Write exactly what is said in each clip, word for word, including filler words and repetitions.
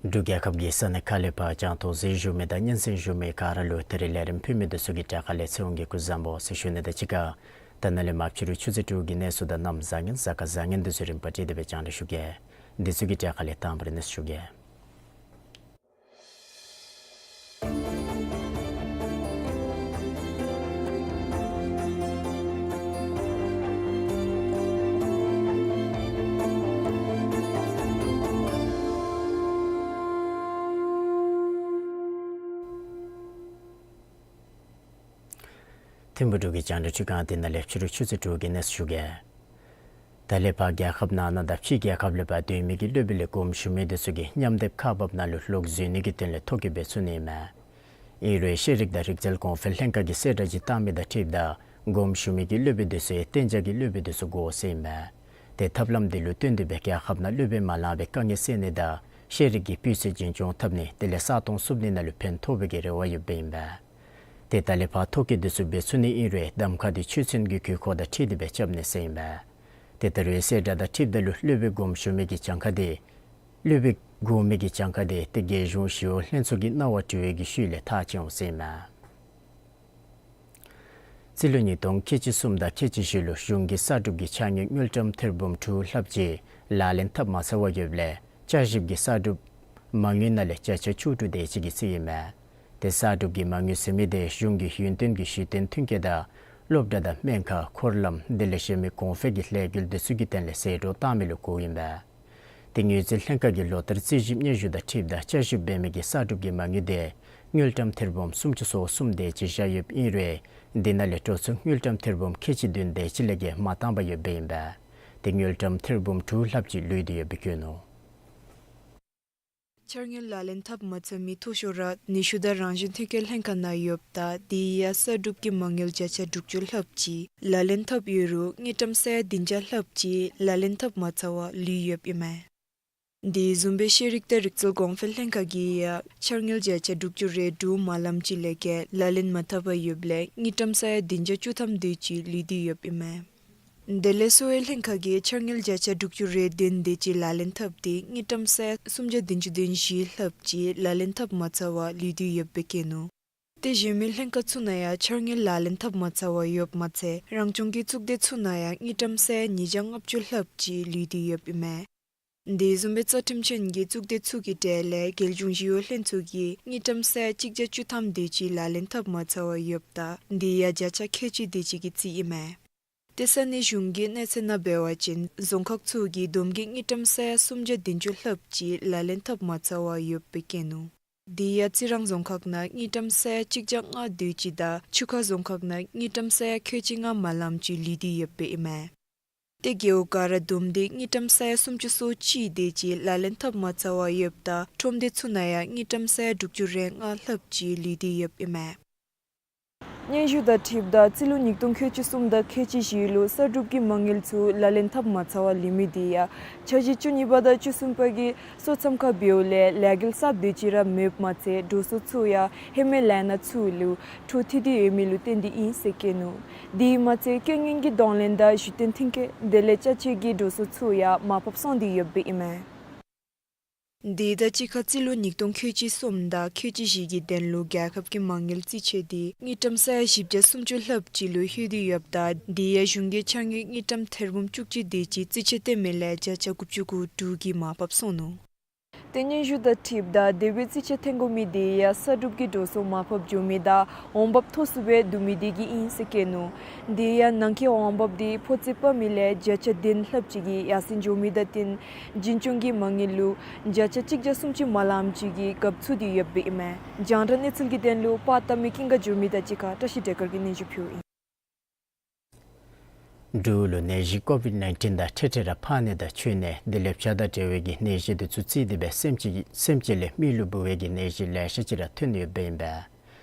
འབྲུག་རྒྱལ་ཁབ་ཀྱི་ས་གནས་ཁག་ལས་ཕར་རྒྱང་མཐོང་གཟིགས་བཞུགས་མི་དང་སྙན་གསན་བཞུགས་མི་ག་ར་ལུ་ད་རིས་ལས་རིམ་ཕུལ་མི་འདི་ཚུ་གི་གྲས་ཁ་ལས་ཚེ་དབང་གིས་སྐུ་གཟུགས་བཟང་པོ་ཟེར་ཞུ་ནི་དང་གཅིག་ཁར་ད་ནཱ་ལས་མར་ཕྱི་རུ་ཆུ་ཚོད་དྲུག་གི་གནས་ཚུལ་དང་གནམ་བཟང་ངན་གཟའ་སྐར་བཟང་ངན་འདི་ཚུ་རིམ་པ་བསྒྲིགས་ཏེ་སྦེ་རྒྱང་བསྒྲགས་ཞུ་གེ། འདི་ཚུ་གི་གྲས་ཁ་ལས་དང་པ་ར་གནས་ཚུལ་ཞུ་གེ། ཐིམ་ཕུག་འབྲུག་གི་རྒྱང་བསྒྲགས་ཁྲི་ཁང་འདི་ནང་ལས་ཕྱི་རུ་ཆུ་ཚོད་དྲུག་གི་གནས་ཚུལ་ཞུ་གེ། ད་ལས་ཕར་རྒྱལ་ཁབ་ནང་ན་དང་ཕྱི་རྒྱལ་ཁབ་ལས་ཕར་སྡོད་མི་གི་སློབ་དཔོན་ལས་དགོངསམ་ཞུ་མི་འདི་ཚུ་གིས་མཉམ་སྡེབ་ཁག་འབག་ནང་ལུ་ལོག་འཛུལ་ནི་གི་དོན་ལས་ཐོ་བཀོད་འབད་ཚུགས་ནི་ཨིན་མས། ཨིན་རུང་ཤེས་རིག་དང་རིག་རྩལ་གོང་འཕེལ་ལྷན་ཁག་གིས་གསལ་བསྒྲགས་ཅིག་བཏང་མི་དང་འཁྲིལཝ་ད་དགོངསམ་ཞུ་མི་གི་སློབ་དཔོན་འདི་ཚུ་ཡང་གཏན་འཇགས་ཀྱི་སློབ་དཔོན་འདི་ཚུ་དགོ་ཟེར་ཨིན་མས། ཏེ་ཐབས་ལམ་འདི་ལུ་བརྟེན་ཏེ་སྦེ་རྒྱལ་ཁབ་ནང་སློབ་དཔོན་མ་ལང་པའི་དཀའ་ངལ་སེལ་ནི་དང་ཤེས་རིག་གི་སྤུས་ཚད་རྒྱུན་སྐྱོང་འཐབ་ནི་དེ་ལས་ས་སྟོང་བསུབ་ནི་ནང་ལུ་ཕན་ཐོགས་པའི་གི་རེ་བ་ཡོདཔ་ཨིན་པས། ཏེ་ད་ལས་ཕར་ཐོ་བཀོད་འདི་ཚུ་འབད་ཚུགས་ནི་ཨིན་རུང་གདམ་ཁ་འདི་ཆོས་ཚན་གྱི་དགོས་མཁོ་དང་འཁྲིལ་ཏེ་སྦེ་རྐྱབ་ནི་ཟེར་ཨིན་པས། ཏེ་ད་རུང་གསལ་བསྒྲགས་དང་འཁྲིལཝ་ད་ལུ་སློབ་དཔོན་དགོངསམ་ཞུ་མི་གི་གྱངས་ཁ་འདི་སློབ་དཔོན་དགོ་མི་གི་གྱངས་ཁ་འདི་ཏེ་རྒྱལ་གཞུང་ཞི་གཡོག་ལྷན་ཚོགས་ཀྱི་གནང་བ་གྲོལ་བའི་གི་ཤུལ་ལས་ཐག་བཅད་འོང་ཟེར་ཨིན་མས། རྩིས་ལོ་ཉིས་སྟོང་ཁལ་གཅིག་གསུམ་དང་ཁལ་གཅིག་བཞི་ལུ་གཞུང་གིས་གསར་སྒྲུབ་ཀྱི་ཕྱགས་སྙིགས་དངུལ་ཀྲམ་ཐེར་འབུམ་དྲུག་ལྷགཔ་ཅིག་ལག་ལེན་འཐབ་མ་ཚར་བར་ཡོདཔ་ལས་བསྐྱར་ཞིབ་ཀྱི་གསར་སྒྲུབ་མ་དངུལ་ནང་ལས་བརྒྱ་ཆ་བཅུ་དྲུག་དེ་ཅིག་གི་རྩིས་ཨིན་མས། ཏེ་གསར་སྒྲུབ་ཀྱི་མ་དངུལ་ཟེར་མི་དེ་གཞུང་གི་ཡུན་བརྟན་གྱི་གཞི་རྟེན་མཐུན་རྐྱེན་དང་སློབ་གྲྭ་དང་སྨན་ཁང་འཁོར་ལམ་དེ་ལས་གཞན་མི་གོང་འཕེལ་གྱི་ལས་འགུལ་དེ་ཚུ་གི་དོན་ལས་ཟད་འགྲོ་བཏང་མི་ལུ་གོཝ་ཨིན་པས། ཏེ་དངུལ་རྩིས་ལྷན་ཁག་གིས་ལོ་ལྟར་རྩིས་ཞིབ་སྙན་ཞུ་དང་འཁྲིལཝ་ད་བསྐྱར་ཞིབ་འབད་མི་གི་གསར་སྒྲུབ་ཀྱི་མ་དངུལ་དེ་དངུལ་ཀྲམ་ཐེར་འབུམ་སུམ་ཅུ་སོ་གསུམ་དེ་ཅིག་བཞག་ཡོདཔ་ཨིན་རུང་དེ་ནང་ལས་འགྲོ་སོང་དངུལ་ཀྲམ་ཐེར་འབུམ་ཁལ་གཅིག་བདུན་དེ་ཅིག་ལས་བརྒལ་མ་བཏང་པར་ཡོདཔ་ཨིན་པས། ཏེ་དངུལ་ཀྲམ་ཐེར་འབུམ་དྲུག་ལྷགཔ་ཅིག་ལུས་ཏེ་ཡོདཔ་སྦེ་བཀོད་ནུག། འཆར་དངུལ་ལག་ལེན་འཐབ་མ་ཚར་མི་མཐོ་ཤོས་ར་ནུས་ཤུགས་དང་རང་བཞིན་ཐོན་སྐྱེད་ལྷན་ཁག་ནང་ཡོདཔ་ད་དེ་ཡང་གསར་སྒྲུབ་ཀྱི་མ་དངུལ་བརྒྱ་ཆ་དྲུག་ཅུ་ལྷགཔ་ཅིག་ལག་ལེན་འཐབ་ཡོད་རུང་དངུལ་ཀྲམ་ས་ཡ་བདུན་བརྒྱ་ལྷགཔ་ཅིག་ལག་ལེན་འཐབ་མ་ཚར་བར་ལུས་ཡོདཔ་ཨིན་མས། དེ་བཟུམ་སྦེ་ཤེས་རིག་དང་རིག་རྩལ་གོང་འཕེལ་ལྷན་ཁག་གིས་ཡང་འཆར་དངུལ་བརྒྱ་ཆ་དྲུག་ཅུ་རེ་དྲུག་མ་ལངམ་ཅིག་ལས་བརྒལ་ལག་ལེན་མ་འཐབ་པར་ཡོདཔ་ལས་དངུལ་ཀྲམ་ས་ཡ་བདུན་བརྒྱ་བཅུ་ཐམ་དེ་ཅིག་ལུས་ཏེ་ཡོདཔ་ཨིན་མས། དེ་ལས་གསོ་བའི་ལྷན་ཁག་གིས་འཆར་དངུལ་བརྒྱ་ཆ་དྲུག་ཅུ་རེ་བདུན་དེ་ཅིག་ལག་ལེན་འཐབ་སྟེ་དངུལ་ཀྲམ་ས་ཡ་སུམ་བརྒྱ་བདུན་ཅུ་དོན་བཞི་ལྷགཔ་ཅིག་ལག་ལེན་འཐབ་མ་ཚར་བར་ལུས་ཏེ་ཡོདཔ་སྦེ་བཀོད་ནུག། ཏེ་གཞན་མི་ལྷན་ཁག་ཚུ་ནང་ཡང་འཆར་དངུལ་ལག་ལེན་འཐབ་མ་ཚར་བར་ཡོདཔ་མ་ཚད་རང་སྐྱོང་གི་གཙུག་སྡེ་ཚུ་ནང་ཡང་དངུལ་ཀྲམ་ས་ཡ་ཉིས་བརྒྱ་ལྔ་བཅུ་ལྷགཔ་ཅིག་ལུས་ཏེ་ཡོདཔ་ཨིན་མས། དེ་བཟུམ་སྦེ་རྩ་ཁྲིམས་ཅན་གྱི་གཙུག་སྡེ་ཚུ་གི་གྲས་ལས་རྒྱལ་གཞུང་ཞི་གཡོག་ལྷན་ཚོགས་ཀྱིས་དངུལ་ཀྲམ་ས་ཡ་གཅིག་བརྒྱ་བཅུ་ཐམ་དེ་ཅིག་ལག་ལེན་འཐབ་མ་ཚར་བར་ཡོདཔ་ད་དེ་ཡང་བརྒྱ་ཆ་ཁལ་གཅིག་དེ་ཅིག་གི་རྩིས་ཨིན་མས། ཏེ་ས་གནས་གཞུང་གི་གནས་ཚད་ནང་འབད་བ་ཅིན་རྫོང་ཁག་ཚུ་གིས་བསྡོམས་ཀྱིས་དངུལ་ཀྲམ་ས་ཡ་སུམ་བརྒྱ་བདུན་ཅུ་ལྷགཔ་ཅིག་ལག་ལེན་འཐབ་མ་ཚར་བར་ཡོདཔ་སྦེ་བཀོད་ནུག། དེ་ཡང་རྩི་རང་རྫོང་ཁག་ནང་དངུལ་ཀྲམ་ས་ཡ་གཅིག་བརྒྱ་ལྔ་དེ་ཅིག་དང་ཆུ་ཁ་རྫོང་ཁག་ནང་དངུལ་ཀྲམ་ས་ཡ་ཁལ་གཅིག་ལྔ་མ་ལངམ་ཅིག་ལུས་ཏེ་ཡོདཔ་སྦེ་ཨིན་མས། ཏེ་རྒེད་འོག་ག་ར་བསྡོམས་ཏེ་དངུལ་ཀྲམ་ས་ཡ་སུམ་ཅུ་སོ་གཅིག་དེ་ཅིག་ལག་ལེན་འཐབ་མ་ཚར་བར་ཡོདཔ་ད་ཁྲོམ་སྡེ་ཚུ་ནང་ཡང་དངུལ་ཀྲམ་ས་ཡ་དྲུག་ཅུ་རེ་ལྔ་ལྷགཔ་ཅིག་ལུས་ཏེ་ཡོདཔ་ཨིན་མས། སྙན་ཞུ་དང་འཁྲིལཝ་ད་རྩིས་ལོ་ཉིས་སྟོང་ཁལ་གཅིག་གསུམ་དང་ཁལ་གཅིག་བཞི་ལུ་གསར་སྒྲུབ་ཀྱི་མ་དངུལ་ཚུ་ལག་ལེན་འཐབ་མ་ཚར་བར་ལུས་མི་དེ་ཡང་འཆར་གཞི་བཅུ་གཉིས་པ་དང་བཅུ་གསུམ་པ་གི་སོ་མཚམས་ཁར་འབདཝ་ལས་ལས་འགུལ་གསརཔ་དེ་ཅིག་ར་མེདཔ་མ་ཚད་འགྲོ་སོང་ཚུ་ཡང་ཧེ་མའི་ལས་སྣ་ཚུ་ལུ་འཕྲོ་མཐུད་དེ་ཡོད་མི་ལུ་བརྟེན་ཏེ་ཨིན་ཟེར་བཀོད་ནུག། དེ་མ་ཚད་རྐྱེན་ངན་གྱི་གདོང་ལེན་དང་གཞི་རྟེན་མཐུན་རྐྱེན་དེ་ལས་ཅ་ཆས་ཀྱི་འགྲོ་སོང་ཚུ་ཡང་མར་ཕབ་སོང་སྟེ་ཡོདཔ་སྦེ་ཨིན་མས། དེ་དང་གཅིག་ཁར་རྩིས་ལོ་ཉིས་སྟོང་ཁལ་གཅིག་གསུམ་དང་ཁལ་གཅིག་བཞི་གི་དོན་ལུ་རྒྱལ་ཁབ་ཀྱི་མ་དངུལ་རྩིས་ཆད་དེ་དངུལ་ཀྲམ་ས་ཡ་བཞི་བརྒྱ་སུམ་ཅུ་ལྷགཔ་ཅིག་ལུ་ལྷོད་དེ་ཡོདཔ་ད་དེ་ཡང་གཞུང་གིས་འཆར་དངུལ་དངུལ་ཀྲམ་ཐེར་འབུམ་བཅུ་གཅིག་དེ་ཅིག་རྩིས་ཆད་བཏོན་མི་ལས་བརྒྱ་ཆ་དགུ་བཅུ་གོ་དྲུག་གིས་མར་ཕབ་སོང་ནུག། ཏེ་སྙན་ཞུ་དང་འཁྲིལཝ་ད་དེ་སྦེ་རྩིས་ཆད་བཏོན་དགོ་མི་དེ་ཡང་གསར་སྒྲུབ་ཀྱི་འགྲོ་སོང་མར་ཕབ་འགྱོ་མི་དང་འོང་འབབ་མཐོ་སུ་སྦེ་བསྡུ་མི་དེ་གིས་ཨིན་ཟེར་བཀོད་ནུག། དེ་ཡང་ནང་འཁོད་འོང་འབབ་དེ་ཕོ་རྩིས་སྤར་མི་ལས་བརྒྱ་ཆ་བདུན་ལྷགཔ་ཅིག་གིས་ཡར་སེང་འགྱོ་མི་དང་བསྟུན་འཛིན་སྐྱོང་གི་མ་དངུལ་ལུ་བརྒྱ་ཆ་གཅིག་བརྒྱ་སུམ་ཅུ་མ་ལངམ་ཅིག་གིས་རྒཔོ་ཚུད་དེ་ཡོདཔ་སྦེ་ཨིན་མས། རྒྱང་བསྒྲགས་གནས་ཚུལ་གྱི་དོན་ལུ་པར་བཏབ་མི་ཀུན་དགའ་འགྱུར་མེད་དང་གཅིག་ཁར་བཀྲ་ཤིས་བདེ་སྐར་གྱིས་སྙན་ཞུ་ཕུལཝ་ཨིན། འབྲུག་ལུ་ནད་གཞི་ཀོ་བིཌ་ནའིན་ཊིན་དང་འཕྲལ་འཕྲལ་ར་ཕག་ནད་དང་ཆུ་ནད་དེ་ལས་བྱ་དང་འབྲེལ་བའི་གི་ནད་གཞི་དེ་ཚུ་བརྩིས་ཏེ་སྦེ་སེམས་ཅན་སེམས་ཅན་ལས་མི་ལུ་འབུ་བའི་གི་ནད་གཞི་ལེ་ཤ་ཅིག་ར་ཐོན་ཡོདཔ་སྦེ་ཨིན་པས།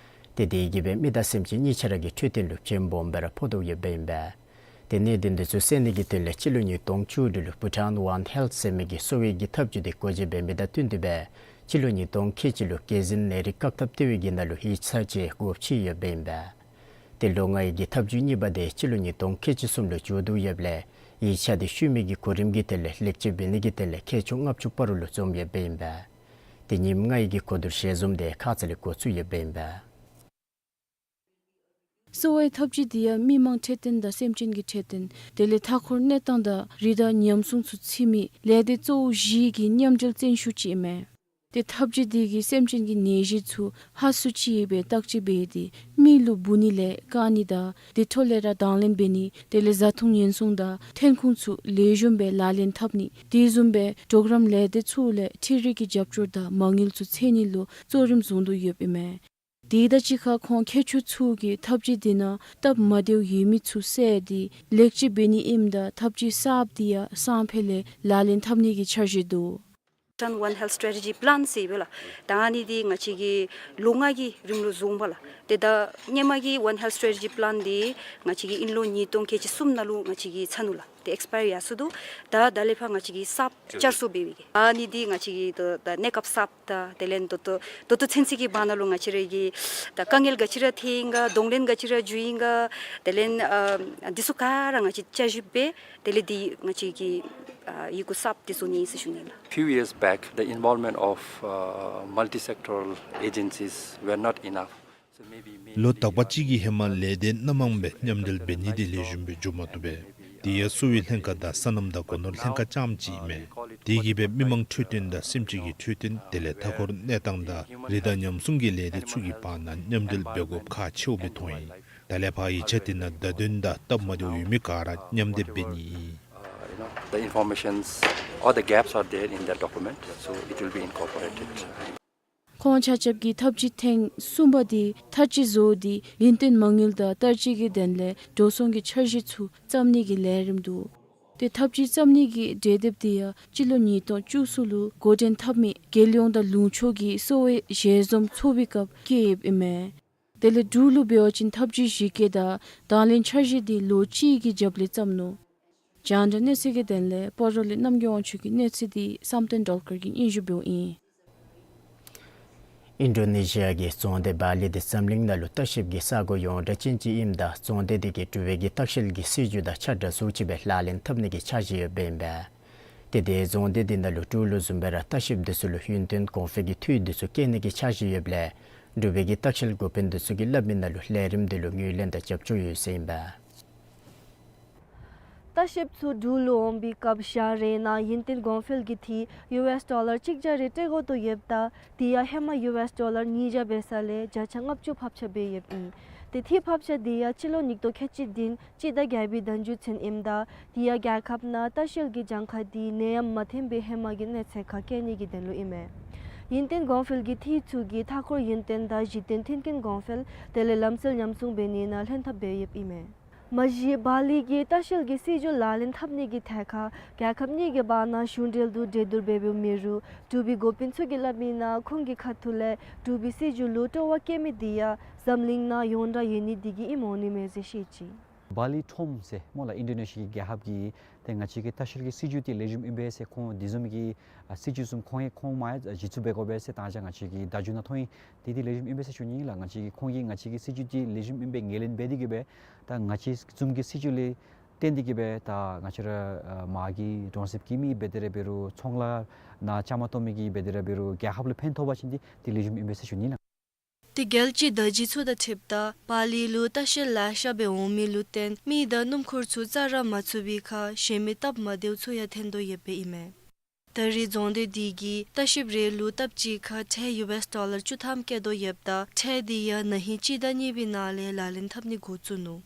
ཏེ་དེ་གིས་སྦེ་མི་དང་སེམས་ཅན་གཉིས་ཆ་ར་གི་འཕྲོད་བསྟེན་ལུ་ཕྱེ་སྦོམ་སྦེ་ར་ཕོག་དོ་ཡོདཔ་སྦེ་ཨིན་པས། ཏེ་གནད་དོན་དེ་ཚུ་སེལ་ནི་གི་དོན་ལས་སྤྱི་ལོ་ཉིས་སྟོང་བཅུ་དྲུག་ལུ་བྷུ་ཊཱན་ཝན་ཧེལཐ་ཟེར་མི་གི་གསོ་བའི་གི་ཐབས་བྱུས་དེ་སྒོ་འབྱེད་འབད་མི་དང་བསྟུན་ཏེ་སྦེ་སྤྱི་ལོ་ཉིས་སྟོང་ཁལ་གཅིག་ལུ་རྒྱལ་ཟླ་ནད་རིགས་བཀག་ཐབས་ལྟེ་བའི་གི་ནང་ལུ་ཡིག་ཚང་ཅིག་སྒོ་ཕྱེ་ཡོདཔ་སྦེ་ཨིན་པས། ཏེ་ལོ་ལྔའི་གི་ཐབས་བྱུས་གཉིས་པ་དེ་སྤྱི་ལོ་ཉིས་སྟོང་ཁལ་གཅིག་གསུམ་ལུ་མཇུག་བསྡུ་ཡོདཔ་ལས་ཡིག་ཆ་དེ་ཤུལ་མའི་གི་གོ་རིམ་གྱི་དོན་ལས་ལེགས་བཅོས་འབད་ནི་གི་དོན་ལས་མཁས་མཆོག་ལྔ་བཅུ་པ་རུ་ལུ་འཛོམས་ཡོདཔ་སྦེ་ཨིན་པས། ཏེ་ཉིནམ་ལྔའི་གི་གོ་བསྡུར་ཞལ་འཛོམས་འདི་ཁ་ཙ་ལས་འགོ་བཙུགས་ཡོདཔ་ཨིན་པས། གསོ་བའི་འཐབ་ཇུས་འདི་ཡང་མི་མང་འཕྲོད་བསྟེན་དང་སེམས་ཅན་གྱི་འཕྲོད་བསྟེན་དེ་ལས་མཐའ་འཁོར་གནས་སྟངས་དང་རི་དྭགས་ཉམས་སྲུང་ཚུ་འཚོལ་མི་ལས་སྡེ་གཙོ་བོ་བཞི་གི་མཉམ་འབྲེལ་བརྩོན་ཤུགས་ཅིག་ཨིན་མས། ཏེ་འཐབ་ཇུས་འདི་གིས་སེམས་ཅན་གྱི་ནད་གཞི་ཚུ་ཧ་སུ་ཅིག་ཡོད་པའི་བརྟག་དཔྱད་འབད་དེ་མི་ལུ་འབུ་ནི་ལས་བཀག་ནི་དང་དེ་འཕྲོ་ལས་ར་དང་ལེན་འབད་ནི་དེ་ལས་བཟའ་འཐུང་ཉེན་སྲུང་དང་ཐོན་ཁུངས་ཚུ་ལེགས་ཤོམ་སྦེ་ལག་ལེན་འཐབ་ནི་དེ་བཟུམ་སྦེ་གྲོགས་རམ་ལས་སྡེ་ཚུ་ལས་འཕྲུལ་རིག་གི་རྒྱབ་སྐྱོར་དང་མ་དངུལ་ཚུ་འཚོལ་ནི་ལུ་གཙོ་རིམ་བཟུང་དོ་ཡོདཔ་ཨིན་མས། དེ་དང་གཅིག་ཁར་ཁོང་མཁས་མཆོག་ཚུ་གིས་འཐབ་ཇུས་འདི་ནང་སྟབས་མ་བདེཝ་ཡོད་མི་ཚུ་བསལ་ཏེ་ལེགས་བཅོས་འབད་ནི་ཨིནམ་ད་འཐབ་ཇུས་གསརཔ་འདི་ཡང་སང་ཕོད་ལས་ལག་ལེན་འཐབ་ནི་གི་འཆར་གཞི་འདུག། One Health Strategy Plan ཟེར་ཡོད་པས་ལགས། ད་ཨ་ནི་འདི་ང་བཅས་ཀྱིས་ལོ་ལྔ་གི་རིང་ལུ་བཟུང་བས་ལགས། ཏེ་ད་སྔོན་མ་གི་One Health Strategy Plan འདི་ང་བཅས་ཀྱིས་དབྱིན་ལོ་ཉིས་སྟོང་ཁལ་གཅིག་གསུམ་ནང་ལུ་ང་བཅས་ཀྱིས་ཚར་ནུག་ལགས། ཏེ་ཨེགསི་པ་ཡར་ཡར་སོང་འདུག། ད་ད་ལས་ཕར་ང་བཅས་ཀྱིས་གསརཔ་བསྐྱར་གསོ་འབད་བའི་གི་ཨ་ནི་འདི་ང་བཅས་ཀྱིས་ད་ད་གནས་སྐབས་གསརཔ་དང་དེ་ལས་ད་ལྟོ་ད་ལྟོ་ཚུན་ཚོད་ཀྱི་བར་ན་ལུ་ང་བཅས་ར་གི་ད་དཀའ་ངལ་ག་ཅི་ར་ཐོན་ཡི་ག་གདོང་ལེན་ག་ཅི་ར་འབྱུང་ཡི་ག་དེ་ལས་ཨ་འདི་ཚུ་ག་ར་ང་བཅས་བསྐྱར་ཞིབ་འབད་དེ་ལས་འདི་ང་བཅས་ཀྱིས་ཨ་ཡི་གུ་གསརཔ་འདི་བཟོ་ནི་ཨིན་ཟེར་ཞུ་ནི་ལགས། Few years back, the involvement of, uh, multi-sectoral agencies were not enough. So maybe, maybe ལོ་དག་པ་ཅིག་གི་ཧེ་མ་ལས་སྡེ་སྣ་མང་སྦེ་མཉམ་འབྲེལ་འབད་ནི་འདི་ལེགས་ཤོམ་སྦེ་འགྱོ་མ་བཏུབ་པས། དེ་ཡང་གསོ་བའི་ལྷན་ཁག་དང་སོ་ནམ་དང་སྒོ་ནོར་ལྷན་ཁག་རྐྱངམ་ཅིག་ཨིན་མས། དེ་གིས་སྦེ་མི་མང་འཕྲོད་བསྟེན་དང་སེམས་ཅན་གྱི་འཕྲོད་བསྟེན་དེ་ལས་མཐའ་འཁོར་གནས་སྟངས་དང་རི་དྭགས་ཉམས་སྲུང་གི་ལས་སྡེ་ཚུ་གི་བར་ན་མཉམ་འབྲེལ་འབད་དགོཔ་ཁག་ཆེཝ་སྦེ་མཐོང་ཡི། ད་ལས་ཕར་ཡིག་ཆ་དེ་ནང་བརྡ་དོན་དང་སྟབས་མ་བདེཝ་ཡོད་མི་ག་ར་མཉམ་སྡེབ་འབད་ནི་ཨིན། Uh, you know, the informations or the gaps are there in that document, so it will be incorporated. ཁོང་ཆ་ཁྱབ་ཀྱིས་འཐབ་ཇུས་ཐེངས་གསུམ་པ་འདི་མཐའ་དཔྱད་བཟོ་སྟེ་ཡུན་བརྟན་མ་དངུལ་དང་བསྟར་སྤྱོད་ཀྱི་དོན་ལས་འགྲོ་སོང་གི་འཆར་གཞི་ཚུ་བརྩམ་ནི་གི་ལས་རིམ་འདུག། ཏེ་འཐབ་ཇུས་བརྩམ་ནི་གི་གྲོས་འདེབས་འདི་ཡང་སྤྱི་ལོ་ཉིས་སྟོང་བཅུ་གསུམ་ལུ་འགོ་འདྲེན་འཐབ་མི་རྒྱལ་ཡོངས་དང་ལུང་ཕྱོགས་ཀྱི་གསོ་བའི་ཞལ་འཛོམས་ཚོགས་པའི་སྐབས་བཀོད་ཡོདཔ་ཨིན་མས། དེ་ལས་འབྲུག་ལུ་འབད་བ་ཅིན་འཐབ་ཇུས་གཞི་བཀོད་དང་དང་ལེན་འཆར་གཞི་འདི་ལོ་གཅིག་གི་རྒྱབ་ལས་བརྩམ་ནུག། རྒྱང་བསྒྲགས་གནས་ཚུལ་གྱི་དོན་ལས་སྤ་རོ་ལས་རྣམ་རྒྱལ་དབང་ཕྱུག་གི་གནས་ཚུལ་འདི་བསམ་གཏན་སྒྲོལ་དཀར་གྱིས་སྙན་ཞུ་འབདཝ་ཨིན། ཨིན་ཌོ་ནེ་ཤི་ཡ་གི་རྫོང་སྡེ་བཱ་ལི་འདི་འཛམ་གླིང་ནང་ལུ་ལྟ་བཤལ་གྱི་ས་གོ་ཡོངས་གྲགས་ཅན་ཅིག་ཨིནམ་ད་རྫོང་སྡེ་འདི་གིས་འབྲུག་པའི་གི་ལྟ་བཤལ་གྱི་སྲིད་བྱུས་དང་ཆ་འདྲ་བཟུམ་ཅིག་སྦེ་ལག་ལེན་འཐབ་ནི་གི་འཆར་གཞི་ཡོདཔ་ཨིན་པས། ཏེ་དེ་རྫོང་སྡེ་འདི་ནང་ལུ་འབྲུག་ལུ་བཟུམ་སྦེ་ར་ལྟ་བཤལཔ་འདི་ཚུ་ལུ་ཡུན་བརྟན་གོང་འཕེལ་གྱི་འཐུས་འདི་ཚུ་བསྐྱེད་ནི་གི་འཆར་གཞི་ཡོདཔ་ལས་འབྲུག་པའི་གི་ལྟ་བཤལ་འགོ་དཔོན་འདི་ཚུ་གིས་སླབ་མི་ནང་ལུ་ལས་རིམ་འདི་ལུ་ངོས་ལེན་དང་རྒྱབ་སྐྱོར་ཡོད་ཟེར་ཨིན་པས། ལྟ་བཤལཔ་ཚུ་འབྲུག་ལུ་འོང་པའི་སྐབས་ཞག་རེ་ནང་ཡུན་བརྟན་གོང་འཕེལ་གྱི་འཐུས་ཡུ་ཨེསི་ཌོ་ལར་གཅིག་བརྒྱ་རེ་སྤྲོད་དགོ་དོ་ཡོདཔ་ད་དེ་ཡང་ཧེ་མ་ཡུ་ཨེསི་ཌོ་ལར་ཉིས་བརྒྱ་འབད་ས་ལས་བརྒྱ་ཆ་ལྔ་བཅུ་ཕབ་ཆ་འབད་ཡོདཔ་ཨིན། ཏེ་འཐུས་ཕབ་ཆ་དེ་ཡང་སྤྱི་ལོ་ཉིས་སྟོང་ཁལ་གཅིག་བདུན་སྤྱི་ཟླ་བརྒྱད་པའི་ཟླ་མཇུག་ཚུན་ཨིནམ་ད་དེ་ཡང་རྒྱལ་ཁབ་ནང་ལྟ་བཤལ་གྱི་གྱངས་ཁ་དེ་ནད་ཡམས་མ་ཐོན་པའི་ཧེ་མ་གི་གནས་ཚད་ཁར་བསྐྱལ་ནི་གི་དོན་ལུ་ཨིན་མས། ཡུན་བརྟན་གོང་འཕེལ་གྱི་འཐུས་ཚུ་གིས་མཐའ་འཁོར་ཡུན་བརྟན་དང་གཞི་རྟེན་མཐུན་རྐྱེན་གོང་འཕེལ་དེ་ལས་ལམ་སྲོལ་ཉམས་སྲུང་འབད་ནི་ནང་ལྷན་ཐབས་འབད་ཡོདཔ་ཨིན་མས། མ་གཞི་བཱ་ལི་གིས་ལྟ་བཤལ་གྱི་སྲིད་བྱུས་ལག་ལེན་འཐབ་ནི་གི་ཐད་ཁར་རྒྱལ་ཁབ་གཉིས་ཀྱི་བར་ན་གཞུང་འབྲེལ་དུ་གྲོས་བསྡུར་འབད་འབདཝ་མེད་རུང་འབྲུག་པའི་འགོ་དཔོན་ཚུ་གིས་སླབ་མི་ནང་ཁོང་གི་ཁ་ཐུག་ལས་འབྲུག་པའི་སྲིད་བྱུས་ལུ་སྤྲོ་བ་བསྐྱེད་མི་དེ་ཡང་འཛམ་གླིང་ནང་ཡོངས་གྲགས་ཡོད་ནི་དེ་གིས་ཨིནམ་འོང་ནི་མས་ཟེར་བཤད་ཅི། བཱ་ལི་ཊོམ་ཟེར་སྨོ་ལགས། ཨིན་ཌོ་ནེ་ཤི་ཡ་གི་རྒྱལ་ཁབ་ཀྱི་ཏེ་ང་བཅས་ཀྱི་ལྟ་བཤལ་གྱི་སྲིད་བྱུས་འདི་ལེགས་ཤོམ་ཨིན་པས་ཟེར་ཁོང་དེ་བཟུམ་གྱི་ཨ་སྲིད་བྱུས་བཟུམ་ཁོང་ཡང་ཁོང་མ་ཡང་གཞི་བཙུགས་འབད་དགོ་པས་ཟེར་ད་ཅི་ང་བཅས་ཀྱི་བརྡ་བརྒྱུད་ནང་ཐོན་ཡི། དེ་འདི་ལེགས་ཤོམ་ཨིན་པས་ཟེར་ཞུ་ནི་ལགས། ང་བཅས་ཀྱི་ཁོང་གིས་ང་བཅས་ཀྱི་སྲིད་བྱུས་འདི་ལེགས་ཤོམ་ཨིན་པས་ངོས་ལེན་འབད་དེ་གིས་སྦེ་ད་ང་བཅས་བཟུམ་གྱི་སྲིད་བྱུས་ལས་བརྟེན་ཏེ་གིས་སྦེ་ད་ང་བཅས་ར་ཨ་མར་གྱི་གྲོང་གསེབ་ཀྱི་མི་འབད་དེ་ར་འབད་རུང་ཚོང་ལཱ་ནང་བཅའ་མར་གཏོགས་མི་གིས་འབད་དེ་ར་འབད་རུང་རྒྱལ་ཁབ་ལུ་ཕན་ཐོགས་པ་ཅིན་འདི་འདི་ལེགས་ཤོམ་ཨིན་པས་ཟེར་ཞུ་ནི་ལགས། ཏེ་རྒྱལ་སྤྱིའི་བརྡ་བརྒྱུད་ཚུ་དང་འཁྲིལཝ་ད་བཱ་ལི་ལུ་ལྟ་བཤལ་ལེ་ཤ་སྦེ་འོང་མི་ལུ་བརྟེན་མི་དང་སྣུམ་འཁོར་ཚུ་རྩ་ར་མ་ཚུད་པའི་ཁར་གཞན་མི་སྟབས་མ་བདེཝ་ཚུ་ཡང་ཐོན་དོ་ཡོདཔ་ཨིན་མས། ད་རེས་རྫོང་སྡེ་འདི་གིས་ལྟ་བཤལཔ་རེ་ལུ་སྟབས་གཅིག་ཁར་ཁྲལ་ཡུ་ཨེསི་ཌོ་ལར་བཅུ་ཐམ་བཀལ་དོ་ཡོདཔ་ད་ཁྲལ་འདི་ཡང་ན་ཧིང་སྤྱི་ཟླ་གཉིས་པའི་ནང་ལས་ལག་ལེན་འཐབ་ནི་འགོ་བཙུགས་ནུག།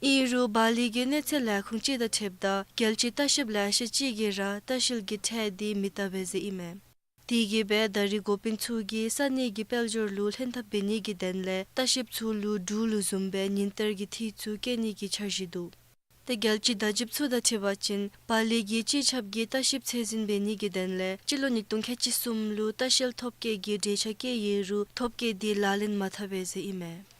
ཨིན་རུང་བཱ་ལི་གི་གནས་ཚད་ལས་ཁུངས་ཅིག་དང་འཁྲིལཝ་ད་རྒྱལ་སྤྱིའི་ལྟ་བཤལཔ་ལེ་ཤ་ཅིག་གིས་ར་ལྟ་བཤལ་གྱི་ཁྲལ་འདི་མི་བཏབ་པས་ཟེར་ཨིན་མས། དེ་གིས་སྦེ་ད་རེས་འགོ་དཔོན་ཚུ་གིས་ས་གནས་ཀྱི་དཔལ་འབྱོར་ལུ་ལྷན་ཐབས་འབད་ནི་གི་དོན་ལས་ལྟ་བཤལཔ་ཚུ་ལུ་འབྲུག་ལུ་བཟུམ་སྦེ་ཉིན་བསྟར་གྱི་འཐུས་ཚུ་བཀལ་ནི་གི་འཆར་གཞི་འདུག། ཏེ་རྒྱལ་སྤྱིའི་བརྡ་བརྒྱུདཔ་ཚུ་དང་འཁྲིལ་བ་ཅིན་བཱ་ལི་གིས་སྤྱི་ཁྱབ་ཀྱི་ལྟ་བཤལཔ་ཚད་འཛིན་འབད་ནི་གི་དོན་ལས་སྤྱི་ལོ་ཉིས་སྟོང་ཁལ་གཅིག་གསུམ་ལུ་ལྟ་བཤལ་ཐོབ་སྐལ་གྱི་གྲོས་འཆར་བཀོད་ཡོད་རུང་ཐོབ་སྐལ་དེ་ལག་ལེན་མ་འཐབ་པས་ཟེར་ཨིན་མས།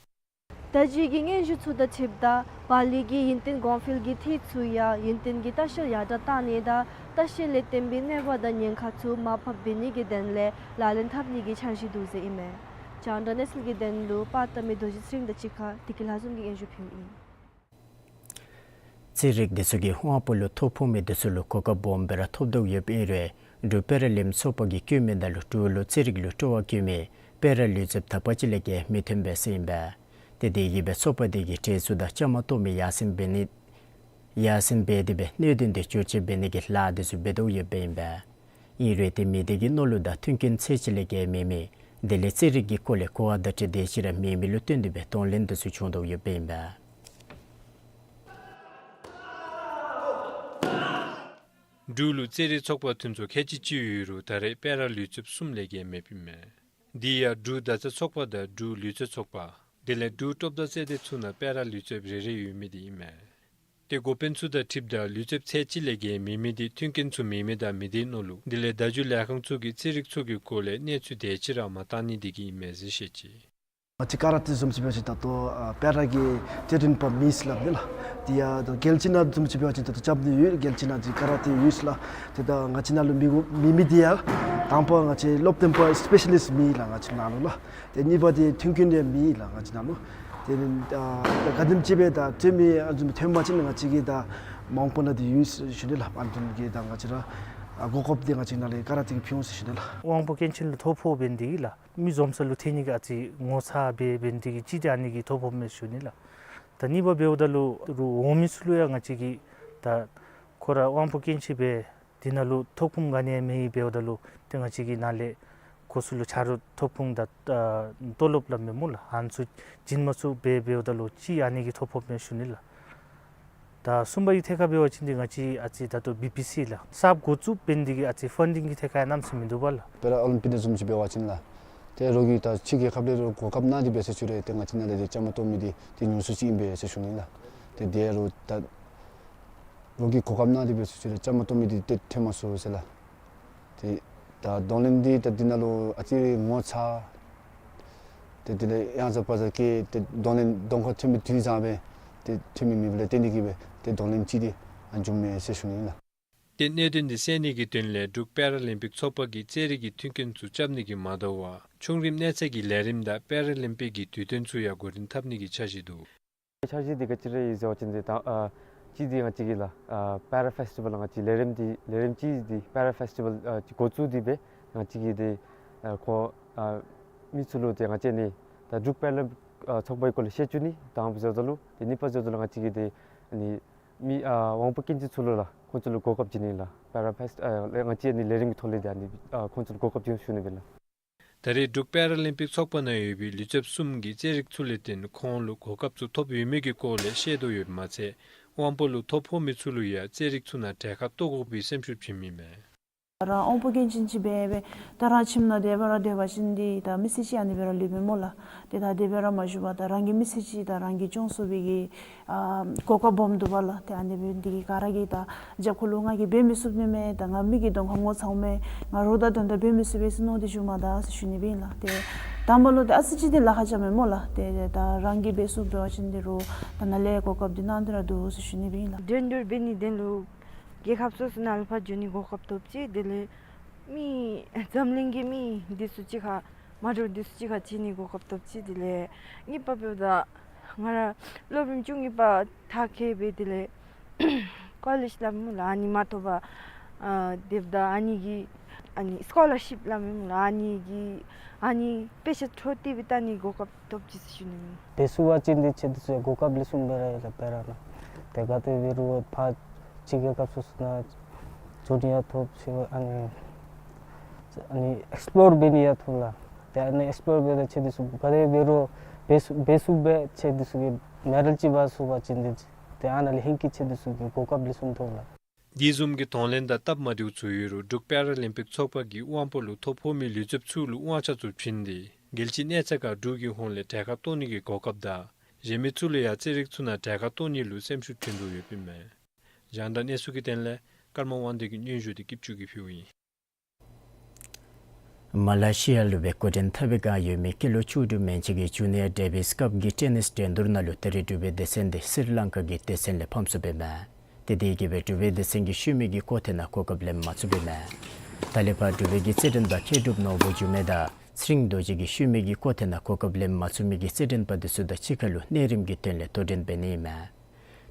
ད་ཅི་གི་སྙན་ཞུ་ཚུ་དང་འཁྲིལཝ་ད་བཱ་ལི་གིས་ཡུན་བརྟན་གོང་འཕེལ་གྱི་འཐུས་ཚུ་ཡང་ཡུན་བརྟན་གྱི་ལྟ་བཤལ་ཡར་དྲགས་གཏང་ནི་དང་ལྟ་བཤལ་ལས་བརྟེན་པའི་གནོད་པ་དང་ཉེན་ཁ་ཚུ་མར་ཕབ་འབད་ནི་གི་དོན་ལས་ལག་ལེན་འཐབ་ནི་གི་འཆར་གཞི་འདུག་ཟེར་ཨིན་མས། རྒྱང་བསྒྲགས་གནས་ཚུལ་གྱི་དོན་ལུ་པར་བཏབ་མི་རྡོ་རྗེ་ཚེ་རིང་དང་གཅིག་ཁར་བདེ་སྐྱིད་ལྷ་འཛོམས་ཀྱིས་སྙན་ཞུ་ཕུལཝ་ཨིན། རྩིས་རིག་འདི་ཚུ་གིས་དབང་པོ་ལུ་ཐོ་ཕོག་མི་འདི་ཚུ་ལུ་གོ་སྐབས་སྦོམ་སྦེ་ར་ཐོབ་དོ་ཡོདཔ་ཨིན་རུང་ འབྲུག་པེ་ར་ལིམ་ཚོགས་པ་གིས་བཀོད་མི་དང་ལུ་འབྲུག་ལུ་རྩེད་རིགས་ལུ་སྤྲོ་བ་བཀོད་མི་པེ་ར་ལུས་རྩལཔ་དག་པ་ཅིག་ལས་བརྒལ་མི་ཐོན་པས་ཟེར་ཨིན་པས། ཏེ་དེ་གིས་སྦེ་ཚོགས་པ་དེ་གིས་གྲལ་ཚུ་དང་བཅའ་མར་གཏོགས་མི་ཡར་སེང་འབད་ནི་ཡར་སེང་འབད་དེ་སྦེ་གནད་དོན་དེ་བཅོ་ཁ་འབད་ནི་གི་ལཱ་དེ་ཚུ་འབད་དོ་ཡོདཔ་ཨིན་པས། ཨིན་རུང་ཏེ་མི་དེ་གི་ནང་ལུ་ད་མཐུན་རྐྱེན་ཚད་ཅིག་ལས་བརྒལ་མེད་མི་དེ་ལས་རྩེད་རིགས་ཀྱི་སྐོར་ལས་གོ་བ་བརྡ་སྤྲོད་དེ་ཅིག་ར་མེད་མི་ལུ་བརྟེན་ཏེ་སྦེ་གདོང་ལེན་དེ་ཚུ་བྱུང་དོ་ཡོདཔ་ཨིན་པས། འབྲུག་ལུ་རྩེད་རིགས་ཚོགས་པ་ཐོན་ཚུ་ཁལ་གཅིག་ཅིག་ཡོད་རུང་ད་རེས་པེ་ར་ལུས་རྩལཔ་གསུམ་ལས་བརྒལ་མེདཔ་ཨིན་མས། དེ་ཡང་འབྲུག་མདའ་རྩེད་ཚོགས་པ་དང་འབྲུག་ལུས་རྩལ་ཚོགས་པ་དེ་ལས་འབྲུག་ཀྲོབ་མདའ་རྩེད་འདི་ཚུ་ནང་པེ་ར་ལུས་རྩལཔ་རེ་རེ་ཡོད་མི་དེ་ཨིན་མས། ཏེ་འགོ་དཔོན་ཚུ་དང་འཁྲིལཝ་ད་ལུས་རྩལཔ་ཚད་ཅིག་ལས་བརྒལ་མེད་མི་དེ་མཐུན་རྐྱེན་ཚུ་མེད་མི་དང་མི་སྡེའི་ནང་ལུ་དེ་ལས་བརྡ་བརྒྱུད་ལས་ཁང་ཚུ་གིས་རྩེད་རིགས་ཚུ་གི་སྐོར་ལས་གནས་ཚུལ་དེ་ཅིག་ར་མ་བཏང་ནི་དེ་གིས་ཨིན་མས་ཟེར་བཤད་ཅི། ང་བཅས་ཀ་ར་ཏེ་བཟུམ་ཅིག་འབད་བ་ཅིན་ད་ལྟོ་ཨ་པེ་ར་གི་རྩེད་འགྲན་པ་མེད་ཟེར་སླབ་ཨིན་ལགས། དེ་ཡང་ད་རྒྱལ་སྤྱི་ནང་བཟུམ་ཅིག་འབད་བ་ཅིན་ད་ལྟོ་རྐྱབ་ནི་ཡོད། རྒྱལ་སྤྱི་ནང་ཅིག་ཀ་ར་ཏེ་ཡོད་ཟེར་ལགས། ཏེ་ད་ང་བཅས་ནང་ལུ་མེད་དགོ་མེད་མི་དེ་ཡང་དང་པ་ང་བཅས་སློབ་སྟོན་པ་སི་པེ་ཤ་ལིསཊ་མེད་ལགས་ང་བཅས་ནང་ལུ་ལགས། ཏེ་གཉིས་པ་དེ་མཐུན་རྐྱེན་དེ་མེད་ལགས་ང་བཅས་ནང་ལུ། ཏེ་ཨ་ག་དེམ་ཅིག་སྦེ་ད་རྩེད་མི་ཨ་བཟུམ་ཐོན་པ་ཅིན་ང་བཅས་ཀྱིས་ད་མ་འོངས་པ་ནང་ཏེ་ཡོད་ཟེར་ཞུ་ནི་ལགས། ཨ་བཟུམ་གྱི་ད་ང་བཅས་ར་ཨ་གོ་སྐབས་དེ་ང་བཅས་ནང་ལས་ཀ་ར་ཏེ་གིས་ཕུལ་འོང་ཟེར་ཞུ་ནི་ལགས། དབང་པོ་སྐྱོན་ཅན་ལུ་ཐོ་ཕོག་འབད་ནི་དེ་གིས་ལགས། མི་འཛོམས་ས་ལུ་ཐོན་ནི་གི་ཨ་ཙི་ངོ་ཚ་སྦེ་འབད་ནི་དེ་གིས་གཅིག་དེ་ཨ་ནི་གིས་ཐོ་ཕོགཔ་མས་ཞུ་ནི་ལགས། ད་གཉིས་པ་འབདཝ་ད་ལུ་རུང་འོང་མི་ཚུ་ལུ་ཡང་ང་བཅས་ཀྱིས་ད་ཁོ་ར་དབང་པོ་སྐྱོན་ཅན་སྦེ་དེ་ནང་ལུ་ཐོབ་ཁུངས་ག་ནི་ཡང་མེད་འབདཝ་ད་ལུ་ཏེ་ང་བཅས་ཀྱིས་ནཱ་ལས་ཁོ་ཚུ་ལུ་ཆ་རོགས་ཐོབ་ཁུངས་དང་ཨ་ཏོ་ལོབ་སླབ་མས་སྨོ་ལགས། ཨ་ནི་ཚུ་བྱིན་མ་ཚུགས་སྦེ་འབདཝ་ད་ལུ་གཅིག་ཨ་ནི་གིས་ཐོ་ཕོགཔ་མས་ཞུ་ནི་ལགས། ད་གསུམ་པ་གི་ཐད་ཁར་འབད་བ་ཅིན་ཏེ་ང་བཅས་ཨ་ཙི་ད་ལྟོ་བི་བི་སི་ལགས་གསརཔ་འགོ་བཙུགས་འབད་ནི་དེ་གིས་ཨ་ཙི་ཕན་ཌིང་གི་ཐད་ཁར་ཡང་གནམ་མེད་ས་མེད་མིན་འདུག་པ་ལགས། པེ་ར་ཨོ་ལིམ་པིག་ནང་བཟུམ་ཅིག་འབད་བ་ཅིན་ལགས། ཏེ་རོགས་ཀྱིས་ད་ཕྱི་རྒྱལ་ཁབ་ལས་རོགས་གོ་སྐབས་གནང་སྟེ་འབད་ཟེར་ཞུ་རུང་ཏེ་ང་བཅས་ནཱ་ལས་ཏེ་བཅའ་མར་གཏོགས་མི་དེ་ཏེ་ཉུང་སུ་ཅིག་ཨིན་པས་ཟེར་ཞུ་ནི་ལགས། ཏེ་དེ་རུང་ད་རོགས་ཀྱིས་གོ་སྐབས་གནང་སྟེ་འབད་ཟེར་ཞུ་རུང་བཅའ་མར་གཏོགས་མི་དེ་ཏེ་ཐོན་མ་ཚུགས་ཟེར་ལགས། ཏེ་ད་གདོང་ལེན་འདི་ད་འདི་ནང་ལུ་ཨ་ཙི་ངོ་ཚ། ཏེ་དེ་ལས་ཡང་ཟ་བ་ཟ་གི་ཏེ་གདོང་ལེན་གདོང་ཁར་ཐོན་མི་དུས་བཟང་སྦེ་ཏེ་ཐོན་མི་མེད་པ་ལས་བརྟེན་ཏེ་གིས་སྦེ་ཏེ་གདོང་ལེན་ཅིག་ཏེ་ཨ་བྱུངམ་མས་ཟེར་ཞུ་ནི་ལགས། ཏེ་གནད་དོན་འདི་སེལ་ནི་གི་དོན་ལས་འབྲུག་པེ་ར་ལིམ་པིག་ཚོགས་པ་གིས་རྩེད་རིགས་ཀྱི་མཐུན་རྐྱེན་ཚུ་རྐྱབ་ནི་གི་མ་དོ་བར་ཆུང་རིམ་གནས་ཚད་ཀྱི་ལས་རིམ་དང་པེ་ར་ལིམ་པིག་གི་དུས་སྟོན་ཚུ་ཡང་འགོ་འདྲེན་འཐབ་ནི་གི་འཆར་གཞི་འདུག། འཆར་གཞི་འདི་ག་ཅི་ར་ཨིན་ཟེར་བ་ཅིན་ཏེ་ད་ཨ་གཅིག་འདི་ང་བཅས་ཀྱི་ལགས་ཨ་པེ་ར་ཕེསི་ཊི་བཱལ་ང་བཅས་ལས་རིམ་འདི་ལས་རིམ་གཅིག་འདི་པེ་ར་ཕེསི་ཊི་བཱལ་ཨ་འགོ་བཙུགས་ཏེ་སྦེ་ང་བཅས་ཀྱིས་ཏེ་ཨ་ཁོང་ཨ་མི་ཚུ་ལུ་ཏེ་ང་བཅས་ནི་ད་འབྲུག་པེ་ར་ལིམ་ཨ་ཚོགས་པའི་སྐོར་ལས་བཤད་བཅུག་ནི་དང་པ་ཟེརཝ་ད་ལུ་ཏེ་གཉིས་པ་ཟེརཝ་ད་ལུ་ང་བཅས་ཀྱིས་ཏེ་ནི་མི་ཨ་དབང་པོ་སྐྱོན་ཅན་ཚུ་ལུ་ལགས་ཁོང་ཚུ་ལུ་གོ་སྐབས་བྱིན་ནི་ལགས། པེ་ར་ཕེསི་ཊི་ཨ་ང་བཅས་ནི་ལས་རིམ་གྱི་ཐོག་ལས་ཏེ་ཨ་ནི་ཨ་ཁོང་ཚུ་ལུ་གོ་སྐབས་བྱིན་ཞུ་ནི་སྦེ་ལགས། ད་རེས་འབྲུག་པེ་ར་ལིམ་པིག་ཚོགས་པ་ནང་ཡོད་པའི་ལུས་རྩལཔ་གསུམ་གྱིས་རྩེད་རིགས་ཚུ་ལས་བརྟེན་ཁོང་ལུ་གོ་སྐབས་ཚུ་ཐོབ་ཡོད་མེད་ཀྱི་སྐོར་ལས་བཤད་དོ་ཡོདཔ་མ་ཚད་དབང་པོ་ལུ་ཐོ་ཕོག་མི་ཚུ་ལུ་ཡང་རྩེད་རིགས་ཚུ་ནང་གྲལ་ཁར་གཏོགས་དགོ་པའི་སེམས་ཤུགས་བྱིན་མི་མས། རང་དབང་པོ་སྐྱོན་ཅན་ཅིག་སྦེ་སྦེ་ད་རང་ཁྱིམ་ནང་དེ་སྦེ་ར་སྡོད་པ་ཅིན་འདི་ད་མི་ཚེ་གཅིག་ཨ་ནི་སྦེ་ར་ལུས་པས་སྨོ་ལགས། ཏེ་ད་དེ་སྦེ་ར་མ་བཞུགས་པར་ད་རང་གི་མི་ཚེ་གཅིག་ད་རང་གིས་སྐྱོང་ཚུགས་པའི་གི་ཨ་གོ་སྐབས་སྦོམ་འདུག་པ་ལགས། ཏེ་ཨ་ནི་སྦེ་འདི་གིས་ག་ར་གིས་ད་རྒྱབ་ཁ་ལུ་ང་གིས་འབད་མི་ཚུགས་ནི་མས། ད་ང་མི་གི་གདོང་ཁར་ངོ་ཚཝ་མས། ང་རོགས་དང་དོན་དག་འབད་མི་ཚུགས་པས་ཟེར་མནོ་སྟེ་བཞུགས་མ་ད་ཟེར་ཞུ་ནི་སྦེ་ཨིན་ལགས། ཏེ་དང་པ་ལུ་ཏེ་ཨ་ཙི་ཅིག་འདི་ལཱ་ཁག་རྐྱབ་མས་སྨོ་ལགས། ཏེ་ད་རང་གིས་འབད་ཚུགསཔ་འབད་བ་ཅིན་འདི་རུང་ད་ནཱ་ལས་གོ་སྐབས་འདི་གནང་སྟེ་ར་འདུག་ཟེར་ཞུ་ནི་སྦེ་ཨིན་ལགས། འགྲན་བསྡུར་འབད་ནི་དོན་ལུ་རྒྱལ་ཁབ་སོ་སོ་ནང་ལུ་ཕར་འགྱོ་ནི་གོ་སྐབས་ཐོབ་ཅི། དེ་ལས་མི་འཛམ་གླིང་གི་མི་འདི་ཚུ་གཅིག་ཁར་མ་འདྲཝ་འདི་ཚུ་གཅིག་ཁར་འཕྱད་ནི་གོ་སྐབས་ཐོབ་ཅི། དེ་ལས་གཉིས་པ་འབདཝ་ད་ང་ར་སློབ་རིམ་བཅུ་གཉིས་པ་མཐར་འཁྱོལ་སྦེ་དེ་ལས་ཀོ་ལེཇ་སླབ་སྨོ་ལགས་ཨ་ནི་མ་ཐོབ་པར་ཨ་སྡོདཔ་ད་ཨ་ནི་གི་ཨ་ནི་སི་ཀོ་ལར་ཤིཔ་སླབ་སྨོ་ལགས་ཨ་ནི་གི་ཨ་ནི་དཔེ་ཆ་འཕྲོ་མཐུད་སྦེ་བལྟ་ནི་གོ་སྐབས་ཐོབ་ཅི་ཟེར་ཞུ་ནི་ཨིན། འབད་ཚུགས་པ་ཅིན་འདི་ཁྱེད་འདི་ཚུ་གོ་སྐབས་ལེགས་ཤོམ་སྦེ་ར་ཡོད་ལགས། པེ་ར་ནང་ཏེ་ག་དེ་འབད་རུང་ཕར་ཕྱི་རྒྱལ་ཁབ་སོ་སོ་ནང་འགྱོ་ནི་ཡང་ཐོབ་ཅི། ཨ་ནི་ཨ་ནི་ཨེགསི་པོ་ལོར་འབད་ནི་ཡང་ཐོབ་ལགས། ཏེ་ཨ་ནི་ཨེགསི་པོ་ལོར་འབད་ད་ཁྱེད་འདི་ཚུ་ག་དེ་འབད་རུང་འབད་ཚུགས་འབད་ཚུགས་པས། ཁྱེད་འདི་ཚུ་གིས་མེ་ཌལ་ཅིག་འབག་ཚུགས་པ་ཅིན་འདི་ཏེ་ཨ་ནཱ་ལས་ཧེང་སྐལ་ཁྱེད་འདི་ཚུ་གིས་གོ་སྐབས་ལེགས་ཤོམ་ཐོབ་ལགས། དེ་བཟུམ་གྱི་གདོང་ལེན་དང་སྟབས་མ་བདེཝ་ཚུ་ཡོད་རུང་འབྲུག་པེ་ར་ལིམ་པིག་ཚོགས་པ་གིས་དབང་པོ་ལུ་ཐོ་ཕོག་མི་ལུས་རྩལཔ་ཚུ་ལུ་དབང་ཆ་ཚུ་བྱིན་ཏེ་རྒྱལ་སྤྱི་གནས་ཚད་ཁར་འབྲུག་གི་ཧོངས་ལས་གྲལ་ཁར་གཏོགས་ནི་གི་གོ་སྐབས་དང་གཞན་མི་ཚུ་ལུ་ཡང་རྩེད་རིགས་ཚུ་ནང་གྲལ་ཁར་གཏོགས་ནི་ལུ་སེམས་ཤུགས་བྱིན་དོ་ཡོདཔ་ཨིན་མས། རྒྱང་བསྒྲགས་གནས་ཚུལ་གྱི་དོན་ལས་ཀརྨ་དབང་འདུས་ཀྱི་སྙན་ཞུ་དེ་སྐྱིད་ཆུ་གིས་ཕུལཝ་ཨིན། མ་ལེ་ཤི་ཡ་ལུ་སྦེ་འགོ་འདྲེན་འཐབ་པའི་བསྒང་ཡོད་མི་སྐྱེས་ལོ་བཅུ་དྲུག་མན་ཆད་ཀྱི་ཇུ་ནི་ཡར་ཌེ་བིས་ཀབ་ཀྱི་ཊེ་ནིས་འགྲན་བསྡུར་ནང་ལུ་ད་རེས་འབྲུག་པའི་སྡེ་ཚན་དེ་སི་རི་ལང་ཀ་གི་སྡེ་ཚན་ལས་ཕམ་སོངམ་ཨིན་མས། ཏེ་དེ་གིས་སྦེ་འབྲུག་པའི་སྡེ་ཚན་གྱིས་ཤུལ་མའི་གི་སྐོར་ཐེངས་ནང་གོ་སྐབས་ལེན་མ་ཚུགསཔ་ཨིན་མས། ད་ལས་ཕར་འབྲུག་པའི་གི་རྩེད་འགྲན་པ་མཁས་གྲུབ་ནོར་བུ་འགྱུར་མེད་དང་ཚེ་རིང་རྡོ་རྗེ་གིས་ཤུལ་མའི་གི་སྐོར་ཐེངས་ནང་གོ་སྐབས་ལེན་མ་ཚུགས་མི་གི་རྩེད་འགྲན་པ་དེ་ཚུ་དང་གཅིག་ཁར་ལུ་གནས་རིམ་གྱི་དོན་ལས་དོ་འགྲན་འབད་ནི་ཨིན་མས།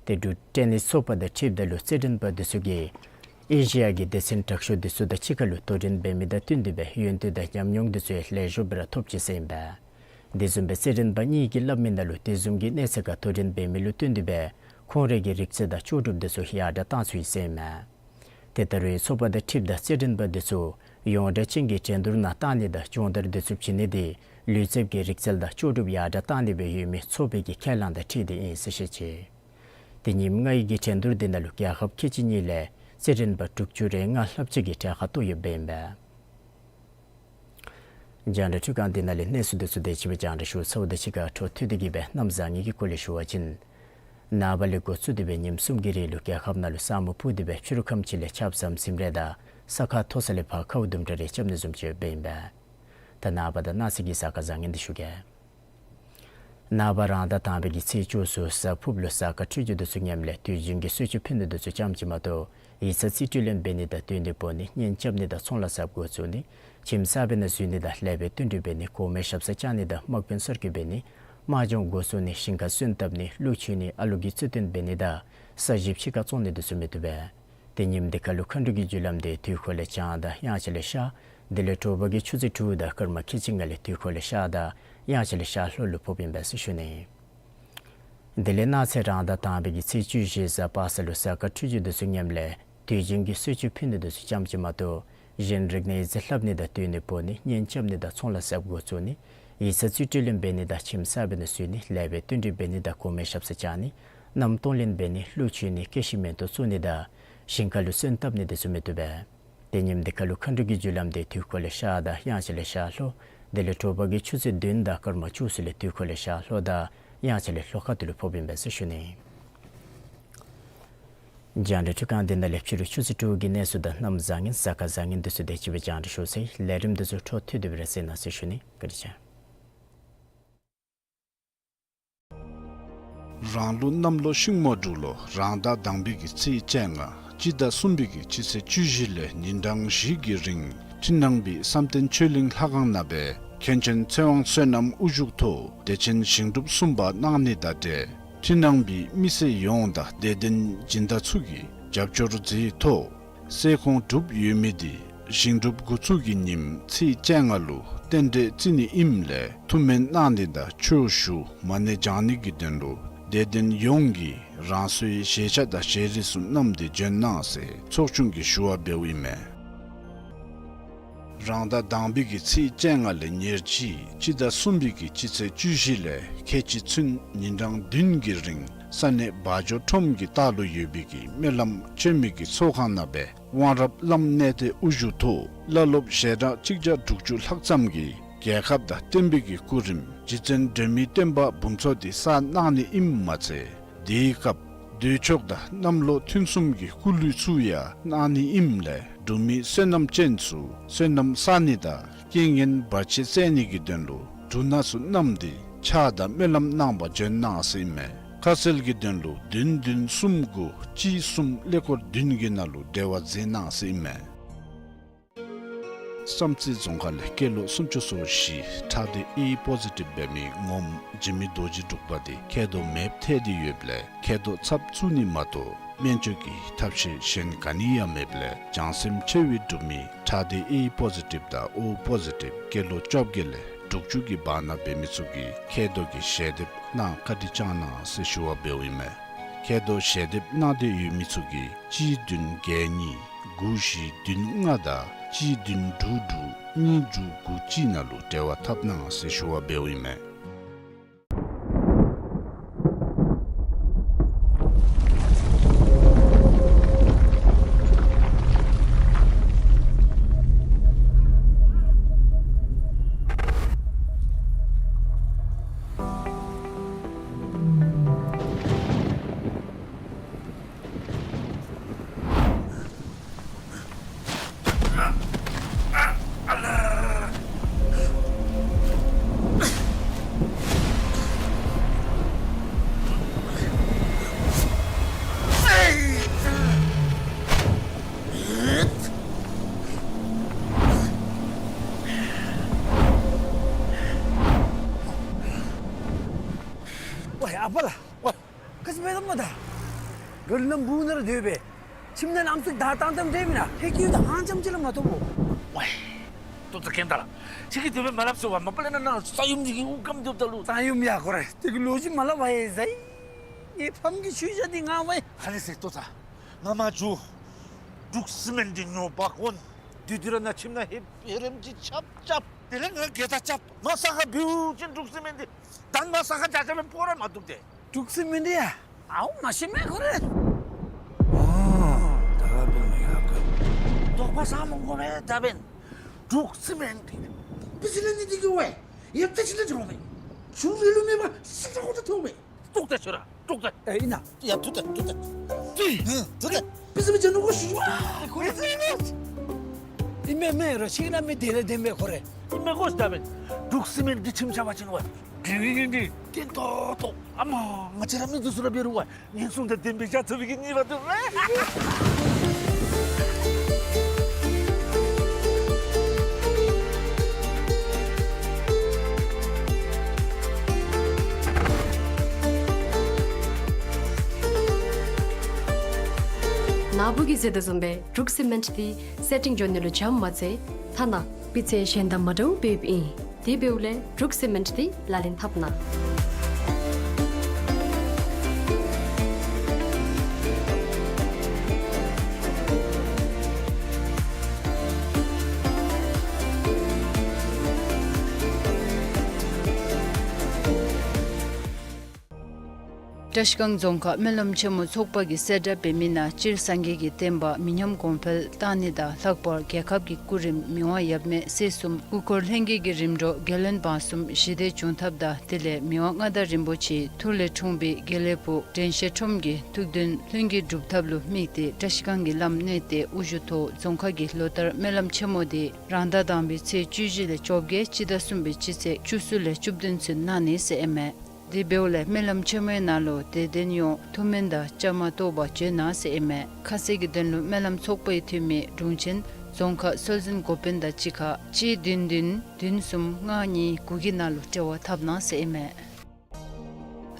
ཏེ་འབྲུག་ཊེ་ནིས་ཚོགས་པ་དང་འཁྲིལཝ་ད་ལུ་རྩེད་འགྲན་པ་དེ་ཚུ་གིས་ ཨེ་ཤི་ཡ་གི་སྡེ་ཚན་དྲག་ཤོས་འདི་ཚུ་དང་གཅིག་ཁར་ལུ་དོ་འགྲན་འབད་མི་དང་བསྟུན་ཏེ་སྦེ་ཡོན་ཏན་དང་ཉམས་མྱོང་འདི་ཚུ་ཡང་ལེགས་ཤོམ་སྦེ་ར་ཐོབ་ཅི་ཟེར་ཨིན་པས། དེ་བཟུམ་སྦེ་རྩེད་འགྲན་པ་གཉིས་ཀྱིས་སླབ་མི་ནང་ལུ་དེ་བཟུམ་གྱི་གནས་ཚད་ཁར་དོ་འགྲན་འབད་མི་ལུ་བསྟུན་ཏེ་སྦེ་ཁོང་རའི་གི་རིག་རྩལ་དང་ལྕོགས་གྲུབ་འདི་ཚུ་ཡར་དྲག་བཏང་ཚུགས་ཡི་ཟེར་ཨིན་མས། དེ་ལྟར་རུང་ཚོགས་པ་དང་འཁྲིལཝ་ད་རྩེད་འགྲན་པ་འདི་ཚུ་ཡོངས་གྲགས་ཅན་གྱི་འགྲན་བསྡུར་ནང་གཏང་ནི་དང་སྦྱོང་བརྡར་འདི་ཚུ་བྱིན་ནི་འདི་ལུས་རྩལ་གྱི་རིག་རྩལ་དང་ལྕོགས་གྲུབ་ཡར་དྲག་བཏང་ནི་སྦེ་ཡོད་མི་ཚོགས་པའི་གི་ཁས་བླངས་དང་འཁྲིལ་ཏེ་ཨིན་ཟེར་བཤད་ཅི། དེ་ཉིནམ་ལྔའི་གི་འགྲན་བསྡུར་འདི་ནང་ལུ་རྒྱལ་ཁབ་ཁལ་གཅིག་གཉིས་ལས་རྩེད་འགྲན་པ་དྲུག་ཅུ་རེ་ལྔ་ལྷགཔ་ཅིག་གིས་གྲལ་ཁར་གཏོགས་ཡོདཔ་ཨིན་པས། རྒྱང་བསྒྲགས་འཕྲུལ་ཁང་འདི་ནང་ལས་གནས་ཚུལ་འདི་ཚུ་དེ་ཅིག་སྦེ་རྒྱང་བསྒྲགས་ཞུ་ཚརཝ་དང་གཅིག་ཁར་འཕྲོ་མཐུད་དེ་གི་སྦེ་གནམ་བཟང་ངན་གྱི་སྐོར་ལས་ཞུ་བ་ཅིན། ནངས་པ་ལས་འགོ་བཙུགས་ཏེ་སྦེ་ཉིནམ་གསུམ་གྱི་རིང་ལུ་རྒྱལ་ཁབ་ནང་ལུ་ས་སྨུག་སྤུབས་ཏེ་སྦེ་ཕྱི་རུ་ཁམས་ཅིག་ལས་ཆརཔ་ཟམ་ཟིམ་རེ་དང་ས་ཁ་མཐོ་ས་ལས་ཕར་ཁཝ་དུམ་གྲ་རེ་རྐྱབ་ནི་བཟུམ་ཅིག་ཡོདཔ་ཨིན་པས། ད་ནངས་པ་དང་གནངས་ཚེ་གི་གཟའ་སྐར་བཟང་ངན་འདི་ཞུ་གེ། ནངས་པ་རང་ཟླ་དང་པའི་གི་ཚེས་བཅུ་གསུམ་གཟའ་ཕུརཔ་ལུ་གཟའ་སྐར་འཕྲོད་སྦྱོར་འདི་ཚུ་ཉམས་ལས་དུས་རྒྱུན་གྱི་གསོལ་མཆོད་ཕུལ་ནི་འདི་ཚུ་ཙམ་ཅིག་མ་གཏོགས་ཡིག་ཚང་རྩིས་སྤྲོད་ལེན་འབད་ནི་དང་སྡོད་གནས་སྤོ་ནི་གཉེན་རྐྱབ་ནི་དང་ཚོང་ལཱ་གསརཔ་འགོ་བཙུགས་ནི་ཁྱིམ་གསར་པའི་ནང་འཛུལ་ནི་དང་ལེགས་པའི་བསྟུན་གྲོས་འབད་ནི་གོང་མའི་ཞབས་སར་བཅར་ནི་དང་དམག་དཔོན་གསར་བསྐོ་འབད་ནི་དམག་སྦྱོང་འགོ་བཙུགས་ནི་ཞིང་ཁར་སོན་བཏབ་ནི་ཀླུ་མཆོད་ནི་ཨ་ལུ་གི་རྩོད་ལྡན་འབད་ནི་དང་ས་གཞི་ཕྱི་ཁར་བཙོང་ནི་འདི་ཚུ་མི་བཏུབ་པས། དེ་ཉིནམ་འདི་ཁར་ལུ་མཁའ་འགྲོ་གི་རྒྱུ་ལམ་འདི་དུས་འཁོར་ལས་བྱང་དང་དབྱངས་འཆར་ལས་ཤར། དེ་ལས་དྲོ་པ་གི་ཆུ་ཚོད་དྲུག་དང་སྐར་མ་ཁལ་གཅིག་ལྔ་ལས་དུས་འཁོར་ལས་ཤར་དང་དབྱངས་འཆར་ལས་ཤར་ལྷོ་ལུ་ཕོགཔ་ཨིན་པས་ཟེར་ཞུ་ནི། དེ་ལས་གནངས་ཚེ་རང་ཟླ་དང་པའི་གི་ཚེས་བཅུ་བཞི་གཟའ་པ་སངས་ལུ་གཟའ་སྐར་འཕྲོད་སྦྱོར་འདི་ཚུ་ཉམས་ལས་དུས་རྒྱུན་གྱི་གསོལ་མཆོད་ཕུལ་ནི་འདི་ཚུ་ཙམ་ཅིག་མ་གཏོགས་གཞན་རིག་གནས་ཡིག་རྩིས་ལྷབ་ནི་དང་སྡོད་གནས་སྤོ་ནི་གཉེན་རྐྱབ་ནི་དང་ཚོང་ལཱ་གསརཔ་འགོ་བཙུགས་ནི་ཡིག་ཚང་རྩིས་སྤྲོད་ལེན་འབད་ནི་དང་ཁྱིམ་གསར་པའི་ནང་འཛུལ་ནི་ལེགས་པའི་བསྟུན་གྲོས་འབད་ནི་དང་གོང་མའི་ཞབས་སར་བཅར་ནི་མནའམ་གཏོང་ལེན་འབད་ནི་ཀླུ་མཆོད་ནི་སྐྱེ་ཤི་མེན་ཏོག་བཙུགས་ནི་དང་ཞིང་ཁ་ལུ་སོན་བཏབ་ནི་འདི་ཚུ་མི་བཏུབ་པས། དེ་ཉིནམ་འདི་ཁར་ལུ་མཁའ་འགྲོ་གི་རྒྱུ་ལམ་འདི་དུས་འཁོར་ལས་ཤར་དང་དབྱངས་འཆར་ལས་ཤར་ལྷོ། དེ་ལས་དྲོ་པ་གི་ཆུ་ཚོད་བདུན་དང་སྐར་མ་བཅུ་གསུམ་ལས་དུས་འཁོར་ལས་ཤར་ལྷོ་དང་དབྱངས་འཆར་ལས་ལྷོ་ཁ་ཐུག་ལུ་ཕོགཔ་ཨིན་པས་ཟེར་ཞུ་ནི། རྒྱང་བསྒྲགས་འཕྲུལ་ཁང་འདི་ནང་ལས་ཕྱི་རུ་ཆུ་ཚོད་དྲུག་གི་གནས་ཚུལ་དང་གནམ་བཟང་ངན་གཟའ་སྐར་བཟང་ངན་འདི་ཚུ་དེ་ཅིག་སྦེ་རྒྱང་བསྒྲགས་ཞུ་ཚར་ཡི། ལས་རིམ་འདི་ཚུ་འཕྲོ་མཐུད་དེ་སྦེ་ར་གསན་གནང་ཟེར་ཞུ་ནི། བཀའ་དྲིན་ཆེ། རང་ལུགས་གནམ་ལོ་ཤིང་མོ་འབྲུག་ལོ་རང་ཟླ་དང་པའི་གི་ཚེས་བཅོ་ལྔ་སྤྱི་ཟླ་གསུམ་པའི་གི་སྤྱི་ཚེས་བཅུ་བཞི་ལས་ཉིན་གྲངས་བཞི་གི་རིང་འཕྲིན་ནང་པའི་བསམ་གཏན་ཆོས་གླིང་ལྷ་ཁང་ནང་སྦེ་མཁན་ཆེན་ཚེ་དབང་བསོད་ནམས་དབུ་བཞུགས་ཐོག་བདེ་ཆེན་ཞིང་སྒྲུབ་གསུམ་པ་གནང་ནི་དང་འབྲེལ་འཕྲིན་ནང་པའི་མི་སེར་ཡོངས་དང་དད་ལྡན་སྦྱིན་བདག་ཚུ་གིས་རྒྱབ་སྐྱོར་མཛད་ཐོག་སྲས་ཁོང་གྲུབ་ཡོད་མི་འདི་ཞིང་སྒྲུབ་འགོ་ཚུགས་ཀྱི་ཉིནམ་ཚེས་བཅོ་ལྔ་ལུ་རྟེན་འབྲེལ་བརྩི་ནི་ཨིནམ་ལས་ཐུགས་སྨོན་གནང་ནི་དང་ཆོས་ཞུ་མ་ཎི་བགྱང་ནི་གི་དོན་ལུ་དད་ལྡན་ཡོངས་ཀྱིས་རང་སོའི་ཞལ་ཆ་དང་ཞལ་རས་ཚུ་བསྣམས་ཏེ་འབྱོན་གནང་ཟེར་ཚོགས་ཆུང་གིས་ཞུ་བ་འབདཝ་ཨིན་མས། རང་ཟླ་དང་པའི་གི་ཚེས་བཅོ་ལྔ་ལས་ཉེར་གཅིག་སྤྱི་ཟླ་གསུམ་པའི་གི་སྤྱི་ཚེས་བཅུ་བཞི་ལས་ཁལ་གཅིག་ཚུན་ཉིན་གྲངས་བདུན་གྱི་རིང་ས་གནས་བ་ཇོ་ཁྲོམ་གྱི་ལྟག་ལུ་ཡོད་པའི་གི་སྨོན་ལམ་ཆེན་མོའི་གི་ཚོགས་ཁང་ནང་སྦེ་དབང་རབ་བླམ་གནས་བརྟན་དབུ་བཞུགས་ཐོག་བླ་སློབ་ཞལ་གྲངས་གཅིག་བརྒྱ་དྲུག་ཅུ་ལྷག་ཙམ་གྱིས་རྒྱལ་ཁབ་དང་བསྟན་པའི་གི་སྐུ་རིམ་རྗེ་བཙུན་སྒྲོལ་མའི་སྟོན་པ་འབུམ་ཚོགས་འདི་གསར་གནང་ནི་ཨིནམ་མ་ཚད་དེའི་སྐབས་འདོད་ཕྱོགས་དང་གནམ་ལོ་ཐུན་གསུམ་གྱི་སྐུ་གླུད་ཚུ་ཡང་གནང་ནི་ཨིནམ་ལས་འབྲུག་མི་བསོད་ནམས་ཅན་ཚུ་བསོད་ནམས་བསག་ནི་དང་རྐྱེན་ངན་བར་ཆད་སེལ་ནི་གི་དོན་ལུ་འབྲུ་སྣ་ཚུ་བསྣམས་ཏེ་ཕྱག་དང་སྨོན་ལམ་གནང་པར་འབྱོན་གནང་ཟེར་ཨིན་མས། ཁ་གསལ་གྱི་དོན་ལུ་བདུན་བདུན་གསུམ་དགུ་གཅིག་གསུམ་ཀླད་ཀོར་བདུན་གྱི་ནང་ལུ་འབྲེལ་བ་མཛད་གནང་ཟེར་ཨིན་མས། བསམ་རྩེ་རྫོང་ཁག་ལས་སྐྱེས་ལོ་སུམ་ཅུ་སོ་བཞི་ཁྲག་སྡེ་ཨེ་པོ་ཟི་ཊིབ་འབད་མི་ངོམ་འཇིགས་མེད་རྡོ་རྗེ་འབྲུག་པ་འདི་མཁལ་རྡོག་མེདཔ་ཐལ་ཏེ་ཡོདཔ་ལས་མཁལ་རྡོག་ཚབ་བཙུགས་ནི་མ་གཏོགས་སྨན་བཅོས་ཀྱི་ཐབས་ཤེས་གཞན་ག་ནི་ཡང་མེདཔ་ལས་བྱང་སེམས་ཆེ་བའི་འབྲུག་མི་ཁྲག་སྡེ་ཨེ་པོ་ཟི་ཊིབ་དང་ཨོ་པོ་ཟི་ཊིབ་སྐྱེས་ལོ་བཅོ་བརྒྱད་ལས་དྲུག་ཅུ་གི་བར་ན་འབད་མི་ཚུ་གིས་མཁལ་རྡོག་གི་ཞལ་འདེབས་གནང་བཀའ་དྲིན་བསྐྱང་གནང་ཟེར་ཞུ་བ་འབདཝ་ཨིན་མས། མཁལ་རྡོག་ཞལ་འདེབས་གནང་སྟེ་ཡོད་མི་ཚུ་གིས་གཅིག་བདུན་བརྒྱད་གཉིས་དགུ་བཞི་བདུན་ལྔ་དང་གཅིག་བདུན་དྲུག་དྲུག་གཉིས་དྲུག་དགུ་གཅིག་ནང་ལུ་འབྲེལ་བ་འཐབ་གནང་ཟེར་ཞུ་བ་འབདཝ་ཨིན་མས། ཝའི་ཨ་པ་ལགས། ཝའི། ག་ཅི་འབད་དོ་མས་ད། ག་ལུ་ནམ་བུ་ནང་ར་སྡོད་པས། ཁྱིམ་ནང་ལམ་ཚིག་བདའ་བཏང་བཏངམ་འདྲས་མེན་ན། ཧེ་ཀི་ཡུ་ད་ཧང་ཅམ་ཅིག་ལ་མ་ཐོབ་བོ། ཝའི། ཏོག་ཏོ་གན་ད་ར། ཁྱོད་ཀྱིས་དེ་སྦེ་མ་སླབ་ཟེར་བ། མ་པ་ལས་ན་ན་ས་ཡོམ་འདི་གིས་དབུགས་སྐམ་སྡོདཔ་ད་ལུ། ས་ཡོམ་ཡ་ཁོ་རེ། དེ་གི་ལོ་རྒྱུས་མ་སླབ་པ་ཡེ་ཟ་ཡི། ངེའི་ཕམ་གྱི་ཤུལ་བཞག་འདི་ང་ཝའི། ཧ་ལས་ཟེར་ཏོག་ཏོ། ང་མ་འགྱོ། འབྲུག་སི་མེནཊ་འདི་ཉོ་འབག་འོང་། དེ་དུས་ར་ནཱ་ཁྱིམ་ནང་ཧེ་ཧེ་རེམ་ཅིག་རྐྱབ་རྐྱབ། དེ་ལས་ང་གེ་ད་རྐྱབ། མ་ས་ཁར་འབུད་ཅིན་འབྲུག་སི་མེནཊ་འདི་ད་མ་ས་ཁར་འཇག་འཇག་སྦེ་སྤོ་ར་མ་བཏུབ་སྟེ། འབྲུག་སི་མེནཊ་ཡ། ཨའུ་མ་ཤེས་མས་ཁོ་རེ། ཨོ། ད་ག་འབད་མི་ཡ་ཁོ། དོགས་པ་ཟ་མི་དགོ་པས་ད་འབདན། འབྲུག་སི་མེནཊ་འདི་བི་ཟི་ལི་ནི་འདི་གིས་ཝའི་ཡབ་ཏེ་ཅིག་ལས་འགྱོ་མས། ཆུ་རེ་ལུ་མེད་པར་སི་ཏྲ་ཁོ་ཏ་ཐོབ་མས། ཏོག་ཏོ་ཤོད་ར་ཏོག་ཏོ། ཨེ་ཨིན་ན། ཡ་ཏོག་ཏོ་ཏོག་ཏོ། ཏི། ཧུམ་ཏོག་ཏོ། བི་ཟི་མི་ཅན་ནུ་གོ་ཤུ་ཤུ། ཨ་ཁོ་རེ་ཏི་ནུ། ཨིན་མས་མས་རོ་ཤིག་ན་མི་དེ་ལས་དེ་མས་ཁོ་རེ། ཨིན་མས་གོ་ཤ་ད་འབདན། འབྲུག་སི་མེནཊ་འདི་ཁྱིམ་ཆ་བ་ཅིན་ཝའི། དེ་རིང་འདི་གན་ཏོག་ཏོ། ཨ་མ་ང་བཅས་ར་མི་འདི་ཚུ་ར་འབད་རུང་ཝའི། ཉེན་སྲུང་དང་ལྡན་པའི་ཞག་ཚུ་བི་གི་ནི་བ་དུ་ནཱ་བུ་གིས་ཟེར་དོ་བཟུམ་སྦེ་འབྲུག་སི་མེནཊ་འདི་སེ་ཊིང་འགྱོ་ནི་ལུ་འཇམ་མ་ཚད་ཐ་ན་སྤུས་ཚད་གཞན་དང་མ་འདྲཝ་འབདཝ་ཨིན། དེ་འབདཝ་ལས་འབྲུག་སི་མེནཊ་འདི་ལག་ལེན་འཐབ་གནང་། བཀྲ་ཤིས་སྒང་རྫོང་ཁག་སྨོན་ལམ་ཆེན་མོ་ཚོགས་པ་གིས་གསལ་བསྒྲགས་འབད་མི་ནང་སྤྱིར་སངས་རྒྱས་ཀྱི་བསྟན་པ་མི་ཉམས་གོང་འཕེལ་གཏང་ནི་དང་ལྷག་པར་རྒྱལ་ཁབ་ཀྱི་སྐུ་རིམ་མི་དབང་ཡབ་མེས་སྲས་གསུམ་སྐུ་འཁོར་ལྷན་རྒྱས་ཀྱི་རིམ་གྲོ་རྒྱལ་བློན་འབངས་གསུམ་ཞི་བདེ་འབྱུང་ཐབས་དང་དེ་ལས་མི་དབང་མངའ་བདག་རིན་པོ་ཆེའི་ཐུགས་ལས་འཁྲུངས་པའི་དགེ་ལེགས་ཕུག་དྲན་ཤེས་ཁྲོམ་གྱི་ཐུགས་འདུན་ལྷུན་གྱིས་འགྲུབ་ཐབས་ལུ་དམིགས་ཏེ་བཀྲ་ཤིས་སྒང་གི་ལམ་གནས་ཏེ་དབུ་བཞུགས་ཐོག་རྫོང་ཁག་གི་ལོ་ལྟར་སྨོན་ལམ་ཆེན་མོ་དེ་རང་ཟླ་དང་པའི་ཚེས་བཅུ་བཞི་ལས་བཅོ་བརྒྱད་སྤྱི་ཟླ་གསུམ་པའི་སྤྱི་ཚེས་བཅུ་གསུམ་ལས་བཅུ་བདུན་ཚུན་གནང་ནི་ཟེར་ཨིན་མས། དེ་འབདཝ་ལས་སྨོན་ལམ་ཆེན་མོའི་ནང་ལུ་དད་ལྡན་ཡོངས་ཐུགས་སྨོན་དང་བཅའ་མར་གཏོགས་པར་བྱོན་གནང་ཟེར་ཨིན་མས། ཁ་གསལ་གྱི་དོན་ལུ་སྨོན་ལམ་ཚོགས་པའི་འཐུས་མི་དྲུང་ཆེན་རྫོང་ཁག་སྲོལ་འཛིན་འགོ་དཔོན་དང་གཅིག་ཁར་གཅིག་བདུན་བདུན་བདུན་གསུམ་ལྔ་གཉིས་དགུ་གི་ནང་ལུ་འབྲེལ་བ་འཐབ་གནང་ཟེར་ཨིན་མས།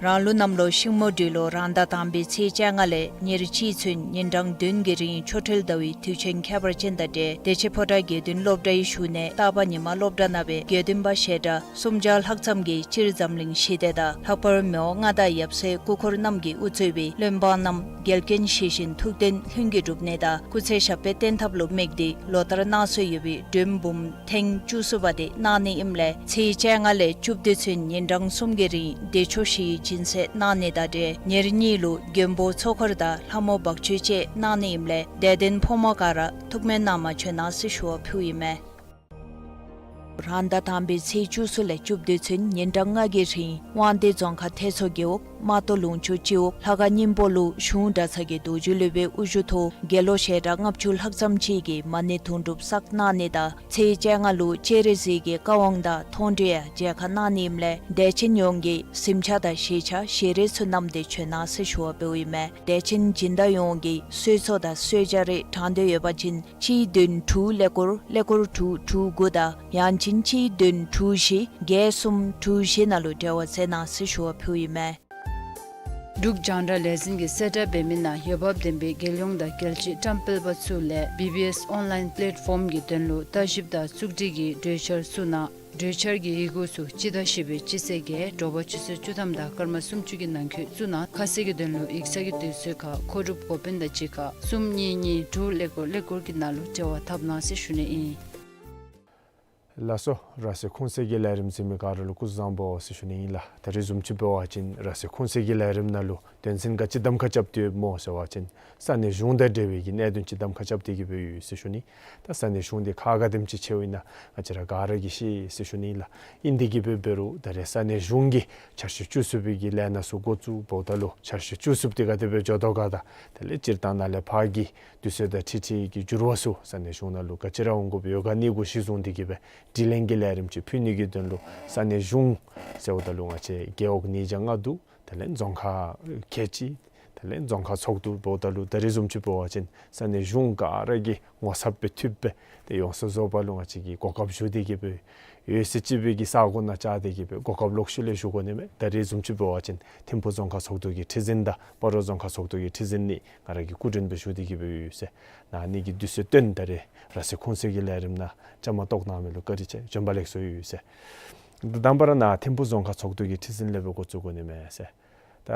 རང་ལུགས་གནམ་ལོ་ཤིང་མོ་སྦྲུལ་ལོ་རང་ཟླ་དང་པའི་ཚེས་བཅོ་ལྔ་ལས་ཉེར་གཅིག་ཚུན་ཉིན་གྲངས་བདུན་གྱི་རིང་ཆོ་འཕྲུལ་ཟླ་བའི་དུས་ཆེན་ཁྱད་པར་ཅན་དང་འབྲེལ་བདེ་ཆེན་ཕོ་བྲང་དགེ་འདུན་སློབ་གྲྭའི་བཞུགས་གནས་སྟག་པ་ཉི་མ་སློབ་གྲྭ་ནང་སྦེ་དགེ་འདུན་པ་ཞལ་གྲངས་སུམ་བརྒྱ་ལྷག་ཙམ་གྱིས་སྤྱིར་འཛམ་གླིང་ཞི་བདེ་དང་ལྷག་པར་མི་དབང་མངའ་བདག་ཡབ་སྲས་སྐུ་འཁོར་རྣམས་ཀྱིས་དབུ་གཙོས་པའི་བློན་འབངས་རྣམས་འགལ་རྐྱེན་ཞི་བཞིན་ཐུགས་དོན་ལྷུན་གྱིས་འགྲུབ་ནི་དང་སྐུ་ཚེ་ཞབས་པད་བརྟན་ཐབས་ལུ་དམིགས་ཏེ་ལོ་ལྟར་གནང་སྲོལ་ཡོད་པའི་སྒྲོལ་འབུམ་ཐེངས་བཅུ་གསུམ་པ་དེ་གནང་ནི་ཨིནམ་ལས་ཚེས་བཅོ་ལྔ་ལས་བཅུ་བདུན་ཚུན་ཉིན་གྲངས་གསུམ་གྱི་རིང་བདེ་མཆོག་ཞི་བའི་སྦྱིན་སྲེག་གནང་ནི་དང་འབྲེལ་ཉེར་གཉིས་ལུ་མགོན་པོ་ཚོགས་འཁོར་དང་ལྷ་མོ་འབག་བཅོལ་བཅས་གནང་ནི་ཨིནམ་ལས་དད་ལྡན་ཕོ་མོ་ག་ར་ཐུགས་སྨོན་གནང་མ་བྱོན་གནང་ཟེར་ཞུ་བ་ཕུལཝ་ཨིན་མས། རང་ཟླ་དང་པའི་ཚེས་བཅུ་གསུམ་ལས་བཅུ་བདུན་ཚུན་ཉིན་གྲངས་ལྔ་གི་རིང་དབང་འདུས་རྫོང་ཁག་ཐེད་མཚོ་རྒེད་འོག་རྨ་ཐོ་ལུང་ཕྱོགས་སྤྱི་འོག་ལྷ་ཁང་སྙིང་པོ་ལུ་གཞུང་གྲྭ་ཚང་གི་རྡོ་རྗེ་སློབ་དཔོན་དབུ་བཞུགས་ཐོག་དགེ་སློང་ཞལ་གྲངས་ལྔ་བཅུ་ལྷག་ཙམ་ཅིག་གིས་མ་ཎི་དུང་སྒྲུབ་བསགས་གནང་ནི་དང་ཚེས་བཅོ་ལྔ་ལུ་སྤྱན་རས་གཟིགས་ཀྱི་བཀའ་དབང་དང་མཐོང་གྲོལ་ཡང་མཇལ་ཁ་གནང་ནི་ཨིནམ་ལས་དད་ཅན་ཡོངས་ཀྱིས་གཟིམ་ཆས་དང་བཞེས་ཆས་ཞལ་རས་ཚུ་བསྣམས་ཏེ་བྱོན་གནང་ཟེར་ཞུ་བ་ཕུལཝ་ཨིན་མས། དད་ཅན་སྦྱིན་བདག་ཡོངས་ཀྱིས་གསོལ་ཚོགས་དང་གསོལ་ཇ་རེ་དྲང་འདོད་ཡོད་པ་ཅིན་གཅིག་བདུན་དྲུག་ཀླད་ཀོར་ཀླད་ཀོར་དྲུག་དྲུག་དགུ་དང་ཡང་ཅིན་གཅིག་བདུན་དྲུག་བཞི་བརྒྱད་གསུམ་དྲུག་བཞི་ནང་ལུ་འབྲེལ་བ་མཛད་གནང་ཟེར་ཞུ་བ་ཕུལཝ་ཨིན་མས། འབྲུག་རྒྱང་བསྒྲགས་ལས་འཛིན་གྱིས་གསལ་བསྒྲགས་འབད་མི་ནང་འོས་འབབ་ལྡན་པའི་རྒྱལ་ཡོངས་དང་རྒྱལ་སྤྱིའི་བཀྲམ་སྤེལ་པ་ཚུ་ལས་བི་བི་ཨེསི་ཨོན་ལའིན་པེ་ལེཊ་ཕོམ་གྱི་དོན་ལུ་བརྟག་ཞིབ་དང་བཙུགས་སྒྲིག་གི་གྲོས་འཆར་བཙུགས་གནང་། གྲོས་འཆར་གྱི་ཡི་གུ་ཚུ་སྤྱི་ཟླ་བཞི་པའི་སྤྱི་ཚེས་བརྒྱད་དྲོ་པ་ཆུ་ཚོད་བཅུ་ཐམ་དང་སྐར་མ་སུམ་ཅུ་གི་ནང་འཁོད་བཙུགས་གནང་། ཁ་གསལ་གྱི་དོན་ལུ་ཡིག་ཚང་གི་དུས་ཚོད་ཁར་མཁོ་སྒྲུབ་འགོ་དཔོན་དང་གཅིག་ཁར་གསུམ་གཉིས་གཉིས་དྲུག་ཀླད་ཀོར་ཀླད་ཀོར་གྱི་ནང་ལུ་འབྲེལ་བ་འཐབ་གནང་ཟེར་ཞུ་ནི་ཨིན། ལགས་སོ། ར་སའི་ཁུངས་གསལ་གྱི་ལས་རིམ་གཟིགས་མི་ག་ར་ལུ་སྐུ་གཟུགས་བཟང་པོ་ཟེར་ཞུ་ནི་ཨིན་ལགས། ད་རིས་བཟུམ་ཅིག་འབད་བ་ཅིན་ར་སའི་ཁུངས་གསལ་གྱི་ལས་རིམ་ནང་ལུ་དོན་ཚན་ག་ཅི་གདམ་ཁ་རྐྱབ་སྟེ་ཡོདཔ་སྨོ་ཟེར་བ་ཅིན་ས་གནས་གཞུང་དང་འབྲེལ་བའི་གི་གནད་དོན་ཅིག་གདམ་ཁ་རྐྱབ་སྟེ་གི་སྦེ་ཡོད་ཟེར་ཞུ་ནི། ད་ས་གནས་གཞུང་འདི་ཁག་ག་དེམ་ཅིག་ཆེཝ་ཨིན་ན་ང་བཅས་ར་ག་ར་གིས་ཤེས་ཟེར་ཞུ་ནི་ཨིན་ལགས། ཨིན་དེ་གི་སྦེ་འབད་རུང་ད་རེས་ས་གནས་གཞུང་གིས་འཆར་གཞི་བཅུ་གསུམ་པའི་གི་ལས་སྣ་ཚུ་འགོ་བཙུགས་འབདཝ་ད་ལུ་འཆར་གཞི་བཅུ་གསུམ་དེ་ག་དེ་སྦེ་འགྱོ་དོ་ག་དང་དེ་ལས་སྤྱིར་བཏང་ནཱ་ལས་ཕར་གྱི་དུས་ཚོད་དང་འཁྲིལ་འཁྲིལ་གྱི་འགྱུར་བ་ཚུ་ས་གནས་གཞུང་ནང་ལུ་ག་ཅི་ར་འོང་དགོཔ་ཡོད་ག་ནི་གུ་གཞི་བཟུང་སྟེ་གི་སྦེ་དྲི་ལན་གྱི་ལས་རིམ་ཅིག་ཕུལ་ནི་གི་དོན་ལུ་ས་གནས་གཞུང་ཟེརཝ་ད་ལུ་ང་བཅས་རྒེད་འོག་ཉིས་བརྒྱ་ལྔ་བཅུ་དེ་ལས་རྫོང་ཁག་ཁལ་གཅིག་དེ་ དེ་ལས་རྫོང་ཁག་ཚོགས་འདུ་འབདཝ་ད་ལུ་ད་རེས་བཟུམ་ཅིག་འབད་བ་ཅིན་ས་གནས་གཞུང་ག་ར་གིས་ངོ་ཚབ་སྦེ་འཐུས་སྦེ་ཏེ་ཡོངས་སུ་རྫོགས་པ་ལུ་ང་བཅས་ཀྱིས་གོ་སྐབས་ཞུ་སྟེ་གི་སྦེ་ཡོད་ཟེར། སྤྱི་པའི་གི་ས་གོ་ནང་བཅར་ཏེ་གི་སྦེ་གོ་སྐབས་ལོག་ཤུལ་ལས་ཞུ་དགོ་ནི་མས། ད་རེས་བཟུམ་ཅིག་འབད་བ་ཅིན་ཐིམ་ཕུག་རྫོང་ཁག་ཚོགས་འདུ་གི་ཁྲི་འཛིན་དང་སྤ་རོ་རྫོང་ཁག་ཚོགས་འདུ་གི་ཁྲི་འཛིན་གཉིས་ང་ར་གིས་སྐུ་མགྲོན་སྦེ་ཞུ་སྟེ་གི་སྦེ་ཡོད་ཟེར། ནཱ་ནི་གི་དུས་ཚོད་བཏོན་ད་རེས་ར་སེ་ཁུངས་སེ་གི་ལས་རིམ་ནང་བཅའ་མར་གཏོགས་གནང་མི་ལུ་བཀའ་དྲིན་ཆེ། བྱོན་པ་ལེགས་སོ་ཡོད་ཟེར། དང་པ་ར་ནཱ་ཐིམ་ཕུག་རྫོང་ཁག་ཚོགས་འདུ་གི་ཁྲི་འཛིན་ལས་སྦེ་འགོ་བཙུགས་དགོ་ནི་མས་ཟེར། ད་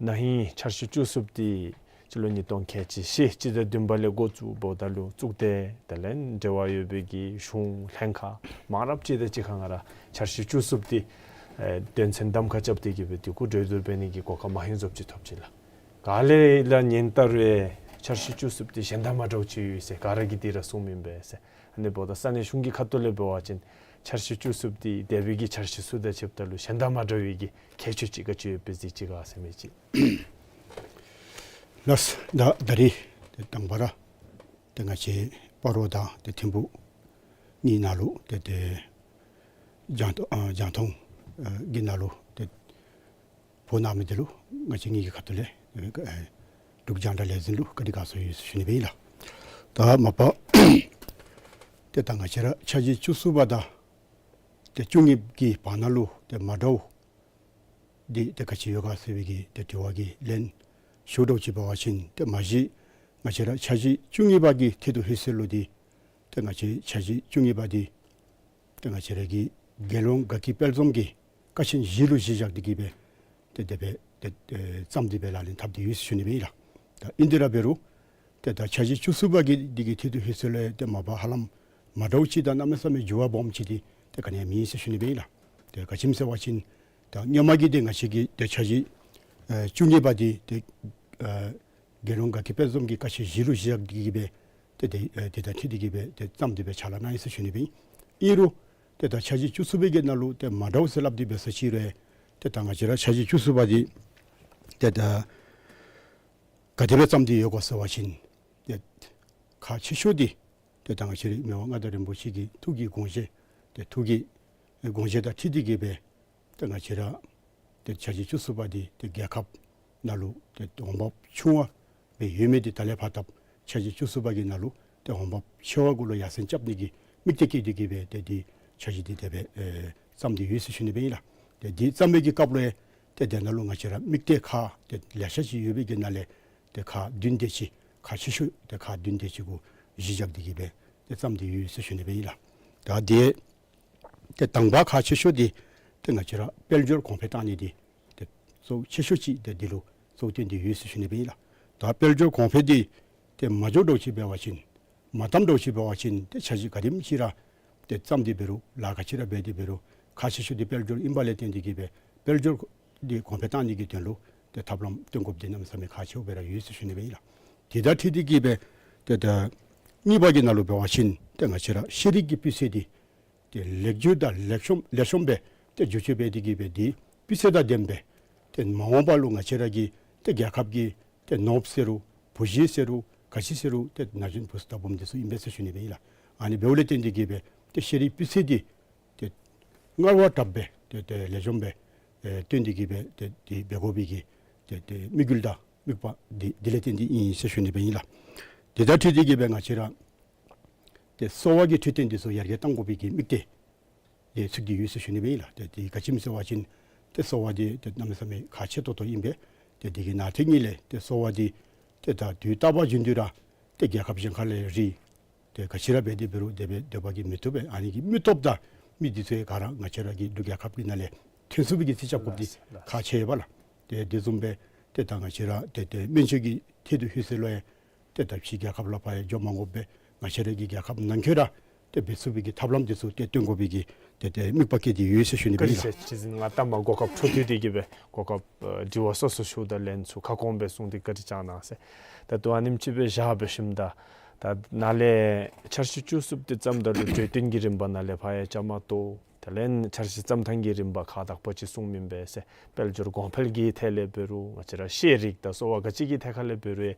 ན་ཧིང་འཆར་གཞི་བཅུ་གསུམ་འདི་སྤྱི་ལོ་ཉིས་སྟོང་ཁལ་གཅིག་བཞི་སྤྱི་ཟླ་བདུན་པ་ལས་འགོ་བཙུགས་འབདཝ་ད་ལུ་བཙུགས་ཏེ་དེ་ལས་འབྲེལ་བ་ཡོད་པའི་གི་གཞུང་ལྷན་ཁག་མང་རབས་ཅིག་དང་གཅིག་ཁར་ང་ར་འཆར་གཞི་བཅུ་གསུམ་འདི་ཨེ་དོན་ཚན་གདམ་ཁ་རྐྱབ་སྟེ་གི་སྦེ་འདི་གུ་གྲོས་བསྡུར་འབད་ནི་གི་གོ་སྐབས་མ་ཧེང་བཟུམ་ཅིག་ཐོབ་ཅི་ལགས། ག་ལས་ལགས་ཉིན་ལྟར་རེ་འཆར་གཞི་བཅུ་གསུམ་འདི་གཞན་དང་མ་འདྲཝ་ཅིག་ཡོད་ཟེར་ག་ར་གིས་འདི་ར་གསུངམ་ཨིན་པས་ཟེར། ཨ་ནི་འབདཝ་ད་ས་གནས་གཞུང་གི་ཁ་ཐུག་ལས་འབད་བ་ཅིན་འཆར་གཞི་བཅུ་གསུམ་འདི་འདས་པའི་གི་འཆར་གཞི་ཚུ་དང་ཕྱདཔ་ད་ལུ་གཞན་དང་མ་འདྲ་བའི་གི་ཁྱད་ཆོས་ཅིག་ག་ཅི་ཡོདཔ་སྦེ་གཟིགས་ཅི་ག་ཟེར་མི་ཅིག། ལགས། ད་ད་རིས་ཏེ་དང་པ་ར་ཏེ་ང་བཅས་སྤ་རོ་དང་ཏེ་ཐིམ་ཕུག་གཉིས་ནང་ལུ་ཏེ་ཏེ་རྒྱང་ཨ་རྒྱང་མཐོང་ཨ་གི་ནང་ལུ་ཏེ་འབོ་གནང་མི་འདི་ལུ་ང་བཅས་གཉིས་ཀྱི་ཁ་ཐུག་ལས་ཨེ་འབྲུག་རྒྱང་བསྒྲགས་ལས་འཛིན་ལུ་བཀའ་དྲིན་དགའ་ཚོར་ཡོད་ཟེར་ཞུ་ནི་སྦེ་ཨིན་ལགས། ད་མ་པ་ཏེ་ད་ང་བཅས་ར་འཆར་གཞི་བཅུ་གསུམ་པ་དང་ཏེ་བཅུ་གཉིས་པ་གི་བར་ན་ལུ་ཏེ་མ་འདྲཝ་འདི་ཏེ་ག་ཅི་ཡོད་ག་ཟེར་བའི་གི་ཏེ་དྲི་བ་གི་ལན་ཞུ་དོ་ཅིག་འབད་བ་ཅིན་ཏེ་མ་གཞི་ང་བཅས་ར་འཆར་གཞི་བཅུ་གཉིས་པ་གི་ཐད་དུ་ལྷོད་ཟེར་ལུ་འདི་ཏེ་ང་བཅས་འཆར་གཞི་བཅུ་གཉིས་པ་འདི་ཏེ་ང་བཅས་ར་གི་རྒྱལ་ཡོངས་དགའ་སྐྱིད་དཔལ་འཛོམས་ཀྱི་ཀ་ཆེན་བཞི་ལུ་གཞི་བཞག་སྟེ་གི་སྦེ་ཏེ་དེ་སྦེ་ཏེ་ཨེ་བརྩམས་ཏེ་སྦེ་ལག་ལེན་འཐབ་སྟེ་ཡོད་ཟེར་ཞུ་ནི་སྦེ་ཨིན་ལགས། ད་ཨིན་དེ་ར་འབད་རུང་ཏེ་ད་འཆར་གཞི་བཅུ་གསུམ་པ་གི་འདི་གི་ཐད་དུ་ལྷོད་ཟེར་ལུ་ཏེ་མ་པ་ཧ་ལམ་མ་འདྲཝ་ཅིག་དང་གནམ་མེད་ས་མེད་འགྱུར་བ་སྦོམ་ཅིག་འདི་ཏེ་ག་ནི་ཡང་མེད་ཟེར་ཞུ་ནི་སྦེ་ཨིན་ལགས། ཏེ་ག་ཅི་སྨོ་ཟེར་བ་ཅིན་ད་སྔོན་མ་གི་ཏེ་ང་བཅས་ཀྱི་ཏེ་འཆར་གཞི་ཨེ་བཅུ་གཉིས་པ་འདི་ཏེ་ཨེ་རྒྱལ་ཡོངས་དགའ་སྐྱིད་དཔལ་འཛོམས་ཀྱི་ཀ་ཆེན་བཞི་ལུ་གཞི་བཞག་སྟེ་གི་སྦེ་ཏེ་ཏེ་ཨེ་དེ་དང་འཁྲིལ་ཏེ་གི་སྦེ་ཏེ་བརྩམས་ཏེ་སྦེ་ཕྱག་ལཱ་གནང་ཡི་ཟེར་ཞུ་ནི་སྦེ་ཨིན། ཨིན་རུང་ཏེ་ད་འཆར་གཞི་བཅུ་གསུམ་པའི་གི་ནང་ལུ་ཏེ་མ་འདྲཝ་ཟེར་སླབ་སྟེ་འབད་ས་ཅིག་རུང་ཏེ་ད་ང་བཅས་ར་འཆར་གཞི་བཅུ་གསུམ་པ་འདི་ཏེ་ད་ག་དེ་སྦེ་བརྩམས་ཏེ་ཡོད་ག་ཟེར་བ་ཅིན་ཏེ་ཁག་ཆེ་ཤོས་འདི་ཏེ་ད་ང་བཅས་རའི་མི་དབང་མངའ་བདག་རིན་པོ་ཆེ་གི་ཐུགས་ཀྱི་དགོངས་བཞེད་ཏེ་ཐུགས་ཀྱི་དགོངས་བཞེད་དང་འཁྲིལ་ཏེ་གི་སྦེ་ཏེ་ང་བཅས་ར་ཏེ་འཆར་གཞི་བཅུ་གསུམ་པ་འདི་ཏེ་རྒྱལ་ཁབ་ནང་ལུ་ཏེ་འོང་འབབ་ཆུང་བ་སྦེ་ཡོད་མི་འདི་ད་ལས་ཕར་ད་འཆར་གཞི་བཅུ་གསུམ་པ་གི་ནང་ལུ་ཏེ་འོང་འབབ་ཆེ་བ་གུ་ལུ་ཡར་སེང་རྐྱབ་ནི་གི་དམིགས་གཏད་བསྐྱེད་དེ་གི་སྦེ་ཏེ་འདི་འཆར་གཞི་འདི་དེ་སྦེ་ཨེ་བརྩམས་ཏེ་ཡོད་ཟེར་ཞུ་ནི་སྦེ་ཨིན་ལགས། ཏེ་འདི་བརྩམས་པའི་གི་སྐབས་ལུ་ཡང་ཏེ་དེ་ནང་ལུ་ང་བཅས་ར་དམིགས་གཏད་ཁག་ཏེ་ལེ་ཤ་ཅིག་ཡོད་པའི་གི་ནང་ལས་ཏེ་ཁག་བདུན་དེ་ཅིག་ཁག་ཆེ་ཤོས་ཏེ་ཁག་བདུན་དེ་ཅིག་གུ་གཞི་བཞག་སྟེ་གི་སྦེ་ཏེ་བརྩམས་ཏེ་ཡོད་ཟེར་ཞུ་ནི་སྦེ་ཨིན་ལགས། ད་དེ་ཏེ་དང་པ་ཁག་ཆེ་ཤོས་འདི་ཏེ་ང་བཅས་ར་དཔལ་འབྱོར་གོང་འཕེལ་བཏང་ནི་འདི་ཏེ་གཙོ་བོ་ཆེ་ཤོས་ཅིག་ཏེ་འདི་ལུ་གཙོ་བོ་བཏོན་ཏེ་ཡོད་ཟེར་ཞུ་ནི་སྦེ་ཨིན་ལགས། ད་དཔལ་འབྱོར་གོང་འཕེལ་འདི་ཏེ་མ་འགྱོ་དོ་ཅིག་འབད་བ་ཅིན་མ་བཏང་དོ་ཅིག་འབད་བ་ཅིན་ཏེ་འཆར་གཞི་ག་དེམ་ཅིག་ར་ཏེ་བརྩམས་ཏེ་འབད་རུང་ལཱ་ག་ཅི་ར་འབད་དེ་འབད་རུང་ཁག་ཆེ་ཤོས་འདི་དཔལ་འབྱོར་ཨིནམ་ལས་བརྟེན་ཏེ་གི་སྦེ་དཔལ་འབྱོར་འདི་གོང་འཕེལ་བཏང་ནི་གི་དོན་ལུ་ཏེ་ཐབས་ལམ་སྟོན་དགོཔ་འདི་གནམ་མེད་ས་མེད་ཁག་ཆེཝ་སྦེ་ར་ཡོད་ཟེར་ཞུ་ནི་སྦེ་ཨིན་ལགས། དེ་དང་འཁྲིལ་ཏེ་གི་སྦེ་ཏེ་ད་གཉིས་པ་གི་ནང་ལུ་འབད་བ་ཅིན་ཏེ་ང་བཅས་ར་ཤེས་རིག་གི་སྤུས་ཚད་འདི་ཏེ་ལེགས་བཅོས་དང་ལེགས་ཤོམ་ལེགས་ཤོམ་སྦེ་ཏེ་བསྒྱུར་བཅོས་འབད་དེ་གི་སྦེ་འདི་སྤུས་ཚད་དང་ལྡནམ་སྦེ་ཏེ་མ་འོངས་པ་ལུ་ང་བཅས་ར་གི་ཏེ་རྒྱལ་ཁབ་ཀྱི་ཏེ་ནོར་བུ་ཟེར་རུང་བུ་གཞི་ཟེར་རུང་ག་ཅི་ཟེར་རུང་ཏེ་ན་གཞོན་བུ་ཚུ་དང་བུམོ་འདི་ཚུ་ཨིན་པས་ཟེར་ཞུ་ནི་སྦེ་ཨིན་ལགས། ཨ་ནི་འབདཝ་ལས་བརྟེན་ཏེ་གི་སྦེ་ཏེ་ཤེས་རིག་སྤུས་ཚད་འདི་ཏེ་སྔར་བ་དྲགཔ་སྦེ་ཏེ་ཏེ་ལེགས་ཤོམ་སྦེ་ཨེ་བཏོན་ཏེ་གི་སྦེ་ཏེ་འདི་འབད་དགོ་པའི་གི་ཏེ་ཏེ་དམིགས་ཡུལ་དང་དམིགས་པ་འདི་འདི་ལས་བརྟེན་ཏེ་ཨིན་ཟེར་ཞུ་ནི་སྦེ་ཨིན་ལགས། དེ་དང་འཁྲིལ་ཏེ་གི་སྦེ་ང་བཅས་ར་ཏེ་གསོ་བ་གི་འཕྲོད་བསྟེན་འདི་ཚུ་ཡར་རྒྱས་གཏང་དགོ་པའི་གི་དམིགས་གཏད་ཏེ་ཚུད་དེ་ཡོད་ཟེར་ཞུ་ནི་སྦེ་ཨིན་ལགས། ཏེ་འདི་ག་ཅི་སྨོ་ཟེར་བ་ཅིན་ཏེ་གསོ་བ་འདི་ཏེ་གནམ་མེད་ས་མེད་ཁག་ཆེ་ཏོག་ཏོ་ཨིན་པས། ཏེ་འདི་གི་ནང་དོན་ཉིད་ལས་ཏེ་གསོ་བ་འདི་ཏེ་ད་དུས་རྟག་པ་བཞིན་དུ་ར་ཏེ་རྒྱལ་ཁབ་གཞན་ཁ་ལས་རིགས་ཏེ་ག་ཅི་ར་འབད་དེ་འབད་རུང་དེ་སྦེ་སྡོད་པ་གིས་མི་བཏུབ་པས། ཨ་ནི་གི་མི་སྟོབས་དང་མི་འདི་ཚུ་ག་ར་ང་བཅས་ར་གི་འབྲུག་རྒྱལ་ཁབ་ཀྱི་ནང་ལས་ཐོན་ཚུགས་པའི་གི་རྩིས་རྐྱབ་དགོཔ་འདི་ཁག་ཆེ་བས་ལགས། ཏེ་དེ་བཟུམ་སྦེ་ཏེ་ད་ང་བཅས་ར་ཏེ་ཏེ་སྨན་བཅོས་ཀྱི་ཐད་དུ་ལྷོད་ཟེར་ལུ་ཡང་ཏེ་ད་ཕྱི་རྒྱལ་ཁབ་ལུ་ཕར་ཡང་འགྱོ་མ་དགོཔ་སྦེ་ང་བཅས་ར་གི་རྒྱལ་ཁབ་ནང་འཁོད་ར་ཏེ་འབད་ཚུགས་པའི་གི་ཐབས་ལམ་འདི་ཚུ་ཏེ་སྟོན་དགོ་པའི་གི་ཏེ་ཏེ་དམིགས་པ་བསྐྱེད་དེ་ཡོད་ཟེར་ཞུ་ནི་སྦེ་ཨིན་ལགས། བཀའ་དྲིན་ཆེ། ཁྲི་འཛིན་ང་ལྟ་མ་གོ་སྐབས་འཕྲོ་མཐུད་དེ་གི་སྦེ་གོ་སྐབས་ཨེ་དྲི་བ་སོ་སོ་ཞུཝ་ད་ལན་ཚུ་ཁ་སྐོང་སྦེ་གསུངས་ཏེ་བཀའ་དྲིན་བསྐྱང་གནང་ཟེར། ད་ལྟོ་ཨ་ནེམ་ཅིག་སྦེ་བཞག་འབད་ཞིནམ་ད་ད་ནཱ་ལས་འཆར་གཞི་བཅུ་གསུམ་འདི་བརྩམ་ད་ལུ་གྲོས་བསྟུན་གྱི་རིམ་པ་ནཱ་ལས་ཕར་ཡང་བཅའ་མར་གཏོགས། དེ་ལས་འཆར་གཞི་བརྩམ་ཐངས་ཀྱི་རིམ་པ་ཁག་དག་པ་ཅིག་གསུངམ་ཨིན་པས་ཟེར། དཔལ་འབྱོར་གོང་འཕེལ་གྱི་ཐད་ལས་འབད་རུང་ང་བཅས་ར་ཤེས་རིག་དང་གསོ་བ་ག་ཅི་གི་ཐད་ཁར་ལས་འབད་རུང་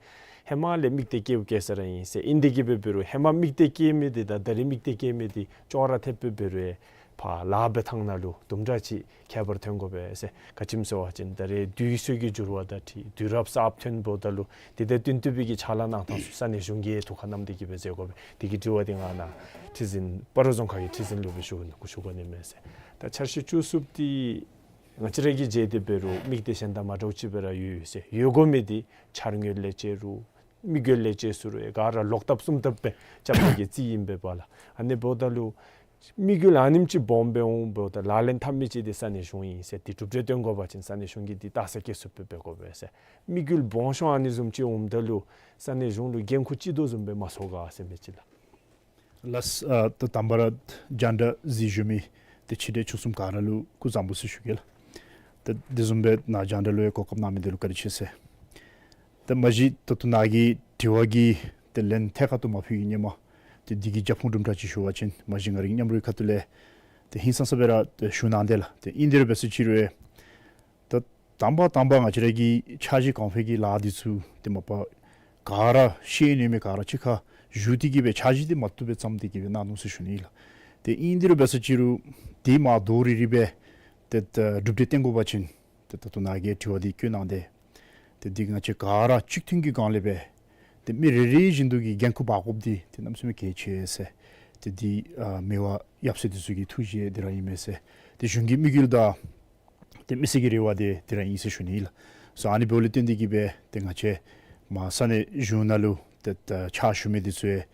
ཧེ་མ་ལས་དམིགས་གཏད་བསྐྱེདཔ་བསྐྱེད་ས་ར་ཨིན་ཟེར། ཨིན་དེ་གི་སྦེ་འབད་རུང་ཧེ་མ་དམིགས་གཏད་བསྐྱེད་མི་འདི་དང་ད་རིས་དམིགས་གཏད་བསྐྱེད་མི་འདི་ཅོག་ར་འཐདཔ་སྦེ་འབད་རུང་ ཕར་ལཱ་འབད་ཐངས་ནང་ལུ་དུམ་གྲ་ཅིག་ཁྱད་པར་ཐོན་དགོ་པས་ཟེར། ག་ཅི་སྨོ་ཟེར་བ་ཅིན་ད་རེས་དུས་ཚོད་ཀྱི་འགྱུར་བ་དང་འཁྲིལ་དུས་རབས་གསརཔ་ཐོན་འབདཝ་ད་ལུ་དེ་དང་བསྟུན་ཏེ་སྦེ་གི་ཕྱག་ལཱ་གནང་ཐངས་ཚུ་ས་གནས་གཞུང་གིས་ཐུགས་ཁར་བསྣམས་ཏེ་གི་སྦེ་མཛད་དགོ་པས། དེ་གི་དྲི་བ་འདི་ང་ནཱ་ཁྲི་འཛིན་སྤ་རོ་རྫོང་ཁག་གི་ཁྲི་འཛིན་ལུ་སྦེ་ཞུ་ཞུ་དགོ་ནི་མས་ཟེར། ད་འཆར་གཞི་བཅུ་གསུམ་འདི་ང་བཅས་ར་གིས་མཇལ་ཏེ་འབད་རུང་མིག་དང་གཞན་དང་མ་འདྲཝ་ཅིག་སྦེ་ར་ཡོད་ཡོད་ཟེར། ཡོད་དགོ་མི་འདི་འཆར་དངུལ་ལས་བཅད་རུང་དམིགས་ཡུལ་ལས་བཅད་ཟེར་རུང་ག་ར་ལོག་ལྟབ་གསུམ་ལྟབ་སྦེ་རྐྱབ་ནི་གི་རྩིས་ཨིན་པས་པ་ལགས། ཨ་ནི་འབདཝ་ད་ལུ་དམིགས་ཡུལ་ཨ་ནེམ་ཅིག་སྦོམ་སྦེ་འོང་འབདཝ་ད་ལག་ལེན་འཐབ་མི་ཅིག་འདི་ས་གནས་གཞུང་ཨིན་ཟེར། འདི་གྲུབ་འབྲས་སྟོན་དགོ་པ་ཅིན་ས་གནས་གཞུང་གིས་འདི་ལྟ་ས་སྐྱེལ་ཚུགསཔ་སྦེ་འབད་དགོ་པས་ཟེར། དམིགས་ཡུལ་སྦོམ་ཤོས་ཨ་ནི་བཟུམ་ཅིག་འོངམ་ད་ལུ་ས་གནས་གཞུང་ལུ་འགན་ཁུར་ཅིག་དོ་བཟུམ་སྦེ་མ་ཚོར་ག་ཟེར་མི་ཅིག་ལགས། ལགས། ཨ་ད་དང་པ་ར་རྒྱང་བསྒྲགས་གཟིགས་བཞུགས་མི་ཏེ་ཆེ་འབྲིང་ཆུང་གསུམ་ག་ར་ལུ་སྐུ་གཟུགས་བཟང་པོ་ཟེར་ཞུ་གེ་ལགས། ཏེ་དེ་བཟུམ་སྦེ་ནཱ་རྒྱང་བསྒྲགས་ལུ་ཡང་གོ་སྐབས་གནང་མི་འདི་ལུ་བཀའ་དྲིན་ཆེ་ཟེར། ཏེ་མ་གཞི་ད་ལྟོ་ནཱ་གི་དྲི་བ་གི་ཏེ་ལན་ཐད་ཀར་དུ་མ་ཕུལ་གྱི་ཧེ་མ་ཏེ་འདི་གི་རྒྱབ་ཁུངས་དུམ་གྲ་ཅིག་ཞུ་བ་ཅིན་མ་གཞི་ང་རའི་མཉམ་རོགས་ཁ་ཐུག་ལས་ཏེ་ཧིང་སངས་ས་སྦེ་ར་ཏེ་ཞུ་གནང་དེས་ལགས། ཏེ་ཨིན་དེ་རུང་འབད་ཟེར་ཅི་རུང་ད་དང་པ་དང་པ་ང་བཅས་ར་གི་འཆར་གཞི་གོང་འཕེལ་གྱི་ལཱ་འདི་ཚུ་ཏེ་མ་པ་ག་ར་ཤེས་ནི་མི་ག་ར་གཅིག་ཁར་བཞུགས་ཏེ་གི་སྦེ་འཆར་གཞི་འདི་མ་བཏུབ་སྦེ་བརྩམས་ཏེ་གི་སྦེ་གནང་ནུག་ཟེར་ཞུ་ནི་ལགས། ཏེ་ཨིན་དེ་རུང་འབད་ཟེར་ཅི་རུང་འདི་མ་དོ་རི་རི་སྦེ་ཏེ་ད་གྲུབ་འབྲས་བསྟན་དགོ་པ་ཅིན་ཏེ་ད་ལྟོ་ནཱ་གི་དྲི་བ་འདི་བཀོད་གནང་དེས། ཏེ་འདི་ང་བཅས་ག་ར་གཅིག་མཐུན་གྱི་སྒང་ལས་སྦེ་ཏེ་མི་རེ་རེ་བཞིན་དུ་གི་འགན་ཁུར་འབག་དགོཔ་འདི་ཏེ་གནམ་མེད་ས་མེད་གལ་ཆེ་ཟེར། ཏེ་འདི་ཨ་མི་དབང་ཡབ་སྲས་འདི་ཚུ་གི་ཐུགས་བཞེད་འདི་ར་ཨིན་མས་ཟེར། ཏེ་གཞུང་གི་དམིགས་ཡུལ་དང་ཏེ་མི་སེར་གྱི་རེ་བ་འདི་འདི་ར་ཨིན་ཟེར་ཞུ་ནི་ལགས། སོ་ཨ་ནི་འབདཝ་ལས་བརྟེན་ཏེ་གི་སྦེ་ཏེ་ང་བཅས་མར་ས་གནས་གཞུང་ནང་ལུ་ཏེ་ད་ཕྱག་ཞུ་མི་འདི་ཚུ་ཡང་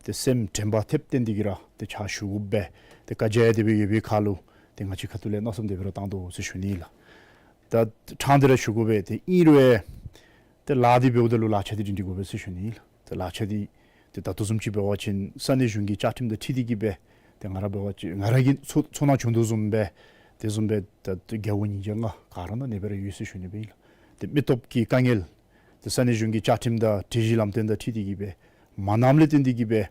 ཏེ་སེམས་དྲན་པ་ཐེབས་བརྟན་ཏེ་གི་ར་ཏེ་ཕྱག་ཞུ་དགོ་པས། ཏེ་བཀའ་རྒྱ་ཡང་དེ་སྦེ་ཡོད་པའི་ཁར་ལུ་ཏེ་ང་བཅས་ཁ་ཐུག་ལས་མནོ་བསམ་དེ་སྦེ་ར་བཏང་དོ་ཟེར་ཞུ་ནི་ལགས། ད་ཕྲང་སྟེ་ར་ཞུ་དགོ་པས། ཏེ་ཨིན་རུང་ཡང་ཏེ་ལཱ་འདི་འབདཝ་ད་ལུ་ལག་ཆ་འདི་སྒྲིང་སྒྲི་དགོ་པས་ཟེར་ཞུ་ནི་ལགས། ཏེ་ལག་ཆ་འདི་ཏེ་ད་ལྟོ་བཟུམ་ཅིག་འབད་བ་ཅིན་ས་གནས་གཞུང་གི་བཅའ་ཁྲིམས་དང་འཁྲིལ་ཏེ་གི་སྦེ་ཏེ་ང་ར་འབད་བ་ཅིན་ང་ར་གི་ཚོར་ཚོར་སྣང་བྱུང་དོ་བཟུམ་སྦེ་ཏེ་བཟུམ་སྦེ་ད་ཏེ་རྒྱལ་པོ་ཉིས་བརྒྱ་ལྔ་ག་ར་ནང་ཨ་ནེ་སྦེ་ར་ཡོད་ཟེར་ཞུ་ནི་སྦེ་ཨིན་ལགས། ཏེ་མི་སྟོབས་ཀྱི་དཀའ་ངལ་ཏེ་ས་གནས་གཞུང་གི་བཅའ་ཁྲིམས་དང་སྒྲིག་གཞི་ལམ་སྟོན་དང་འཁྲིལ་ཏེ་གི་སྦེ་མ་གནངམ་ལས་བརྟེན་ཏེ་གི་སྦེ་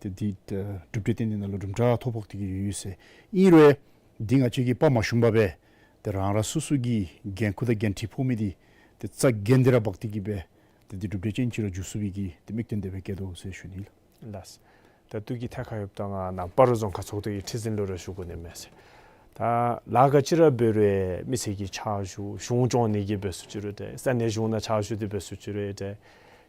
ཏེ་འདི་ད་གྲུབ་འབྲས་བསྟན་ཏེ་ནཱ་ལུ་གྲུབ་འབྲས་ཐོ་ཕོག་སྟེ་གི་ཡོད་ཟེར། ཨིན་རུང་འདི་ང་བཅས་ཀྱིས་དཔའ་མ་ཞུམ་པར་སྦེ་ཏེ་རང་རང་སོ་སོ་གི་འགན་ཁུར་དང་འགན་འཁྲི་ཕོག་མི་འདི་ཏེ་རྩ་འགེངས་ཏེ་ར་འབག་སྟེ་གི་སྦེ་ཏེ་འདི་གྲུབ་འབྲས་ཅན་ཅིག་ར་འགྱུར་ཚུགས་པའི་གི་ཏེ་དམིགས་དོན་དེ་སྦེ་བསྐྱེད་དོ་ཟེར་ཞུ་ནི་ལགས། ལགས། ད་འདི་གི་ཐད་ཁར་ཡོདཔ་ད་ང་ནཱ་སྤ་རོ་རྫོང་ཁག་ཚོགས་འདུ་གི་ཁྲི་འཛིན་ལུ་ར་ཞུ་དགོ་ནི་མས་ཟེར། ད་ལཱ་ག་ཅི་ར་འབད་རུང་མི་སེར་གྱི་ཕྱག་ཞུ་གཞུང་སྐྱོང་ནི་གི་འབད་ཟེར་ཅི་རུང་ཏེ་ས་གནས་གཞུང་ནང་ཕྱག་ཞུ་འདི་འབད་ཟེར་ཅི་རུང་ཏེ་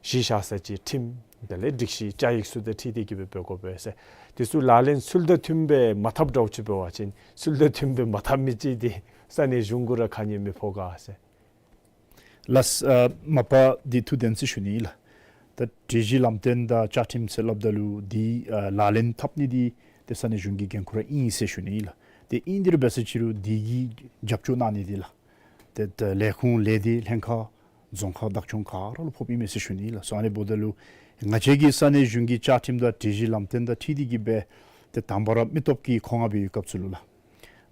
གཞི་བཞག་ས་ཅིག་ཁྲིམས་དེ་ལས་སྒྲིག་གཞི་བཅའ་ཡིག་ཚུ་དང་འཁྲིལ་ཏེ་གི་སྦེ་འབད་དགོ་པས་ཟེར། དེ་ཚུ་ལག་ལེན་ཚུལ་དང་མཐུནམ་སྦེ་མ་འཐབ་འདྲཝ་ཅིག་འབད་བ་ཅིན་ཚུལ་དང་མཐུནམ་སྦེ་མ་འཐབ་མི་ཅིག་འདི་ས་གནས་གཞུང་གུ་ར་ཁ་ཉན་མི་ཕོག་ག་ཟེར། ལགས། ཨ་མ་པ་འདི་ཐུགས་བདེན་ཟེར་ཞུ་ནི་ལགས། ད་སྒྲིག་གཞི་ལམ་སྟོན་དང་བཅའ་ཁྲིམས་ཟེར་སླབ་ད་ལུ་འདི་ཨ་ལག་ལེན་འཐབ་ནི་འདི་ཏེ་ས་གནས་གཞུང་གི་འགན་ཁུར་ར་ཨིན་ཟེར་ཞུ་ནི་ལགས། ཏེ་ཨིན་དེ་རུང་འབད་ཟེར་ཅི་རུང་འདི་གི་རྒྱབ་སྐྱོར་གནང་ནི་འདི་ལགས། ཏེ་ད་ལས་ཁུངས་ལས་སྡེ་ལྷན་ཁག་རྫོང་ཁག་བདག་སྐྱོང་ག་ར་ལུ་ཕོགཔ་ཨིན་མས་ཟེར་ཞུ་ནི་ལགས། སོ་ཨ་ནི་འབདཝ་ད་ལུ་ང་བཅས་ཀྱིས་ས་གནས་གཞུང་གི་བཅའ་ཁྲིམས་དང་སྒྲིག་གཞི་ལམ་སྟོན་དང་འཁྲིལ་ཏེ་གི་སྦེ་ཏེ་དང་པ་ར་མི་སྟོབས་ཀྱི་མཁོ་མངགས་སྦེ་ཡོད་སྐབས་སུ་ལུ་ལགས།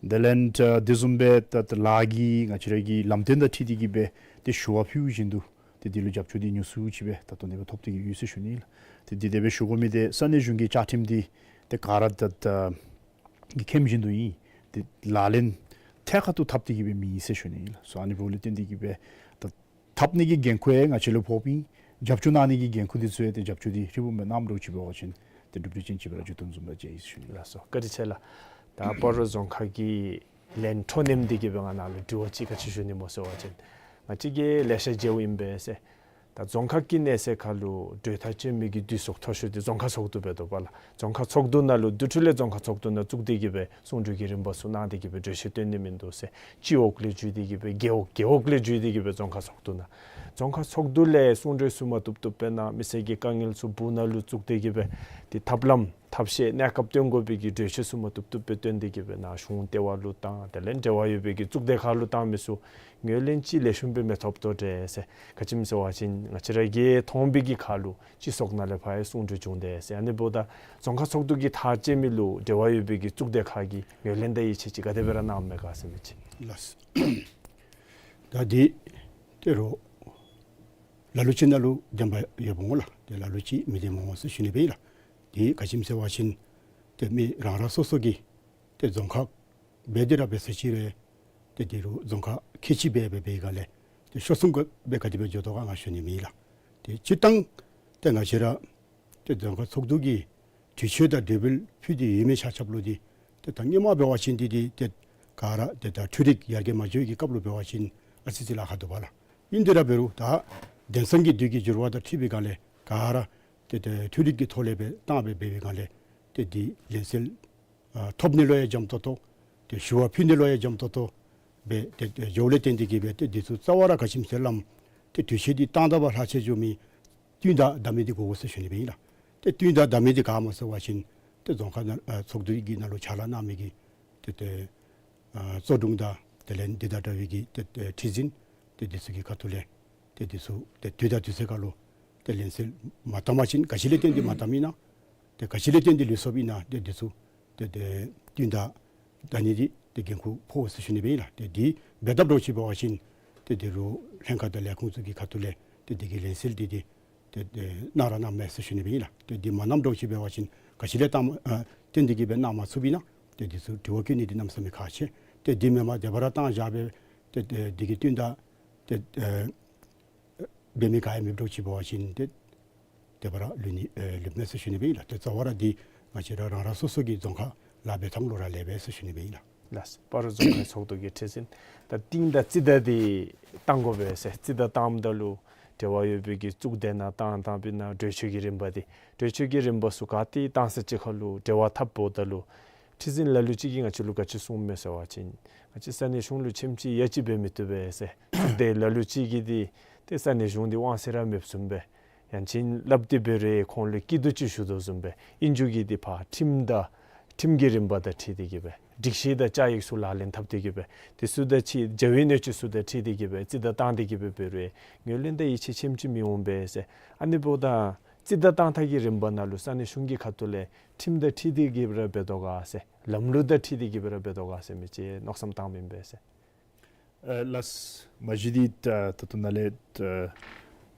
དེ་ལས་ད་དེ་བཟུམ་སྦེ་ད་ད་ལཱ་གི་ང་བཅས་ར་གི་ལམ་སྟོན་དང་འཁྲིལ་ཏེ་གི་སྦེ་ཏེ་ཞུ་བ་ཕུལཝ་བཞིན་དུ་ཏེ་འདི་ལུ་རྒྱབ་སྐྱོར་འདི་ཉུང་སུ་ཅིག་སྦེ་ད་ལྟོ་ནི་སྦེ་ཐོབ་སྟེ་གི་ཡོད་ཟེར་ཞུ་ནི་ལགས། ཏེ་འདི་དེ་སྦེ་ཞུ་དགོ་མི་འདི་ས་གནས་གཞུང་གི་བཅའ་ཁྲིམས་འདི་ཏེ་ག་ར་ད་ད་གི་ཁྲིམས་བཞིན་དུ་ཨིན། ཏེ་ལག་ལེན་ཐད་ཀར་དུ་འཐབ་སྟེ་གི་སྦེ་མེད་ཟེར་ཞུ་ནི་ལགས། སོ་ཨ་ནི་འབདཝ་ལས་བརྟེན་ཏེ་གི་སྦེ་ད་འཐབ་ནི་གི་འགན་ཁུར་ཡང་ང་བཅས་ལུ་ཕོགཔ་ཨིན། རྒྱབ་སྐྱོར་གནང་ནི་གི་འགན་ཁུར་འདི་ཚུ་ཡང་ཏེ་རྒྱབ་སྐྱོར་འདི་ཧྲིལ་བུམ་སྦེ་གནངམ་འདྲཝ་ཅིག་འབད་བ་ཅིན་ཏེ་གྲུབ་འབྲས་ཅན་ཅིག་སྦེ་ར་འགྱུར་དོ་བཟུམ་སྦེ་མཇལ་ཡི་ཟེར་ཞུ་ནི། ལགས་སོ། བཀའ་དྲིན་ཆེ་ལགས། ད་སྤ་རོ་རྫོང་ཁག་གི་ལན་འཕྲོ་མཉམ་འདི་གི་སྦེ་ང་ནཱ་ལུ་དྲི་བ་ཅིག་ག་ཅི་ཞུ་ནི་སྨོ་ཟེར་བ་ཅིན་ང་བཅས་ཀྱིས་ལེ་ཤ་མཇལཝ་ཨིན་པས་ཟེར། ད་རྫོང་ཁག་གི་གནས་ཚད་ཁར་ལུ་གྲོས་ཐག་བཅད་མི་གི་འདུས་ཚོགས་མཐོ་ཤོས་འདི་རྫོང་ཁག་ཚོགས་འདུ་འབད་དོ་པ་ལགས། རྫོང་ཁག་ཚོགས་འདུ་ནང་ལུ་དེ་འཕྲོ་ལས་རྫོང་ཁག་ཚོགས་འདུ་ནང་བཙུགས་ཏེ་གི་སྦེ་གསུང་གྲོས་ཀྱི་རིམ་པ་ཚུ་གནང་སྟེ་གི་སྦེ་གྲོས་ཆོད་བཏོན་ནི་མིན་འདུག་ཟེར། སྤྱི་འོག་ལས་བརྒྱུད་དེ་གི་སྦེ་རྒེད་འོག་རྒེད་འོག་ལས་བརྒྱུད་དེ་གི་སྦེ་རྫོང་ཁག་ཚོགས་འདུ་ནང་རྫོང་ཁག་ཚོགས་འདུ་ལས་གསུང་གྲོས་ཚུ་མ་བཏུབ་བཏུབ་སྦེ་གནང་། མི་སེར་གྱི་དཀའ་ངལ་ཚུ་སྦུག་ནང་ལུ་བཙུགས་ཏེ་གི་སྦེ་ཏེ་ཐབས་ལམ་ཐབས་ཤེས་གནས་སྐབས་སྟོན་དགོ་པའི་གི་གྲོས་ཆོད་ཚུ་མ་བཏུབ་བཏུབ་སྦེ་བཏོན་ཏེ་གི་སྦེ་ནཱ་གཞུང་ལྟེ་བ་ལུ་བཏང་དེ་ལས་འབྲེལ་བ་ཡོད་པའི་གི་གཙུག་སྡེ་ཁག་ལུ་བཏང་མི་ཚུ་ངོས་ལེན་ཅིག་ལེགས་ཤོམ་སྦེ་མི་ཐོབ་དོ་འདྲས་ཟེར། ག་ཅི་སྨོ་ཟེར་བ་ཅིན་ང་བཅས་ར་གིས་མཐོང་བའི་གི་ཁར་ལུ་སྤྱི་ཚོགས་ནང་ལས་ཕར་ཡང་གསུང་གྲོས་བྱུང་དེས་ཟེར། ཨ་ནི་འབདཝ་ད་རྫོང་ཁག་ཚོགས་འདུ་གི་ཐག་བཅད་མི་ལུ་འབྲེལ་བ་ཡོད་པའི་གི་གཙུག་སྡེ་ཁག་གིས་ངོས་ལེན་དང་ཡིད་ཆེས་ཅིག་ག་དེ་སྦེ་ར་གནངམ་མས་ག་ཟེར་མི་ཅིག། ལགས། ད་འདི་ཏེ་རོགས་ལ་ལུ་ཅིག་ནང་ལུ་བདེན་པ་ཡོདཔ་འོང་ལགས། ཏེ་ལ་ལུ་ཅིག་མི་བདེནམ་འོང་ཟེར་ཞུ་ནི་སྦེ་ལགས། ཏེ་ག་ཅི་སྨོ་ཟེར་བ་ཅིན་ཏེ་མི་རང་རང་སོ་སོ་གི་ཏེ་རྫོང་ཁག་འབད་དེ་ར་འབད་ཟེར་ཅི་རུང་ཏེ་འདི་རུ་རྫོང་ཁག་ཁལ་གཅིག་སྦེ་འབད་བའི་སྒང་ལས་ཏེ་ཤོག་གསུམ་ག་སྦེ་ག་དེ་སྦེ་འགྱོ་དོ་ག་ང་ཞུ་ནི་མེད་ལགས། ཏེ་སྤྱིར་བཏང་ཏེ་ང་བཅས་ར་ཏེ་རྫོང་ཁག་ཚོགས་འདུ་གི་དུས་ཆེན་དང་འབྲེལ་བའི་ཕུལ་ཏེ་ཡོད་མི་ཆ་ཁྱབ་ལུ་འདི་ ཏེ་ད་སྔོན་མ་འབད་བ་ཅིན་འདི་འདི་ཏེ་ག་ར་ཏེ་ད་འཕྲུལ་རིག་ཡར་རྒྱས་མ་འགྱོ་བའི་གི་སྐབས་ལུ་འབད་བ་ཅིན་ཨ་ཙི་ཙི་ལཱ་ཁག་འདུག་པ་ལགས། ཨིན་དེ་ར་འབད་རུང་ད་དེང་སང་གི་དུས་ཀྱི་འགྱུར་བ་དང་འཁྲིལ་བའི་སྒང་ལས་ག་ར་ཏེ་ཏེ་འཕྲུལ་རིག་གི་ཐོག་ལས་སྦེ་བཏང་སྦེ་འབད་བའི་སྒང་ལས་ཏེ་འདི་ལན་གསལ་ཨ་ཐོབ་ནི་ལུ་ཡང་འཇམ་ཏོང་ཏོ། ཏེ་ཞུ་བ་ཕུལ་ནི་ལུ་ཡང་འཇམ་ཏོང་ཏོ་སྦེ་ཏེ་ཏེ་འགྱོཝ་ལས་བརྟེན་ཏེ་གིས་སྦེ་ཏེ་འདི་ཚུ་རྩ་བ་ར་ག་ཅི་སྨོ་ཟེར་སླབ་ཏེ་དུས་ཆེན་འདི་བཏང་ད་པ་ལྷག་ཆད་འགྱོ་མི་བསྟུན་ཟླ་ཟླ་མེད་འདི་དགོ་དགོ་ཟེར་ཞུ་ནི་སྦེ་ཨིན་ལགས། ཏེ་བསྟུན་ཟླ་ཟླ་མེད་འདི་ག་སྨོ་ཟེར་བ་ཅིན་ཏེ་རྫོང་ཁག་ནང་ཨ་ཚོགས་འདུ་གི་ནང་ལུ་ཕྱག་ལཱ་གནང་མི་གི་ཏེ་ཏེ་ཨ་བཙོ་སྒྲུང་དང་དེ་ལས་འདི་དང་འདྲ་བའི་གི་ཏེ་ཏེ་ཁྲི་འཛིན་ཏེ་འདི་ཚུ་གི་ཁ་ཐུག་ལས་ཏེ་འདི་ཚུ་ཏེ་དུས་དང་དུས་ཚོད་ཁར་ལུ་ཏེ་ལན་གསལ་མ་བཏང་པ་ཅིན་ག་ཅི་ལས་བརྟེན་ཏེ་མ་བཏངམ་ཨིན་ན་ཏེ་ག་ཅི་ལས་བརྟེན་ཏེ་ལུས་སོཔ་ཨིན་ན་ཏེ་འདི་ཚུ་ཏེ་ཏེ་བསྟུན་ཟླ་ད་ནི་འདི་ཏེ་འགན་ཁུར་ཕོག་ཟེར་ཞུ་ནི་སྦེ་ཨིན་ལགས། ཏེ་འདི་འབད་དཔ་འདྲཝ་ཅིག་འབད་བ་ཅིན་ཏེ་འདི་རུ་ལྷན་ཁག་དང་ལས་ཁུངས་ཚུ་གི་ཁ་ཐུག་ལས་ཏེ་འདི་གི་ལན་གསལ་འདི་འདི་ཏེ་ཏེ་གནང་ར་གནངམ་མས་ཟེར་ཞུ་ནི་སྦེ་ཨིན་ལགས། ཏེ་འདི་མ་གནངམ་འདྲཝ་ཅིག་འབད་བ་ཅིན་ག་ཅི་ལས་བཏང་ཨ་བརྟེན་ཏེ་གིས་སྦེ་གནང་མ་ཚུགསཔ་ཨིན་ན་ཏེ་འདི་ཚུ་དྲི་བ་བཀོད་ནི་འདི་གནམ་མེད་ས་མེད་ཁག་ཆེ། ཏེ་འདི་མེན་པར་དེ་སྦེ་ར་བཏང་བཞག་སྦེ་ཏེ་ཏེ་འདི་གི་བསྟུན་ཟླ་ཏེ་ཨེ་འབད་མི་ག་ཡང་མེདཔ་འདྲཝ་ཅིག་འབད་བ་ཅིན་ཏེ་དེ་སྦེ་ར་ལུས་ནི་ཨེ་ལུསཔ་མས་ཟེར་ཞུ་ནི་སྦེ་ཨིན་ལགས། ཏེ་རྩ་བ་ར་འདི་ང་བཅས་ར་རང་རང་སོ་སོ་གི་རྫོང་ཁག་ལཱ་འབད་ཐངས་ལུ་ར་ལས་པས་ཟེར་ཞུ་ནི་སྦེ་ཨིན་ལགས། ལགས། སྤ་རོ་རྫོང་ཁག་ཚོགས་འདུ་གི་ཁྲི་འཛིན། ད་བསྟུན་ཟླ་རྩིས་ཟླ་འདི་བཏང་དགོ་པས་ཟེར། རྩིས་ཟླ་བཏངམ་ད་ལུ་འབྲེལ་བ་ཡོད་པའི་གི་གཙུག་སྡེ་ནང་བཏང་བཏངམ་ཨིན་ན་གྲོས་ཆོད་ཀྱི་རིམ་པ་འདི་གྲོས་ཆོད་ཀྱི་རིམ་པ་ཚུ་ག་ཏེ་བཏང་ས་ཅིག་ཁར་ལུ་འབྲེལ་བ་འཐབ་འབདཝ་ད་ལུ་ཁྲི་འཛིན་ལ་ལུ་ཅིག་གིས་ང་བཅས་ལུ་ག་ཅི་གསུངམ་མས་ཟེར་བ་ཅིན་ང་བཅས་ས་གནས་གཞུང་ལུ་ཆེམ་ཅིག་ཡ་ཅིག་འབད་མི་བཏུབ་པས་ཟེར། གཙུག་སྡེ་ལ་ལུ་ཅིག་གིས་འདི་ཏེ་ས་གནས་གཞུང་འདི་དབང་ཚད་ར་མེདཔ་བཟུམ་སྦེ་ཡང་ཅིན་སླབ་སྟེ་འབད་རུང་ཁོང་ལུ་སྐྱིད་སྡུག་ཅིག་ཞུ་དོ་བཟུམ་སྦེ་ཨིན་རུང་གི་འདི་ཕར་ཁྲིམས་དང་ཁྲིམས་ཀྱི་རིམ་པ་དང་འཁྲིལ་ཏེ་གིས་སྦེ་སྒྲིག་གཞི་དང་བཅའ་ཡིག་ཚུ་ལག་ལེན་འཐབ་སྟེ་གིས་སྦེ་དེ་ཚུ་དང་འཁྲིལ་འཇའ་ཝེ་གནོད་འཚེ་ཚུ་དང་འཁྲིལ་ཏེ་གིས་སྦེ་རྩིས་ཟླ་བཏང་སྟེ་གིས་སྦེ་འབད་རུང་ངོས་ལེན་དང་ཡིད་ཆེས་ཆེམ་ཅིག་མི་འོང་པས་ཟེར། ཨ་ནི་འབདཝ་ད་རྩིས་ཟླ་བཏང་ཐངས་ཀྱི་རིམ་པ་ནང་ལུ་ས་གནས་གཞུང་གི་ཁ་ཐུག་ལས་ཁྲིམས་དང་འཁྲིལ་ཏེ་གིས་སྦེ་ར་འབད་དོ་ག་ཟེར་ལམ་ལུགས་དང་འཁྲིལ་ཏེ་གིས་སྦེ་ར་འབད་དོ་ག་ཟེར་མི་ཅིག་མནོ་བསམ་བཏངམ་ཨིན་པས་ཟེར། ཨ་ལགས། མ་གཞི་འདི་ད་ད་ལྟོ་ནཱ་ལས་ཨ་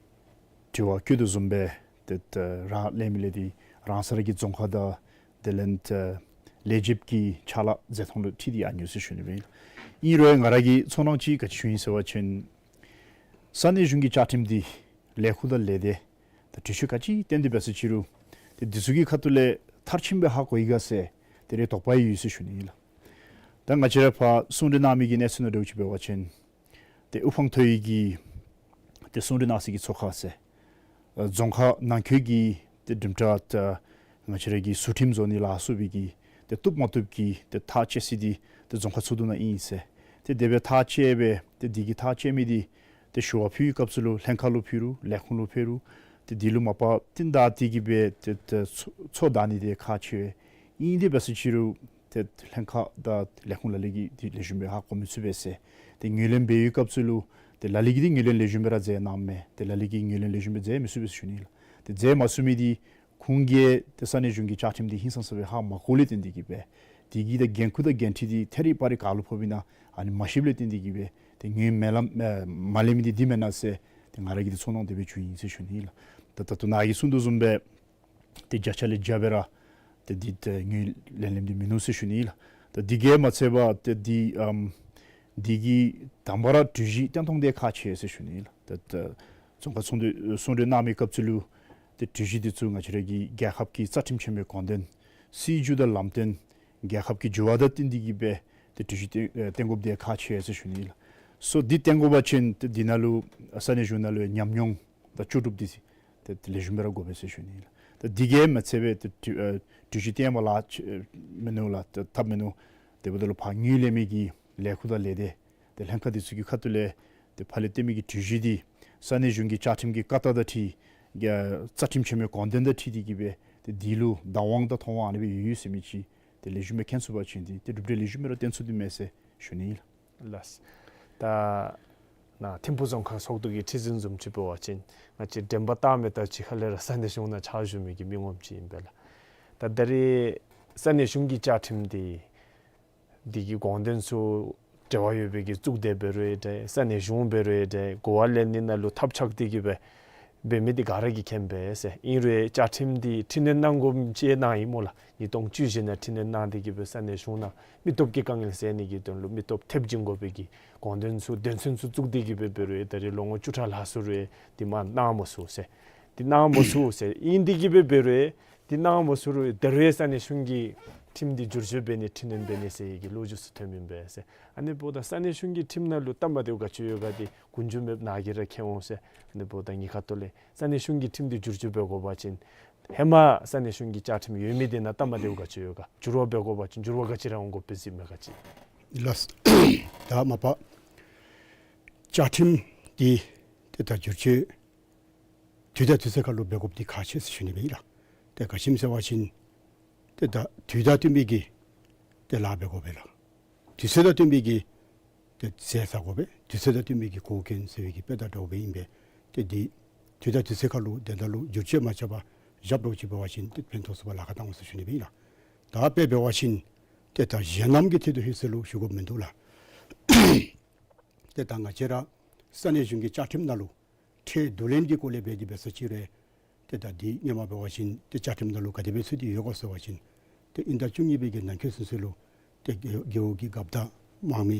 དྲི་བ་བཀོད་དོ་བཟུམ་སྦེ་ཏེ་ཨ་རང་ལས་མི་ལས་འདི་རང་ས་ར་གི་རྫོང་ཁག་དང་དེ་ལས་ཨ་ལས་བྱེདཔ་གི་ཕྱག་ལཱ་མཛད་ཐངས་ལུ་འཁྲིལ་ཏེ་ཨ་ནི་ཡོད་ཟེར་ཞུ་ནི་སྦེ་ཨིན། ཨིན་རུང་ང་ར་གི་ཚོར་སྣང་ཅིག་ག་ཅི་ཞུ་ནི་ཟེར་བ་ཅིན་ས་གནས་གཞུང་གི་བཅའ་ཁྲིམས་འདི་ལས་ཁུངས་དང་ལས་སྡེ་ད་གྲོས་ཆོད་ག་ཅི་བཏོན་ཏེ་འབད་ས་ཅིག་རུང་ཏེ་འདི་ཚུ་གི་ཁ་ཐུག་ལས་མཐར་ཕྱིནམ་སྦེ་ཧ་གོ་ཡི་ག་ཟེར་ཏེ་རེ་དོགས་པ་ཡོད་ཟེར་ཞུ་ནི་ཨིན་ལགས། ད་ང་བཅས་ར་ཕར་གསུང་གྲོས་གནང་མི་གི་གནས་ཚུལ་ནང་འདྲཝ་ཅིག་འབད་བ་ཅིན་ཏེ་དབུ་འཕང་མཐོ་ཡི་གི་ཏེ་གསུང་གྲོས་གནང་སའི་གི་ཚོགས་ཁང་ཟེར་ཨ་རྫོང་ཁག་ནང་འཁོད་ཀྱི་ཏེ་གྲུབ་འབྲས་ད་ང་བཅས་ར་གི་ཟུར་ཁྲིམས་བཟོ་ནི་ལ་སོགས་པའི་གི་ཏེ་བཏུབ་མ་བཏུབ་ཀྱི་ཏེ་ཐག་བཅད་ས་འདི་ཏེ་རྫོང་ཁག་ཚོགས་འདུ་ནང་ཨིན་ཟེར། ཏེ་དེ་སྦེ་ཐག་བཅད་སྦེ་ཏེ་འདི་གི་ཐག་བཅད་མི་འདི་ཏེ་ཞུ་བ་ཕུལ་བའི་སྐབས་སུ་ལུ་ལྷན་ཁག་ལུ་ཕུལ་རུང་ལས་ཁུངས་ལུ་ཕུལ་རུང་ཏེ་འདི་ལུ་མ་པ་ཏེ་ད་འདི་གིས་སྦེ་ཏེ་ཏེ་ཚོ་ཚོགས་བསྡམ་ནི་འདི་ཁག་ཆེ་བས། ཨིན་ཏེ་འབད་ས་ཅིག་རུང་ཏེ་ལྷན་ཁག་དང་ལས་ཁུངས་ལ་ལུ་གིས་འདི་ལེགས་ཤོམ་སྦེ་ཧ་གོ་མི་ཚུགས་པས་ཟེར། ཏེ་ངོས་ལེན་འབད་བའི་སྐབས་སུ་ལུ་ཏེ་ལ་ལུ་གིས་འདི་ངོས་ལེན་ལེགས་ཤོམ་སྦེ་ར་མཛད་གནངམ་མས། ཏེ་ལ་ལུ་གིས་ངོས་ལེན་ལེགས་ཤོམ་སྦེ་མཛད་མི་ཚུགས་པས་ཟེར་ཞུ་ནི་ལགས། ཏེ་མཛད་མ་ཚུགས་མི་འདི་ཁོང་གིས་ཏེ་ས་གནས་གཞུང་གི་བཅའ་ཁྲིམས་འདི་ཧིང་སངས་ས་སྦེ་ཧ་མ་གོཝ་ལས་བརྟེན་ཏེ་གིས་སྦེ་འདི་གི་ད་འགན་ཁུར་དང་འགན་འཁྲི་འདི་ཐད་རི་བ་རི་ག་ལུ་ཕོགཔ་ཨིན་ན་ཨ་ནི་མ་ཤེསཔ་ལས་བརྟེན་ཏེ་གིས་སྦེ་ཏེ་ངོས་མེད་ལམ་ཨེ་མ་ལེན་མི་འདི་འདི་མེན་ན་ཟེར་ཏེ་ང་ར་གི་ཏེ་ཚོར་སྣང་དེ་སྦེ་བྱུང་ཡི་ཟེར་ཞུ་ནི་ལགས། ད་ད་ལྟོ་ནཱ་གིས་གསུང་དོ་བཟུམ་སྦེ་ཏེ་བརྒྱ་ཆ་ལས་བརྒྱ་སྦེ་ར་ཏེ་འདི་ཏེ་ངོས་ལེན་ལེནམ་འདི་མིན་ནུག་ཟེར་ཞུ་ནི་ལགས། ད་འདི་གིས་མ་ཚད་པར་ཏེ་འདི་ཨམ་འདི་གི་དང་པ་ར་གྲོས་གཞི་བཏོན་ཐངས་འདི་ཁག་ཆེ་ཟེར་ཞུ་ནི་ལགས། ད་ད་རྫོང་ཁག་ཚོགས་འདུ་གསུང་གྲོས་གནང་མི་སྐབས་སུ་ལུ་ཏེ་གྲོས་གཞི་འདི་ཚུ་ང་བཅས་ར་གི་རྒྱལ་ཁབ་ཀྱི་རྩ་ཁྲིམས་ཆེན་མོའི་དགོངས་དོན་སྲིད་བྱུས་དང་ལམ་སྟོན་རྒྱལ་ཁབ་ཀྱི་འགྱུར་བ་དང་བསྟུན་ཏེ་གིས་སྦེ་ཏེ་གྲོས་གཞི་བཏོན་ཨེ་བཏོན་དགོཔ་འདི་ཁག་ཆེ་ཟེར་ཞུ་ནི་ལགས། སོ་འདི་བཏོན་དགོ་པ་ཅིན་ཏེ་འདི་ནང་ལུ་ས་གནས་གཞུང་ནང་ལུ་ཉམས་མྱོང་དང་ལྕོགས་གྲུབ་འདི་ཏེ་ལེགས་ཤོམ་སྦེ་ར་དགོ་པས་ཟེར་ཞུ་ནི་ལགས། ད་འདི་གིས་མ་ཚད་པར་ཏེ་གྲོས་ཨེ་གྲོས་གཞི་བཏོན་པ་ལཱ་ཆེ་མིན་ནུག་ལགས། ད་ཐབས་མིན་ནུག། དེ་འབདཝ་ད་ལུ་ཕར་ངོས་ལེན་མི་གི་ལས་ཁུངས་དང་ལས་སྡེ་ཏེ་ལྷན་ཁག་འདི་ཚུ་གི་ཁ་ཐུག་ལས་ཏེ་ཕར་ལས་བཏོན་མི་གི་གྲོས་གཞི་འདི་ས་གནས་གཞུང་གི་བཅའ་ཁྲིམས་ཀྱི་བཀའ་རྟགས་དང་འཁྲིལ་རྒྱ་རྩ་ཁྲིམས་ཆེན་མོའི་དགོངས་དོན་དང་འཁྲིལ་ཏེ་གིས་སྦེ་ཏེ་འདི་ལུ་བདག་དབང་དང་ཐོབ་དབང་ཨ་ནི་སྦེ་ཡོད་ཡོད་ཟེར་མི་ཅིག་ཏེ་ལེགས་ཤོམ་སྦེ་མཁྱེན་ཚུགས་པ་ཅིན་འདི་ཏེ་གྲུབ་འབྲས་ལེགས་ཤོམ་སྦེ་ར་བཏོན་ཚུགས་ནི་མས་ཟེར་ཞུ་ནི་ལགས། ལགས། ད་ནཱ་ཐིམ་ཕུག་རྫོང་ཁག་ཚོགས་འདུ་གི་ཁྲི་འཛིན་བཟུམ་ཅིག་འབད་བ་ཅིན་ང་བཅས་འགྲན་པ་བཏང་མི་དང་གཅིག་ཁར་ལས་ར་ས་གནས་གཞུང་ནང་ཕྱག་ཞུ་མི་གི་མི་ངོམ་ཅིག་ཨིན་པས་ལགས། ད་ད་རེས་ས་གནས་གཞུང་གི་བཅའ་ཁྲིམས་འདི་འདི་གི་དགོངས་དོན་ཚུ་འབྲེལ་བ་ཡོད་པའི་གི་གཙུག་སྡེ་འབད་རུང་ཡང་འདྲ་ས་གནས་གཞུང་འབད་རུང་ཡང་འདྲ་གོ་བ་ལེན་ནི་ནང་ལུ་ཐབས་ཆག་སྟེ་གིས་སྦེ་འབད་མི་འདི་ག་ར་གིས་མཁྱེན་པས་ཟེར། ཨིན་རུང་བཅའ་ཁྲིམས་འདི་འཕྲི་སྣོན་གནང་དགོཔ་ཅིག་གནང་ཡི་སྨོ་ལགས། ཉིས་སྟོང་བཅུ་བཞི་ནང་འཕྲི་སྣོན་གནང་སྟེ་གིས་སྦེ་ས་གནས་གཞུང་ནང་མི་སྟོབས་ཀྱི་དཀའ་ངལ་སེལ་ནི་གི་དོན་ལུ་མི་སྟོབས་ཐེབས་བྱིན་དགོ་པའི་གི་དགོངས་དོན་ཚུ་དོན་ཚན་ཚུ་བཙུགས་ཏེ་གིས་སྦེ་འབད་རུང་ཡང་ད་རེས་ལོ་ངོ་བཅུ་ཕྲག་ལྷག་སོང་རུང་ཡང་འདི་མ་གནང་མ་ཚུགས་ཟེར། འདི་གནང་མ་ཚུགས་ཟེར། ཨིན་ཏེ་གིས་སྦེ་འབད་རུང་ཡང་འདི་གནང་མ་ཚུགས་རུང་ད་རེས་ས་གནས་གཞུང་གི་ ཁྲིམས་འདི་བསྒྱུར་བཅོས་འབད་ནི་ཁྲིམས་ནོར་འབད་ནི་ཟེར་ཡི་གི་ལོ་རྒྱུས་ཚུ་ཐོནམ་ཨིན་པས་ཟེར། ཨ་ནི་འབདཝ་ད་ས་གནས་གཞུང་གི་ཁྲིམས་ནང་ལུ་སྟབས་མ་བདེཝ་ག་ཅི་ཡོད་ག་འདི་ཀུན་འབྱུང་མེདཔ་ནཱ་གིས་ར་མཁྱེན་འོང་ཟེར། ཨ་ནི་འབདཝ་ད་ངེའི་ཁ་ཐུག་ལས་ས་གནས་གཞུང་གི་ཁྲིམས་འདི་བསྒྱུར་བཅོས་འབད་དགོ་པ་ཅིན་ཧེ་མ་ས་གནས་གཞུང་གི་བཅའ་ཁྲིམས་ཡོད་མི་འདི་ནང་སྟབས་མ་བདེཝ་ག་ཅི་ཡོད་ག། འགྱུར་བ་འབད་དགོ་པ་ཅིན་འགྱུར་བ་ག་ཅི་ར་འོང་དགོཔ་སྦེ་གཟིགས་མས་ག་ཅི། ལགས། ད་མ་པ་བཅའ་ཁྲིམས་འདི་ཏེ་ད་བསྒྱུར་བཅོས་དུས་དང་དུས་ཚོད་ཁར་ལུ་འབད་དགོཔ་འདི་ཁག་ཆེ་ཟེར་ཞུ་ནི་སྦེ་ཨིན་ལགས། ཏེ་ག་ཅི་སྨོ་ཟེར་བ་ཅིན་ཏེ་ད་དུས་དང་བསྟུན་པའི་གི་ཏེ་ལཱ་འབད་དགོ་པས་ལགས། དུས་ཚོད་དང་བསྟུན་པའི་གི་ཏེ་ཟས་ཟ་དགོ་པས། དུས་ཚོད་དང་བསྟུན་པའི་གི་གོ་གྱོན་ཟེར་བའི་གི་དཔེ་དང་འདྲཝ་སྦེ་ཨིན་པས། ཏེ་འདི་དུས་དང་དུས་ཚོད་ཁར་ལུ་དེ་ད་ལུ་བསྒྱུར་བཅོས་མ་རྐྱབ་པར་བཞགཔ་འདྲཝ་ཅིག་འབད་བ་ཅིན་ཏེ་ཕན་ཐོགས་ཚུགས་པར་ལཱ་ཁག་བཏང་འོང་ཟེར་ཞུ་ནི་སྦེ་ཨིན་ལགས། ད་དཔེ་འབད་བ་ཅིན་ཏེ་ད་གཞན་རྣམས་ཀྱི་ཐད་དུ་ལྷོད་ཟེར་ལུ་ཞུ་དགོཔ་མིན་འདུག་ལགས། ཏེ་ད་ང་བཅས་ར་ས་གནས་གཞུང་གི་བཅའ་ཁྲིམས་ནང་ལུ་ཁྲལ་བསྡུ་ལེན་གྱི་སྐོར་ལས་འབད་དེ་འབད་ས་ཅིག་རུང་ཏེ་ད་འདི་སྔོན་མ་འབད་བ་ཅིན་ཏེ་བཅའ་ཁྲིམས་ནང་ལུ་ག་དེ་སྦེ་ཚུད་དེ་ཡོད་ག་ཟེར་བ་ཅིན་ཏེ་དབྱིན་ཟླ་བཅུ་གཉིས་པའི་གི་ནང་འཁོད་ཚུན་ཚོད་ལུ་ཏེ་རྒེད་རྒེད་འོག་གི་རྒཔོ་དང་དམངས་མི་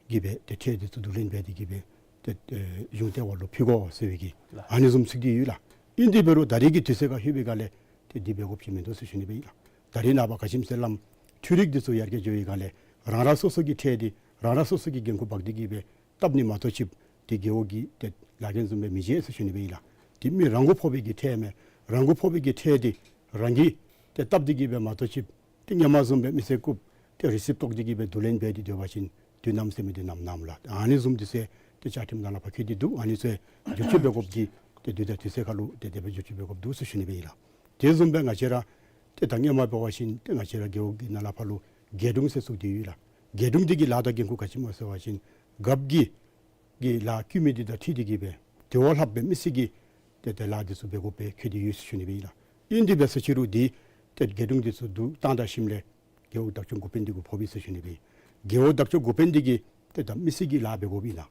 གིས་སྦེ་ཏེ་ཁྲལ་འདི་ཚུ་བསྡུ་ལེན་འབད་དེ་གིས་སྦེ་ཏེ་ཨེ་གཞུང་ལྟེ་བ་ལུ་ཕུལ་དགོ་ཟེར་བའི་གི་ལགས། ཨ་ནི་བཟུམ་ཚུད་དེ་ཡོད་ལགས། ཨིན་དེ་འབད་རུང་ད་རེས་ཀྱི་དུས་ཚོད་ཁར་ལྷོད་པའི་སྒང་ལས་ཏེ་འདི་འབད་དགོཔ་ཅིག་མིན་འདུག་ཟེར་ཞུ་ནི་སྦེ་ཨིན་ལགས། ད་རེས་ནངས་པ་ག་ཅི་སྨོ་ཟེར་བླམ་འཕྲུལ་རིག་འདི་ཚུ་ཡར་རྒྱས་འགྱོ་བའི་སྒང་ལས་རང་རང་སོ་སོ་གི་ཁྲལ་འདི་རང་རང་སོ་སོ་གིས་འགན་ཁུར་འབག་སྟེ་གིས་སྦེ་བཏབ་ནི་མ་གཏོགས་ཅིག་ཏེ་རྒེད་འོག་གི་ཏེ་ལཱ་འགན་བཟུམ་སྦེ་མི་བྱེད་ཟེར་ཞུ་ནི་སྦེ་ཨིན་ལགས། ཏེ་མི་རང་མགོ་ཕོག་པའི་གི་ཁྲལ་མས། རང་མགོ་ཕོག་པའི་གི་ཁྲལ་འདི་རང་གིས་ཏེ་བཏབ་སྟེ་གིས་སྦེ་མ་གཏོགས་ཅིག་ཏེ་སྔོན་མ་བཟུམ་སྦེ་མི་སེར་རྐུབ་ཏེ་རི་སིབ་བཏོག་སྟེ་གིས་སྦེ་བསྡུ་ལེན་འབད་དེ་སྡོད་པ་ཅིན་དུས་ནམ་ཟེར་མི་འདི་ནམ་ནམ་ལགས། ཨ་ནི་བཟུམ་འདི་ཚུ་ཏེ་བཅའ་ཁྲིམས་ནང་ལས་ཕར་བཀོད་དེ་འདུག། ཨ་ནི་ཚུ་བསྒྱུར་བཅོས་འབད་དགོཔ་འདི་ཏེ་དུས་དང་དུས་ཚོད་ཁར་ལུ་ཏེ་དེ་སྦེ་བསྒྱུར་བཅོས་འབད་དགོཔ་འདུག་ཟེར་ཞུ་ནི་སྦེ་ཨིན་ལགས། དེ་བཟུམ་སྦེ་ང་བཅས་ར་ཏེ་ད་སྔོན་མ་འབད་བ་ཅིན་ཏེ་ང་བཅས་ར་རྒེད་འོག་གི་ནང་ལས་ཕར་ལུ་རྒེད་དྲུང་ཟེར་བཙུགས་ཏེ་ཡོད་ལགས། རྒེད་དྲུང་འདི་གི་ལཱ་དང་འགན་ཁུར་ག་ཅི་སྨོ་ཟེར་བ་ཅིན་རྒཔོ་གི་གི་ལཱ་བཀོད་མི་འདི་དང་འཁྲིལ་ཏེ་གིས་སྦེ་དེ་བ་ལྷགཔ་སྦེ་མི་སེར་གྱི་ཏེ་ཏེ་ལཱ་འདི་ཚུ་འབད་དགོཔ་སྦེ་བཀོད་དེ་ཡོད་ཟེར་ཞུ་ནི་སྦེ་ཨིན་ལགས། ཨིན་དེ་འབད་ས་ཅིག་རུང་འདི་ཏེ་རྒེད་དྲུང་འདི་ཚུ་བསྡུ་བཏང་ད་ཞིནམ་ལས་རྒེད་འོག་བདག་སྐྱོང་འགོ་དཔོན་འདི་གུ་ཕོགཔ་ཨིན་ཟེར་ཞུ་ནི་སྦེ། རྒེད་འོག་བདག་སྐྱོང་འགོ་དཔོན་འདི་གིས་ཏེ་ད་མི་སེར་གྱི་ལཱ་འབད་དགོཔ་ཨིན་ན།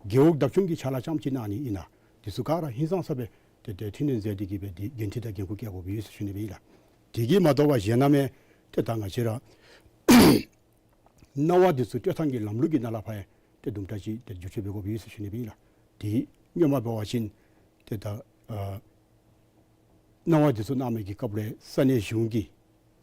རྒེད་འོག་བདག་སྐྱོང་གི་ཕྱག་ལཱ་རྐྱངམ་ཅིག་གནང་ནི་ཨིན་ན། འདི་ཚུ་ག་ར་ཧིང་སངས་ས་སྦེ་ཏེ་ཏེ་འཕྲི་སྣོན་མཛད་དེ་གིས་སྦེ་འདི་འགན་འཁྲི་དང་འགན་ཁུར་བཀལ་དགོཔ་ཨིན་ཟེར་ཞུ་ནི་སྦེ་ཨིན་ལགས། དེ་གིས་མ་དོ་བར་གཞན་ནང་མེད་ཏེ་ད་ང་བཅས་ར་གནང་བ་འདི་ཚུ་སྤྲོད་ཐངས་ཀྱི་ལམ་ལུགས་ཀྱི་ནང་ལས་ཕར་ཡང་ཏེ་དུམ་གྲ་ཅིག་ཏེ་བསྒྱུར་བཅོས་འབད་དགོཔ་ཨིན་ཟེར་ཞུ་ནི་སྦེ་ཨིན་ལགས། ཏེ་སྔོན་མ་འབད་བ་ཅིན་ཏེ་ད་ཨ་གནང་བ་འདི་ཚུ་གནང་མི་གི་སྐབས་ལས་ས་གནས་གཞུང་གིས་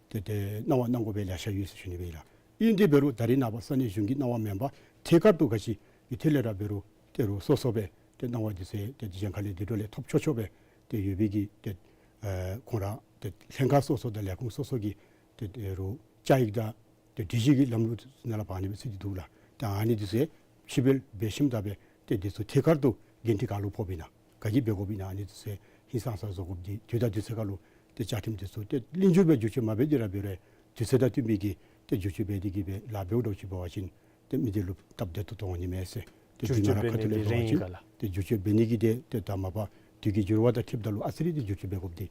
ཏེ་ཏེ་གནང་བ་གནང་དགོ་པའི་ལེ་ཤ་ཡོད་ཟེར་ཞུ་ནི་སྦེ་ཨིན་ལགས། ཨིན་དེ་འབད་རུང་ད་རེས་ནངས་པ་ས་གནས་གཞུང་གིས་གནང་བ་མེན་པར་ཐད་ཀར་དུ་ག་ཅི་གི་ཐད་ལས་ར་འབད་རུང་ཏེ་རུང་སོ་སོ་སྦེ་ཏེ་གནང་བ་འདི་ཚུ་ཏེ་གཞན་ཁ་ལས་དེ་འདྲ་ལས་ཐོབ་ཆོག་ཆོག་སྦེ་ཏེ་ཡོད་པའི་གི་ཏེ་ཨེ་ཁོང་ར་ཏེ་ལྷན་ཁག་སོ་སོ་དང་ལས་ཁུངས་སོ་སོ་གི་ཏེ་ཏེ་རུང་བཅའ་ཡིག་དང་ཏེ་སྒྲིག་གཞི་གི་ལམ་ལུགས་ནང་ལས་ཕར་ཨ་ནི་སྦེ་ཚུད་དེ་འདུག་ལགས། ཏེ་ཨ་ནི་འདི་ཚུ་ཕྱི་འབུལ་འབད་ཞིནམ་ད་སྦེ་ཏེ་འདི་ཚུ་ཐད་ཀར་དུ་འགན་འཁྲི་ག་ལུ་ཕོགཔ་ཨིན་ན་ག་གིས་འབད་དགོཔ་ཨིན་ན་ཨ་ནི་འདི་ཚུ་ཧིང་སངས་ས་བཟོ་དགོཔ་འདི་དུས་དང་དུས་ཚོད་ཁར་ལུ་ཏེ་བཅའ་ཁྲིམས་འདི་ཚུ་ཏེ་ལྷིང་འགྱུར་སྦེ་བསྒྱུར་བཅོས་མ་འབད་དེ་ར་འབད་རུང་དུས་ཚོད་དང་བསྟུན་པའི་གི་ཏེ་བསྒྱུར་བཅོས་འབད་དེ་གིས་སྦེ་ལཱ་འབདཝ་འདྲཝ་ཅིག་འབད་བ་ཅིན་ཏེ་མི་སྡེ་ལུ་སྟབས་བདེ་ཏོག་ཏོ་འོང་ནི་མས་ཟེར། ཏེ་བསྒྱུར་བཅོས་འབད་ནི་གི་དེ་རན་ཡི་ག་ལགས། ཏེ་བསྒྱུར་བཅོས་འབད་ནི་གི་དེ་ཏེ་ད་མ་པ་དུས་ཀྱི་འགྱུར་བ་དང་འཁྲིལཝ་ད་ལུ་ཨ་ཙི་རེ་ཏེ་བསྒྱུར་བཅོས་འབད་དགོཔ་འདི་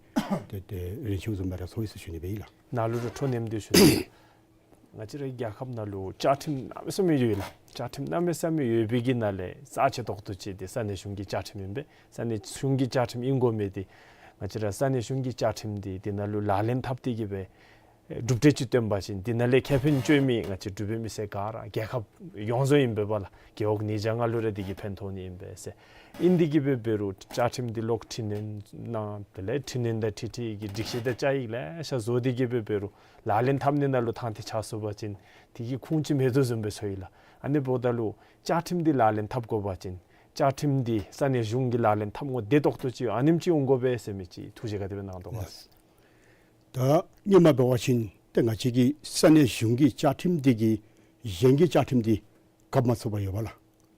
ཏེ་ཏེ་རན་ཆེཝ་བཟུམ་སྦེ་ར་ཚོར་ཡི་ཟེར་ཞུ་ནི་སྦེ་ཨིན་ལགས། ནཱ་ལུ་ར་འཕྲོ་མཉམ་འདི་ཞུ་ནི། ང་བཅས་རའི་རྒྱལ་ཁབ་ནང་ལུ་བཅའ་ཁྲིམས་གནམ་མེད་ས་མེད་ཡོད་ལགས། བཅའ་ཁྲིམས་གནམ་མེད་ས་མེད་ཡོད་པའི་གི་ནང་ལས་རྩ་ཆེ་ཏོག་ཏོ་ཅིག་འདི་ས་གནས་གཞུང་གི་བཅའ་ཁྲིམས་ཨིན་པས། ས་གནས་གཞུང་གི་བཅའ་ཁྲིམས་ཨིན་དགོ་མི་འདི་ང་བཅས་ར་ས་གནས་གཞུང་གི་བཅའ་ཁྲིམས་འདི་འདི་ནང་ལུ་ལག་ལེན་འཐབ་སྟེ་གིས་སྦེ་གྲུབ་འབྲས་ཅིག་བཏོན་པ་ཅིན་འདི་ནང་ལས་ཁེ་ཕན་སྤྱོད་མི་ང་བཅས་འབྲུག་པའི་མི་སེར་ག་ར་རྒྱལ་ཁབ་ཡོངས་རྫོགས་ཨིན་པས་པ་ལགས། རྒེད་འོག་ཉིས་བརྒྱ་ལྔ་ལུ་ར་འདི་གིས་ཕན་ཐོགས་ནི་ཨིན་པས་ཟེར། ཨིན་དེ་གིས་སྦེ་འབད་རུང་བཅའ་ཁྲིམས་འདི་ལོག་འཕྲི་སྣོན་གནང་། དེ་ལས་འཕྲི་སྣོན་དང་འཁྲིལ་འཁྲིལ་གྱི་སྒྲིག་གཞི་དང་བཅའ་ཡིག་ལེ་ཤ་བཟོ་སྟེ་གིས་སྦེ་འབད་རུང་ལག་ལེན་འཐབ་ནི་ནང་ལུ་ཐང་ཐིག་ཆགས་སོང་པ་ཅིན་དེ་གི་ཁུངས་ཅིག་མེད་དོ་བཟུམ་སྦེ་ཚོར་ཡི་ལགས། ཨ་ནི་འབདཝ་ད་ལུ་བཅའ་ཁྲིམས་འདི་ལག་ལེན་འཐབ་དགོ་པ་ཅིན་བཅའ་ཁྲིམས་འདི་ས་གནས་གཞུང་གིས་ལག་ལེན་འཐབ་དགོཔ་བདེ་ཏོག་ཏོ་ཅིག་ཨ་ནེམ་ཅིག་འོང་དགོ་པས་ཟེར་མི་ཅིག་ཐུགས་བཞེད་ག་དེ་སྦེ་གནང་དོ་ག། ལགས། ད་སྔོན་མ་འབད་བ་ཅིན་ཏེ་ང་བཅས་ཀྱི་ས་གནས་གཞུང་གི་བཅའ་ཁྲིམས་འདི་གིས་གཞན་གྱི་བཅའ་ཁྲིམས་འདི་གབ་མ་ཚུགས་པར་ཡོད་པ་ལགས།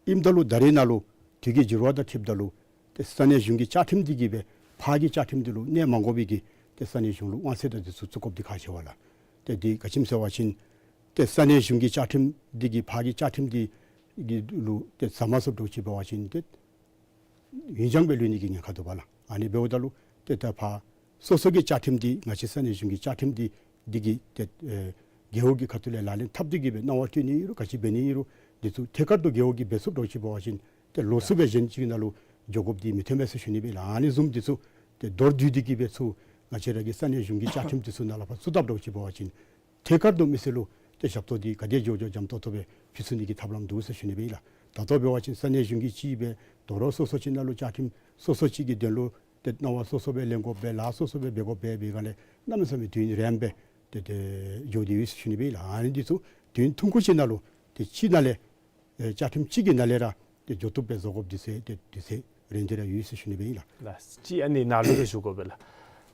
ཨིནམ་ད་ལུ་ད་རེས་ནང་ལུ་དུས་ཀྱི་འགྱུར་བ་དང་འཁྲིལཝ་ད་ལུ་ཏེ་ས་གནས་གཞུང་གི་བཅའ་ཁྲིམས་འདི་གིས་སྦེ་ཕར་གྱི་བཅའ་ཁྲིམས་འདི་ལུ་གནོད་མ་དགོ་པའི་གི་ཏེ་ས་གནས་གཞུང་ལུ་དབང་ཚད་དང་འདི་ཚུ་བཙུགས་དགོཔ་འདི་ཁག་ཆེ་བ་ལགས། ཏེ་འདི་ག་ཅི་སྨོ་ཟེར་བ་ཅིན་ཏེ་ས་གནས་གཞུང་གི་བཅའ་ཁྲིམས་འདི་གིས་ཕར་གྱི་བཅའ་ཁྲིམས་འདི་གི་ལུ་ཏེ་ཟ་མ་ཚུགསཔ་འདྲཝ་ཅིག་འབད་བ་ཅིན་ཏེ་ཡུན་འགྱངས་སྦེ་ལུས་ནི་གི་ཉེན་ཁ་འདུག་པ་ལགས། ཨ་ནི་འབདཝ་ད་ལུ་ཏེ་ད་ཕར་སོ་སོ་གི་བཅའ་ཁྲིམས་འདི་ང་བཅས་ས་གནས་གཞུང་གི་བཅའ་ཁྲིམས་འདི་འདི་གིས་ཏེ་ཨེ་རྒེད་འོག་གི་ཁ་ཐུག་ལས་ལག་ལེན་འཐབ་སྟེ་གིས་སྦེ་གནང་བ་སྤྲོད་ནི་ཨིན་རུང་ག་ཅི་འབད་ནི་ཨིན་རུང་འདི་ཚུ་ཐད་ཀར་དུ་རྒེད་འོག་གིས་འབད་ཚུགསཔ་འདྲཝ་ཅིག་འབད་བ་ཅིན་ཏེ་ལོགས་སུ་སྦེ་གཞན་ཅིག་ནང་ལུ་འགྱོ་དགོཔ་འདི་མི་ཐོན་མས་ཟེར་ཞུ་ནི་སྦེ་ལགས། ཨ་ནི་བཟུམ་འདི་ཚུ་ཏེ་མདོར་བསྡུས་ཏེ་གིས་སྦེ་ཚུ་ང་བཅས་ར་གི་ས་གནས་གཞུང་གི་བཅའ་ཁྲིམས་འདི་ཚུ་ནང་ལས་ཕར་བཙུགས་ཐབས་འདྲཝ་ཅིག་འབད་བ་ཅིན་ཐད་ཀར་དུ་མི་སེར་ལུ་ཏེ་ཞབས་ཏོག་འདི་ག་དེ་མགྱོགས་མགྱོགས་འཇམ་ཏོག་ཏོ་སྦེ་ཕུལ་ཚུགས་ནི་གི་ཐབས་ལམ་འདུག་ཟེར་ཞུ་ནི་སྦེ་ཨིན་ལགས། ད་ལྟོ་འབད་བ་ཅིན་ས་གནས་གཞུང་གིས་ཅིག་སྦེ་དོ་རུང་སོ་སོ་ཅིག་ནང་ལུ་བཅའ་ཁྲིམས་སོ་སོ་ཅིག་གི་དོན་ལུ་ཏེ་གནང་བ་སོ་སོ་སྦེ་ལེན་དགོཔ་སྦེ་ལཱ་སོ་སོ་སྦེ་འབད་དགོཔ་སྦེ་འབད་སྒང་ལས་གནམ་མེད་ས་མེད་དུས་ཡུན་རིངམོ་སྦེ་ ཏེ་ཏེ་འགྱོ་སྟེ་ཡོད་ཟེར་ཞུ་ནི་སྦེ་ཨིན་ལགས། ཨ་ནི་འདི་ཚུ་དུས་ཐུང་ཀུ་ཅིག་ནང་ལུ་ཏེ་ཅིག་ནང་ལས་ཨེ་བཅའ་ཁྲིམས་ཅིག་གི་ནང་ལས་ར་ཏེ་འགྱོ་བཏུབ་སྦེ་བཟོ་དགོཔ་འདི་ཚུ་ཏེ་འདི་ཚུ་རན་ཏེ་ར་ཡོད་ཟེར་ཞུ་ནི་སྦེ་ཨིན་ལགས། ལགས། ཅིག་ཨ་ནི་ནང་ལུ་ར་ཞུ་དགོ་པས་ལགས།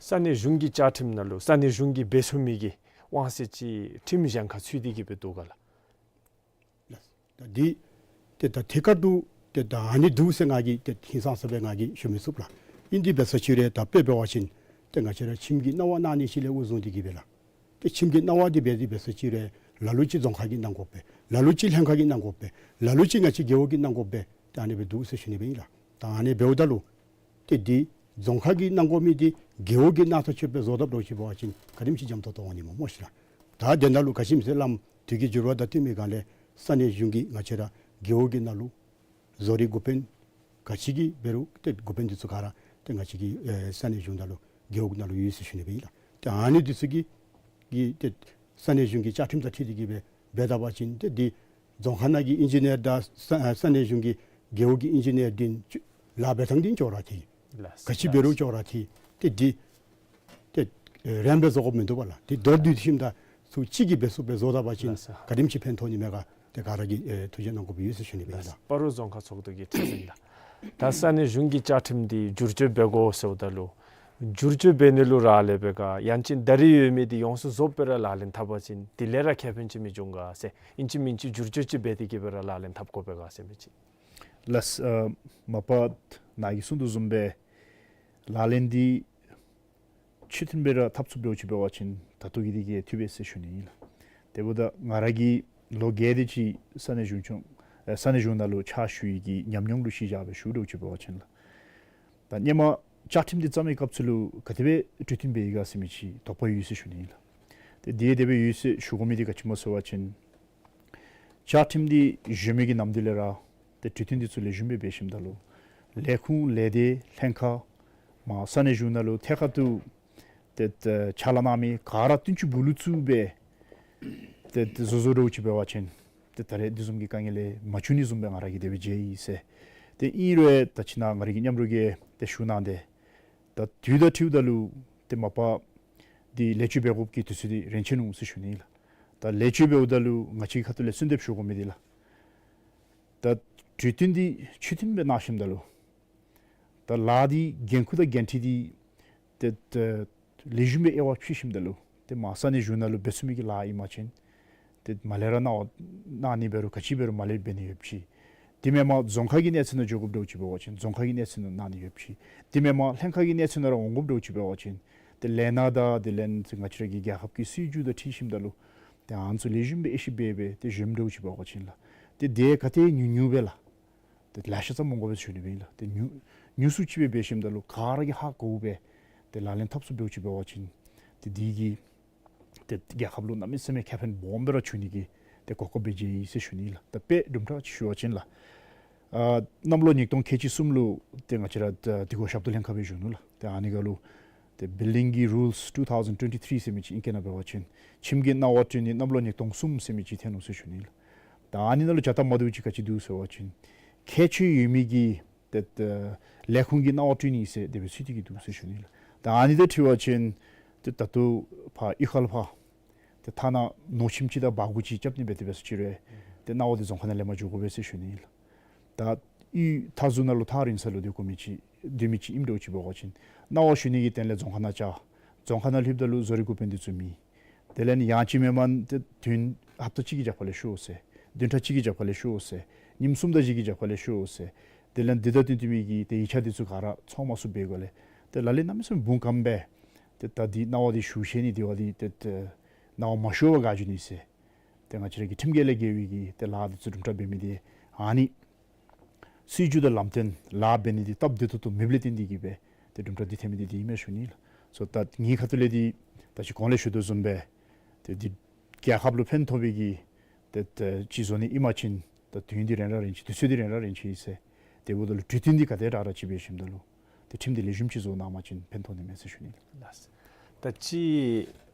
ས་གནས་གཞུང་གི་བཅའ་ཁྲིམས་ནང་ལུ་ས་གནས་གཞུང་གིས་འབད་ཚུགས་མི་གི་དབང་ཚད་ཅིག་ཁྲིམས་གཞན་ཁར་ཚུད་དེ་གི་སྦེ་འདུག་ག་ལགས། ལགས། ད་འདི་ཏེ་ད་ཐད་ཀར་དུ་ཏེ་ད་ཨ་ནི་འདུག་ཟེར་ང་གིས་ཏེ་ཧིང་སངས་ས་སྦེ་ང་གིས་ཞུ་མི་ཚུགས་ལགས། ཨིན་དེ་འབད་ས་ཅིག་རུང་ད་དཔེ་འབད་བ་ཅིན་ཏེ་ང་བཅས་ར་ཁྱིམ་གྱི་གནང་བ་གནང་ནི་ཅིག་ལས་དབུ་བཟུང་སྟེ་གི་སྦེ་ལགས། ཏེ་ཁྱིམ་གྱི་གནང་བ་འདི་འབད་དེ་འབད་ས་ཅིག་རུང་ལ་ལུ་ཅིག་རྫོང་ཁག་གིས་གནང་དགོ་པས། ལ་ལུ་ཅིག་ལྷན་ཁག་གིས་གནང་དགོ་པས། ལ་ལུ་ཅིག་ང་བཅས་རྒེད་འོག་གིས་གནང་དགོ་པས། ཏེ་ཨ་ནི་སྦེ་འདུག་ཟེར་ཞུ་ནི་སྦེ་ཨིན་ལགས། ད་ཨ་ནི་འབདཝ་ད་ལུ་ཏེ་འདི་རྫོང་ཁག་གིས་གནང་དགོ་མི་འདི་རྒེད་འོག་གིས་གནང་ཐག་ཆོད་སྦེ་བཟོ་དཔ་འདྲཝ་ཅིག་འབད་བ་ཅིན་ག་དེམ་ཅིག་འཇམ་ཏོང་ཏོ་འོང་ནི་སྨོ་སྨོ་ཤེས་ལགས། ད་དེ་ནང་ལུ་ག་ཅི་སྨོ་ཟེར་བ་ཅིན་དུས་ཀྱི་འགྱུར་བ་དང་བསྟུན་པའི་སྒང་ལས་ས་གནས་གཞུང་གིས་ང་བཅས་ར་རྒེད་འོག་གི་ནང་ལུ་བཟོ་རིག་འགོ་དཔོན་ག་ཅི་གི་འབད་རུང་ཏེ་འགོ་དཔོན་འདི་ཚུ་ག་ར་ཏེ་ང་བཅས་ཀྱི་ཨེ་ས་གནས་གཞུང་ནང་ལུ་རྒེད་འོག་ནང་ལུ་ཡོད་ཟེར་ཞུ་ནི་སྦེ་ཨིན་ལགས། ཏེ་ཨ་ནི་འདི་ཚུ་གིས་གིས་ཏེ་ས་གནས་གཞུང་གི་བཅའ་ཁྲིམས་དང་འཁྲིལ་ཏེ་གི་སྦེ་འབད་ད་པ་ཅིན་ཏེ་འདི་རྫོང་ཁག་ནང་གི་ཨིན་ཇི་ནི་ཡར་དང་ས་ས་གནས་གཞུང་གི་རྒེད་འོག་གི་ཨིན་ཇི་ནི་ཡར་འདི་ལཱ་འབད་ཐངས་འདི་ཅོག་ར་འཐད། ལགས། ག་ཅི་འབད་རུང་ཅོག་ར་འཐད། ཏེ་འདི་ཏེ་ཨེ་རན་སྦེ་བཟོ་དགོཔ་མིན་འདུག་པ་ལགས། ཏེ་མདོར་བསྡུས་ཞིནམ་ད་ཚུ་གཅིག་གིས་འབད་ཚུགསཔ་སྦེ་བཟོ་ད་པ་ཅིན་ལགས་སོ། ག་དེམ་ཅིག་ཕན་ཐོགས་ནི་མས་ག་ཏེ་ག་ར་གིས་ཨེ་ཐུགས་རྗེ་གནང་དགོཔ་ཡོད་ཟེར་ཞུ་ནི་སྦེ་ཨིན་ལགས། ལགས་སོ། སྤ་རོ་རྫོང་ཁག་ཚོགས་འདུ་གི་ཁྲི་འཛིན་ལགས། ད་ས་གནས་གཞུང་གི་བཅའ་ཁྲིམས་འདི་བསྒྱུར་བཅོས་འབད་དགོ་ཟེརཝ་ད་ལུ་བསྒྱུར་བཅོས་འབད་ནི་ལུ་རག་ལས་པས་ག་ཡང་ཅིན་ད་རེས་ཡོད་མི་འདི་ཡོངས་སུ་རྫོགསཔ་སྦེ་ར་ལག་ལེན་འཐབ་པ་ཅིན་དེ་ལས་ར་ཁེ་ཕན་ཅིག་མི་འབྱུང་ག་ཟེར། ཨིན་ཅི་མིན་ཅི་བསྒྱུར་བཅོས་ཅིག་འབད་དེ་གི་སྦེ་ར་ལག་ལེན་འཐབ་དགོ་པས་ག་ཟེར་མི་ཅིག། ལགས། ཨ་མ་པ་ནཱ་གིས་གསུངས་དོ་བཟུམ་སྦེ་ལག་ལེན་འདི་ཆོས་མཐུན་སྦེ་ར་འཐབ་ཚུགསཔ་འདྲཝ་ཅིག་འབད་བ་ཅིན་ད་ལྟོ་གི་འདི་གིས་འཐུས་པས་ཟེར་ཞུ་ནི་ཨིན་ལགས། དེ་འབདཝ་ད་ང་ར་གིས་ལོ་བརྒྱད་དེ་ཅིག་ས་གནས་གཞུང་ཆུང་ཨེ་ས་གནས་གཞུང་ནང་ལུ་ཕྱག་ཞུ་ཡི་གི་ཉམས་མྱོང་ལུ་གཞི་བཞག་སྦེ་ཞུཝ་འདྲཝ་ཅིག་འབད་བ་ཅིན་ལགས། ད་ཧེ་མ་བཅའ་ཁྲིམས་འདི་བརྩམ་མིའི་སྐབས་སུ་ལུ་ག་དེ་སྦེ་གྲོས་བསྟུན་འབད་ཡི་ག་ཟེར་མི་ཅིག་དོགས་པ་ཡོད་ཟེར་ཞུ་ནི་ཨིན་ལགས། ཏེ་འདི་དེ་སྦེ་ཡོད་ཟེར་ཞུ་དགོ་མི་འདི་ག་ཅི་སྨོ་ཟེར་བ་ཅིན་བཅའ་ཁྲིམས་འདི་བཟོ་མི་གི་ནམ་དུས་ལས་ར་ཏེ་གྲོས་བསྟུན་འདི་ཚུ་ལེགས་ཤོམ་སྦེ་འབད་ཞིནམ་ད་ལུ་ལས་ཁུངས་ལས་སྡེ་ལྷན་ཁག་མ་ས་གནས་གཞུང་ནང་ལུ་ཐད་ཀར་དུ་ཏེ་ཏེ་ཕྱག་ལཱ་གནང་མི་ག་ར་བསྟུན་ཅིག་སྦུག་ལུ་བཙུགས་སྦེ་ཏེ་ཏེ་བཟོ་བཟོཝ་འདྲཝ་ཅིག་འབད་བ་ཅིན་ཏེ་ད་རེས་འདི་བཟུམ་གྱི་དཀའ་ངལ་ལས་མ་བྱུང་ནི་བཟུམ་སྦེ་ང་ར་གིས་དེ་སྦེ་མཇལ་ཡི་ཟེར། ཏེ་ཨིན་རུང་ད་ཅི་ནཱ་ང་ར་གི་མཉམ་རོགས་ཀྱིས་ཏེ་ཞུ་གནང་སྟེ་ད་དུས་དང་འཁྲིལཝ་ད་ལུ་ཏེ་མ་པ་འདི་ལེགས་བཅོས་འབད་དགོཔ་གི་དུས་ཚོད་འདི་རན་ཆི་ནུག་ཟེར་ཞུ་ནི་ལགས། ད་ལེགས་བཅོས་འབདཝ་ད་ལུ་ང་བཅས་ཁ་ཐུག་ལས་གསོལ་འདེབས་ཞུ་དགོ་མི་འདི་ལགས། ད་གྲོས་བསྟུན་འདི་ཆོས་མཐུན་སྦེ་གནང་ཞིནམ་ད་ལུ་ད་ལཱ་འདི་འགན་ཁུར་དང་འགན་འཁྲི་འདི་ཏེ་ཏེ་ལེགས་ཤོམ་སྦེ་དབྱེ་བ་ཕྱེ་ཞིནམ་ད་ལུ་ཏེ་མ་ས་གནས་གཞུང་ནང་ལུ་འབད་ཚུགས་མི་གི་ལཱ་ཨིན་པ་ཅིན་ཏེ་མར་ལས་ར་གནང་བ་གནང་ནི་འབད་རུང་ག་ཅི་འབད་རུང་མར་ལས་འབད་ནི་ཡོདཔ་ཅིག། དེ་མེན་པར་རྫོང་ཁག་གི་གནས་ཚད་ནང་འགྱོ་དགོཔ་འདྲཝ་ཅིག་འབད་བ་ཅིན་རྫོང་ཁག་གི་གནས་ཚད་ནང་གནང་ནི་ཡོདཔ་ཅིག། དེ་མེན་པར་ལྷན་ཁག་གི་གནས་ཚད་ནང་ར་འོང་དགོཔ་འདྲཝ་ཅིག་འབད་བ་ཅིན་ཏེ་ལས་སྣ་དང་དེ་ལས་ང་བཅས་ར་གི་རྒྱལ་ཁབ་ཀྱི་སྲིད་བྱུས་དང་འཁྲིལ་ཞིནམ་ད་ལུ་ཏེ་ཨ་ནི་ཚུ་ལེགས་ཤོམ་སྦེ་དབྱེ་ཞིབ་འབད་སྦེ་ཏེ་བཟོཝ་འདྲཝ་ཅིག་འབད་བ་ཅིན་ལགས། ཏེ་དེ་ག་དེ་ཉུང་ཉུང་སྦེ་ལགས། ཏེ་ལེ་ཤ་ཙམ་འོང་དགོ་པས་ཟེར་ཞུ་ནི་སྦེ་ཨིན་ལགས། ཏེ་ཉུང་ཉུང་སུ་ཅིག་སྦེ་འབད་ཞིནམ་ད་ལུ་ག་ར་གིས་ཧ་གོཝ་སྦེ་ཏེ་ལག་ལེན་འཐབ་ཚུགསཔ་འདྲཝ་ཅིག་འབད་བ་ཅིན་ཏེ་འདི་གིས་ཏེ་རྒྱལ་ཁབ་ལུ་གནམ་མེད་ས་མེད་ཁེ་ཕན་སྦོམ་སྦེ་ར་འབྱུང་ནི་གི་ཏེ་གོ་སྐབས་སྦེ་མཇལ་ཡི་ཟེར་ཞུ་ནི་ལགས། ད་དཔེ་དུམ་གྲ་ཅིག་ཞུ་བ་ཅིན་ལགས། ཨ་གནམ་ལོ་ཉིས་སྟོང་ཁལ་གཅིག་གསུམ་ལུ་ཏེ་ང་བཅས་ར་ད་དེ་གུ་ཞབས་ཏོག་ལྷན་ཁག་སྦེ་བཞུགས་ནུག་ལགས། ཏེ་ཨ་ནི་ཁར་ལུ་ཏེ་Building Rules two thousand twenty-three ཟེར་མི་ཅིག་ཨིང་སྐད་ནང་འབད་བ་ཅིན་ཁྱིམ་གྱི་གནང་བ་སྤྲོད་ནི་གནམ་ལོ་ཉིས་སྟོང་གསུམ་ཟེར་མི་ཅིག་ཐོན་ནུག་ཟེར་ཞུ་ནི་ལགས། ད་ཨ་ནི་ནང་ལུ་བྱ་སྟབས་མ་བདེཝ་ཅིག་ག་ཅི་འདུག་ཟེར་བ་ཅིན་ཁྱད་ཆོས་ཡོད་མི་གི་ཏེ་ལས་ཁུངས་ཀྱི་གནང་བ་སྤྲོད་ནི་ཟེར་དེ་སྦེ་ཚུད་དེ་གི་འདུག་ཟེར་ཞུ་ནི་ལགས། ད་ཨ་ནི་དང་འཁྲིལ་བ་ཅིན་ཏེ་ད་ལྟོ་ཕར་གཡུས་ཁ་ལུ་ཕར་ཏེ་ཐ་ན་ནོར་ཁྱིམ་ཅིག་དང་སྦ་སྒོར་ཅིག་རྐྱབ་ནི་འབད་དེ་འབད་ས་ཅིག་རུང་ཏེ་གནང་བ་འདི་རྫོང་ཁག་ནང་ལེན་པར་འགྱོ་དགོ་པས་ཟེར་ཞུ་ནི་ལགས། ད་གཡུས་མཐའ་ཟུར་ནང་ལུ་ཐག་རིང་ས་ལུ་སྡོད་དགོ་མི་ཅིག་སྡོད་མི་ཅིག་ཨིནམ་འདྲཝ་ཅིག་འབད་བ་ཅིན་གནང་བ་ཞུ་ནི་གི་དོན་ལས་རྫོང་ཁག་ནང་བཅར། རྫོང་ཁག་ནང་ལྷོདཔ་ད་ལུ་བཟོ་རིག་འགོ་དཔོན་འདི་ཚུ་མེད། དེ་ལས་ཡང་ཅིན་མེན་མེན་ཏེ་དུས་ཡུན་ཧབ་ཏ་གཅིག་གི་རྒྱབ་ཁ་ལས་ཤོག་ཟེར། བདུན་ཕྲག་གཅིག་གི་རྒྱབ་ཁ་ལས་ཤོག་ཟེར། ཉིནམ་གསུམ་དང་བཞི་གི་རྒྱབ་ཁ་ལས་ཤོག་ཟེར། དེ་ལས་འདི་དང་བསྟུན་བསྟུན་མི་གི་ཏེ་ཡིག་ཆ་འདི་ཚུ་ག་ར་ཚང་མ་ཚུགས་པའི་སྒང་ལས་ཏེ་ལ་ལུ་གནམ་མེད་ས་མེད་འབུངས་སྐམ་སྦེ་ཏེ་ད་འདི་གནང་བ་འདི་ཞུ་ཤེས་ནི་འདི་བ་འདི་ཏེ་ཏེ་གནང་བ་མ་ཞུ་བར་བཀག་འགྱོ་ནི་ཟེར། ཏེ་ང་བཅས་ར་གི་ཁྲིམས་འགལ་ལས་འགལ་བའི་གི་ཏེ་ལཱ་འདི་ཚུ་དུམ་གྲ་འབད་མི་འདི་ཨ་ནི་སྲིད་བྱུས་དང་ལམ་སྟོན་ལཱ་འབད་ནི་འདི་སྟབས་བདེ་ཏོག་ཏོ་མེདཔ་ལས་བརྟེན་ཏེ་གི་སྦེ་ཏེ་དུམ་གྲ་འདི་ཐོན་མི་འདི་འདི་ཨིན་མས་ཞུ་ནི་ལགས། སོ་ད་ངེའི་ཁ་ཐུག་ལས་འདི་ད་ཅི་གོང་ལས་ཞུ་དོ་བཟུམ་སྦེ་ཏེ་འདི་རྒྱལ་ཁབ་ལུ་ཕན་ཐོགས་པའི་གི་ཏེ་ཏེ་ཅིག་བཟོ་ནི་ཨིན་པ་ཅིན་ད་དུས་ཡུན་འདི་རན་ར་རན་ཅི་དུས་ཚོད་འདི་རན་ར་རན་ཅི་ཟེར། དེ་འབདཝ་ད་ལུ་གྲོས་བསྟུན་འདི་ག་དེ་དྲག་དྲག་ཅིག་འབད་ཞིནམ་ད་ལུ་ཏེ་ཁྲིམས་འདི་ལེགས་ཤོམ་ཅིག་བཟོ་གནང་པ་ཅིན་ཕན་ཐོགས་ནི་མས་ཟེར་ཞུ་ནི་ལགས། ད་ཅི་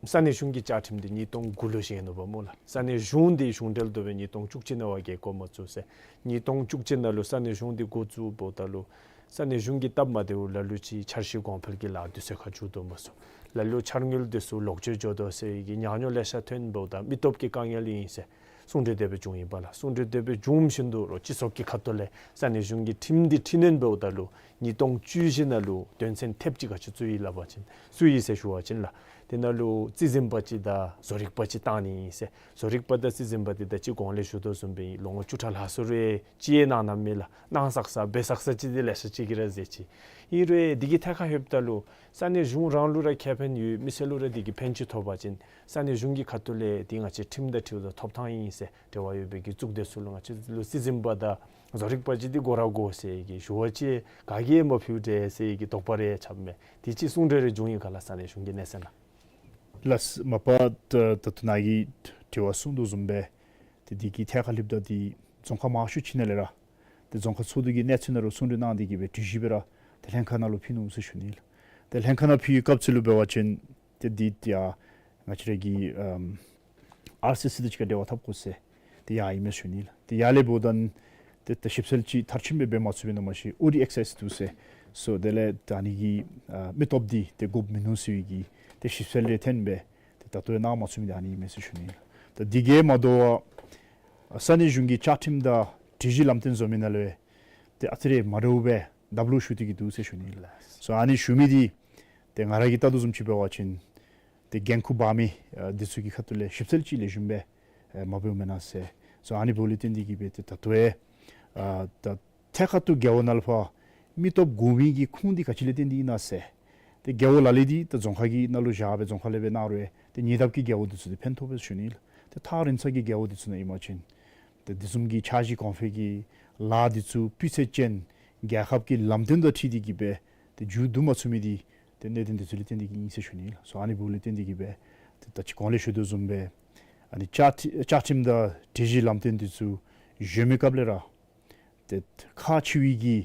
ས་གནས་གཞུང་གི་བཅའ་ཁྲིམས་འདི་ཉིས་སྟོང་དགུ་ལུ་བཞེངས་ནུག་པ་སྨོ་ལགས། ས་གནས་གཞུང་འདི་གཞུང་འབྲེལ་དུ་སྦེ་ཉིས་སྟོང་བཅུ་གཅིག་ནང་བ་གི་བསྐོ་མ་བཅུག་ཟེར། ཉིས་སྟོང་བཅུ་གཅིག་ནང་ལུ་ས་གནས་གཞུང་འདི་འགོ་བཙུགས་འབདཝ་ད་ལུ་ ས་གནས་གཞུང་གི་སྟབས་མ་བདེཝ་ལ་ལུ་ཅིག་འཆར་གཞི་གོང་འཕེལ་གྱི་ལཱ་དུས་ཚོད་ཁར་མཇུག་བསྡུ་མ་ཚུགས། ལ་ལུ་འཆར་དངུལ་དེ་ཚུ་ལོག་སྤྱོད་འགྱོ་དོ་ཟེར་གྱི་ཉག་ཉོག་ལེ་ཤ་ཐོན་འབདཝ་ད་མི་སྟོབས་ཀྱི་དཀའ་ངལ་ཨིན་ཟེར་གསུང་གྲོས་དེ་སྦེ་བྱུང་ཡི་པ་ལགས། གསུང་གྲོས་དེ་སྦེ་བྱུངམ་བཞིན་དུ་རོགས་སྤྱི་ཚོགས་ཀྱི་ཁ་ཐུག་ལས་ས་གནས་གཞུང་གི་ཁྲིམས་འདི་འཕྲི་སྣོན་འབདཝ་ད་ལུ་ཉིས་སྟོང་བཅུ་བཞི་ནང་ལུ་དོན་ཚན་ཐེབས་ཅིག་ག་ཅི་བཙུགས་ཡི་སླབ་པ་ཅིན་བཙུགས་ཡི་ཟེར་ཞུ་བ་ཅིན་ལགས། དེ་ནང་ལུ་རྩིས་འཛིན་པ་ཅིག་དང་བཟོ་རིག་པ་ཅིག་བཏང་ནི་ཨིན་ཟེར། བཟོ་རིག་པ་དང་རྩིས་འཛིན་པ་འདི་ད་ཅི་གོང་ལས་ཞུ་དོ་བཟུམ་སྦེ་ལོ་ངོ་བཅུ་ཕྲག་ལྷག་སོང་རུང་ཅིག་ཡང་གནང་གནངམ་མེད་ལགས། གནང་ཚར་ཚར་འབད་ཚར་ཚར་ཅིག་འདི་ལེ་ཤ་ཅིག་གིས་ར་མཛད་ཅི། ཨིན་རུང་འདི་གི་ཐད་ཁར་ལྷོདཔ་ད་ལུ་ས་གནས་གཞུང་རང་ལུ་ར་ཁེ་ཕན་ཡོད། མི་སེར་ལུ་ར་འདི་གིས་ཕན་ཅིག་ཐོགས་པ་ཅིན་ས་གནས་གཞུང་གི་ཁ་ཐུག་ལས་འདི་ང་བཅས་ཁྲིམས་དང་འཁྲིལཝ་ད་ཐོབ་ཐང་ཨིན་ཟེར་འབྲེལ་བ་ཡོད་པའི་གི་གཙུག་སྡེ་ཚུ་ལུ་ང་བཅས་ལུ་རྩིས་འཛིན་པ་དང་བཟོ་རིག་པ་ཅིག་འདི་དགོ་ར་དགོ་ཟེར་གྱི་ཞུ་བ་ཅིན་ག་གིས་ཡང་མ་ཕུལ་དེས་ཟེར་གྱི་དོགས་པ་རེ་རྐྱབ་མས། དེ་ཅིག་གསུང་གྲོས་རེ་བྱུང་ཡི་ག་ལགས། ས་གནས་གཞུང་གི་གནས་ཚད་ནང་། ལགས། མ་པ་ད་ད་ལྟོ་ནཱ་གིས་དྲི་བ་གསུངས་དོ་བཟུམ་སྦེ་ཏེ་འདི་གི་ཐད་ཁར་ལྷོདཔ་ད་འདི་རྫོང་ཁག་མང་ཤོས་ཅིག་ནང་ལས་ར་ཏེ་རྫོང་ཁག་ཚོགས་འདུ་གི་གནས་ཚུལ་ནང་ལུ་གསུང་གྲོས་གནང་སྟེ་གི་སྦེ་སྒྲིག་གཞི་སྦེ་ར་ཏེ་ལྷན་ཁག་ནང་ལུ་ཕུལ་ནུག་ཟེར་ཞུ་ནི་ལགས། ཏེ་ལྷན་ཁག་ནང་ཕུལ་བའི་སྐབས་སུ་ལུ་འབད་བ་ཅིན་ཏེ་འདི་ཏེ་ཡ་ང་བཅས་ར་གི་ཨམ་ཨར་སི་སི་དང་གཅིག་ཁར་འབྲེལ་བ་འཐབ་དགོ་ཟེར་ཏེ་ཡར་ཨིན་མས་ཞུ་ནི་ལགས། ཏེ་ཡར་ལས་འབདཝ་ད་ཏེ་ད་ཞིབ་འཚོལ་ཅིག་མཐར་ཕྱིནམ་སྦེ་འབད་མ་ཚུགས་པས་ན་མ་ཤེས། ཨོ་ཌི་ཨེག་སེས་འདུག་ཟེར་སོ་དེ་ལས་ད་ཨ་ནི་གི་ཨ་མི་སྟོབས་འདི་ཏེ་དགོཔ་མིན་ནུག་ཟེར་བའི་གི་ཏེ་ཞིབ་འཚོལ་རེ་ཐོན་སྦེ་ཏེ་ད་ལྟོ་ཡང་གནང་མ་ཚུགས་མི་འདི་ཨ་ནི་ཨིན་མས་ཟེར་ཞུ་ནི་ལགས། ད་འདི་གིས་མ་དོ་བར་ས་གནས་གཞུང་གི་བཅའ་ཁྲིམས་དང་སྒྲིག་གཞི་ལམ་སྟོན་བཟོ་མི་ནང་ལུ་ཏེ་ཨ་ཙི་རེ་མ་འདྲཝ་སྦེ་ལྡབ་ལོག་ཞུ་སྟེ་གི་འདུག་ཟེར་ཞུ་ནི་ལགས། སོ་ཨ་ནི་ཞུ་མི་འདི་ཏེ་ང་ར་གིས་བལྟ་དོ་བཟུམ་ཅིག་འབད་བ་ཅིན་ཏེ་འགན་ཁུར་འབག་མི་ཨ་འདི་ཚུ་གི་ཁ་ཐུག་ལས་ཞིབ་འཚོལ་ཅིག་ལེགས་ཤོམ་སྦེ་ཨེ་མ་འབདཝ་མེན་ན་ཟེར། སོ་ཨ་ནི་འབདཝ་ལས་བརྟེན་ཏེ་གི་སྦེ་ཏེ་ད་ལྟོ་ཡང་ཨ་ད་ཐད་ཀར་དུ་རྒེད་འོག་ནང་ལུ་ཕར་མི་སྟོབས་དགོ་མི་གི་ཁུངས་འདི་ག་ཅི་ལས་བརྟེན་ཏེ་ཨིན་ན་ཟེར། ཏེ་རྒེད་འོག་ལ་ལུ་འདི་ད་རྫོང་ཁག་གི་ནང་ལུ་བཞག་སྦེ་རྫོང་ཁག་ལས་སྦེ་གནང་རུང་ཏེ་ཉེ་འདབས་ཀྱི་རྒེད་འོག་འདི་ཚུ་འདི་ཕན་ཐོགས་པས་ཞུ་ནི་ལགས། ཏེ་ཐག་རིང་ས་གི་རྒེད་འོག་འདི་ཚུ་ནང་ཨིན་པ་ཅིན་ཏེ་འདི་བཟུམ་གྱི་འཆར་གཞི་གོང་འཕེལ་གྱི་ལཱ་འདི་ཚུ་སྤུས་ཚད་ཅན་རྒྱལ་ཁབ་ཀྱི་ལམ་སྟོན་དང་འཁྲིལ་ཏེ་གི་སྦེ་ཏེ་མཇུག་བསྡུ་མ་ཚུགས་མི་འདི་ཏེ་གནད་དོན་འདི་ཚུ་ལས་བརྟེན་ཏེ་གི་ཨིན་ཟེར་ཞུ་ནི་ལགས། སོ་ཨ་ནི་འབདཝ་ལས་བརྟེན་ཏེ་གི་སྦེ་ཏེ་ད་ཅི་གོང་ལས་ཞུ་དོ་བཟུམ་སྦེ་ཨ་ནི་བཅའ་ཁྲི་བཅའ་ཁྲིམས་དང་སྒྲིག་གཞི་ལམ་སྟོན་འདི་ཚུ་གཞོན་མི་སྐབས་ལས་ར་ཏེ་ཁག་ཆེ་བའི་གི་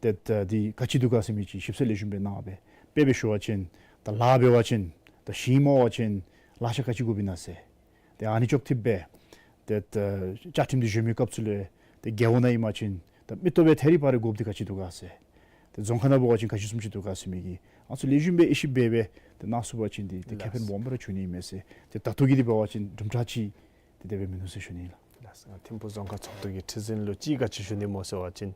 ཏེ་ད་འདི་ག་ཅི་འདུག་ག་ཟེར་མི་ཅིག་ཞིབ་འཚོལ་ལེགས་ཤོམ་སྦེ་གནང་སྦེ་དཔེ་སྦེ་ཞུ་བ་ཅིན་ད་ལཱ་འབད་བ་ཅིན་ད་ཞིང་རྨོ་བ་ཅིན་ལག་ཆས་ག་ཅི་དགོཔ་ཨིན་ན་ཟེར། ཏེ་ཨ་ནི་ཅོག་འཐདཔ་སྦེ་ཏེ་ད་བཅའ་ཁྲིམས་འདི་གཞོན་མི་སྐབས་སུ་ལས་ཏེ་རྒེད་འོག་ནང་ཨིན་པ་ཅིན་ད་མི་སྟོབས་སྦེ་ཐད་རི་བ་རི་དགོཔ་འདི་ག་ཅི་འདུག་ག་ཟེར། ཏེ་རྫོང་ཁག་ནང་འབད་བ་ཅིན་ག་ཅི་བཟུམ་ཅིག་འདུག་ག་ཟེར་མི་གི་ཨ་ནི་ཚུ་ལེགས་ཤོམ་སྦེ་དབྱེ་ཞིབ་འབད་སྦེ་ཏེ་གནང་ཚུགས་པ་ཅིན་འདི་ཏེ་ཁེ་ཕན་ལགས། སྦོམ་སྦེ་ར་འབྱུང་ནི་མས་ཟེར། ཏེ་ད་ལྟོ་གི་འདི་འབད་བ་ཅིན་དུམ་གྲ་ཅིག་ཏེ་དེ་སྦེ་མིན་ནུག་ཟེར་ཞུ་ནི་ལགས། ལགས། ཐིམ་ཕུག་རྫོང་ཁག་ཚོགས་འདུ་གི་ཁྲི་འཛིན་ལུ་ཅིག་ག་ཅི་ཞུ་ནི་སྨོ་ཟེར་བ་ཅིན་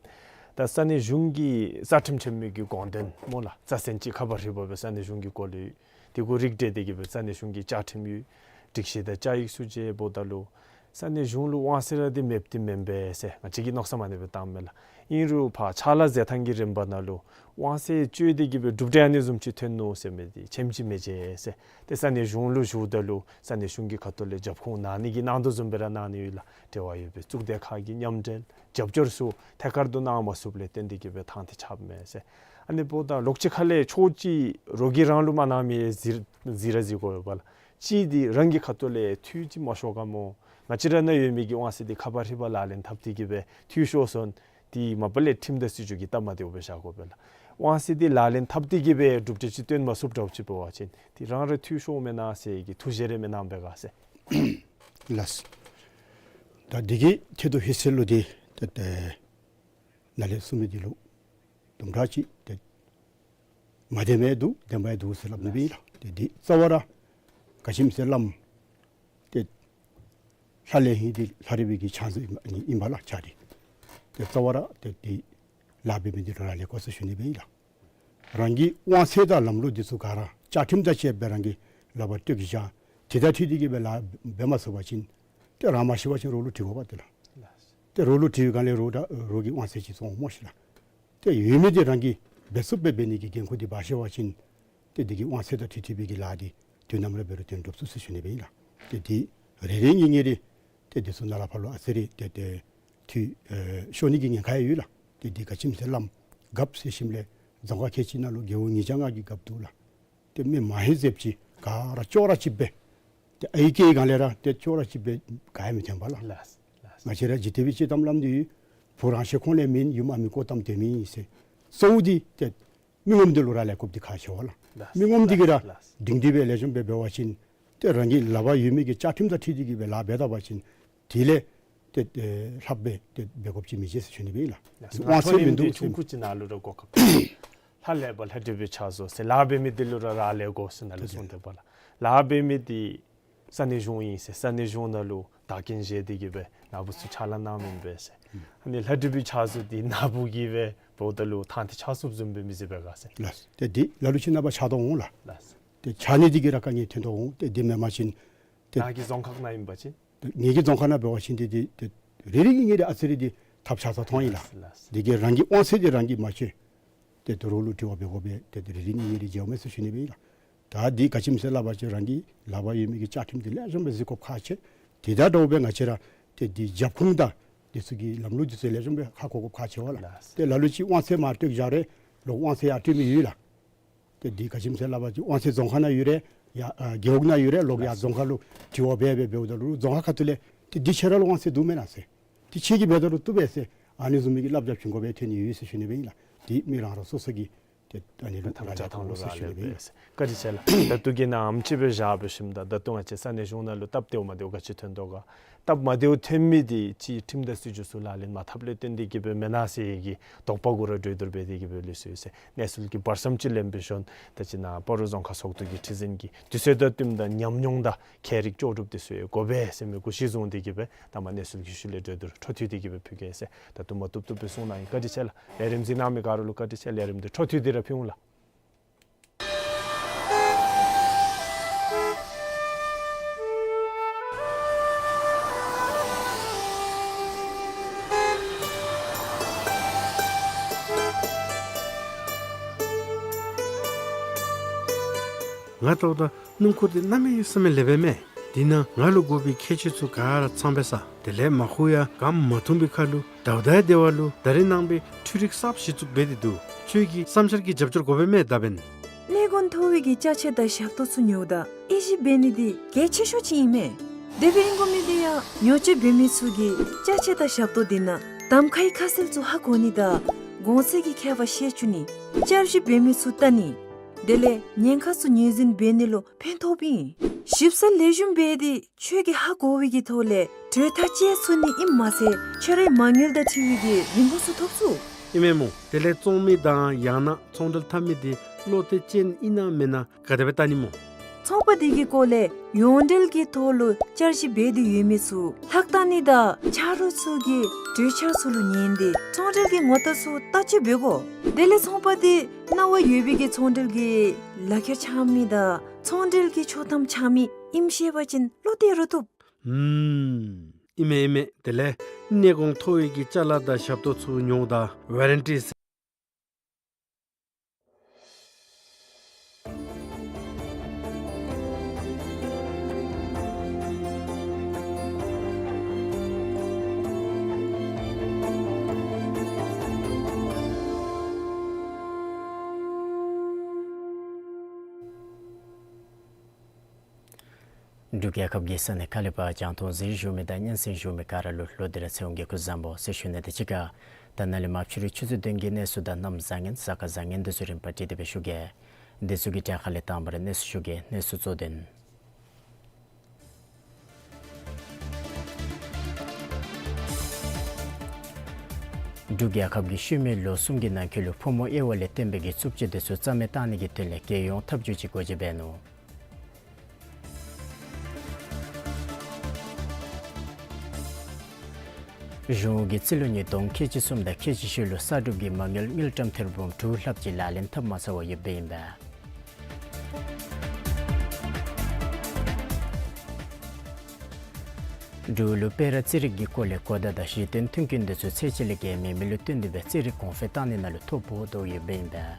ད་ས་གནས་གཞུང་གི་རྩ་ཁྲིམས་ཆེན་མོའི་གི་དགོངས་དོན་སྨོ་ལགས། རྩ་ཚན་ཅིག་ཁ་པར་ཧྲིལ་བུ་སྦེ་ས་གནས་གཞུང་གི་སྐོར་ལས་དེ་གུ་རིགས་བསྒྲེས་ཏེ་གི་སྦེ་ས་གནས་གཞུང་གི་བཅའ་ཁྲིམས་ཡོད། སྒྲིག་གཞི་དང་བཅའ་ཡིག་ཚུ་མཇལཝ་ད་ལུ་ས་གནས་གཞུང་ལུ་དབང་ཚད་ར་འདི་མེདཔ་འདི་མེན་པས་ཟེར་ང་བཅས་ཀྱིས་མནོ་བསམ་ཨ་ནི་སྦེ་བཏངམ་མས་ལགས། ཨིན་རུང་ཕར་ཕྱག་ལཱ་མཛད་ཐངས་ཀྱི་རིམ་པ་ནང་ལུ་དབང་ཚད་སྤྱོད་དེ་གི་སྦེ་གྲུབ་འབྲས་ཨ་ནི་བཟུམ་ཅིག་ཐོན་ནུག་ཟེར་མི་འདི་ཆེམ་ཅིག་མི་མཇལ་ཟེར། ཏེ་ས་གནས་གཞུང་ལུ་ཞུཝ་ད་ལུ་ས་གནས་གཞུང་གི་ཁ་ཐུག་ལས་རྒྱབ་ཁུངས་གནང་ནི་གི་གནང་དོ་བཟུམ་སྦེ་ར་གནང་ནི་ཡོད་ལགས། འབྲེལ་བ་ཡོད་པའི་གཙུག་སྡེ་ཁག་གི་མཉམ་འབྲེལ་རྒྱབ་སྐྱོར་ཚུ་ཐད་ཀར་དུ་གནང་མ་ཚུགསཔ་ལས་བརྟེན་ཏེ་གི་སྦེ་ཐང་འདི་ཆགསཔ་མས་ཟེར། ཨ་ནི་འབདཝ་ད་ལོགས་ཅིག་ཁ་ལས་ཕྱོགས་གཅིག་རོགས་ཀྱིས་རང་ལུ་མ་གནང་མི་ཟེར་ཟེར་ར་ཟེར་དགོ་པས་ལགས། གཅིག་འདི་རང་གི་ཁ་ཐུག་ལས་འཐུས་ཅིག་མ་ཤོར་ག་སྨོ། ང་བཅས་ར་ནང་ཡོད་མི་གི་དབང་ཚད་འདི་ཁ་པར་ཧྲིལ་བུ་ལག་ལེན་འཐབ་སྟེ་གི་སྦེ་འཐུས་ཤོར་སོང་། ཏེ་མ་པ་ལས་ཁྲིམས་དང་སྲིད་བྱུས་ཀྱི་སྟབས་མ་བདེཝ་སྦེ་བཞག་དགོ་པས་ལགས། དབང་ཚད་འདི་ལག་ལེན་འཐབ་སྟེ་གི་སྦེ་གྲུབ་འབྲས་ཅིག་སྟོན་མ་ཚུགསཔ་འདྲཝ་ཅིག་འབད་བ་ཅིན་ཏེ་རང་ར་འཐུས་ཤོརཝ་མེན་ན་ཟེར་གྱི་ཐུགས་བཞེད་རེ་མེན་ན་འབད་ག་ཟེར། ལགས། ད་འདི་གི་ཐད་དུ་ཧེ་ཟེར་ལོ་འདི་ཏེ་ཏེ་ནཱ་ལས་གསུངས་མི་འདི་ལུ་དུམ་གྲ་ཅིག་ཏེ་མ་བདེན་མི་འདུག། བདེན་པ་འདུག་ཟེར་སླབ་ནི་སྦེ་ཨིན་ལགས། ཏེ་འདི་རྩ་བ་ར་ག་ཅི་སྨོ་ཟེར་སླབ་ཏེ་ལྷ་ལས་ཧིང་འདི་ལྷ་རི་བའི་གི་ཕྱག་མཛོད་ཨིན་པ་ལགས་ཆ་འདི། ཏེ་རྩ་བ་ར་ཏེ་འདི་ལཱ་འབད་མི་འདི་རོགས་ལས་ལཱ་ལས་དགོ་ཟེར་ཞུ་ནི་སྦེ་ཨིན་ལགས། རང་གི་དབང་ཚད་དང་ལམ་ལུགས་འདི་ཚུ་ག་ར་བཅའ་ཁྲིམས་དང་བཅས་པའི་རང་གི་ལག་པར་གཏོད་ཀྱི་བཞག། དེ་དང་འཁྲིལ་ཏེ་གི་སྦེ་ལཱ་འབད་མ་ཚུགས་པ་ཅིན་ཏེ་རང་མ་ཤེས་པ་ཅིན་རོགས་ལུ་དྲི་དགོ་པས་ཏེ་ལགས། ཏེ་རོགས་ལུ་དྲི་བའི་སྒང་ལས་རོགས་དང་རོགས་ཀྱིས་དབང་ཚད་ཅིག་བཙོང་སྨོ་ཤེས་ལགས། ཏེ་ཡོད་མི་འདི་རང་གིས་འབད་ཚུགསཔ་སྦེ་འབད་ནི་གི་འགན་ཁུར་འདི་འབག་ཤེས་པ་ཅིན་ཏེ་འདི་གི་དབང་ཚད་དང་འཁྲིལ་འཁྲིལ་བའི་གི་ལཱ་འདི་དུས་ནམ་ར་འབད་རུང་དོན་འགྲུབ་ཚུགས་ཟེར་ཞུ་ནི་སྦེ་ཨིན་ལགས། ཏེ་འདི་རེ་རེ་གཉིས་གཉིས་རེ་ཏེ་འདི་ཚུ་ནཱ་ལས་ཕར་ལུ་ཨ་ཙི་རེ་ཏེ་ཏེ་འཐུས་ཨེ་ཤོར་ནི་གི་ཉེན་ཁ་ཡང་ཡོད་ལགས། ཏེ་འདི་ག་ཅི་སྨོ་ཟེར་སླབ་རྒཔོ་ཟེར་ཞིནམ་ལས་རྫོང་ཁག་ཁལ་གཅིག་ནང་ལུ་རྒེད་འོག་ཉིས་བརྒྱ་ལྔ་གི་རྒཔོ་འདུག་ལགས། ཏེ་མི་མང་ཧེང་ཟེརཝ་ཅིག་ག་ར་ཅོག་ར་གཅིག་སྦེ་ཏེ་ཨའི་སྐད་སྒང་ལས་ར་ཏེ་ཅོག་ར་གཅིག་སྦེ་ག་ཡང་མི་ཐོན་པས་ལགས། ལགས་ལགས། ང་བཅས་ར་འཇིག་རྟེན་པའི་སྤྱིར་བཏང་སླབ་ནི་འདི་བུ་རང་བཞིན་ཁོང་ལས་མེན་ཡུམ་ཨ་མི་ཀོ་ཏམ་དེ་མི་ཨིན་ཟེར། གཙོ་བོ་འདི་ཏེ་མི་ངོམ་འདི་ལུ་རག་ལས་དགོཔ་འདི་ཁག་ཆེ་བས་ལགས། ལགས། མི་ངོམ་འདི་གིས་ར་ལགས་ལགས། སྒྲིང་སྒྲི་སྦེ་ལེགས་ཤོམ་སྦེ་འབད་བ་ཅིན་ཏེ་རང་གི་ལག་པར་ཡོད་མི་གི་བཅའ་ཁྲིམས་དང་འཁྲིལ་ཏེ་གི་སྦེ་ལཱ་འབད་ད་པ་ཅིན་དེ་ལས་ ཏེ་ཨེ་ལྷགཔ་སྦེ་ཏེ་འབད་དགོཔ་ཅིག་མི་མཇལ་ཟེར་ཞུ་ནི་སྦེ་ཨིན་ལགས། ལགས་སོ། ཏེ་དབང་ཚད་མིན་འདུག་ཟེར། ཆུང་ཀུ་ཅིག་ནང་ལུ་ར་གོ་སྐབས། ལྷ་ལས་པ་ལྷ་བྲིས་པའི་ཕྱག་བཟོ་ཟེར། ལཱ་འབད་མི་དེ་ལུ་ར་རག་ལས་དགོ་ཟེར་ནཱ་ལུ་གསུངས་ཏེ་འབདཝ་ལས། ལཱ་འབད་མི་དེ་ས་གནས་གཞུང་ཨིན་ཟེར། ས་གནས་གཞུང་ནང་ལུ་བདག་རྐྱེན་བཞེས་ཏེ་གི་སྦེ་ནཱ་བུ་ཚུ་ཕྱག་ལཱ་གནང་མི་ཨིན་པས་ཟེར། ཨ་ནི་ལྷ་བྲིས་པའི་ཕྱག་བཟོ་དེ་ནཱ་བུ་གིས་སྦེ་འབདཝ་ད་ལུ་ཐང་དེ་ཆགས་ཚུགསཔ་བཟུམ་སྦེ་མི་ཟེར་བས་ག་ཟེར། ལགས། ཏེ་དེ་ལ་ལུ་ཅིག་ནངས་པ་ཆགས་དོ་འོང་ལགས། ལགས། ཏེ་ཆགས་ནི་དེ་གིས་ར་དཀའ་ངལ་ཐོན་དོ་འོང་། ཏེ་དེ་མེན་པ་ཅིན་ཏེ་ནཱ་གི་རྫོང་ཁག་ནང་ཨིན་པ་ཅིན། ངེ་གི་རྫོང་ཁག་ནང་འབད་བ་ཅིན་ཏེ་ཏེ་ཏེ་རེ་རེ་གཉིས་གཉིས་རེ་ཨ་ཙི་རེ་དེ་ཐབས་ཆག་ས་མཐོང་ཡི་ལགས། ལགས། དེ་གིས་རང་གི་དབང་ཚད་དེ་རང་གིས་མ་ཆོད། ཏེ་དོ་རུང་ལུ་དྲི་བ་འབད་དགོ་པས། ཏེ་རེ་རེ་གཉིས་གཉིས་རེ་མཇལཝ་མས་ཟེར་ཞུ་ནི་སྦེ་ཨིན་ལགས། ད་འདི་ག་ཅི་སྨོ་ཟེར་སླབ་པ་ཅིན་རང་གི་ལག་པར་ཡོད་མི་གི་བཅའ་ཁྲིམས་དེ་ལེགས་ཤོམ་སྦེ་གཟིགས་དགོཔ་ཁག་ཆེ། དེ་དང་འདྲཝ་སྦེ་ང་བཅས་ར་ཏེ་འདི་རྒྱབ་ཁུངས་དང་འདི་ཚུ་གི་ལམ་ལུགས་འདི་ཚུ་ལེགས་ཤོམ་སྦེ་ཧ་གོ་དགོཔ་ཁག་ཆེ་བས་ལགས། ལགས། ཏེ་ལ་ལུ་ཅིག་དབང་ཚད་མར་སྤྲོད་བཞག་རུང་ལོག་དབང་ཚད་ཡར་སྤྲོད་མི་ཡོད་ལགས། ཏེ་འདི་ག་ཅི་སྨོ་ཟེར་སླབ་པ་ཅིན་དབང་ཚད་རྫོང་ཁག་ནང་ཡོད་རུང་ཡར་ཨ་རྒེད་འོག་ནང་ཡོད་རུང་ལོག་ཡར་རྫོང་ཁག་ལུ་དྲི་བ་འབད་འབད་འབདཝ་ད་ལུ་རྫོང་ཁག་ཁ་ཐུག་ལས་ཏེ་འདི་ཁྱོད་ར་ལུ་དབང་ཚད་འདུག་མེན་ན་ཟེར། ཏེ་ཁྱོད་ཀྱིས་འབད་ད་རུང་བཏུབ་པས་ཟེར། ཨ་ནི་བཟུམ་མའི་གི་བསླབ་བྱ་བྱིན་དགོ་པའི་ཐོན་ནི་ཡོད་ཟེར་ཞུ་ནི་སྦེ་ཨིན་ལགས། ཏེ་མི་རང་རང་སོ་སོ་གིས་ཏེ་ཨ་ནི་ལུ་ཐབས་བྱ་ཐངས་ལུ་རག་ལས་པས་ཟེར་ཞུ་ནི་སྦེ་ཨིན་ལགས། བཀའ་དྲིན་ཆེ་ལགས། ད་ལྟོ་གི་ནང་ཨམ་ཅིག་སྦེ་བཞག་འབད་ཞིནམ་ད་ད་ལྟོ་ང་བཅས་ས་གནས་གཞུང་ནང་ལུ་སྟབས་བདེཝ་མ་བདེཝ་ག་ཅི་ཐོན་དོ་ག། སྟབས་མ་བདེཝ་ཐོན་མི་དེ་ཅིག་ཁྲིམས་དང་སྲིད་བྱུས་ཚུ་ལག་ལེན་མ་འཐབ་ལས་བརྟེན་ཏེ་གི་སྦེ་མེན་ན་ཟེར་གི་དོགས་པ་གུ་ར་གྲོས་བསྡུར་འབད་དེ་གི་སྦེ་ལུས་སོ་ཡི་ཟེར། གནས་ཚུལ་གྱི་བར་མཚམས་ཅིག་ལེན་འབད་ཞིནམ་ད་ཅིག་ནཱ་སྤ་རོ་རྫོང་ཁག་ཚོགས་འདུ་གི་ཁྲི་འཛིན་གྱིས་དུས་ཚོད་དང་བསྟུནམ་ད་ཉམས་མྱོང་དང་ཁྱད་རིག་ལྕོགས་གྲུབ་དེ་ཚུ་ཡང་དགོ་པས་ཟེར་མི་གུ་གཞི་བཟུང་སྟེ་གི་སྦེ་ད་མ་གནས་ཚུལ་གྱི་ཤུལ་ལས་གྲོས་བསྡུར་འཕྲོ་མཐུད་དེ་གི་སྦེ་ཕུལ་གེ་ཟེར། ད་དུམ་གྲ་བཏུབ་བཏུབ་སྦེ་གསུང་གནང་ཡི། བཀའ་དྲིན་ཆེ་ལགས། ལས་རིམ་གཟིགས་གནང་མི་ག་ར་ལུ་བཀའ་དྲིན་ཆེ། ལས་རིམ་འདི་འཕྲོ་མཐུད་དེ་ར་ཕུལ་འོང་ལགས། ང་ལྟཝ་ད་སྣུམ་འཁོར་འདི་གནམ་མེད་ས་མེད་ལེགས་པས་མས། འདི་ནང་ང་ལུ་དགོ་པའི་ཁྱད་ཆོས་ཚུ་ག་ར་ཚང་པས་ས། དེ་ལས་མར་ཁུ་ཡང་གམ་མ་འཐུང་པའི་ཁར་ལུ་ཟླཝ་ཟླ་ཡི་འདི་བ་ལུ་ད་རིས་ནངས་པའི་འཕྲུལ་རིག་གསརཔ་ཞིག་བཙུགས་འབད་དེ་འདུག། ཁྱོད་ཀྱི་བསམ་འཆར་གྱི་རྒྱབ་སྐྱོར་དགོ་པས་མས་ད་འབདན། གནས་གོང་མཐོ་བའི་གི་ཅ་ཆས་དང་ཞབས་ཏོག་ཚུ་ཉོཝ་ད་དབྱེ་ཞིབ་འབད་ནི་འདི་གལ་ཆེ་ཤོས་ཅིག་ཨིན་མས། དེ་སྦེ་ཨིན་དགོ་མི་འདི་ཡང་ཉོ་སྤྱོད་འབད་མི་ཚུ་གིས་ཅ་ཆས་དང་ཞབས་ཏོག་འདི་ནང་གདམ་ཁའི་ཁ་གསལ་ཚུ་ཧ་གོ་ནི་དང་གོང་ཚད་ཀྱི་ཁྱད་པར་ཤེས་བཅུག་ནི། བསྐྱར་ཞིབ་འབད་མི་ཚུ་བལྟ་ནི། དེ་ལས་ཉེན་ཁ་ཚུ་ངོས་འཛིན་འབད་ནི་ལུ་ཕན་ཐོགསཔ་ཨིན། ཞིབ་ས་ལེགས་ཤོམ་འབད་དེ་ཁྱོད་ཀྱིས་ཧ་གོ་བའི་གི་ཐོག་ལས་གྲོས་ཐག་བཅད་ཚུགས་ནི་ཨིནམ་མ་ཚད་ཁྱོད་རའི་མ་དངུལ་དང་འཁྲིལ་བའི་གི་རིན་གོང་ཚུ་ཐོབ་ཚུགས། ཨིན་མས་སྨོ། དེ་ལས་བཙོང་མི་དང་ཡང་ན་ཚོང་འབྲེལ་འཐབ་མི་དེ་བློ་གཏད་ཅན་ཨིན་ན་མེན་ན་ག་དེ་སྦེ་བལྟ་ནི་སྨོ། ཚོང་པ་དེ་གི་སྐོར་ལས་ཡོངས་འབྲེལ་གྱི་ཐོག་ལུ་བསྐྱར་ཞིབ་འབད་དེ་ཡོད་མི་ཚུ་ལྷག་བལྟ་ནི་དང་ཆ་རོགས་ཚུ་གི་གྲོས་འཆར་ཚུ་ལུ་ཉན་ཏེ་ཚོང་འབྲེལ་གྱི་ངོ་རྟགས་ཚུ་བལྟ་སྤྱོད་འབད་དགོ། དེ་ལས་ཚོང་པ་དེ་གནང་བ་ཡོད་པའི་གི་ཚོང་འབྲེལ་གྱི་ལག་ཁྱེར་འཆང་མི་དང་ཚོང་འབྲེལ་གྱི་ཆོག་ཐམ་འཆང་མི་ཨིནམ་ཤེས་པ་ཅིན་བློ་གཏད་རུང་བཏུབ། ཨུམ། ཨིན་མས་ཨིན་མས། དེ་ལས་གནས་གོང་མཐོ་བའི་གི་ཅ་ལ་དང་ཞབས་ཏོག་ཚུ་ཉོཝ་ད་ཝ་རན་ཊི་ཟེར། འབྲུག་རྒྱལ་ཁབ་ཀྱི་ས་གནས་ཁག་ལས་ཕར་རྒྱང་མཐོང་གཟིགས་བཞུགས་མི་དང་སྙན་གསན་བཞུགས་མི་ག་ར་ལུ་ལོག་སྟེ་ར་ཚེ་དབང་གིས་སྐུ་གཟུགས་བཟང་པོ་ཟེར་ཞུ་ནི་དང་གཅིག་ཁར་ད་ནཱ་ལས་མར་ཕྱི་རུ་ཆུ་ཚོད་བདུན་གྱི་གནས་ཚུལ་དང་གནམ་བཟང་ངན་གཟའ་སྐར་བཟང་ངན་དེ་ཚུ་རིམ་པ་བསྒྲིགས་ཏེ་སྦེ་ཞུ་གེ། དེ་ཚུ་གི་གྲས་ཁ་ལས་དང་པ་ར་གནས་ཚུལ་ཞུ་གེ། གནས་ཚུལ་གཙོ་དོན། འབྲུག་རྒྱལ་ཁབ་ཀྱིས་ཤུལ་མའི་ལོ་གསུམ་གྱི་ནང་འཁོད་ལུ་ཕོ་མོ་དབྱེ་བ་ལས་བརྟེན་པའི་གི་རྩུབ་སྤྱོད་དེ་ཚུ་རྩ་མེད་བཏང་ནི་གི་དོན་ལས་རྒྱལ་ཡོངས་ཐབས་བྱུས་ཅིག་སྒོ་འབྱེད་འབད་ནུག། གཞུང་གིས་རྩིས་ལོ་ཉིས་སྟོང་ཁལ་གཅིག་གསུམ་དང་ཁལ་གཅིག་བཞི་ལུ་གསར་སྒྲུབ་ཀྱི་མ་དངུལ་དངུལ་ཀྲམ་ཐེར་འབུམ་དྲུག་ལྷགཔ་ཅིག་ལག་ལེན་འཐབ་མ་ཚར་བར་ཡོདཔ་ཨིན་པས། འབྲུག་ལུ་སྤེ་ར་རྩིས་རིག་གི་སྐོར་ལས་གོ་བརྡ་དང་གཞི་རྟེན་མཐུན་རྐྱེན་དེ་ཚུ་ཚད་ཅིག་ལས་བརྒལ་མེད་མི་ལུ་བསྟུན་ཏེ་སྦེ་རྩིས་རིག་གོང་འཕེལ་བཏང་ནི་ནང་ལུ་ཐོ་ཕོག་དོ་ཡོདཔ་ཨིན་པས།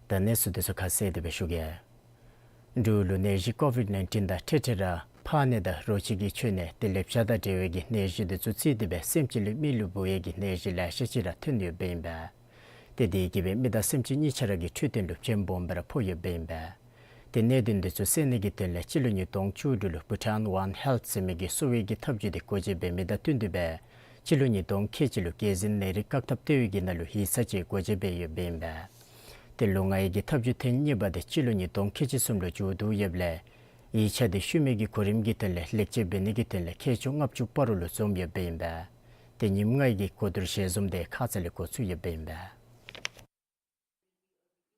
ད་གནས་ཚུལ་དེ་ཚུ་ཁ་གསལ་ཏེ་སྦེ་ཞུ་གེ། འབྲུག་ལུ་ནད་གཞི་ཀོ་ཝིཌ་ནའིན་ཊིན་དང་འཕྲལ་འཕྲལ་ར་ཕག་ནད་དང་རོ་ཁྱི་གི་ཁྱུ་ནད་དེ་ལས་བྱ་དང་འབྲེལ་བའི་གི་ནད་གཞི་དེ་ཚུ་བརྩིས་ཏེ་སྦེ་སེམས་ཅན་ལུ་མི་ལུ་འབུ་བའི་གི་ནད་གཞི་ལེ་ཤ་ཅིག་ར་ཐོན་ཡོདཔ་ཨིན་པས། ཏེ་དེ་གིས་སྦེ་མི་དང་སེམས་ཅན་གཉིས་ཆ་ར་གི་འཕྲོད་བསྟེན་ལུ་ཕྱེ་སྦོམ་སྦེ་ར་ཕོག་ཡོདཔ་ཨིན་པས། ཏེ་གནད་དོན་དེ་ཚུ་སེལ་ནི་གི་དོན་ལས་སྤྱི་ལོ་ཉིས་སྟོང་བཅུ་དྲུག་ལུ་བྷུ་ཊཱན་ཝན་ཧེལཐ་ཟེར་མི་གི་གསོ་བའི་གི་ཐབས་བྱུས་དེ་སྒོ་འབྱེད་འབད་མི་དང་བསྟུན་ཏེ་སྦེ་སྤྱི་ལོ་ཉིས་སྟོང་ཁལ་གཅིག་ལུ་རྒྱལ་འཛིན་ནད་རིགས་བཀག་ཐབས་ལྟེ་བའི་གི་ནང་ལུ་ཡིག་ཚང་ཅིག་སྒོ་འབྱེད་འབད་ཡོདཔ་ཨིན་པས། ཏེ་ལོ་ལྔའི་གི་ཐབས་བྱུས་ཐེངས་གཉིས་པ་དེ་སྤྱི་ལོ་ཉིས་སྟོང་ཁལ་གཅིག་གསུམ་ལུ་མཇུག་བསྡུ་ཡོདཔ་ལས་ཡིག་ཆ་དེ་ཤུལ་མའི་གི་གོ་རིམ་གྱི་དོན་ལས་ལེགས་བཅོས་འབད་ནི་གི་དོན་ལས་མཁས་མཆོག་ལྔ་བཅུ་སྤ་རོ་ལུ་འཛོམས་ཡོདཔ་ཨིན་པས། ཏེ་ཉིནམ་ལྔའི་གི་གོ་བསྡུར་ཞལ་འཛོམས་དེ་ཁ་ཙ་ལས་འགོ་བཙུགས་ཡོདཔ་ཨིན་པས།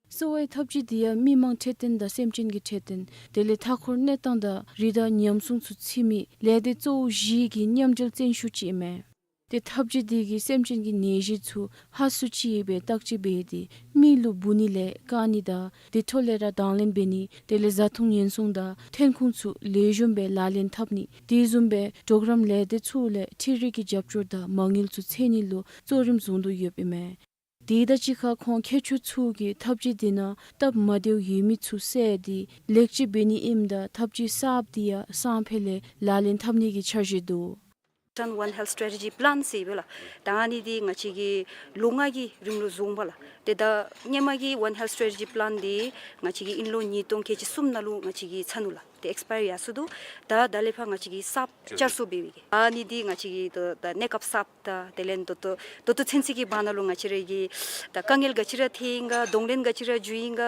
གསོ་བའི་ཐབས་བྱུས་དེ་ཡང་མི་མང་འཕྲོད་བསྟེན་དང་སེམས་ཅན་གྱི་འཕྲོད་བསྟེན་དེ་ལས་མཐའ་འཁོར་གནས་སྟངས་དང་རི་དྭགས་ཉམས་སྲུང་ཚུ་ཚུད་མི་ལས་སྡེ་གཙོ་བོ་བཞི་གི་མཉམ་འབྲེལ་བརྩོན་ཤུགས་ཅིག་ཨིན་མས། ཏེ་ཐབས་བྱུས་དེ་གིས་སེམས་ཅན་གྱི་ནད་གཞི་ཚུ་ཧ་སུ་ཅིག་ཡོད་པའི་བརྟག་དཔྱད་འབད་དེ་མི་ལུ་འབུ་ནི་ལས་བཀག་ནི་དང་དེ་འཕྲོ་ལས་ར་དང་ལེན་འབད་ནི་དེ་ལས་བཟའ་འཐུང་ཉེན་སྲུང་དང་ཐོན་ཁུངས་ཚུ་ལེགས་ཤོམ་སྦེ་ལག་ལེན་འཐབ་ནི་དེ་བཟུམ་སྦེ་གྲོགས་རམ་ལས་སྡེ་ཚུ་ལས་འཕྲུལ་རིག་གི་རྒྱབ་སྐྱོར་དང་མ་དངུལ་ཚུ་འཚོལ་ནི་ལུ་གཙོ་རིམ་བཟུང་དོ་ཡོདཔ་ཨིན་མས། དེ་དང་གཅིག་ཁར་ཁོང་མཁས་མཆོག་ཚུ་གིས་ཐབས་བྱུས་དེ་ནང་སྟབས་མ་བདེཝ་ཡོད་མི་ཚུ་བསལ་ཏེ་ལེགས་བཅོས་འབད་ནི་ཨིནམ་ད་ཐབས་བྱུས་གསརཔ་དེ་ཡང་སང་ཕོད་ལས་ལག་ལེན་འཐབ་ནི་གི་འཆར་གཞི་འདུག། One Health Strategy Plan ཟེར་ཡོདཔ་ལགས། ད་ཨ་ནི་འདི་ང་བཅས་ཀྱིས་ལོ་ལྔ་གི་རིང་ལུ་བཟུང་བ་ལགས། ཏེ་ད་སྔོན་མ་གི་One Health Strategy Plan འདི་ང་བཅས་ཀྱིས་དབྱིན་ལོ་ཉིས་སྟོང་ཁལ་གཅིག་གསུམ་ནང་ལུ་ང་བཅས་ཀྱིས་ཚར་ནུག་ལགས། ཏེ་ཨེགསི་པ་ཡར་ཡར་སོང་འདུག། ད་ད་ལས་ཕར་ང་བཅས་ཀྱིས་གསརཔ་བསྐྱར་གསོ་འབད་བའི་གི་ཨ་ནི་འདི་ང་བཅས་ཀྱིས་ད་ད་གནས་སྐབས་གསརཔ་དང་དེ་ལས་ད་ལྟོ་ད་ལྟོ་ཚུན་ཚོད་ཀྱི་བར་ན་ལུ་ང་བཅས་ར་གི་ད་དཀའ་ངལ་ག་ཅི་ར་ཐོན་ཡི་ག་གདོང་ལེན་ག་ཅི་ར་འབྱུང་ཡི་ག་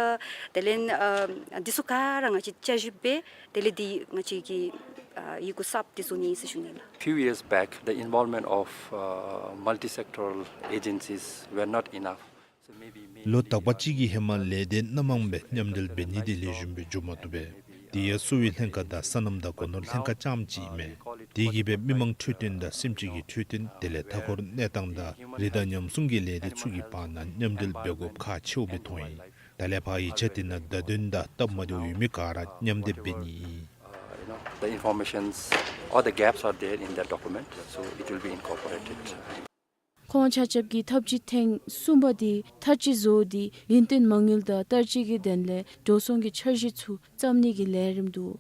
དེ་ལས་ཨ་འདི་ཚུ་ག་ར་ང་བཅས་བསྐྱར་ཞིབ་འབད་དེ་ལས་འདི་ང་བཅས་ཀྱིས་ཨ་ཡི་གུ་གསརཔ་འདི་བཟོ་ནི་ཨིན་ཟེར་ཞུ་ནི་ལགས། Few years back, the involvement of, uh, multi-sectoral agencies were not enough. So maybe, maybe ལོ་དག་པ་ཅིག་གི་ཧེ་མ་ལས་སྡེ་སྣ་མང་སྦེ་མཉམ་འབྲེལ་འབད་ནི་དེ་ལེགས་ཤོམ་སྦེ་འགྱོ་མ་བཏུབ་པས། དེ་ཡང་གསོ་བའི་ལྷན་ཁག་དང་སོ་ནམ་དང་སྒོ་ནོར་ལྷན་ཁག་རྐྱངམ་ཅིག་ཨིན་མས། དེ་གིས་སྦེ་མི་མང་འཕྲོད་བསྟེན་དང་སེམས་ཅན་གྱི་འཕྲོད་བསྟེན་དེ་ལས་མཐའ་འཁོར་གནས་སྟངས་དང་རི་དྭགས་ཉམས་སྲུང་གི་ལས་སྡེ་ཚུ་གི་བར་ན་མཉམ་འབྲེལ་འབད་དགོཔ་ཁག་ཆེཝ་སྦེ་མཐོང་ཡི། ད་ལས་ཕར་ཡིག་ཆ་དེ་ནང་བརྡ་དོན་དང་སྟབས་མ་བདེཝ་ཡོད་མི་ག་ར་མཉམ་སྡེབ་འབད་ནི་ཨིན། Uh, you know, the informations or the gaps are there in that document, so it will be incorporated. ཁོང་ཆ་ཁྱབ་ཀྱིས་ཐབས་བྱུས་ཐེངས་གསུམ་པ་དེ་མཐའ་དཔྱད་བཟོ་སྟེ་ལུང་བསྟན་མ་དངུལ་དང་བསྟར་སྤྱོད་ཀྱི་དོན་ལས་འགྲོ་སོང་གི་འཆར་གཞི་ཚུ་བརྩམ་ནི་གི་ལས་རིམ་འདུག།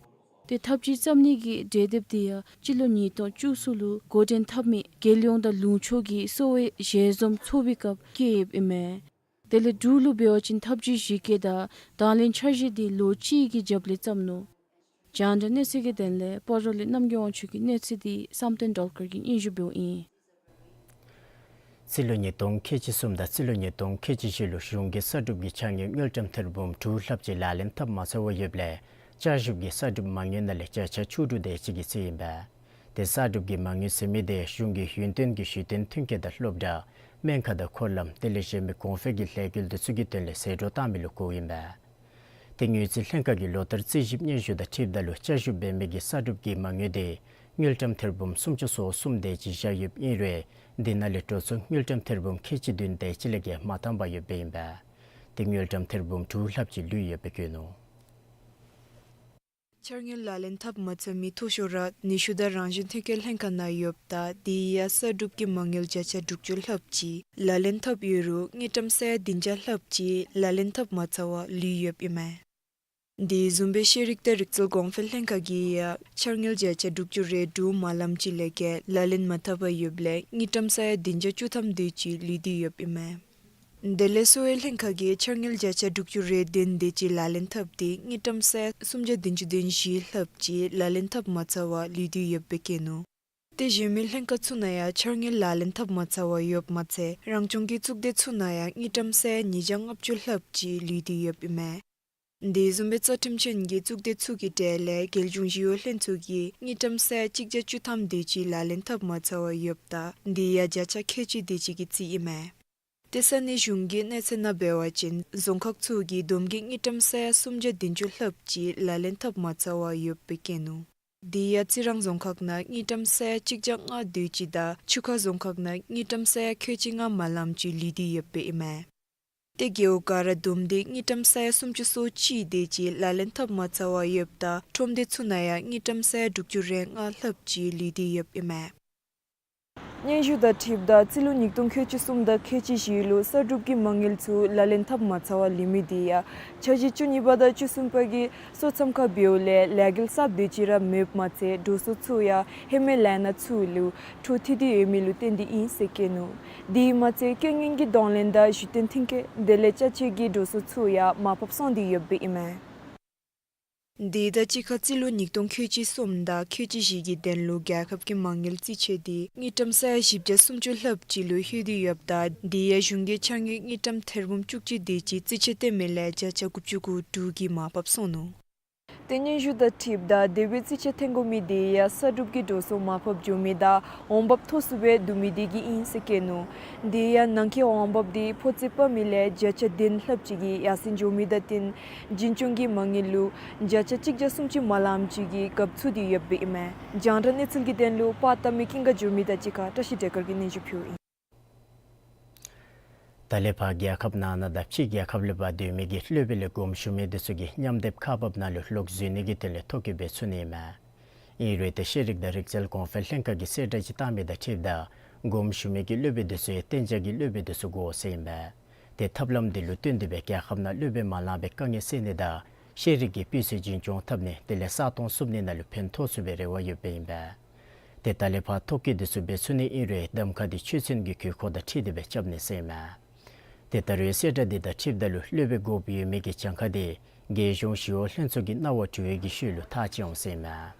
ཏེ་ཐབས་བྱུས་བརྩམ་ནི་གི་གྲོས་དེབ་དེ་ཡང་སྤྱི་ལོ་ཉིས་སྟོང་བཅུ་གསུམ་ལུ་འགོ་འདྲེན་འཐབ་མི་རྒྱལ་ཡོངས་དང་ལུང་ཕྱོགས་ཀྱི་གསོ་བའི་ཞལ་འཛོམས་ཚོགས་པའི་སྐབས་བཀོད་ཡོདཔ་ཨིན་མས། དེ་ལས་འབྲུག་ལུ་འབད་བ་ཅིན་ཐབས་བྱུས་གཞི་བཀོད་དང་དང་ལེན་འཆར་གཞི་དེ་ལོ་གཅིག་གི་རྒྱབ་ལས་བརྩམས་ནུག། རྒྱང་བསྒྲགས་གནས་ཚུལ་གྱི་དོན་ལས་སྤ་རོ་ལས་རྣམ་རྒྱལ་དབང་ཕྱུག་གི་གནས་ཚུལ་དེ་བསམ་གཏན་སྒྲོལ་དཀར་གྱིས་སྙན་ཞུ་འབདཝ་ཨིན། རྩིས་ལོ་ཉིས་སྟོང་ཁལ་གཅིག་གསུམ་དང་རྩིས་ལོ་ཉིས་སྟོང་ཁལ་གཅིག་བཞི་ལུ་གཞུང་གི་གསར་སྒྲུབ་ཀྱི་ཕྱགས་སྙིགས་དངུལ་ཀྲམ་ཐེར་འབུམ་དྲུག་ལྷགཔ་ཅིག་ལག་ལེན་འཐབ་མ་ཚར་བར་ཡོདཔ་ལས་བསྐྱར་ཞིབ་ཀྱི་གསར་སྒྲུབ་མ་དངུལ་ནང་ལས་བརྒྱ་ཆ་བཅུ་དྲུག་དེ་ཅིག་གི་རྩིས་ཨིན་པས། ཏེ་གསར་སྒྲུབ་ཀྱི་མ་དངུལ་ཟེར་མི་དེ་གཞུང་གི་ཡུན་བརྟན་གྱི་གཞི་རྟེན་མཐུན་རྐྱེན་དང་སློབ་གྲྭ་སྨན་ཁང་དང་འཁོར་ལམ་དེ་ལས་གཞན་མི་གོང་འཕེལ་གྱི་ལས་འགུལ་དེ་ཚུ་གི་དོན་ལས་ཟད་འགྲོ་བཏང་མི་ལུ་གོཝ་ཨིན་པས། ཏེ་དངུལ་རྩིས་ལྷན་ཁག་གིས་ལོ་ལྟར་རྩིས་ཞིབ་སྙན་ཞུ་དང་འཁྲིལཝ་ད་ལུ་བསྐྱར་ཞིབ་འབད་མི་གི་གསར་སྒྲུབ་ཀྱི་མ་དངུལ་དེ་དངུལ་ཀྲམ་ཐེར་འབུམ་སུམ་ཅུ་སོ་གསུམ་དེ་ཅིག་བཞག་ཡོདཔ་ཨིན་རུང་དེ་ནང་ལས་འགྲོ་སོང་དངུལ་ཀྲམ་ཐེར་འབུམ་ཁལ་གཅིག་བདུན་དེ་ཅིག་ལས་བརྒལ་མ་བཏང་པར་ཡོདཔ་ཨིན་པས། ཏེ་དངུལ་ཀྲམ་ཐེར་འབུམ་དྲུག་ལྷགཔ་ཅིག་ལུས་ཡོདཔ་སྦེ་བཀོད་ནུག། འཆར་དངུལ་ལག་ལེན་འཐབ་མ་ཚར་མི་མཐོ་ཤོས་ར་ནུས་ཤུགས་དང་རང་བཞིན་ཐོན་སྐྱེད་ལྷན་ཁག་ནང་ཡོདཔ་ད་དེ་ཡང་གསར་སྒྲུབ་ཀྱི་མ་དངུལ་བརྒྱ་ཆ་དྲུག་ཅུ་ལྷགཔ་ཅིག་ལག་ལེན་འཐབ་ཡོད་རུང་དངུལ་ཀྲམ་ས་ཡ་བདུན་བརྒྱ་ལྷགཔ་ཅིག་ལག་ལེན་འཐབ་མ་ཚར་བར་ལུས་ཡོདཔ་ཨིན་མས། དེ་བཟུམ་སྦེ་ཤེས་རིག་དང་རིག་རྩལ་གོང་འཕེལ་ལྷན་ཁག་གིས་ཡང་འཆར་དངུལ་བརྒྱ་ཆ་དྲུག་ཅུ་རེ་དྲུག་མ་ལམ་ཅིག་ལས་བརྒལ་ལག་ལེན་མ་འཐབ་པར་ཡོདཔ་ལས་དངུལ་ཀྲམ་ས་ཡ་བདུན་བརྒྱ་བཅུ་ཐམ་དེ་ཅིག་ལུས་ཏེ་ཡོདཔ་ཨིན་མས། དེ་ལས་གསོ་བའི་ལྷན་ཁག་གིས་འཆར་དངུལ་བརྒྱ་ཆ་དྲུག་ཅུ་རེ་བདུན་དེ་ཅིག་ལག་ལེན་འཐབ་སྟེ་དངུལ་ཀྲམ་ས་ཡ་སུམ་བརྒྱ་བདུན་ཅུ་དོན་བཞི་ལྷགཔ་ཅིག་ལག་ལེན་འཐབ་མ་ཚར་བར་ལུས་ཏེ་ཡོདཔ་སྦེ་བཀོད་ནུག། ཏེ་གཞན་མི་ལྷན་ཁག་ཚུ་ནང་ཡང་འཆར་དངུལ་ལག་ལེན་འཐབ་མ་ཚར་བར་ཡོདཔ་མ་ཚད་རང་སྐྱོང་གི་གཙུག་སྡེ་ཚུ་ནང་ཡང་དངུལ་ཀྲམ་ས་ཡ་ཉིས་བརྒྱ་ལྔ་བཅུ་ལྷགཔ་ཅིག་ལུས་ཏེ་ཡོདཔ་ཨིན་མས། དེ་བཟུམ་སྦེ་རྩ་ཁྲིམས་ཅན་གྱི་གཙུག་སྡེ་ཚུ་གི་གྲས་ལས་རྒྱལ་གཞུང་ཞི་གཡོག་ལྷན་ཚོགས་ཀྱིས་དངུལ་ཀྲམ་ས་ཡ་གཅིག་བརྒྱ་བཅུ་ཐམ་དེ་ཅིག་ལག་ལེན་འཐབ་མ་ཚར་བར་ཡོདཔ་ད་དེ་ཡང་བརྒྱ་ཆ་ཁལ་གཅིག་དེ་ཅིག་གི་རྩིས་ཨིན་མས། ཏེ་ས་གནས་གཞུང་གི་གནས་ཚད་ནང་འབད་བ་ཅིན་རྫོང་ཁག་ཚུ་གིས་བསྡོམས་ཀྱིས་དངུལ་ཀྲམ་ས་ཡ་སུམ་བརྒྱ་བདུན་ཅུ་ལྷགཔ་ཅིག་ལག་ལེན་འཐབ་མ་ཚར་བར་ཡོདཔ་སྦེ་བཀོད་ནུག། དེ་ཡང་རྩི་རང་རྫོང་ཁག་ནང་དངུལ་ཀྲམ་ས་ཡ་གཅིག་བརྒྱ་ལྔ་དེ་ཅིག་དང་ཆུ་ཁ་རྫོང་ཁག་ནང་དངུལ་ཀྲམ་ས་ཡ་ཁལ་གཅིག་ལྔ་མ་ལམ་ཅིག་ལུས་ཏེ་ཡོདཔ་ཨིན་མས། ཏེ་རྒེད་འོག་ག་ར་བསྡོམས་ཏེ་དངུལ་ཀྲམ་ས་ཡ་སུམ་ཅུ་སོ་གཅིག་དེ་ཅིག་ལག་ལེན་འཐབ་མ་ཚར་བར་ཡོདཔ་ད་ཁྲོམ་སྡེ་ཚུ་ནང་ཡང་དངུལ་ཀྲམ་ས་ཡ་དྲུག་ཅུ་རེ་ལྔ་ལྷགཔ་ཅིག་ལུས་ཏེ་ཡོདཔ་ཨིན་མས། སྙན་ཞུ་དང་འཁྲིལཝ་ད་རྩིས་ལོ་ཉིས་སྟོང་ཁལ་གཅིག་གསུམ་དང་ཁལ་གཅིག་བཞི་ལུ་གསར་སྒྲུབ་ཀྱི་མ་དངུལ་ཚུ་ལག་ལེན་འཐབ་མ་ཚར་བར་ལུས་མི་དེ་ཡང་འཆར་གཞི་བཅུ་གཉིས་པ་དང་བཅུ་གསུམ་པ་གི་སོ་མཚམས་ཁར་འབདཝ་ལས་ལས་འགུལ་གསརཔ་དེ་ཅིག་ར་མེདཔ་མ་ཚད་འགྲོ་སོང་ཚུ་ཡང་ཧེ་མའི་ལས་སྣ་ཚུ་ལུ་འཕྲོ་མཐུད་དེ་ཡོད་མི་ལུ་བརྟེན་ཏེ་ཨིན་ཟེར་བཀོད་ནུག། དེ་མ་ཚད་རྐྱེན་ངན་གྱི་གདོང་ལེན་དང་གཞི་རྟེན་མཐུན་རྐྱེན་དེ་ལས་ཅ་ཆས་ཀྱི་འགྲོ་སོང་ཚུ་ཡང་མར་ཕབ་སོང་སྟེ་ཡོདཔ་ཨིན་མས། དེ་དང་གཅིག་ཁར་རྩིས་ལོ་ཉིས་སྟོང་ཁལ་གཅིག་གསུམ་དང་ཁལ་གཅིག་བཞི་གི་དོན་ལུ་རྒྱལ་ཁབ་ཀྱི་མ་དངུལ་རྩིས་ཆད་འདི་དངུལ་ཀྲམ་ས་ཡ་བཞི་བརྒྱ་སུམ་ཅུ་ལྷགཔ་ཅིག་ལུ་ལྷོད་དེ་ཡོདཔ་ད་དེ་ཡང་གཞུང་གིས་འཆར་དངུལ་དངུལ་ཀྲམ་ཐེར་འབུམ་བཅུ་གཅིག་དེ་ཅིག་རྩིས་ཆད་བཏོན་མི་ལས་བརྒྱ་ཆ་དགུ་བཅུ་གོ་དྲུག་གིས་མར་ཕབ་སོང་ནུག། ཏེ་སྙན་ཞུ་དང་འཁྲིལཝ་ད་དེ་སྦེ་རྩིས་ཆད་འཐེན་དགོ་མི་དེ་ཡང་ས་སྒྲུབ་ཀྱི་འགྲོ་སོང་མར་ཕབ་འགྱོ་མི་དང་འོང་འབབ་མཐོ་སུ་སྦེ་བསྡུ་མི་དེ་གིས་ཨིན་ཟེར་བཀོད་ནུག། དེ་ཡང་ནང་འཁོད་འོང་འབབ་དེ་ཕོ་རྩིས་སྤར་མི་ལས་བརྒྱ་ཆ་བདུན་ལྷགཔ་ཅིག་གིས་ཡར་སེང་འགྱོ་མི་དང་བསྟུན་འཛིན་སྐྱོང་གི་མ་དངུལ་ལུ་བརྒྱ་ཆ་གཅིག་བརྒྱ་སུམ་ཅུ་མ་ལངམ་ཅིག་གིས་གབ་ཚུགས་ཏེ་ཡོདཔ་ཨིན་མས། རྒྱང་བསྒྲགས་གནས་ཚུལ་གྱི་དོན་ལུ་པར་བཏབ་མི་ཀུན་དགའ་འགྱུར་མེད་དང་གཅིག་ཁར་བཀྲ་ཤིས་བདེ་དཀར་གྱིས་སྙན་ཞུ་ཕུལཝ་ཨིན། ད་ལས་ཕར་རྒྱལ་ཁབ་ནང་ན་དང་ཕྱི་རྒྱལ་ཁབ་ལས་ཕར་སྡོད་མི་གི་སློབ་དཔོན་ལས་དགོངསམ་ཞུ་མི་དེ་ཚུ་གིས་མཉམ་སྡེབ་ཁག་འབགཔ་ནང་ལུ་ལོག་འཛུལ་ནི་གི་དོན་ལས་ཐོ་བཀོད་འབད་ཚུགས་ནི་ཨིན་མས། ཨིན་རུང་ཏེ་ཤེས་རིག་དང་རིག་རྩལ་གོང་འཕེལ་ལྷན་ཁག་གིས་གསལ་བསྒྲགས་ཅིག་བཏང་མི་དང་འཁྲིལཝ་ད་དགོངསམ་ཞུ་མི་གི་སློབ་དཔོན་དེ་ཚུ་ཡང་གཏན་འཇགས་ཀྱི་སློབ་དཔོན་དེ་ཚུ་དགོ་ཟེར་ཨིན་པས། ཏེ་ཐབས་ལམ་དེ་ལུ་བསྟུན་ཏེ་སྦེ་རྒྱལ་ཁབ་ནང་སློབ་དཔོན་མ་ལང་པའི་དཀའ་ངལ་སེལ་ནི་དང་ཤེས་རིག་གི་སྤུས་ཚད་རྒྱུན་སྐྱོང་འཐབ་ནི་དེ་ལས་ས་སྟོང་བསུབ་ནི་ནང་ལུ་ཕན་ཐོགས་ཚུགས་པའི་རེ་བ་ཡོདཔ་ཨིན་པས། ཏེ་ད་ལས་ཕར་ཐོ་བཀོད་དེ་ཚུ་འབད་ཚུགས་ནི་ཨིན་རུང་གདམ་ཁ་དེ་ཆོས་ཚན་གྱི་དགོས་མཁོ་དང་འཁྲིལ་ཏེ་སྦེ་རྐྱབ་ནི་ཟེར་ཨིན་མས། ཏེ་ད་རུང་གསལ་བསྒྲགས་འདི་དང་འཁྲིལཝ་ད་ལུ་སློབ་དཔོན་དགོཔ་ཡོད་མི་གི་གྱངས་ཁ་དེ་རྒྱལ་གཞུང་ཞི་གཡོག་ལྷན་ཚོགས་ཀྱི་གནང་བ་གྲོལ་བའི་གི་ཤུལ་ལུ་ཐག་བཅད་འོང་ཟེར་ཨིན་མས།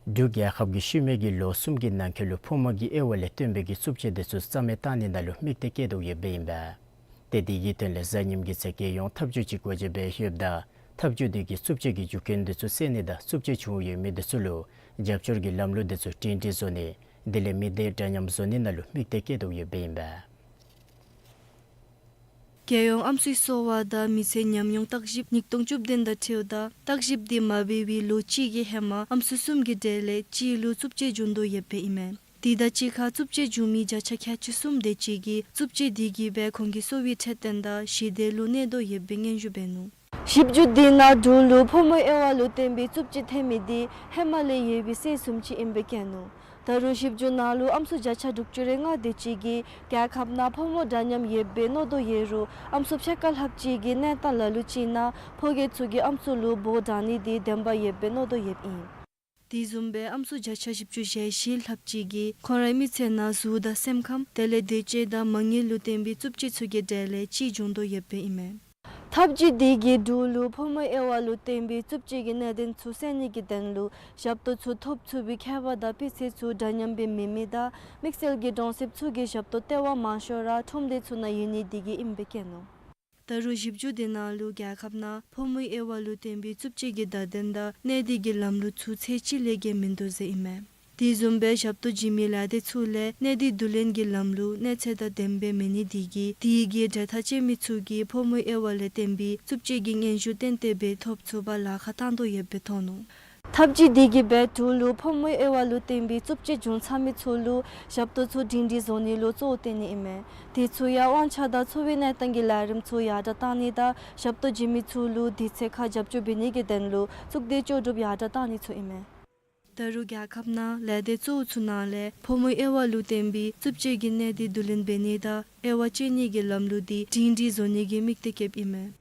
འབྲུག་རྒྱལ་ཁབ་ཀྱིས་ཤུལ་མའི་གི་ལོ་གསུམ་གྱི་ནང་འཁོད་ལུ་ཕོ་མོ་གི་དབྱེ་བ་ལས་བརྟེན་པའི་གི་རྩུབ་སྤྱོད་དེ་ཚུ་རྩ་མེད་བཏང་ནི་ནང་ལུ་དམིགས་གཏད་བསྐྱེད་དོ་ཡོདཔ་ཨིན་པས། ཏེ་དེ་གི་དོན་ལས་གཟའ་ཉིམ་གི་ཚེ་རྒྱལ་ཡོངས་ཐབས་བྱུས་ཅིག་སྒོ་འབྱེད་འབད་ཡོདཔ་ད་ཐབས་བྱུས་དེ་གིས་རྩུབ་སྤྱོད་ཀྱི་རྒྱུ་རྐྱེན་དེ་ཚུ་སེལ་ནི་དང་རྩུབ་སྤྱོད་བྱུང་ཡོད་མི་དེ་ཚུ་ལུ་རྒྱབ་སྐྱོར་གྱི་ལམ་ལུགས་དེ་ཚུ་སྒྲིང་སྒྲི་བཟོ་ནི་དེ་ལས་མི་སྡེ་འདྲ་མཉམ་བཟོ་ནི་ནང་ལུ་དམིགས་གཏད་བསྐྱེད་དོ་ཡོདཔ་ཨིན་པས། རྒྱལ་ཡོངས་ཨམ་སྲུའི་གསོ་བ་དང་མི་ཚེའི་ཉམས་མྱོང་བརྟག་ཞིབ་ཉིས་སྟོང་བཅུ་བདུན་དང་འཁྲིལཝ་ད་བརྟག་ཞིབ་དེ་མ་འབད་བའི་ལོ་གཅིག་གི་ཧེ་མ་ཨམ་སྲུ་གསུམ་གྱི་གྲས་ལས་གཅིག་ལུ་རྩུབ་སྤྱོད་བྱུང་དོ་ཡོདཔ་ཨིན་མས། དེ་དང་གཅིག་ཁར་རྩུབ་སྤྱོད་བྱུང་མི་བརྒྱ་ཆ་ཁལ་གཅིག་གསུམ་དེ་ཅིག་གིས་རྩུབ་སྤྱོད་དེ་གིས་སྦེ་ཁོང་གི་གསོ་བའི་འཕྲོད་བསྟེན་དང་ཞི་བདེ་ལུ་གནོད་དོ་ཡོདཔ་སྦེ་སྙན་ཞུ་འབད་ནུག། ཞིབ་འཇུག་དེ་ནང་འབྲུག་ལུ་ཕོ་མོའི་དབྱེ་བ་ལུ་བརྟེན་པའི་རྩུབ་སྤྱོད་ཐོན་མི་དེ་ཧེ་མ་ལས་ཡོད་པའི་ཚད་བཟུམ་ཅིག་ཨིནམ་སྦེ་བཀོད་ནུག། ད་རུང་ཞིབ་འཇུག་ནང་ལུ་ཨམ་སྲུ་བརྒྱ་ཆ་དྲུག་ཅུ་རེ་ལྔ་དེ་ཅིག་གིས་རྒྱལ་ཁབ་ནང་ཕོ་མོ་འདྲ་མཉམ་ཡོདཔ་སྦེ་མནོ་དོ་ཡོད་རུང་ཨམ་སྲུ་ཕྱེད་ཀ་ལྷགཔ་ཅིག་གི་གནས་སྟངས་ལ་ལུ་ཅིག་ནང་ཕོ་སྐྱེས་ཚུ་གིས་ཨམ་སྲུ་ལུ་འབོ་དྲང་ནི་དེ་བདེན་པ་ཡོདཔ་སྦེ་མནོ་དོ་ཡོདཔ་ཨིན། དེ་བཟུམ་སྦེ་ཨམ་སྲུ་བརྒྱ་ཆ་བཞི་བཅུ་ཞེ་བཞི་ལྷགཔ་ཅིག་གིས་ཁོང་རའི་མི་ཚེ་ནང་གཟུགས་དང་སེམས་ཁམས་དེ་ལས་འདོད་སྤྱོད་དང་མ་དངུལ་ལུ་བརྟེན་པའི་རྩུབ་སྤྱོད་ཚུ་གི་གྲས་ལས་གཅིག་བྱུང་དོ་ཡོདཔ་སྦེ་ཨིན་མས། ཐབས་བྱུས་དེ་གིས་འབྲུག་ལུ་ཕོ་མོའི་དབྱེ་བ་ལུ་བརྟེན་པའི་རྩུབ་སྤྱོད་ཀྱི་གནད་དོན་ཚུ་སེལ་ནི་གི་དོན་ལུ་ཞབས་ཏོག་ཚུ་ཐོབ་ཚུགས་པའི་ཁྱད་པར་དང་སྤུས་ཚད་ཚུ་འདྲ་མཉམ་སྦེ་མེད་མི་དང་དམིགས་བསལ་གྱི་གྲོང་གསེབ་ཚུ་གི་ཞབས་ཏོག་ལྟེ་བ་མང་ཤོས་ར་ཁྲོམ་སྡེ་ཚུ་ནང་ཡོད་ནི་དེ་གིས་ཨིནམ་སྦེ་བཀོད་ནུག། ད་རུང་ཞིབ་འཇུག་དེ་ནང་ལུ་རྒྱལ་ཁབ་ནང་ཕོ་མོའི་དབྱེ་བ་ལུ་བརྟེན་པའི་རྩུབ་སྤྱོད་ཀྱི་བརྡ་དོན་དང་གནས་སྡུད་ཀྱི་ལམ་ལུགས་ཚུ་ཚད་ཅིག་ལས་བརྒལ་མིན་འདུག་ཟེར་ཨིན་མས། དེ་བཟུམ་སྦེ་ཞབས་ཏོག་བྱིན་མི་ལས་སྡེ་ཚུ་ལས་གནས་སྡུད་བསྡུ་ལེན་གྱི་ལམ་ལུགས་གནས་ཚད་དང་ལྡནམ་སྦེ་མེད་ནི་དེ་གིས་དེ་གི་གྲལ་མཐའ་ཅན་མི་ཚུ་གིས་ཕོ་མོའི་དབྱེ་བ་ལས་བརྟེན་པའི་རྩུབ་སྤྱོད་ཀྱི་སྙན་ཞུ་ཏན་ཏན་སྦེ་ཐོབ་ཚུགས་པར་ལཱ་ཁག་བཏང་དོ་ཡོདཔ་སྦེ་མཐོང་ནུག། ཐབས་བྱུས་དེ་གིས་སྦེ་འབྲུག་ལུ་ཕོ་མོའི་དབྱེ་བ་ལུ་བརྟེན་པའི་རྩུབ་སྤྱོད་བྱུང་ཚར་མི་ཚུ་ལུ་ཞབས་ཏོག་ཚུ་སྒྲིང་སྒྲི་བཟོ་ནི་ལུ་གཙོ་བོ་བཏོན་ནི་ཨིན་མས། དེ་ཚུ་ཡང་དབང་ཆ་དང་འཚོ་བའི་གནས་སྟངས་ཀྱི་ལས་རིམ་ཚུ་ཡར་དྲག་བཏང་ནི་དང་ཞབས་ཏོག་བྱིན་མི་ཚུ་ལུ་དུས་ཚོད་ཁར་རྒྱབ་སྐྱོར་འབད་ནི་གི་དོན་ལུ་གཙུག་སྡེ་ལྕོགས་གྲུབ་ཡར་དྲག་བཏང་ནི་ཚུ་ཨིན་མས། ད་རུང་རྒྱལ་ཁབ་ནང་ལས་སྡེ་གཙོ་བོ་ཚུ་ནང་ལས་ཕོ་མོའི་དབྱེ་བ་ལུ་བརྟེན་པའི་རྩུབ་སྤྱོད་ཀྱི་གནས་སྡུད་བསྡུ་ལེན་འབད་ནི་དང་དབྱེ་བ་དཔྱད་ནི་གི་ལམ་ལུགས་དེ་སྒྲིང་སྒྲི་བཟོ་ནི་གི་དམིགས་གཏད་བསྐྱེདཔ་ཨིན་མས།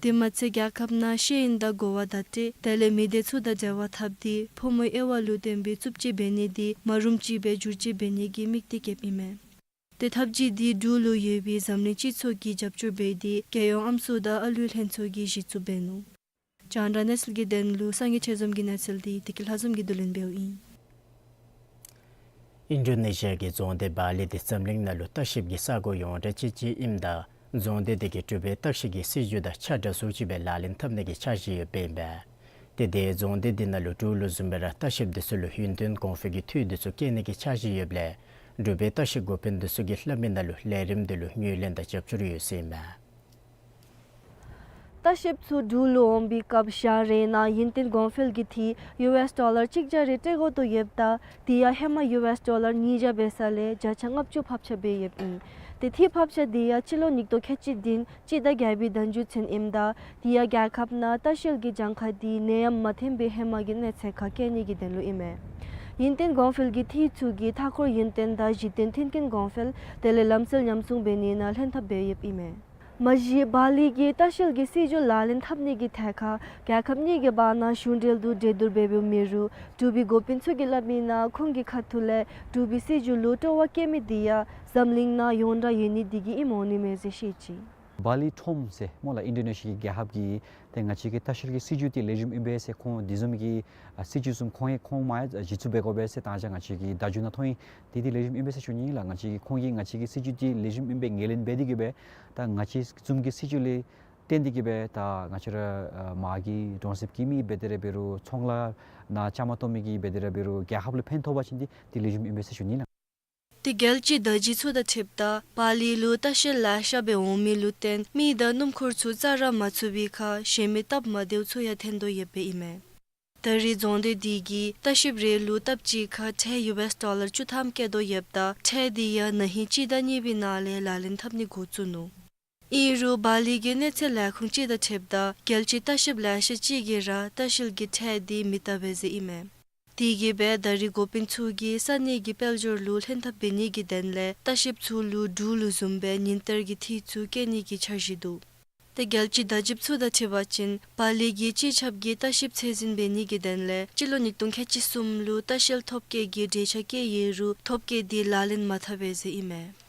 དེ་མ་ཚད་རྒྱལ་ཁབ་ནང་ཤེས་ཡོན་དང་གོ་བ་བརྡ་སྤྲོད་དེ་ལས་མི་སྡེ་ཚུ་དང་འབྲེལ་བ་འཐབ་སྟེ་ཕོ་མོའི་དབྱེ་བ་ལུ་བརྟེན་པའི་རྩུབ་སྤྱོད་འབད་ནི་དེ་མ་རུངམ་ཅིག་སྦེ་བསྒྱུར་བཅོས་འབད་ནི་གི་དམིགས་གཏད་བསྐྱེདཔ་ཨིན་མས། ཏེ་ཐབས་བྱུས་དེ་འབྲུག་ལུ་ཡོད་པའི་འཛམ་གླིང་སྤྱི་ཚོགས་ཀྱིས་རྒྱབ་སྐྱོར་འབད་དེ་རྒྱལ་ཡོངས་ཨམ་སྲུ་དང་ཨ་ལུའི་ལྷན་ཚོགས་ཀྱིས་གཞི་བཙུགས་འབད་ནུག། རྒྱང་བསྒྲགས་གནས་ཚུལ་གྱི་དོན་ལུ་སངས་རྒྱས་ཆོས་འཛོམས་ཀྱི་གནས་ཚུལ་དེ་བདེ་སྐྱིད་ལྷ་འཛོམས་ཀྱིས་བསྡུ་ལེན་འབདཝ་ཨིན། ཨིན་ཌོ་ནེ་ཤི་ཡ་གི་རྫོང་སྡེ་བཱ་ལི་དེ་འཛམ་གླིང་ནང་ལུ་ལྟ་བཤལཔ་གི་ས་གོ་ཡོངས་གྲགས་ཅན་ཅིག་ཨིནམ་ད་རྫོང་སྡེ་དེ་གིས་འབྲུག་པའི་ལྟ་བཤལ་གྱི་སྲིད་བྱུས་དང་ཆ་འདྲ་སུ་ཅིག་སྦེ་ལག་ལེན་འཐབ་ནི་གི་འཆར་གཞི་ཡོདཔ་ཨིན་པས། ཏེ་དེ་རྫོང་སྡེ་དེ་ནང་ལུ་འབྲུག་ལུ་བཟུམ་སྦེ་ར་ལྟ་བཤལཔ་དེ་ཚུ་ལུ་ཡུན་བརྟན་གོང་འཕེལ་གྱི་འཐུས་དེ་ཚུ་བསྐྱེད་ནི་གི་འཆར་གཞི་ཡོདཔ་ལས་འབྲུག་པའི་ལྟ་བཤལ་འགོ་དཔོན་དེ་ཚུ་གིས་སླབ་མི་ནང་ལུ་ལས་རིམ་དེ་ལུ་ངོས་ལེན་དང་རྒྱབ་སྐྱོར་ཡོད་ཟེར་ཨིན་མས། ལྟ་བཤལཔ་ཚུ་འབྲུག་ལུ་འོང་པའི་སྐབས་ཞག་རེ་ནང་ཡུན་བརྟན་གོང་འཕེལ་གྱི་འཐུས་ཡུ་ཨེས་ཌོ་ལར་གཅིག་བརྒྱ་རེ་སྤྲོད་དགོ་དོ་ཡོདཔ་ད་དེ་ཡང་ཧེ་མ་ཡུ་ཨེས་ཌོ་ལར་ཉིས་བརྒྱ་འབད་ས་ལས་བརྒྱ་ཆ་ལྔ་བཅུ་ཕབ་ཆ་འབད་ཡོདཔ་ཨིན། ཏེ་འཐུས་ཕབ་ཆ་དེ་ཡང་སྤྱི་ལོ་ཉིས་སྟོང་ཁལ་གཅིག་བདུན་སྤྱི་ཟླ་བརྒྱད་པའི་ཟླ་མཇུག་ཚུན་ཨིནམ་ད་དེ་ཡང་རྒྱལ་ཁབ་ནང་ལྟ་བཤལ་གྱི་གྱངས་ཁ་དེ་ནད་ཡམས་མ་ཐོན་པའི་ཧེ་མ་གི་གནས་ཚད་ཁར་བསྐྱལ་ནི་གི་དོན་ལུ་ཨིན་མས། ཡུན་བརྟན་གོང་འཕེལ་གྱི་འཐུས་ཚུ་གིས་མཐའ་འཁོར་ཡུན་བརྟན་དང་གཞི་རྟེན་མཐུན་རྐྱེན་གོང་འཕེལ་དེ་ལས་ལམ་སྲོལ་ཉམས་སྲུང་འབད་ནི་ནང་ལྷན་ཐབས་འབད་ཡོདཔ་ཨིན་མས། མ་གཞི་བཱ་ལི་གིས་ལྟ་བཤལ་གྱི་སྲིད་བྱུས་ལག་ལེན་འཐབ་ནི་གི་ཐད་ཁར་རྒྱལ་ཁབ་གཉིས་ཀྱི་བར་ན་གཞུང་འབྲེལ་དུ་གྲོས་བསྡུར་འབད་འབདཝ་མེད་རུང་འབྲུག་པའི་འགོ་དཔོན་ཚུ་གིས་སླབ་མི་ནང་ཁོང་གི་ཁ་ཐུག་ལས་འབྲུག་པའི་སྲིད་བྱུས་ལུ་སྤྲོ་བ་བསྐྱེད་མི་དེ་ཡང་འཛམ་གླིང་ནང་ཡོངས་གྲགས་ཡོད་ནི་དེ་གིས་ཨིནམ་འོང་ནི་མས་ཟེར་བཤད་ཅི། བཱ་ལི་ཊོམ་ཟེར་སྨོ་ལགས། ཨིན་ཌོ་ནེ་ཤི་ཡ་གི་རྒྱལ་ཁབ་ཀྱི་ཏེ་ང་བཅས་ཀྱི་ལྟ་བཤལ་གྱི་སྲིད་བྱུས་འདི་ལེགས་ཤོམ་ཨིན་པས་ཟེར། ཁོང་འདི་བཟུམ་གྱི་ཨ་སྲིད་བྱུས་བཟུམ་ཁོང་ཡང་ཁོང་མ་ཡང་གཞི་བཙུགས་འབད་དགོ་པས་ཟེར་ད་ཅི་ང་བཅས་ཀྱིས་བརྡ་བརྒྱུད་ནང་མཐོང་ཡི། འདི་འདི་ལེགས་ཤོམ་ཨིན་པས་ཟེར་ཞུ་ནི་ལགས། ང་བཅས་ཀྱིས་ཁོང་གིས་ང་བཅས་ཀྱི་སྲིད་བྱུས་འདི་ལེགས་ཤོམ་ཨིན་པས་ངོས་ལེན་འབད་དེ་གིས་སྦེ་ད་ང་བཅས་བཟུམ་གྱི་སྲིད་བྱུས་ལས་བརྟེན་ཏེ་གིས་སྦེ་ད་ང་བཅས་ར་ཨ་མར་གྱི་གྲོང་གསེབ་ཀྱི་མི་འབད་དེ་ར་འབད་རུང་ཚོང་ལཱ་ནང་བཅའ་མར་གཏོགས་མི་གི་འབད་དེ་ར་འབད་རུང་རྒྱལ་ཁབ་ལུ་ཕན་ཐོགས་པ་ཅིན་འདི་འདི་ལེགས་ཤོམ་ཨིན་པས་ཟེར་ཞུ་ནི་ལགས། ཏེ་རྒྱལ་སྤྱིའི་བརྡ་བརྒྱུད་ཚུ་དང་འཁྲིལཝ་ད་བཱ་ལི་ལུ་ལྟ་བཤལ་ལེ་ཤ་སྦེ་འོང་མི་ལུ་བརྟེན་མི་དང་སྣུམ་འཁོར་ཚུ་རྩ་ར་མ་ཚུད་པའི་ཁར་གཞན་མི་སྟབས་མ་བདེཝ་ཚུ་ཡང་ཐོན་དོ་ཡོདཔ་ཨིན་མས། ད་རེས་རྫོང་སྡེ་འདི་གིས་ལྟ་བཤལཔ་རེ་ལུ་སྟབས་གཅིག་ཁར་ཁྲལ་ཡུ་ཨེསི་ཌོ་ལར་བཅུ་ཐམ་བཀལ་དོ་ཡོདཔ་ད་ཁྲལ་འདི་ཡང་ན་ཧིང་སྤྱི་ཟླ་གཉིས་པའི་ནང་ལས་ལག་ལེན་འཐབ་ནི་འགོ་བཙུགས་ནུག། ཨིན་རུང་བཱ་ལི་གི་གནས་ཚད་ལས་ཁུངས་ཅིག་དང་འཁྲིལཝ་ད་རྒྱལ་སྤྱིའི་ལྟ་བཤལཔ་ལེ་ཤ་ཅིག་གིས་ར་ལྟ་བཤལ་གྱི་ཁྲལ་འདི་མི་བཏབ་པས་ཟེར་ཨིན་མས། དེ་གིས་སྦེ་ད་རེས་འགོ་དཔོན་ཚུ་གིས་ས་གནས་ཀྱི་དཔལ་འབྱོར་ལུ་ལྷན་ཐབས་འབད་ནི་གི་དོན་ལས་ལྟ་བཤལཔ་ཚུ་ལུ་འབྲུག་ལུ་བཟུམ་སྦེ་ཉིན་བསྟར་གྱི་འཐུས་ཚུ་བཀལ་ནི་གི་འཆར་གཞི་འདུག། ཏེ་རྒྱལ་སྤྱིའི་བརྡ་བརྒྱུད་ཚུ་དང་འཁྲིལ་བ་ཅིན་བཱ་ལི་གིས་སྤྱི་ཁྱབ་ཀྱི་ལྟ་བཤལཔ་ཚད་འཛིན་འབད་ནི་གི་དོན་ལས་སྤྱི་ལོ་ཉིས་སྟོང་ཁལ་གཅིག་གསུམ་ལུ་ལྟ་བཤལ་ཐོབ་སྐལ་གྱི་གྲོས་ཆོད་བཀོད་ཡོད་རུང་ཐོབ་སྐལ་འདི་ལག་ལེན་མ་འཐབ་པས་ཟེར་ཨིན་མས།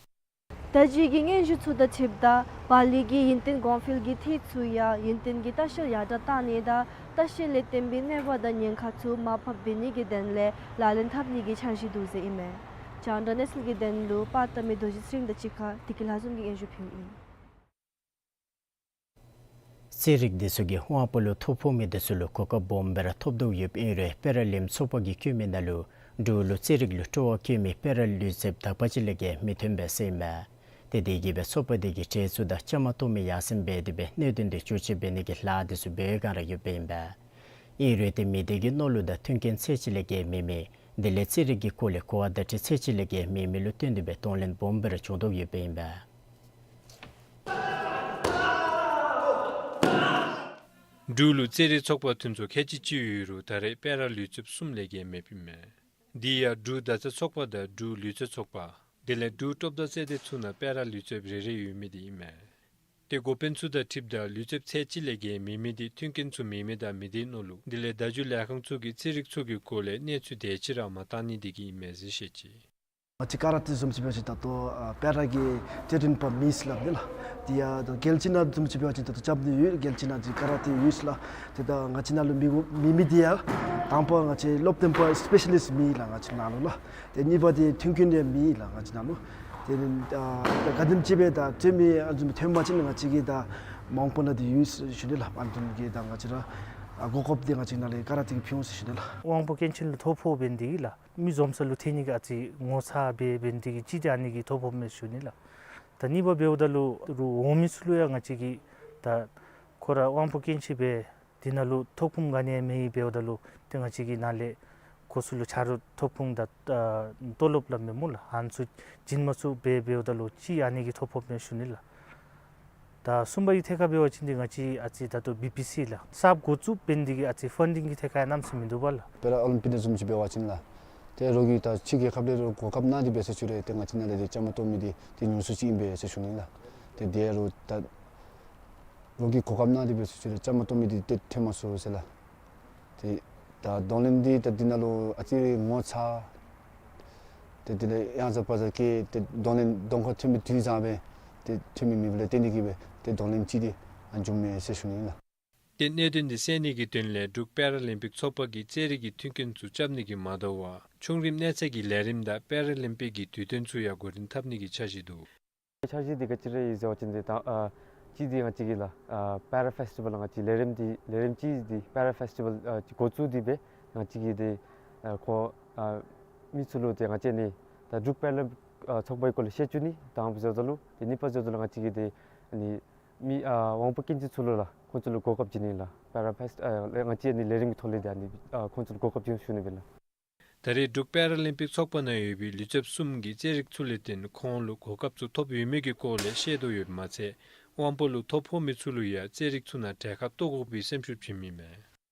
བརྡ་བརྒྱུད་ཀྱི་སྙན་ཞུ་ཚུ་དང་འཁྲིལཝ་ད་བཱ་ལི་གིས་ཡུན་བརྟན་གོང་འཕེལ་གྱི་འཐུས་ཚུ་ཡང་ཡུན་བརྟན་གྱི་ལྟ་བཤལ་ཡར་དྲགས་གཏང་ནི་དང་ལྟ་བཤལ་ལས་བརྟེན་པའི་གནོད་པ་དང་ཉེན་ཁ་ཚུ་མར་ཕབ་འབད་ནི་གི་དོན་ལས་ལག་ལེན་འཐབ་ནི་གི་འཆར་གཞི་འདུག་ཟེར་ཨིན་མས། རྒྱང་བསྒྲགས་གནས་ཚུལ་གྱི་དོན་ལུ་པར་བཏབ་མི་རྡོ་རྗེ་ཚེ་རིང་དང་གཅིག་ཁར་བདེ་སྐྱིད་ལྷ་འཛོམས་ཀྱིས་སྙན་ཞུ་ཕུལཝ་ཨིན། རྩེད་རིགས་འདི་ཚུ་གིས་དབང་པོ་ལུ་ཐོ་ཕོག་མི་འདི་ཚུ་ལུ་གོ་སྐབས་སྦོམ་སྦེ་ར་ཐོབ་དོ་ཡོདཔ་ཨིན་རུང་པེ་ར་ལིམ་ཚོགས་པ་གིས་བཀོད་མི་ནང་ལུ་འབྲུག་ལུ་རྩེད་རིགས་ལུ་སྤྲོ་བ་བསྐྱེད་མི་པེ་ར་ལུས་རྩལཔ་དག་པ་ཅིག་ལས་བརྒལ་མི་ཐོན་པས་ཟེར་ཨིན་མས། ཏེ་དེ་གིས་སྦེ་ཚོགས་པ་འདི་གིས་གྲལ་ཚུ་དང་བཅའ་མར་གཏོགས་མི་ཡར་སེང་འབད་དེ་སྦེ་གནད་དོན་འདི་བཅོས་ཆེ་འབད་ནི་གི་ལཱ་འདི་ཚུ་འབད་བའི་བསྒང་ར་ཡོདཔ་ཨིན་པས། ཨིན་རུང་ཏེ་མི་སྡེ་གི་མནོ་ལུགས་དང་མཐུན་རྐྱེན་ཚད་ཅིག་ལས་བརྒལ་མེད་མི་དེ་ལས་རྩེད་རིགས་ཀྱི་སྐོར་ལས་གོ་བ་བརྡ་སྤྲོད་ཚད་ཅིག་ལས་བརྒལ་མེད་མི་ལུ་བརྟེན་ཏེ་སྦེ་གདོང་ལེན་སྦོམ་སྦེ་ར་བྱུང་དོ་ཡོདཔ་ཨིན་པས། འབྲུག་ལུ་རྩེད་རིགས་ཚོགས་པ་ཐོན་ཚུ་ཁལ་གཅིག་གཅིག་ཡོད་རུང་ད་རེས་པེ་ར་ལུས་རྩལཔ་གསུམ་ལས་བརྒལ་མེདཔ་ཨིན་མས། འདི་ཡང་འབྲུག་མདའ་རྩེད་ཚོགས་པ་དང་འབྲུག་ལུས་རྩལ་ཚོགས་པ་དེ་ལས་འབྲུག་རྟོགས་བརྡ་རྩེད་སྡེ་ཚུ་ནང་པེ་ར་ལུས་རྩལཔ་རེ་རེ་ཡོད་མི་འདི་ཨིན་མས། ཏེ་འགོ་དཔོན་ཚུ་དང་འཁྲིལཝ་ད་ལུས་རྩལཔ་ཚད་ཅིག་ལས་བརྒལ་མེད་མི་འདི་མཐུན་རྐྱེན་ཚུ་མེད་མི་དང་མི་སྡེའི་མནོ་ལུགས་དེ་ལས་བརྡ་བརྒྱུད་ལས་ཁང་ཚུ་གིས་རྩེད་རིགས་ཚུ་གི་སྐོར་ལས་གནས་ཚུལ་དེ་ཅིག་ར་མ་བཏང་ནི་འདི་གིས་ཨིན་མས་ཟེར་བཤད་ཅི། ང་བཅས་ཀ་ར་ཏེ་བཟུམ་ཅིག་འབད་བ་ཅིན་ད་ལྟོ་ཨ་པེ་ར་གི་རྩེད་འགྲན་པ་མེདཔ་ཨིན་ལགས། དེ་ཡང་ད་རྒྱལ་སྤྱི་ནང་བཟུམ་ཅིག་འབད་བ་ཅིན་ད་ལྟོ་རྐྱབ་ནི་ཡོད། རྒྱལ་སྤྱི་ནང་ཅིག་ཀ་ར་ཏེ་ཡོད་ལགས། ཏེ་ད་ང་བཅས་ནང་ལུ་མེད་མེད་མི་འདི་ཡང་དང་པ་ང་བཅས་སློབ་སྟོན་པ་སི་པེ་ཤ་ལིསཊ་མེད་ལགས་ང་བཅས་ནང་ལུ་ལགས། ཏེ་གཉིས་པ་འདི་མཐུན་རྐྱེན་ཡང་མེད་ལགས་ང་བཅས་ནང་ལུ། ཏེ་ཨ་ད་ག་དེམ་ཅིག་སྦེ་ད་རྩེད་མི་ཨ་བཟུམ་ཐོན་པ་ཅིན་ང་བཅས་ཀྱིས་ད་མ་འོངས་པ་ནང་ཏེ་ཡོད་ཟེར་ཞུ་ནི་ལགས། ཨ་བཟུམ་གྱི་ད་ང་བཅས་ར་ཨ་གོ་སྐབས་འདི་ང་བཅས་ནང་ལས་ཀ་ར་ཏེ་གིས་ཕུལ་འོང་ཟེར་ཞུ་ནི་ལགས། དབང་པོ་སྐྱོན་ཅན་ལུ་ཐོ་ཕོག་འབད་ནི་འདི་གིས་ལགས། མི་འཛོམས་ས་ལུ་ཐོན་ནི་གི་ཨ་ཙི་ངོ་ཚ་འབད་འབད་ནི་འདི་གིས་གཅིག་འདི་ཨ་ནི་གི་ཐོ་ཕོགཔ་མས་ཞུ་ནི་ལགས། ད་གཉིས་པ་འབདཝ་ད་ལུ་རུང་འོང་མི་ཚུ་ལུ་ཡང་ང་བཅས་ཀྱིས་ད་ཁོ་ར་དབང་པོ་སྐྱོན་ཅན་སྦེ་དེ་ནང་ལུ་ཐོབ་ཁུངས་ག་ནི་ཡང་མེད་འབདཝ་ད་ལུ་ཏེ་ང་བཅས་ཀྱིས་ནཱ་ལས་ཁོང་ཚུ་ལུ་ཆ་རོགས་ཐོབ་ཁུངས་དང་ཨ་ཏོ་ལོབ་སླབ་མས་སྨོ་ལགས། ཨ་ནི་ཚུ་བྱིན་མ་ཚུགས་འབད་འབདཝ་ད་ལུ་གཅིག་ཨ་ནི་གི་ཐོ་ཕོགཔ་མས་ཞུ་ནི་ལགས། ད་གསུམ་པ་གི་ཐད་ཁར་འབད་བ་ཅིན་འདི་ང་བཅས་ཨ་ཙི་ད་ལྟོ་བི་པི་སི་ལགས་གསརཔ་འགོ་བཙུགས་འབད་ནི་འདི་གིས་ཨ་ཙི་ཕན་ཌིང་གི་ཐད་ཁར་ཡང་གནམ་མེད་ས་མེད་མིན་འདུག་པ་ལགས། པེ་ར་ཨོ་ལིམ་པིག་ནང་བཟུམ་ཅིག་འབད་བ་ཅིན་ལགས། ཏེ་རོགས་ཀྱིས་ད་ཕྱི་རྒྱལ་ཁབ་ལས་རོགས་གོ་སྐབས་གནང་སྟེ་འབད་ཟེར་ཞུ་རུང་ཏེ་ང་བཅས་ནཱ་ལས་ཏེ་བཅའ་མར་གཏོགས་མི་འདི་ཏེ་ཉུང་སུ་ཅིག་ཨིན་པས་ཟེར་ཞུ་ནི་ལགས། ཏེ་དེ་རུང་ད་རོགས་ཀྱིས་གོ་སྐབས་གནང་སྟེ་འབད་ཟེར་ཞུ་རུང་བཅའ་མར་གཏོགས་མི་འདི་ཏེ་ཐོན་མ་ཚུགས་ཟེར་ལགས། ཏེ་ད་གདོང་ལེན་འདི་ད་འདི་ནང་ལུ་ཨ་ཙི་རེ་ངོ་ཚ། ཏེ་དེ་ལས་ཡང་ཟ་བ་ཟ་གི་ཏེ་གདོང་ལེན་གདོང་ཁར་ཐོན་མི་དུས་ཙམ་སྦེ་ཏེ་ཐོན་མི་མེདཔ་ལས་བརྟེན་ཏེ་གིས་སྦེ་ཏེ་གདོང་ལེན་ཅིག་འདི་ཨ་བྱུངམ་མས་ཟེར་ཞུ་ནི་ལགས། ཏེ་གནད་དོན་འདི་སེལ་ནི་གི་དོན་ལས་འབྲུག་པེ་ར་ལིམ་པིག་ཚོགས་པ་གིས་རྩེད་རིགས་ཀྱི་མཐུན་རྐྱེན་ཚུ་རྐྱབ་ནི་གིས་མ་དོ་བར་ཆུང་རིམ་གནས་ཚད་ཀྱི་ལས་རིམ་དང་པེ་ར་ལིམ་པིག་གི་དུས་སྟོན་ཚུ་ཡང་འགོ་འདྲེན་འཐབ་ནི་གི་འཆར་གཞི་འདུག། འཆར་གཞི་འདི་ག་ཅི་ར་ཨིན་ཟེར་བ་ཅིན་འདི་ད་ཨ་གཅིག་འདི་ང་བཅས་ཀྱི་ལགས་ཨ་པེ་ར་ཕེསི་ཊི་བཱལ་ང་བཅས་ལས་རིམ་འདི་ལས་རིམ་གཅིག་འདི་པེ་ར་ཕེསི་ཊི་བཱལ་ཨ་འགོ་བཙུགས་ཏེ་སྦེ་ང་བཅས་ཀྱིས་འདི་ཨ་ཁོང་ཨ་མི་ཚུ་ལུ་ཏེ་ང་བཅས་ནི་ད་འབྲུག་པེ་ར་ལིམ་པིག་ཨ་ཚོགས་པའི་སྐོར་ལས་བཤད་བཅུག་ནི་དང་པ་ཟེརཝ་ད་ལུ་ཏེ་གཉིས་པ་ཟེརཝ་ད་ལུ་ང་བཅས་ཀྱིས་འདི་ནི་མི་ཨ་དབང་པོ་སྐྱོན་ཅན་ཚུ་ལུ་ལགས་ཁོང་ཚུ་ལུ་གོ་སྐབས་བྱིན་ནི་ལགས་པེ་ར་ཕེསི་ཊི་ཨ་ང་བཅས་ནི་ལས་རིམ་གྱི་ཐོག་ལས་ཏེ་ཨ་ནི་ཨ་ཁོང་ཚུ་ལུ་གོ་སྐབས་བྱིན་ཞུ་ནི་སྦེ་ལགས། ད་རེས་འབྲུག་པེ་ར་ལིམ་པིག་ཚོགས་པ་ནང་ཡོད་པའི་ལུས་རྩལཔ་གསུམ་གྱིས་རྩེད་རིགས་ཚུ་ལས་བརྟེན་ཁོང་ལུ་གོ་སྐབས་ཚུ་ཐོབ་ཡོད་མེད་ཀྱི་སྐོར་ལས་བཤད་དོ་ཡོདཔ་མ་ཚད་དབང་པོ་ལུ་ཐོ་ཕོག་མི་ཚུ་ལུ་ཡང་རྩེད་རིགས་ཚུ་ནང་གྲལ་ཁར་གཏོགས་དགོ་པའི་སེམས་ཤུགས་བྱིན་མི་མས།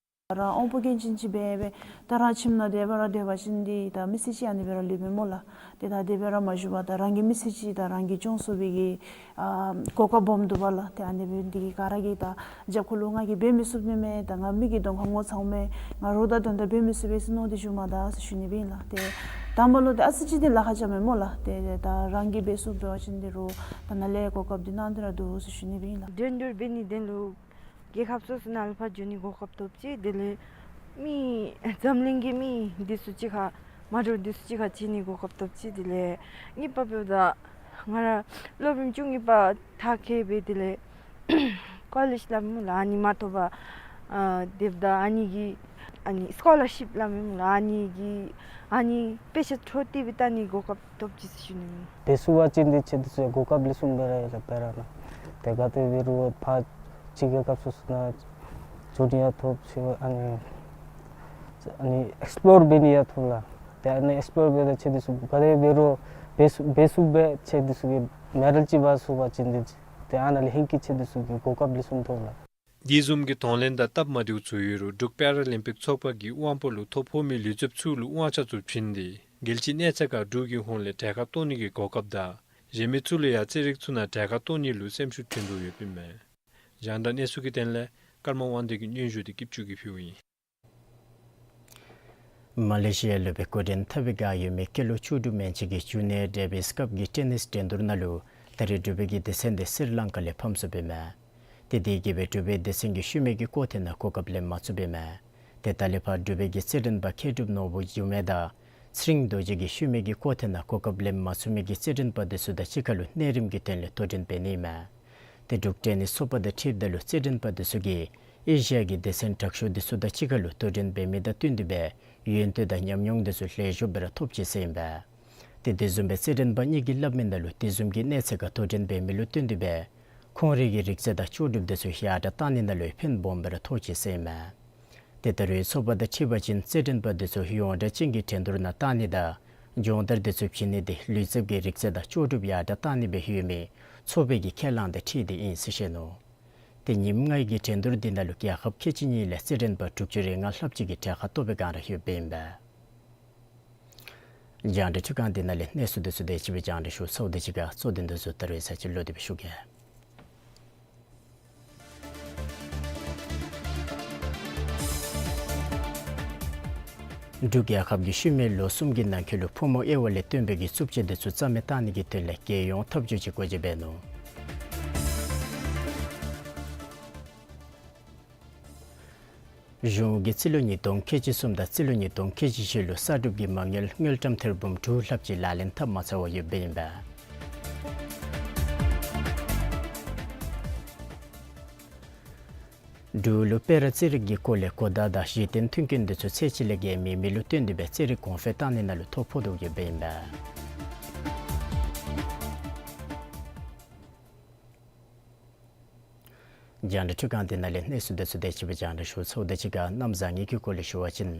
རང་དབང་པོ་སྐྱོན་ཅན་ཅིག་འབད་འབད་ད་རང་ཁྱིམ་ནང་དེ་སྦེ་ར་སྡོད་པ་ཅིན་འདི་ད་མི་ཚེ་ཅིག་ཨ་ནི་སྦེ་ར་ལུས་པས་སྨོ་ལགས། ཏེ་ད་དེ་སྦེ་ར་མ་བཞུགས་པར་ད་རང་གི་མི་ཚེ་ཅིག་ད་རང་གིས་སྐྱོང་ཚུགས་པའི་གི་ཨ་གོ་སྐབས་སྦོམ་འདུག་པ་ལགས། ཏེ་ཨ་ནི་སྦེ་འདི་གི་ག་ར་གིས་ད་རྒྱབ་ཁ་ལུ་ང་གིས་འབད་མི་ཚུགས་ནི་མས། ད་ང་མི་གི་གདོང་ཁར་ངོ་ཚ་འོང་མས། ང་རོགས་དང་དོན་དག་འབད་མི་ཚུགས་པས་ཟེར་མནོ་སྟེ་བཞུགས་མ་ད་ཟེར་ཞུ་ནི་སྦེ་ཨིན་ལགས། ཏེ་དང་པ་ལུ་ཏེ་ཨ་ཙི་ཅིག་འདི་ལཱ་ཁག་རྐྱབ་མས་སྨོ་ལགས། ཏེ་ད་རང་གིས་འབད་ཚུགསཔ་འབད་བ་ཅིན་འདི་རུང་ད་ནཱ་ལས་གོ་སྐབས་འདི་གནང་སྟེ་ར་འདུག་ཟེར་ཞུ་ནི་སྦེ་ཨིན་ལགས། འགྲན་བསྡུར་འབད་ནི་དེ་ལུ་རྒྱལ་ཁབ་སོ་སོ་ནང་ལུ་ཕར་འགྱོ་ནི་གོ་སྐབས་ཐོབ་ཅི། དེ་ལས་མི་འཛམ་གླིང་གི་མི་འདི་ཚུ་གཅིག་ཁར་མ་འདྲཝ་འདི་ཚུ་གཅིག་ཁར་འཕྱད་ནི་གོ་སྐབས་ཐོབ་ཅི། དེ་ལས་གཉིས་པ་འབདཝ་ད་ང་ར་སློབ་རིམ་བཅུ་གཉིས་པ་མཐར་འཁྱོལ་སྦེ་དེ་ལས་ཀོ་ལེཇ་སླབ་སྨོ་ལགས། ཨ་ནི་མ་ཐོབ་པར་ཨ་སྡོདཔ་ད་ཨ་ནི་གི་ཨ་ནི་སི་ཀོ་ལར་ཤིཔ་སླབ་སྨོ་ལགས། ཨ་ནི་གི་ཨ་ནི་དཔེ་ཆ་འཕྲོ་མཐུད་སྦེ་བལྟ་ནི་གོ་སྐབས་ཐོབ་ཅི་ཟེར་ཞུ་ནི་ཨིན། འབད་ཚུགས་པ་ཅིན་འདི་ཁྱེད་འདི་ཚུ་གོ་སྐབས་ལེགས་ཤོམ་སྦེ་ར་ཡོད་ལགས། དཔེར་ན་ཏེ་ག་དེ་འབད་རུང་ཕར་ཕྱི་རྒྱལ་ཁབ་སོ་སོ་ནང་འགྱོ་ནི་ཡང་ཐོབ་ཅི། ཨ་ནི་ཨ་ནི་ཨེགསི་པོ་ལོར་འབད་ནི་ཡང་ཐོབ་ལགས། ཏེ་ཨ་ནི་ཨེགསི་པོ་ལོར་འབད་ད་ཁྱེད་འདི་ཚུ་ག་དེ་འབད་རུང་འབད་ཚུགས་འབད་ཚུགས་པས། ཁྱེད་འདི་ཚུ་གིས་མེ་ཌལ་ཅིག་འབག་ཚུགས་པ་ཅིན་འདི་ཏེ་ཨ་ནཱ་ལས་ཧེང་སྐལ་ཁྱེད་འདི་ཚུ་གིས་གོ་སྐབས་ལེགས་ཤོམ་ཐོབ་ལགས། དེ་བཟུམ་གྱི་དོགས་ལན་དང་སྟབས་མ་བདེཝ་ཚུ་ཡོད་རུང་འབྲུག་པེ་ར་ལིམ་པིག་ཚོགས་པ་གིས་དབང་པོ་ལུ་ཐོ་ཕོག་མི་ལུས་རྩལཔ་ཚུ་ལུ་དབང་ཆ་ཚུ་བྱིན་ཏེ་རྒྱལ་སྤྱིའི་གནས་ཚད་ཁར་འབྲུག་གི་ཧོངས་ལས་གྲལ་ཁར་གཏོགས་ནི་གི་གོ་སྐབས་དང་གཞན་མི་ཚུ་ལུ་ཡང་རྩེད་རིགས་ཚུ་ནང་གྲལ་ཁར་གཏོགས་ནི་ལུ་སེམས་ཤུགས་བྱིན་དོ་ཡོདཔ་ཨིན་མས། རྒྱང་བསྒྲགས་གནས་ཚུལ་གྱི་དོན་ལས་ཀརྨ་དབང་འདུས་ཀྱི་སྙན་ཞུ་འདི་སྐྱིད་ཆུ་གིས་ཕུལཝ་ཨིན། མ་ལེ་ཤི་ཡ་ལུ་སྦེ་འགོ་འདྲེན་འཐབ་པའི་བསྒང་ཡོད་མི་སྐྱེས་ལོ་བཅུ་དྲུག་མན་ཆད་ཀྱི་ཇུ་ནི་ཡར་ཌེ་བིས་ཀབ་ཀྱི་ཊེ་ནིས་འགྲན་བསྡུར་ནང་ལུ་ད་རེས་འབྲུག་པའི་གི་སྡེ་ཚན་འདི་སི་རི་ལང་ཀ་ལས་ཕམ་སོཔ་ཨིན་མས། ཏེ་དེ་གིས་སྦེ་འབྲུག་པའི་སྡེ་ཚན་གྱིས་ཤུལ་མའི་གི་སྐོར་ཐེངས་ནང་གོ་སྐབས་ལེན་མ་ཚུགསཔ་ཨིན་མས། ཏེ་ད་ལས་ཕར་འབྲུག་པའི་གི་རྩེད་འགྲན་པ་མཁས་གྲུབ་ནོར་བུ་འགྱུར་མེད་དང་ཚེ་རིང་རྡོ་རྗེ་གིས་ཤུལ་མའི་གི་སྐོར་ཐེངས་ནང་གོ་སྐབས་ལེན་མ་ཚུགས་མི་གི་རྩེད་འགྲན་པ་འདི་ཚུ་དང་གཅིག་ཁར་ལུ་གནས་རིམ་གྱི་དོན་ལས་དོ་འགྲན་འབད་ནི་ཨིན་མས། ཏེ་འབྲུག་ཊེ་ནིས་ཚོགས་པ་དང་འཁྲིལཝ་ད་ལུ་རྩེད་འགྲན་པ་འདི་ཚུ་གིས་ཨེ་ཤི་ཡ་གི་སྡེ་ཚན་དྲག་ཤོས་འདི་ཚུ་དང་གཅིག་ཁར་ལུ་དོ་འགྲན་འབད་མི་དང་བསྟུན་ཏེ་སྦེ་ཡོན་ཏན་དང་ཉམས་མྱོང་འདི་ཚུ་ལེགས་ཤོམ་སྦེ་ར་ཐོབ་ཅི་ཟེར་ཨིན་པས། ཏེ་དེ་བཟུམ་སྦེ་རྩེད་འགྲན་པ་གཉིས་ཀྱིས་སླབ་མི་ནང་ལུ་དེ་བཟུམ་གྱི་གནས་ཚད་ཁར་དོ་འགྲན་འབད་མི་ལུ་བསྟུན་ཏེ་སྦེ་ཁོང་རའི་གི་རིག་རྩལ་དང་ལྕོགས་གྲུབ་འདི་ཚུ་ཡར་དྲག་བཏང་ནི་ནང་ལུ་ཕན་སྦོམ་སྦེ་ར་ཐོགས་ཅི་ཟེར་ཨིན་མས། ཏེ་ད་རུང་ཚོགས་པ་དང་འཁྲིལ་བ་ཅིན་རྩེད་འགྲན་པ་འདི་ཚུ་ཡོངས་གྲགས་ཅན་གྱི་འགྲན་བསྡུར་ནང་གཏང་ནི་དང་སྦྱོང་བརྡར་འདི་ཚུ་བྱིན་ནི་འདི་ལུས་རྩལཔ་གི་རིག་རྩལ་དང་ལྕོགས་གྲུབ་ཡར་དྲག་བཏང་ནི་སྦེ་ཡོད་མི་ཚོགས་པའི་གི་ཁས་བླངས་དང་འཁྲིལ་ཏེ་ཨིན་ཟེར་བཤད་ནུག། ཏེ་ཉིནམ་ལྔའི་གི་འགྲན་བསྡུར་འདི་ནང་ལུ་རྒྱལ་ཁབ་ཁལ་གཅིག་གཉིས་ལས་རྩེད་འགྲན་པ་དྲུག་ཅུ་རེ་ལྔ་ལྷགཔ་ཅིག་གིས་གྲལ་ཁར་གཏོགས་པའི་བསྒང་ར་ཡོདཔ་ཨིན་པས། རྒྱང་བསྒྲགས་འཕྲུལ་ཁང་འདི་ནང་ལས་གནས་ཚུལ་འདི་ཚུ་དེ་ཅིག་སྦེ་རྒྱང་བསྒྲགས་ཞུ་ཚརཝ་དང་གཅིག་ཁར་གཙོ་དོན་འདི་ཚུ་ད་རེས་ཚར་གཅིག་ལོག་སྟེ་སྦེ་ཞུ་གེ། འབྲུག་རྒྱལ་ཁབ་ཀྱིས་ཤུལ་མའི་ལོ་གསུམ་གྱི་ནང་འཁོད་ལུ་ཕོ་མོ་དབྱེ་བ་ལས་བཏོན་པའི་གི་རྩུབ་སྤྱོད་འདི་ཚུ་རྩ་མེད་བཏང་ནི་གི་དོན་ལས་རྒྱལ་ཡོངས་འཐབ་ཇུས་ཅིག་འགོ་འབྱེད་འབད་ནུག། གཞུང་གིས་རྩིས་ལོ་ཉིས་སྟོང་ཁལ་གཅིག་གསུམ་དང་རྩིས་ལོ་ཉིས་སྟོང་ཁལ་གཅིག་བཞི་ལུ་གསར་སྒྲུབ་ཀྱི་མ་དངུལ་དངུལ་ཀྲམ་ཐེར་འབུམ་དྲུག་ལྷགཔ་ཅིག་ལག་ལེན་འཐབ་མ་ཚར་བར་ཡོདཔ་ཨིན་པས། འབྲུག་ལུ་སྤེ་ར་རྩེད་རིགས་ཀྱི་སྐོར་ལས་གོ་བརྡ་དང་གཞི་རྟེན་མཐུན་རྐྱེན་འདི་ཚུ་ཚད་ཅིག་ལས་བརྒལ་མེད་མི་ལུ་བརྟེན་ཏེ་སྦེ་རྩེད་རིགས་གོང་འཕེལ་བཏང་ནི་ནང་ལུ་ཐོ་ཕོག་དོ་ཡོདཔ་ཨིན་པས། རྒྱང་བསྒྲགས་འཕྲུལ་ཁང་འདི་ནང་ལས་གནས་ཚུལ་འདི་ཚུ་དེ་ཅིག་སྦེ་རྒྱང་བསྒྲགས་ཞུ་ཚརཝ་དང་གཅིག་ཁར་གནམ་བཟང་ངན་གྱི་སྐོར་ལས་ཞུ་བ་ཅིན་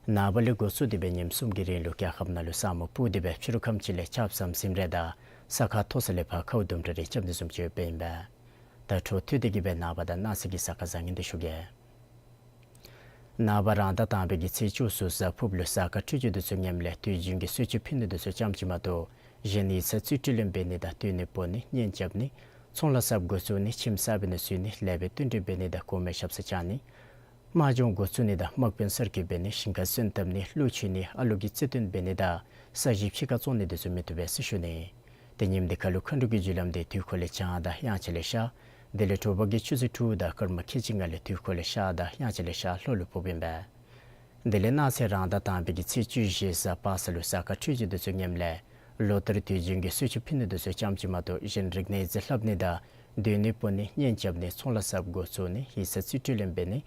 ནངས་པ་ལས་འགོ་བཙུགས་ཏེ་སྦེ་ཉིནམ་གསུམ་གྱི་རིང་ལུ་རྒྱལ་ཁབ་ནང་ལུ་ས་སྨུག་སྤུབས་ཏེ་སྦེ་ཕྱི་རུ་ཁམས་ཅིག་ལས་ཆརཔ་ཟམ་ཟིམ་རེ་དང་ས་ཁ་མཐོ་ས་ལས་ཕར་ཁཝ་དུམ་གྲ་རེ་རྐྱབ་ནི་བཟུམ་ཅིག་ཡོདཔ་ཨིན་པས། ད་འཕྲོ་མཐུད་དེ་གི་སྦེ་ནངས་པ་དང་གནངས་ཚེ་གི་གཟའ་སྐར་བཟང་ངན་འདི་ཞུ་གེ། ནངས་པ་རང་ཟླ་དང་པའི་གི་ཚེས་བཅུ་གསུམ་གཟའ་ཕུརཔ་ལུ་གཟའ་སྐར་འཕྲོད་སྦྱོར་འདི་ཚུ་ངནམ་ལས་དུས་རྒྱུན་གྱི་གསོལ་མཆོད་ཕུལ་ནི་འདི་ཚུ་ཙམ་ཅིག་མ་གཏོགས་གཞན་ཡིག་ཚང་རྩིས་སྤྲོད་ལེན་འབད་ནི་དང་སྡོད་གནས་སྤོ་ནི་གཉེན་རྐྱབ་ནི་ཚོང་ལཱ་གསརཔ་འགོ་བཙུགས་ནི་ཁྱིམ་གསར་པའི་ནང་འཛུལ་ནི་ལེགས་པའི་བསྟུན་གྲོས་འབད་ནི་དང་གོང་མའི་ཞབས་སར་བཅར་ནི་དམག་སྦྱོང་འགོ་བཙུགས་ནི་དང་དམག་དཔོན་གསར་བསྐོ་འབད་ནི་ཞིང་ཁར་སོན་བཏབ་ནི་གླུ་མཆོད་ནི་ཨ་ལོ་གི་རྩེད་དོན་འབད་ནི་དང་ས་གཞི་ཕྱི་ཁར་བཙོང་ནི་འདི་ཚུ་མི་བཏུབ་པས་ཟེར་ཞུ་ནི། ཏེ་ཉིནམ་འདི་ཁར་ལུ་མཁའ་འགྲོ་གི་རྒྱུ་ལམ་འདི་དུས་འཁོར་ལས་བྱང་དང་དབྱངས་འཆར་ལས་ཤར། དེ་ལས་དྲོ་པ་གི་ཆུ་ཚོད་དྲུག་དང་སྐར་མ་ཁལ་གཅིག་ལྔ་ལས་དུས་འཁོར་ལས་ཤར་དང་དབྱངས་འཆར་ལས་ཤར་ལྷོ་ལུ་ཕོགཔ་ཨིན་པས། དེ་ལས་གནངས་ཚེ་རང་ཟླ་དང་པའི་གི་ཚེས་བཅུ་བཞི་གཟའ་པ་སངས་ལུ་གཟའ་སྐར་འཕྲོད་སྦྱོར་འདི་ཚུ་ངནམ་ལས་ལོ་ལྟར་དུས་རྒྱུན་གྱི་གསོལ་མཆོད་ཕུལ་ནི་འདི་ཚུ་ཙམ་ཅིག་མ་གཏོགས་གཞན་རིག་གནས་རྩིས་ལྷབ་ནི་དང་སྡོད་གནས་སྤོ་ནི་གཉེན་རྐྱབ་ནི་ཚོང་ལཱ་གསརཔ་འགོ་བཙུགས་ནི་ཡིག་ཚང་རྩིས་སྤྲོད་ལེན་འབད་ནི་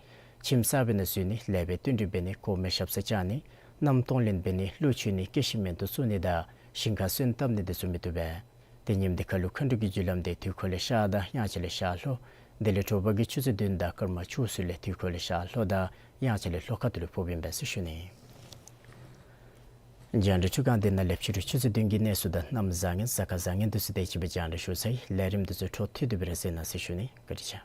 ཁྱིམ་གསར་པའི་ནང་འཛུལ་ནི་ལེགས་པའི་བསྟུན་གྲོས་འབད་ནི་གོང་མའི་ཞབས་སར་བཅར་ནི་མནའམ་གཏོང་ལེན་འབད་ནི་གླུ་མཆོད་ནི་སྐྱེད་ཤིང་མེ་ཏོག་བཙུགས་ནི་དང་ཞིང་ཁར་སོན་བཏབ་ནི་འདི་ཚུ་མི་བཏུབ་པས། ཏེ་ཉིནམ་འདི་ཁར་ལུ་མཁའ་འགྲོ་གི་རྒྱུ་ལམ་འདི་དུས་འཁོར་ལས་ཤར་དང་དབྱངས་འཆར་ལས་ཤར་ལྷོ། དེ་ལས་དྲོ་པ་གི་ཆུ་ཚོད་བདུན་དང་སྐར་མ་བཅུ་གསུམ་ལས་དུས་འཁོར་ལས་ཤར་ལྷོ་དང་དབྱངས་འཆར་ལས་ལྷོ་ཁ་ཐུག་ལུ་ཕོགཔ་ཨིན་པས་ཟེར་ཞུ་ནི། རྒྱང་བསྒྲགས་འཕྲུལ་ཁང་འདི་ནང་ལས་ཕྱི་རུ་ཆུ་ཚོད་བདུན་གྱི་གནས་ཚུལ་དང་གནམ་བཟང་ངན་གཟའ་སྐར་བཟང་ངན་འདི་ཚུ་དེ་ཅིག་སྦེ་རྒྱང་བསྒྲགས་ཞུ་ཚར་ཡི། ལས་རིམ་འདི་ཚུ་འཕྲོ་མཐུད་དེ་སྦེ་ར་གཟིགས་གནང་ཟེར་ཞུ་ནི། བཀའ་དྲིན་ཆེ།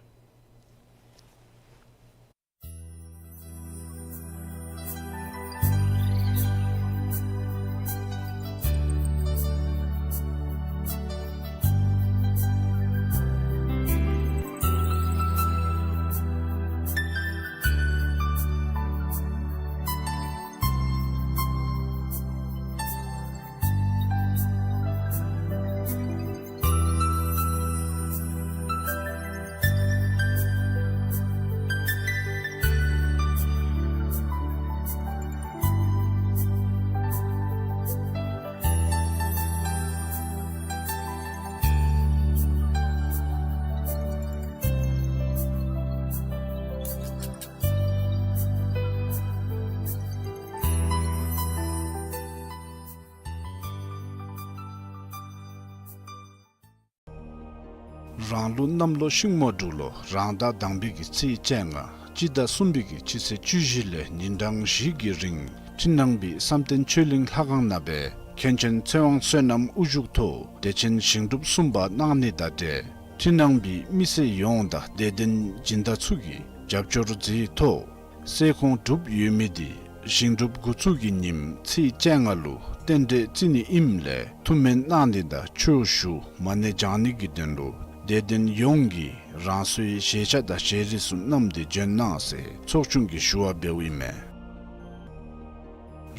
རང་ལུགས་གནམ་ལོ་ཤིང་མོ་འབྲུག་ལོ་རང་ཟླ་དང་པའི་གི་ཚེས་བཅོ་ལྔ་སྤྱི་ཟླ་གསུམ་པའི་གི་སྤྱི་ཚེས་བཅུ་བཞི་ལས་ཉིན་གྲངས་བཞི་གི་རིང་འཕྲིན་ནང་པའི་བསམ་གཏན་ཆོས་གླིང་ལྷ་ཁང་ནང་སྦེ་མཁན་ཆེན་ཚེ་དབང་བསོད་ནམས་དབུ་བཞུགས་ཐོག་བདེ་ཆེན་ཞིང་སྒྲུབ་གསུམ་པ་གནང་ནི་དང་འབྲེལ་འཕྲིན་ནང་པའི་མི་སེར་ཡོངས་དང་དད་ལྡན་སྦྱིན་བདག་ཚུ་གིས་རྒྱབ་སྐྱོར་མཛད་ཐོག་སེ་ཁོང་གྲུབ་ཡོད་མི་འདི་ཞིང་སྒྲུབ་འགོ་བཙུགས་ཀྱི་ཉིནམ་ཚེས་བཅོ་ལྔ་ལུ་རྟེན་འབྲེལ་བརྩི་ནི་ཨིནམ་ལས་ཐུགས་སྨོན་གནང་ནི་དང་ཆོས་ཞུ་མ་ཎི་བགྱང་ནི་གི་དོན་ལུ་དད་ལྡན་ཡོངས་ཀྱིས་རང་སོའི་བཞེས་ཆ་དང་བཞེས་རིགས་ཚུ་བསྣམས་ཏེ་བྱོན་གནང་ཟེར་ཚོགས་ཆུང་གིས་ཞུ་བ་འབདཝ་ཨིན་མས།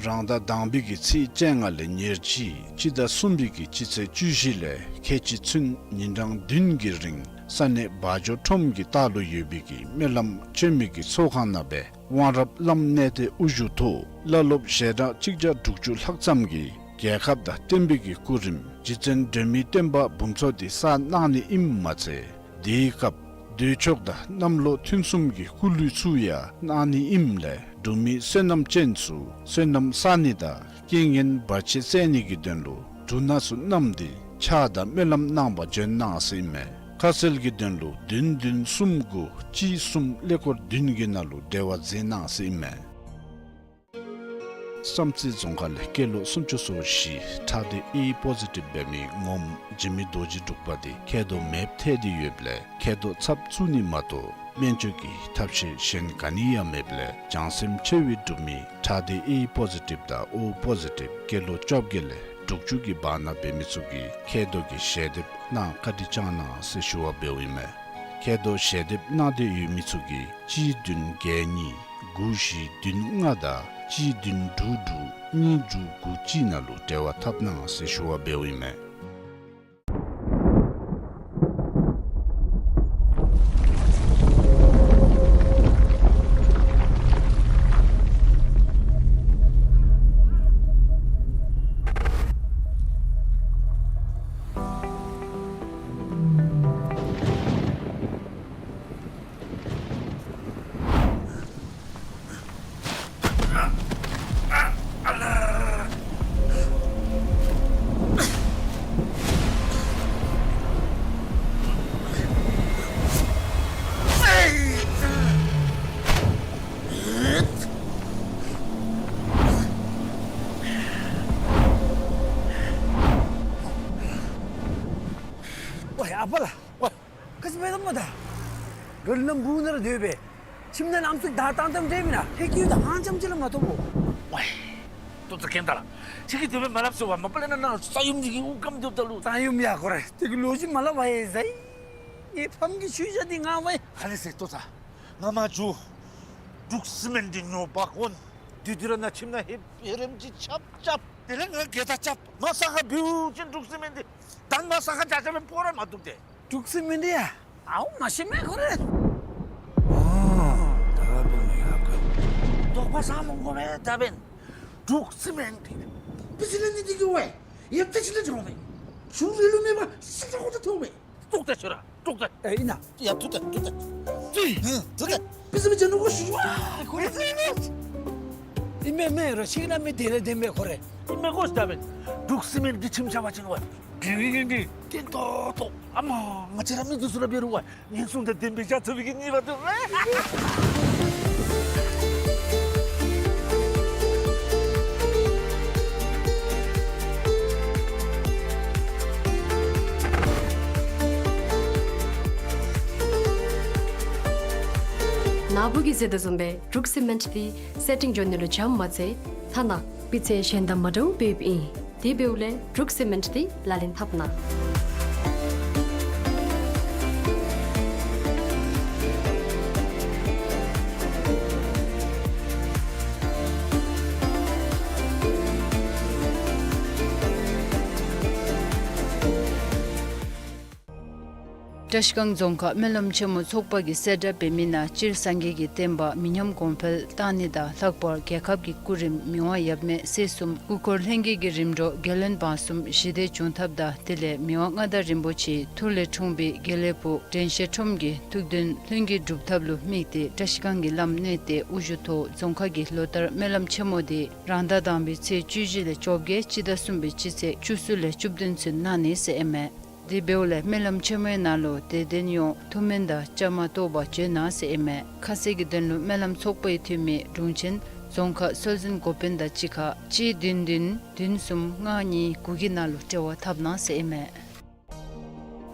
རང་ཟླ་དང་པའི་གི་ཚེས་བཅོ་ལྔ་ལས་ཉེར་གཅིག་སྤྱི་ཟླ་གསུམ་པའི་གི་སྤྱི་ཚེས་བཅུ་བཞི་ལས་ཁལ་གཅིག་ཚུན་ཉིན་གྲངས་བདུན་གྱི་རིང་ས་གནས་བ་འཇོ་ཁྲོམ་གྱི་ལྟག་ལུ་ཡོད་པའི་གི་སྨོན་ལམ་ཆེན་མོའི་གི་ཚོགས་ཁང་ནང་སྦེ་དབང་རབ་བླམ་གནས་བརྟན་དབུ་བཞུགས་ཐོག་བླ་སློབ་ཞལ་གྲངས་གཅིག་བརྒྱ་དྲུག་ཅུ་ལྷག་ཙམ་གྱིས་རྒྱལ་ཁབ་དང་བསྟན་པའི་གི་སྐུ་རིམ་རྗེ་བཙུན་སྒྲོལ་མའི་སྟོན་པ་འབུམ་ཚོགས་འདི་བསགས་གནང་ནི་ཨིནམ་མ་ཚད་དེའི་སྐབས་འདོད་ཕྱོགས་དང་གནམ་ལོ་ཐུན་གསུམ་གྱི་སྐུ་གླུད་ཚུ་ཡང་གནང་ནི་ཨིནམ་ལས་འབྲུག་མི་བསོད་ནམས་ཅན་ཚུ་བསོད་ནམས་བསག་ནི་དང་རྐྱེན་ངན་བར་ཆད་སེལ་ནི་གི་དོན་ལུ་འབྲུ་སྣ་ཚུ་བསྣམས་ཏེ་ཕྱག་དང་སྨོན་ལམ་གནང་པར་བྱོན་གནང་ཟེར་ཨིན་མས། ཁ་གསལ་གྱི་དོན་ལུ་བདུན་བདུན་གསུམ་དགུ་གཅིག་གསུམ་ཀླད་ཀོར་བདུན་གྱི་ནང་ལུ་འབྲེལ་བ་མཛད་གནང་ཟེར་ཨིན་མས། བསམ་རྩེ་རྫོང་ཁག་ལས་སྐྱེས་ལོ་སུམ་ཅུ་སོ་བཞི་ཁྲག་སྡེ་ཨེ་པོ་ཟི་ཊིབ་འབད་མི་ངོམ་འཇིགས་མེད་རྡོ་རྗེ་འབྲུག་པ་འདི་མཁལ་རྡོག་མེདཔ་ཐལ་ཏེ་ཡོདཔ་ལས་མཁལ་རྡོག་ཚབ་བཙུགས་ནི་མ་གཏོགས་སྨན་བཅོས་ཀྱི་ཐབས་ཤེས་གཞན་ག་ནི་ཡང་མེདཔ་ལས་བྱང་སེམས་ཆེ་བའི་འབྲུག་མི་ཁྲག་སྡེ་ཨེ་པོ་ཟི་ཊིབ་དང་ཨོ་པོ་ཟི་ཊིབ་སྐྱེས་ལོ་བཅོ་བརྒྱད་ལས་དྲུག་ཅུ་གི་བར་ན་འབད་མི་ཚུ་གིས་མཁལ་རྡོག་གི་ཞལ་འདེབས་གནང་བཀའ་དྲིན་བསྐྱང་གནང་ཟེར་ཞུ་བ་འབདཝ་ཨིན་མས། མཁལ་རྡོག་ཞལ་འདེབས་གནང་སྟེ་ཡོད་མི་ཚུ་གིས་གཅིག་བདུན་བརྒྱད་གཉིས་དགུ་བཞི་བདུན་ལྔ་དང་གཅིག་བདུན་དྲུག་དྲུག་གཉིས་དྲུག་དགུ་གཅིག་ནང་ལུ་འབྲེལ་བ་འཐབ་གནང་ཟེར་ཞུ་བ་འབདཝ་ཨིན་མས། ཝའི་ཨ་པ་ལགས། ཝའི། ག་ཅི་འབད་དོ་མོ་ད། ག་ལུ་ནམ་བུ་ནང་ར་སྡོད་པས། ཁྱིམ་ནང་ཨམ་སྲུ་བདའ་བཏང་བཏངམ་འདྲས་མེན་ན། ཧེ་ཀྱི་ཡུལ་ད་ཧང་ཅམ་ཅིག་ལ་མ་ཐོབ་བོ། ཝའི། ཏོ་ཙ་མཁྱེན་ད་ལགས། ཁྱོད་ཀྱིས་དེ་སྦེ་མ་སླབ་ཟེར་བ། མ་པ་ལས་ན་ནཱ་ས་ཡོམ་འདི་གིས་དབུགས་སྐམ་སྡོདཔ་ད་ལུ། ས་ཡོམ་ཡ་ཁོ་རེ་དེ་གི་ལོ་རྒྱུས་མ་སླབ་པ་ཡེ་ཟ་ཡི། ངེའི་ཕམ་གྱི་ཆུ་ཇ་འདི་ང་ཝའི། ཧ་ལས་ཟེར་ཏོ་ཙ། ང་མ་འགྱོ། འབྲུག་སི་མེནཊ་འདི་ཉོ་འབག་འོང་། དེ་དུས་ར་ནཱ་ཁྱིམ་ནང་ཧེ་ཧེ་རེམ་ཅིག་རྐྱབ་རྐྱབ། དེ་ལས་ང་དགོད་བྲ་རྐྱབ། མ་ས་ཁར་འབུད་ཅིན་འབྲུག་སི་མེནཊ་འདི་ད་མ་ས་ཁར་འཇག་འཇག་སྦེ་ཕོག་ར་མ་བཏུབ་སྟེ། འབྲུག་སི་མེནཊ་འདི་ཡ། ཨའུ་མ་ཤེས་མས་ཁོ་རེ། ཨོ། ད་ག་འབད་ནི་ཡ་ག། དོགས་པ་ཟ་མི་དགོ་པས་ད་འབདན། འབྲུག་སི་མེནཊ་འདི་ཕྱི་ལས་ནི་འདི་གི་ཝའི། ཡབ་ཏི་ཕྱི་ལས་འགྱོ་མས། ཆུ་རི་ལུ་མེད་པ་སི་ཏྲ་ཁོ་ཏ་ཐོབ་མས། ཏོག་ཏ་ཤོར་ར་ཏོག་ཏ། ཨེ་ཨིན་ན། ཡ་ཏོག་ཏ་ཏོག་ཏ། ཏི། ཧུམ་ཏོག་ཏ། པི་སི་མི་ཅན་ནུ་གོ་ཤུ་ཤུ་ཨ། ཁོ་རེ་ཏི་ནི། ཨིན་མས་མས་རོ་ཤིག་ན་མི་དེ་ལས་དེ་མས་ཁོ་རེ། ཨིན་མས་གོ་ཤ་བས། འབྲུག་སི་མེནཊ་འདི་ཁྱིམ་ཆ་བ་ཅིན་ཝའི། དེ་རིང་འདི་ཏན་ཏོག་ཏོ། ཨ་མ་ང་བཅས་ར་མི་འདི་ཚུ་ར་འབད་རུང་ཝའི། ངན་སོང་དང་ལྡན་པའི་ཞག་ཚ་བའི་གི་ཉིན་ར་འདི་རེ། ནཱ་བུ་གིས་ཟེར་དོ་བཟུམ་སྦེ་འབྲུག་སི་མེནཊ་འདི་སེ་ཊིང་འགྱོ་ནི་ལུ་འཇམ་མ་ཚད་ཐ་ན་སྤུས་ཚད་གཞན་དང་མ་འདྲཝ་སྦེ་ཨིན། དེ་འབདཝ་ལས་འབྲུག་སི་མེནཊ་འདི་ལག་ལེན་འཐབ་གནང་། བཀྲིས་སྒང་རྫོང་ཁག་སྨོན་ལམ་ཆེན་མོ་ཚོགས་པ་གིས་གསལ་བསྒྲགས་འབད་མི་ནང་སྤྱིར་སངས་རྒྱས་ཀྱི་བསྟན་པ་མི་ཉམས་གོང་འཕེལ་གཏང་ནི་དང་ལྷག་པར་རྒྱལ་ཁབ་ཀྱི་སྐུ་རིམ་མི་དབང་ཡབ་མེས་སྲས་གསུམ་སྐུ་འཁོར་ལྷན་རྒྱས་ཀྱི་རིམ་གྲོ་རྒྱལ་བློན་འབངས་གསུམ་ཞི་བདེ་འབྱུང་ཐབས་དང་དེ་ལས་མི་དབང་མངའ་བདག་རིན་པོ་ཆེའི་ཐུགས་ལས་འཁྲུངས་པའི་དགེ་ལེགས་ཕུག་དྲན་ཤེས་ཁྲོམ་གྱི་ཐུགས་འདུན་ལྷུན་གྱིས་གྲུབ་ཐབས་ལུ་དམིགས་ཏེ་བཀྲིས་སྒང་གི་བླམ་གནས་བརྟན་དབུ་བཞུགས་ཐོག་རྫོང་ཁག་གི་ལོ་ལྟར་སྨོན་ལམ་ཆེན་མོ་འདི་རང་ཟླ་དང་པའི་ཚེས་བཅུ་བཞི་ལས་བཅོ་བརྒྱད་སྤྱི་ཟླ་གསུམ་པའི་སྤྱི་ཚེས་བཅུ་གསུམ་ལས་བཅུ་བདུན་ཚུན་གནང་ནི་ཟེར་ཨིན་མས། དེ་འབདཝ་ལས་སྨོན་ལམ་ཆེན་མོའི་ནང་ལུ་དད་ལྡན་ཡོངས་ཐུགས་སྨོན་དང་བཅའ་མར་གཏོགས་པར་བྱོན་གནང་ཟེར་ཨིན་མས། ཁ་གསལ་གྱི་དོན་ལུ་སྨོན་ལམ་ཚོགས་པའི་འཐུས་མི་དྲུང་ཆེན་རྫོང་ཁག་སྲོལ་འཛིན་འགོ་དཔོན་དང་གཅིག་ཁར་གཅིག་བདུན་བདུན་བདུན་གསུམ་ལྔ་གཉིས་དགུ་གི་ནང་ལུ་འབྲེལ་བ་འཐབ་གནང་ཟེར་ཨིན་མས།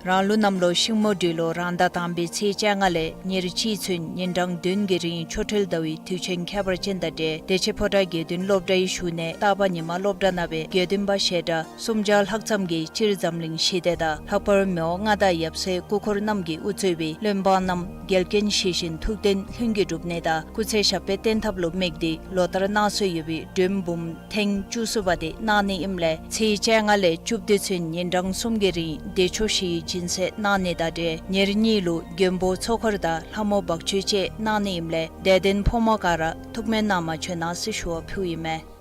རང་ལུགས་གནམ་ལོ་ཤིང་མོ་སྦྲུལ་ལོ་རང་ཟླ་དང་པའི་ཚེས་བཅོ་ལྔ་ལས་ཉེར་གཅིག་ཚུན་ཉིན་གྲངས་བདུན་གྱི་རིང་ཆོ་འཕྲུལ་ཟླ་བའི་དུས་ཆེན་ཁྱད་པར་ཅན་དང་འབྲེལ་བདེ་ཆེན་ཕོ་བྲང་དགེ་འདུན་སློབ་གྲྭའི་བཞུགས་གནས་སྟག་པ་ཉི་མ་སློབ་གྲྭ་ནང་སྦེ་དགེ་འདུན་པ་ཞལ་གྲངས་སུམ་བརྒྱ་ལྷག་ཙམ་གྱིས་སྤྱིར་འཛམ་གླིང་ཞི་བདེ་དང་ལྷག་པར་མི་དབང་མངའ་བདག་ཡབ་སྲས་སྐུ་འཁོར་རྣམས་ཀྱིས་དབུ་གཙོས་པའི་བློན་འབངས་རྣམས་འགལ་རྐྱེན་ཞི་ཞིང་ཐུགས་དོན་ལྷུན་གྱིས་འགྲུབ་ནི་དང་སྐུ་ཚེ་ཞབས་པད་བརྟན་ཐབས་ལུ་དམིགས་ཏེ་ལོ་ལྟར་གནང་སྲོལ་ཡོད་པའི་སྒྲོལ་འབུམ་ཐེངས་བཅུ་གསུམ་པ་དེ་གནང་ནི་ཨིནམ་ལས་ཚེས་བཅོ་ལྔ་ལས་བཅུ་བདུན་ཚུན་ཉིན་གྲངས་གསུམ་གྱི་རིང་བདེ་མཆོག་བཞིའི་སྦྱིན་སྲེག་གནང་ནི་དང་འབྲེལ་ཉེར་གཉིས་ལུ་མགོན་པོ་ཚོགས་འཁོར་དང་ལྷ་མོ་བག་མཆོད་བཅས་གནང་ནི་ཨིནམ་ལས་དད་ལྡན་ཕོ་མོ་ག་ར་ཐུགས་སྨོན་གནང་མར་བྱོན་གནང་ཟེར་ཞུ་བ་ཕུལཝ་ཨིན་མས།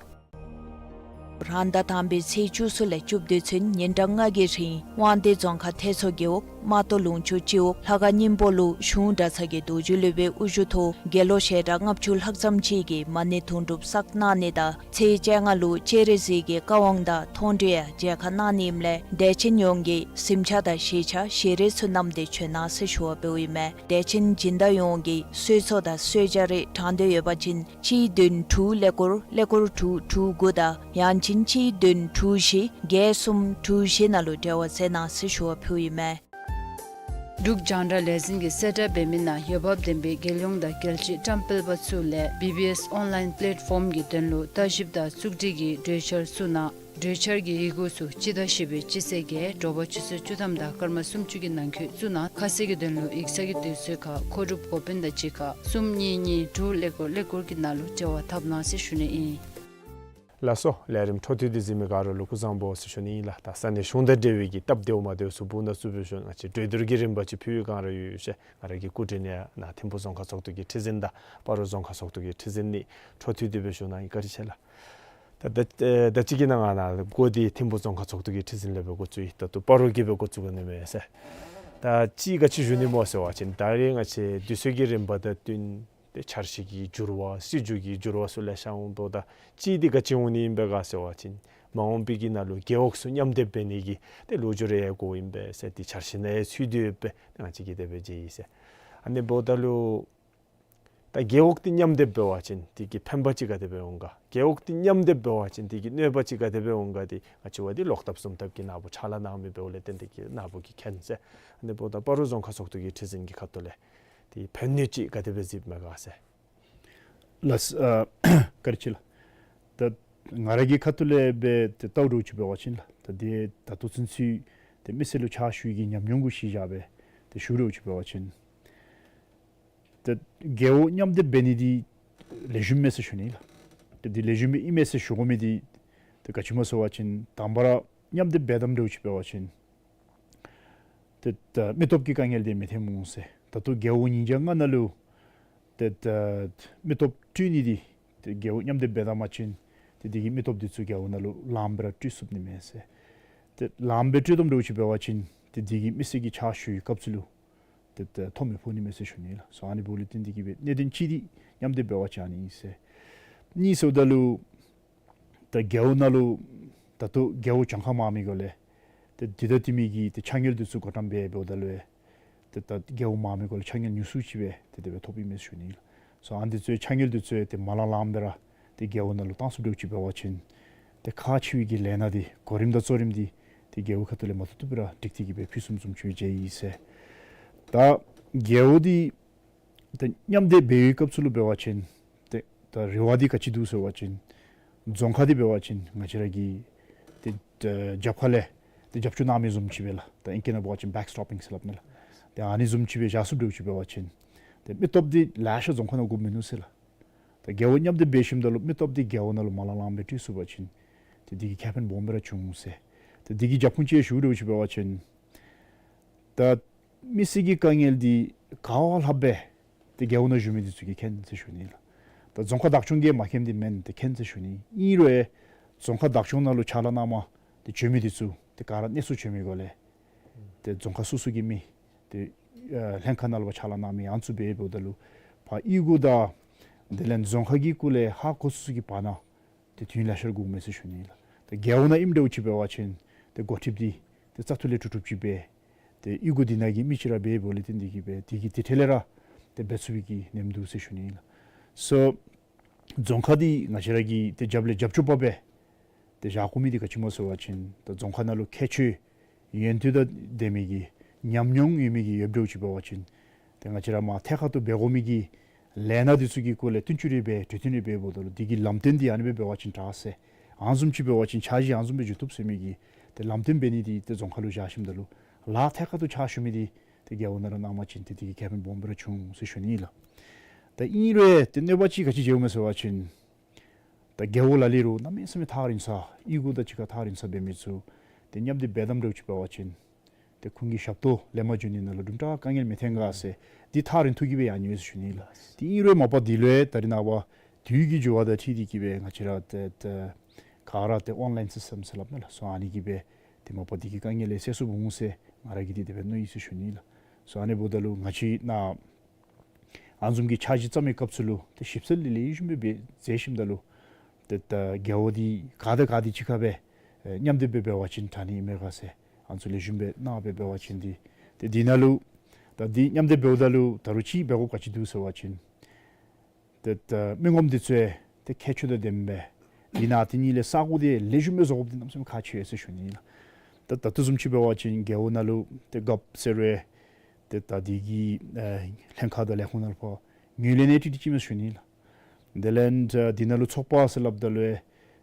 རང་ཟླ་དང་པའི་ཚེས་བཅུ་གསུམ་ལས་བཅུ་བདུན་ཚུན་ཉིན་གྲངས་ལྔ་གི་རིང་དབང་འདུས་རྫོང་ཁག་ཐེད་མཚོ་རྒེད་འོག་རྨ་ཏོ་ལུང་ཕྱོགས་སྤྱི་འོག་ལྷ་ཁང་སྙིང་པོ་ལུ་གཞུང་གྲྭ་ཚང་གི་རྡོ་རྗེ་སློབ་དཔོན་དབུ་བཞུགས་ཐོག་དགེ་སློང་ཞལ་གྲངས་ལྔ་བཅུ་ལྷག་ཙམ་ཅིག་གིས་མ་ཎི་དུང་སྒྲུབ་བསགས་གནང་ནི་དང་ཚེས་བཅོ་ལྔ་ལུ་སྤྱན་རས་གཟིགས་ཀྱི་བཀའ་དབང་དང་མཐོང་གྲོལ་ཡང་མཇལ་ཁ་གནང་ནི་ཨིནམ་ལས་དད་ཅན་ཡོངས་ཀྱིས་གཟིམ་ཆས་དང་བཞེས་ཆས་ཞལ་རས་ཚུ་བསྣམས་ཏེ་བྱོན་གནང་ཟེར་ཞུ་བ་ཕུལཝ་ཨིན་མས། དད་ཅན་སྦྱིན་བདག་ཡོངས་ཀྱིས་གསོལ་ཚོགས་དང་གསོལ་ཇ་རིགས་དྲང་དོན་ཡོད་པ་ཅིན་གཅིག་བདུན་དྲུག་ཀླད་ཀོར་ཀླད་ཀོར་དྲུག་དྲུག་དགུ་དང་ཡང་ཅིན་གཅིག་བདུན་དྲུག་བཞི་བརྒྱད་གསུམ་དྲུག་བཞི་ནང་ལུ་འབྲེལ་བ་མཛད་གནང་ཟེར་ཞུ་བ་ཕུལཝ་ཨིན་མས། འབྲུག་རྒྱང་བསྒྲགས་ལས་འཛིན་གྱིས་གསལ་བསྒྲགས་འབད་མི་ནང་འོས་འབབ་ལྡན་པའི་རྒྱལ་ཡོངས་དང་རྒྱལ་སྤྱིའི་བཀྲམ་སྤེལ་པ་ཚུ་ལས་བི་བི་ཨེསི་ཨོན་ལཱའིན་པེ་ལེཊ་ཕོརམ་གྱི་དོན་ལུ་བརྟག་ཞིབ་དང་བཙུགས་སྒྲིག་གི་གྲོས་འཆར་བཙུགས་གནང་། གྲོས་འཆར་གྱི་ཡི་གུ་ཚུ་སྤྱི་ཟླ་བཞི་པའི་སྤྱི་ཚེས་བརྒྱད་དྲོ་པ་ཆུ་ཚོད་བཅུ་ཐམ་དང་སྐར་མ་སུམ་ཅུ་གི་ནང་འཁོད་བཙུགས་གནང་། ཁ་གསལ་གྱི་དོན་ལུ་ཡིག་ཚང་གི་དུས་ཚོད་ཁར་མཁོ་སྒྲུབ་འགོ་དཔོན་དང་གཅིག་ཁར་གསུམ་གཉིས་གཉིས་དྲུག་ཀླད་ཀོར་ཀླད་ཀོར་གྱི་ནང་ལུ་འབྲེལ་བ་འཐབ་གནང་ཟེར་ཞུ་ནི་ཨིན། ལགས་སོ། ལས་རིམ་འཕྲོ་མཐུད་དེ་གཟིགས་མི་ག་ར་ལུ་སྐུ་གཟུགས་བཟང་པོ་ཟེར་ཞུ་ནི་ཨིན་ལགས། ད་ས་གནས་གཞུང་དང་འབྲེལ་བའི་གི་སྟབས་བདེཝ་མ་བདེཝ་ཚུ་བུ་ན་ཚུ་སྦེ་ཞུ་ང་བཅས་གྲོས་བསྡུར་གྱི་རིམ་པ་ཅིག་ཕུལ་བའི་སྒང་ར་ཡོད་ཡོད་ཤེས། ང་ར་གི་སྐུ་མགྲོན་ནི་ཡང་ནཱ་ཐིམ་ཕུ་རྫོང་ཁག་ཚོགས་འདུ་གི་ཁྲི་འཛིན་དང་སྤ་རོ་རྫོང་ཁག་ཚོགས་འདུ་གི་ཁྲི་འཛིན་ནི། འཕྲོ་མཐུད་དེ་སྦེ་ཞུ་གནང་ཡི། བཀའ་དྲིན་ཆེ་ལགས། ད་ད་ད་ཅི་གི་ནང་ང་ནཱ་འགོ་འདི་ཐིམ་ཕུ་རྫོང་ཁག་ཚོགས་འདུ་གི་ཁྲི་འཛིན་ལས་སྦེ་འགོ་བཙུགས་ཡི། ད་ལྟོ་སྤ་རོ་གི་སྦེ་འགོ་བཙུགས་དགོ་ནི་མས་ཟེར། ད་ཅི་ག་ཅི་ཞུ་ནི་སྨོ་ཟེར་བ་ཅིན་ད་རེས་ང་བཅས་དུས་ཚོད་ཀྱི་རིམ་པ་དང་བསྟུན་ཏེ་འཆར་གཞི་གི་འགྱུར་བ་སྲིད་བྱུས་ཀྱི་འགྱུར་བ་ཚུ་ལེ་ཤ་འོང་དོ། ད་ཅི་འདི་ག་ཅི་འོང་ནི་ཨིན་པས་ག་ཟེར་བ་ཅིན་མ་འོངས་པའི་གི་ནང་ལུ་རྒེད་འོག་ཚུ་མཉམ་སྡེབ་འབད་ནི་གི་ཏེ་ལོ་རྒྱུས་རེ་ཡང་གོཝ་ཨིན་པས་ཟེར་ཏེ་འཆར་གཞི་ནང་ཡང་ཚུད་དེ་ཡོདཔ་སྦེ་ང་བཅས་ཀྱིས་དེ་སྦེ་མཇལ་ཡི་ཟེར། ཨ་ནི་འབདཝ་ད་ལུ་ད་རྒེད་འོག་འདི་མཉམ་སྡེབ་འབད་བ་ཅིན་དེ་གི་ཕན་པ་ཅིག་ག་དེ་སྦེ་འོང་ག། རྒེད་འོག་འདི་མཉམ་སྡེབ་འབད་བ་ཅིན་དེ་གི་གནོད་པ་ཅིག་ག་དེ་སྦེ་འོང་ག། དེ་ང་བཅས་འབདཝ་ད་ལོག་ཐབས་ཟུམ་ཐབས་ཀྱི་ནང་པོ་ཕྱག་ལཱ་གནང་མི་འབདཝ་ལས་བརྟེན་ཏེ་གི་ནང་པོ་གིས་མཁྱེན་ཟེར། ཨ་ནི་འབདཝ་ད་སྤ་རོ་རྫོང་ཁག་ཚོགས་འདུ་གི་ཁྲི་འཛིན་གྱི་ཁ་ཐུག་ལས་དེ་ཕན་གནོད་ཅིག་ག་དེ་སྦེ་གཟིགསཔ་མས་ག་ཟེར། ལགས། ཨ་བཀའ་དྲིན་ཆེ་ལགས། ད་ང་ར་གི་ཁ་ཐུག་ལས་སྦེ་ཏེ་བལྟཝ་འདྲཝ་ཅིག་འབད་བ་ཅིན་ལགས། ད་དེ་ད་ལྟོ་ཚུན་ཚོད་ཏེ་མི་སེར་ལུ་ཕྱག་ཞུ་ནི་གི་ཉམས་མྱོང་གུ་གཞི་བཞག་སྦེ་ཏེ་ཞུ་འདྲཝ་ཅིག་འབད་བ་ཅིན་ཏེ་རྒེད་འོག་མཉམ་སྡེབ་འབད་ནི་འདི་ལེགས་ཤོམ་མས་ཟེར་ཞུ་ནི་ལགས། ཏེ་འདི་ལེགས་ཤོམ་ཨིན་མས་ཟེར་ཞུ་དགོ་མི་འདི་ཏེ་ག་ཅི་སྨོ་ཟེར་བ་ཅིན་དང་པ་ར་མཉམ་སྡེབ་འབད་དཝ་འདྲཝ་ཅིག་འབད་བ་ཅིན་ཏེ་ད་མི་སྟོབས་ཀྱི་དཀའ་ངལ་འདི་མི་ཐོན་འོང་ཟེར། ད་ལྟོ་རྒེད་འོག་ཉིས་བརྒྱ་ལྔ་ནང་ལུ་ཏེ་ད་མི་སྟོབས་སྤྲོད་ནི་འདི་ཏེ་རྒེད་འོག་མཉམ་སྡེབ་འབད་ད་མ་ཅིན་ཏེ་དེ་གི་མི་སྟོབས་འདི་ཚུ་རྒེད་འོག་ནང་ལུ་ལངམ་སྦེ་ར་སྤྲོད་ཚུགས་ནི་མས་ཟེར། ཏེ་ལངམ་སྦེ་སྤྲོད་དཝ་འདྲཝ་ཅིག་འབད་བ་ཅིན་ཏེ་དེ་གིས་མི་སེར་གྱི་ཕྱག་ཞུ་བའི་སྐབས་སུ་ལུ་ཏེ་ད་ཐོ་མི་ཕོག་ནི་མས་ཟེར་ཞུ་ནི་ལགས། སོ་ཨ་ནི་འབདཝ་ལས་བརྟེན་ཏེ་གི་སྦེ་གནད་དོན་གཅིག་འདི་མཉམ་སྡེབ་འབད་བ་ཅིན་ཨ་ནི་ཨིན་ཟེར། གཉིས་ཟེརཝ་ད་ལུ་ད་རྒེད་འོག་ནང་ལུ་ད་ལྟོ་རྒེད་འོག་གྱངས་ཁ་མང་མི་སྒོ་ལས་ཏེ་དེ་དང་དེ་མི་གི་ཏེ་ཕྱག་དངུལ་འདི་ཚུ་བགོ་བཀྲམ་འབད་འབདཝ་ད་ལུ་ཏེ་ད་རྒེད་འོག་མང་མི་སྒོ་ལས་ཕྱག་དངུལ་ཉུང་སུ་ཅིག་སྦེ་ཏེ་དེ་སྦེ་ཐོབ་ཨིན་མས་ཟེར་ཞུ་ནི་ལགས། སོ་ཨ་ནི་འདི་ཚུ་ཕྱག་དངུལ་འདི་ཚུ་ཏེ་མ་ལང་ལངམ་སྦེ་ར་ཏེ་རྒེད་འོག་ནང་ལུ་བཏང་ཚུགསཔ་འདྲཝ་ཅིག་འབད་བ་ཅིན་ཏེ་ཁག་ཆེ་བའི་གི་ལས་སྣ་འདི་གོ་རིམ་དང་གཙོ་རིམ་འདི་ཏེ་རྒེད་འོག་ཁ་ཐུག་ལས་མ་བཏུབ་བཏུབ་སྦེ་ར་སྒྲིག་སྟེ་གི་སྦེ་ཕུལ་ཚུགསཔ་བཟུམ་ཅིག་སྦེ་མཇལ་ཡི་ཟེར། ད་རྒེད་འོག་འདི་ད་མཉམ་སྡེབ་འབད་བའི་སྐབས་སུ་ལུ་འབད་བ་ཅིན་ཏེ་ད་རེ་བ་འདི་ག་ཅི་འདུག་ཟེར་བ་ཅིན་རྫོང་ཁག་འདི་འབད་བ་ཅིན་ང་བཅས་ར་གི་ཏེ་ཨ་རྒྱབ་ཁ་ལས་ཏེ་རྒྱབ་སྐྱོར་གནང་མི་བཟུམ་ཅིག་སྦེ་ལགས། ད་ཨིང་སྐད་ནང་འབད་བ་ཅིན་བེཀ་སི་ཊོ་པིང་ཟེར་སླབ་ནི་ལགས། ཏེ་ཨ་ནི་བཟུམ་ཅིག་སྦེ་བཞག་ཚུགསཔ་འདྲཝ་ཅིག་འབད་བ་ཅིན་ཏེ་མི་སྟོབས་འདི་ལེ་ཤ་རྫོང་ཁག་ནང་དགོཔ་མིན་ནུག་ཟེར་ལགས། ད་རྒེད་འོག་མཉམ་སྡེབ་འབད་ཞིནམ་ད་ལུ་མི་སྟོབས་འདི་རྒེད་འོག་ནང་ལུ་མ་ལང་ལངམ་སྦེ་སྤྲོད་ཚུགས་པ་ཅིན་ཏེ་དེ་གིས་ཁེ་ཕན་སྦོམ་སྦེ་ར་འབྱུང་ཟེར། ཏེ་དེ་གི་རྒྱབ་ཁུངས་ཅིག་ཞུ་འདྲཝ་ཅིག་འབད་བ་ཅིན་ད་མི་སེར་གྱི་དཀའ་ངལ་འདི་ག་བ་ལྷགཔ་སྦེ་ཏེ་རྒེད་འོག་ནང་བཞུགས་མི་འདི་ཚུ་གིས་མཁྱེན་ཟེར་ཞུ་ནི་ལགས། ད་རྫོང་ཁག་བདག་སྐྱོང་གིས་མ་མཁྱེནམ་འདི་མེན། ཏེ་མཁྱེན་ཟེར་ཞུ་ནི། ཨིན་རུང་རྫོང་ཁག་བདག་སྐྱོང་ནང་ལུ་ཕྱག་ལཱ་གནངམ་ཏེ་བྱོན་མི་འདི་ཚུ་ཏེ་ག་ར་གནས་ཚུལ་བྱོན་མི་སྒོ་ལས་ཏེ་རྫོང་ཁག་སོ་སོ་གི་མི་ཏེ་ཨ་ལྷན་ཁག་ནང་ལུ་ཕྱག་ལཱ་གནང་མི་ཨ་ནི་ཚུ་འབད་འབདཝ་ད་ལུ་ཕར་གཡུས་སྒོ་དང་དེ་ལས་རྫོང་ཁག་གི་སྐོར་ལས་ཧ་གོ་ཚུགས་ཚུགས་ཀྱི་བར་ན་ཏེ་དུས་ཡུན་ལེ་ཤ་ར་འགོརཝ་མས་ཟེར་ཞུ་ནི་ལགས། ཏེ་རྒེད་འོག་ནང་ཨིནམ་འདྲཝ་ཅིག་འབད་བ་ཅིན་ཏེ་འགོ་ཁྲིདཔ་འདི་ ཏེ་བཙག་འཐུ་ལས་གྲུབ་གྲུབ་ཅིག་སྦེ་ཏེ་གཡུས་སྒོ་འདི་ནང་གི་མི་ཅིག་ར་འབདཝ་ལས་བརྟེན་ཏེ་གིས་སྦེ་དེ་གིས་དེ་འཕྲལ་ལས་ར་ཏེ་འབད་ཚུགས་པའི་གི་ཉམས་འདུག་ཟེར་ཞུ་ནི་ལགས། སོ་རྫོང་ཁག་འདི་ང་བཅས་ར་གིས་ཏེ་རྒྱབ་ལས་རྒྱབ་སྐྱོར་པ་སྦེ་ཏེ་བཞག་དགོ་མི་འདི་ག་ཅི་སྨོ་ཟེར་བ་ཅིན་ད་རྫོང་ཁག་ནང་ལུ་ཁྱད་ཆོས་ཡོན་ཏན་དང་ལྡན་མི་གི་ཉམས་མྱོང་ཡོད་མི་གི་ཡོདཔ་འདྲཝ་ཅིག་འབད་བ་ཅིན་ཏེ་ང་བཅས་ར་མར་ཐད་ཀར་དུ་འབད་དགོ་མི་གི་ལས་སྣ་འདི་ཚུ་གི་སྐོར་ལས་བསྟུན་གྲོས་རེ་འབད་གྲོས་བསྟུན་རེ་འབདཝ་ད་ལུ་དེ་གི་ལམ་སྟོན་འདི་ཨ་ནི་སྦེ་འབད་བ་ཅིན་དྲག་ཟེར་ཨ་ནི་བཟུམ་ཅིག་འབད་བ་ཅིན་འཆར་གཞི་ཨ་ནི་བཟུམ་སྦེ་འགྱོ་བཏུབ་ཟེར་མི་གི་ཏེ་ལམ་སྟོན་འབད་ནི་འདི་ཏེ་རྫོང་ཁག་ལུ་བཞག་ཞིནམ་ད་ལུ་ལཱ་ཐད་ཀར་དུ་ཕྱག་ཞུ་མི་འདི་ཏེ་རྒེད་འོག་ནང་ར་གནང་པ་ཅིན་ཏེ་དེ་གི་ཁེ་ཕན་སྦོམ་སྦེ་ར་འབྱུང་ཟེར་ཞུ་ནི་ལགས། ད་ཨིན་རུང་ཏེ་གནོད་པ་ཅིག་ག་ཅི་འགྱོཝ་མས་ཟེར་བ་ཅིན་ད་རྒེད་འོག་ལ་ལུ་རུང་གནམ་མེད་ས་མེད་ཐག་རིང་ས་གཡུས་སྒོ་དང་གཅིག་ཁར་ཐག་རིང་ས་འབད་མི་ཚུ་ཏེ་མཉམ་འདེགས་འབད་དམ་འདྲཝ་ཅིག་འབད་བ་ཅིན་ཏེ་ཁོང་གི་ཞབས་ཏོག་ལེན་པར་འགྱོ་ནི་ནང་ལུ་དུམ་གྲ་དཀའ་ངལ་མི་འཐོན་ག་ཟེར་འདི་ཐག་རིང་ཐུག་གི་སྦེ་ཡར་འགྱོ་ཡི་ཟེར་ཞུ་ནི་ལགས། ཏེ་ཨིན་རུང་མ་པ་འདི་ལུ་ཡང་ད་རེས་ནངས་པ་དུས་ཀྱི་འགྱུར་བ་དང་འཁྲིལ་ཏེ་གིས་སྦེ་ང་བཅས་ར་ཏེ་ཏེ་ག་ར་ཏེ་ཨོན་ལའིན་སིསི་ཊམ་ཟེར་སླབ་ནི་ལགས། སོ་ཨ་ནི་གིས་སྦེ་ཏེ་མ་པ་འདི་གི་དཀའ་ངལ་ལས་སེལ་ཚུགསཔ་འོང་ཟེར་ང་ར་གིས་འདི་དེ་སྦེ་མནོ་ཡི་ཟེར་ཞུ་ནི་ལགས། སོ་ཨ་ནི་འབདཝ་ད་ལུ་ང་བཅས་ནཱ་ཨ་ནི་བཟུམ་གྱི་འཆར་གཞི་བརྩམ་པའི་སྐབས་སུ་ལུ་ཏེ་ཞིབ་འཚོལ་ལེགས་ལེགས་ཤོམ་སྦེ་འབད་མཛད་ཞིནམ་ད་ལུ་ཏེ་ད་རྒེད་འོག་འདི་ག་དང་ག་འདི་གཅིག་ཁར་སྦེ་ཨེ་མཉམ་འདེགས་སྦེ་འབད་བ་ཅིན་དྲག་ནི་ཨིན་མས་ག་ཟེར་ཨ་ནི་ཚུ་ལེགས་ཤོམ་སྦེ་གནང་སྦེ་འབད་བ་ཅིན་འདི་ཏེ་འདི་ནང་ལུ་ད་འདི་མཉམ་འདེགས་འབདཝ་ད་ལུ་ད་རུང་ཅིག་འབད་དགོཔ་ག་ཅི་འདུག་ཟེར་བ་ཅིན་ཏེ་ད་མི་ངོམ་འདི་ཚུ་ཡང་ཏེ་ཁྱད་ཆོས་དང་ལྡནམ་སྦེ་འདི་ནང་དེ་གཉིས་ལས་ས་གོ་འདི་ལེགས་ཤོམ་སྦེ་བཟོ་དགོཔ་འདི་གནམ་མེད་ས་མེད་ཁག་ཆེ་ཟེར་ཞུ་ནི་ལགས། ད་ད་ལྟོ་བཟུམ་ཅིག་འབད་བ་ཅིན་རྒེད་འོག་ནང་ལུ་ཏེ་རྒཔོ་ཟེར་རུང་ཏེ་ད་འདི་གི་ཨེ་ལྷན་ཁག་དང་ལས་ཁུངས་ནང་ལུ་ཕར་ངོས་ལེན་ནི་ཏིག་ཏིག་ཅིག་མས་ཟེར་ཞུ་ནི་ལགས། དེ་ལས་ད་འདི་ནང་ལུ་ཚོགས་པ་ཟེར་སླབ་ད་ལུ་ཡང་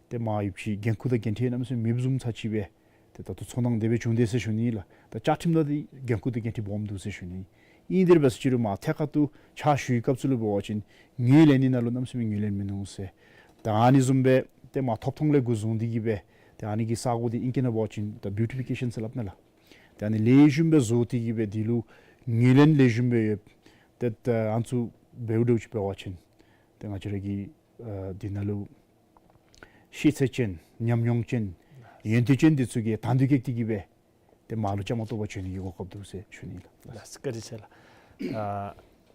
ཏེ་མར་ཡོད་པའི་འགན་ཁུར་དང་འགན་འཁྲི་གནམ་མེད་ས་མེད་མེདཔ་བཟུམ་ཅིག་སྦེ་ཏེ་ད་ལྟོ་ཚོར་སྣང་དེ་སྦེ་བྱུང་དེས་ཟེར་ཞུ་ནི་ལགས། ད་བཅའ་ཁྲིམས་ནང་འདི་འགན་ཁུར་དང་འགན་འཁྲི་སྦོམ་འདུག་ཟེར་ཞུ་ནི། ཨིན་དེ་ར་འབད་ཟེར་ཅི་རུང་མར་ཐད་ཀར་དུ་ཕྱག་ཞུ་བའི་སྐབས་སུ་ལུ་འབད་བ་ཅིན་ངོས་ལེན་ནི་ནང་ལུ་གནམ་མེད་ས་མེད་ངོས་ལེན་མིན་འདུག་ཟེར། ད་ཨ་ནི་བཟུམ་སྦེ་ཏེ་མར་ཐོབ་ཐངས་ལས་འགོ་བཟུང་སྟེ་གིས་སྦེ་ཏེ་ཨ་ནི་གི་ས་གོ་འདི་ཨིང་སྐད་ནང་འབད་བ་ཅིན་ད་བིའུ་ཊི་ཕི་ཀེ་ཤཱན་ཟེར་སླབ་ནི་ལགས། ཏེ་ཨ་ནི་ལེགས་ཤོམ་སྦེ་བཟོ་སྟེ་གིས་སྦེ་འདི་ལུ་ངོས་ལེན་ལེགས་ཤོམ་སྦེ་ཡོད། ཏེ་ད་ཨ་ནི་ཚུ་འབདཝ་འདྲཝ་ཅིག་འབད་བ་ཅིན་ཏེ་ང་བཅས་ར་གི་ཨ་འདི་ནང་ལུ་ཤེས་ཚད་ཅན་ཉམས་མྱོང་ཅན་ཡོན་ཏན་ཅན་འདི་ཚུ་གིས་དང་འདོད་བསྐྱེད་དེ་གིས་སྦེ་ཏེ་མར་ལུ་བཅའ་མར་གཏོགས་པར་བྱོན་ནི་གི་གོ་སྐབས་འདུག་ཟེར་ཞུ་ནི་ལགས། ལགས་སོ་བཀའ་དྲིན་ཆེ་ལགས། ཨ་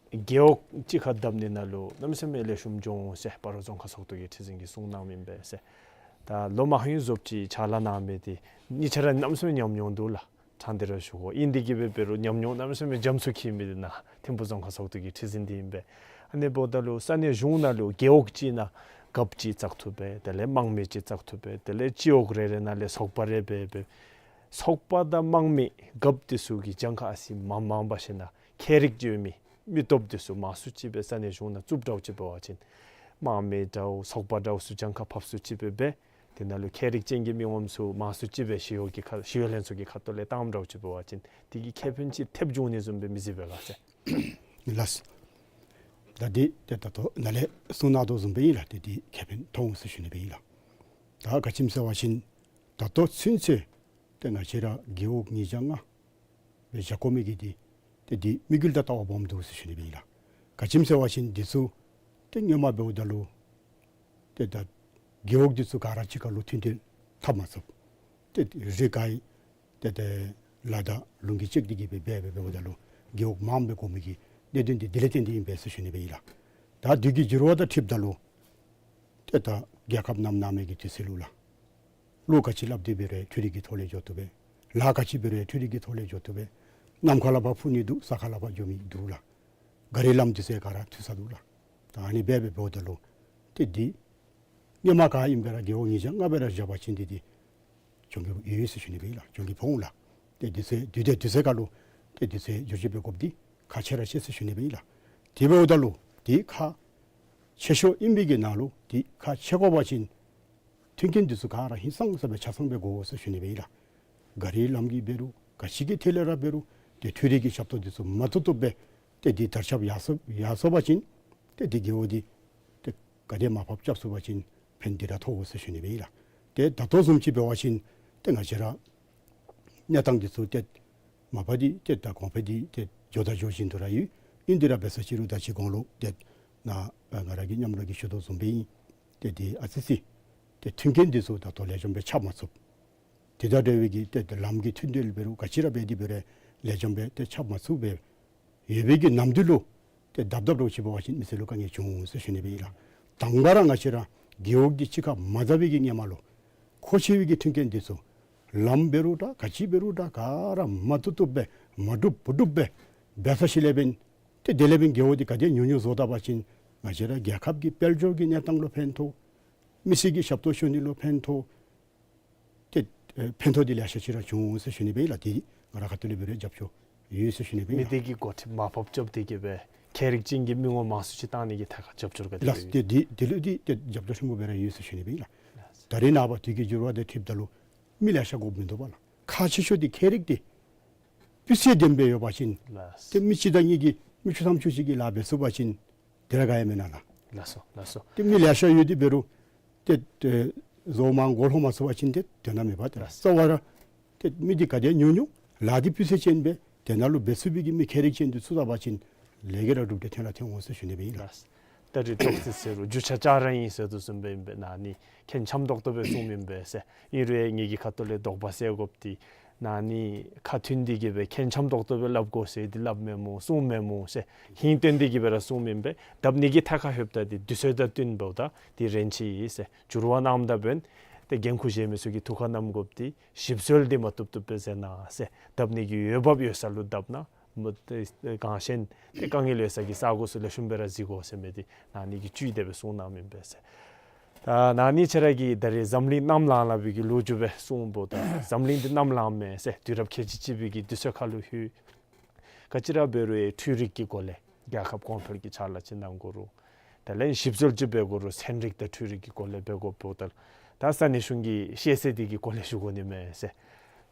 རྒེད་འོག་གཅིག་ཁར་བསྡབ་ནི་ནང་ལུ་གནམ་མེད་ས་མེད་ལེགས་ཤོམ་འགྱོ་འོང་ཟེར་སྤ་རོ་རྫོང་ཁག་ཚོགས་འདུ་གི་ཁྲི་འཛིན་གྱིས་གསུངས་གནངམ་ཨིན་པས་ཟེར། ད་ལོ་མང་ཡུན་རྫོགསཔ་ཅིག་ཕྱག་ལཱ་གནང་མི་འདི་གཉིས་ཆ་ར་གནམ་མེད་ས་མེད་ཉམས་མྱོང་འདུག་ལགས། དྲང་སྟེ་ར་ཞུ་དགོ། ཨིན་དེ་གིས་སྦེ་འབད་རུང་ཉམས་མྱོང་གནམ་མེད་ས་མེད་རྒྱ་མཚོ་འཁྱིལ་མི་འདི་ནཱ་ཐིམ་ཕུག་རྫོང་ཁག་ཚོགས་འདུ་གི་ཁྲི་འཛིན་འདི་ཨིན་པས། ཨ་ནི་འབདཝ་ད་ལུ་ས་གནས་གཞུང་ནང་ལུ་རྒེད་འོག་གཅིག་ནང་རྒཔོ་གཅིག་བཙག་འཐུ་འབད། དེ་ལས་དམངས་མི་གཅིག་བཙག་འཐུ་འབད། དེ་ལས་སྤྱི་འོག་རེ་རེ་ནང་ལས་ཚོགས་པ་རེ་འབད་འབད། ཚོགས་པ་དང་དམངས་མི་རྒཔོ་འདི་ཚུ་གི་གྱངས་ཁ་ཨ་ཙི་མངམ་མངམ་འབད་ཞིན་ན་མཁས་རིག་ཡོད་མི་མི་སྟོབས་འདི་ཚུ་མང་སུ་ཅིག་སྦེ་ས་གནས་གཞུང་ནང་བཙུགསཔ་འདྲཝ་ཅིག་འབད་བ་ཅིན་དམངས་མི་འདྲཝ་ཚོགས་པ་འདྲཝ་ཚུ་གྱངས་ཁ་ཕབ་སུ་ཅིག་སྦེ་འབད། དེ་ནང་ལུ་མཁས་རིག་ཅན་གྱི་མི་ངོམ་ཚུ་མང་སུ་ཅིག་སྦེ་ཞི་གཡོག་གི་ཁ་ཞི་གཡོག་ལྷན་ཚོགས་ཀྱི་ཁ་ཐུག་ལས་བཏངམ་འདྲཝ་ཅིག་འབད་བ་ཅིན་དེ་གིས་ཁེ་ཕན་ཅིག་ཐེབས་འབྱུང་ནི་བཟུམ་སྦེ་མི་གཟིགས་པས་ག་ཟེར། ལགས། ད་འདི་ཏེ་ད་ལྟོ་ནཱ་ལས་གསུངས་གནང་དོ་བཟུམ་སྦེ་ཨིན་ལགས། ཏེ་འདི་ཁེ་ཕན་ཐོབ་འོང་ཟེར་ཞུ་ནི་སྦེ་ཨིན་ལགས། ད་ག་ཅི་སྨོ་ཟེར་བ་ཅིན་ད་ལྟོ་ཚུན་ཚོད་ཏེ་ང་བཅས་ར་རྒེད་འོག་ཉིས་བརྒྱ་ལྔ་སྦེ་བཞག་དགོ་མི་གི་འདི་ཏེ་འདི་དམིགས་ཡུལ་དང་ལྟ་བ་སྦོམ་འདུག་ཟེར་ཞུ་ནི་སྦེ་ཨིན་ལགས། ག་ཅི་སྨོ་ཟེར་བ་ཅིན་འདི་ཚུ་ཏེ་སྔོན་མ་འབདཝ་ད་ལུ་ཏེ་ད་རྒེད་འོག་འདི་ཚུ་ག་ར་གཅིག་ཁར་ལུ་མཐུན་འབྲེལ་འཐབ་མ་ཚུགས། ཏེ་རི་ཁའི་ཏེ་ཏེ་ལ་དང་ལུང་གིས་བཅད་དེ་གིས་སྦེ་འབད་འབད་འབདཝ་ད་ལུ་རྒེད་འོག་མངམ་སྦེ་དགོ་མི་གི་གནད་དོན་འདི་དེ་ལས་བརྟེན་ཏེ་ཨིན་པས་ཟེར་ཞུ་ནི་སྦེ་ཨིན་ལགས། ད་དུས་ཀྱི་འགྱུར་བ་དང་འཁྲིལཝ་ད་ལུ་ཏེ་ད་རྒྱལ་ཁབ་རྣམ་གནང་མི་གི་དུས་ཚོད་ལུ་ལགས། གླུ་ག་ཅི་སླབ་སྟེ་འབད་རུང་འཕྲུལ་རིག་གི་ཐོག་ལས་འགྱོ་བཏུབ་པས། ལཱ་ག་ཅི་འབད་རུང་འཕྲུལ་རིག་གི་ཐོག་ལས་འགྱོ་བཏུབ་པས། གནམ་ཁ་ལས་ཕར་འཕུར་ནི་འདུག། ས་ཁ་ལས་ཕར་འགྱོ་མི་འདུག་ལགས། ག་རི་ལམ་འདི་ཚུ་ག་ར་འཐུས་ས་འདུག་ལགས། ད་ཨ་ནི་སྦེ་འབད་འབདཝ་ད་ལུ་ཏེ་འདི་སྔོན་མ་ག་ཨིནམ་སྦེ་ར་རྒེད་འོག་ཉིས་བརྒྱ་ལྔ་སྦེ་ར་བཞག་པ་ཅིན་འདི་འདི་གྱོང་གུད་ཡོད་ཟེར་ཞུ་ནི་སྦེ་ཨིན་ལགས། གྱོང་གུད་ཕོག་འོང་ལགས། ཏེ་འདི་ཚུ་དུས་དང་དུས་ཚོད་ཁར་ལུ་ཏེ་འདི་ཚུ་བསྒྱུར་བཅོས་འབད་དགོཔ་འདི་ཁག་ཆེ་ར་ཆེ་ཟེར་ཞུ་ནི་སྦེ་ཨིན་ལགས། དེ་འབདཝ་ད་ལུ་འདི་ཁག་ཆེ་ཤོས་ཨིན་པའི་གི་ནང་ལུ་འདི་ཁག་ཆེ་དགོ་པ་ཅིན་མཐུན་རྐྱེན་འདི་ཚུ་ག་ར་ཧིང་སངས་ས་སྦེ་ཆ་ཚང་སྦེ་དགོ་ཟེར་ཞུ་ནི་སྦེ་ཨིན་ལགས། ག་རི་ལམ་གྱི་འབད་རུང་ག་ཅི་གི་ཐད་ལས་ར་འབད་རུང་ཏེ་འཕྲུལ་རིག་གི་ཞབས་ཏོག་འདི་ཚུ་མ་ཐུབ་ཐུབ་སྦེ་ཏེ་འདི་དར་ཁྱབ་ཡར་སོ་ཡར་སོ་བ་ཅིན་ཏེ་འདི་རྒེད་འོག་འདི་ཏེ་ག་དེ་མར་ཕབ་རྐྱབ་ཚུགས་པ་ཅིན་ཕན་འདི་ར་ཐོགས་འོང་ཟེར་ཞུ་ནི་སྦེ་ཨིན་ལགས། ཏེ་ད་ལྟོ་བཟུམ་ཅིག་འབད་བ་ཅིན་ཏེ་ང་བཅས་ར་གནས་སྟངས་འདི་ཚུ་ཏེ་མ་པ་འདི་ཏེ་ད་གོང་འཕེལ་འདི་ཏེ་འགྱོ་དང་འགྱོ་བཞིན་དུ་ར་ཡོད། ཨིན་དེ་ར་འབད་ས་ཅིག་རུང་ད་ཅི་གོང་ལུ་ཏེ་ནཱ་ང་ར་གི་མཉམ་རོགས་ཀྱིས་ཞུ་དོ་བཟུམ་སྦེ་ཨིན། ཏེ་འདི་ཨ་ཙི་ཅིག་ཏེ་མཐུན་རྐྱེན་འདི་ཚུ་ད་ལྟོ་ལེགས་ཤོམ་སྦེ་ཁྱབ་མ་ཚུགས། དེ་དང་འབྲེལ་བའི་གི་ཏེ་ལམ་གྱི་མཐུན་འབྲེལ་འབད་རུང་ག་ཅི་ར་འབད་དེ་འབད་རུང་ལེགས་ཤོམ་སྦེ་ཏེ་ཁྱབ་མ་ཚུགས་པས། ཡོད་པའི་གི་ནམ་དུས་ལུ་ཏེ་དག་དག་རོགས་ཅིག་འབད་བ་ཅིན་མི་སེར་ལུ་དཀའ་ངལ་འབྱུང་འོང་ཟེར་ཞུ་ནི་སྦེ་ཨིན་ལགས། དང་པ་ར་ང་བཅས་ར་རྒེད་འོག་འདི་གཅིག་ཁར་མ་བསྡབ་པའི་གི་སྔོན་མ་ལུ་མཁོ་ཆེ་བའི་གི་མཐུན་རྐྱེན་འདི་ཚུ་ ལམ་འབད་རུང་འདྲ་ག་ཅི་འབད་རུང་འདྲ་ག་ར་མ་བཏུབ་བཏུབ་སྦེ་མ་འགྲུབ་བུ་འགྲུབ་སྦེ་འབད་ཚར་ཞིནམ་ལས་འབདན་ཏེ་དེ་ལས་འབདན་རྒེད་འོག་འདི་ག་དེ་ཉུང་ཉུང་བཟོ་ད་པ་ཅིན་ང་བཅས་ར་རྒྱལ་ཁབ་ཀྱི་དཔལ་འབྱོར་གྱི་གནས་སྟངས་ལུ་ཕན་ཐོགས། མི་སེར་གྱི་ཞབས་ཏོག་ཞུ་ནི་ལུ་ཕན་ཐོགས། ཏེ་ཨེ་ཕན་ཐོགས་འདི་ལེ་ཤ་ཅིག་ར་བྱུང་ཟེར་ཞུ་ནི་སྦེ་ཨིན་ལགས། ཏེ་ང་ར་ཁ་ཐུག་ལས་འབད་རུང་རྒྱབ་སྐྱོར་ཡོད་ཟེར་ཞུ་ནི་སྦེ་ཨིན་མི་ལགས། སྡེ་གི་འགོ་ཁྲིདཔ་མར་ཕབ་རྐྱབ་སྟེ་གི་སྦེ་ཁྱད་རིག་ཅན་གྱི་མི་ངོམ་མང་སུ་ཅིག་བཏང་ནི་གི་ཐད་ཁར་རྒྱབ་སྐྱོར་ག་དེ་ལགས། སྦེ་ཏེ་འདི་འདི་ལུ་འདི་ཏེ་རྒྱབ་སྐྱོར་ཆེན་པོ་སྦེ་ར་ཡོད་ཟེར་ཞུ་ནི་སྦེ་ཨིན་ལགས། ད་རེས་ནངས་པ་དུས་ཀྱི་འགྱུར་བ་དང་འཁྲིལཝ་ད་ལུ་མི་ལེ་ཤ་དགོཔ་མིན་འདུག་པ་ལགས། ཁག་ཆེ་ཤོས་འདི་ཁྱད་རིག་འདི་སྤུས་ཚད་ལྡནམ་སྦེ་ཡོད་པ་ཅིན་ལགས། ཏེ་མི་གཅིག་དང་གཉིས་ཀྱིས་མི་བཅུ་ཐམ་ཅུ་ཅིག་གིས་ལཱ་འབད་ཚུགས་པ་ཅིན་དེ་ར་ག་ཡང་མེན་ན་ལགས། ལགས་སོ་ལགས་སོ། ཏེ་མི་ལེ་ཤ་ཡོད་དེ་འབད་རུང་ཏེ་ཏེ་བཟོ་མ་མགོ་ལྷོ་མ་ཚུགས་པ་ཅིན་ཏེ་དོན་དག་མེད་པ་ཏེ་ལགས། རྩ་བ་ར་ཏེ་མི་འདི་ག་དེ་ཉུང་ཉུང་ལཱ་འདི་སྤུས་ཚད་ཅན་སྦེ་དེ་ནང་ལུ་འབད་ཚུགས་པའི་གི་མི་ཁྱད་རིག་ཅན་འདི་ཚུད་ད་པ་ཅིན་ལས་ཀ་ར་གྲུབ་འབྲས་ཐོན་ར་ཐོན་འོང་ཟེར་ཞུ་ནི་སྦེ་ཨིན་ལགས། ལགས། ད་རིས་ཏོག་ཙི་ཟེར་རུང་རྒྱུ་ཆ་ལྕགས་ར་ཨིན་ཟེར་དོ་བཟུམ་སྦེ་ཨིན་པས། ན་ནི་ཁེ་འཆམ་ཏོག་ཏོ་སྦེ་གསུངམ་ཨིན་པས་ཟེར། ཨིན་རུང་ངེ་གི་ཁ་ཐུག་ལས་དོགས་པ་སེལ་དགོཔ་འདི་ན་ནི་ཁ་མཐུན་ཏེ་གི་སྦེ་ཁེ་འཆམ་ཏོག་ཏོ་སྦེ་སླབ་དགོ་ཟེར་འདི་སླབ་མེན་མོ་གསུངམ་མེན་མོ་ཟེར་ཧིང་སྟོན་ཏེ་གི་སྦེ་ར་གསུངམ་ཨིན་པས། ད་ནི་གི་ཐད་ཁར་ལྷོདཔ་ད་འདི་དུས་ཚོད་དང་བསྟུན་འབདཝ་ད་འདི་རན་ཆི་ཟེར་འགྱུར་བ་གནངམ་ད་འབདན་ཏེ་འགན་ཁུར་བཞེས་མི་ཚུ་གིས་ཐུགས་ཁར་བསྣམ་དགོཔ་འདི་ཞིབ་འཚོལ་འདི་མ་བཏུབ་བཏུབ་སྦེ་མཛད་གནང་ཟེར། ད་ནི་གི་འོས་འབབ་ཡོད་ས་ལུ་བཏབ་གནང་། མ་ཏེ་གངས་ཅན་ཏེ་དཀའ་ངལ་ཡོད་ས་གི་ས་གོ་ཚུ་ལེགས་ཤོམ་སྦེ་ར་གཟིགས་དགོ་ཟེར་མི་འདི་ན་ནི་གིས་བཅུད་དེ་སྦེ་གསུངས་གནངམ་ཨིན་པས་ཟེར། ད་ན་ནི་ཁྱེད་ར་གིས་ད་རེས་འཛམ་གླིང་གནམ་ལངས་ལངས་པའི་གི་ལོ་རྒྱུས་སྦེ་གསུངམ་ད་འཛམ་གླིང་འདི་གནམ་ལངས་མས་ཟེར་དུས་རབས་ཁལ་གཅིག་གཅིག་པའི་གི་དུས་ཚོད་ཁར་ལུ་ལྷོད། ག་ཅི་ར་འབད་རུང་འཕྲུལ་རིག་གི་སྒོ་ལས་རྒྱལ་ཁབ་གོང་འཕེལ་གྱི་ཕྱག་ལཱ་ཅིག་གནང་དགོ་རུང་དེ་ལས་ཞིབ་འཚོལ་ཅིག་འབད་དགོ་རུང་ཚན་རིག་དང་འཕྲུལ་རིག་གི་སྒོ་ལས་འབད་དགོཔ་འབདཝ་ད་ད་ས་གནས་གཞུང་གི་ཤེས་ཚད་འདི་གི་སྒོ་ལས་ཞུ་དགོ་ནི་མས་ཟེར།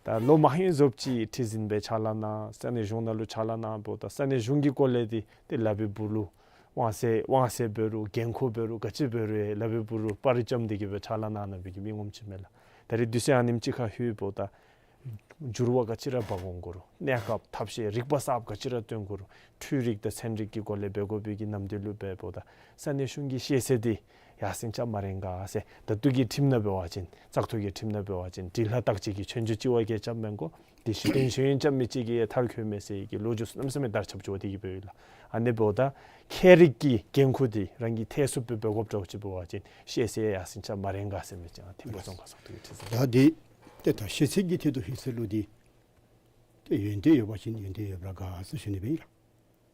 ད་ལོ་མང་ཡང་རྫོགསཔ་ཅིག་ཁྲི་འཛིན་སྦེ་ཕྱག་ལཱ་གནང་ས་གནས་གཞུང་ནང་ལུ་ཕྱག་ལཱ་གནངམ་འབདཝ་ད་ས་གནས་གཞུང་གི་སྒོ་ལས་འདི་ཏེ་ལག་པའི་སྦུག་ལུ་དབང་ཚད་དབང་ཚད་འབད་རུང་འགན་ཁུར་འབད་རུང་ག་ཅི་འབད་རུང་ལག་པའི་སྦུག་ལུ་པར་རྐྱབ་སྟེ་གི་སྦེ་ཕྱག་ལཱ་གནང་གནང་བའི་གི་མི་ངོམ་ཅིག་མས་ལགས། ད་རེས་དུས་ཚོད་ཨ་ནེམ་ཅིག་ཁར་ལྷོདཔ་ད་འགྱུར་བ་ག་ཅི་ར་འབག་འོང་དགོ་རུང་གནས་སྐབས་ཐབས་ཤེས་རིག་པ་གསརཔ་ག་ཅི་ར་སྟོན་དགོ་རུང་འཕྲུལ་རིག་དང་ཚན་རིག་གི་སྒོ་ལས་འབད་དགོ་པའི་གི་ནམ་དུས་ལུ་འབདཝ་ད་ས་གནས་གཞུང་གི་ཤེས་ཚད་འདི་ཡར་སེང་རྐྱབ་མ་རན་ག་ཟེར། ད་ལྟོ་གི་ཁྲིམས་ནང་འབད་བ་ཅིན་བཙག་འཐུ་གི་ཁྲིམས་ནང་འབད་བ་ཅིན་འབྲི་ལྷག་བརྟག་དཔྱད་ཀྱི་ཆོས་རྒྱུགས་ཅིག་བ་གིས་རྐྱབ་མི་དགོ། འདི་ཞུ་དོན་ཞུ་ཡིན་རྐྱབ་མི་ཅིག་གིས་མཐར་འཁྱོལ་མས་ཟེར་གྱི་ལོ་རྒྱུས་གནམ་མེད་ས་མེད་དར་ཁྱབ་འགྱོ་སྟེ་གི་འབདཝ་ཨིན་ལགས། ཨ་ནི་འབདཝ་ད་ཁྱད་རིག་གི་འགན་ཁུར་འདི་རང་གིས་ཐེག་ཚུགསཔ་སྦེ་འབད་དགོཔ་འདྲཝ་ཅིག་འབད་བ་ཅིན་ཤེས་ཚད་ཡར་སེང་རྐྱབ་མ་རན་ག་ཟེར་མི་ཅིག་ཨ་ཐིམ་ཕུག་རྫོང་ཁག་ཚོགས་འདུ་གི་ཁྲི་འཛིན། ད་འདི་ཏེ་ད་ཤེས་ཚད་ཀྱི་ཐད་དུ་ལྷོད་ཚར་ལུ་འདི་ཏེ་ཡོན་ཏན་ཡོད་པ་ཅིན་ཡོན་ཏན་ཡོདཔ་ར་དགའ་ཟེར་ཞུ་ནི་སྦེ་ཨིན་ལགས།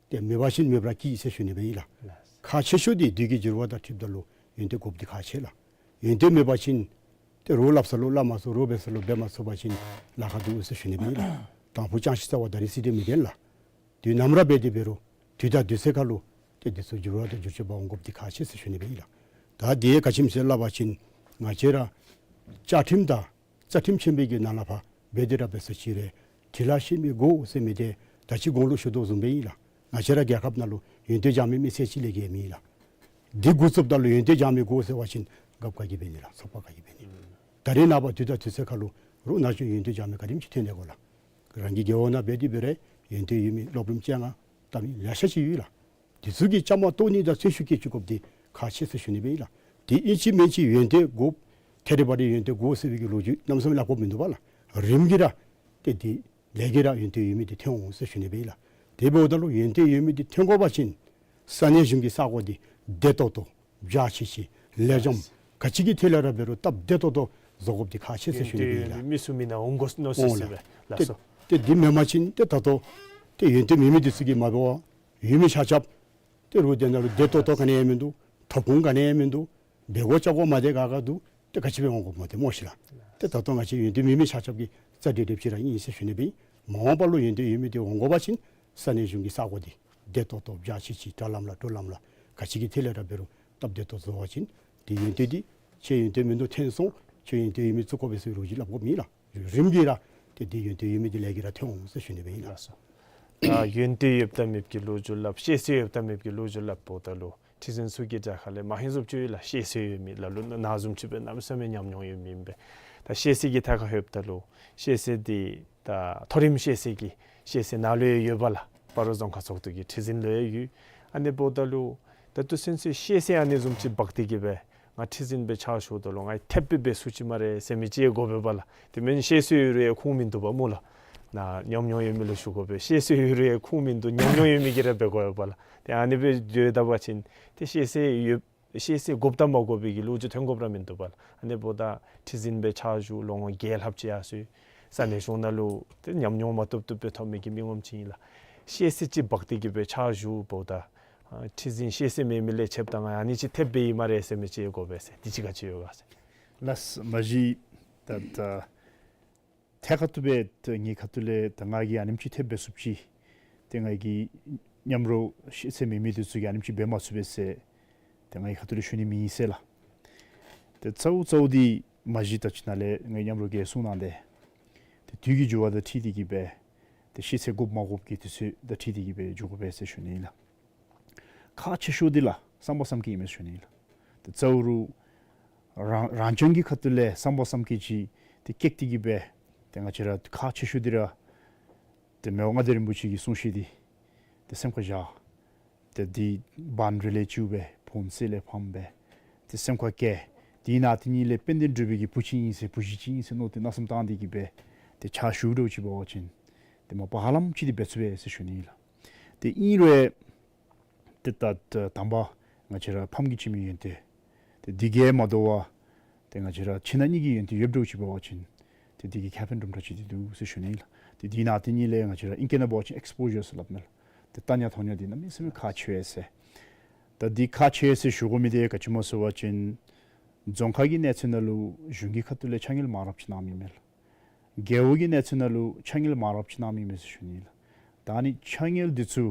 ཏེ་མེད་པ་ཅིན་མེདཔ་ར་སྐྱིད་ཟེར་ཞུ་ནི་སྦེ་ཨིན་ལགས། ཁག་ཆེ་ཤོས་འདི་དུས་ཀྱི་འགྱུར་བ་དང་འཁྲིལཝ་ད་ལུ་ཡོན་ཏན་དགོཔ་འདི་ཁག་ཆེ་ལགས། ཡོན་ཏན་མེད་པ་ཅིན་ཏེ་རོགས་སླབ་ས་ལུ་སླབ་མ་ཚུགས། རོགས་འབད་ས་ལུ་འབད་མ་ཚུགས་པ་ཅིན་ལཱ་ཁག་འདུག་ཟེར་ཞུ་ནི་སྦེ་ཨིན་ལགས། དང་ཕུ་ཅང་ཤེས་རྩ་བ་ད་རིས་སྲིད་དེ་མི་བདེན་ལགས། དུས་ནམ་ར་འབད་དེ་འབད་རུང་དུས་དང་དུས་ཚོད་ཁར་ལུ་ཏེ་འདི་ཚུ་འགྱུར་བ་དང་འགྱུར་བཅོས་འབག་འོང་དགོཔ་འདི་ཁག་ཆེ་ཟེར་ཞུ་ནི་སྦེ་ཨིན་ལགས། ད་འདི་ག་ཅི་སྨོ་ཟེར་སླབ་པ་ཅིན་ང་བཅས་ར་བཅའ་ཁྲིམས་དང་རྩ་ཁྲིམས་ཆེན་པོའི་གི་ནང་ལས་ཕར་འབད་དེ་ར་འབད་ས་ཅིག་ར་འབྲི་ལྷག་ཤེས་མི་དགོ་ཟེར་མི་འདི་ད་ཅི་གོང་ལུ་ཞུ་དོ་བཟུམ་སྦེ་ཨིན་ལགས། ང་བཅས་ར་རྒྱལ་ཁབ་ནང་ལུ་ཡོན་ཏན་སྦྱང་མི་མི་སེར་གཅིག་ལས་བརྒལ་མེད་ལགས། འདི་འགོ་བཙུགསཔ་ད་ལུ་ཡོན་ཏན་སྦྱང་མི་དགོ་ཟེར་བ་ཅིན་རྒཔོ་ག་གིས་འབད་ནི་ལགས། ཚོགས་པ་ག་གིས་འབད་ནི། ད་རེས་ནངས་པ་དུས་དང་དུས་ཚོད་ཁར་ལུ་རོགས་ནཱ་ཅིག་ཡོན་ཏན་སྦྱང་མི་ག་དེམ་ཅིག་ཐོན་ཏེ་གོ་ལགས། རང་གི་རྒེད་འོག་ནང་འབད་དེ་འབད་རུང་ཡོན་ཏན་ཡོད་མི་སློབ་རིམ་བཅོ་ལྔ་བལྟ་མི་ལེ་ཤ་ཅིག་ཡོད་ལགས། དེ་ཚུ་གི་བཅའ་མར་གཏོགས་ནི་དང་ཚོན་ཤུགས་བསྐྱེད་བཅུག་དགོཔ་འདི་ཁག་ཆེ་ཟེར་ཞུ་ནི་སྦེ་ཨིན་ལགས། དེ་ཨིན་ཅི་མིན་ཅི་ཡོན་ཏན་དགོཔ་ཐད་རི་བ་རི་ཡོན་ཏན་དགོ་ཟེར་བའི་གི་ལོ་རྒྱུས་གནམ་མེད་ས་མེད་སླབ་དགོཔ་མིན་འདུག་པ་ལགས། རིམ་གྱིས་ར་ཏེ་འདི་ལས་ཀྱི་ར་ཡོན་ཏན་ཡོད་མི་འདི་ཐོན་འོང་ཟེར་ཞུ་ནི་སྦེ་ཨིན་ལགས། དེ་འབདཝ་ད་ལུ་ཡོན་ཏན་ཡོད་མི་འདི་ཐོན་དགོ་པ་ཅིན་ས་གནས་གཞུང་གི་ས་གོ་འདི་བདེ་ཏོག་ཏོ་འཇའ་ཆི་ཆི་ལེགས་ཤོམ་ག་ཅི་གི་ཐད་ལས་ར་འབད་རུང་སྟབས་བདེ་ཏོག་ཏོ་བཟོ་དགོཔ་འདི་ཁག་ཆེ་ཟེར་ཞུ་ནི་སྦེ་ཨིན་ལགས། མི་ཚུ་མི་ནང་འོང་དགོ་མནོ་ཟེར་ཨོང་ལགས། ཟེར་བས་ལགས་སོ། ཏེ་འདི་མེན་པ་ཅིན་ཏེ་ད་ལྟོ་ཏེ་ཡོན་ཏན་མེད་མི་འདི་ཚུ་གིས་མ་འབད་བར་ཡོད་མི་ཆ་ཁྱབ་ཏེ་རོགས་དེ་ནང་ལུ་བདེ་ཏོག་ཏོ་ག་ནི་ཡང་མིན་འདུག། ཐོབ་ཁུངས་ག་ནི་ཡང་མིན་འདུག། འབད་དགོ་བཅའ་དགོ་མ་བདེ་ཁག་ཁ་འདུག། ཏེ་ག་ཅི་སྦེ་འོང་དགོཔ་སྨོ་ཏེ་སྨོ་ཤི་ལགས། ཏེ་ད་ལྟོ་ང་བཅས་ཡོན་ཏན་མེད་མི་ཆ་ཁྱབ་ཀྱི་རྩ་འགྲན་བསྡུར་ཅིག་ར་ཨིན་ཟེར་ཞུ་ནི་སྦེ་ཨིན། མ་འོངས་པ་ལུ་ཡོན་ཏན་ཡོད་མི་འདི་འོང་དགོ་པ་ཅིན་ས་གནས་གཞུང་གི་ས་གོ་འདི་བདེ་ཏོག་ཏོ་འཇའ་ཆི་ཆི་དྲ་ལམ་ལ་དྲོ་ལམ་ལ་ག་ཅི་གི་ཐད་ལས་ར་འབད་རུང་སྟབས་བདེ་ཏོག་བཟོ་བ་ཅིན་འདི་ཡོན་ཏན་འདི་ཁྱོད་ཡོན་ཏན་མིན་འདུག་ཐོན་སོང་། ཁྱོད་ཡོན་ཏན་ཡོད་མི་བཙུགས་དགོ་པས་ཟེར་ལོ་རྒྱུས་སླབ་དགོཔ་མེད་ལགས། རིམ་གྱིས་ར་ཏེ་འདི་ཡོན་ཏན་ཡོད་མི་འདི་ལས་ཀྱི་ར་ཐོན་འོང་ཟེར་ཞུ་ནི་སྦེ་ཨིན་ལགས། ལགས་སོ། ད་ཡོན་ཏན་ཡོདཔ་དང་མེདཔ་ཀྱི་ལོ་རྒྱུས་སླབ། ཤེས་ཚད་ཡོདཔ་དང་མེདཔ་ཀྱི་ལོ་རྒྱུས་སླབ་འབདཝ་ད་ལུ་ཁྲི་འཛིན་ཚུ་གི་གྲལ་ཁ་ལས་མ་ཧེ་ཟུབ་ཅིག་ཡོད་ལགས། ཤེས་ཚད་ཡོད་མི་ལ་ལུ་ན་བཟུམ་ཅིག་སྦེ་གནམ་མེད་ས་མེད་ཉམས་མྱོང་ཡོད་མི་ཨིན་པས། ད་ཤེས་ཚད་ཀྱི་ཐད་ཁར་ལྷོདཔ་ད་ལུ་ཤེས་ཚད་འདི་ད་མཐོ་རིམ་ཤེས་ཚད་ཀྱི་ཤེས་ཚད་ནཱ་ལུ་ཡང་ཡོད་པ་ལགས། སྤ་རོ་རྫོང་ཁག་ཚོགས་འདུ་གི་ཁྲི་འཛིན་ལུ་ཡང་ཡོད། ཨ་ནི་འབདཝ་ད་ལུ་ད་ལྟོ་ཚུན་ཚོད་ཤེས་ཚད་ཨ་ནི་བཟུམ་ཅིག་འབག་སྟེ་གི་སྦེ་ང་ཁྲི་འཛིན་སྦེ་ཕྱག་ཞུཝ་ད་ལུ་ང་ཐེབས་སྦེ་འབད་ཚུགས་ཅི་སྨ་རེ་ཟེར་མི་ཅིག་དགོ་པས་པ་ལགས། དེ་མེན་ཤེས་ཚད་ཡོད་རུང་ཡང་ཁུངས་མིན་འདུག་པ་སྨོ་ལགས། ན་ཉམས་མྱོང་ཡོད་མི་ལུ་ཞུ་དགོ་པས། ཤེས་ཚད་ཡོད་རུང་ཡང་ཁུངས་མིན་འདུག། ཉམས་མྱོང་ཡོད་མི་གིས་ར་འབད་དགོ་པས་པ་ལགས། ཏེ་ཨ་ནི་སྦེ་སྡོད་ད་པ་ཅིན་ཏེ་ཤེས་ཚད་ཡོད་ ཤེས་ཚད་དགོཔ་དང་མ་དགོ་པའི་གི་ལོ་རྒྱུས་ཐོན་དགོཔ་ར་མིན་འདུག་པ་ལགས། ཨ་ནི་འབདཝ་ད་ཁྲི་འཛིན་སྦེ་ཕྱག་ཞུ་ལོ་ངོ་བརྒྱད་ལྷགཔ་ཅིག་ཡར་སོང་ཡི། ས་གནས་གཞུང་ནང་ལུ་ཏེ་ཉམས་མྱོང་མ་ཐོབ་ཐོབ་སྦེ་ཐོབ་མི་གི་མི་ངོམ་ཅིག་ཨིན་ལགས། ཤེས་ཚད་ཅིག་འབག་སྟེ་གི་སྦེ་ཕྱག་ཞུཝ་ད་ཨ་ཁྲི་འཛིན་ཤེས་ཚད་མེད་མི་ལས་ཆེཝ་ད་ང་ཨ་ནི་ཅིག་ཐེབས་སྦེ་ཡོད་སྨ་རེ་ཟེར་མི་ཅིག་ཡོད་དགོ་པས་ཟེར། དེ་ཅིག་ག་ཅི་ཡོད་ག་ཟེར། ལགས། མ་གཞི་ད་ད་ཐད་ཀར་དུ་སྦེ་ད་ངེའི་ཁ་ཐུག་ལས་ད་ང་གིས་ཨ་ནེམ་ཅིག་ཐེབས་འབད་ཚུགསཔ་ཅིག་ཏེ་ང་གི་མཉམ་རོགས་ཤེས་ཚད་མེད་མི་འདི་ཚུ་གིས་ཨ་ནེམ་ཅིག་འབད་མ་ཚུགས་པས་ཟེར་ཏེ་ངེའི་ཁ་ཐུག་ལས་ཞུ་ནི་མེད་ཟེར་ལགས། ཏེ་གཙོ་བོ་གཙོ་བོ་འདི་མ་གཞི་ད་ཅི་ནཱ་ལས་ངེའི་མཉམ་རོགས་ཀྱིས་གསུངས་གནང་སྟེ་ཏེ་དུས་ཀྱི་འགྱུར་བ་དང་འཁྲིལ་ཏེ་གི་སྦེ་ཏེ་ཤེས་ཚད་དགོཔ་མ་དགོཔ་ཀྱི་དུས་ཚོད་དང་འཁྲིལ་ཏེ་གི་སྦེ་འགྱོ་དགོ་པས་ཟེར་ཞུ་ནི་ལགས། ཁག་ཆེ་ཤོས་འདི་ལགས་བསམ་པ་བསམ་སྐྱེད་ཨིན་མས་ཞུ་ནི་ལགས། ཏེ་གཙོ་བོ་རང་རང་རྐྱང་གི་ཁ་ཐུག་ལས་བསམ་པ་བསམ་སྐྱེད་ཅིག་ཏེ་བསྐྱེད་དེ་གི་སྦེ་ཏེ་ང་བཅས་ར་ཁག་ཆེ་ཤོས་འདི་ར་ཏེ་མི་དབང་མངའ་བདག་རིན་པོ་ཆེ་གི་གསུང་བཤད་འདི་ཏེ་སེམས་ཁར་བཞག། ཏེ་འདི་བར་རེ་ལས་བཅུག་སྦེ་ཕོན་གསལ་ལས་ཕམ་སྦེ་ཏེ་སེམས་ཁར་བཀལ། དེ་ནང་དེ་ཉིད་ལས་དཔལ་ལྡན་འབྲུག་པའི་གི་བུ་ཅིག་ཨིན་ཟེར་བུ་གཞི་ཅིག་ཨིན་ཟེར་མནོ་སྟེ་མནོ་བསམ་བཏང་སྟེ་གི་སྦེ་ཏེ་ཕྱག་ཞུ་འགྱོ་ཅིག་འབད་བ་ཅིན་ཏེ་མ་པ་ཧ་ལམ་ཅིག་འདི་འབད་ཚུགས་པས་ཟེར་ཞུ་ནི་ལགས། ཏེ་ཨིན་རུང་ཏེ་ད་ད་དང་པ་ང་བཅས་ར་ཕམ་གྱིས་བྱིན་མི་ཡོན་ཏན་ཏེ་འདི་གིས་མ་དོ་བར་ཏེ་ང་བཅས་ར་ཁྱིམ་ནང་གཉིས་ཀྱི་ཡོན་ཏན་ཡོདཔ་འདྲཝ་ཅིག་འབད་བ་ཅིན་ཏེ་འདི་གི་ཁེ་ཕན་དུམ་གྲ་ཅིག་འདི་འདུག་ཟེར་ཞུ་ནི་ལགས། ཏེ་འདི་ནང་དེ་ཉིད་ལས་ང་བཅས་ར་ཨིང་སྐད་ནང་འབད་བ་ཅིན་ཨེགསི་པོ་ཞར་ཟེར་སླབ་མས་ལགས། ཏེ་ལྟ་ཉན་མཐོང་ཉན་འདི་གནམ་མེད་ས་མེད་ཁག་ཆེ་བས་ཟེར། ད་འདི་ཁག་ཆེ་ཟེར་ཞུ་དགོ་མི་འདི་ག་ཅི་སྨོ་ཟེར་བ་ཅིན་རྫོང་ཁག་གི་གནས་ཚད་ནང་ལུ་གཞུང་གི་ཁ་ཐུག་ལས་ཕྱག་སྙིགས་མང་རབས་ཅིག་གནང་མི་མས་ལགས། རྒེད་འོག་གི་གནས་ཚད་ནང་ལུ་ཕྱག་སྙིགས་མང་རབས་ཅིག་གནང་མི་མས་ཟེར་ཞུ་ནི་ལགས། ད་ཨ་ནི་ཕྱག་སྙིགས་འདི་ཚུ་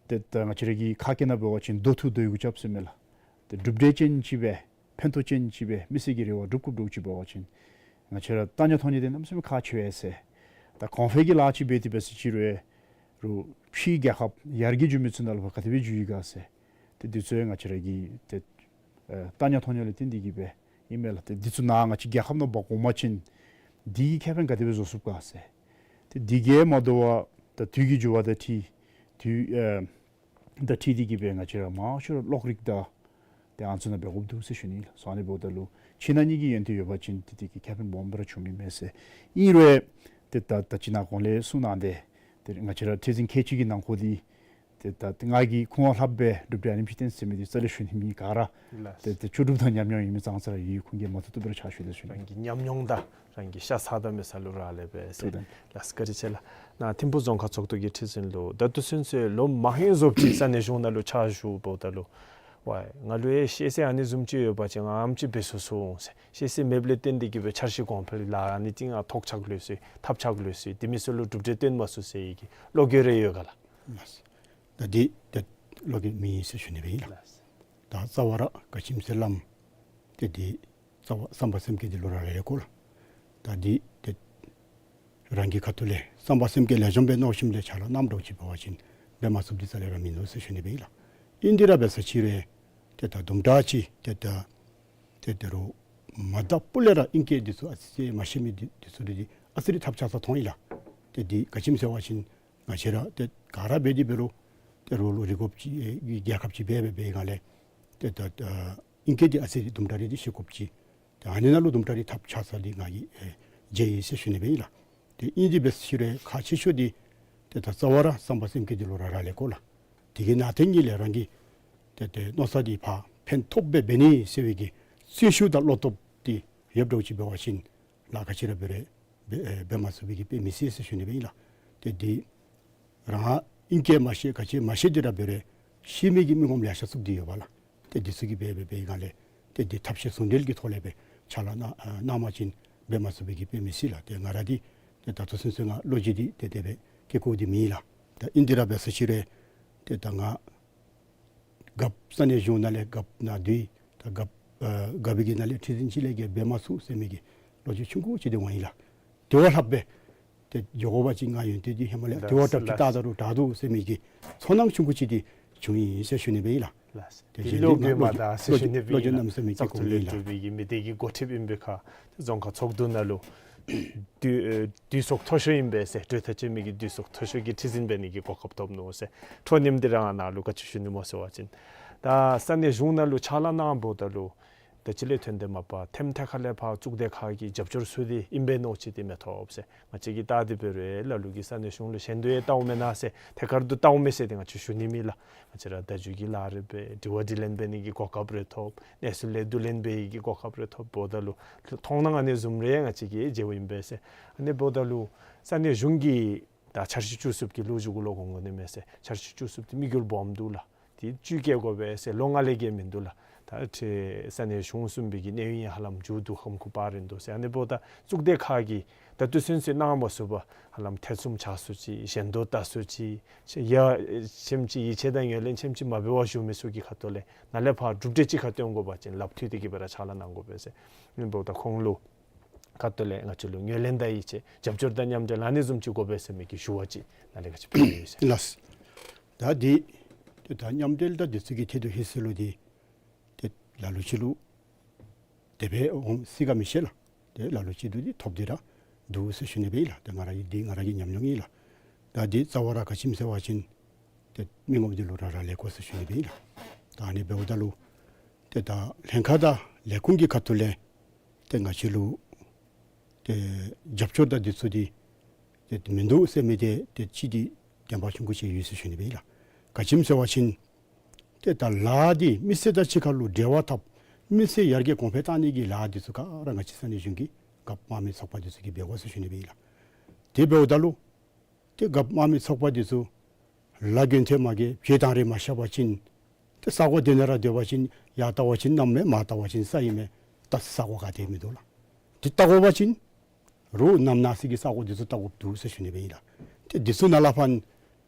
ཏེ་ད་ང་བཅས་ར་གི་ཁ་སྐད་ནང་འབད་བ་ཅིན་མདོ་མཐུག་མདོ་ཡི་གུ་རྐྱབ་ཟེར་མས་ལགས། ཏེ་གྲུབ་འབྲས་ཅན་ཅིག་སྦེ་ཕན་ཐོགས་ཅན་ཅིག་སྦེ་མི་སེར་གྱི་རེ་བ་སྒྲུབ་དགོཔ་འདྲཝ་ཅིག་འབད་བ་ཅིན་ང་བཅས་ར་ལྟ་ཉན་མཐོང་ཉན་འདི་གནམ་མེད་ས་མེད་ཁག་ཆེ་བས་ཟེར། ད་གོང་འཕེལ་གྱི་ལཱ་ཅིག་འབད་དེ་འབད་ཟེར་ཅི་རུང་རུང་ཕྱིའི་རྒྱལ་ཁབ་ཡར་རྒྱས་འགྱོ་མི་ཚུ་ནང་ལུ་ག་དེ་སྦེ་འགྱོ་ཡི་ག་ཟེར། ཏེ་འདི་ཚུ་ཡང་ང་བཅས་ར་གི་ཏེ་ཨེ་ལྟ་ཉན་མཐོང་ཉན་ལུ་བརྟེན་ཏེ་གི་སྦེ་ཨིན་མས་ལགས། ཏེ་འདི་ཚུ་ནཱ་ང་བཅས་རྒྱལ་ཁབ་ནང་འབག་འོང་པ་ཅིན་འདི་གིས་ཁེ་ཕན་ག་དེ་སྦེ་བཟོ་ཚུགས་ག་ཟེར། ཏེ་འདི་གིས་མ་དོ་བར་ད་དུས་ཀྱི་འགྱུར་བ་དང་འཁྲིལ་དུས་ཨེ་དང་འཁྲིལ་ཏེ་གི་སྦེ་ང་བཅས་ར་མང་ཤོས་གློག་རིག་དང་ཏེ་ཨ་ནི་ཚུ་ནང་འབད་དགོཔ་འདུག་ཟེར་ཞུ་ནི་ལགས། སོ་ཨ་ནི་འབདཝ་ད་ལུ་ཁྱིམ་ནང་གཉིས་ཀྱི་ཡོན་ཏན་ཡོད་པ་ཅིན་ཏེ་དེ་གིས་ཁེ་ཕན་སྦོམ་སྦེ་ར་བྱུང་མི་མས་ཟེར། ཨིན་རུང་ཏེ་ད་ད་ཅི་ནཱ་གོང་ལས་གསུངས་གནང་སྟེ་ཏེ་ང་བཅས་ར་ཁྲི་འཛིན་ཁལ་གཅིག་གི་ནང་འཁོད་འདི་ཏེ་ད་ང་གིས་ཁུངས་ལྷགཔ་སྦེ་གྲུབ་འབྲས་ཨ་ནེམ་ཅིག་བསྟན་ཟེར་མི་འདི་རྩ་ལས་ཞུ་ནི་མེད། ག་ར་ལགས། ཏེ་ཏེ་ལྕོགས་གྲུབ་དང་ཉམས་མྱོང་ཡོད་མི་ཙང་ཙ་ར་ཡོད། ཁུངས་སྐྱེལ་མ་ཐུབ་ཐུབ་སྦེ་ར་ཕྱག་ཞུ་ཡི་ཟེར་ཞུ་ནི། རང་གི་ཉམས་མྱོང་དང་རང་གི་ཤ་ཚ་དང་མི་ཚ་ལུ་རག་ལས་པས་ཟེར། ཐུགས་དམ། ལགས་བཀའ་དྲིན་ཆེ་ལགས། ནཱ་ཐིམ་ཕུག་རྫོང་ཁག་ཚོགས་འདུ་གི་ཁྲི་འཛིན་ལུ་ད་ལྟོ་ཚུན་ཚོད་ལོ་མང་ཧེང་བཟུམ་ཅིག་ས་གནས་གཞུང་ནང་ལུ་ཕྱག་ཞུ་འབདཝ་ད་ལུ་ཝའི་ང་ལུ་ཡང་ཤེས་ཚད་ཨ་ནི་བཟུམ་ཅིག་ཡོད་པ་ཅིན་ང་ཨ་ནེམ་ཅིག་འབད་ཚུགས་ཚུགས་འོང་ཟེར། ཤེས་ཚད་མེདཔ་ལས་བརྟེན་ཏེ་གི་སྦེ་འཆར་གཞི་གོང་འཕེལ་ལཱ་ཨ་ནི་ཅིག་ང་ཐོགས་ཆགས་ལུས་སོ་ཡི། ཐབས་ཆགས་ལུས་སོ་ཡི། དེ་མི་ཚུ་ལུ་གྲུབ་འབྲས་སྟོན་མ་ཚུགས་ཟེར་བའི་གི་བློ་འགྱོད་རེ་ཡོད་ག་ལགས། ལགས། ད་འདི་ཏེ་བློ་འགྱོད་མེད་ཟེར་ཞུ་ནི་སྦེ་ཨིན་ལགས། ལགས། ད་རྩ་བ་ར་ག་ཅི་སྨོ་ཟེར་སླབ་ཏེ་འདི་རྩ་བ་བསམ་པ་སེམས་བསྐྱེད་འདི་ལུ་རག་ལས་ལས་གོ་ལགས། ད་འདི་ཏེ་རང་གི་ཁ་ཐུག་ལས་བསམ་པ་སེམས་བསྐྱེད་ལེགས་ཤོམ་སྦེ་མནོ་ཞིནམ་ལས་ཕྱག་ལཱ་གནངམ་འདྲཝ་ཅིག་འབད་བ་ཅིན་འབད་མ་ཚུགསཔ་འདི་རྩ་ལས་ར་མིན་ནུག་ཟེར་ཞུ་ནི་སྦེ་ཨིན་ལགས། ཨིན་དེ་ར་འབད་ཟེར་ཅི་རུང་ཏེ་ད་དུམ་གྲ་ཅིག་ཏེ་ད་ཏེ་ད་རུང་མ་དག་པོ་ལས་ར་ཨིང་སྐད་འདི་ཚུ་ཨ་ཙི་ཅིག་མ་ཤེས་མི་འདི་འདི་ཚུ་ར་འདི་ཨ་ཙི་རེ་ཐབས་ཆག་ས་མཐོང་ཡི་ལགས། ཏེ་འདི་ག་ཅི་སྨོ་ཟེར་བ་ཅིན་ང་བཅས་ར་ཏེ་ག་ར་འབད་དེ་འབད་རུང་ཏེ་རོགས་ལུ་རིག་དགོཔ་ཅིག་ཨེ་རྒྱལ་ཁབ་ཅིག་འབད་འབད་འབད་སྒང་ལས་ཏེ་ད་ཨ་ཨིང་སྐད་འདི་ཨ་ཙི་རེ་དུམ་གྲ་རེ་འདི་ཤེས་དགོཔ་ཅིག། ཏེ་ཨ་ནི་ནང་ལུ་དུམ་གྲ་རེ་ཐབས་ཆག་ས་འདི་ང་གིས་ཨེ་མཇལ་ཡི་ཟེར་ཞུ་ནི་སྦེ་ཨིན་ལགས། ཏེ་ཨིན་དེ་འབད་ཟེར་ཅི་རུང་ཁག་ཆེ་ཤོས་འདི་ཏེ་ད་རྩ་བ་ར་བསམ་པ་སེམས་བསྐྱེད་འདི་ལུ་རག་རག་ལས་གོ་ལགས། དེ་གི་ནང་དེ་ཉིད་ལས་རང་གི་ཏེ་ཏེ་མནོ་ས་འདི་ཕར་ཕན་ཐོགས་སྦེ་འབད་ནི་ཟེར་བའི་གི་སེམས་ཤུགས་དང་བློ་སྟོབས་འདི་ཡོདཔ་འདྲཝ་ཅིག་འབད་བ་ཅིན་ལཱ་ག་ཅི་ར་འབད་རུང་འབད་ཨེ་འབད་མ་ཚུགས་པའི་གི་དཔེ་མི་སྲིད་ཟེར་ཞུ་ནི་སྦེ་ཨིན་ལགས། ཏེ་འདི་རང་ཨིང་སྐད་མ་ཤེས་ག་ཅི་མ་ཤེས་དེ་ར་འབད་རུང་ཤེས་མི་གི་མི་ངོམ་ལེ་ཤ་ཚུ་འདི་ཡོད་པ་ལགས། ཏེ་འདི་ཚུ་གིས་འབད་འབད་འབད་སྒང་ལས་ཏེ་འདི་ཐབས་ཤེས་ཟུང་འབྲེལ་གྱི་ཐོག་ལས་སྦེ་ཕྱག་ལཱ་གནང་ཨ་གནང་མ་ཅིན་འབད་མ་ཚུགས་པའི་གི་དཔེ་མི་སྲིད་ལགས། ཏེ་ང་ར་འདི་ཏེ་ད་ལྟོ་ཚུན་ཚོད་ང་བློ་འགྱོད་འདི་ཏེ་དེ་སྦེ་བསྐྱེད་དགོཔ་འདི་མེད་ལགས། ད་ཨིན་དེ་ར་འབད་ཟེར་ཅི་རུང་ཏེ་ད་ང་རྒཔོ་ས་གནས་གཞུང་ནང་ལས་རྒཔོ་ནང་འདི་ད་རྒཔོ་ཨ་རྒཔོ་གི་ནང་ལས་ཁྲི་འཛིན་ཅིག་ལས་བརྒལ་འབད་མ་ཚུགས་ཟེར་མི་གི་བློ་འགྱོད་ཆུང་ཀུ་ཅིག་འདི་འོང་ཡི་ལགས། དེ་བ་ལྷགཔ་སྦེ་ཏེ་འགྱོ་དགོ་པ་ཅིན་ང་ཡོན་ཏན་འདི་ཧེ་མ་ལས་ལགས། དེ་བ་དྲགཔ་ཅིག་ལགས། བལྟ་ད་རུང་དྲག་འདུག་ཟེར་མི་གི་ཚོར་སྣང་ཆུང་ཀུ་ཅིག་འདི་བྱུང་ཡི་ཟེར་ཞུ་ནི་སྦེ་ཨིན་ལགས། ལགས། ཏེ་འདི་གཞན་བློ་འདི་འགྱོད་མ་བློ་དག་ཟེར་ཞུ་ནི་སྦེ་བློ་འགྱོད་ཨིན་ལགས། གནམ་མེད་ས་མེད་ཀྱི་བཙག་འཐུ་ལས་གྲུབ་པའི་གི་མི་སྡེ་གི་འགོ་ཁྲིདཔ་ཨིན་པའི་ཁར་རྫོང་ཁག་ཚོགས་འདུ་ནང་ལུ་དུས་ཨེ་དུས་ཚོད་མཐོ་ཤོས་ཨིན་པས་ཟེར། གྲོས་ཐག་བཅད་མི་གི་དུས་ཚོད་མཐོ་ཤོས་ཀྱི་ཁྲི་འཛིན་འབད་ནི་གི་གོ་སྐབས་ཐོབ་ནུག་ཟེར། འཕྲོ་མཉམ་འདི་རང་ནཱ་ལུ་ག་ཅི་ཞུ་ནི་སྨོ་ཟེར་བ་ཅིན་ད་ས་གནས་གཞུང་ནང་ལུ་ཕྱག་ལཱ་གནངམ་ད་ལུ་ ད་ཅི་ལས་ཐོན་ཏེ་མ་པ་ཐེམ་ཐེ་ཁ་ལས་ཕར་གཙུག་སྡེ་ཁག་གི་རྒྱབ་སྐྱོར་ཚུ་འདི་ཨིན་པས་མནོ་ཅི་ཏེ་མི་ཐོབ་ཟེར། ང་བཅས་ཀྱིས་བལྟ་སྟེ་འབད་རུང་ལ་ལུ་གིས་ས་གནས་གཞུང་ལུ་ཞེན་དོ་ཡང་བལྟཝ་མེན་ན་ཟེར། ཐད་ཀར་དུ་བལྟཝ་མས་ཟེར་ཏེ་ང་བཅས་ཞུ་ནི་མེད་ལགས། ང་བཅས་ར་བརྡ་བརྒྱུད་ཀྱི་ལཱ་རེ་འབད། དྲི་བ་དྲིས་ལན་འབད་ནི་གི་གོ་སྐབས་རེ་ཐོབ། གནས་ཚུལ་ལས་བསྡུ་ལེན་འབད་ནི་གི་གོ་སྐབས་རེ་ཐོབ། འབདཝ་ད་ལུ་མཐོང་སྣང་ཨ་ནི་བཟུམ་རེ་ང་བཅས་ཀྱིས་མཇལཝ་ཨིན་པས་ཟེར། ཨ་ནི་འབདཝ་ད་ལུ་ས་གནས་གཞུང་གིས་ད་འཆར་གཞི་བཅུ་གསུམ་གྱི་ལོ་རྒྱུས་གུ་ལོག་འོང་དགོ་ནི་མས་ཟེར། འཆར་གཞི་བཅུ་གསུམ་འདི་དམིགས་ཡུལ་སྦོམ་འདུག་ལགས། ཏེ་བཅུད་བསྐྱེད་དགོ་པས་ཟེར་ལོ་ལྔ་ལས་བརྒལ་མིན་འདུག་ལགས། ད་ཏེ་ས་གནས་གཞུང་གསུམ་པའི་གི་གནས་ཡུན་ཡང་ཧ་ལམ་མཇུག་བསྡུ་ཁམས་གུ་བབས་རན་འདུག་ཟེར། ཨ་ནི་འབདཝ་ད་གཙུག་སྡེ་ཁག་གིས་ད་ལྟོ་ཚུན་ཚོད་གནང་མ་ཚུགས་པར་ཧ་ལམ་ཐེ་ཚོམ་ཆགས་སུ་ཅིག་ཞེན་དོ་ལྟ་སུ་ཅིག་ཡ་ཆེམ་ཅིག་ཡིད་ཆེས་དང་ངོས་ལེན་ཆེམ་ཅིག་མ་འབད་བར་བཞུགས་མི་ཚུ་གི་ཁ་ཐུག་ལས་ནཱ་ལས་ཕར་གྲུབ་འབྲས་ཅིག་ཁར་སྟོན་དགོ་པ་ཅིན་ལགཔ་མཐུད་དེ་གི་སྦེ་ར་ཕྱག་ལཱ་གནང་དགོ་པས་ཟེར། ཨ་ནི་འབདཝ་ད་ཁོང་ལུ་ཁ་ཐུག་ལས་ང་བཅས་ལུ་ངོས་ལེན་དང་ཡིད་ཆེས་རྒྱབ་སྐྱོར་དང་མཉམ་འབྲེལ་ཨ་ནི་བཟུམ་ཅིག་དགོ་པས་ཟེར་མི་གི་ཞུ་བ་ཅིག་ནཱ་ལས་ང་བཅས་ཕུལ་ཡོད་ཟེར། ལགས། ད་འདི་ཏེ་ད་མཉམ་འབྲེལ་དང་འདི་ཚུ་གི་ཐད་དུ་ཧེ་ཟེར་ལོ་འདི་ཏེ་ལ་ལུ་ཅིག་ལུ་དེ་སྦེ་འོང་སྲིད་ག་མི་ཤེས་ལགས། ཏེ་ལ་ལུ་ཅིག་འདི་ཐོབ་སྟེ་ར་འདུག་ཟེར་ཞུ་ནི་སྦེ་ཨིན་ལགས། ཏེ་ང་ར་གི་འདི་ང་ར་གི་ཉམས་མྱོང་ཨིན་ལགས། ད་འདི་རྩ་བ་ར་ག་ཅི་སྨོ་ཟེར་བ་ཅིན་ཏེ་མི་ངོམ་འདི་ལུ་ར་ར་ལས་དགོ་ཟེར་ཞུ་ནི་སྦེ་ཨིན་ལགས། ད་ཨ་ནི་འབདཝ་ད་ལུ་ཏེ་ད་ལྷན་ཁག་དང་ལས་ཁུངས་ཀྱི་ཁ་ཐུག་ལས་ཏེ་ང་བཅས་ལུ་ཏེ་རྒྱབ་སྐྱོར་དང་འདི་ཚུ་འདི་ཏེ་མིན་འདུག་ཟེར་མི་འདི་ཏེ་ཅིག་འདི་བདེན་པ་ཆུང་ཀུ་ཅིག་ཡོད་ཟེར་ཞུ་ནི་སྦེ་ཨིན་ལགས། ག་ཅི་སྨོ་ཟེར་བ་ཅིན་ཏེ་ད་ལཱ་འདི་མི་སེར་དང་གཅིག་ཁར་ལུ་འབྲེལ་བ་འཐབ་མི་སེར་ཡར་རྒྱས་གོང་འཕེལ་གཏང་ནི་གི་ལཱ་འདི་ཚུ་ག་ར་ང་བཅས་ས་གནས་གཞུང་གི་རྒཔོ་དམངས་མི་ཚོགས་པ་འདི་ཚུ་གིས་འབད་དགོ་ཟེར་ཞུ་ནི་སྦེ་ཨིན་ལགས། དེ་འབདཝ་ད་ལུ་ཏེ་རྒཔོ་དམངས་མི་ཚོགས་པ་འདི་ཚུ་ལཱ་འགན་ཐེ་མ་གི་བྱེད་སྟངས་རེ་མ་ཤེས་པ་ཅིན་ཏེ་ས་གོ་དེ་ནང་ར་སྡོད་པ་ཅིན་ཡར་བལྟ་བ་ཅིན་གནམ་མས། མར་བལྟ་བ་ཅིན་ས་ཨིན་མས། ད་ས་གོ་ག་ཏེ་མིན་འདུག་ལགས། འདི་བལྟ་དགོ་པ་ཅིན་རོགས་གནམ་ནང་ས་གི་ས་གོ་འདི་ཚུ་བལྟ་དགོཔ་འདུག་ཟེར་ཞུ་ནི་སྦེ་ཨིན་ལགས། ཏེ་འདི་ཚུ་ནང་ལས་ཕར་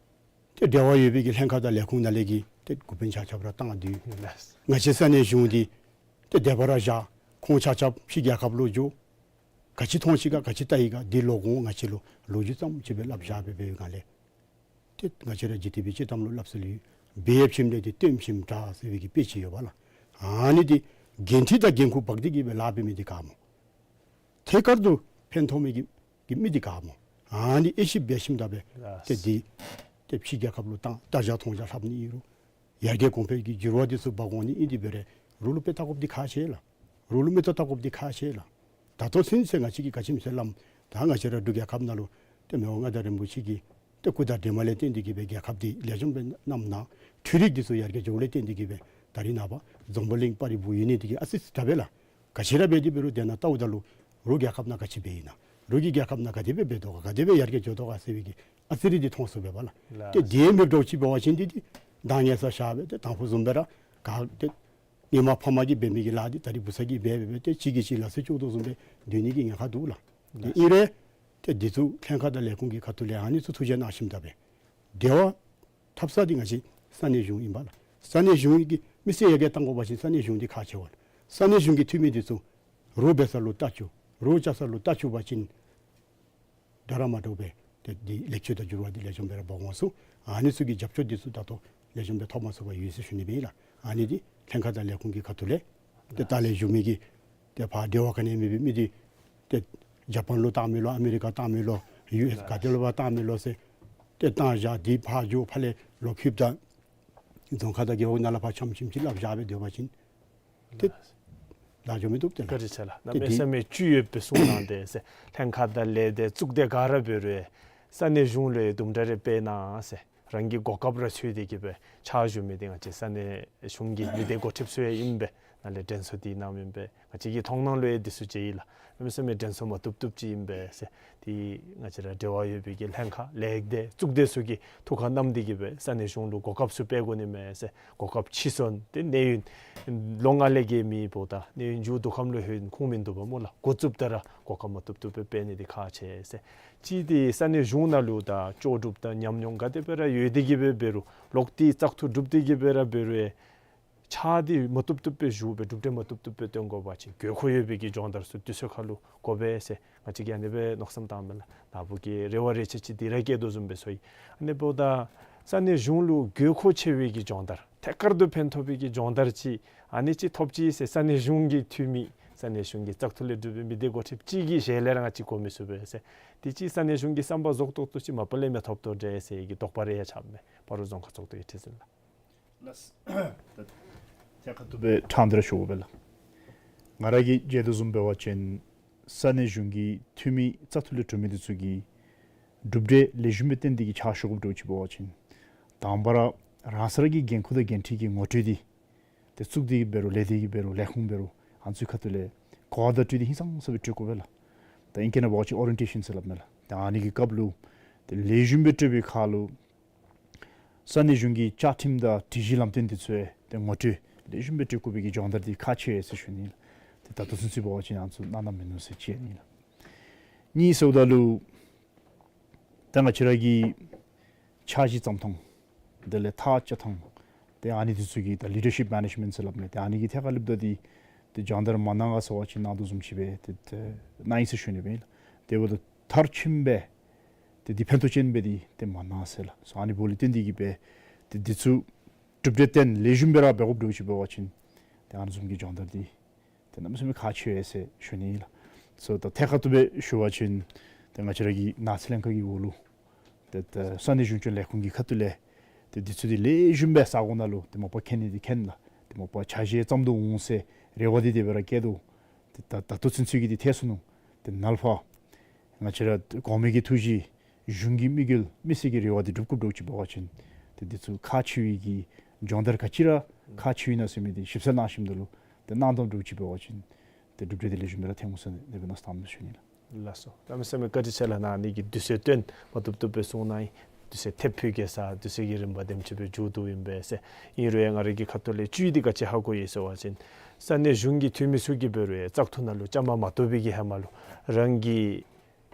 ཏེ་འབྲེལ་བ་ཡོད་པའི་གི་ལྷན་ཁག་དང་ལས་ཁུངས་ནང་ལས་ཀྱི་ཏེ་འགོ་དཔོན་ཆ་ཁྱབ་ར་བཏང་སྟེ་ལགས། ང་བཅས་ས་གནས་གཞུང་འདི་ཏེ་དེ་སྦེ་ར་བཞག། ཁོང་ཆ་ཁྱབ་ཕྱི་རྒྱལ་ཁབ་ལུ་འགྱོ། ག་ཅི་མཐོང་ཅི་ག་ག་ཅི་བལྟ་ཡི་ག་འདི་ལོག་འོང་ང་བཅས་ལུ་ལོ་རྒྱུས་ཙམ་ཅིག་སྦེ་སླབ་བཞག་སྦེ་འབད་བའི་སྒང་ལས་ཏེ་ང་བཅས་ར་ཇི་ཏེ་སྦེ་ཅིག་གཏམ་ལུ་སླབ་སྲོལ་ཡོད། འབད་ཞིནམ་ལས་ཏེ་སྟོན་ཞིནམ་དྲག་ཟེར་བའི་གི་དཔེ་ཅིག་ཡོད་པ་ལགས། ཨ་ནི་འདི་འགན་འཁྲི་དང་འགན་ཁུར་འབག་སྟེ་གི་སྦེ་ལཱ་འབད་མི་འདི་ག་སྨོ། ཐད་ཀར་དུ་ཕན་ཐོགས་མི་གི་གི་མི་འདི་ག་སྨོ། ཨ་ནི་དབྱེ་ཞིབ་འབད་ཞིནམ་ད་སྦེ་ཏེ་འདི་ཏེ་ཕྱི་རྒྱལ་ཁབ་ལུ་བཏང་ལྟ་བཞག་མཐོང་བཞག་ལྷབ་ནི་ཨིན་རུང་ཡར་རྒྱས་གོང་འཕེལ་གྱི་འགྱུར་བ་འདི་ཚུ་འབག་འོང་ནི་ཨིན། དེ་འབད་རུང་རོགས་ལུ་དཔེ་བལྟ་དགོཔ་འདི་ཁག་ཆེ་ལགས། རོགས་ལུ་མིག་ཏོ་བལྟ་དགོཔ་འདི་ཁག་ཆེ་ལགས། ད་ལྟོ་ཚུན་ཚོད་ང་བཅས་ཀྱིས་ག་ཅི་སྨོ་ཟེར་སླབ་ད་ང་བཅས་ར་འབྲུག་རྒྱལ་ཁབ་ནང་ལུ་ཏེ་མི་དབང་མངའ་བདག་རིན་པོ་ཆེ་གི་ཏེ་སྐུ་དྲིན་དེ་མ་ལས་བརྟེན་ཏེ་གི་སྦེ་རྒྱལ་ཁབ་འདི་ལེགས་ཤོམ་སྦེ་གནངམ་ཨིན། འཕྲུལ་རིག་འདི་ཚུ་ཡར་རྒྱས་འགྱོཝ་ལས་བརྟེན་ཏེ་གི་སྦེ་ད་རིས་ནངས་པ་འཛམ་བུ་གླིང་པར་རི་བོ་ཡུལ་ནི་འདི་གིས་ཨ་ཙི་ཙི་དྲག་པས་ལགས། ག་ཅི་ར་འབད་དེ་འབད་རུང་དེ་ནང་བལྟཝ་ད་ལུ་རོགས་རྒྱལ་ཁབ་ནང་ག་ཅི་འབད་ཡི་ན། རོགས་ཀྱི་རྒྱལ་ཁབ་ནང་ག་དེ་སྦེ་འབད་དོ་ག་ག་དེ་སྦེ་ཡར་རྒྱས་འགྱོ་དོ་ག་ཟེར་བའི་གི་ཨ་ཙི་རེ་འདི་མཐོང་ཚུགས་པས་ལགས། ཏེ་དེ་མེདཔ་འདྲཝ་ཅིག་འབད་བ་ཅིན་འདི་འདི་གདངས་ངན་ས་བཞག་སྦེ་ཏེ་དང་ཕུ་བཟུམ་སྦེ་ར་ག་ཏེ་ཧེ་མ་ཕམ་གིས་འབད་མི་གི་ལཱ་འདི་ད་རིས་བུ་ཚ་གིས་འབད་འབད་སྦེ་ཏེ་གཅིག་གིས་གཅིག་ལག་ཆས་བཅོ་དོ་བཟུམ་སྦེ་སྡོད་ནི་གི་ཉེན་ཁ་འདུག་ལགས། ཏེ་ཨིན་རུང་ཏེ་འདི་ཚུ་ལྷན་ཁག་དང་ལས་ཁུངས་ཀྱི་ཁ་ཐུག་ལས་ཨ་ནི་ཚུ་ཐུགས་རྗེ་གནང་ཞིནམ་ད་སྦེ་འབྲེལ་བ་འཐབ་ས་འདི་ང་བཅས་ས་གནས་གཞུང་ཨིན་པས་ལགས། ས་གནས་གཞུང་གིས་མི་སེར་ཡར་རྒྱས་གཏང་དགོ་པ་ཅིན་ས་གནས་གཞུང་འདི་ཁག་ཆེ་བས་ལགས། ས་གནས་གཞུང་གི་འཐུས་མི་འདི་ཚུ་རོགས་འབད་ས་ལུ་ལྟ་བཅུག། རོགས་བཅའ་ས་ལུ་ལྟ་བཅུག་པ་ཅིན་འདྲ་ར་མ་འདྲཝ་སྦེ་ཏེ་འདི་ལེགས་བཅོས་དང་འགྱུར་བ་འདི་ལེགས་ཤོམ་སྦེ་ར་འབག་འོང་ཚུགས། ཨ་ནི་ཚུ་གི་རྒྱབ་སྐྱོར་འདི་ཚུ་ད་ལྟོ་ལེགས་ཤོམ་སྦེ་ཐོབ་མ་ཚུགས་པར་ཡོད་ཟེར་ཞུ་ནི་སྦེ་ཨིན་ལགས། ཨ་ནི་འདི་ལྷན་ཁག་དང་ལས་ཁུངས་ཀྱི་ཁ་ཐུག་ལས་ཏེ་ལྟག་ལས་བཞུགས་མི་གིས་ཏེ་ཕར་འབྲེལ་བ་ག་ནི་མེད་པའི་མི་འདི་ཏེ་ཇ་པཱན་ལུ་བཏང་མི་ལོ་ཨ་མི་རི་ཀ་བཏང་མི་ལོ་ཡུ་ཨེས་ག་ཏེ་ལུ་ཕར་བཏང་མི་ལོ་ཟེར་ཏེ་བཏང་བཞག། འདི་ཕར་འགྱོ་ཕར་ལས་ལོག་ཁྱིམ་དང་རྫོང་ཁག་དང་རྒེད་འོག་ནང་ལས་ཕར་འཆམ་འཆམ་ཅིག་སླབ་བཞག་སྦེ་སྡོད་པ་ཅིན་ཏེ་ལཱ་འགྱོ་མི་བཏུབ་ཏེ་ལགས། བཀའ་དྲིན་ཆེ་ལགས། ཏེ་གནམ་མེད་འདི་ས་མེད་བཅུད་ཡོད་པའི་གསུང་གནང་དེ་ཟེར། ལྷན་ཁག་དང་ལས་སྡེ་གཙུག་སྡེ་ག་ར་འབད་རུང་ས་གནས་གཞུང་ལུ་དུམ་གྲ་རེ་སྤེལ་གནང་ཟེར། རང་གི་གོ་སྐབས་ར་འཚོལ་ཏེ་གི་སྦེ་ཕྱག་ཞུ་མི་འདི་ང་བཅས་ས་གནས་གཞུང་གི་མི་སྡེ་འགོ་ཁྲིདཔ་ཚུ་ཡང་ཨིན་པས། ནཱ་ལས་དྲན་གསོ་འདི་གནངམ་ཨིན་པས། ང་བཅས་ཀྱི་མཐོང་སྣང་ལུ་ཡང་འདི་ཚུ་མཇལ་ཡི་ལགས། གནམ་མེད་ས་མེད་དྲན་གསོ་མ་བཏུབ་བཏུབ་ཅིག་ཨིན་པས་ཟེར། ཏེ་ང་བཅས་ར་འབྲེལ་བ་ཡོད་པའི་གི་ལྷན་ཁག་ལས་སྡེ་གཙུག་སྡེ་ཚུ་གིས་ཐུགས་ཁར་བསྣམས་ཏེ་གི་སྦེ་ས་གནས་གཞུང་ལུ་གོ་སྐབས་ཚུ་སྤེལ་དགོ་ནི་མས་ཟེར། གོ་སྐབས་ཕྱིས་སོང་སྟེ་གནས་ཡུན་ལོ་ལྔ་ལས་བརྒལ་མི་འབདཝ་ད་གནས་ཡུན་མཇུག་བསྡུ་ཁམས་ལུ་ལྷོད་ཁུངས་མིན་འདུག་པ་སྨོ་ལགས། འགོ་བཙུགསཔ་ད་ར་གོ་སྐབས་མ་བཏུབ་བཏུབ་སྦེ་སྤེལ་ནི་འདི་ཁག་ཆེ་ཟེར། གཅིག་འདི་ས་གནས་གཞུང་ནང་ལུ་ད་ལྕོགས་གྲུབ་དང་ཉམས་མྱོང་ག་དེ་སྦེ་ར་ཡོད་དེ་གི་སྦེ་འབད་རུང་ལོག་སྟེ་བཙག་འཐུ་གྲུབ་སྟེ་གི་སྦེ་ར་འབད་རུང་ཕྱག་འདི་མ་བཏུབ་བཏུབ་སྦེ་ཞུ་སྦེ་གྲུབ་འབྲས་མ་བཏུབ་བཏུབ་སྦེ་སྟོན་དགོ་པ་ཅིན་དགོས་མཁོ་ཡོད་པའི་གི་སྦྱོང་བརྡར་ཚུ་དུས་ཚོད་ཁར་ལུ་དགོ་པས་ཟེར་ང་བཅས་ཀྱིས་ཨ་ནི་སྦེ་མནོ་བསམ་བཏངམ་མས་ལགས། ནཱ་བུ་གིས་རེ་བ་རེ་ཆེ་ཅིག་འདི་ར་བསྐྱེད་དོ་བཟུམ་སྦེ་ཚོར་ཡི། ཨ་ནི་འབདཝ་ད་ས་གནས་གཞུང་ལུ་དགོས་མཁོ་ཆེ་བའི་གི་སྦྱོང་བརྡར་ཐད་ཀར་དུ་ཕན་ཐོགས་པའི་གི་སྦྱོང་བརྡར་ཅིག་ཨ་ནི་ཅིག་ཐོབ་ཅི་ཟེར་ས་གནས་གཞུང་གི་འཐུས་མི་ས་གནས་གཞུང་གི་བཙག་འཐུ་ལས་གྲུབ་པའི་མི་སྡེ་འགོ་ཁྲིདཔ་ཅིག་གི་ཞལ་ལས་ར་ང་བཅས་གོ་མི་ཚུགས་པས་ཟེར། དེ་ཅིག་ས་གནས་གཞུང་གི་བསམ་པ་རྫོགས་ཏོག་ཏོ་ཅིག་མ་པ་ལས་མི་ཐོབ་དོ་འདྲས་ཟེར་གྱི་དོགས་པ་རེ་ཡང་ཆགསཔ་མས། སྤ་རོ་རྫོང་ཁག་ཚོགས་འདུའི་ཁྲི་འཛིན་ལགས། ལགས། ད་ཐད་ཀར་དུ་སྦེ་ཕྲང་སྟེ་ར་ཞུ་དགོ་པས་ལགས། ང་ར་གིས་མཇལ་དོ་བཟུམ་འབད་བ་ཅིན་ས་གནས་གཞུང་གི་འཐུས་མི་བཙག་འཐུ་ལས་གྲོལ་མི་འདི་ཚུ་གིས་གྲུབ་འབྲས་ལེགས་ཤོམ་སྦེ་བཏོན་ཏེ་གིས་ཕྱག་ཞུ་དགོཔ་འདྲཝ་ཅིག་འབད་བ་ཅིན་དང་པ་ར་རང་སོ་ར་གི་འགན་ཁུར་དང་འགན་འཁྲི་གི་ངོ་སྤྲོད་འདི་ཏེ་གཙུག་སྡེ་གིས་འབད་རུང་ལས་སྡེ་གིས་འབད་རུང་ལས་ཁུངས་འབད་རུང་ཨ་ནི་ཚུ་ཁ་ཐུག་ལས་གོ་བརྡ་སྤྲོད་འདི་ཧིང་སངས་ས་སྦེ་སྤྲོད་དགོ་པས་ལགས། ད་ཨིང་སྐད་ནང་འབད་བ་ཅིན་ཨོ་རི་ཡེན་ཊེ་ཤཱན་ཟེར་སླབ་མས་ལགས། ད་ཨ་ནི་གི་སྐབས་ལུ་ཏེ་ལེགས་ཤོམ་སྦེ་སྤྲོད་པའི་ཁར་ལུ་ས་གནས་གཞུང་གི་བཅའ་ཁྲིམས་དང་སྒྲིག་གཞི་ལམ་སྟོན་འདི་ཚུ་ཏེ་ངོ་སྤྲོད་ལེགས་ཤོམ་སྦེ་སྤྲོད་དགོ་པའི་གི་སྦྱོང་བརྡར་འདི་ཁག་ཆེ་ཟེར་ཞུ་ནི་ལགས། ཏེ་ད་ལྟོ་ཚུན་ཚོད་འབད་བ་ཅིན་ཨ་ནི་ཚུ་གནང་གནངམ་མིན་ནུག་ཟེར་ཅིག་ཨ་ནི་ལགས། གཉིས་ཟེརཝ་ད་ལུ་ད་ང་བཅས་ར་གི་འཆར་གཞི་བརྩམ་ཐངས་དེ་ལས་ཐག་བཅད་ཐངས་ཏེ་ཨ་ནི་འདི་ཚུ་གི་ད་ལི་ཌར་ཤིཔ་མེ་ནེཇ་མེནཊ་ཟེར་སླབ་མས། ཏེ་ཨ་ནི་གི་ཐད་ཁར་ལུ་ད་འདི་ཏེ་སྦྱོང་བརྡར་མ་གནང་ག་ཟེར་བ་ཅིན་གནང་དོ་བཟུམ་ཅིག་སྦེ་ཏེ་ཏེ་གནང་ཡི་ཟེར་ཞུ་ནི་སྦེ་ཨིན་ལགས། དེ་འབདཝ་ད་མཐར་ཕྱིནམ་སྦེ་ཏེ་འདི་ཕན་ཐོགས་ཅན་སྦེ་འདི་ཏེ་མ་གནང་ཟེར་ལགས། སོ་ཨ་ནི་འབདཝ་ལས་བརྟེན་ཏེ་གིས་སྦེ་ཏེ་འདི་ཚུ་གྲུབ་འབྲས་བཏོན་ལེགས་ཤོམ་སྦེ་ར་འབད་དགོཔ་འདྲཝ་ཅིག་འབད་བ་ཅིན་ཏེ་ཨ་ནི་བཟུམ་གྱི་སྦྱོང་བརྡར་འདི་ཏེ་གནམ་མེད་ས་མེད་ཁག་ཆེ་བས་ཟེར་ཞུ་ནི་ཨིན་ལགས། སོ་ད་ཐད་ཀར་དུ་སྦེ་ཞུ་བ་ཅིན་ཏེ་ང་བཅས་ར་གི་ནགས་ཚལ་ལྷན་ཁག་གི་འོག་ལུ་ཏེ་ཏེ་ས་གནས་གཞུང་སྐྱོང་ལས་ཁུངས་ཀྱི་ཁ་ཐུག་ལས་ཏེ་འདི་ཚུ་འདི་ལེགས་ཤོམ་སྦེ་ས་གོ་ནང་ལུ་ཏེ་མ་པ་མཁྱེན་ནི་འདི་མཁྱེན་ལགས། ཏེ་མ་པ་འཆར་གཞི་བརྩམ་དོ་འོང་ཟེར་རེ་བ་འདི་དེ་སྦེ་ར་བསྐྱེད་དོ། ཏེ་ད་ད་ལྟོ་ཚུན་ཚོད་ཀྱི་འདི་ཐལ་སོ་ནུག། ཏེ་ནཱ་ལས་ཕར་ང་བཅས་ར་གོང་མའི་གི་ཐུགས་བཞེད་གཞུང་གི་དམིགས་ཡུལ་མི་སེར་གྱི་རེ་བ་འདི་སྒྲུབ་དགོཔ་འདྲཝ་ཅིག་འབད་བ་ཅིན་ཏེ་འདི་ཚུ་ཁག་ཆེ་བའི་གི་སྦྱོང་བརྡར་ག་ཅི་ར་ཁག་ཆེ་བའི་ནང་ཟེར་མི་འདི་ཞིབ་གསལ་གནང་ཞིནམ་ད་ལུ་ཏེ་གནང་དོ་འདྲཝ་ཅིག་འབད་བ་ཅིན་ཏེ་གྲུབ་འབྲས་འདི་ལེགས་ཤོམ་སྦེ་ར་ཐོན་འོང་ཟེར་དེ་སྦེ་མནོ་བསམ་བཏངམ་ཞུ་ནི་ལགས། ལགས་སོ། གནམ་མེད་ས་མེད་བཀའ་དྲིན་ཆེ་ལགས། ནཱ་ཨ་ནི་གི་དུས་ཚོད་བཏོན་མ་བཏུབ་བཏུབ་སྦེ་གསུངས་གནང་ཡི། དུས་ཚོད་ཐེབས་ཕུད་གེ་ཟེར་དུས་ཚོད་ཀྱི་རིམ་པ་དེམ་ཅིག་སྦེ་མཇུག་བསྡུཝ་ཨིན་པས་ཟེར། ཨིན་རུང་ཡང་ང་རའི་གི་ཁ་ཐུག་ལས་བཅུད་འདི་ག་ཅི་ཧ་གོ་ཡི་ཟེར་བ་ཅིན་ས་གནས་གཞུང་གི་འཐུས་མི་ཚུ་གིས་འབད་རུང་ཡང་བཙག་འཐུ་ནང་ལུ་བཅའ་མར་མ་གཏོགས་པའི་གི་ཧེ་མ་ལུ་རང་གི་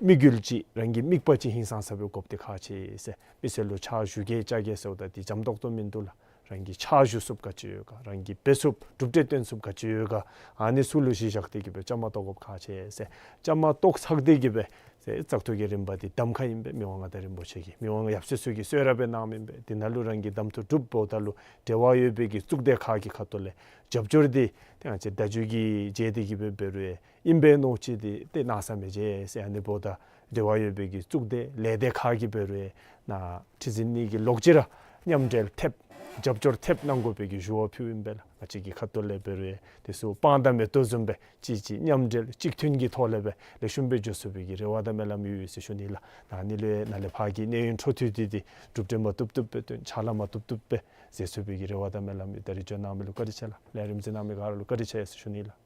དམིགས་ཡུལ་ཅིག་རང་གི་དམིགས་པ་ཅིག་ཧིང་སངས་ས་སྦེ་དགོཔ་འདི་ཁག་ཆེ་ཟེར། མི་སེར་ལུ་ཕྱག་ཞུ་གེ་བཅར་གེ་ཟེརཝ་ད་འདི་འཇམ་ཏོག་ཏོ་མིན་འདུག་ལགས། རང་གིས་ཕྱག་ཞུ་ཚུགསཔ་ག་ཅི་ཡོད་ག། རང་གིས་འབད་ཚུགསཔ་གྲུབ་འབྲས་སྟོན་ཚུགསཔ་ག་ཅི་ཡོད་ག། ཨ་ནི་ཚུ་ལུ་གཞི་བཞག་སྟེ་གིས་སྦེ་བཅའ་མར་གཏོགས་དགོཔ་ཁག་ཆེ་ཟེར། བཅའ་མར་གཏོགས་ཚར་ཏེ་གིས་སྦེ་ཟེར་བཙག་འཐུ་གི་རིམ་པ་འདི་གདམ་ཁ་ཨིན་པས། མི་དབང་མངའ་བདག་རིན་པོ་ཆེ་གིས་མི་དབང་ཡབ་སྲས་ཚུ་གིས་གསོལ་རས་སྦེ་གནངམ་ཨིན་པས། འདི་ནང་ལུ་རང་གིས་གདམ་འཐུ་གྲུབ་འབདཝ་ད་ལུ་འབྲེལ་བ་ཡོད་པའི་གི་གཙུག་སྡེ་ཁག་གི་ཁ་ཐུག་ལས་རྒྱབ་སྐྱོར་འདི་ཏེ་ང་བཅས་བརྡ་བརྒྱུད་ཀྱི་མཇལ་ཏེ་གིས་སྦེ་འབད་རུང་ཨིན་པས་མནོ་ཅི། འདི་ཏེ་གནང་ས་མི་མཇལ་ཟེར། ཨ་ནི་འབདཝ་ད་འབྲེལ་བ་ཡོད་པའི་གི་གཙུག་སྡེ་ལས་སྡེ་ཁག་གིས་འབད་རུང་ནཱ་ཁྲི་འཛིན་ནི་གི་ལོག་ཅི་ར་མཉམ་འབྲེལ་ཐེབས་རྒྱབ་སྐྱོར་ཐེབས་གནང་དགོ་པའི་གི་ཞུ་བ་ཕུལཝ་ཨིན་པས་ལགས། ང་བཅས་ཀྱི་ཁ་ཐུག་ལས་འབད་རུང་དེ་ཚུ་སྤང་དང་མེ་ཏོག་བཟུམ་སྦེ་གཅིག་གཅིག་མཉམ་འབྲེལ་གཅིག་མཐུན་གྱི་ཐོག་ལས་སྦེ་ལེགས་ཤོམ་སྦེ་འགྱོ་ཚུགས་པའི་གི་རེ་བ་དང་སྨོན་ལམ་ཡོད་ཡོད་ཟེར་ཞུ་ནི་ལགས། ནཱ་ཨ་ནི་ལུ་ནཱ་ལས་ཕར་གྱི་གནས་ཡུན་འཕྲོ་མཐུད་དེ་འདི་གྲུབ་འབྲས་མ་བཏུབ་བཏུབ་སྦེ་བཏོན་ཕྱག་ལཱ་མ་བཏུབ་བཏུབ་སྦེ་མཛད་ཚུགས་པའི་གི་རེ་བ་དང་སྨོན་ལམ་ཡོད། ད་རིས་འབྱོན་གནང་མི་ལུ་བཀའ་དྲིན་ཆེ་ལགས། ལས་རིམ་གཟིགས་གནང་མི་ག་ར་ལུ་བཀའ་དྲིན་ཆེ་ཟེར་ཞུ་ནི་ལགས།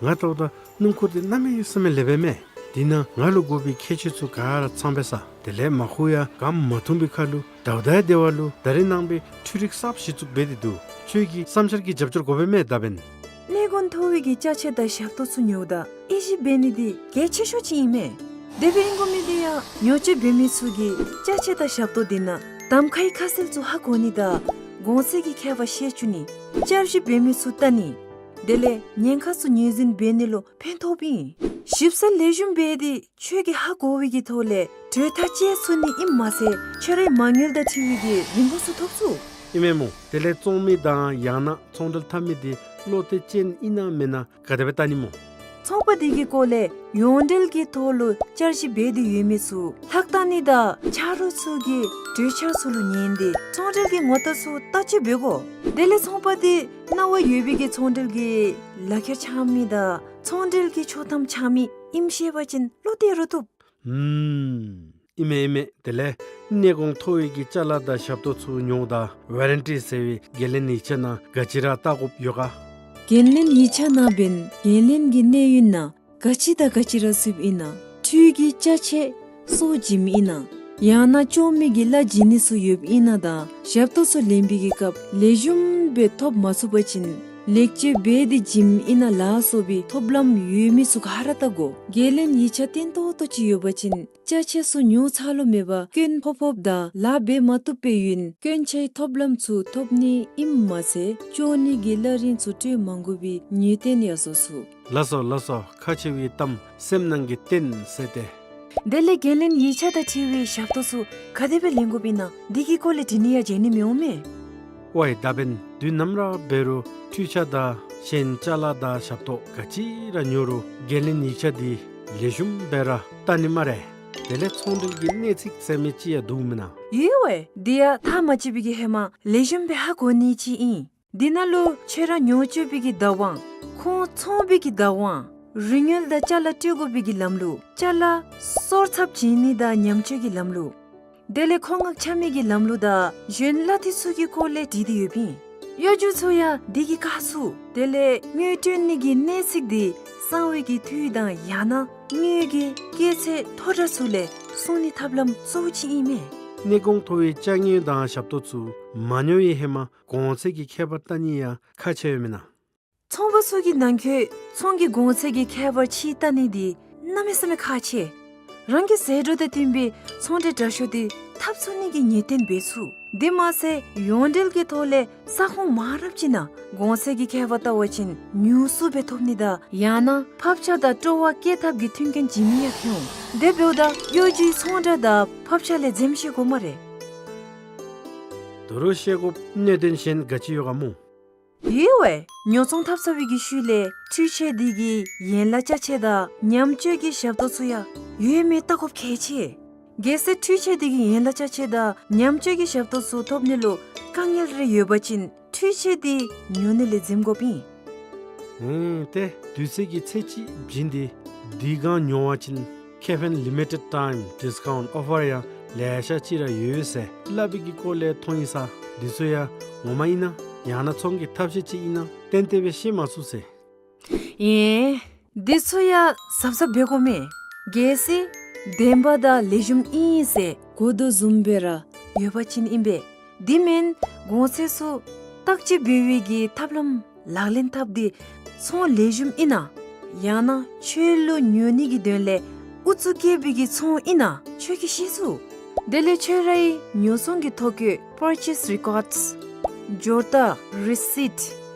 ང་ལྟཝ་ད་སྣུམ་འཁོར་འདི་གནམ་མེད་ས་མེད་ལེགས་པས་མས། འདི་ནང་ང་ལུ་དགོ་པའི་ཁྱད་ཆོས་ཚུ་ག་ར་ཚང་པས་ས། དེ་ལས་མ་ཁུག་ཡང་གམ་མ་འཐུང་པའི་ཁར་ལུ་ཟླཝ་ཟླཝ་འདེབས་པ་ལུ་ད་རིས་ནངས་པའི་འཕྲུལ་རིག་གསརཔ་གཞི་བཙུགས་འབད་དེ་འདུག། ཁྱོད་ཀྱི་བསམ་འཆར་གྱི་རྒྱབ་སྐྱོར་དགོ་པས་མས་ད་འབདན། གནས་གོང་མཐོ་བའི་གི་ཅ་ཆས་དང་ཞབས་ཏོག་ཚུ་ཉོཝ་ད་དབྱེ་ཞིབ་འབད་ནི་འདི་གལ་ཆེ་ཤོས་ཅིག་ཨིན་མས། དེ་སྦེ་ཨིན་དགོ་མི་འདི་ཡང་ཉོ་སྤྱོད་འབད་མི་ཚུ་གིས་ཅ་ཆས་དང་ཞབས་ཏོག་འདི་ནང་གདམ་ཁའི་ཁ་གསལ་ཚུ་ཧ་གོ་ནི་དང་གོང་ཚད་ཀྱི་ཁྱད་པར་ཤེས་བཅུག་ནི། བསྐྱར་ཞིབ་འབད་མི་ཚུ་བལྟ་ནི། དེ་ལས་ཉེན་ཁ་ཚུ་ངོས་འཛིན་འབད་ནི་ལུ་ཕན་ཐོགསཔ་ཨིན། ཞིབ་གསལ་ལེགས་ཤོམ་འབད་དེ་ཁྱོད་ཀྱིས་ཧ་གོ་བའི་གི་ཐོག་ལས་གྲོས་ཐག་བཅད་ཚུགས་ནི་ཨིནམ་མ་ཚད་ཁྱོད་རའི་མ་དངུལ་དང་འཁྲིལ་བའི་གི་རིན་གོང་ཚུ་ཐོབ་ཚུགས། ཨིན་མས་སྨོ། དེ་ལས་བཙོང་མི་དང་ཡང་ན་ཚོང་འབྲེལ་འཐབ་མི་འདི་བློ་གཏད་ཅན་ཨིན་ན་མེན་ན་ག་དེ་སྦེ་བལྟ་ནི་སྨོ། ཚོང་པ་འདི་གི་སྐོར་ལས་ཡོངས་འབྲེལ་གྱི་ཐོག་ལུ་བསྐྱར་ཞིབ་འབད་དེ་ཡོད་མི་ཚུ་ལྷག་བཏང་ནི་དང་ཆ་རོགས་ཚུ་གི་གྲོས་འཆར་ཚུ་ལུ་ཉན་ཏེ་ཚོང་འབྲེལ་གྱི་ངོ་རྟགས་ཚུ་བལྟ་སྤྱོད་འབད་དགོ། དེ་ལས་ཚོང་པ་འདི་གནང་བ་ཡོད་པའི་གི་ཚོང་འབྲེལ་གྱི་ལག་ཁྱེར་འཆང་མི་དང་ཚོང་འབྲེལ་གྱི་ཆོག་ཐམ་འཆང་མི་ཨིནམ་ཤེས་པ་ཅིན་བློ་གཏད་རུང་བཏུབ། ཨུམ། ཨིན་མས་ཨིན་མས། དེ་ལས་གནས་གོང་མཐོ་བའི་གི་ཅ་ལ་དང་ཞབས་ཏོག་ཚུ་ཉོཝ་ད་ཝ་རན་ཊི་ཟེར་བའི་འགན་ལེན་ཡིག་ཆ་ནང་ག་ཅི་ར་བལྟ་དགོཔ་ཡོད་ག། འགན་ལེན་ཡིག་ཆ་ནང་འབདན་འགན་ལེན་གྱི་གནས་ཡུན་ནང་ག་ཅི་དང་ག་ཅི་ར་ཚུདཔ་ཨིན་ན། འཕྲུལ་གྱི་ཅ་ཆས་སོར་བྱིནམ་ཨིན་ན། ཡང་ན་བཅོ་མི་གི་གླ་བྱིན་ནི་ཚུ་ཡོདཔ་ཨིན་ན་དང་ཞབས་ཏོག་ཚུ་ལེན་པའི་གི་སྐབས་ལེགས་ཤོམ་སྦེ་ཐོབ་མ་ཚུགས་པ་ཅིན་ལེགས་བཅོས་འབད་དེ་བྱིནམ་ཨིན་ན་ལ་སོགས་པའི་ཐོབ་ལམ་ཡོད་མི་ཚུ་ག་ར་བལྟ་དགོ། འགན་ལེན་ཡིག་ཆ་བརྟན་ཏོག་ཏོ་ཅིག་ཡོད་པ་ཅིན་ཅ་ཆས་ཚུ་ཉོ་ཚར་ལོ་མེད་པར་སྐྱོན་ཕོག་ཕོགཔ་དང་ལཱ་འབད་མ་བཏུབ་པའི་ཡུན་སྐྱོན་ཆའི་ཐོབ་ལམ་ཚུ་ཐོབ་ནི་ཨིནམ་མ་ཚད་བཅོ་ནི་གི་གླ་རིན་ཚུ་སྤྲོད་མ་དགོ་པའི་ངེས་གཏན་ཡར་སོང་ཚུགས། ལགས་སོ་ལགས་སོ། ཁ་ཆེ་བའི་གཏམ་སེམས་ནང་གི་རྟེན་ཟེར་ཏེ། དེ་ལས་འགན་ལེན་ཡིག་ཆ་དང་འཁྲིལ་བའི་ཞབས་ཏོག་ཚུ་ག་དེ་སྦེ་ལེན་དགོཔ་ཨིན་ན་འདི་གི་སྐོར་ལས་དྲི་ནི་ཡང་བྱོན་ནི་མི་འོང་མས། ཝའི་ད་འབདན་དུས་ནམ་ར་འབད་རུང་འཕྲུལ་ཆས་དང་ གཞན་ཅ་ལ་དང་ཞབས་ཏོག་ག་ཅི་ར་ཉོ་རུང་འགན་ལེན་ཡིག་ཆ་འདི་ལེགས་ཤོམ་སྦེ་ར་བལྟ་ནི་སྨ་རེ། དེ་ལས་ཚོང་འབྲེལ་གྱི་གནས་ཚིག་ཟེར་མི་ཅིག་ཡང་འདུག་མེན་ན། ཡོད་པས། འདི་ཡང་ཐག་མ་བཅད་པའི་གི་ཧེ་མ་ལེགས་ཤོམ་སྦེ་ཧ་གོ་ནི་ཅིག་ཨིན། འདི་ནང་ལུ་ཁྱོད་ར་ཉོ་སྤྱོད་པའི་གི་བདག་དབང་། ཁོང་ཚོང་པའི་གི་བདག་དབང་། རིན་དངུལ་དང་ཅ་ལ་སྤྲོད་དགོ་པའི་གི་ལམ་ལུགས། ཅ་ལ་སོར་ཚབ་བྱིན་ནི་དང་ཉམས་བཅོས་ཀྱི་ལམ་ལུགས། དེ་ལས་མཁོ་མངགས་འཆང་མི་གི་ལམ་ལུགས་དང་གཞན་གླ་འཐུས་ཚུ་གི་སྐོར་ལས་བྲིས་ཏེ་ཡོདཔ་ཨིན། གཡོ་སྒྱུ་ཚུ་ཡང་འདི་གིས་བཀག་ཚུགས། དེ་ལས་དངུལ་སྤྲོད་ནི་གི་གནས་ཚིག་འདི་གསང་བའི་གི་འཐུས་དང་ཡང་ན་དངུལ་གྱི་སྐྱེད་ཚད་མཐོ་དྲགས་ཚུ་ལས་སྲུང་ནིའི་ཐབས་ལམ་གཙོ་བོ་ཅིག་ཨིན་མས། གནས་གོང་མཐོ་བའི་ཅ་དངོས་དང་ཞབས་ཏོག་ཚུ་མ་ཉོ་བའི་ཧེ་མ་གོང་ཚད་ཀྱི་ཁྱད་པར་བལྟ་ནི་ཡང་ཁག་ཆེ་ཡོད་མེན་ན། ཚོང་པ་ཚུ་གི་ནང་འཁོད་ཚོང་གི་གོང་ཚད་ཀྱི་ཁྱད་པར་ཕྱེ་བལྟ་ནི་འདི་གནམ་མེད་ས་མེད་ཁག་ཆེ། རང་གི་ཟད་འགྲོ་དང་བསྟུན་པའི་ཚོང་འབྲེལ་དྲག་ཤོས་འདི་འཐབ་ཚུགས་ནི་གི་ངེས་གཏན་འབད་ཚུགས། དེ་མ་ཚད་ཡོངས་འབྲེལ་གྱི་ཐོག་ལས་ས་ཁོངས་མང་རབས་ཅིག་ནང་གོང་ཚད་ཀྱི་ཁྱད་པར་བལྟ་བ་ཅིན་ཉུང་སུ་སྦེ་ཐོབ་ནི་དང་ཡང་ན་ཕབ་ཆ་དང་སྤྲོ་བ་བསྐྱེད་ཐབས་ཀྱི་མཐུན་རྐྱེན་བྱིན་མི་ཡང་འོང་། དེ་འབདཝ་ད་གཡོ་སྒྱུའི་ཚོང་དྲ་དང་ཕབ་ཆ་ལས་འཛེམ་ཤེས་དགོ་སྨ་རེ། ད་རུང་ཤེས་དགོཔ་གནད་དོན་གཞན་ག་ཅི་ཡོད་ག་སྨོ། ཡོད་པས། ཉོ་ཚོང་འཐབ་ཚར་བའི་གི་ཤུལ་ལས་འཕྲུལ་ཆས་འདི་གི་ཡན་ལག་ཅ་ཆས་དང་ཉམས་བཅོས་ཀྱི་ཞབས་ཏོག་ཚུ་ཡང་ཡོད་མེད་བལྟ་དགོཔ་གལ་ཆེ། གལ་སྲིད་འཕྲུལ་ཆས་འདི་གི་ཡན་ལག་ཅ་ཆས་དང་ཉམས་བཅོས་ཀྱི་ཞབས་ཏོག་ཚུ་ཐོབ་ནི་ལུ་དཀའ་ངལ་རེ་ཡོད་པ་ཅིན་འཕྲུལ་ཆས་འདི་ཉོ་ནི་ལས་འཛེམ་དགོཔ་ཨིན། ཨེ་ཏེ་དུས་ཚོད་ཀྱི་ཚད་ཅིག་བྱིན་ཏེ་འདི་གང་ཉོ་བ་ཅིན་ཁེ་ཕན་ལི་མི་ཊེཌ་ཊའིམ་ཌིསི་ཀའུནཊ་ཨོ་ཕར་ཡང་ལེ་ཤ་ཅིག་ར་ཡོད་ཟེར་སླབ་པའི་གི་སྐོར་ལས་མཐོང་ཡི་ས། འདི་ཚུ་ཡང་ངོ་མ་ཨིན་ན་ཡང་ན་ཚོང་གི་ཐབས་ཤེས་ཅིག་ཨིན་ན་ཏན་ཏན་སྦེ་ཤེས་མ་ཚུགས་ཟེར། ཨེ་འདི་ཚུ་ཡང་གཟབ་གཟབ་འབད་དགོ་མས། གལ་སྲིད་བདེན་པ་དང་ལེགས་ཤོམ་ཨིན་ཟེར་གོ་དོ་བཟུམ་སྦེ་ར་ཡོད་པ་ཅིན་ཨིན་པས། དེ་མེན་གོང་ཚད་ཚུ་བརྟག་དཔྱད་འབད་བའི་གི་ཐབས་ལམ་ལག་ལེན་འཐབ་སྟེ་ཚོང་ལེགས་ཤོམ་ཨིན་ན་ཡང་ན་ཁྱོད་ལུ་ཉོ་ནི་གི་དོན་ལས་ཨུ་ཚུགས་བསྐྱེད་པའི་གི་ཚོང་ཨིན་ན་ཁྱོད་ཀྱིས་ཤེས་ཚུགས། དེ་ལས་ཁྱོད་རའི་ཉོ་ཚོང་གི་ཐོ་བཀོད་པར་ཅེསི་རི་ཀོཌསི། འབྱོར་རྟགས་རི་སིཊ།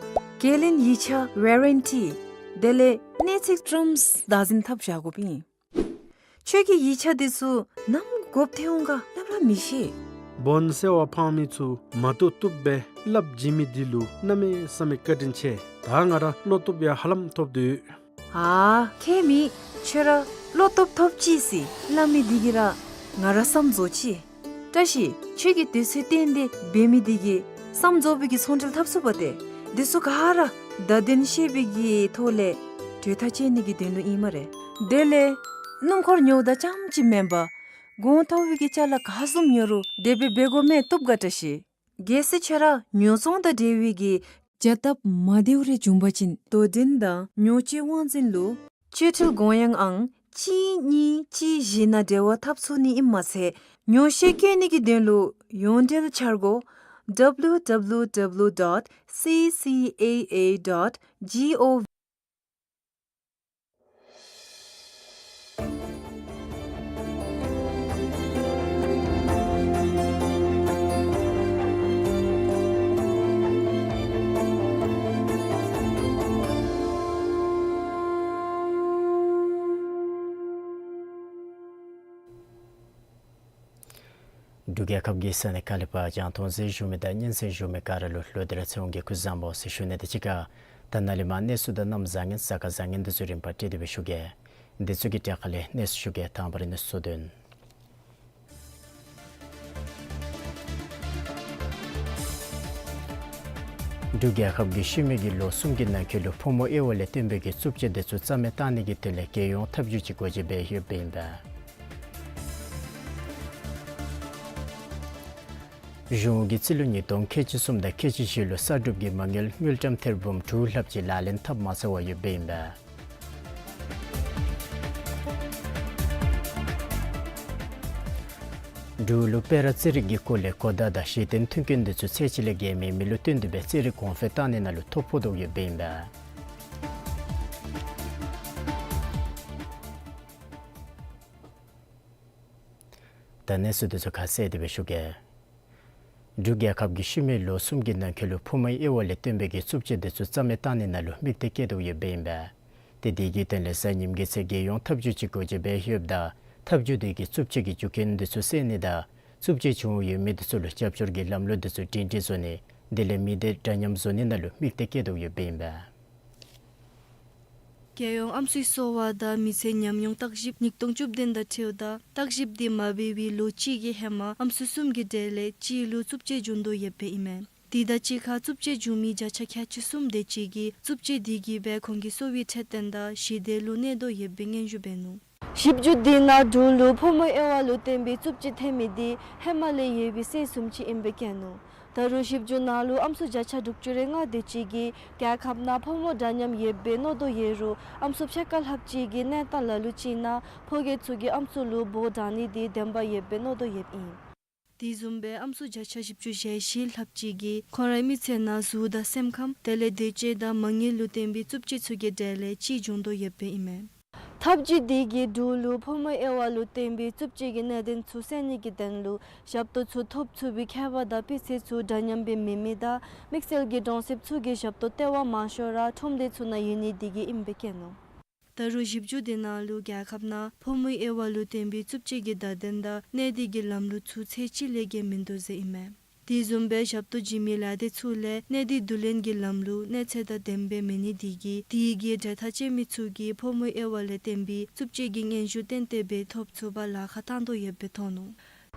འགན་ལེན་ཡིག་ཆ་ཝ་རན་ཊི། དེ་ལས་གནས་ཚིག་ཊརམསི་བདག་འཛིན་འཐབ་བཞག་དགོཔ་ཨིན། ཁྱོད་ཀྱིས་ཡིག་ཆ་འདི་ཚུ་ནམ་དགོཔ་ཐོན་འོང་ག་སླབ་ར་མི་ཤེས། སྦོན་གསོལ་བ་འཕང་མི་ཚུ་མ་བཏུབ་བཏུབ་སྦེ་སླབ་བྱིན་མི་འདི་ལུ་གནམ་མེད་ས་མེད་བཀའ་དྲིན་ཆེ། ད་ང་ར་བློ་སྟོབས་ཡང་ཧ་ལམ་ཐོབ་སྟེ་ཡོད། ཨ་ཁྱད་མེད། ཁྱོད་ར་བློ་སྟོབས་ཐོབ་ཅི་ཟེར་སླབ་མི་འདི་གིས་ར་ང་ར་བསམ་རྫོགས་ཅི། བཀྲ་ཤིས། ཁྱོད་ཀྱིས་དུས་ཚོད་བཏོན་ཏེ་འབད་མི་འདི་གིས་བསམ་རྫོགས་པའི་གི་ཚོང་འབྲེལ་འཐབ་ཚུགས་པ་ཏེ། འདི་ཚུ་ག་ར་བརྡ་དོན་ཤེས་པའི་གི་ཐོག་ལས་གྲོས་ཐག་བཅད་ནི་གི་དོན་ལུ་ཨིན་སྨ་རེ། དེ་ལས་སྣུམ་འཁོར་ཉོཝ་དང་རྐྱངམ་ཅིག་མེན་པར་གོང་མཐོ་བའི་གི་ཅ་ལ་ག་བཟུམ་ཉོ་རུང་དེ་སྦེ་འབད་དགོ་མས། བཏུབ་ག་བཀྲ་ཤིས། གལ་སྲིད་ཁྱོད་ར་ཉོ་ཚོང་དང་འབྲེལ་བའི་གི་བྱ་ཐབས་མ་བདེཝ་རེ་བྱུང་པ་ཅིན་དོ་འགྲན་དང་ཉོ་སྤྱོད་དབང་འཛིན་ལུ་སྤྱོད་ཁྲལ་དགོངས་ཡངས་ཨང་གཅིག་གཉིས་གཅིག་བཞི་ནང་འབྲེལ་བ་འཐབ་ཚུགས་ནི་ཨིནམ་མ་ཚད་ཉོ་ཤེས་བཀོད་ནི་གི་དོན་ལུ་ཡོངས་འབྲེལ་འཆར་སྒོ་W W W dot C C A A dot gov འབྲུག་རྒྱལ་ཁབ་ཀྱི་ས་གནས་ཁ་ལས་ཕར་རྒྱང་མཐོང་གཟིགས་བཞུགས་མི་དང་སྙན་གསན་བཞུགས་མི་ག་ར་ལུ་ལོ་འདི་ར་ཚེ་དབང་གི་སྐུ་གཟུགས་བཟང་པོ་ཟེར་ཞུ་ནི་དང་གཅིག་ཁར་ད་ནཱ་ལས་མར་གནས་ཚུལ་དང་གནམ་བཟང་ངན་ས་ཁ་བཟང་ངན་འདི་ཚུ་རིམ་པ་སྤྲོད་དེ་སྦེ་ཞུ་གེ། འདི་ཚུ་གི་གྲས་ཁ་ལས་གནས་ཚུལ་ཞུ་གེ། དང་པ་ར་གནས་ཚུལ་དོན། འབྲུག་རྒྱལ་ཁབ་ཀྱིས་ཤུལ་མའི་གི་ལོ་གསུམ་གྱི་ནང་འཁོད་ལུ་ཕོ་མོ་དབྱེ་བ་ལས་བརྟེན་པའི་གི་རྩུབ་སྤྱོད་འདི་ཚུ་རྩ་མེད་བཏང་ནི་གི་དོན་ལས་རྒྱལ་ཡོངས་ཐབས་བྱུས་ཅིག་འགོ་འབྱེད་འབད་ཡོདཔ་ཨིན་པས། གཞུང་གིས་རྩིས་ལོ་ཉིས་སྟོང་ཁལ་གཅིག་གསུམ་དང་ཁལ་གཅིག་བཞི་ལུ་གསར་སྒྲུབ་ཀྱི་མ་དངུལ་དངུལ་ཀྲམ་ཐེར་འབུམ་དྲུག་ལྷགཔ་ཅིག་ལག་ལེན་འཐབ་མ་ཚར་བར་ཡོདཔ་ཨིན་པས། འབྲུག་ལུ་སྤེ་ར་རྩེད་རིགས་ཀྱི་སྐོར་ལས་གོ་བརྡ་དང་གཞི་རྟེན་མཐུན་རྐྱེན་འདི་ཚུ་ཚད་ཅིག་ལས་བརྒལ་མེད་མི་ལུ་བསྟུན་ཏེ་སྦེ་རྩེད་རིགས་གོང་འཕེལ་བཏང་ནི་ནང་ལུ་ཐོ་ཕོག་དོ་ཡོདཔ་ཨིན་པས། ད་གནས་ཚུལ་འདི་ཚུ་ཁ་གསལ་ཏེ་སྦེ་ཞུ་གེ། འབྲུག་རྒྱལ་ཁབ་ཀྱིས་ཤུལ་མའི་ལོ་གསུམ་གྱི་ནང་འཁོད་ལུ་ཕོ་མོའི་དབྱེ་བ་ལས་བརྟེན་པའི་གི་རྩུབ་སྤྱོད་འདི་ཚུ་རྩ་མེད་བཏང་ནི་ནང་ལུ་དམིགས་གཏད་བསྐྱེད་དོ་ཡོདཔ་ཨིན་པས། ཏེ་དེ་གི་དོན་ལས་གཟའ་ཉིམ་གི་ཚེ་རྒྱལ་ཡོངས་ཐབས་བྱུས་ཅིག་འགོ་འབྱེད་འབད་ཡོདཔ་ད་ཐབས་བྱུས་དེ་གིས་རྩུབ་སྤྱོད་ཀྱི་རྒྱུ་རྐྱེན་འདི་ཚུ་སེལ་ནི་དང་རྩུབ་སྤྱོད་བྱུང་ཡོད་མི་འདི་ཚུ་ལུ་རྒྱབ་སྐྱོར་གྱི་ལམ་ལུགས་འདི་ཚུ་སྒྲིང་སྒྲིང་བཟོ་ནི་དེ་ལས་མི་སྡེ་འདྲ་མཉམ་བཟོ་ནི་ནང་ལུ་དམིགས་གཏད་བསྐྱེད་དོ་ཡོདཔ་ཨིན་པས། རྒྱལ་ཡོངས་ཨམ་སྲུའི་གསོ་བ་དང་མི་ཚེ་ཉམས་མྱོང་བརྟག་ཞིབ་ཉིས་སྟོང་བཅུ་བདུན་དང་འཁྲིལཝ་ད་བརྟག་ཞིབ་འདི་མ་འབད་བའི་ལོ་གཅིག་གི་ཧེ་མ་ཨམ་སྲུ་གསུམ་གྱི་གྲས་ལས་གཅིག་ལུ་རྩུབ་སྤྱོད་བྱུང་དོ་ཡོདཔ་ཨིན་མས། དེ་དང་གཅིག་ཁར་རྩུབ་སྤྱོད་བྱུང་མི་བརྒྱ་ཆ་ཁལ་གཅིག་གསུམ་དེ་ཅིག་གིས་རྩུབ་སྤྱོད་དེ་གིས་སྦེ་ཁོང་གི་གསོ་བའི་འཕྲོད་བསྟེན་དང་ཞི་བདེ་ལུ་གནོད་དོ་ཡོདཔ་སྦེ་སྙན་ཞུ་འབད་ནུག། ཞིབ་འཇུག་འདི་ནང་འབྲུག་ལུ་ཕོ་མོ་དབྱེ་བ་ལུ་བརྟེན་པའི་རྩུབ་སྤྱོད་ཐོན་མི་འདི་ཧེ་མ་ལས་ཡོད་པའི་སྲོལ་བཟུམ་ཅིག་ཨིནམ་སྦེ་བཀོད་ནུག། ད་རུང་ཞིབ་འཇུག་ནང་ལུ་ཨམ་སྲུ་བརྒྱ་ཆ་དྲུག་ཅུ་རེ་ལྔ་དེ་ཅིག་གིས་རྒྱལ་ཁབ་ནང་ཕོ་མོ་འདྲ་མཉམ་ཡོདཔ་སྦེ་མནོ་དོ་ཡོད་རུང་ཨམ་སྲུ་ཕྱེད་ཀ་ལྷགཔ་ཅིག་གི་གནས་སྟངས་ལ་ལུ་ཅིག་ནང་ཕོ་སྐྱེས་ཚུ་གིས་ཨམ་སྲུ་ལུ་འབོ་དྲང་ནི་འདི་བདེན་པ་ཡོདཔ་སྦེ་མནོ་དོ་ཡོདཔ་ཨིན། དེ་བཟུམ་སྦེ་ཨམ་སྲུ་བརྒྱ་ཆ་བཞི་བཅུ་ཞེ་བཞི་ལྷགཔ་ཅིག་གིས་ཁོང་རའི་མི་ཚེ་ནང་གཟུགས་དང་སེམས་ཁམས་དེ་ལས་འདོད་སྤྱོད་དང་མ་དངུལ་ལུ་བརྟེན་པའི་རྩུབ་སྤྱོད་ཚུ་གི་གྲས་ལས་གཅིག་བྱུང་དོ་ཡོདཔ་སྦེ་ཨིན་མས། ཐབས་ཇུས་འདི་གིས་འབྲུག་ལུ་ཕོ་མོ་དབྱེ་བ་ལུ་བརྟེན་པའི་རྩུབ་སྤྱོད་ཀྱི་གནད་དོན་ཚུ་སེལ་ནི་གི་དོན་ལུ་ཞབས་ཏོག་ཚུ་ཐོབ་ཚུགས་པའི་ཁྱད་པར་དང་སྤུས་ཚད་ཚུ་འདྲ་མཉམ་སྦེ་མེད་མི་དང་དམིགས་བསལ་གྱི་གྲོང་གསེབ་ཚུ་གི་ཞབས་ཏོག་ལྟེ་བ་མང་ཤོས་ར་ཁྲོམ་སྡེ་ཚུ་ནང་ཡོད་ནི་འདི་གིས་ཨིནམ་སྦེ་བཀོད་ནུག། ད་རུང་ཞིབ་འཇུག་དེ་ནང་ལུ་རྒྱལ་ཁབ་ནང་ཕོ་མོའི་དབྱེ་བ་ལུ་བརྟེན་པའི་རྩུབ་སྤྱོད་ཀྱི་བརྡ་དོན་དང་གནད་དོན་གྱི་ལམ་ལུགས་ཚུ་ཚད་གཅིག་ལས་བརྒལ་མིན་འདུག་ཟེར་ཨིན་མས། དེ་བཟུམ་སྦེ་ཞབས་ཏོག་བྱིན་མི་ལས་སྡེ་ཚུ་ལས་གནད་དོན་བསྡུ་ལེན་གྱི་ལམ་ལུགས་གནས་ཚད་དང་ལྡནམ་སྦེ་མེད་ནི་འདི་གིས་དེ་གི་གྲོས་ཐག་བཅད་མི་ཚུ་གིས་ཕོ་མོའི་དབྱེ་བ་ལས་བརྟེན་པའི་རྩུབ་སྤྱོད་ཀྱི་སྙན་ཞུ་ཏན་ཏན་སྦེ་ཐོབ་ཚུགས་པར་ལཱ་ཁག་བཏང་དོ་ཡོདཔ་སྦེ་མཐོང་ནུག།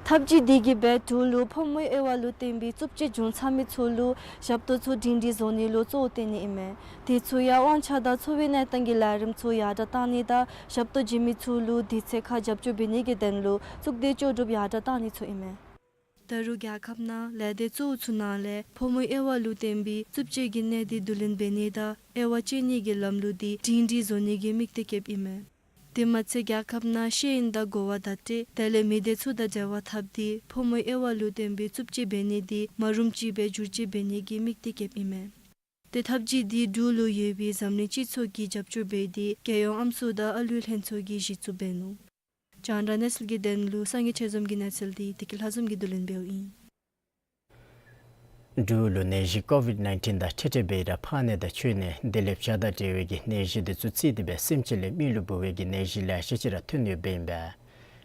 ཐབས་ཇུས་འདི་གིས་སྦེ་འབྲུག་ལུ་ཕོ་མོའི་དབྱེ་བ་ལུ་བརྟེན་པའི་རྩུབ་སྤྱོད་བྱུང་ཚར་མི་ཚུ་ལུ་ཞབས་ཏོག་ཚུ་སྒྲིང་སྒྲིང་བཟོ་ནི་ལུ་གཙོ་བོ་བཏོན་ནི་ཨིན་མས། དེ་ཚུ་ཡང་དབང་ཆ་དང་འཚོ་བའི་གནས་སྟངས་ཀྱི་ལས་རིམ་ཚུ་ཡར་དྲག་གཏང་ནི་དང་ཞབས་ཏོག་བྱིན་མི་ཚུ་ལུ་དུས་ཚོད་ཁར་རྒྱབ་སྐྱོར་འབད་ནི་གི་དོན་ལུ་གཙུག་སྡེ་ལྕོགས་གྲུབ་ཡར་དྲག་གཏང་ནི་ཚུ་ཨིན་མས། ད་རུང་རྒྱལ་ཁབ་ནང་ལས་སྡེ་གཙོ་བོ་ཚུ་ནང་ལས་ཕོ་མོའི་དབྱེ་བ་ལུ་བརྟེན་པའི་རྩུབ་སྤྱོད་ཀྱི་གནད་དོན་བསྡུ་ལེན་འབད་ནི་དང་དབྱེ་བ་དཔྱད་ནི་གི་ལམ་ལུགས་འདི་སྒྲིང་སྒྲིང་བཟོ་ནི་གི་དམིགས་གཏད་བསྐྱེདཔ་ཨིན་མས། དེ་མ་ཚད་རྒྱལ་ཁབ་ནང་ཤེས་ཡོན་དང་གོ་བ་བརྡ་སྤྲོད་དེ་ལས་མི་སྡེ་ཚུ་དང་འབྲེལ་བ་འཐབ་སྟེ་ཕོ་མོའི་དབྱེ་བ་ལུ་བརྟེན་པའི་རྩུབ་སྤྱོད་འབད་ནི་འདི་མ་རུངམ་ཅིག་སྦེ་འགྱུར་བཅོས་འབད་ནི་གི་དམིགས་གཏད་བསྐྱེདཔ་ཨིན་མས། ཏེ་ཐབས་ཇུས་འདི་འབྲུག་ལུ་ཡོད་པའི་འཛམ་གླིང་སྤྱི་ཚོགས་ཀྱིས་རྒྱབ་སྐྱོར་འབད་དེ་རྒྱལ་ཡོངས་ཨམ་སྲུ་དང་ཨ་ལུའི་ལྷན་ཚོགས་ཀྱིས་གཞི་བཙུགས་འབད་ནུག། རྒྱང་བསྒྲགས་གནས་ཚུལ་གྱི་དོན་ལུ་སངས་རྒྱས་ཆོས་འཛོམས་ཀྱི་གནས་ཚུལ་འདི་བདེ་སྐྱིད་ལྷ་འཛོམས་ཀྱིས་བསྡུ་ལེན་འབདཝ་ཨིན། འབྲུག་ལུ་ནད་གཞི་ཀོ་ཝིཌ་ནའིན་ཊིན་དང་འཕྲད་འཕྲད་སྦེ་ར་ཕག་ནད་དང་ཆུ་ནད་དེ་ལས་བྱ་དང་འབྲེལ་བའི་གི་ནད་གཞི་འདི་ཚུ་བརྩིས་ཏེ་སྦེ་སེམས་ཅན་ལས་མི་ལུ་འབུ་བའི་གི་ནད་གཞི་ལེ་ཤ་ཅིག་ར་ཐོན་ཡོདཔ་ཨིན་པས།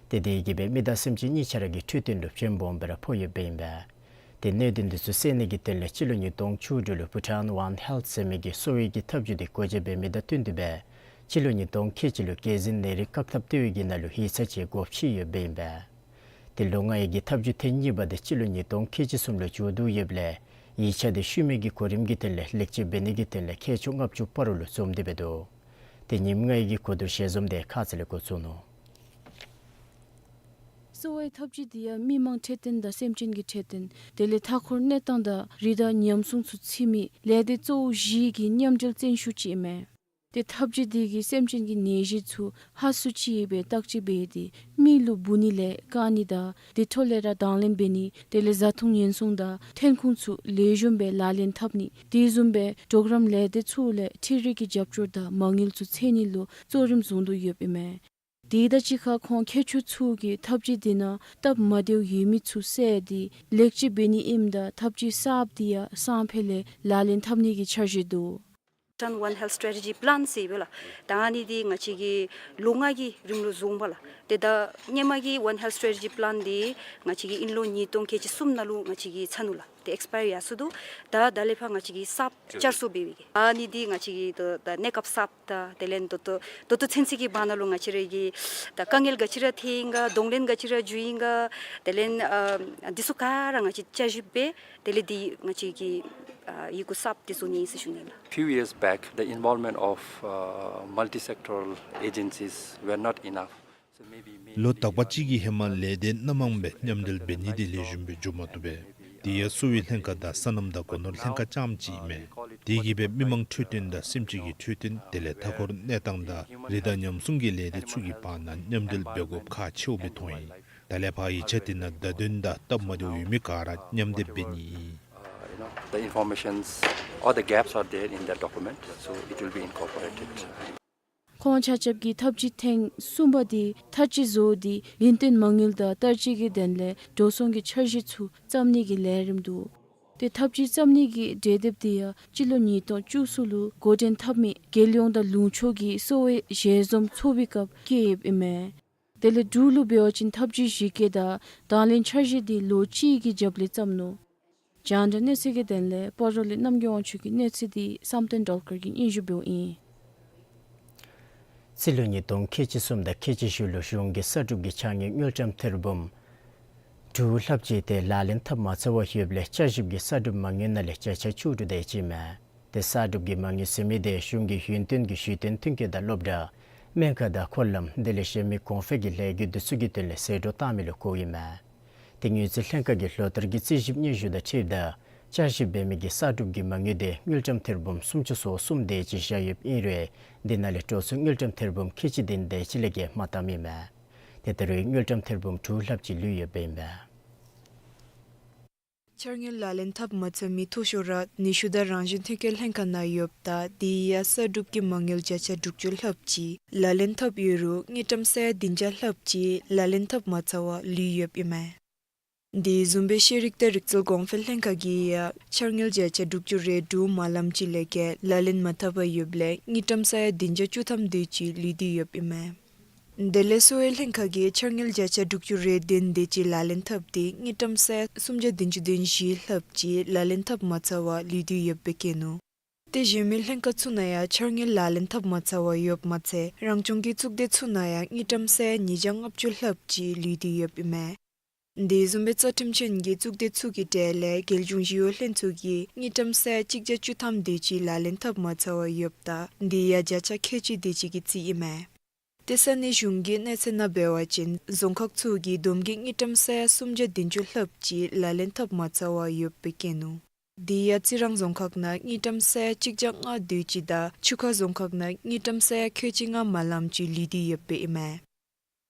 ཏེ་དེ་གིས་སྦེ་མི་དང་སེམས་ཅན་གཉིས་ཆ་ར་གི་འཕྲོད་བསྟེན་ལུ་ཕྱོགས་སྦོམ་སྦེ་ར་ཕོག་ཡོདཔ་ཨིན་པས། ཏེ་གནད་དོན་འདི་ཚུ་སེལ་ནི་གི་དོན་ལས་སྤྱི་ལོ་ཉིས་སྟོང་བཅུ་དྲུག་ལུ་བྷུ་ཊཱན་ཝན་ཧེལཐ་ཟེར་མི་གི་གསོ་བའི་གི་ཐབས་ཇུས་འདི་བཀོད་རྒྱ་འབད་མི་དང་བསྟུན་ཏེ་སྦེ་སྤྱི་ལོ་ཉིས་སྟོང་ཁལ་གཅིག་ལུ་རྒྱལ་སྲིད་ནད་རིགས་བཀག་ཐབས་ལྟེ་བའི་གི་ནང་ལུ་ཡིག་ཚང་ཅིག་སྒོ་ཕྱེ་ཡོདཔ་ཨིན་པས། ཏེ་ལོ་ལྔའི་གི་ཐབས་ཇུས་ཐེངས་གཉིས་པ་འདི་སྤྱི་ལོ་ཉིས་སྟོང་ཁལ་གཅིག་གསུམ་ལུ་མཇུག་བསྡུ་ཡོདཔ་ལས་ཡིག་ཆ་འདི་ཤུལ་མའི་གི་གོ་རིམ་གྱི་དོན་ལས་ལེགས་བཅོས་འབད་ནི་གི་དོན་ལས་མཁས་མཆོག་ལྔ་བཅུ་བར་དུ་ལུ་འཛོམས་ཏེ་སྦེ་འདུག། ཏེ་ཉིནམ་ལྔའི་གི་གོ་བསྡུར་ཞལ་འཛོམས་འདི་ཁ་ཙ་ལས་འགོ་བཙུགས་ནུག། གསོ་བའི་ཐབས་ཇུས་འདི་ཡང་མི་མང་འཕྲོད་བསྟེན་དང་སེམས་ཅན་གྱི་འཕྲོད་བསྟེན་དེ་ལས་མཐའ་འཁོར་གནས་སྟངས་དང་རི་དྭགས་ཉམས་སྲུང་ཚུ་ཚུད་མི་ལས་སྡེ་གཙོ་བོ་བཞི་གི་མཉམ་འབྲེལ་བརྩོན་ཤུགས་ཅིག་ཨིན་མས། ཏེ་ཐབས་ཇུས་འདི་གིས་སེམས་ཅན་གྱི་ནད་གཞི་ཚུ་ཧ་སུ་ཅིག་ཡོདཔ་སྦེ་བརྟག་དཔྱད་འབད་དེ་མི་ལུ་འབུ་ནི་ལས་བཀག་ནི་དང་དེ་འཕྲོ་ལས་ར་དང་ལེན་འབད་ནི་དེ་ལས་བཟའ་འཐུང་ཉེན་སྲུང་དང་ཐོན་ཁུངས་ཚུ་ལེགས་ཤོམ་སྦེ་ལག་ལེན་འཐབ་ནི་དེ་བཟུམ་སྦེ་གྲོགས་རམ་ལས་སྡེ་ཚུ་ལས་འཕྲུལ་རིག་གི་རྒྱབ་སྐྱོར་དང་མ་དངུལ་ཚུ་འཚོལ་ནི་ལུ་གཙོ་རིམ་བཟུང་དོ་ཡོདཔ་ཨིན་མས། དེ་དང་གཅིག་ཁར་ཁོང་མཁས་མཆོག་ཚུ་གིས་ཐབས་ཇུས་འདི་ནང་སྟབས་མ་བདེཝ་ཡོད་མི་ཚུ་བསལ་ཏེ་ལེགས་བཅོས་འབད་ནི་ཨིནམ་ད་ཐབས་ཇུས་གསརཔ་འདི་ཡང་སང་ཕོད་ལས་ལག་ལེན་འཐབ་ནི་གི་འཆར་གཞི་འདུག། Bhutan One Health Strategy Plan ཟེར་ཡོད་ལགས། ད་ཨ་ནི་འདི་ང་བཅས་ཀྱིས་ལོ་ལྔ་གི་རིང་ལུ་བཟུང་བ་ལགས། ཏེ་ད་སྔོན་མ་གི་One Health Strategy Plan འདི་ང་བཅས་ཀྱིས་དབྱིན་ལོ་ཉིས་སྟོང་ཁལ་གཅིག་གསུམ་ནང་ལུ་ང་བཅས་ཀྱིས་ཚར་ནུག་ལགས། ཏེ་ཨེགསི་པ་ཡར་ཡར་སོ་ནུག། ད་ད་ལས་ཕར་ང་བཅས་ཀྱིས་གསརཔ་བསྐྱར་གསོ་འབད་བའི་གི་ཨ་ནི་འདི་ང་བཅས་ཀྱིས་ད་ད་གནས་སྐབས་གསརཔ་ད་དེ་ལས་ད་ལྟོ་ད་ལྟོ་ཚུན་ཚོད་ཀྱི་བར་ན་ལུ་ང་བཅས་ར་གི་ད་དཀའ་ངལ་ག་ཅི་ར་ཐོན་ཡི་ག་གདོང་ལེན་ག་ཅི་ར་བྱུང་ཡི་ག་དེ་ལས་ཨ་འདི་ཚུ་ག་ར་ང་བཅས་བསྐྱར་ཞིབ་འབད་དེ་ལས་འདི་ང་བཅས་ཀྱིས་ཨ་ཡི་གུ་གསརཔ་འདི་བཟོ་ནི་ཨིན་ཟེར་ཞུ་ནི་ལགས། Few years back, the involvement of uh, multi-sectoral agencies were not enough. So maybe, maybe ལོ་དག་པ་ཅིག་གི་ཧེ་མ་ལས་སྡེ་སྣ་མང་སྦེ་མཉམ་འབྲེལ་འབད་ནི་འདི་ལེགས་ཤོམ་སྦེ་འགྱོ་མ་བཏུབ་པས། དེ་ཡང་གསོ་བའི་ལྷན་ཁག་དང་སོ་ནམ་དང་སྒོ་ནོར་ལྷན་ཁག་རྐྱངམ་ཅིག་ཨིན་མས། དེ་གིས་སྦེ་མི་མང་འཕྲོད་བསྟེན་དང་སེམས་ཅན་གྱི་འཕྲོད་བསྟེན་དེ་ལས་མཐའ་འཁོར་གནས་སྟངས་དང་རི་དྭགས་ཉམས་སྲུང་གི་ལས་སྡེ་ཚུ་གི་བར་ན་མཉམ་འབྲེལ་འབད་དགོཔ་ཁག་ཆེཝ་སྦེ་མཐོང་ཡི། ད་ལས་ཕར་ཡིག་ཆ་དེ་ནང་བརྡ་དོན་དང་སྟབས་མ་བདེཝ་ཡོད་མི་ག་ར་མཉམ་སྡེབ་འབད་ནི་ཨིན། Uh, you know, the informations or the gaps are there in that document, so it will be incorporated. ཁོང་ཆ་ཁྱབ་ཀྱིས་ཐབས་ཇུས་ཐེངས་གསུམ་པ་འདི་ཐབས་ཇུས་བཟོ་སྟེ་ལུང་བསྟན་མ་དངུལ་དང་བསྟར་སྤྱོད་ཀྱི་དོན་ལས་འགྲོ་སོང་གི་འཆར་གཞི་ཚུ་བརྩམ་ནི་གི་ལས་རིམ་འདུག། ཏེ་ཐབས་ཇུས་བརྩམ་ནི་གི་གྲོས་འདེབས་འདི་ཡང་སྤྱི་ལོ་ཉིས་སྟོང་བཅུ་གསུམ་ལུ་འགོ་འདྲེན་འཐབ་མི་རྒྱལ་ཡོངས་དང་ལུང་ཕྱོགས་ཀྱི་གསོ་བའི་ཞལ་འཛོམས་ཚོགས་པའི་སྐབས་བཀོད་ཡོདཔ་ཨིན་མས། དེ་ལས་འབྲུག་ལུ་འབད་བ་ཅིན་ཐབས་ཇུས་གཞི་བཀོད་དང་དང་ལེན་འཆར་གཞི་འདི་ལོ་གཅིག་གི་རྒྱབ་ལས་བརྩམས་ནུག། རྒྱང་བསྒྲགས་གནས་ཚུལ་གྱི་དོན་ལས་སྤ་རོ་ལས་རྣམ་རྒྱལ་དབང་ཕྱུག་གི་གནས་ཚུལ་འདི་བསམ་གཏན་སྒྲོལ་དཀར་གྱིས་སྙན་ཞུ་འབདཝ་ཨིན། རྩིས་ལོ་ཉིས་སྟོང་ཁལ་གཅིག་གསུམ་དང་ཁལ་གཅིག་བཞི་ལུ་གཞུང་གི་གསར་སྒྲུབ་ཀྱི་ཕྱགས་སྙིགས་དངུལ་ཀྲམ་ཐེར་འབུམ་དྲུག་ལྷགཔ་ཅིག་ཏེ་ལག་ལེན་འཐབ་མ་ཚར་བར་ཡོདཔ་ལས་བསྐྱར་ཞིབ་ཀྱི་གསར་སྒྲུབ་མ་དངུལ་ནང་ལས་བརྒྱ་ཆ་བཅུ་དྲུག་དེ་ཅིག་ཨིན་མས། ཏེ་གསར་སྒྲུབ་ཀྱི་མ་དངུལ་ཟེར་མི་དེ་གཞུང་གིས་ཡུན་བརྟན་གྱི་གཞི་རྟེན་མཐུན་རྐྱེན་དང་སློབ་གྲྭ་སྨན་ཁང་དང་འཁོར་ལམ་དེ་ལས་གཞན་མི་གོང་འཕེལ་གྱི་ལས་འགུལ་དེ་ཚུ་གི་དོན་ལས་ཟད་འགྲོ་བཏང་མི་ལུ་བཀོ་ཡི་མས། ཏེ་དངུལ་རྩིས་ལྷན་ཁག་གིས་ལོ་ལྟར་གྱི་རྩིས་ཞིབ་སྙན་ཞུ་དང་འཁྲིལཝ་ད་བསྐྱར་ཞིབ་འབད་མི་གི་གསར་སྒྲུབ་ཀྱི་མ་དངུལ་དེ་དངུལ་ཀྲམ་ཐེར་འབུམ་སུམ་ཅུ་སོ་གསུམ་དེ་ཅིག་བཞག་ཡོདཔ་ཨིན་རུང་དེ་ནང་ལས་འགྲོ་སོང་དངུལ་ཀྲམ་ཐེར་འབུམ་ཁལ་གཅིག་བདུན་དེ་ཅིག་ལས་བརྒལ་མ་བཏངམ་ཨིན་མས། ཏེ་ད་རུང་དངུལ་ཀྲམ་ཐེར་འབུམ་དྲུག་ལྷགཔ་ཅིག་ལུས་ཡོདཔ་ཨིན་པས། འཆར་དངུལ་ལག་ལེན་འཐབ་མ་ཚར་མི་མཐོ་ཤོས་ར་ནུས་ཤུགས་དང་རང་བཞིན་མཐུན་རྐྱེན་ལྷན་ཁག་ནང་ཡོདཔ་ད་དེ་ཡང་གསར་སྒྲུབ་ཀྱི་མ་དངུལ་བརྒྱ་ཆ་དྲུག་ཅུ་ལྷགཔ་ཅིག་ལག་ལེན་འཐབ་ཡོད་རུང་དངུལ་ཀྲམ་ས་ཡ་བདུན་བརྒྱ་ལྷགཔ་ཅིག་ལག་ལེན་འཐབ་མ་ཚར་བར་ལུས་ཡོདཔ་ཨིན་མས། དེ་བཟུམ་སྦེ་ཤེས་རིག་དང་རིག་རྩལ་གོང་འཕེལ་ལྷན་ཁག་གིས་ཡང་འཆར་དངུལ་བརྒྱ་ཆ་དྲུག་ཅུ་རེ་དྲུག་མ་ལངམ་ཅིག་ལས་བརྒལ་ལག་ལེན་མ་འཐབ་པར་ཡོདཔ་ལས་དངུལ་ཀྲམ་ས་ཡ་བདུན་བརྒྱ་བཅུ་ཐམ་དེ་ཅིག་ལུས་ཏེ་ཡོདཔ་ཨིན་མས། དེ་ལས་གསོ་བའི་ལྷན་ཁག་གིས་འཆར་དངུལ་བརྒྱ་ཆ་དྲུག་ཅུ་རེ་བདུན་དེ་ཅིག་ལག་ལེན་འཐབ་སྟེ་དངུལ་ཀྲམ་ས་ཡ་སུམ་བརྒྱ་བདུན་ཅུ་དོན་བཞི་ལྷགཔ་ཅིག་ལག་ལེན་འཐབ་མ་ཚར་བར་ལུས་ཏེ་ཡོདཔ་སྦེ་བཀོད་ནུག། ཏེ་གཞན་མི་ལྷན་ཁག་ཚུ་ནང་ཡང་འཆར་དངུལ་ལག་ལེན་འཐབ་མ་ཚར་བར་ཡོདཔ་མ་ཚད་རང་སྐྱོང་གི་གཙུག་སྡེ་ཚུ་ནང་ཡང་དངུལ་ཀྲམ་ས་ཡ་ཉིས་བརྒྱ་ལྔ་བཅུ་ལྷགཔ་ཅིག་ལུས་ཏེ་ཡོདཔ་ཨིན་མས། དེ་བཟུམ་སྦེ་རྩ་ཁྲིམས་ཅན་གྱི་གཙུག་སྡེ་ཚུ་གི་གྲས་ལས་རྒྱལ་གཞུང་ཞི་གཡོག་ལྷན་ཚོགས་ཀྱིས་དངུལ་ཀྲམ་ས་ཡ་གཅིག་བརྒྱ་བཅུ་ཐམ་དེ་ཅིག་ལག་ལེན་འཐབ་མ་ཚར་བར་ཡོདཔ་ད་དེ་ཡང་བརྒྱ་ཆ་ཁལ་གཅིག་དེ་ཅིག་གི་རྩིས་ཨིན་མས། ཏེ་ས་གནས་གཞུང་གི་གནས་ཚད་ནང་འབད་བ་ཅིན་རྫོང་ཁག་ཚུ་གིས་བསྡོམས་ཀྱིས་དངུལ་ཀྲམ་ས་ཡ་སུམ་བརྒྱ་བདུན་ཅུ་ལྷགཔ་ཅིག་ལག་ལེན་འཐབ་མ་ཚར་བར་ཡོདཔ་སྦེ་བཀོད་ནུག། དེ་ཡང་རྩི་རང་རྫོང་ཁག་ནང་དངུལ་ཀྲམ་ས་ཡ་གཅིག་བརྒྱ་ལྔ་དེ་ཅིག་དང་ཆུ་ཁ་རྫོང་ཁག་ནང་དངུལ་ཀྲམ་ས་ཡ་ཁལ་གཅིག་ལྔ་མ་ལངམ་ཅིག་ལུས་ཏེ་ཡོདཔ་ཨིན་མས།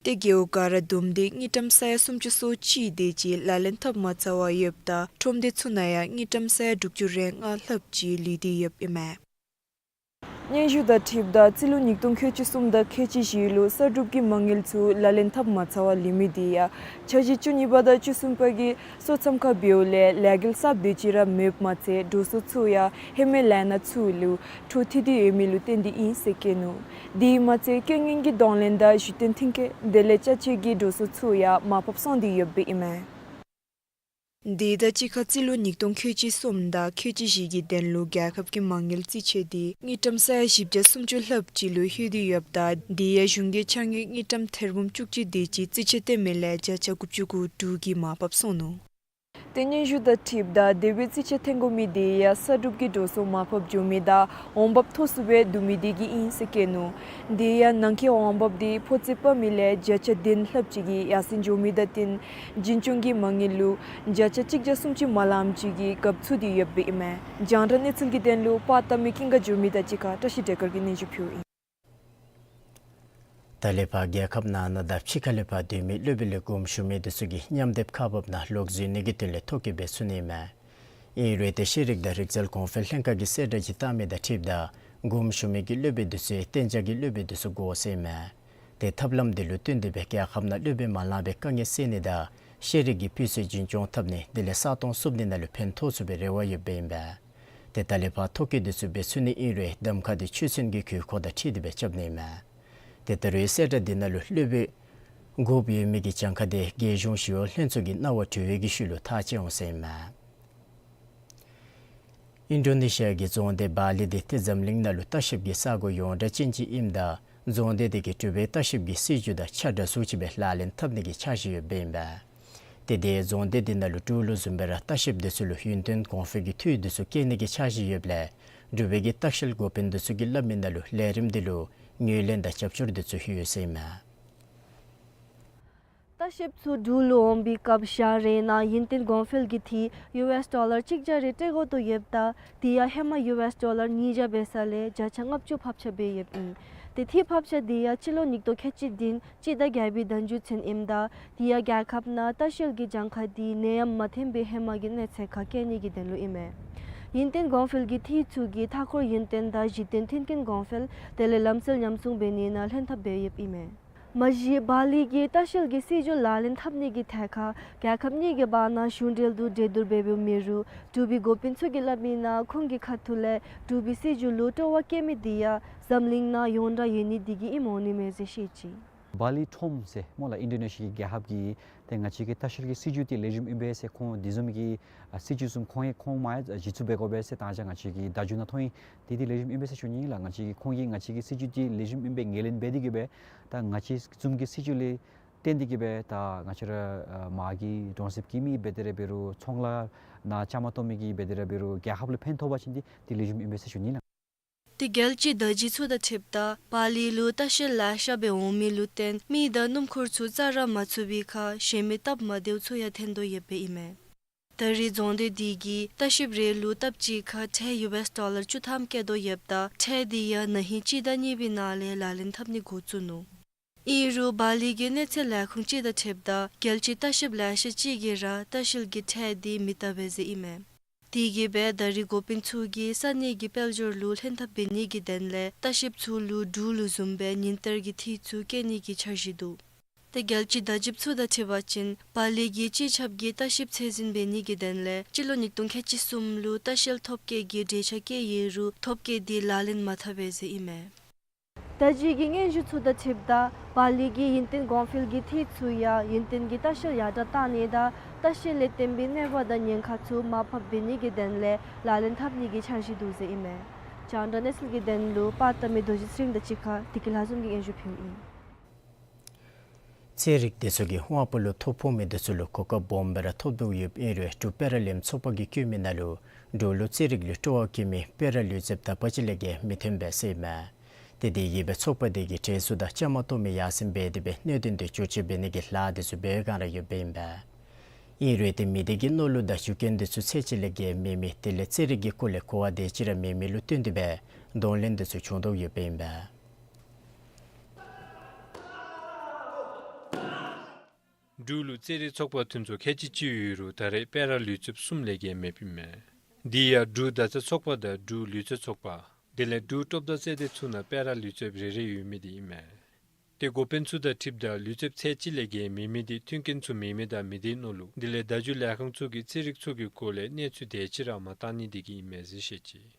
ཏེ་རྒེད་འོག་ག་ར་བསྡོམས་ཏེ་དངུལ་ཀྲམ་ས་ཡ་སུམ་ཅུ་སོ་གཅིག་དེ་ཅིག་ལག་ལེན་འཐབ་མ་ཚར་བར་ཡོདཔ་ད་ཁྲོམ་སྡེ་ཚུ་ནང་ཡང་དངུལ་ཀྲམ་ས་ཡ་དྲུག་ཅུ་རེ་ལྔ་ལྷགཔ་ཅིག་ལུས་ཏེ་ཡོདཔ་ཨིན་མས། སྙན་ཞུ་དང་འཁྲིལཝ་ད་རྩིས་ལོ་ཉིས་སྟོང་ཁལ་གཅིག་གསུམ་དང་ཁལ་གཅིག་བཞི་ལུ་གསར་སྒྲུབ་ཀྱི་མ་དངུལ་ཚུ་ལག་ལེན་འཐབ་མ་ཚར་བར་ལུས་མི་དེ་ཡང་འཆར་གཞི་བཅུ་གཉིས་པ་དང་བཅུ་གསུམ་པ་གི་སོ་མཚམས་ཁར་འབདཝ་ལས་ལས་འགུལ་གསརཔ་དེ་ཅིག་ར་མེདཔ་མ་ཚད་འགྲོ་སོང་ཚུ་ཡང་ཧེ་མའི་ལས་སྣ་ཚུ་ལུ་འཕྲོ་མཐུད་དེ་ཡོད་མི་ལུ་བརྟེན་ཏེ་ཨིན་ཟེར་བཀོད་ནུག། དེ་མ་ཚད་རྐྱེན་ངན་གྱི་གདོང་ལེན་དང་གཞི་རྟེན་མཐུན་རྐྱེན་དེ་ལས་ཅ་ཆས་ཀྱི་འགྲོ་སོང་ཚུ་ཡང་མར་ཕབ་སོང་སྟེ་ཡོདཔ་ཨིན་མས། དེ་དང་གཅིག་ཁར་རྩིས་ལོ་ཉིས་སྟོང་ཁལ་གཅིག་གསུམ་དང་ཁལ་གཅིག་བཞི་གི་དོན་ལུ་རྒྱལ་ཁབ་ཀྱི་མ་དངུལ་རྩིས་ཆད་དེ་དངུལ་ཀྲམ་ས་ཡ་བཞི་བརྒྱ་སུམ་ཅུ་ལྷགཔ་ཅིག་ལུ་ལྷོད་དེ་ཡོདཔ་ད་དེ་ཡང་གཞུང་གིས་འཆར་དངུལ་དངུལ་ཀྲམ་ཐེར་འབུམ་བཅུ་གཅིག་དེ་ཅིག་རྩིས་ཆད་བཏོན་མི་ལས་བརྒྱ་ཆ་དགུ་བཅུ་གོ་དྲུག་གིས་མར་ཕབ་སོང་ནུག། ཏེ་སྙན་ཞུ་དང་འཁྲིལཝ་ད་དེ་སྦེ་རྩིས་ཆད་བཏོན་དགོ་མི་དེ་ཡང་གསར་སྒྲུབ་ཀྱི་འགྲོ་སོང་མར་ཕབ་འགྱོ་མི་དང་འོང་འབབ་མཐོ་སུ་སྦེ་བསྡུ་མི་དེ་གིས་ཨིན་ཟེར་བཀོད་ནུག། དེ་ཡང་ནང་འཁོད་འོང་འབབ་དེ་ཕོ་ཚོད་སྤར་མི་ལས་བརྒྱ་ཆ་བདུན་ལྷགཔ་ཅིག་གིས་ཡར་སེང་འགྱོ་མི་དང་བསྟུན་འཛིན་སྐྱོང་གི་མ་དངུལ་ལུ་བརྒྱ་ཆ་གཅིག་བརྒྱ་སུམ་ཅུ་མ་ལངམ་ཅིག་གིས་རྒཔོ་ཚུད་དེ་ཡོདཔ་ཨིན་མས། རྒྱང་བསྒྲགས་གནས་ཚུལ་གྱི་དོན་ལུ་པར་བཏབ་མི་ཀུན་དགའ་འགྱུར་མེད་དང་གཅིག་ཁར་བཀྲ་ཤིས་བདེ་དཀར་གྱིས་སྙན་ཞུ་ཕུལཝ་ཨིན། ད་ལས་ཕར་རྒྱལ་ཁབ་ནང་ན་དང་ཕྱི་ཁ་ལས་ཕར་སྡོད་མི་སློབ་དཔོན་ལས་དགོངསམ་ཞུ་མི་དེ་ཚུ་གིས་མཉམ་སྡེབ་ཁག་འབག་ནང་ལོག་འཛུལ་ནི་གི་དོན་ལས་ཐོ་བཀོད་འབད་ཚུགས་ནི་ཨིན་མས། ཨིན་རུང་ཏེ་ཤེས་རིག་དང་རིག་རྩལ་གོང་འཕེལ་ལྷན་ཁག་གིས་གསལ་བསྒྲགས་ཅིག་བཏང་མི་དང་འཁྲིལཝ་ད་དགོངསམ་ཞུ་མི་གི་སློབ་དཔོན་དེ་ཚུ་གཏན་འཇགས་ཀྱི་སློབ་དཔོན་དེ་ཚུ་དགོ་ཟེར་ཨིན་མས། ཏེ་ཐབས་ལམ་དེ་ལུ་བསྟུན་ཏེ་སྦེ་རྒྱལ་ཁབ་ནང་སློབ་དཔོན་མ་ལང་པའི་དཀའ་ངལ་སེལ་ནི་དང་ཤེས་རིག་གི་སྤུས་ཚད་རྒྱུན་སྐྱོང་འཐབ་ནི་དེ་ལས་ས་སྟོང་བསུབ་ནི་ནང་ལུ་ཕན་ཐོགས་ཚུགས་པའི་རེ་བ་ཡོདཔ་ཨིན་པས། ཏེ་ད་ལས་ཕར་ཐོ་བཀོད་དེ་ཚུ་འབད་ཚུགས་ནི་ཨིན་རུང་གདམ་ཁ་དེ་ཆོས་སྲིད་ཀྱི་དགོས་མཁོ་དང་འཁྲིལ་ཏེ་སྦེ་རྐྱབ་ནི་ཨིན་མས། ཏེ་ད་རུང་གསལ་བསྒྲགས་འདི་ནང་ལུ་སློབ་དཔོན་དགོཔ་ཡོད་མི་གི་གྱངས་ཁ་དེ་རྒྱལ་གཞུང་ཞི་གཡོག་ལྷན་ཚོགས་ཀྱི་གནང་བ་གྲོལ་བའི་གི་ཤུལ་ལུ་ཐག་བཅད་འོང་ཟེར་ཨིན་མས། ཨིན་ཌོ་ནེ་ཤི་ཡ་གི་རྫོང་སྡེ་བཱ་ལི་དེ་ཏེ་འཛམ་གླིང་ནང་ལུ་ལྟ་བཤལ་གྱི་ས་གོ་ཡོངས་གྲགས་ཅན་ཅིག་ཨིནམ་ད་རྫོང་སྡེ་དེ་གིས་འབྲུག་པའི་ལྟ་བཤལ་གྱི་སྲིད་བྱུས་དང་ཆ་འདྲ་སུ་ཅིག་སྦེ་ལག་ལེན་འཐབ་ནི་གི་འཆར་གཞི་ཡོདཔ་ཨིན་པས། ཏེ་དེ་རྫོང་སྡེ་དེ་ནང་ལུ་འབྲུག་ལུ་བཟུམ་སྦེ་ར་ལྟ་བཤལཔ་དེ་ཚུ་ལུ་ཡུན་བརྟན་གོང་འཕེལ་གྱི་འཐུས་དེ་ཚུ་བསྐྱེད་ནི་གི་འཆར་གཞི་ཡོདཔ་ལས་འབྲུག་པའི་གི་ལྟ་བཤལ་འགོ་དཔོན་དེ་ཚུ་གིས་སླབ་མི་ནང་ལུ་ལས་རིམ་དེ་ལུ་ངོས་ལེན་དང་རྒྱབ་སྐྱོར་དེ་ཚུ་ཡོད་ཟེར་ཨིན་མས། ལྟ་བཤལཔ་ཚུ་འབྲུག་ལུ་འོང་པའི་སྐབས་ཞག་རེ་ནང་ཡུན་བརྟན་གོང་འཕེལ་གྱི་འཐུས་ཡུ་ཨེསི་ཌོ་ལར་གཅིག་བརྒྱ་རེ་སྤྲོད་དགོ་དོ་ཡོདཔ་ད་དེ་ཡང་ཧེ་མ་ཡུ་ཨེསི་ཌོ་ལར་ཉིས་བརྒྱ་འབད་ས་ལས་བརྒྱ་ཆ་ལྔ་བཅུ་ཕབ་ཆག་འབད་ཡོདཔ་ཨིན། ཏེ་འཐུས་ཕབ་ཆག་དེ་ཡང་སྤྱི་ལོ་ཉིས་སྟོང་ཁལ་གཅིག་བདུན་སྤྱི་ཟླ་བརྒྱད་པའི་ཟླ་མཇུག་ཚུན་ཨིནམ་ད་དེ་ཡང་རྒྱལ་ཁབ་ནང་ལྟ་བཤལ་གྱི་གྱངས་ཁ་དེ་ནད་ཡམས་མ་ཐོན་པའི་ཧེ་མ་གི་གནས་ཚད་ཁར་བསྐྱལ་ནི་གི་དོན་ལུ་ཨིན་མས། ཡུན་བརྟན་གོང་འཕེལ་གྱི་འཐུས་ཚུ་གིས་མཐའ་འཁོར་ཡུན་བརྟན་དང་གཞི་རྟེན་མཐུན་རྐྱེན་གོང་འཕེལ་དེ་ལས་ལམ་སྲོལ་ཉམས་སྲུང་འབད་ནི་ནང་ལྷན་ཐབས་འབད་ཡོདཔ་ཨིན་མས། མ་གཞི་བཱ་ལི་གིས་ལྟ་བཤལ་གྱི་སྲིད་བྱུས་ལག་ལེན་འཐབ་ནི་གི་ཐད་ཁར་རྒྱལ་ཁབ་གཉིས་ཀྱི་བར་ན་གཞུང་འབྲེལ་དུ་གྲོས་བསྡུར་འབད་འབདཝ་མེད་རུང་འབྲུག་པའི་འགོ་དཔོན་ཚུ་གིས་སླབ་མི་ནང་ཁོང་གི་ཁ་ཐུག་ལས་འབྲུག་པའི་སྲིད་བྱུས་ལུ་སྤྲོ་བ་བསྐྱེད་མི་དེ་ཡང་འཛམ་གླིང་ནང་ཡོངས་གྲགས་ཡོད་ནི་དེ་གིས་ཨིནམ་འོང་ནི་མས་ཟེར་བཤད་ཅི། བཱ་ལི་ཊོམ་ཟེར་སྨོ་ལགས། ཨིན་ཌོ་ནེ་ཤི་ཡ་གི་རྒྱལ་ཁབ་ཀྱི་ཏེ་ང་བཅས་ཀྱི་ལྟ་བཤལ་གྱི་སྲིད་བྱུས་འདི་ལེགས་ཤོམ་ཨིན་པས་ཟེར། ཁོང་འདི་བཟུམ་གྱི་ཨ་སྲིད་བྱུས་བཟུམ་ཁོང་ཡང་ཁོང་མ་ཡང་གཞི་བཙུགས་འབད་དགོ་པས་ཟེར་ད་ཅི་ང་བཅས་ཀྱི་བརྡ་བརྒྱུད་ནང་ཐོན་ཡི། འདི་འདི་ལེགས་ཤོམ་ཨིན་པས་ཟེར་ཞུ་ནི་ལགས། ང་བཅས་ཀྱི་ཁོང་གིས་ང་བཅས་ཀྱི་སྲིད་བྱུས་འདི་ལེགས་ཤོམ་ཨིན་པས་ངོས་ལེན་འབད་དེ་གིས་སྦེ་ད་ང་བཅས་བཟུམ་གྱི་སྲིད་བྱུས་ལས་བརྟེན་ཏེ་གིས་སྦེ་ད་ང་བཅས་ར་ཨ་མར་གྱི་གྲོང་གསེབ་ཀྱི་མི་འབད་དེ་ར་འབད་རུང་ཚོང་ལཱ་ནང་བཅའ་མར་གཏོགས་མི་གིས་འབད་དེ་ར་འབད་རུང་རྒྱལ་ཁབ་ལུ་ཕན་ཐོགས་པ་ཅིན་འདི་འདི་ལེགས་ཤོམ་ཨིན་པས་ཟེར་ཞུ་ནི་ལགས། ཏེ་རྒྱལ་སྤྱིའི་བརྡ་བརྒྱུད་ཚུ་དང་འཁྲིལཝ་ད་བཱ་ལི་ལུ་ལྟ་བཤལ་ལེ་ཤ་སྦེ་འོང་མི་ལུ་བརྟེན་མི་དང་སྣུམ་འཁོར་ཚུ་རྩ་ར་མ་ཚུད་པའི་ཁར་གཞན་མི་སྟབས་མ་བདེཝ་ཚུ་ཡང་ཐོན་དོ་ཡོདཔ་ཨིན་མས། ད་རེས་རྫོང་སྡེ་འདི་གིས་ལྟ་བཤལ་པ་རེ་ལུ་སྟབས་གཅིག་ཁར་ཁྲལ་ཡུ་ཨེསི་ཌོ་ལར་བཅུ་ཐམ་བཀལ་དོ་ཡོདཔ་ད་ཁྲལ་འདི་ཡང་ན་ཧིང་སྤྱི་ཟླ་གཉིས་པའི་ནང་ལས་ལག་ལེན་འཐབ་ནི་འགོ་བཙུགས་ནུག། ཨིན་རུང་བཱ་ལི་གི་གནས་ཚད་ལས་ཁུངས་ཅིག་དང་འཁྲིལཝ་ད་རྒྱལ་སྤྱིའི་ལྟ་བཤལ་པ་ལེ་ཤ་ཅིག་གིས་ར་ལྟ་བཤལ་གྱི་ཁྲལ་འདི་མི་བཏབ་པས་ཟེར་ཨིན་མས། དེ་གིས་སྦེ་ད་རེས་འགོ་དཔོན་ཚུ་གིས་ས་གནས་ཀྱི་དཔལ་འབྱོར་ལུ་ལྷན་ཐབས་འབད་ནི་གི་དོན་ལས་ལྟ་བཤལ་པ་ཚུ་ལུ་འབྲུག་ལུ་བཟུམ་སྦེ་ཉིན་བསྟར་གྱི་འཐུས་ཚུ་བཀལ་ནི་གི་འཆར་གཞི་འདུག། ཏེ་རྒྱལ་སྤྱིའི་བརྡ་བརྒྱུད་ཚུ་དང་འཁྲིལ་བ་ཅིན་བཱ་ལི་གིས་སྤྱི་ཁྱབ་ཀྱི་ལྟ་བཤལ་པ་ཚད་འཛིན་འབད་ནི་གི་དོན་ལས་སྤྱི་ལོ་ཉིས་སྟོང་ཁལ་གཅིག་གསུམ་ལུ་ལྟ་བཤལ་ཐོབ་སྐལ་གྱི་གྲོས་འཆར་བཀོད་ཡོད་རུང་ཐོབ་སྐལ་འདི་ལག་ལེན་མ་འཐབ་པས་ཟེར་ཨིན་མས། བརྡ་བརྒྱུད་ཀྱི་སྙན་ཞུ་ཚུ་དང་འཁྲིལཝ་ད་བཱ་ལི་གིས་ཡུན་བརྟན་གོང་འཕེལ་གྱི་འཐུས་ཚུ་ཡང་ཡུན་བརྟན་གྱི་ལྟ་བཤལ་ཡར་དྲགས་གཏང་ནི་དང་ལྟ་བཤལ་ལས་བརྟེན་པའི་གནོད་པ་དང་ཉེན་ཁ་ཚུ་མར་ཕབ་འབད་ནི་གི་དོན་ལས་ལག་ལེན་འཐབ་ནི་གི་འཆར་གཞི་འདུག་ཟེར་ཨིན་མས། རྒྱང་བསྒྲགས་གནས་ཚུལ་གྱི་དོན་ལུ་པར་བཏབ་མི་རྡོ་རྗེ་ཚེ་རིང་དང་གཅིག་ཁར་བདེ་སྐྱིད་ལྷ་འཛོམས་ཀྱིས་སྙན་ཞུ་ཕུལཝ་ཨིན། རྩེད་རིགས་དེ་ཚུ་གིས་དབང་པོ་ལུ་ཐོ་ཕོག་མི་དེ་ཚུ་ལུ་གོ་སྐབས་སྦོམ་སྦེ་ར་ཐོབ་དོ་ཡོདཔ་ཨིན་རུང་འབྲུག་པེ་ར་ལིམ་ཚོགས་པ་གིས་བཀོད་མི་ནང་ལུ་འབྲུག་ལུ་རྩེད་རིགས་ལུ་སྤྲོ་བ་བསྐྱེད་མི་པེ་ར་ལུས་རྩལཔ་དང་པ་ཅིག་ལས་བརྒལ་མི་ཐོན་པས་ཟེར་ཨིན་མས། ཏེ་དེ་གིས་སྦེ་ཚོགས་པ་དེ་གིས་གྲལ་ཚུ་དང་བཅའ་མར་གཏོགས་མི་ཡར་སེང་འབད་དེ་སྦེ་གནད་དོན་དེ་འགྱུར་བཅོས་འབད་ནི་གི་ལཱ་དེ་ཚུ་འབད་བའི་བསྒང་ར་ཡོདཔ་ཨིན་པས། ཨིན་རུང་ཏེ་མི་སྡེ་གི་མནོ་ལུགས་དང་རྒྱུ་རྐྱེན་དེ་ཚུ་ཚད་ཅིག་ལས་བརྒལ་མེད་མི་དེ་ལས་རྩེད་རིགས་ཀྱི་སྐོར་ལས་གོ་བ་དེ་ཅིག་ར་མེད་མི་ལུ་བརྟེན་ཏེ་སྦེ་གདོང་ལེན་དེ་ཚུ་བྱུང་དོ་ཡོདཔ་ཨིན་པས། འབྲུག་ལུ་རྩེད་རིགས་ཚོགས་པ་ཐོན་ཚུ་ཁལ་གཅིག་གཅིག་ཡོད་རུང་ད་རེས་པེ་ར་ལུས་རྩལཔ་གསུམ་ལས་བརྒལ་མེདཔ་ཨིན་མས། དེ་ཡང་འབྲུག་མདའ་རྩེད་ཚོགས་པ་དང་འབྲུག་ལུས་རྩལ་ཚོགས་པ་དེ་ལས་འབྲུག་རྟོགས་ལྡན་རྩེད་འགྲན་ཚུ་ནང་པེ་ར་ལུས་རྩལཔ་རེ་རེ་ཡོད་མི་དེ་ཨིན་མས། ཏེ་འགོ་དཔོན་ཚུ་དང་འཁྲིལཝ་ད་ལུས་རྩལཔ་ཚད་གཅིག་ལས་བརྒལ་མེད་མི་དེ་མཐུན་རྐྱེན་ཚུ་མེད་མི་དང་མི་སྡེའི་མནོ་ལུགས་དེ་ལས་བརྡ་བརྒྱུད་ལས་ཁང་ཚུ་གིས་རྩེད་རིགས་ཚུ་གི་སྐོར་ལས་གནས་ཚུལ་དེ་ཅིག་ར་མ་བཏང་ནི་དེ་གིས་ཨིན་མས་ཟེར་བཤད་ཅི།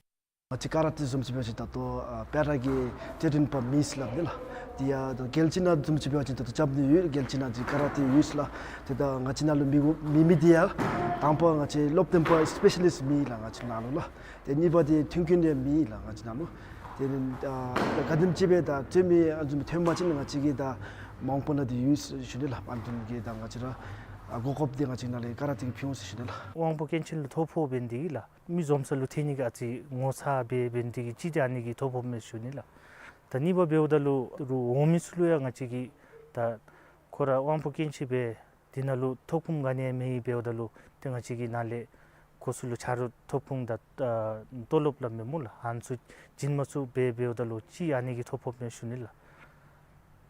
ང་བཅས་ཀ་ར་ཏེ་བཟུམ་ཅིག་འབད་བ་ཅིན་ད་ལྟོ་ཨ་པེ་ར་གི་རྩེད་འགྲན་པ་མེད་ཟེར་སླབ་ནི་ལགས། དེ་ཡང་ད་རྒྱལ་སྤྱི་ནང་བཟུམ་ཅིག་འབད་བ་ཅིན་ད་ལྟོ་རྐྱབ་ནི་ཡོད། རྒྱལ་སྤྱི་ནང་ཅིག་ཀ་ར་ཏེ་ཡོད་ཟེར་ལགས། ཏེ་ད་ང་བཅས་ནང་ལུ་མེད་མེད་མི་དེ་ཡང་དང་པ་ང་བཅས་སློབ་སྟོན་པ་སི་པེ་ཤ་ལིསཊ་མེད་ལགས་ང་བཅས་ནང་ལུ་ལགས། ཏེ་གཉིས་པ་དེ་མཐུན་རྐྱེན་དེ་མེད་ལགས་ང་བཅས་ནང་ལུ། དེ་ནི་ཨ་ག་དེམ་ཅིག་སྦེ་ད་རྩེད་མི་ཨ་བཟུམ་ཐོན་པ་ཅིན་ང་བཅས་ཀྱིས་ད་མ་འོངས་པ་ནང་དེ་ཡོད་ཟེར་ཞུ་ནི་ལགས། ཨ་བཟུམ་གྱི་ད་ང་བཅས་ར་ཨ་གོ་སྐབས་དེ་ང་བཅས་ནང་ལས་ཀ་ར་ཏེ་གིས་ཕུལ་འོང་ཟེར་ཞུ་ནི་ལགས། དབང་པོ་སྐྱོན་ཅན་ལུ་ཐོ་ཕོག་འབད་ནི་དེ་གིས་ལགས། མི་འཛོམས་ས་ལུ་ཐོན་ནི་གི་ཨ་ཙི་ངོ་ཚ་འབད་འབད་ནི་དེ་གིས་གཅིག་དེ་ཨ་ནི་གིས་ཐོ་ཕོགཔ་མས་ཞུ་ནི་ལགས། ད་གཉིས་པ་འབདཝ་ད་ལུ་རུང་འོང་མི་ཚུ་ལུ་ཡང་ང་བཅས་ཀྱིས་ད་ཁོ་ར་དབང་པོ་སྐྱོན་ཅན་སྦེ་དེ་ནང་ལུ་ཐོབ་ཁུངས་ག་ནི་ཡང་མེད་འབདཝ་ད་ལུ་ཏེ་ང་བཅས་ཀྱི་ནང་ལས་ཁོང་ཚུ་ལུ་ཆ་རོགས་ཐོབ་ཁུངས་དང་ཨ་ཏོ་ལོབ་སླབ་མི་སྨོ་ལགས། ཨ་ནི་ཚུ་བྱིན་མ་ཚུགས་སྦེ་འབདཝ་ད་ལུ་གཅིག་ཨ་ནི་གིས་ཐོ་ཕོགཔ་མས་ཞུ་ནི་ལགས།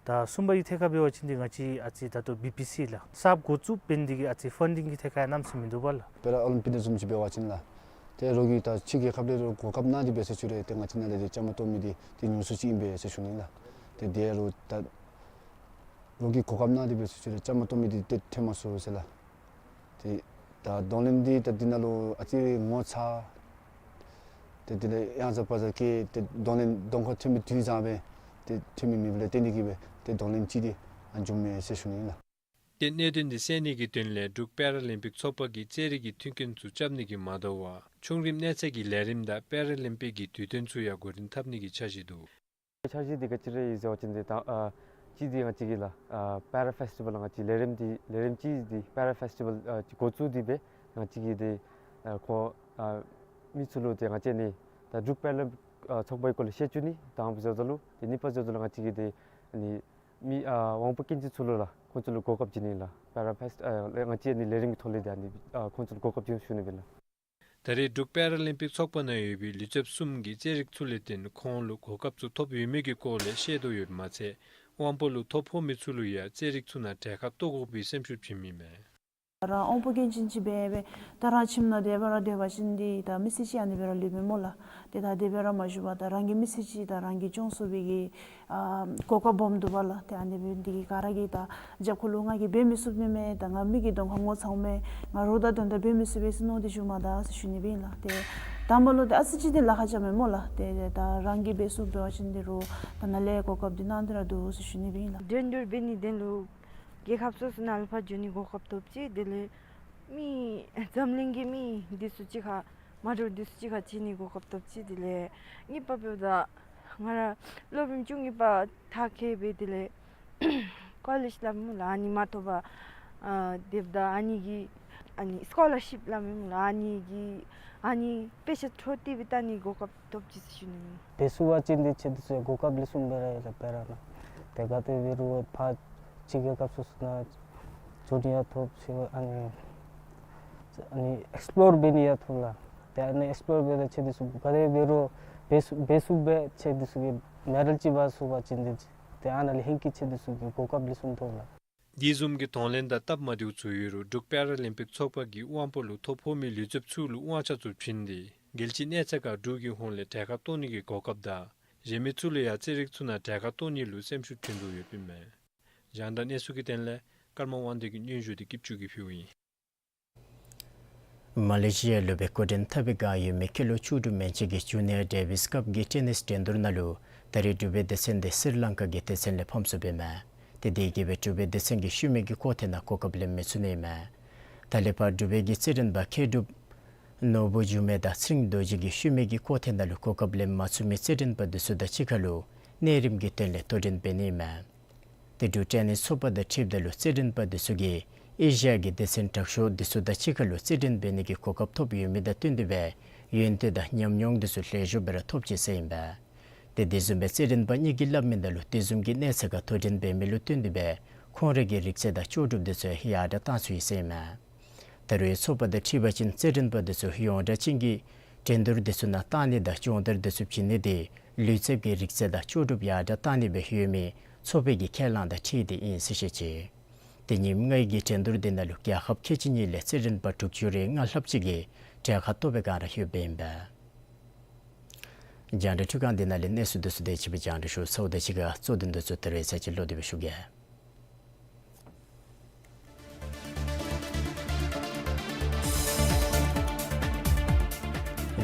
ད་གསུམ་པ་གི་ཐད་ཁར་འབད་བ་ཅིན་ཏེ་ང་བཅས་ཨ་ཙི་ད་ལྟོ་བི་པི་སི་ལགས་གསརཔ་འགོ་བཙུགས་འབད་ནི་དེ་གིས་ཨ་ཙི་ཕན་ཌིང་གི་ཐད་ཁར་ཡང་གནམ་མེད་ས་མེད་མིན་འདུག་པ་ལགས། པེ་ར་ཨོ་ལིམ་པིག་དེ་བཟུམ་ཅིག་འབད་བ་ཅིན་ལགས། ཏེ་རོགས་ཀྱིས་ད་ཕྱི་རྒྱལ་ཁབ་ལས་རོགས་གོ་སྐབས་གནང་སྟེ་འབད་ཟེར་ཞུ་རུང་ཏེ་ང་བཅས་ནང་ལས་ཏེ་བཅའ་མར་གཏོགས་མི་དེ་ཏེ་ཉུང་སུ་ཅིག་ཨིན་པས་ཟེར་ཞུ་ནི་ལགས། ཏེ་དེ་རུང་ད་རོགས་ཀྱིས་གོ་སྐབས་གནང་སྟེ་འབད་ཟེར་ཞུ་རུང་བཅའ་མར་གཏོགས་མི་དེ་ཏེ་ཐོན་མ་ཚུགས་ཟེར་ལགས། ཏེ་ད་གདོང་ལེན་འདི་ད་འདི་ནང་ལུ་ཨ་ཙི་ངོ་ཚ། ཏེ་དེ་ལས་ཡང་ཟ་བ་ཟ་གི་ཏེ་གདོང་ལེན་གདོང་ཁར་ཐོན་མི་དུས་ཙམ་སྦེ་ཏེ་ཐོན་མི་མེདཔ་ལས་བརྟེན་ཏེ་གིས་སྦེ་ཏེ་གདོང་ལེན་ཅིག་ཏེ་ཨ་བྱུངམ་མས་ཟེར་ཞུ་ནི་ལགས། ཏེ་གནད་དོན་འདི་སེལ་ནི་གི་དོན་ལས་འབྲུག་པེ་ར་ལིམ་པིག་ཚོགས་པ་གིས་རྩེད་རིགས་ཀྱི་མཐུན་རྐྱེན་ཚུ་རྐྱབ་ནི་གིས་མ་དོ་བར་ཆུང་རིམ་གནས་ཚད་ཀྱི་ལས་རིམ་དང་པེ་ར་ལིམ་པིག་གི་དུས་སྟོན་ཚུ་ཡང་འགོ་འདྲེན་འཐབ་ནི་གི་འཆར་གཞི་འདུག། འཆར་གཞི་འདི་ག་ཅི་ར་ཨིན་ཟེར་བ་ཅིན་ཏེ་ད་ཨ་གཅིག་འདི་ང་བཅས་ཀྱི་ལགས་ཨ་པེ་ར་ཕེསི་ཊི་བཱལ་ང་བཅས་ལས་རིམ་འདི་ལས་རིམ་གཅིག་འདི་པེ་ར་ཕེསི་ཊི་བཱལ་ཨ་ཅིག་འགོ་བཙུགས་ཏེ་སྦེ་ང་བཅས་ཀྱིས་ཏེ་ཨ་ཁོང་ཨ་མི་ཚུ་ལུ་ཏེ་ང་བཅས་ནི་ད་འབྲུག་པེ་ར་ལིམ་པིག་ཨ་ཚོགས་པའི་སྐོར་ལས་ཤེས་བཅུག་ནི་དང་པ་ཟེརཝ་ད་ལུ་ཏེ་གཉིས་པ་ཟེརཝ་ད་ལུ་ང་བཅས་ཀྱིས་ཏེ་ཨ་ནི་མི་ཨ་དབང་པོ་སྐྱོན་ཅན་ཚུ་ལུ་ལགས་ཁོང་ཚུ་ལུ་གོ་སྐབས་བྱིན་ནི་ལགས་པེ་ར་ཕེསི་ཨ་ང་བཅས་ནི་ལས་རིམ་གྱི་ཐོག་ལས་ཏེ་ཨ་ནི་ཨ་ཁོང་ཚུ་ལུ་གོ་སྐབས་བྱིན་ཞུ་ནི་སྦེ་ལགས། ད་རེས་འབྲུག་པེ་ར་ལིམ་པིག་ཚོགས་པ་ནང་ཡོད་པའི་ལུས་རྩལཔ་གསུམ་གྱིས་རྩེད་རིགས་ཚུ་ལས་བརྟེན་ཁོང་ལུ་གོ་སྐབས་ཚུ་ཐོབ་ཡོད་མེད་ཀྱི་སྐོར་ལས་ཤེས་དོ་ཡོདཔ་མ་ཚད་དབང་པོ་ལུ་ཐོ་ཕོག་མི་ཚུ་ལུ་ཡང་རྩེད་རིགས་ཚུ་ནང་གྲལ་ཁར་གཏོགས་དགོ་པའི་སེམས་ཤུགས་བྱིནམ་ཨིན་མས། རང་དབང་པོ་སྐྱོན་ཅན་ཅིག་སྦེ་སྦེ་ད་རང་ཁྱིམ་ནང་དེ་སྦེ་ར་སྡོད་པ་ཅིན་འདི་ད་མི་ཚེ་གཅིག་ཨ་ནི་སྦེ་ར་ལུས་པས་སྨོ་ལགས། ཏེ་ད་དེ་སྦེ་ར་མ་བཞུགས་པར་ད་རང་གི་མི་ཚེ་གཅིག་ད་རང་གིས་སྐྱོང་ཚུགས་པའི་གི་ཨ་གོ་སྐབས་སྦོམ་འདུག་པ་ལགས། ཏེ་ཨ་ནི་སྦེ་འདི་གིས་ག་ར་གིས་ད་རྒྱབ་ཁ་ལུ་ང་གིས་འབད་མི་ཚུགས་ནི་མས། ད་ང་མི་གི་གདོང་ཁར་ངོ་ཚ་འོང་མས། ང་རོགས་དང་དོན་དག་འབད་མི་ཚུགས་པས་ཟེར་མནོ་སྟེ་བཞུགས་མ་ད་ཟེར་ཞུ་ནི་སྦེ་ཨིན་ལགས། ཏེ་ དང་པ་ལུ་ཏེ་ཨ་ཙི་ཅིག་ཏེ་ལཱ་ཁག་ཅིག་མས་སྨོ་ལགས། ཏེ་ཏེ་ད་རང་གིས་འབད་ཚུགསཔ་འབད་བ་ཅིན་འདི་རུང་ད་ནཱ་ལས་གོ་སྐབས་འདི་གནང་སྟེ་ར་འདུག་ཟེར་ཞུ་ནི་སྦེ་ཨིན་ལགས། འགྲན་བསྡུར་འབད་ནིའི་དོན་ལུ་རྒྱལ་ཁབ་སོ་སོ་ནང་ལུ་ཕར་འགྱོ་ནི་གོ་སྐབས་ཐོབ་ཅི། དེ་ལས་མི་འཛམ་གླིང་གི་མི་འདི་ཚུ་གཅིག་ཁར་མ་འདྲཝ་འདི་ཚུ་གཅིག་ཁར་འཕྱད་ནི་གོ་སྐབས་ཐོབ་ཅི། དེ་ལས་གཉིས་པ་འབདཝ་ད་ང་ར་སློབ་རིམ་བཅུ་གཉིས་པ་མཐར་འཁྱོལ་སྦེ་དེ་ལས་ཀོ་ལེཇ་སླབ་སྨོ་ལགས། ཨ་ནི་མ་ཐོབ་པར་ཨ་སྡོདཔ་ད་ཨ་ནི་གི་ཨ་ནི་སི་ཀོ་ལར་ཤིཔ་སླབ་སྨོ་ལགས། ཨ་ནི་གི་ཨ་ནི་དཔེ་ཆ་འཕྲོ་མཐུད་སྦེ་ལྟ་ནི་གོ་སྐབས་ཐོབ་ཅི་ཟེར་ཞུ་ནི་ཨིན། འབད་ཚུགས་པ་ཅིན་འདི་ཁྱེད་འདི་ཚུ་གོ་སྐབས་ལེགས་ཤོམ་སྦེ་ར་ཡོད་ལགས། དཔེར་ན་ཏེ་ག་དེ་འབད་རུང་ཕར་ཕྱི་རྒྱལ་ཁབ་སོ་སོ་ནང་འགྱོ་ནི་ཡང་ཐོབ་ཅི། ཨ་ནི་ཨ་ནི་ཨེགསི་པོ་ལོར་འབད་ནི་ཡང་ཐོབ་ལགས། ཏེ་ཨ་ནི་ཨེགསི་པོ་ལོར་འབད་ད་ཁྱེད་འདི་ཚུ་ག་དེ་འབད་རུང་འབད་ཚུགས་འབད་ཚུགས་པས། ཁྱེད་འདི་ཚུ་གིས་མེ་ཌལ་ཅིག་འབག་ཚུགས་པ་ཅིན་འདི་ཏེ་ཨ་ནཱ་ལས་ཧེང་གི་ཁྱེད་འདི་ཚུ་གིས་གོ་སྐབས་ལེགས་ཤོམ་ཐོབ་ལགས། དེ་བཟུམ་གྱི་གདོང་ལེན་དང་སྟབས་མ་བདེཝ་ཚུ་ཡོད་རུང་འབྲུག་པེ་ར་ལིམ་པིག་ཚོགས་པ་གིས་དབང་པོ་ལུ་ཐོ་ཕོག་མི་ལུས་རྩལཔ་ཚུ་ལུ་དབང་ཆ་ཚུ་བྱིན་ཏེ་རྒྱལ་སྤྱིའི་གནས་ཚད་ཁར་འབྲུག་གི་ཧོངས་ལས་གྲལ་ཁར་གཏོགས་ནི་གི་གོ་སྐབས་དང་གཞན་མི་ཚུ་ལུ་ཡང་རྩེད་རིགས་ཚུ་ནང་གྲལ་ཁར་གཏོགས་ནི་ལུ་སེམས་ཤུགས་བསྐྲུན་དོ་ཡོདཔ་ཨིན་མས། གཞན་དང་གནས་ཚུལ་གྱི་དོན་ལས་ཀརྨ་དབང་ལྡན་གྱི་སྙན་ཞུ་འདི་སྐྱིད་ཆུ་གིས་ཕུལཝ་ཨིན། མ་ལེ་ཤི་ཡ་ལུ་སྦེ་སྐུ་མགྲོན་འཐབ་པའི་བསྒང་ཡོད་མི་སྐྱེས་ལོ་བཅུ་དྲུག་མན་ཆད་ཀྱི་ཇུ་ནི་ཡར་ཌེ་ཝིས་ཀབ་ཀྱི་ཊེ་ནིས་འགྲན་བསྡུར་ནང་ལུ་ད་རེས་འབྲུག་པའི་སྡེ་ཚན་འདི་སི་རི་ལང་ཀ་གི་སྡེ་ཚན་ལས་ཕམ་སོངམ་ཨིན་མས། ཏེ་དེ་གིས་སྦེ་འབྲུག་པའི་སྡེ་ཚན་གྱིས་ཤུལ་མའི་གི་སྐོར་ཐེངས་ནང་གོ་སྐབས་ལེན་མི་ཚུགས་ནི་ཨིན་མས། ད་ལས་ཕར་འབྲུག་པའི་གི་རྩེད་འགྲན་པ་མཁས་གྲུབ་ནོར་བུ་འཇུ་མི་དང་ཚེ་རིང་རྡོ་རྗེ་གིས་ཤུལ་མའི་གི་སྐོར་ཐེངས་ནང་ལུ་གོ་སྐབས་ལེན་མ་ཚུགས་མི་རྩེད་འགྲན་པ་འདི་ཚུ་དང་གཅིག་ཁར་ལུ་གནས་རིམ་གྱི་དོན་ལས་དོ་འགྲན་འབད་ནི་ཨིན་མས། ཏེ་འབྲུག་ཊེ་ནིས་ཚོགས་པ་དང་འཁྲིལཝ་ད་ལུ་རྩེད་འགྲན་པ་འདི་ཚུ་གིས་ཨེ་ཤི་ཡ་གི་སྡེ་ཚན་དྲག་ཤོས་འདི་ཚུ་དང་གཅིག་ཁར་ལུ་རྩེད་འགྲན་འབད་ནི་གི་གོ་སྐབས་ཐོབ་ཡོད་མི་དང་བསྟུན་ཏེ་སྦེ་ཡོན་ཏན་དང་ཉམས་མྱོང་འདི་ཚུ་ལེགས་ཤོམ་སྦེ་ར་ཐོབ་ཅི་ཟེར་ཨིན་པས། ཏེ་དེ་བཟུམ་སྦེ་རྩེད་འགྲན་པ་གཉིས་ཀྱིས་སླབ་མི་ནང་ལུ་དེ་བཟུམ་གྱི་གནས་ཚད་ཁར་དོ་འགྲན་འབད་མི་ལུ་བསྟུན་ཏེ་སྦེ་ཁོང་རའི་གི་རིག་རྩལ་དང་ལྕོགས་གྲུབ་འདི་ཚུ་ཡར་དྲགས་བཏང་ཚུགས་ཡི་ཟེར་ཨིན་མས། ད་རུང་ཚོགས་པ་དང་འཁྲིལ་བ་ཅིན་རྩེད་འགྲན་པ་འདི་ཚུ་ཡོངས་གྲགས་ཅན་གྱི་འགྲན་བསྡུར་འདི་ཚུ་ནང་གཏང་ནི་དང་སྦྱོང་བརྡར་འདི་ཚུ་བྱིན་ནི་འདི་ལུས་རྩལ་གྱི་རིག་རྩལ་དང་ལྕོགས་གྲུབ་ཡར་དྲགས་གཏང་ནི་སྦེ་ཡོད་མི་ཚོགས་པའི་གི་ཁས་བླངས་དང་འཁྲིལ་ཏེ་ཨིན་ཟེར་བཤད་ཅི། ཏེ་ཉིནམ་ལྔའི་གི་འགྲན་བསྡུར་འདི་ནང་ལུ་རྒྱལ་ཁབ་ཁལ་གཅིག་གཉིས་ལས་རྩེད་འགྲན་པ་དྲུག་ཅུ་རེ་ལྔ་ལྷགཔ་ཅིག་གིས་གྲལ་ཁར་གཏོགས་པའི་བསྒང་ར་ཡོདཔ་ཨིན་པས། རྒྱང་བསྒྲགས་འཕྲུལ་ཁང་འདི་ནང་ལས་གནས་ཚུལ་འདི་ཚུ་དེ་ཅིག་སྦེ་རྒྱང་བསྒྲགས་ཞུ་ཚརཝ་ད་གཅིག་ཁར་གཙོ་དོན་འདི་ཚུ་ད་རེས་ཚར་ཅིག་ལོག་སྟེ་སྦེ་ཞུ་གེ།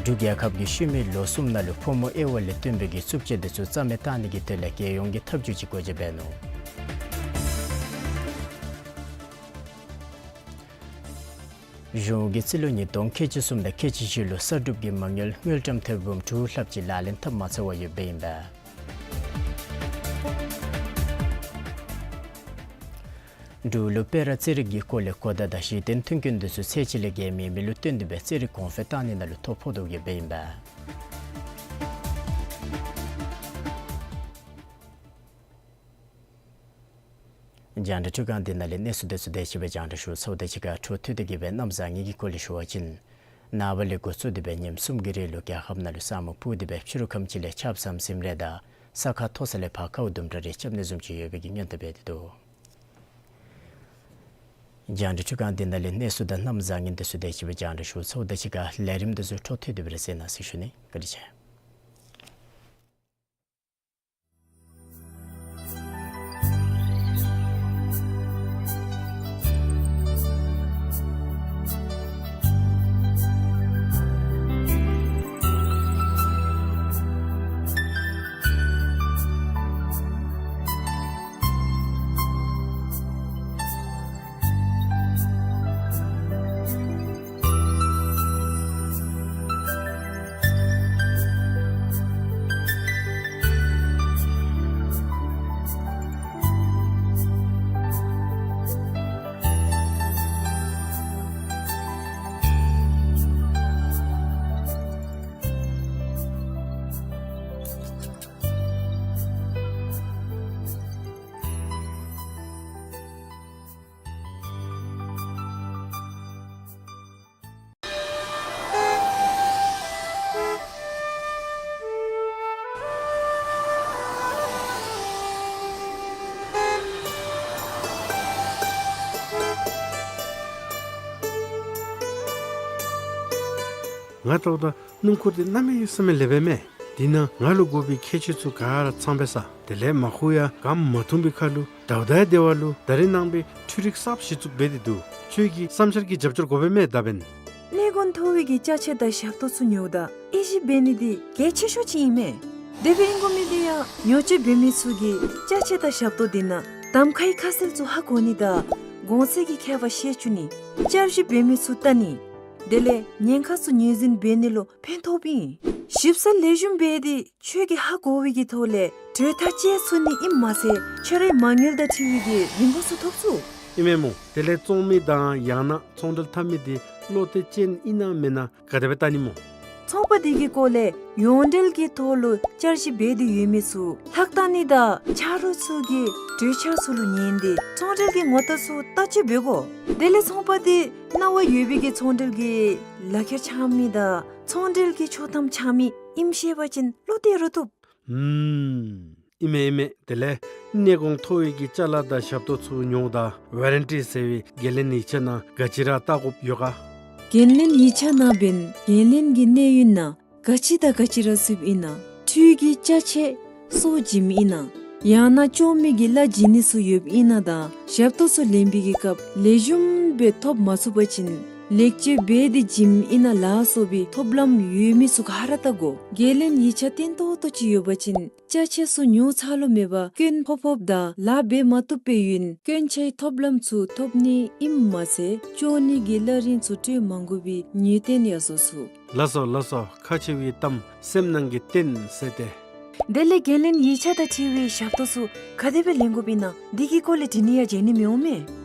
འབྲུག་རྒྱལ་ཁབ་ཀྱིས་ཤུལ་མའི་ལོ་གསུམ་ནང་ལུ་ཕོ་མོ་དབྱེ་བ་ལས་བཏོན་པའི་གི་རྩུབ་སྤྱོད་འདི་ཚུ་རྩ་མེད་གཏང་ནི་གི་དོན་ལས་རྒྱལ་ཡོངས་ཀྱི་ཐབས་བྱུས་ཅིག་སྒོ་འབྱེད་འབད་ནུག། གཞུང་གིས་རྩིས་ལོ་ཉིས་སྟོང་ཁལ་གཅིག་གསུམ་དང་ཁལ་གཅིག་བཞི་ལུ་གསར་སྒྲུབ་ཀྱི་མ་དངུལ་དངུལ་ཀྲམ་ཐེར་འབུམ་དྲུག་ལྷགཔ་ཅིག་ལག་ལེན་འཐབ་མ་ཚར་བར་ཡོདཔ་ཨིན་པས། འབྲུག་ལུ་སྤེ་ར་རྩེད་རིགས་ཀྱི་སྐོར་ལས་གོ་བརྡ་དང་གཞི་རྟེན་མཐུན་རྐྱེན་འདི་ཚུ་ཚད་ཅིག་ལས་བརྒལ་མེད་མི་ལུ་བསྟུན་ཏེ་སྦེ་རྩེད་རིགས་གོང་འཕེལ་གཏང་ནི་ནང་ལུ་ཐོ་ཕོག་དོ་ཡོདཔ་ཨིན་པས། རྒྱང་བསྒྲགས་འཕྲུལ་ཁང་འདི་ནང་ལས་གནས་ཚུལ་འདི་ཚུ་དེ་ཅིག་སྦེ་རྒྱང་བསྒྲགས་ཞུ་ཚརཝ་ད་གཅིག་ཁར་འཕྲོ་མཐུད་དེ་གི་སྦེ་གནམ་བཟང་ངན་གྱི་སྐོར་ལས་ཞུ་བ་ཅིན་ནངས་པ་ལས་འགོ་བཙུགས་ཏེ་སྦེ་ཉིནམ་གསུམ་གྱི་རིང་ལུ་རྒྱལ་ཁབ་ནང་ལུ་ས་སྨུག་སྤུབས་ཏེ་སྦེ་ཕྱི་རུ་ཁམས་ཅིག་ལས་ཆརཔ་ཟམ་ཟིམ་རེ་དང་ས་ཁ་མཐོ་ས་ལས་ཕར་ཁཝ་དུམ་གྲ་རེ་རྐྱབ་ནི་བཟུམ་ཅིག་ཡོད་པའི་གི་སྔོན་བརྡ་འབད་དེ་འདུག། རྒྱང་བསྒྲགས་འཕྲུལ་ཁང་འདི་ནང་ལས་གནས་ཚུལ་དང་གནམ་བཟང་ངན་འདི་ཚུ་དེ་ཅིག་སྦེ་རྒྱང་བསྒྲགས་ཞུ་ཚརཝ་ད་གཅིག་ཁར་ལས་རིམ་འདི་ཚུ་འཕྲོ་མཐུད་དེ་སྦེ་ར་གསན་གནང་ཟེར་ཞུ་ནི། བཀའ་དྲིན་ཆེ། ང་ལྟཝ་ད་སྣུམ་འཁོར་འདི་གནམ་མེད་ས་མེད་ལེགས་པས་མས། འདི་ནང་ང་ལུ་དགོ་པའི་ཁྱད་ཆོས་ཚུ་ག་ར་ཚང་པས་ས། དེ་ལས་མར་ཁུ་ཡང་གམ་མ་འཐུང་པའི་ཁར་ལུ་ཟླཝ་ཟླ་ཡང་བདེ་བ་ལུ་ད་རེས་ནངས་པའི་འཕྲུལ་རིག་གསརཔ་གཞི་བཙུགས་འབད་དེ་འདུག། ཁྱོད་ཀྱིས་བསམ་འཆར་གྱི་རྒྱབ་སྐྱོར་དགོ་པས་མས་ད་འབདན། གནས་གོང་མཐོ་བའི་གི་ཅ་ཆས་དང་ཞབས་ཏོག་ཚུ་ཉོཝ་ད་དབྱེ་ཞིབ་འབད་ནི་འདི་གལ་ཆེ་ཤོས་ཅིག་ཨིན་མས། དེ་སྦེ་ཨིན་དགོ་མི་འདི་ཡང་ཉོ་སྤྱོད་འབད་མི་ཚུ་གིས་ཅ་ཆས་དང་ཞབས་ཏོག་འདི་ནང་གདམ་ཁའི་ཁ་གསལ་ཚུ་ཧ་གོ་ནི་དང་གོང་ཚད་ཀྱི་ཁྱད་པར་ཤེས་བཅུག་ནི། བསྐྱར་ཞིབ་འབད་མི་ཚུ་བལྟ་ནི། དེ་ལས་ཉེན་ཁ་ཚུ་ངོས་འཛིན་འབད་ནི་ལུ་ཕན་ཐོགསཔ་ཨིན། ཞིབ་ཚགས་ལེགས་ཤོམ་འབད་དེ་ཁྱོད་ཀྱིས་ཧ་གོ་བའི་གི་ཐོག་ལས་གྲོས་ཐག་བཅད་ཚུགས་ནི་ཨིནམ་མ་ཚད་ཁྱོད་རའི་མ་དངུལ་དང་འཁྲིལ་བའི་གི་རིན་གོང་ཚུ་ཐོབ་ཚུགས། ཨིན་མས་སྨོ། དེ་ལས་བཙོང་མི་དང་ཡང་ན་ཚོང་འབྲེལ་འཐབ་མི་འདི་བློ་གཏད་ཅན་ཨིན་ན་མེན་ན་ག་དེ་སྦེ་བལྟ་ནི་སྨོ། ཚོང་པ་འདི་གི་སྐོར་ལས་ཡོངས་འབྲེལ་གྱི་ཐོག་ལུ་བསྐྱར་ཞིབ་འབད་དེ་ཡོད་མི་ཚུ་ལྷག་བལྟ་ནི་དང་ཆ་རོགས་ཚུ་གི་གྲོས་འཆར་ཚུ་ལུ་ཉན་ཏེ་ཚོང་འབྲེལ་གྱི་ངོ་རྟགས་ཚུ་བརྟག་དཔྱད་འབད་དགོ། དེ་ལས་ཚོང་པ་འདི་གནང་བ་ཡོད་པའི་གི་ཚོང་འབྲེལ་གྱི་ལག་ཁྱེར་འཆང་མི་དང་ཚོང་འབྲེལ་གྱི་ཆོག་ཐམ་འཆང་མི་ཨིནམ་ཤེས་པ་ཅིན་བློ་གཏད་རུང་བཏུབ། ཨུམ། ཨིན་མས་ཨིན་མས། དེ་ལས་གནས་གོང་མཐོ་བའི་གི་ཅ་ལ་དང་ཞབས་ཏོག་ཚུ་ཉོཝ་ད་ཝ་རན་ཊི་ཟེར་བའི་འགན་ལེན་ཡིག་ཆ་ནང་ག་ཅི་ར་བལྟ་དགོཔ་ཡོད་ག། འགན་ལེན་ཡིག་ཆ་ནང་འབདན་འགན་ལེན་གྱི་གནས་ཡུན་ནང་ག་ཅི་དང་ག་ཅི་ར་ཚུདཔ་ཨིན་ན། འཕྲུལ་གྱི་ཅ་ཆས་སོར་བྱིནམ་ཨིན་ན། ཡང་ན་བཅོ་མི་གི་གླ་བྱིན་ནི་ཚུ་ཡོདཔ་ཨིན་ན་དང་ཞབས་ཏོག་ཚུ་ལེན་པའི་གི་སྐབས་ལེགས་ཤོམ་སྦེ་ཐོབ་མ་ཚུགས་པ་ཅིན་ལེགས་བཅོས་འབད་དེ་བྱིནམ་ཨིན་ན་ལ་སོགས་པའི་ཐོབ་ལམ་ཡོད་མི་ཚུ་ག་ར་བལྟ་དགོ། འགན་ལེན་ཡིག་ཆ་བརྟན་ཏོག་ཏོ་ཅིག་ཡོད་པ་ཅིན་ཅ་ཆས་ཚུ་ཉོ་ཚར་ལོ་མེད་པར་སྐྱོན་ཕོག་ཕོགཔ་དང་ལཱ་འབད་མ་བཏུབ་པའི་ཡུན་སྐྱོན་ཆའི་ཐོབ་ལམ་ཚུ་ཐོབ་ནི་ཨིནམ་མ་ཚད་བཅོ་ནི་གི་གླ་རིན་ཚུ་སྤྲོད་མ་དགོ་པའི་ནུས་རྟེན་ཡང་བཟོ་ཚུགས། ལགས་སོ་ལགས་སོ། ཁག་ཆེ་བའི་གཏམ་སེམས་ནང་གི་རྟེན་ཟེར་ཏེ། དེ་ལས་འགན་ལེན་ཡིག་ཆ་དང་འཁྲིལ་བའི་ཞབས་ཏོག་ཚུ་ག་དེ་སྦེ་ལེན་དགོཔ་ཨིན་ན་འདི་གི་སྐོར་ལས་དྲི་ནི་ཡང་བྱོན་ནི་མི་འོང་མས།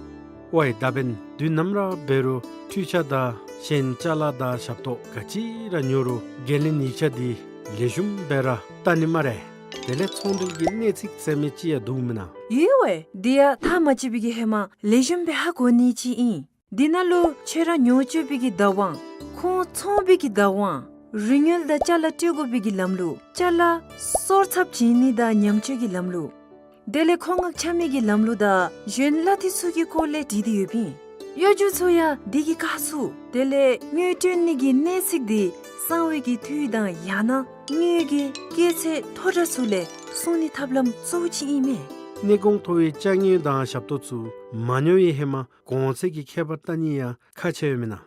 ཝའི་ད་འབདན་དུས་ནམ་ར་འབད་རུང་འཕྲུལ་ཆས་དང་གཞན་ཅ་ལ་དང་ཞབས་ཏོག་ག་ཅི་ར་ཉོ་རུང་འགན་ལེན་ཡིག་ཆ་འདི་ལེགས་ཤོམ་སྦེ་ར་བལྟ་ནི་སྨ་རེ། དེ་ལས་ཚོང་འབྲེལ་གྱི་གནས་ཚིག་ཟེར་མི་ཅིག་ཡང་འདུག་མེན་ན། ཡོད་ཝའི། འདི་ཡང་ཐག་མ་བཅད་པའི་གི་ཧེ་མ་ལེགས་ཤོམ་སྦེ་ཧ་གོ་ནི་ཅིག་ཨིན། འདི་ནང་ལུ་ཁྱོད་ར་ཉོ་སྤྱོད་པའི་གི་བདག་དབང་། ཁོང་ཚོང་པའི་གི་བདག་དབང་། རིན་དངུལ་དང་ཅ་ལ་སྤྲོད་དགོ་པའི་གི་ལམ་ལུགས། ཅ་ལ་སོར་ཚབ་བྱིན་ནི་དང་ཉམས་བཅོས་ཀྱི་ལམ་ལུགས། དེ་ལས་མཁོ་མངགས་འཆང་མི་གི་ལམ་ལུགས་དང་གཞན་གླ་འཐུས་ཚུ་གི་སྐོར་ལས་བྲིས་ཏེ་ཡོདཔ་ཨིན། གཡོ་སྒྱུ་ཚུ་ཡང་འདི་གི་བཀག་ཚུགས། དེ་ལས་དངུལ་སྤྲོད་ནི་གི་གནས་ཚིག་འདི་གསང་བའི་གི་འཐུས་དང་ཡང་ན་དངུལ་གྱི་སྐྱེད་ཚད་མཐོ་དྲགས་ཚུ་ལས་སྲུང་ནི་ཐབས་ལམ་གཙོ་བོ་ཅིག་ཨིན་མས། གནས་གོང་མཐོ་བའི་ཅ་དངོས་དང་ཞབས་ཏོག་ཚུ་མ་ཉོ་བའི་ཧེ་མ་གོང་ཚད་ཀྱི་ཁྱད་པར་བལྟ་ནི་ཡང་ཁག་ཆེ་ཡོད་མེན་ན།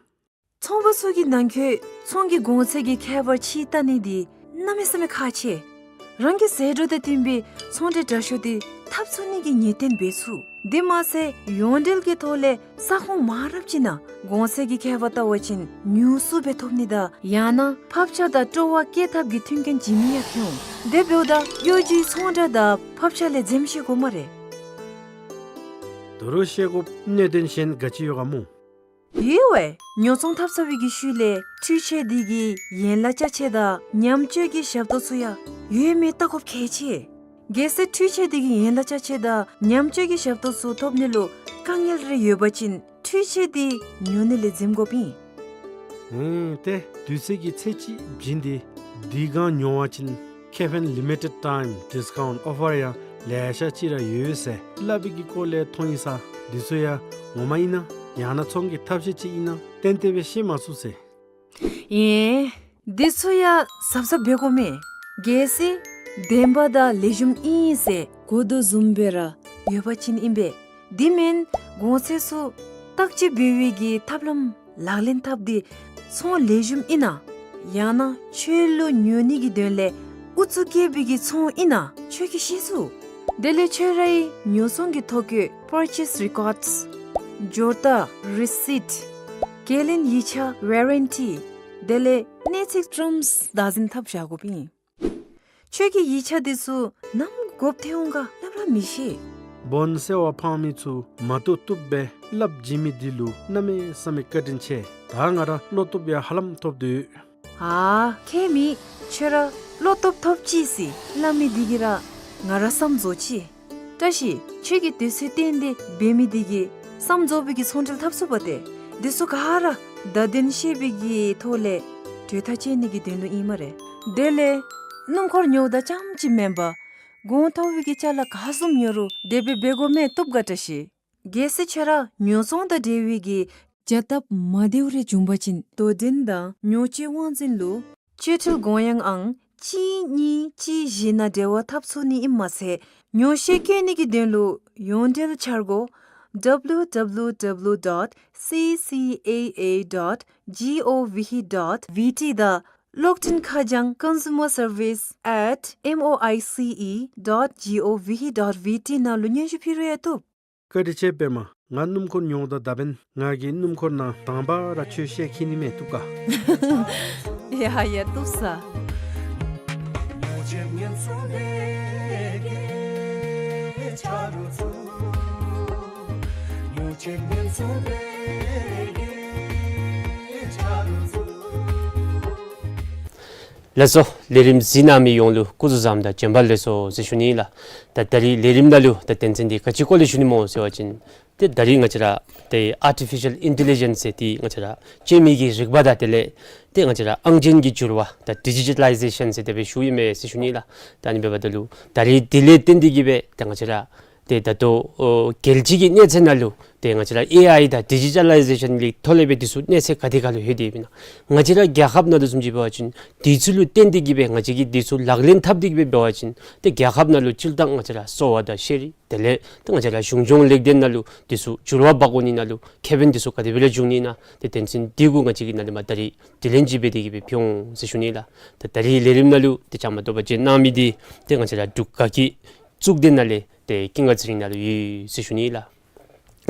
ཚོང་པ་ཚུ་གིས་ནང་འཁོད་ཚོང་གི་གོང་ཚད་ཀྱི་ཁྱད་པར་ཕྱེ་བལྟ་ནི་འདི་གནམ་མེད་ས་མེད་ཁག་ཆེ། རང་གི་ཟད་འགྲོ་དང་བསྟུན་པའི་ཚོང་འབྲེལ་དྲག་ཤོས་འདི་འཐབ་ཚུགས་ནི་གི་ངེས་གཏན་འབད་ཚུགས། དེ་མ་ཚད་ཡོངས་འབྲེལ་གྱི་ཐོག་ལས་ས་ཁོངས་མང་རབས་ཅིག་ནང་གོང་ཚད་ཀྱི་ཁྱད་པར་བལྟ་བ་ཅིན་ཉུང་སུ་སྦེ་ཐོབ་ནི་དང་ཡང་ན་ཕབ་ཆག་དང་སྤྲོ་བ་བསྐྱེད་ཐབས་ཀྱི་མཐུན་རྐྱེན་ལྗིད་མི་ཡང་ཐོན་འོང་། དེ་འབདཝ་ད་གཡོ་སྒྱུའི་ཚོང་དྲ་དང་ཕབ་ཆག་ལས་འཛེམ་ཤེས་དགོ་སྨ་རེ། ད་རུང་ཤེས་དགོཔ་གནད་དོན་གཞན་ག་ཅི་ཡོད་ག་སྨོ། ཡོད་ཝའི། ཉོ་ཚོང་འཐབ་ཚར་བའི་གི་ཤུལ་ལས་འཕྲུལ་ཆས་འདི་གི་ཡན་ལག་ཅ་ཆས་དང་ཉམས་བཅོས་ཀྱི་ཞབས་ཏོག་ཚུ་ཡང་ཡོད་མེད་བལྟ་དགོཔ་གལ་ཆེ། གལ་སྲིད་འཕྲུལ་ཆས་འདི་གི་ཡན་ལག་ཅ་ཆས་དང་ཉམས་བཅོས་ཀྱི་ཞབས་ཏོག་ཚུ་ཐོབ་ནི་ལུ་དཀའ་ངལ་རེ་ཡོད་པ་ཅིན་འཕྲུལ་ཆས་འདི་ཉོ་ནི་ལས་འཛེམ་དགོཔ་ཨིན། ཨེ་ཏེ་དུས་ཚོད་ཀྱི་ཚད་ཅིག་བྱིན་ཏེ་དེའི་སྒང་ཉོ་བ་ཅིན་ཁེ་ཕན་ལི་མི་ཊེཌ་ཊའིམ་ཌིསི་ཀའུནཊ་ཨོ་ཕར་ཡང་ལེ་ཤ་ཅིག་ར་ཡོད་ཟེར་སླབ་པའི་གི་སྐོར་ལས་མཐོང་ཡི་ས། འདི་ཚུ་ཡང་ངོ་མ་ཨིན་ན་ཡང་ན་ཚོང་གི་ཐབས་ཤེས་ཅིག་ཨིན་ན་ཏན་ཏན་སྦེ་ཤེས་མ་ཚུགས་ཟེར། ཨེ་འདི་ཚུ་ཡང་གཟབ་གཟབ་འབད་དགོ་མས། གལ་སྲིད་བདེན་པ་དང་ལེགས་ཤོམ་ཨིན་ཟེར་གོ་དོ་བཟུམ་སྦེ་ར་ཡོད་པ་ཅིན་ཨིན་པས། དེ་མེན་གོང་ཚད་ཚུ་བརྟག་དཔྱད་འབད་བའི་གི་ཐབས་ལམ་ལག་ལེན་འཐབ་སྟེ་ཚོང་ལེགས་ཤོམ་ཨིན་ན་ཡང་ན་ཁྱོད་ལུ་ཉོ་ནི་གི་དོན་ལས་ཨུ་ཚུགས་བསྐྱེད་པའི་གི་ཚོང་ཨིན་ན་ཁྱོད་ཀྱིས་ཤེས་ཚུགས། དེ་ལས་ཁྱོད་རའི་ཉོ་ཚོང་གི་ཐོ་བཀོད་པར་ཆེསི་རི་ཀོཌསི་འབྱོར་རྟགས་རི་སིཊ་འགན་ལེན་ཡིག་ཆ་ཝ་རན་ཊི་དེ་ལས་གནས་ཚིག་ཊརམསི་བདག་འཛིན་འཐབ་བཞག་དགོཔ་ཨིན། ཁྱོད་ཀྱིས་ཡིག་ཆ་འདི་ཚུ་ནམ་དགོཔ་ཐོན་འོང་ག་སླབ་ར་མི་ཤེས། སྦོ་ནི་སེ་བ་ཕངས་མི་ཚུ་མ་བཏུབ་བཏུབ་སྦེ་སླབ་བྱིན་མི་འདི་ལུ་གནམ་མེད་ས་མེད་བཀའ་དྲིན་ཆེ། ད་ང་ར་བློ་སྟོབས་ཡང་ཧ་ལམ་ཐོབ་སྟེ་ཡོད། ཨ་ཁྱད་མེད། ཁྱོད་ར་བློ་སྟོབས་ཐོབ་ཅི་ཟེར་སླབ་མི་འདི་གིས་ར་ང་ར་བསམ་རྫོགས་ཅི། བཀྲ་ཤིས། ཁྱོད་ཀྱིས་དུས་ཚོད་བཏོན་ཏེ་འབད་མི་འདི་གིས་བསམ་རྫོགས་པའི་གི་ཚོང་འབྲེལ་འཐབ་ཚུགས་པ་ཏེ། འདི་ཚུ་ག་ར་བརྡ་དོན་ཤེས་པའི་གི་ཐོག་ལས་གྲོས་ཐག་བཅད་ནི་གི་དོན་ལུ་ཨིན་སྨ་རེ། དེ་ལས་སྣུམ་འཁོར་ཉོཝ་ད་རྐྱངམ་ཅིག་མེན་པར་གོང་མཐོ་བའི་གི་ཅ་ལ་ག་བཟུམ་ཉོ་རུང་དེ་སྦེ་འབད་དགོ་མས། བཏུབ་ག་བཀྲ་ཤིས། གལ་སྲིད་ཁྱོད་ར་ཉོ་ཚོང་དང་འབྲེལ་བའི་གི་བྱ་ཐབས་མ་བདེཝ་རེ་བྱུང་པ་ཅིན་དོ་འགྲན་དང་ཉོ་སྤྱོད་དབང་འཛིན་ལུ་སྤྱོད་ཁྲལ་དགོངས་ཡངས་ཨང་གཅིག་གཉིས་གཅིག་བཞི་ནང་འབྲེལ་བ་འཐབ་ཚུགས་ནི་ཨིནམ་མ་ཚད་ཉོ་བཤད་བཀོད་ནི་གི་དོན་ལུ་ཡོངས་འབྲེལ་འཆར་སྒོ་ W W W dot C C A A dot gov dot B T དང་གློག་འཕྲིན་ཁ་བྱང་consumer service at moice dot gov dot B T ནང་ལུ་སྙན་ཞུ་ཕུལ་རུང་ཡང་བཏུབ། བཀའ་དྲིན་ཆེ་པདྨ། ང་སྣུམ་འཁོར་ཉོཝ་ད་ད་འབདན་ང་གིས་སྣུམ་འཁོར་ནང་དང་པ་ར་ཁྱོད་ཤེལ་འཁྱེར་ནི་མས། བཏུབ་ག། ཡ་ཡ་བཏུབ་ས། ལགས་སོ། ལས་རིམ་གཟིགས་གནང་མི་ཡོངས་ལུ་སྐུ་གཟུགས་བཟང་དང་བྱོན་པ་ལེགས་སོ་ཟེར་ཞུ་ནི་ལགས། ད་ད་རིས་ལས་རིམ་ནང་ལུ་ད་དོན་ཚན་འདི་ག་ཅི་སྐོར་ལས་ཞུ་ནི་སྨོ་ཟེར་བ་ཅིན་ཏེ་ད་རིས་ང་བཅས་ར་ཏེ་ཨར་ཊི་ཕི་ཤལ་ཨིན་ཊེ་ལི་ཇེནསི་ཟེར་ཏེ་ང་བཅས་ར་སྤྱོད་མི་གི་རིག་པ་དང་དེ་ལས་ཏེ་ང་བཅས་ར་ཨང་ཅན་གྱི་འགྱུར་བ་ད་ཌི་ཇི་ཊ་ལའི་ཟེ་ཤཱན་ཟེར་དེ་སྦེ་ཞུཝ་ཨིན་མས་ཟེར་ཞུ་ནི་ལགས། ད་ཨ་ནི་འབདཝ་ད་ལུ་ད་རིས་དེ་ལས་བརྟེན་ཏེ་གིས་སྦེ་ཏེ་ང་བཅས་ར་ཏེ་ད་ལྟོ་ཨོ་རྒྱལ་སྤྱི་གི་གནས་ཚད་ནང་ལུ་ཏེ་ང་བཅས་ར་ཨེ་ཨའི་དང་ཌི་ཇི་ཊ་ལའི་ཟེ་ཤཱན་གྱི་ཐོག་ལས་སྦེ་དེ་ཚུ་གནས་ཚད་ག་དེ་ཁར་ལུ་ལྷོད་དེ་ཡོདཔ་ཨིན་ན། ང་བཅས་ར་རྒྱལ་ཁབ་ནང་ལུ་བཟུམ་ཅིག་འབད་བ་ཅིན་དེ་ཚུ་ལུ་བརྟེན་ཏེ་གིས་སྦེ་ང་བཅས་ཀྱིས་དེ་ཚུ་ལག་ལེན་འཐབ་སྟེ་གིས་སྦེ་འབད་བ་ཅིན་ཏེ་རྒྱལ་ཁབ་ནང་ལུ་སྤྱིར་བཏང་ང་བཅས་ར་གསོ་བ་དང་ཤེས་རིག་དེ་ལས་ཏེ་ང་བཅས་ར་གཞུང་སྐྱོང་ལེགས་ལྡན་ནང་ལུ་དེ་ཚུ་འགྱུར་བ་འབག་འོང་ནི་ནང་ལུ་ཁེ་ཕན་དེ་ཚུ་ག་དེ་སྦེ་ར་འབྱུང་ནི་ཨིན་ན་ཏེ་དོན་ཚན་འདི་གུ་ང་བཅས་ཀྱིས་ནཱ་ལས་མར་ད་རིས་དྲི་ལན་ཅིག་འབད་དེ་གིས་སྦེ་ཕུལ་འོང་ཟེར་ཞུ་ནི་ལགས། ཏེ་ད་རིས་ལས་རིམ་ནང་ལུ་ཏེ་བཅའ་མར་གཏོགས་པར་བྱོན་གནང་མི་འདི་ཏེ་ང་བཅས་ར་འབྲུག་དགའ་སྐྱིད་གཙུག་སྡེ་ནང་ལས་ཏེ་ཀུན་དགའ་ཚེ་རིང་ནཱ་ལུ་ཡོད་ཟེར་ཞུ་ནི་ལགས།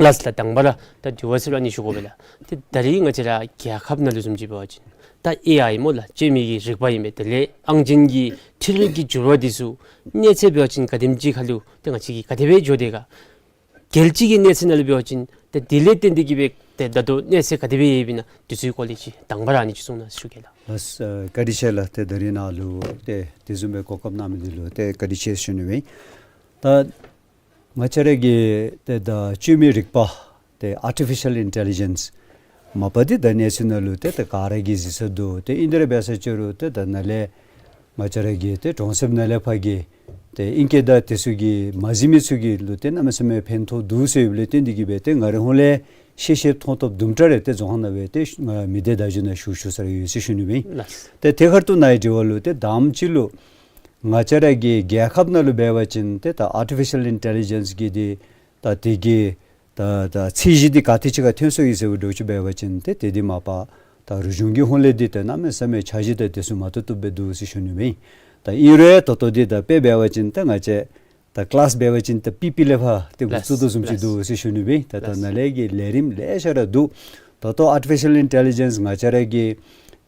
ལགས་ལགས། དང་པ་ར་ད་དྲི་བ་ཟེར་རུང་ཨ་ནི་ཞུ་དགོ་པས་ལགས། ཏེ་ད་རིས་ང་བཅས་ར་རྒྱལ་ཁབ་ནང་ལུ་བཟུམ་ཅིག་འབད་བ་ཅིན་ད་ཨེ་ཨའི་སྨོ་ལགས། སྤྱོད་མི་གི་རིག་པ་ཨིན་མས། དེ་ལས་ཨང་ཅན་གྱི་འཕྲུལ་རིག་གི་འགྱུར་བ་འདི་ཚུ་གནས་ཚད་འབད་བ་ཅིན་ག་དེམ་ཅིག་ཁར་ལུ་ཏེ་ང་བཅས་ཀྱིས་ག་དེ་སྦེ་འགྱོ་དེས་ག། རྒྱལ་སྤྱི་གི་གནས་ཚད་ནང་ལུ་འབད་བ་ཅིན་ཏེ་དེ་ལས་བརྟེན་ཏེ་གིས་སྦེ་ཏེ་ད་ལྟོ་གནས་ཚད་ག་དེ་སྦེ་ཡོདཔ་ཨིན་ན་དེ་ཚུ་གི་སྐོར་ལས་ཅིག་དང་པ་ར་ཨ་ནི་ཅིག་གསུང་གནང་ཟེར་ཞུ་གེ་ལགས། ལགས་སོ། བཀའ་དྲིན་ཆེ་ལགས། ཏེ་ད་རིས་ནཱ་ལུ་ཏེ་དེ་བཟུམ་སྦེ་གོ་སྐབས་གནང་མི་འདི་ལུ་ཏེ་བཀའ་དྲིན་ཆེ་ཞུ་ནི་ཨིན། ད་ང་བཅས་ར་གི་ཏེ་ད་སྤྱོད་མི་རིག་པ་ཏེ་ཨར་ཊི་ཕི་ཤལ་ཨིན་ཊེ་ལི་ཇེནསི་མ་པ་འདི་ད་གནས་ཚུལ་ནང་ལུ་ཏེ་ད་ག་ར་གིས་གཟིགས་ས་འདུག། ཏེ་ཨིན་དེ་ར་འབད་ས་ཅིག་རུང་ཏེ་ད་ནཱ་ལས་ང་བཅས་ར་གི་ཏེ་གྲོང་གསེབ་ནང་ལས་ཕར་གྱི་ཏེ་ཨིང་སྐད་དང་དེ་ཚུ་གིས་མ་གཟིགས་མི་ཚུ་གི་ལུ་ཏེ་གནམ་མེད་ས་མེད་ཕན་ཐོགས་འདུག་ཟེར་ཡོདཔ་ལས་བརྟེན་ཏེ་གིས་སྦེ་ཏེ་ང་རའི་ཧོངས་ལས་ཤེས་ཤེསཔ་མཐོང་ཐོབ་དུམ་གྲ་རེ་ཏེ་རྫོང་ཁ་ནང་སྦེ་ཏེ་ང་མི་སྡེ་བརྡ་བརྒྱུད་ནང་ཞུ་ཞུ་ས་ར་ཡོད་ཟེར་ཞུ་ནི་ཨིན། ལགས། ཏེ་དེ་ཁར་ལྟོས་ནཱ་གི་དྲི་བ་ལུ་ཏེ་དང་པ་ཅིག་ལུ་ང་བཅས་ར་གི་རྒྱལ་ཁབ་ནང་ལུ་འབད་བ་ཅིན་ཏེ་ད་ཨར་ཊི་ཕི་ཤལ་ཨིན་ཊེ་ལི་ཇེནསི་གི་འདི་ད་དེ་གི་ད་ད་ཚད་གཞི་འདི་ག་དེ་ཅིག་ཁར་ཐོན་སོ་ཡི་ཟེར་བའི་འགྲོ་ཅིག་འབད་བ་ཅིན་ཏེ་དེ་འདི་མ་པ་ད་རིག་གཞུང་གི་ཧོངས་ལས་འདི་ད་གནམ་མེད་ས་མེད་འཆར་གཞི་ད་དེ་ཚུ་མ་བཏུབ་བཏུབ་སྦེ་འདུག་ཟེར་ཞུ་ནི་ཨིན། ད་ཨིན་རུང་ད་ལྟོ་འདི་ད་དཔེ་འབད་བ་ཅིན་ད་ང་བཅས་ད་ཀི་ལཱསི་འབད་བ་ཅིན་ད་པི་པི་ལས་ཕར་ཏེ་འགོ་བཙུགས་དོ་བཟུམ་ཅིག་འདུག་ཟེར་ཞུ་ནི་ཨིན། ད་ད་ནཱ་ལས་ཀྱི་ལས་རིམ་ལེ་ཤ་ར་འདུག། ད་ལྟོ་ཨར་ཊི་ཕི་ཤལ་ཨིན་ཊེ་ལི་ཇེནསི་ང་བཅས་ར་གིས་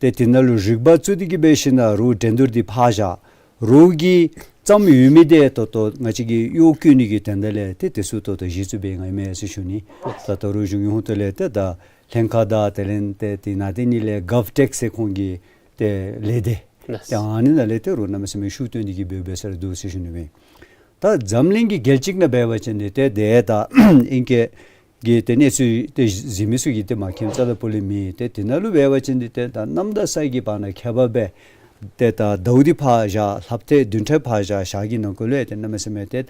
ཏེ་དེ་ནང་ལུ་རིག་པ་བཙུགས་ཏེ་གིས་སྦེ་ཞིནམ་ལས་འགྲན་བསྡུར་འདི་ཕར་བཞག། རོགས་ཀྱིས་བརྩམས་ཡོད་མི་འདི་ད་ལྟོ་ང་བཅས་ཀྱིས་གཡོག་བཀོལ་ནི་གི་དོན་དག་ལས་ཏེ་དེ་ཚུ་ད་ལྟོ་གཞི་བཙུགས་འབད་ནི་ཨིན་ཟེར་ཞུ་ནི། ད་ལྟོ་རིག་གཞུང་གི་ཧོངས་ལས་ཏེ་ད་ལྷན་ཁག་དང་དེ་ལས་ཏེ་དེ་ནང་ཏེ་ཨ་ནི་ལས་གཱབ་ཊེག་ཟེར་ཁོང་གི་ཏེ་ལས་སྡེ་ཏེ་ཨ་ནི་ནང་ལས་ཏེ་རོགས་གནམ་མེད་ས་མེད་ཤུགས་བཏོན་ཏེ་གིས་འབད་འབད་ས་ར་འདུག་ཟེར་ཞུ་ནི་ཨིན། ད་འཛམ་གླིང་གི་རྒྱལ་སྤྱི་ནང་འབད་བ་ཅིན་འདི་ཏེ་དེ་ད་ཨིང་སྐད་ཀྱི་ཏེ་གནས་ཚུལ་ཏེ་གཟིགས་མི་ཚུ་གིས་ཏེ་མ་མཁྱེནམ་རྩ་དང་སྤུ་ལས་མེད། ཏེ་དེ་ནང་ལུ་འབད་བ་ཅིན་འདི་ཏེ་ད་གནམ་དང་ས་གི་བར་ན་ཁྱད་པར་སྦེ་ཏེ་ད་ཟླཝ་འདི་ཕར་བཞག་ལྷགཔ་ཏེ་བདུན་ཕྲག་ཕར་བཞག་ཞག་གི་ནང་འཁོད་ལུ་ཏེ་གནམ་མེད་ས་མེད་ཏེ་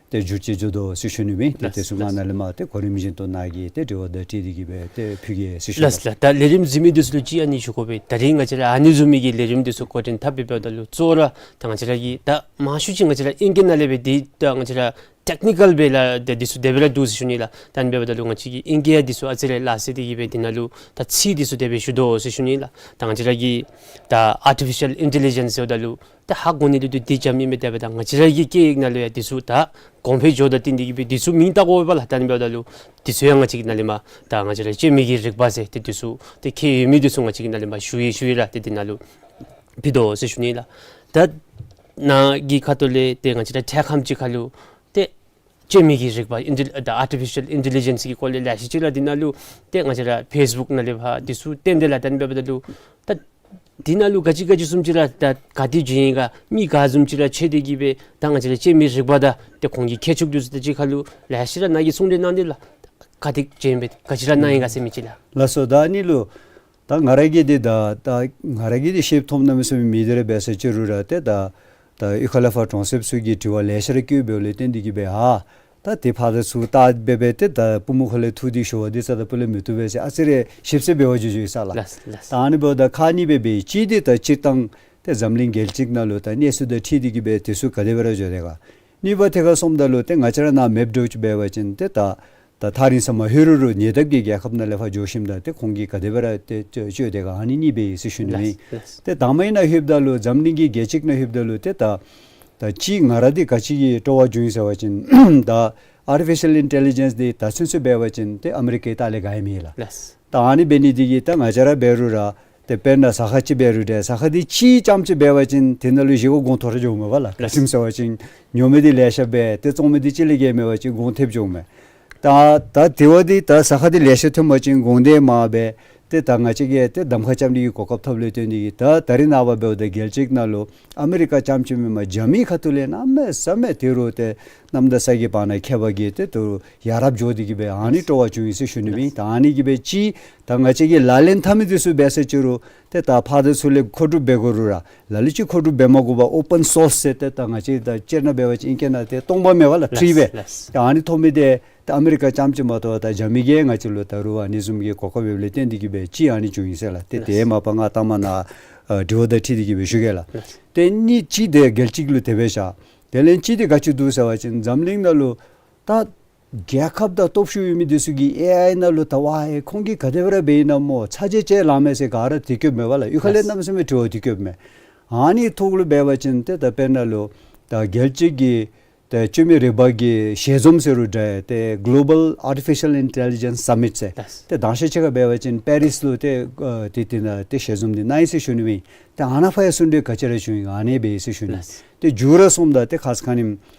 ཏེ་འགྱུར་བཅོས་འགྱོ་དོ་ཟེར་ཞུ་ནི་ཨིན། ཏེ་དེ་ཚུ་ང་ནཱ་ལས་མར་ཏེ་གོ་རིམ་བཞིན་དུ་ནཱ་གི་ཏེ་དྲི་བ་དང་འཁྲིལ་ཏེ་གིས་སྦེ་ཏེ་ཕུལ་གེ་ཟེར་ཞུ་ནི། ལགས་ལགས། ད་ལས་རིམ་གཟིགས་མི་འདི་ཚུ་ལུ་ཅིག་ཨ་ནི་ཞུ་དགོ་པས། ད་རིས་ང་བཅས་ར་ཨ་ནི་བཟུམ་མའི་གི་ལས་རིམ་འདི་ཚུ་འགོ་འདྲེན་འཐབ་འབདཝ་ད་ལུ་གཙོ་བོ་ར་ད་ང་བཅས་ར་གིས་ད་མང་ཤོས་ཅིག་ང་བཅས་ར་ཨིང་སྐད་ནང་ལས་སྦེ་འདི་ད་ང་བཅས་ར་ཊེག་ནི་ཀཱལ་སྦེ་ལགས་ཏེ་འདི་ཚུ་དེ་སྦེ་ར་འདུག་ཟེར་ཞུ་ནི་ལགས། ད་ཨ་ནི་འབདཝ་ད་ལུ་ང་བཅས་ཀྱིས་ཨིང་སྐད་འདི་ཚུ་ཨ་ཙི་རེ་ལག་ཟེར་ཏེ་གིས་སྦེ་འདི་ནང་ལུ་ད་ཚིག་འདི་ཚུ་དེ་སྦེ་ཞུ་དོ་ཟེར་ཞུ་ནི་ལགས། ད་ང་བཅས་ར་གི་ད་ཨར་ཊི་ཕི་ཤལ་ཨིན་ཊེ་ལི་ཇེནསི་ཟེརཝ་ད་ལུ་ད་ཧ་གོ་ནི་འདི་ཏེ་འདི་རྐྱངམ་ཨིན་མས། དེ་འབདཝ་ད་ང་བཅས་ར་གི་སྐད་ཡིག་ནང་ལུ་ཡང་འདི་ཚུ་ད་གོང་འཕེལ་འགྱོཝ་དང་བསྟུན་ཏེ་གིས་སྦེ་འདི་ཚུ་མིང་བཏགས་དགོ་པས་ལགས། ད་ཨ་ནི་འབདཝ་ད་ལུ་འདི་ཚུ་ཡང་ང་བཅས་ཀྱིས་ནཱ་ལས་མར་ད་ང་བཅས་ར་སྤྱོད་མི་གི་རིག་པ་ཟེར་ཏེ་འདི་ཚུ་ཏེ་ཁྱད་ཡོད་མི་འདི་ཚུ་ང་བཅས་ཀྱིས་ནཱ་ལས་མར་ཞུ་ཡི་ཞུ་ཡི་ར་ཏེ་འདི་ནང་ལུ་ཕུལ་དོ་ཟེར་ཞུ་ནི་ལགས། ད་ནཱ་གི་ཁ་ཐུག་ལས་ཏེ་ང་བཅས་ར་འཕྲལ་ཁམས་ཅིག་ཁར་ལུ་ཏེ་སྤྱོད་མི་གི་རིག་པ་ཨིན་ཊེ་ད་ཨར་ཊི་ཕི་ཤལ་ཨིན་ཊེ་ལི་ཇེནསི་གི་སྐོར་ལས་ལེ་ཤ་ཅིག་ར་འདི་ནང་ལུ་ཏེ་ང་བཅས་ར་ཕེསི་བུཀ་ནང་ལས་ཕར་འདི་ཚུ་བཏོན་ཏེ་ལགས། ད་ཨ་ནི་འབདཝ་ད་ལུ་ད་འདི་ནང་ལུ་ག་ཅི་ག་ཅི་བཟུམ་ཅིག་ར་ད་ག་ཏེ་བྱོན་ཡི་ག་མི་ག་བཟུམ་ཅིག་ར་ཕྱད་དེ་གིས་སྦེ་ད་ང་བཅས་ར་སྤྱོད་མི་རིག་པ་དང་ཏེ་ཁོང་གི་ཁྱད་ཆོས་འདི་ཚུ་དང་གཅིག་ཁར་ལུ་ལེ་ཤ་ར་ནཱ་གིས་གསུང་གྲོས་གནང་སྟེ་ལགས། ག་ཏེ་བྱོན་སྦེ་ག་ཅི་ར་གནང་ཡི་ག་ཟེར་མི་ཅིག་ལགས། ལགས་སོ། ད་ཨ་ནི་ལུ་ད་ང་ར་གིས་འདི་ད་ད་ང་ར་གིས་འདི་ཤེསཔ་མཐོངམ་གནམ་མེད་ས་མེད་མེད། དེ་ར་འབད་ས་ཅིག་རུང་ར་ཏེ་ད་ད་གཡུས་ཁ་ལས་ཕར་གྲོང་གསེབ་ཚུ་གིས་དྲི་བ་ལེ་ཤ་ར་བཀོདཔ་ལས་བརྟེན་ཏེ་གིས་སྦེ་ཨ་ད་ཏེ་ཕར་ཚུར་བལྟ་སྦེ་སྦེ་ཏེ་ད་པུས་མོ་ཁ་ལས་འཐུ་སྟེ་ཞུ་བ་འདི་རྩ་དང་སྤུ་ལས་མི་བཏུབ་པས་ཟེར་ཨ་ཙི་རེ་ཞིབ་ཚགས་འབད་བར་འགྱོ་འགྱོཝ་ཨིན་ས་ལགས། ལགས་ལགས། ད་ཨ་ནི་འབདཝ་ད་ཁག་གཉིས་སྦེ་འབད་ཡི། གཅིག་འདི་ད་སྤྱིར་བཏང་ཏེ་འཛམ་གླིང་རྒྱལ་སྤྱི་ནང་ལུ་ད་གནས་ཚུལ་དང་འཁྲིལ་ཏེ་གིས་སྦེ་དེ་ཚུ་ག་དེ་སྦེ་ར་འགྱོ་དེས་ག། གཉིས་པ་ཐད་ཁར་སོངམ་ད་ལུ་ཏེ་ང་བཅས་ར་ནཱ་མེཔ་འདྲཝ་ཅིག་འབད་བ་ཅིན་ཏེ་ད་ ད་ཐག་རིང་ས་མ་ལྷོད་རུང་རུང་ཉེ་འདབས་ཀྱི་རྒྱལ་ཁབ་ནང་ལས་ཕར་འགྱོ་ཞིནམ་ད་ཏེ་ཁོང་གིས་ག་དེ་སྦེ་ར་ཏེ་ཅོ་ཅོ་དེ་ག་ཨ་ནི་གཉིས་སྦེ་ཨིན་ཟེར་ཞུ་ནི་ཨིན། ལགས་ལགས། ཏེ་དང་པ་ཨིན་ན་ལྷོདཔ་ད་ལུ་འཛམ་གླིང་གི་རྒྱལ་སྤྱི་ནང་ལྷོདཔ་ད་ལུ་ཏེ་ད་ད་ཅི་ང་ར་འདི་ག་ཅི་གི་སྤྲོ་བ་བྱུང་ཡི་ཟེར་བ་ཅིན་ད་ཨར་ཊི་ཕི་ཤལ་ཨིན་ཊེ་ལི་ཇེནསི་འདི་ད་ཚུན་ཚོད་འབད་བ་ཅིན་ཏེ་ཨ་མི་རི་ཀའི་ལྟག་ལས་ག་ཡང་མེད་ལགས། ལགས། ད་ཨ་ནི་འབད་ནི་འདི་གིས་ད་ང་བཅས་ར་འབད་རུང་ར་ཏེ་དཔེར་ན་ཟ་ཁང་ཅིག་འབད་རུང་ཏེ་ཟ་ཁང་འདི་གཅིག་རྐྱངམ་ཅིག་འབད་བ་ཅིན་དེ་ནང་ལུ་བཞེས་སྒོ་གོང་མཐོ་ར་འགྱོཝ་མས་པ་ལགས། ལགས། ག་ཅི་སྨོ་ཟེར་བ་ཅིན་ཉོ་མི་འདི་ལེ་ཤ་འབད་ཏེ་བཙོང་མི་འདི་གཅིག་ལས་བརྒལ་མེད་པ་ཅིན་གོང་ཐེབས་འགྱོཝ་མས། ད་ད་དེ་བ་འདི་ད་ཟ་ཁང་འདི་ལེ་ཤ་ཐོན་པ་ཅིན་གོང་འདི་མར་འབད་ཏེ་ད་ང་བཅས་ཀྱིས་ཏེ་གདམ་ཁ་རྐྱབ་ནི་གི་གོ་སྐབས་ཐོབ་ལས་བརྟེན་ཏེ་གིས་ད་ད་རེས་ནངས་པ་འབདཝ་ད་རྒྱལ་སྤྱི་ནང་ལུ་ཨ་མི་རི་ཀ་རྐྱངམ་ཅིག་མེན་པར་རྒྱ་མི་ཁ་ཐུག་ལས་གནམ་མེད་ས་མེད་ཏེ་རུང་ཏེ་གནམ་དང་ས་གི་བར་ན་ཁྱད་པར་གྱིས་ཏེ་ཏེ་རུང་ཡ་རབས་འགྱོ་སྟེ་གིས་སྦེ་ཨ་ནི་སྤྲོ་བ་བྱུང་ཡི་ཟེར་ཞུ་ནི་ཨིན། ད་ཨ་ནི་གིས་སྦེ་ཅིག་ད་ང་བཅས་ཀྱིས་ལག་ལེན་འཐབ་མི་འདི་ཚུ་འབད་ཟེར་ཅི་རུང་ཏེ་ད་ཕར་དང་ཚུར་ལས་མཁོ་སྒྲུབ་འབད་དགོ་རུང་ར་ལ་ལུ་ཅིག་མཁོ་སྒྲུབ་འབད་མ་དགོ་པར་ཨོ་པཱན་སོརསི་ཟེར་ཏེ་ད་ང་བཅས་ད་སྤྱིར་ན་འབད་བ་ཅིན་ཨིང་སྐད་ནང་ཏེ་སྟོང་པ་མེད་པ་ལགས། ཕི་རི་སྦེ། ལགས། ད་ཨ་ནི་ཐོབ་མི་འདི་ད་ཨ་མི་རི་ཀ་རྐྱངམ་ཅིག་མ་གཏོགས་ད་རྒྱ་མི་གིས་ང་བཅས་ལུ་ད་རུང་ཨ་ནི་བཟུམ་གྱི་གོ་སྐབས་ཡོདཔ་ལས་བརྟེན་ཏེ་གིས་སྦེ་ཅིག་ཨ་ནི་བྱུང་ཡི་ཟེར་ལགས། ཏེ་ཏེ་མ་པ་ང་ལྟ་མ་ན་ཨ་དྲི་བ་དང་འཁྲིལ་ཏེ་གིས་སྦེ་ཞུ་གེ་ལགས། ཏེ་གཉིས་ཅིག་འདི་རྒྱལ་སྤྱི་ལུ་དེ་སྦེ་བཞག། དེ་ལས་ཅིག་འདི་ག་ཅི་འདུག་ཟེར་བ་ཅིན་འཛམ་གླིང་ནང་ལུ་ད་རྒྱལ་ཁབ་དང་སྟོབས་ཤུགས་ཡོད་མི་འདི་ཚུ་གིས་ཨེ་ཨའི་ནང་ལུ་ད་ཝའི་ཁོང་གིས་ག་དེ་སྦེ་ར་འབད་ཨིན་ན་སྨོ་ཚ་གྱང་ཅིག་ལང་མས་ཟེར་ག་ར་དེ་སྐྱོདཔ་མས་པ་ལགས། གཡུས་ཁ་ལས་གནམ་མེད་ས་མེད་དྲི་བ་དེ་སྐྱོདཔ་མས། ཨ་ནི་ཐོག་ལུ་འབད་བ་ཅིན་ཏེ་ད་དཔེར་ན་ལུ་ད་རྒྱལ་སྤྱི་གི་ཏེ་བཅོས་མིན་རིག་པ་གི་ཞལ་འཛོམས་ཟེར་རུང་འདྲ་ཏེ་གོ་ལོ་བཱལ་ཨར་ཊི་ཕི་ཤལ་ཨིན་ཊེ་ལི་ཇེནསི་སམ་མིཊ་ཟེར། ལགས། ཏེ་དང་ཤེས་ཅིག་ཁར་འབད་བ་ཅིན་པེ་རིས་ལུ་ཏེ་ཨ་ཏེ་དེ་ནང་ཏེ་ཞལ་འཛོམས་འདི་གནང་ཡི་ཟེར་ཞུ་ནི་ཨིན། ཏེ་ཨ་ནཱ་ཕར་ཡང་གསུང་གྲོས་ག་ཅི་ར་བྱུང་ཡི་ཨ་ནི་སྦེ་ཨིན་ཟེར་ཞུ་ནི། ལགས། ཏེ་མཇུག་ར་སོངམ་ད་ཏེ་ཁ་ཙ་ཁ་ཉིནམ་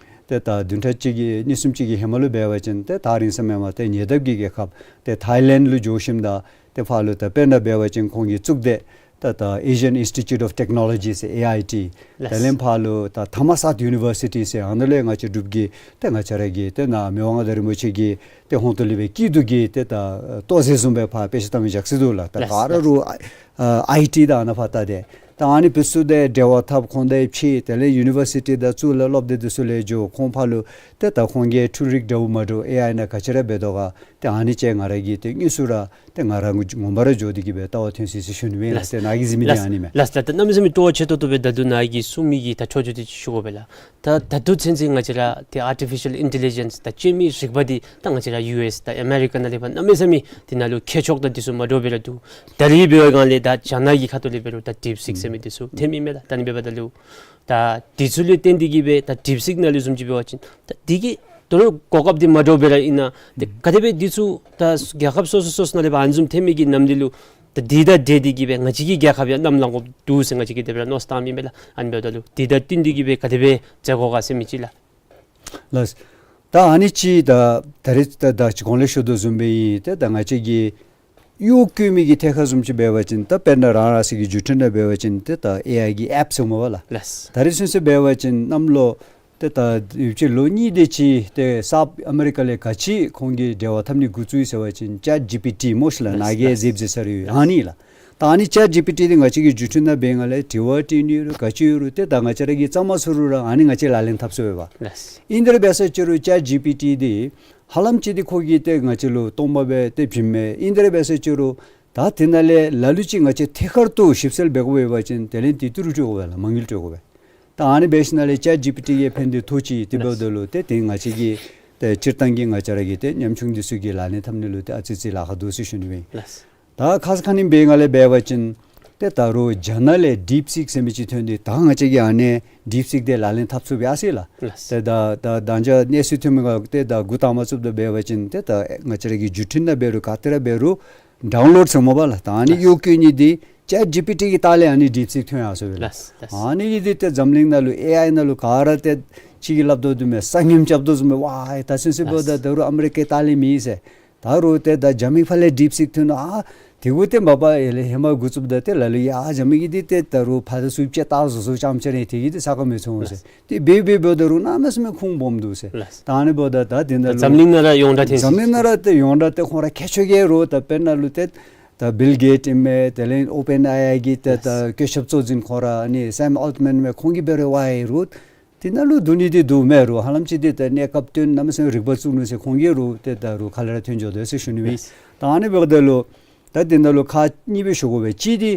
ཏེ་ད་བདུན་ཕྲག་གཅིག་གི་གཉིས་གསུམ་ཅིག་གི་ཧེ་མ་ལུ་འབད་བ་ཅིན་ཏེ་ཐག་རིང་ས་མེན་པར་ཏེ་ཉེ་འདབས་ཀྱི་རྒྱལ་ཁབ་ཏེ་ཐའི་ལེནཌ་ལུ་འགྱོ་ཞིནམ་ད་ཏེ་ཕར་ལུ་ད་དཔེར་ན་འབད་བ་ཅིན་ཁོང་གི་གཙུག་སྡེ་ད་ད་Asian Institute of Technology ཟེར་ཨེ་ཨའི་ཊི། ལགས། དེ་ལས་ཕར་ལུ་ད་ཐ་མ་སཱཐ་ཡུ་ནི་ཝར་སི་ཊི་ཟེར་ཨ་ནཱ་ལས་ང་བཅས་འབྲུག་གི་ཏེ་ང་བཅས་ར་གི་ཏེ་ནཱ་མི་དབང་མངའ་བདག་རིན་པོ་ཆེ་གི་ཏེ་ཧོངས་ཏོ་ལས་སྦེ་སྐྱིད་སྡུག་གི་ཏེ་ད་ལྟོ་ཟེར་བཟུམ་སྦེ་ཕར་དཔེ་ཆ་བལྟ་མི་ཅིག་སྲིད་དོ་ལགས། ད་ལགས། ག་ར་རུང་ཨ་ཨའི་ཊི་དང་ཨ་ནཱ་ཕར་ལྟ་སྟེ་ད་ཨ་ནི་འབད་ཚུགས་ཏེ་འབྲེལ་བ་འཐབ་ཁོང་དང་ཕྱད་དེ་ལས་ཡུ་ནི་ཝར་སི་ཊི་དང་གཙུག་ལག་སློབ་སྡེ་འདི་ཚུ་ལས་འགྱོ་ཁོང་ཕར་ལུ་ཏེ་ད་ཁོང་གིས་འཕྲུལ་རིག་འདྲཝ་མ་འདྲཝ་ཨེ་ཨའི་ནང་ག་ཅི་ར་འབད་དོ་ག་ཏེ་ཨ་ནི་ཅིག་ང་ར་གིས་ཏེ་དངོས་སུ་ར་ཏེ་ང་ར་ངོ་ངོ་མ་ར་འགྱོ་སྟེ་གིས་སྦེ་ལྟ་བ་ཐོན་ཅི་ཟེར་ཞུ་ནི་ཨིན་ལགས། ལགས། ཏེ་ནཱ་གི་གཟིགས་མི་འདི་ལགས། ཨ་ནི་མས། ལགས་ལགས། ད་གནམ་མེད་ས་མེད་སྤྲོ་བ་ཆེ་ཏོག་ཏོ་སྦེ་ད་ལྟོ་ནཱ་གིས་གསུང་མི་གི་ད་འཕྲོ་མཐུད་དེ་ཅིག་ཞུ་དགོ་པས་ལགས། ད་ད་ལྟོ་ཚུན་ཚོད་ང་བཅས་ར་ཏེ་ཨར་ཊི་ཕི་ཤལ་ཨིན་ཊེ་ལི་ཇེནསི་ད་བཅོས་མིན་རིག་པ་འདི་ད་ང་བཅས་ར་ཡུ་ཨེསི་དང་ཨ་མེ་རི་ཀ་ནང་ལས་ཕར་གནམ་མེད་ས་མེད་དེ་ནང་ལུ་མཁས་མཆོག་དང་འདི་ཚུ་མ་འདྲཝ་སྦེ་ར་འདུག། ད་རིས་འབད་བའི་སྒང་ལས་ད་རྒྱ་ནག་གི་ཁ་ཐུག་ལས་འབད་རུང་ད་ཌིབ་སིཀ་ཟེར་མི་འདི་ཚུ་ཐོན་མི་མས་ལགས། ད་ཨ་ནི་འབདཝ་ད་ལུ་ད་འདི་ཚུ་ལུ་བརྟེན་ཏེ་གིས་སྦེ་ད་ཌིབ་སིཀ་ནང་ལུ་བཟུམ་ཅིག་འབད་བ་ཅིན་ད་འདི་གིས་ད་རུང་གོ་སྐབས་འདི་མ་འདྲཝ་སྦེ་ར་ཨིན་ན་ཏེ་ག་དེ་སྦེ་འདི་ཚུ་ད་རྒྱལ་ཁབ་སོ་སོ་སོ་སོ་ནང་ལས་ཕར་ཨ་ནི་བཟུམ་ཐོན་མི་གི་ནམ་དུས་ལུ་ད་འདི་དང་འབྲེལ་ཏེ་གིས་སྦེ་ང་བཅས་ཀྱི་རྒྱལ་ཁབ་ཡང་གནམ་ལངས་དགོཔ་འདུག་ཟེར་ང་བཅས་ཀྱིས་དེ་སྦེ་ར་མནོ་བསམ་བཏངམ་ཨིན་པས་ལགས། ཨ་ནི་འབདཝ་ད་ལུ་འདི་དང་བསྟུན་ཏེ་གིས་སྦེ་ག་དེ་སྦེ་མཛད་དགོ་ག་ཟེར་མི་ཅིག་ལགས། ལགས། ད་ཨ་ནི་ཅིག་ད་ད་རིས་ད་ད་ཅི་གོང་ལས་ཞུ་དོ་བཟུམ་སྦེ་ཨིན། ཏེ་ད་ང་བཅས་ཀྱི་གཡོག་བཀོལ་མི་གི་ཐད་ཁར་བཟུམ་ཅིག་འབད་བ་ཅིན་ད་དཔེར་ན་རང་རང་སོ་གི་བརྒྱུད་འཕྲིན་ནང་འབད་བ་ཅིན་ཏེ་ད་ཨེ་ཨའི་གི་ཨེཔ་ཟེར་མས་པ་ལགས། ལགས། ད་རིས་ཚུན་ཚོད་འབད་བ་ཅིན་གནམ་ལོ་ཏེ་ད་ཡུདཔ་ཅིག་ལོ་གཉིས་དེ་ཅིག་ཏེ་སཱཐ་ཨ་མེ་རི་ཀ་ལས་ག་ཅི་ཁོང་གིས་འབྲེལ་བ་འཐབ་ནི་འགོ་བཙུགས་ཡི་ཟེར་བ་ཅིན་ཅེཊ་ཇི་པི་ཊི་སྨོ་ཤིག་ལགས། ལགས། ནཱ་གིས་ལགས། གཟིགས་གཟིགས་ས་རེ་ཡོད། ཨ་ནི་ལགས། ད་ཨ་ནི་ཅེཊ་ཇི་པི་ཊི་འདི་ང་བཅས་ཀྱི་བརྒྱུད་འཕྲིན་ནང་འབད་སྒང་ལས་དྲི་བ་དྲི་ནི་རུང་ག་ཅི་ཡོད་རུང་ཏེ་ད་ང་བཅས་ར་གིས་བཙལ་མ་ཚུགས་རུང་ར་ཨ་ནི་ང་བཅས་ལག་ལེན་འཐབ་ཚུགས་པས་པ། ལགས། ཨིན་དེ་ར་འབད་ས་ཅི་རུང་ཅེཊ་ཇི་པི་ཊི་འདི་ཧ་ལམ་ཅིག་འདི་ཁོ་གིས་ཏེ་ང་བཅས་ལུ་སྟོང་པ་སྦེ་ཏེ་བྱིནམ་མས། ཨིན་དེ་ར་འབད་ས་ཅི་རུང་ད་དེ་ནང་ལས་ལ་ལུ་ཅིག་ང་བཅས་ཐད་ཀར་དུ་ཞིབ་འཚོལ་འབད་དགོ་པ་ཅིན་དེ་ལས་ཏི་ཏི་རུ་སྤྲོད་དགོ་པས་ལགས། མ་དངུལ་སྤྲོད་དགོ་པས། ད་ཨ་ནི་འབད་ཞིནམ་ལས་ཅེཊ་ཇི་པི་ཊི་གིས་ཕན་བདེ་ཐོགས་ཅི། དེ་འབདཝ་ད་ལུ་ཏེ་དེ་ང་བཅས་ཀྱི་ཏེ་སྤྱིར་བཏང་གི་ང་བཅས་ར་གི་ཏེ་ཉམ་ཆུང་འདི་ཚུ་གིས་ལག་ལེན་འཐབ་ནི་ལུ་ཏེ་ཨ་ཙི་ཙི་ལཱ་ཁག་འདུག་ཟེར་ཞུ་ནི་ཨིན། ལགས། ད་ཁ་ཙ་ཁ་ཉིནམ་འབད་སྒང་ལས་འབད་བ་ཅིན་ཏེ་ད་རུང་རྒྱ་ནག་ལས་ཌིབ་སིཀ་ཟེར་མི་ཅིག་ཐོན་ཏེ་ད་ང་བཅས་ཀྱིས་ཨ་ནི་ཌིབ་སིཀ་འདི་ལག་ལེན་འཐབ་ཚུགས་པས་ཟེར་ལགས། ལགས། ཏེ་ད་ད་ད་ཅི་གནས་ཚུལ་ཐོན་མི་ག་ཏེ་ད་འགོ་དང་པ་བཙུགསཔ་ད་འབད་བ་ཅིན་ཏེ་ད་ང་བཅས་ར་གི་བརྒྱུད་འཕྲིན་ནང་འབད་རུང་ག་ཏེ་ར་འབད་རུང་ཌའུན་ལོཌ་ཟེར་མས་པ་ལགས། ད་ཨ་ནི་ལགས། གཡོག་བཀོལ་ནི་འདི་ཅེཊ་ཇི་པི་ཊི་གི་ལྟག་ལས་ཨ་ནི་ཌིབ་སིཀ་ཐོན་ཡར་སོང་པས་ལགས། ལགས། ལགས། ཨ་ནི་གིས་འདི་ཏེ་འཛམ་གླིང་ནང་ལུ་ཨེ་ཨའི་ནང་ལུ་ག་ར་ཏེ་ཅིག་གིས་སླབ་དོ་བཟུམ་སྦེ་ས་ངོམ་རྐྱབ་དོ་བཟུམ་སྦེ་ཝའི་ད་ཚུན་ཚོད་འབདཝ་ད་ད་རུང་ཨ་མི་རི་ཀའི་ལྟག་ལས་མེད་ཟེར། ད་རུང་ཏེ་ད་རྒྱ་མི་ཕར་ལས་ཌིབ་སིཀ་ཐོན་ནུག། ཨ་དེ་གུ་ཏེ་མ་པ་ཡར་ལས་ཧེ་མ་འགོ་བཙུགསཔ་ད་ཏེ་ལ་ལུ་ཡ་རྒྱ་མི་གིས་འདི་ཏེ་ད་རུང་ཕར་དང་ཚུར་ཅིག་བལྟ་བཟོ་བཟོཝ་ཙམ་ཅིག་ར་དེ་གིས་ཏེ་ས་ཁར་མི་ཚུད་འོང་ཟེར། ཏེ་འབད་འབད་འབདཝ་ད་རུང་གནམ་མེད་ས་མེད་ཁུངས་སྦོམ་འདུག་ཟེར། ད་ཨ་ནི་འབདཝ་ད་ད་དེ་ནང་ལུ་འཛམ་གླིང་ནང་ར་ཡོངས་གྲགས་ཐོན་འཛམ་གླིང་ནང་ར་ཏེ་ཡོངས་གྲགས་ཏེ་ཁོང་ར་མཁས་མཆོག་གིས་རུང་ད་དཔེར་ན་ལུ་ཏེ་ད་བིལ་གེཊ་ཨིན་མས། དེ་ལས་ཨོ་པེན་ཨེ་ཨའི་གི་ཏེ་ད་ལགས། བཀོད་ཁྱབ་གཙོ་འཛིན་ཁོང་ར་ཨ་ནི་སེམ་ཨལ་ཊི་མཱན་མས། ཁོང་གིས་འབད་རུང་ཝའི་རུང་དེ་ནང་ལུ་འདུག་ནི་འདི་འདུག་མས་རུང་ཧ་ལམ་ཅིག་འདི་ད་གནས་སྐབས་བཏོན་གནམ་མེད་ས་མེད་རིག་པ་བཙུགས་ནུག་ཟེར་ཁོང་གིས་རུང་ཏེ་ད་རུང་ག་ལས་ར་ཐོན་འགྱོ་དོ་ཟེར་ཞུ་ནི་ཨིན། ལགས། ད་ཨ་ནི་འབདཝ་ད་ལུ་ད་དེ་ནང་ལུ་ཁག་གཉིས་སྦེ་ཞུ་དགོ་པས། གཅིག་འདི་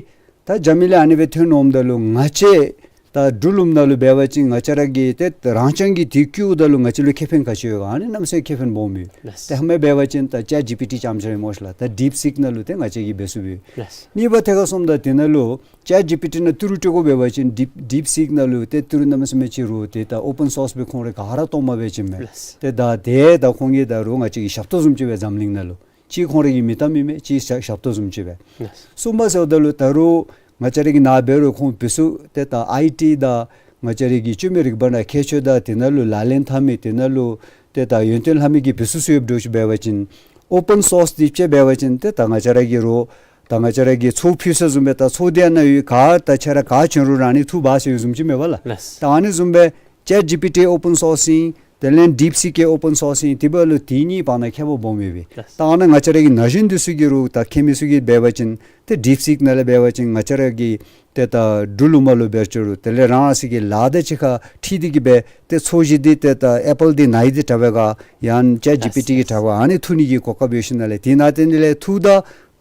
ད་རྒྱ་མི་ལས་ཨ་ནི་སྦེ་ཐོན་འོངམ་ད་ལུ་ང་བཅས་ ད་འབྲུ་ལུངམ་ནང་ལུ་འབད་བ་ཅིན་ང་བཅས་ར་གིས་ཏེ་རང་རྐྱང་གིས་དེ་བཀོཝ་ད་ལུ་ང་བཅས་ལུ་ཁེ་ཕན་ག་ཅི་ཡོད་ག། ཨ་ནི་གནམ་མེད་ས་མེད་ཁེ་ཕན་སྦོམ་ཡོད། ལགས། ཏེ་ཧེ་མ་འབད་བ་ཅིན་ད་ཅེཊ་ཇི་པི་ཊི་ཙམ་ཅིག་ར་སྨོ་ཤིག་ལགས། ད་ཌིཔ་སིཀ་ནང་ལུ་ཏེ་ང་བཅས་ཀྱིས་འབད་ཚུགས་པས། ལགས། གཉིས་པ་ཐད་ཁར་སོངམ་ད་དེ་ནང་ལུ་ཅེཊ་ཇི་པི་ཊི་ནང་ཏི་རུ་སྤྲོད་དགོ་འབད་བ་ཅིན་ཌིཔ་ཌིཔ་སིཀ་ནང་ལུ་ཏེ་ཏི་རུ་གནམ་མེད་ས་མེད་ཅིག་རུང་ཏེ་ད་ཨོ་པེན་སོརསི་སྦེ་ཁོང་ར་ག་ར་གཏོར་མ་འབད་བྱིནམ་མས། ལགས། ཏེ་ད་དེ་ད་ཁོང་གིས་ད་རུང་ང་བཅས་ཀྱི་ཞབས་ཏོག་བཟུམ་ཅིག་སྦེ་འཛམ་གླིང་ནང་ལུ་གཅིག་ཁོང་ར་གི་མིང་གཏམ་ཨིན་མས། གཅིག་ཞབས་ཞབས་ཏོག་བཟུམ་ཅིག་སྦེ། ལགས། གསུམ་པ་ཟེརཝ་ད་ལུ་ད་རུང་ང་བཅས་ར་གི་ནཱ་འབད་རུང་ཁོང་བུ་ཚུ་ཏེ་ད་ཨའི་ཊི་དང་ང་བཅས་ར་གི་བཅོས་མའི་རིག་པ་ནང་ཁྱད་ཆོས་དང་དེ་ནང་ལུ་ལག་ལེན་འཐབ་མི་དེ་ནང་ལུ་ཏེ་ད་ཡོན་ཏན་ལྷབ་མི་གི་བུ་ཚུ་ཚུ་ཡོདཔ་འདྲཝ་ཅིག་འབད་བ་ཅིན་ཨོ་པེན་སོརསི་འདི་ཅིག་འབད་བ་ཅིན་ཏེ་ད་ང་བཅས་ར་གི་རོགས་ད་ང་བཅས་ར་གི་ཚོགས་ཕུལ་ས་བཟུམ་སྦེ་ད་ཚོགས་འདི་ནང་ཡོད་ག་ད་ཁྱེད་ར་ག་བྱོན་རུང་རང་ནི་ཐུགས་འབག་ཟེར་བཟུམ་ཅིག་མས་པ་ལགས། ལགས། ད་ཨ་ནི་བཟུམ་སྦེ་ཅེཊ་ཇི་པི་ཊི་ཨོ་པེན་སོརསི་ཨིན། དེ་ལས་ཌིཔ་སིཀ་ཨོ་པེན་སོརསི་ཨིན། དེ་འབདཝ་ལུ་དེ་གཉིས་བར་ན་ཁྱད་པར་སྦོམ་ཡོད་པས། ལགས། ད་ཨ་ནཱ་ང་བཅས་ར་གི་ན་གཞོན་འདི་ཚུ་གིས་རོགས་ད་མཁས་མི་ཚུ་གིས་འབད་བ་ཅིན་ཏེ་ཌིཔ་སིཀ་ནང་ལས་འབད་བ་ཅིན་ང་བཅས་ར་གི་ཏེ་ད་འབྲུ་ལུངམ་ལུ་འབད་ཅི་རུང་དེ་ལས་རང་རང་སོའི་གི་ལཱ་དང་གཅིག་ཁར་འཁྲིལ་ཏེ་གི་སྦེ་ཏེ་ཚོས་གཞི་འདི་ཏེ་ད་ཨེ་པཱལ་འདི་ནཱ་ཡི་འདི་དྲག་པས་ག་ཡང་ཅེཊ་ཇི་པི་ཊི་གིས་དྲག་པས་ག་ཨ་ནི་འཐུ་ནི་གི་གོ་སྐབས་ཡོད་ཞིནམ་ལས་དེ་ནང་ཏེ་ནི་ལས་འཐུཝ་ད་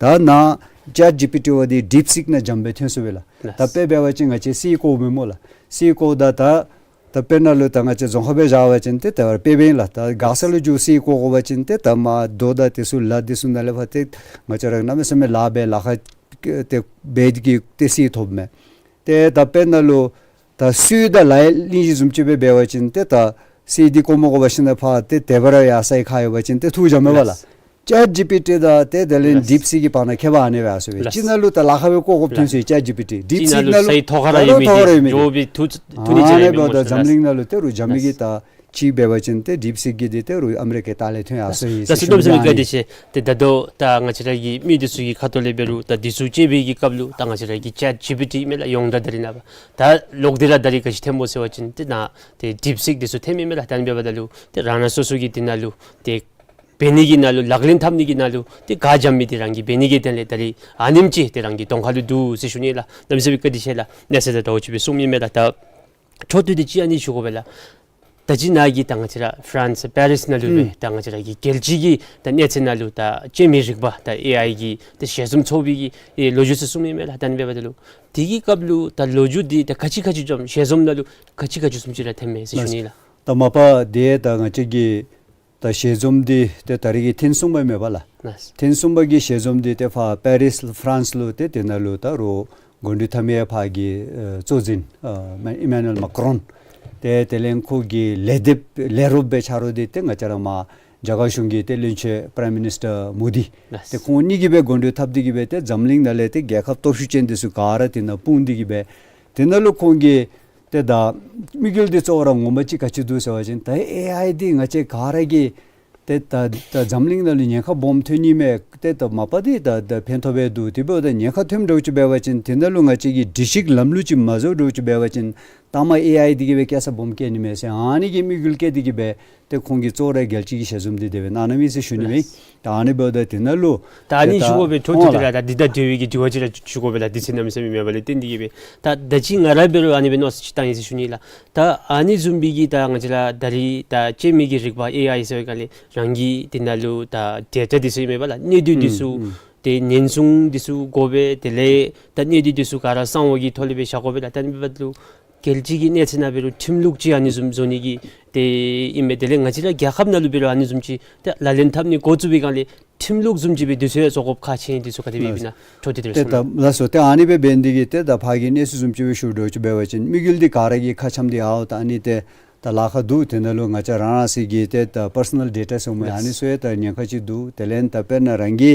ད་ནཱ་ཅེཊ་ཇི་པི་ཊི་བ་འདི་ཌིཔ་སིཀ་ནང་འཇམ་སྦེ་ཐོན་ཚུགས་པས་ལགས། ལགས། ད་དཔེ་འབད་བ་ཅིན་ང་བཅས་གསེར་བརྐོཝ་མས་སྨོ་ལགས། གསེར་བརྐོཝ་ད་ད་ད་དཔེར་ན་ལུ་ད་ང་བཅས་རྫོང་ཁ་སྦེ་བཞག་པ་ཅིན་ཏེ་ད་དཔེ་འབདཝ་ཨིན་ལགས། ད་ག་ས་ལུ་འགྱོ་གསེར་བརྐོ་དགོ་པ་ཅིན་ཏེ་ད་མར་རྡོ་དང་དེ་ཚུ་ལ་དེ་ཚུ་ནང་ལས་ཕར་ཏེ་ང་བཅས་ར་གནམ་མེད་ས་མེད་ལཱ་འབད་ལཱ་ཁག་ཏེ་འབད་དེ་གིས་ཏེ་གསེར་ཐོབ་མས། ཏེ་ད་དཔེར་ན་ལུ་ད་སོ་དང་ལ་ཡི་གླིང་བཞི་བཟུམ་ཅིག་སྦེ་འབད་བ་ཅིན་ཏེ་ད་གསེར་འདི་བརྐོ་མ་དགོ་པར་ཞིནམ་ལས་ཕར་ཏེ་དེ་སྦེ་ར་ཡར་སའི་ཁར་ཡོད་པ་ཅིན་ཏེ་འཐུ་འཇམ་མས་པ་ལགས། ལགས། ཅེཊ་ཇི་པི་ཊི་དང་ཏེ་དེ་ལས་ལགས། ཌིཔ་སིཀ་གི་བར་ན་ཁྱད་པར་ཨ་ནི་སྦེ་ཡར་སོང་པས། ལགས། གཅིག་ནང་ལུ་ད་ལཱ་ཁག་སྦེ་བརྐོ་དགོཔ་ཐོན་སོང་ཡི་ཅེཊ་ཇི་པི་ཊི། ཌིཔ་སིཀ་ནང་ལུ་ད་རུང་ཐོག་ཁར་ཡོད་མི་འདི་འགྱོ་སྦེ་འཐུ་འཐུ་ནི་ཨ་ནི་འབདཝ་ད་འཛམ་གླིང་ནང་ལུ་ཏེ་རོགས་འཇམ་མི་གི་ད་གཅིག་འབད་བ་ཅིན་ཏེ་ཌིཔ་སིཀ་གི་འདི་ཏེ་རོགས་ཨ་མི་རི་ཀའི་ལྟག་ལས་ཐོན་ཡར་སོང་ཡི་ཟེར་ཞུ་ནི་ཨིན། ད་ང་བཅས་ར་གི་མི་འདི་ཚུ་གི་ཁ་ཐུག་ལས་འབད་རུང་ད་འདི་ཚུ་སྤྱོད་པའི་གི་སྐབས་ལུ་ད་ང་བཅས་ར་གི་ཅེཊ་ཇི་པི་ཊི་མེན་ན་ཡོངས་གྲགས་ད་རིས་ནངས་པ་ད་ལོག་སྟེ་ར་ད་རིས་ག་ཅི་ཐོནམ་སྨོ་ཟེར་བ་ཅིན་ཏེ་ནཱ་ཏེ་ཌིཔ་སིཀ་འདི་ཚུ་ཐོནམ་མས་ལགས། ད་ཨ་ནི་འབདཝ་ད་ལུ་ཏེ་རང་རང་སོ་སོ་གི་འདི་ནང་ལུ་ཏེ་འབད་ནི་གི་ནང་ལུ་ལག་ལེན་འཐབ་ནི་གི་ནང་ལུ་ཏེ་ག་འཇམ་མི་འདི་རང་གིས་འབད་ནི་གི་དོན་ལས་ད་རིས་ཨ་ནེམ་ཅིག་ཏེ་རང་གི་གདོང་ཁ་ལུ་འདུག་ཟེར་ཞུ་ནི་ལགས། གནམ་མེད་ས་མེད་བཀའ་དྲིན་ཆེ་ལགས། གནས་ཚུལ་དང་འདྲཝ་ཅིག་སྦེ་གསུངམ་ཨིན་མས་ལགས། ད་འཕྲོ་མཐུད་དེ་ཅིག་ཨ་ནི་ཞུ་དགོ་པས་ལགས། ད་ཅི་ནཱ་གི་ད་ང་བཅས་ར་ཕ་རན་སི་པེ་རིས་ནང་ལུ་སྦེ་ཨུམ་ད་ང་བཅས་ར་གི་རྒྱལ་སྤྱི་གི་ད་གནས་ཚད་ནང་ལུ་ད་བཅོས་མའི་རིག་པ་ད་ཨེ་ཨའི་གི་ད་ཞལ་འཛོམས་ཚོགས་པའི་གི་ཨེ་ལོ་རྒྱུས་ཚུ་གསུངམ་ཨིན་མས་ལགས། ད་ཨ་ནི་འབདཝ་ད་ལུ་དེ་གི་སྐབས་ལུ་ད་ལོ་རྒྱུས་འདི་ད་ག་ཅི་ག་ཅི་འཛོམས་ཞལ་འཛོམས་ནང་ལུ་ག་ཅི་ག་ཅི་བཟུམ་ཅིག་ར་ཐོནམ་མས་ཟེར་ཞུ་ནི་ལགས། ད་མ་པ་འདི་ད་ང་བཅས་ཀྱི་ད་ཞལ་འཛོམས་འདི་ཏེ་ད་རིས་ཀྱི་ཐེངས་གསུམ་པ་མས་པ་ལགས། ལགས། ཐེངས་གསུམ་པ་གི་ཞལ་འཛོམས་འདི་ཏེ་ཕར་པེ་རིས་ཕ་རན་སི་ལུ་ཏེ་དེ་ནང་ལུ་ད་རོགས་འགོ་འདྲེན་འཐབ་མི་ཕར་གྱི་ཨེ་གཙོ་འཛིན་ཨེ་ཨི་མེ་ནུ་ཨེལ་མཱ་ཀི་རོན་ཏེ་དེ་ལས་ཁོ་གི་ལས་སྡེ་ལས་རོགསཔ་སྦེ་ཆ་རོགས་འདི་ཏེ་ང་བཅས་ར་མར་རྒྱ་གར་གཞུང་གི་ཏེ་བློན་ཆེན་པ་རའིམ་མི་ནིས་ཊར་མོ་དི། ལགས། ཏེ་ཁོང་གཉིས་ཀྱིས་སྦེ་འགོ་འདྲེན་འཐབ་སྟེ་གི་སྦེ་ཏེ་འཛམ་གླིང་ནང་ལས་ཏེ་རྒྱལ་ཁབ་སྟོབས་ཤུགས་ཅན་འདི་ཚུ་ག་ར་དེ་ནང་སྤུངས་ཏེ་གི་སྦེ་དེ་ནང་ལུ་ཁོང་གིས་ཏེ་ད་དམིགས་ཡུལ་འདི་གཙོ་བོ་ར་ངོ་མ་ཅིག་ག་ཅི་འདུག་ཟེར་བ་ཅིན་ད་ཨེ་ཨའི་འདི་ང་བཅས་ག་ར་གིས་ཏེ་ད་ད་འཛམ་གླིང་ནང་ལུ་ཉེན་ཁ་སྦོམ་ཐོན་ནི་མས། ཏེ་ད་མ་པ་འདི་ད་ད་ཕན་ཐོགས་སྦེ་འདུག། དེ་འབདཝ་ད་ཉེན་ཁ་ཐོནམ་འདྲཝ་ཅིག་འབད་བ་ཅིན་དེ་ནང་ལུ་ང་བཅས་ཀྱིས་སྒྲིག་གཞི་ལམ་ལུགས་ཅིག་མ་བཟོ་འདྲཝ་ཅིག་འབད་བ་ཅིན་ད་མར་ཨེ་ཨའི་འདི་གིས་སྦེ་སྐྱེལ་ས་སྦོམ་སྐྱེལ་ནི་མས་ཟེར་ཨ་ནི་གི་དམིགས་ཡུལ་བསྐྱེད་དེ་གི་སྦེ་ཏེ་ཁོང་གིས་གཙོ་བོ་ར་རྒྱལ་སྤྱི་གི་ཞལ་འཛོམས་འདི་དེ་སྦེ་གནང་གནངམ་ཨིན་ཟེར་ཞུ་ནི་མས། ད་ཨ་ནི་འབདཝ་ད་དེ་ནང་ལུ་ད་ཨ་ནི་ཞུ་དགོ་པའི་འཕྲོ་མཐུད་དེ་ལགས། ད་འདི་དང་འབྲེལ་བའི་གི་དྲི་བ་ཅིག་ར་ཞུ་དགོ་པས་ལགས། དུས་ཚོད་གནམ་མེད་ས་མེད་མེད་པ་ལས་བརྟེན་ཏེ་གི་སྦེ་ད་ད་ཅི་ང་ར་འབད་རུང་ཨ་ནི་སྦེ་མནོ་བསམ་ཅིག་བཏང་ཡི་ཟེར་ཞུ་ནི་ལགས། ད་ཨ་ནི་བཟུམ་སྦེ་གི་ད་ང་བཅས་ར་ད་རིས་ད་བཅོས་མའི་གི་རིག་པ་ཨེ་ཨའི་ཟེར་བའི་སྒང་ལས་རང་གི་དེ་ནང་ལུ་ད་ཌེ་ཊ་འདི་ཚུ་ཨིན་མས་པ་ལགས། གནས་སྡུད་འདི་ཚུ་ཨུམ་ཨུམ་ཏེ་ཉེན་སྲུང་འདི་ཚུ་དགོ་པས། དེ་ལས་ད་གནས་སྡུད་འདི་ཚུ་ག་ར་གསང་བ་གི་ཐོག་ལས་སྦེ་བཞག་དགོ་པས་ལགས། ད་ཨ་ནི་འབདཝ་ད་ལུ་རྒྱལ་སྤྱི་གི་གནས་ཚད་ནང་འབད་རུང་ཁྲིམས་ལུགས་ཅིག་ཨ་ནི་བཟུམ་བཟོ་ནི་གི་ཏེ་ཨིན་མས། དེ་ལས་ང་བཅས་ར་རྒྱལ་ཁབ་ནང་ལུ་འབད་རུང་ཨ་ནི་བཟུམ་ཅིག་ཏེ་ལག་ལེན་འཐབ་ནི་འགོ་བཙུགས་པའི་སྒང་ལས་ཁྲིམས་ལུགས་བཟུམ་ཅིག་སྦེ་དུས་ཚོད་བཟོ་དགོཔ་ཁག་ཆེ་ཨིན། དུས་ཚོད་ག་དེ་སྦེ་ཨིན་ན་འཕྲོ་མཐུད་དེ་ཏེ་ད་ལགས་སོ། ཏེ་ཨ་ནི་སྦེ་འབད་ནི་དེ་གིས་ཏེ་ད་ཕར་གྱི་གནས་ཚུལ་བཟུམ་ཅིག་སྦེ་ཞུ་འདྲཝ་ཅིག་འབད་བ་ཅིན་དམིགས་ཡུལ་འདི་ག་ར་གིས་ཁ་འཆམ་སྟེ་ཨའོ་ད་ཨ་ནི་ཏེ་ད་ལཱ་ཁག་འདུག། དེ་ནང་ལུ་ང་བཅས་རང་རང་སོའི་གི་ཏེ་ད་པར་སོ་ནཱལ་ཌེ་ཊ་ཟེར་མི་ཨ་ནི་ཚུ་ཡང་ད་ཉེན་ཁ་ཅིག་འདུག། དེ་ལས་ད་དཔེར་ན་རང་གི་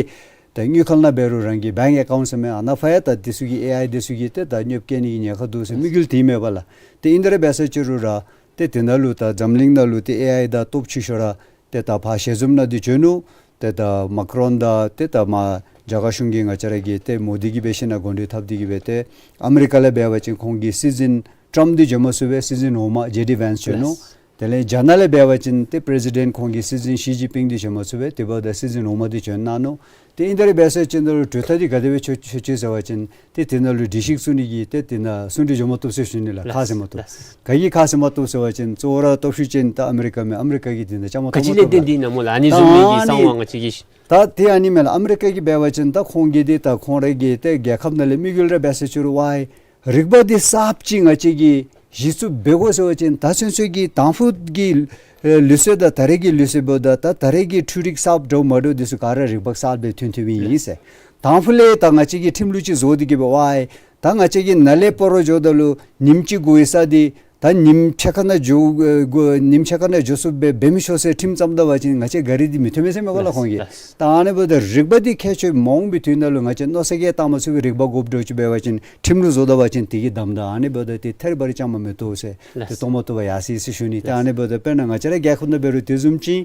ད་དངུལ་ཁང་ནང་འབད་རུང་རང་གི་བེངཀ་ཨེ་ཀའུནཊ་ཟེར་མི་ཨ་ནཱ་ཕར་ཡང་ད་འདི་ཚུ་གིས་ཨེ་ཨའི་འདི་ཚུ་གིས་ཏེ་ད་གནོདཔ་བཀལ་ནི་གི་ཉེན་ཁ་འདུག་ཟེར་དམིགས་ཡུལ་དེ་མས་པ་ལགས། ཏེ་ཨིན་ཏེ་ར་འབད་ས་ཅིག་རུང་ར་ཏེ་དེ་ནང་ལུ་ད་འཛམ་གླིང་ནང་ལུ་ཏེ་ཨེ་ཨའི་དང་སྟོབས་ཆེ་ཤོས་ར་ཏེ་ད་ཕར་ཞལ་འཛོམས་ནང་འདི་བྱོན་ནུག། ཏེ་ད་མཱ་ཀི་རོན་དང་ཏེ་ད་མར་རྒྱ་གར་གཞུང་གི་ང་བཅས་ར་གི་ཏེ་མོ་དི་གིས་འབད་ཞིན་ན་འགོ་འདྲེན་འཐབ་སྟེ་གི་སྦེ་ཏེ་ཨ་མི་རི་ཀ་ལས་འབད་བ་ཅིན་ཁོང་གི་སྲིད་འཛིན་ཊམཔ་འདི་བྱོན་མ་ཚུགས་པས། སྲིད་འཛིན་འོག་མ་ཇེ་ཌི་ཝེནས་བྱོན་ནུག། ལགས། དེ་ལས་རྒྱ་ནག་ལས་འབད་བ་ཅིན་ཏེ་པི་རེ་སི་ཌེནཊ་ཁོང་གི་སྲིད་འཛིན་ཞི་ཅིན་ཕིང་འདི་བྱོན་མ་ཚུགས་པས། དེ་འབདཝ་ད་སྲིད་འཛིན་འོག་མ་འདི་བྱོན་གནང་ནུག། ཏེ་ཨིན་ཏེ་ར་འབད་ས་ཅིག་ནང་ལུ་གྲོས་ཐག་འདི་ག་དེ་སྦེ་ཆོད་ཆོད་ཆོད་ཟེར་བ་ཅིན་ཏེ་དེ་ནང་ལུ་སྒྲིག་གཞི་བཙུགས་ནི་གི་ཏེ་དེ་ནང་གསུང་གྲོས་འགྱོ་མ་བཏུབ་ཟེར་ཞུ་ནི་ལགས། ལགས། ཁ་བཟེད་མ་བཏུབ། ལགས། ག་གིས་ཁ་བཟེད་མ་བཏུབ་ཟེར་བ་ཅིན་གཙོ་བོ་ར་སྟོབས་ཤུགས་ཅན་ད་ཨ་མི་རི་ཀ་མས། ཨ་མི་རི་ཀ་གིས་དེ་ནང་བཅའ་མར་གཏོགས་མ་བཏུབ་ལགས། ག་ཅི་ལས་བརྟེན་ཏེ་ཨིན་ན་སྨོ་ལགས། ཨ་ནི་བཟུམ་མའི་གི་གསང་བ་ང་བཅས་ཀྱིས་ད་དེ་ཨ་ནི་མས་ལགས། ཨ་མི་རི་ཀ་གིས་འབད་བ་ཅིན་ད་ཁོང་གིས་འདི་ད་ཁོང་ར་གི་ཏེ་རྒྱལ་ཁབ་ནང་ལས་དམིགས་ཡུལ་ར་འབད་ས་ཅིག་རུང་ཝའི་ རིག་པ་འདི་གསརཔ་ཅིག་ང་བཅས་ཀྱིས་གཞི་བཙུགས་འབད་དགོ་ཟེར་བ་ཅིན་ད་ཚུན་ཚོད་ཀྱི་དང་ཕུ་གི་ཨེ་ལུགས་སྲོལ་དང་ད་རེས་ཀྱི་ལུགས་སྲོལ་འབདཝ་ད་ད་ད་རེས་ཀྱི་འཕྲུལ་རིག་གསརཔ་འདྲཝ་མ་འདྲཝ་འདི་ཚུ་ག་ར་རིག་པ་གསརཔ་སྦེ་ཐོན་ཐོནམ་ཨིན་ཟེར། དང་ཕུ་ལས་ད་ང་བཅས་ཀྱིས་ཁྲིམས་ལུགས་ཅིག་བཟོ་སྟེ་གི་སྦེ་ཝའི་ད་ང་བཅས་ཀྱིས་ནཱ་ལས་སྤ་རོ་འགྱོཝ་ད་ལུ་ཉིནམ་གཅིག་འགོར་བའི་ས་འདི་ད་ཉིནམ་ཕྱེད་ཀ་ནང་འགྱོ་དགོ་ཉིནམ་ཕྱེད་ཀ་ནང་འགྱོ་ཚུགསཔ་སྦེ་འབད་མི་ཆོག་ཟེར་ཁྲིམས་བརྩམ་ད་པ་ཅིན་ང་བཅས་གཱ་རི་འདི་མི་ཐོན་མས་ཟེར་མས་པ་ལགས་ལགས་ཁོང་གིས། ལགས། ད་ཨ་ནི་འབདཝ་ད་རིག་པ་འདི་ཁྱད་ཆོས་མ་འོང་པའི་དུས་ནང་ལུ་ང་བཅས་མནོ་བསམ་གྱིས་བཏང་མ་ཚུགས་པའི་རིག་པ་དགོཔ་འདྲཝ་ཅིག་འབད་བ་ཅིན་ཁྲིམས་ལུགས་བཟོ་ད་པ་ཅིན་དེ་གིས་བསྡམ་ད་ཨ་ནི་འབདཝ་ད་དེ་ཐད་རི་བ་རི་བཅའ་མར་མི་གཏོགས་ཟེར། ལགས། དེ་གཏོགས་མ་བཏུབ་པར་ཡར་སོ་ཡི་ཟེར་ཞུ་ནི། ད་ལགས། ཨ་ནི་འབདཝ་ད་དཔེར་ན་ང་བཅས་ར་རྒྱལ་ཁབ་ནང་འབད་རུང་དེ་བཟུམ་ཅིག་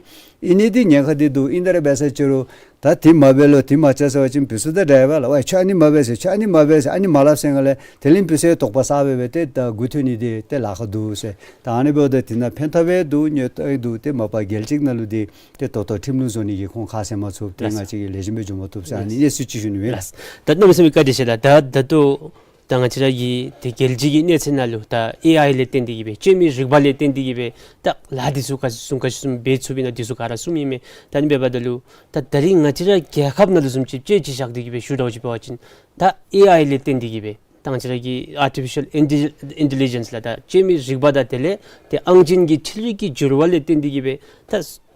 ཨིན་ནི་འདི་ཉེན་ཁ་འདི་འདུག། ཨིན་ད་ར་འབད་ས་ཅི་རུང་ད་དེ་མ་འབད་ལོ་དེ་མ་རྐྱབ་ཟེར་བ་ཅིན་བུ་ཚུ་དང་འདྲ་བས་ལགས། ཝའི་ཁྱོད་ཨ་ནི་མ་འབད་ཟེར་ཁྱོད་ཨ་ནི་མ་འབད་ཟེར་ཨ་ནི་མ་སླབ་ཟེར་ང་ལས་དེ་ལས་བུ་ཚུ་དོགས་པ་ཟ་སྦེ་སྦེ་ཏེ་ད་མགུ་འཐོམ་ནི་འདི་ཏེ་ལཱ་ཁག་འདུག་ཟེར། ད་ཨ་ནི་འབདཝ་ད་དེ་ནང་ཕན་ཐོགས་འདུག་གནོད་འདུག། ཏེ་མ་པ་རྒྱལ་སྤྱི་ནང་ལུ་འདི་ཏེ་ད་ལྟོ་ཁྲིམས་ལུགས་བཟོ་ནི་གི་ཁོང་ཁ་བཟེད་མ་ཚུགས། ཏེ་ལགས། ང་བཅས་ཀྱིས་ལེགས་ཤོམ་སྦེ་འགྱོ་མ་བཏུབ་ཟེར་ཨ་ནི་ལགས། གནས་ཚུལ་ཅིག་ཞུ་ནི་ཨིན། ལགས། ད་གནམ་མེད་ས་མེད་བཀའ་དྲིན་ཆེ་ལགས། ད་ད་ལྟོ་ད་ང་བཅས་ར་གི་ཏེ་རྒྱལ་སྤྱི་གི་གནས་ཚད་ནང་ལུ་ད་ཨེ་ཨའི་ལས་བརྟེན་ཏེ་གི་སྦེ་སྤྱོད་མི་རིག་པ་ལས་བརྟེན་ཏེ་གི་སྦེ་ད་ལཱ་འདི་ཚུ་ག་ཅི་བཟུམ་ག་ཅི་བཟུམ་འབད་ཚུགསཔ་ཨིན་ན་འདི་ཚུ་ག་ར་གསུངམ་ཨིན་མས། ད་ཨ་ནི་འབདཝ་ད་ལུ་ད་ད་རིས་ང་བཅས་ར་རྒྱལ་ཁབ་ནང་ལུ་བཟུམ་ཅིག་དཔྱེ་ཅིག་བཞག་སྟེ་གི་སྦེ་ཞུ་དོ་ཅིག་འབད་བ་ཅིན་ད་ཨེ་ཨའི་ལས་བརྟེན་ཏེ་གི་སྦེ་ད་ང་བཅས་ར་གི་ཨར་ཊི་ཕི་ཤཱལ་ཨིན་ཊེ་ལི་ཇེནསི་ལགས་ད་སྤྱོད་མི་རིག་པ་དང་དེ་ལས་ཏེ་ཨང་ཅན་གྱི་འཕྲུལ་རིག་གི་འགྱུར་བ་ལས་བརྟེན་ཏེ་གི་སྦེ་ད་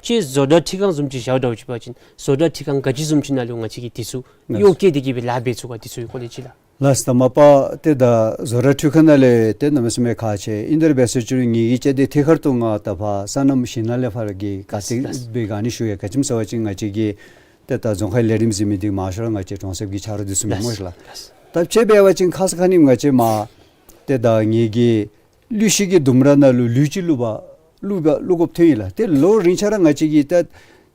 ཅིག་བཟོ་གྲྭ་ཁྲི་ཁང་བཟུམ་ཅིག་བཞག་དོ་ཅིག་འབད་བ་ཅིན་བཟོ་གྲྭ་ཁྲི་ཁང་ག་ཅི་བཟུམ་ཅིག་ནང་ལུ་ང་བཅས་ཀྱིས་འདི་ཚུ་ལགས། གཡོག་བཀོལ་ཏེ་གི་སྦེ་ལཱ་འབད་ཚུགས་ག་འདི་ཚུ་གི་སྐོར་ལས་ཅིག་ལགས། ལགས་སོ། ད་མ་པ་ཏེ་ད་བཟོ་གྲྭ་འཕྲུལ་ཁང་ནང་ལས་ཏེ་གནམ་མེད་ས་མེད་ཁག་ཆེ། ཨིན་ད་ར་འབད་ས་ཅི་རུང་ངེ་གི་ཅིག་ཏེ་ཐད་ཀར་དུ་ང་ད་ཕར་སོ་ནམ་ཞིང་ནང་ལས་ཕར་གྱི་ག་ཏེ་ལགས། སྦེ་ག་ནི་ཞུ་ཡི་ག་ཅི་སྨོ་ཟེར་བ་ཅིན་ང་བཅས་ཀྱི་ཏེ་ད་རྫོང་ཁའི་ལས་རིམ་ཟེར་མི་འདི་མང་ཤོས་ར་ང་བཅས་གྲོང་གསེབ་ཀྱི་ཆ་རོགས་འདི་ཚུ་མེན་སྨོ་ཤིག་ལགས། ལགས། ད་དཔྱེ་འབད་བ་ཅིན་ཁ་ཙ་ཁ་ཉིནམ་ང་བཅས་མར་ཏེ་ད་ངེ་གི་ཀླུ་ཤིང་གི་ལྡུམ་ར་ནང་ལུ་ལུད་ཅིག་བླུག་པ་བླུག་པ་བླུག་དགོཔ་ཐོན་ཡི་ལགས། ཏེ་ལོ་རིམ་ཆ་ར་ང་བཅས་ཀྱིས་ད་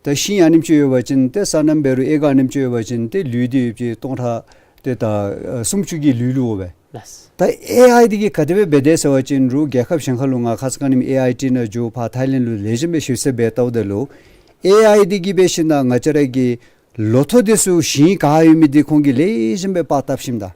ད་ཤིང་ཨ་ནེམ་ཅིག་ཡོད་པ་ཅིན་ཏེ་སོ་ནམ་འབད་རུང་ཨེ་ཀར་ཨ་ནེམ་ཅིག་ཡོད་པ་ཅིན་ཏེ་ལུད་འདི་ཡོད་པ་ཅིན་སྟོང་ཕྲག་ཏེ་ད་ཨ་སུམ་ཅུ་གི་ལུད་བླུག་དགོ་པས། ལགས། ད་ཨེ་ཨའི་འདི་གིས་ག་དེ་སྦེ་འབད་དེ་ཟེར་བ་ཅིན་རུང་རྒྱལ་ཁབ་གཞན་ཁ་ལུ་ང་ཁ་ཙ་ཁ་ཉིནམ་ཨེ་ཨའི་ཊི་ནང་འགྱོ་ཕར་ཐའི་ལེནཌ་ལུ་ལེགས་ཤོམ་སྦེ་ཞིབ་འཚོལ་འབད་བལྟཝ་ད་ལུ་ཨེ་ཨའི་འདི་གིས་འབད་ཞིནམ་ང་བཅས་ར་གི་ལོ་ཐོག་འདི་ཚུ་ཞིང་ག་ཡོད་མི་འདི་ཁོང་གིས་ལེགས་ཤོམ་སྦེ་པར་བཏབ་ཞིནམ་ད་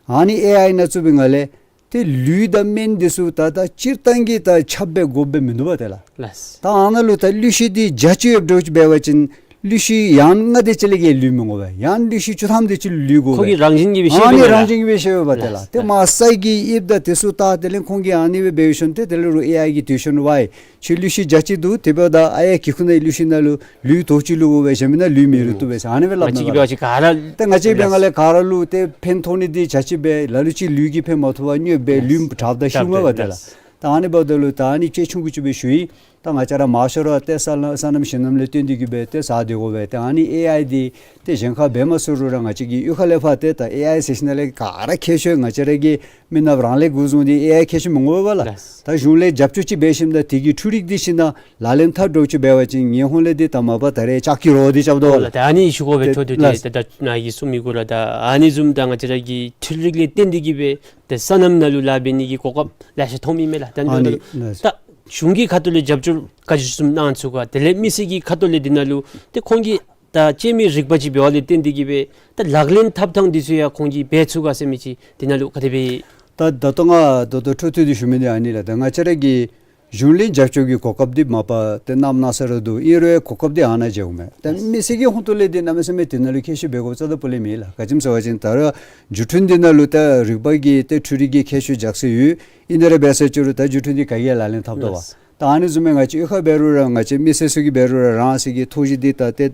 ཨ་ནི་ཨེ་ཨའི་ནང་བཙུགས་པའི་ངང་ལས་ཏེ་ལུད་དང་སྨན་འདི་ཚུ་ད་ད་སྤྱིར་བཏང་གི་ད་ཆརཔ་སྦེ་དགོཔ་སྦེ་མིན་འདུག་པ་ཏེ་ལགས། ལགས། ད་ཨ་ནཱ་ལུ་ད་ཀླུ་ཤིང་འདི་བརྒྱ་ཅིག་ཡོདཔ་འདྲཝ་ཅིག་འབད་བ་ཅིན་ཀླུ་ཤིང་ཡང་ལྔ་དེ་ཅིག་ལས་བརྒལ་ལུད་མི་དགོ་པས། ཡང་ཀླུ་ཤིང་བཅུ་ཐམ་དེ་ཅིག་ལུད་དགོ་པས། ཁོ་གི་རང་བཞིན་གྱིས་སྦེ་ཤེས་ཨ་ནི་པས་རང་ལགས། བཞིན་གྱིས་སྦེ་ཤེས་པས་ཏེ་ལགས། ལགས། ཏེ་མར་ས་གི་དབྱིབས་དང་དེ་ཚུ་བལྟ་དེ་ལས་ཁོང་གིས་ཨ་ནི་སྦེ་འབད་ཞིནམ་ཏེ་དེ་ལས་རུང་ཨེ་ཨའི་གིས་དེ་ཞིནམ་ཝའི་ཁྱོད་ཀླུ་ཤིང་བརྒྱ་ཅིག་འདུག། དེ་འབདཝ་ད་ཨ་ཡ་གི་ཁུག་ནང་ཀླུ་ཤིང་ནང་ལུ་ལུད་དོ་ཅིག་བླུག་དགོ་པས། གཞན་མི་ནང་ལུད་མི་བླུག་བཏུབ་པས་ཟེར་ཨ་ནི་སྦེ་སླབ་ནི་པ་ལགས། ང་བཅས་ཀྱིས་འབད་བ་ཅིན་ག་ར་ད་ང་བཅས་འབད་ལགས། ང་ལས་ག་ར་ལུ་ཏེ་ཕན་ཐོགས་ནི་འདི་བརྒྱ་ཅིག་སྦེ་ལ་ལུ་ཅིག་ལུད་ཀྱིས་ཕན་མ་ཐོགས་པར་དངོས་སྦེ་ལགས། ལུད་དྲགཔ་དང་ཤུགས་མ་པ་ཏེ་ལགས། ད་ཨ་ནི་འབདཝ་ད་ལུ་ད་ཨ་ནི་ཅིག་ཆུང་ཀུ་ཅིག་སྦེ་ཞུ་ཡི། ད་ང་བཅས་ར་མང་ཤོས་ར་ཏེ་སོ་ནམ་སོ་ནམ་ཞིང་ནམ་ལས་བརྟེན་ཏེ་གི་སྦེ་ཏེ་ཟ་སྡོད་དགོ་པས། ཏེ་ཨ་ནི་ཨེ་ཨའི་འདི་ཏེ་གཞན་ཁར་འབད་མ་ཚུགས་རུང་ར་ང་བཅས་ཀྱི་གཡུས་ཁ་ལས་ཕར་ཏེ་ད་ཨེ་ཨའི་ཟེར་ཞིནམ་ལས་ག་ར་ཁྱད་ཆོས་ང་བཅས་ར་གི་མི་ནགཔ་རང་ལས་འགོ་བཟུང་སྟེ་ཨེ་ཨའི་ཁྱད་ཆོས་མི་ངོ་བས་ལགས། ལགས། ད་གཞུང་ལས་རྒྱབ་སྐྱོར་ཅིག་འབད་ཞིནམ་ད་དེ་གི་འཕྲུལ་རིག་འདི་ཞིནམ་ད་ལག་ལེན་འཐབ་འགྱོ་ཅིག་འབད་བ་ཅིན་ངེའི་ཧོང་ལས་འདི་ད་མ་པ་ད་རེས་ལྕགས་ཀྱི་རོ་འདི་རྐྱབ་དོ་ཨོ་ལགས། ལགས། ད་ཨ་ནི་ཞུ་དགོ་པས། ཏེ་ཏེ་ལགས། ཏེ་ད་ནཱ་གིས་གསུང་མི་གུ་ར་ད་ཨ་ནི་བཟུམ་ད་ང་བཅས་ར་གི་འཕྲུལ་རིག་ལས་བརྟེན་ཏེ་གི་སྦེ་ཏེ་སོ་ནམ་ནང་ལུ་ལཱ་འབད་ནི་གི་གོ་སྐབས་ལེ་ཤ་ཐོནམ་ཨིན་མས་ལགས། ད་ཨ་ནི་ལགས། ད་གཞུང་གི་ཁ་ཐུག་ལས་རྒྱབ་སྐྱོར་ག་ཅི་བཟུམ་གནང་ཚུགས་ག། དེ་ལས་མི་སེར་གྱི་ཁ་ཐུག་ལས་འདི་ནང་ལུ་ཏེ་ཁོང་གིས་ད་སྤྱོད་མི་རིག་པ་ཅིག་འབད་བ་ལས་བརྟེན་ཏེ་གི་སྦེ་ད་ལག་ལེན་འཐབ་ཐངས་འདི་ཚུ་ཡང་ཁོང་གིས་འབད་ཚུགས་ག་ཟེར་མི་ཅིག་འདི་ནང་ལུ་ག་དེ་སྦེ། ད་ད་ལྟོ་ང་ད་ལྟོ་འཕྲོ་མཐུད་དེ་ཞུ་མི་འདི་ཨ་ནི་ལགས། ད་ང་བཅས་ར་གི་གཞུང་ལས་རྒྱབ་སྐྱོར་གྱི་གོ་སྐབས་འདི་མ་པ་ཏེ་གནམ་མེད་ས་མེད་ར་འདུག། ཨིན་རུང་གོ་སྐབས་འདི་ཨ་ནཱ་མཇལཝ་མས། ད་མི་སེར་གྱི་ཧོང་ཏོ་ལས་འདི་གནམ་མེད་ས་མེད་འདི་ནང་ལུ་ཁྱད་ཆོས་འབད་དགོཔ་རྩ་དང་སྤུ་ལས་མེད་ལགས། ག་ཅི་སྨོ་ཟེར་བ་ཅིན་ད་རུང་འགྲུལ་འཕྲིན་འདི་ནང་ལུ་ད་རིག་པ་གི་ཏེ་འཕྲུལ་རིག་གི་ཁྱད་ཆོས་རྒྱས་སོ་ཡོད། ཨིན་ད་ར་འབད་ས་ཅི་རུང་ད་འགྲུལ་འཕྲིན་འདི་ག་གིས་ཡང་ལག་ལེན་འཐབ་དོ་པས། ལགས། ད་ཨ་ནི་བཟུམ་སྦེ་ང་བཅས་གཡུས་ཁར་འབད་རུང་ར་ང་བཅས་མི་སེར་ཚུ་གིས་འབད་རུང་ར་རང་སོ་གི་ཐོག་གཞི་འདི་ད་ཏེ་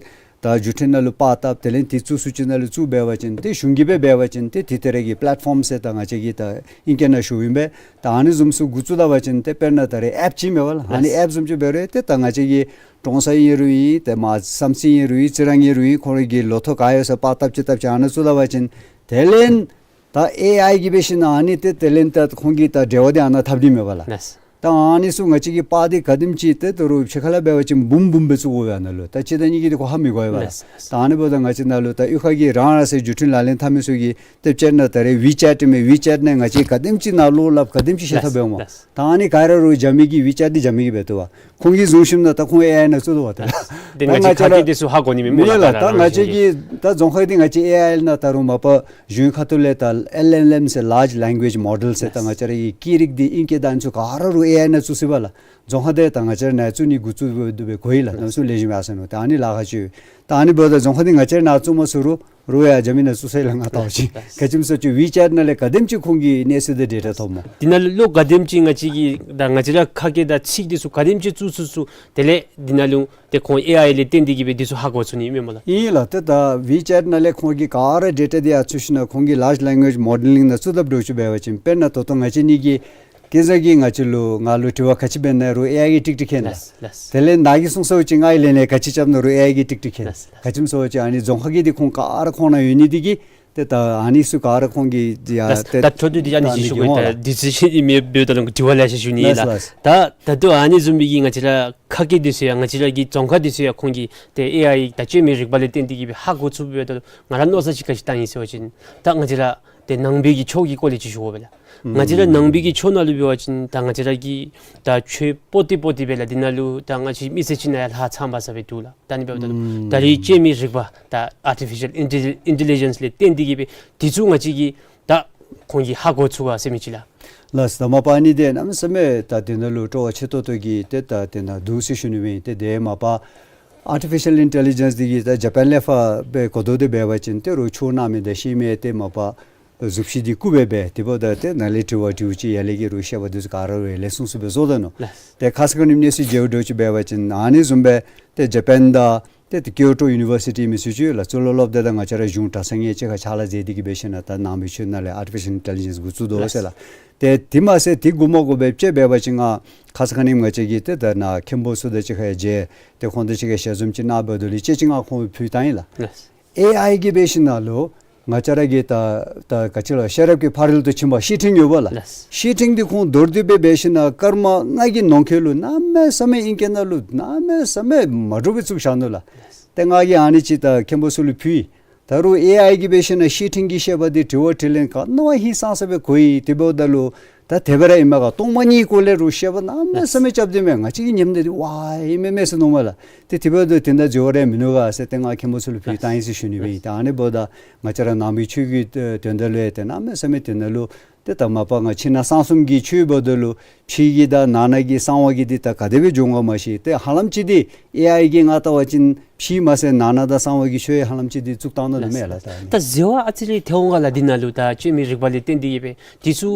ད་འགྲུལ་འཕྲིན་ནང་ལུ་པར་བཏབ་དེ་ལས་འདི་བཙུགས་ས་ཅིག་ནང་ལུ་བཙུགས་འབད་བ་ཅིན་ཏེ་གཞུང་གིས་སྦེ་འབད་བ་ཅིན་ཏེ་འདི་ད་རེས་ཀྱི་པེ་ལེཊ་ཕོམ་ཟེར་ད་ང་བཅས་ཀྱིས་ད་ཨིང་སྐད་ནང་ཞུཝ་ཨིན་པས། ད་ཨ་ནི་བཟུམ་ཚུ་འགོ་བཙུགས་ད་པ་ཅིན་ཏེ་དཔེར་ན་ད་རེས་ཨེཔ་ཅིག་མེན་པ་ལགས། ཨ་ནི་ལགས། ཨེཔ་བཟུམ་ཅིག་འབད་རུང་ཏེ་ད་ང་བཅས་ཀྱི་ཀྲོང་གསར་ཨིན་རུང་ཨིན་ཏེ་མར་བསམ་རྩེ་ཨིན་རུང་ཨིན་རྩི་རང་ཨིན་རུང་ཨིན་ཁོང་ར་གི་ལོ་ཐོག་ག་ཡོད་ས་པར་བཏབ་ཅིག་བཏབ་ཅིག་ཨ་ནཱ་བཙུགས་ད་པ་ཅིན་དེ་ལས་ད་ཨེ་ཨའི་གིས་འབད་ཞིནམ་ཨ་ནི་ཏེ་དེ་ལས་ད་ཁོང་གིས་ད་འབྲེལ་བ་འདི་ཨ་ནཱ་འཐབ་སྟེ་མེན་པ་ལགས། ལགས། ད་ཨ་ནི་ཚུ་ང་བཅས་ཀྱི་པར་འདི་ག་དེམ་ཅིག་ཏེ་ད་རུང་ཕྱི་ཁ་ལས་འབད་བ་ཅིན་འབུམ་འབུམ་སྦེ་བཙུགས་དགོ་པས་ཨ་ནཱ་ལུ། ད་གཅིག་དང་གཉིས་ཀྱིས་འདི་གོ་ཧ་མི་གོ་བས་ལགས། ལགས། ད་ཨ་ནི་འབདཝ་ད་ང་བཅས་ནཱ་ལུ་ད་གཡུས་ཁ་གི་རང་རང་སོའི་འགྲུལ་འཕྲིན་ལག་ལེན་འཐབ་མི་ཚུ་གིས་ཏེ་དཔེར་ན་ད་རེས་ཝི་ཅེཊ་མེན་ཝི་ཅེཊ་ནང་ང་བཅས་ག་དེམ་ཅིག་ནང་ལོགས་ལགས་ག་དེམ་ཅིག་ཤེས་ཐབས་འབད་འོང་། ལགས། ད་ཨ་ནི་ག་ར་རུང་རྒྱ་མི་གི་ཝི་ཅེཊ་འདི་རྒྱ་མི་གིས་འབད་བཏུབ་པས། ཁོང་གིས་བཟུང་ཞིནམ་ད་ད་ཁོང་ཨེ་ཨའི་ནང་བཙུགས་དོ་པ་ཏེ། ལགས། ཏེ་ང་བཅས་ཁ་ཐུག་འདི་ཚུ་ཧ་གོ་ནི་མེན་མེན་ལགས། ད་ང་བཅས་ཀྱི་ད་རྫོང་ཁ་འདི་ང་བཅས་ཨེ་ཨའི་ནང་ད་རུང་མ་པ་གཞུང་ཁ་ཐུག་ལས་ད་ཨེལ་ཨེལ་ཨེམ་ཟེར་ལཱརཇ་ལེང་གུ་ཨེཇ་མོ་ཌེལ་ཟེར་ད་ང་བཅས་ར་གི་སྐད་རིགས་འདི་ཨིང་སྐད་ད་ཨ་ནི་ཚུ་ག་ར་རུང་ ཨེ་ཨའི་ནང་བཙུགས་ཟེར་བ་ལགས། རྫོང་ཁག་དེ་ད་ང་བཅས་ར་ནཱ་བཙུགས་ནི་འགོ་བཙུགས་འབད་དེ་སྦེ་གོ་ཡི་ལགས། ནཱ་ཚུ་ལེགས་ཤོམ་ཡར་སོང་ནུག། ད་ཨ་ནི་ལཱ་ཁག་ཅིག་ཡོད། ད་ཨ་ནི་འབདཝ་ད་རྫོང་ཁག་འདི་ང་བཅས་ར་ནཱ་བཙུགས་མ་ཚུགས་རུང་རོགས་ཡར་རྒྱ་མི་ནང་བཙུགས་ས་ལས་ང་བལྟ་བ་ཅིན། ག་ཅི་སྨོ་ཟེར་བ་ཅིན་ཝི་ཅེཊ་ནང་ལས་ག་དེམ་ཅིག་ཁོང་གིས་གནས་ཚུལ་དང་ཌེ་ཊ་ཐོབ་སྨོ། འདི་ནང་ལུ་ག་དེམ་ཅིག་ང་བཅས་ཀྱི་ད་ང་བཅས་ར་ཁ་སྐད་དང་ཚིག་འདི་ཚུ་ག་དེམ་ཅིག་བཙུགས་བཙུགས་བཙུགས། དེ་ལས་འདི་ནང་ལུ་ཏེ་ཁོང་ཨེ་ཨའི་ལས་བརྟེན་ཏེ་གིས་སྦེ་འདི་ཚུ་ཧ་གོ་ཚུགས་ནི་ཨིན་མས་སྨོ་ལགས། ཨིན་ལགས། ཏེ་ད་ཝི་ཅེཊ་ནང་ལས་ཁོང་གིས་ག་ར་ཌེ་ཊ་འདི་ཡར་བཙུགས་ཞིནམ་ལས་ཁོང་གིས་ལཱརཇ་ལེང་གུ་ཨེཇ་མོ་ཌེ་ལིང་ནང་བཙུགས་དཔ་འདྲཝ་ཅིག་འབད་བ་ཅིན། དཔེར་ན་ད་ལྟོ་ང་བཅས་གཉིས་ཀྱིས་ཀུན་བཟང་གིས་ང་བཅས་ལུ་ང་ལུ་དྲི་བ་ག་ཅི་འབད་ནི་རུང་ཨེ་ཨའི་གིས་ཀྲིག་ཀྲིག་མཁྱེན་ལགས། ལགས། དེ་ལས་ནཱ་གིས་གསུངས་ཚརཝ་ཅིག་ང་གིས་ལན་ལན་ག་ཅི་རྐྱབ་ནི་རུང་ཨེ་ཨའི་གིས་ཀྲིག་ཀྲིག་མཁྱེན། ལགས། ག་ཅི་སྨོ་ཟེར་བ་ཅིན་ཨ་ནི་རྫོང་ཁག་གི་འདི་ཁོང་ག་ར་ཁོང་ནང་ཡོད་ནི་འདི་གིས་ཏེ་ད་ཨ་ནི་ཚུ་ག་ར་ཁོང་གིས་ཡ་ལགས། ཏེ་ད་འཕྲོ་མཐུད་དེ་ཨ་ནི་ད་ཅིག་ཞུ་དགོ་ཡི། ད་འདི་ཚུ་ཅིག་ཨིན་མས། འབདཝ་ད་ལུ་དྲི་བ་ལེ་ཤ་ཞུ་ནི་ཨིན་ལགས། ལགས། ད་ད་ལྟོ་ཨ་ནི་བཟུམ་མའི་གི་ང་བཅས་ར་ཁ་སྐད་འདི་ཚུ་ཡང་ང་བཅས་ར་གི་རྫོང་ཁག་འདི་ཚུ་ཡང་ཁོང་གིས་ཏེ་ཨེ་ཨའི་དང་བཅོས་མའི་རིག་པ་ལས་བརྟེན་ཏེ་གིས་སྦེ་ཧ་གོ་ཚུགས་པས། ད་ང་ར་མནོ་བསམ་ཅིག་ག་ཅི་བཏང་ཡི་ཟེར་བ་ཅིན་ད་ང་བཅས་ར་ཏེ་ནང་པའི་གི་ཆོས་ཀྱི་སྐོར་ལས་ཅིག་ཞུ་དགོ་པས་ལགས། ང་བཅས་ར་ནང་པའི་གི་ཆོས་ནང་ལུ་འབད་བ་ཅིན་ད་ང་བཅས་ར་གི་ད་ཆོས་པོ་ཏི་པོ་ཏི་སྦེ་ལགས། འདི་ནང་ལུ་ད་ང་བཅས་མི་སེར་ཅིག་ནང་ཡང་ལྷག་ཚངམ་ས་སྦེ་འདུག་ལགས། ད་ཨ་ནི་འབདཝ་ད་ལུ་ད་རེས་བཅོས་མའི་རིག་པ་ད་ཨར་ཊི་ཕི་ཤཱལ་ཨིན་ཊེ་ལི་ཇེནསི་ལས་བརྟེན་ཏེ་གིས་སྦེ་འདི་ཚུ་ང་བཅས་ཀྱིས་ད་ཁོང་གིས་ཧ་གོ་ཚུགས་ག་ཟེར་མི་ཅིག་ལགས། ལགས། ད་མ་པ་ཨ་ནི་འདི་གནམ་མེད་ས་མེད་ད་འདི་ནང་ལུ་སྤྲོ་བ་ཆེ་ཏོག་ཏོ་གིས་ཏེ་ད་འདི་ནང་འདུག་ཟེར་ཞུ་ནི་ཨིན། ཏེ་འདི་མ་པ་ཨར་ཊི་ཕི་ཤཱལ་ཨིན་ཊེ་ལི་ཇེནསི་འདི་གིས་ད་ཇ་པཱན་ལས་ཕར་སྦེ་གོ་དོ་འདི་འབད་བ་ཅིན་ཏེ་རོགས་ཆོས་གནང་མི་དང་ཤེས་མི་ཏེ་མ་པ་གཟུགས་གཞི་འདི་བཀུག་སྦེ་སྦེ་དེ་འབདཝ་ད་ཏེ་ནཱ་ལས་དྲི་བ་དྲིཝ་ཅིག་ཡར་ལས་ཀྱི་རོགས་བཤད་པ་འདི་ཚུ་ག་ར་རོགས་ཡར་ལས་གསུངས་གསུངས་སྦེ་བཟོ་དོ་ནུག། ལགས། ཏེ་ཁ་ཙ་ཁ་ཉིནམ་གནས་ཚུལ་མཇལཝ་འདྲཝ་ཅིག་འབད་བ་ཅིན་ཨ་ནི་བཟུམ་སྦེ་ཏེ་ཇ་པཱན་དང་ཏེ་ཏེ་ཀིའོ་ཊོ་ཡུ་ནི་བར་སི་ཊི་མི་ཚུ་ཅིག་ཡོད་ལགས། གཙུག་ལག་སློབ་སྡེ་དང་ང་བཅས་ར་གཞུང་གྲྭ་ཚང་གཉིས་གཅིག་ཁར་ཕྱག་ལཱ་མཛད་དེ་གིས་འབད་ཞིནམ་ལས་ད་ནང་པའི་ཆོས་ནང་ལས་ཨར་ཊི་ཕི་ཤཱལ་ཨིན་ཊེ་ལི་ཇེནསི་འགོ་བཙུགས་དོ་ཟེར་ལགས། ཏེ་དེ་མ་ཚད་དེ་འགོ་མ་འགོ་སྦེ་དཔྱེ་འབད་བ་ཅིན་ང་ཁ་ཙ་ཁ་ཉིནམ་ང་བཅས་ཀྱིས་ཏེ་ད་ནཱ་མཁན་པོ་ཚུ་དང་གཅིག་ཁར་ཡང་མཇལ། ཏེ་ཁོང་དང་གཅིག་ཁར་ཞལ་འཛོམས་ཅིག་གནང་འབདཝ་ད་ལུ་དཔྱེ་ཅིག་ང་ཁོང་ཕུལ་བཏང་ཡི་ལགས། ལགས། ཨེ་ཨའི་གིས་འབད་ཞིནམ་ལས་ང་བཅས་ར་གི་ད་ད་ག་ཅི་ལོ་ཤེས་རབ་ཀྱི་ཕ་རོལ་ཏུ་ཕྱིན་པ་བཤེས་སྤྲིང་ཡོད་པ་ལགས། ལགས། བཤེས་སྤྲིང་འདི་ཁོང་མདོར་བསྡུས་སྦེ་འབད་ཞིནམ་ལས་སྐར་མ་ལྔ་གི་ནང་འཁོད་ལུ་གནམ་མེད་ས་མེད་ཨིང་སྐད་ནང་ལུ་གནམ་མེད་ས་མེད་མ་འདྲཝ་སྦེ་བཙུགས་བཞག་ནུག་ལགས། ལགས། ཏེ་ང་གིས་ཨ་ནི་ཅིག་ད་མཁན་པོ་ཚུ་ལུ་ཕུལ་ཡི། ད་རུང་ཨེ་ཨའི་གིས་འབད་ཞིནམ་ལས་བཤེས་སྤྲིང་གི་བཤད་པ་འདི་དྲི་བ་དྲིས་ལན་ག་ནི་བ་ཧིང་སངས་ས་སྦེ་གོ་ཡི། དེ་འབདཝ་ད་ལུ་ད་དེ་སྦེ་ར་ཨིན་མས་ག། སྟོང་མ་ཉིད་སྐོར་ལས་རོགས་བཤད་པ་གནམ་མེད་ས་མེད་རྐྱབ་སྟེ་མས། ང་བཅས་ཀྱིས་ཉནམ་ད་འདི་ཝའི་ཨིན་མས་མས་ཟེར་མནོཝ་མས་ལགས། ཏེ་དེ་འབདཝ་ད་དེ་འདྲ་འགྱོ་བ་ར་མིན་ནུག་ག་ཟེར་ཏེ་ང་མཁན་པོ་ཚུ་ལུ་ཕུལ་བཏང་ཡི་ཟེར་ཞུ་ནི་སྦེ་ཨིན། ད་ཨ་ནི་འབདཝ་ད་ང་བཅས་ར་ནང་པའི་ཆོས་ཀྱི་དོན་དག་ལུ་ཡང་ཏེ་གནམ་མེད་ས་མེད་དེ་ནང་ལུ་ཏེ་ད་མ་པ་ང་ཕྱི་ནང་གསང་གསུམ་གྱི་ཆོས་འབདཝ་ད་ལུ་ཕྱི་གི་དང་ནང་ན་གི་གསང་བ་གི་འདི་ད་ག་དེ་སྦེ་འགྱོ་འོང་ག་མ་ཤེས། ཏེ་ཧ་ལམ་ཅིག་འདི་ཨེ་ཨའི་གིས་ང་བལྟ་བ་ཅིན་ཕྱི་མ་ཚད་ནང་ན་དང་གསང་བ་གི་ཆོས་ཧ་ལམ་ཅིག་འདི་བཙུགས་བཏང་ད་ནུག་མས་ལགས། ད་ཨ་ནི་ད་ཟེར་བ་ཨ་ཙི་རེ་ཐལ་འོང་ག་ལགས། འདི་ནང་ལུ་ད་བཅོས་མའི་རིག་པ་ལས་བརྟེན་ཏེ་གིས་སྦེ་འདི་ཚུ་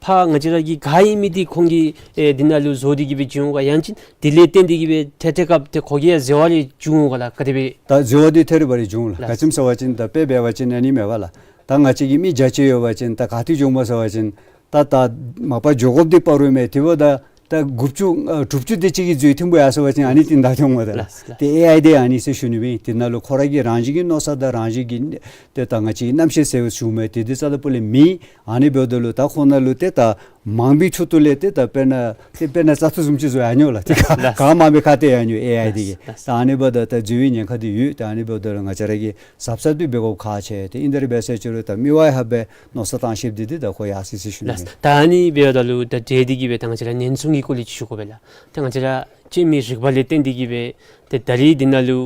ཕར་ང་བཅས་ར་གི་ག་ཨིན་མི་འདི་ཁོང་གིས་ཨེ་འདི་ནང་ལུ་བཟོ་སྟེ་གིས་སྦེ་བྱིན་འོང་ག། ཡང་ཅིན་དེ་ལས་བརྟེན་ཏེ་གིས་སྦེ་ཏེ་ཏེ་སྐབས་ཏེ་ཁོ་གིས་ཡང་ཟེར་བ་རེ་བྱུང་འོང་ག་ལགས། ག་དེ་སྦེ། ད་ཟེར་བ་འདི་ཐད་རི་བ་རི་བྱུང་ལགས། ལགས། ག་ཅི་སྨོ་ཟེར་བ་ཅིན་ད་དཔེ་འབད་བ་ཅིན་ཨ་ནི་མས་པ་ལགས། ད་ང་བཅས་ཀྱི་མི་བརྒྱ་ཅིག་ཡོད་པ་ཅིན་ད་ག་ཏེ་འགྱོཝ་སྨོ་ཟེར་བ་ཅིན་ད་ད་མ་པ་འགྱོ་དགོཔ་འདི་བར་རུ་མས། དེ་འབདཝ་ད་ད་དགུ་བཅུ་ཨ་དྲུག་ཅུ་དེ་ཅིག་གིས་འཛོལ་ཐོན་པོ་ཡར་སོང་པ་ཅིན་ཨ་ནི་ཏེ་ད་ཐོན་འོང་ད་ལགས། ལགས། ཏེ་ཨེ་ཨའི་འདི་ཨ་ནི་ཟེར་ཞུ་ནི་སྦེ་ཨིན། དེ་ནང་ལུ་ཁོ་ར་གི་རང་བཞིན་གྱི་མནོ་བསམ་དང་རང་བཞིན་གྱི་ཏེ་ད་ང་བཅས་རྣམ་ཤེས་ཟེར་བ་ཞུཝ་མས། ཏེ་འདི་རྩ་ལས་པོ་ལས་མེད། ཨ་ནི་འབདཝ་ད་ལུ་ད་ཁོང་ནང་ལུ་ཏེ་ད་མང་པོའི་ཚུལ་དུ་ལས་ཏེ་ད་དཔེར་ན་ཏེ་དཔེར་ན་བཙག་འཐུ་བཟུམ་ཅིག་བཟོ་ཡར་འགྱོ་ལགས། ཏེ་ལགས། ག་མང་པོའི་ཁ་ཏེ་ཡར་འགྱོ་ཨེ་ཨའི་འདི་གིས། ལགས། ད་ཨ་ནི་འབདཝ་ད་ད་འཛོལ་བའི་ཉེན་ཁ་འདི་ཡོད། ད་ཨ་ནི་འབདཝ་ད་ལུ་ང་བཅས་ར་གིས་གཟབ་གཟབ་འདི་འབད་དགོཔ་ཁག་ཆེ། ཏེ་ཨིན་ད་རེ་འབད་ཟེར་ཅི་རུང་ད་མི་དབང་ཧ་སྦེ་མནོ་བསམ་བཏང་ཤེསཔ་འདི་འདི་ད་ཁོ་ཡར་སོ་ཡི་ཟེར་ཞུ་ནི། ལགས། ད་ཨ་ནི་འབདཝ་ད་ལུ་ད་འདི་འདི་གིས་སྦེ་ད་ང་བཅས་ར་ཉེན་སྲུང་གི་སྐོར་ལས་ཅིག་ཞུ་དགོ་པས་ལགས། ད་ང་བཅས་ར་བཅོས་མའི་རིག་པ་ལས་བརྟེན་ཏེ་གིས་སྦེ་ཏེ་ད་རེས་འདི་ནང་ལུ་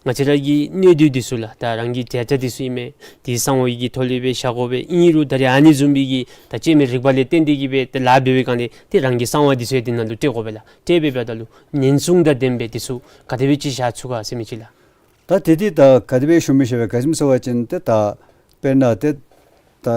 ང་བཅས་ར་གི་གནད་དོན་འདི་ཚུ་ལགས། ད་རང་གི་ཌེ་ཊ་འདི་ཚུ་ཨིན་མས། འདི་གསང་བ་གི་ཐོག་ལས་སྦེ་བཞག་དགོ་པས། ཨིན་རུང་ད་རེས་ཨ་ནི་བཟུམ་མའི་གི་ད་བཅོས་མའི་རིག་པ་ལས་བརྟེན་ཏེ་གིས་སྦེ་ཏེ་ལཱ་འབད་བའི་སྒང་ལས་ཏེ་རང་གི་གསང་བ་འདི་ཚུ་ཡང་འདི་ནང་ལུ་སྤྲོད་དགོ་པས་ལགས། སྤྲོད་པའི་བར་ན་ལུ་ཉེན་སྲུང་དང་ལྡན་པའི་འདི་ཚུ་ག་དེ་སྦེ་ཅིག་བཞག་ཚུགས་ག་ཟེར་མི་ཅིག་ལགས། ད་དེ་འདི་ད་ག་དེ་སྦེ་ཞུ་མི་ཤེས་པས། ག་ཅི་སྨོ་ཟེར་བ་ཅིན་ཏེ་ད་དཔེར་ན་ཏེ་ད་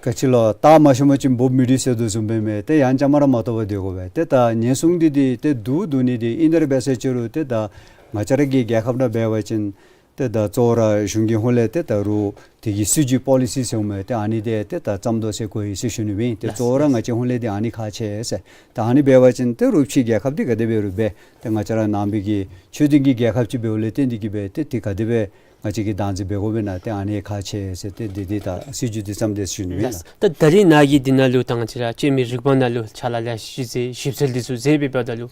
ག་ཅི་ལོ་སྟག་མ་ཤོང་པ་ཅིན་འབུཔ་མི་འདྲུད་ཟེར་དོ་བཟུམ་སྦེ་མས། ཏེ་ཡང་བཅའ་མར་མ་གཏོགས་པར་སྡོད་དགོ་པས། ཏེ་ད་ཉེན་སྲུང་འདི་འདི་ཏེ་འདུག་འདུག་ནི་འདི་ཨིན་ད་རེ་འབད་ཟེར་ཅི་རུང་ཏེ་ད་ང་བཅས་ར་གི་རྒྱལ་ཁབ་ནང་འབད་བ་ཅིན་ཏེ་ད་གཙོ་བོ་ར་གཞུང་གི་ཧོངས་ལས་ཏེ་ད་རུང་དེ་གི་སྲིད་བྱུས་པོ་ལི་སི་ཟེར་མས། ཏེ་ཨ་ནི་འདི་ཏེ་ད་བརྩམ་དོ་ཟེར་གོ་ཡི་ཟེར་ཞུ་ནི་སྦེ་ཨིན། ཏེ་གཙོ་བོ་ར་ང་བཅས་ཧོངས་ལས་འདི་ཨ་ནི་ཁག་ཆེ་ཟེར། ད་ཨ་ནི་འབད་བ་ཅིན་ཏེ་རུང་ཕྱི་རྒྱལ་ཁབ་འདི་ག་དེ་འབད་རུང་འབད་ཏེ་ང་བཅས་ར་ནང་པའི་གི་ཆོས་ལྡན་གྱི་རྒྱལ་ཁབ་ཅིག་འབདཝ་ལས་བརྟེན་ཏེ་གིས་སྦེ་ཏེ་དེ་ག་དེ་སྦེ་ང་བཅས་ཀྱིས་བདག་འཛིན་འབད་དགོ་པས་ན། ཏེ་ཨ་ནི་ཁག་ཆེ་ཟེར་ཏེ་འདི་འདི་ད་སྲིད་བྱུས་འདི་བརྩམས་ཏེ་ཞུ་ནི་སྦེ་ཨིན། ད་ད་རེས་ནཱ་གིས་འདི་ནང་ལུ་ད་ང་བཅས་ར་བཅོས་མའི་རིག་པ་ནང་ལུ་ཕྱག་ལཱ་ལེ་ཤ་ཅིག་མཛད་ཞིབ་འཚོལ་འདི་ཚུ་མཛད་པའི་བར་ན་ལུ་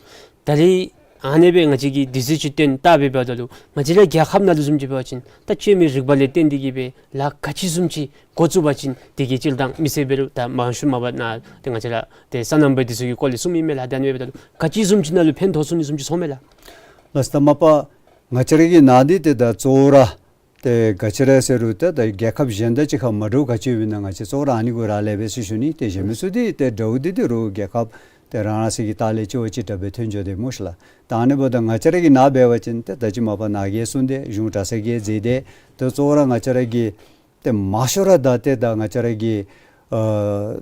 ད་རེས་ཨ་ནི་སྦེ་ང་བཅས་ཀྱིས་དུས་ཚོད་ཅིག་བཏོན་བལྟ་བའི་བར་ན་ལུ་ང་བཅས་ར་རྒྱལ་ཁབ་ནང་ལུ་བཟུམ་ཅིག་འབད་བ་ཅིན་ད་བཅོས་མའི་རིག་པ་ལས་བརྟེན་ཏེ་གིས་སྦེ་ལཱ་ག་ཅི་བཟུམ་ཅིག་འགོ་བཙུགས་པ་ཅིན་དེ་གི་སྤྱིར་བཏང་མི་སེར་འབད་རུང་ད་མང་ཤོས་མ་པ་ནཱ་ཏེ་ང་བཅས་ར་ཏེ་སོ་ནམ་པ་འདི་ཚུ་གི་སྐོར་ལས་གསུངམ་ཨིན་མས་ལགས། ད་ཨ་ནི་འབདཝ་ད་ལུ་ག་ཅི་བཟུམ་ཅིག་ནང་ལུ་ཕན་ཐོགས་ཚུགས་ནི་བཟུམ་ཅིག་མཐོང་མས་ལགས། ལགས་སོ། ད་མ་པ་ང་བཅས་ར་གི་ནང་འདི་ཏེ་ད་གཙོ་བོ་ར་ཏེ་ག་ཅི་ར་ཟེར་རུང་ཏེ་ད་རྒྱལ་ཁབ་གཞན་དང་གཅིག་ཁར་མ་འདྲཝ་ག་ཅི་ཡོདཔ་ཨིན་ན་ང་བཅས་གཙོ་བོ་ར་ཨ་ནི་གུ་རག་ལས་པས་ཟེར་ཞུ་ནི། ཏེ་གཞན་མི་ཚུ་འདི་ཏེ་འདྲཝ་འདི་ཏེ་རུང་རྒྱལ་ཁབ་ ཏེ་རང་རང་སོའི་གི་ལྟག་ལས་ལྕི་བ་ཅིག་དྲག་སྦེ་ཐོན་འགྱོ་དེས་སྨོ་ཤིག་ལགས། ད་ཨ་ནི་འབདཝ་ད་ང་བཅས་ར་གི་ནཱ་འབད་བ་ཅིན་ཏེ་ད་ཅི་མ་པ་ནཱ་གིས་གསུངས་ཏེ་གཞུང་གྲྭ་ཚང་གིས་མཛད་དེ་ཏེ་གཙོ་བོ་ར་ང་བཅས་ར་གི་ཏེ་མང་ཤོས་ར་ད་ཏེ་ད་ང་བཅས་ར་གི་ཨ་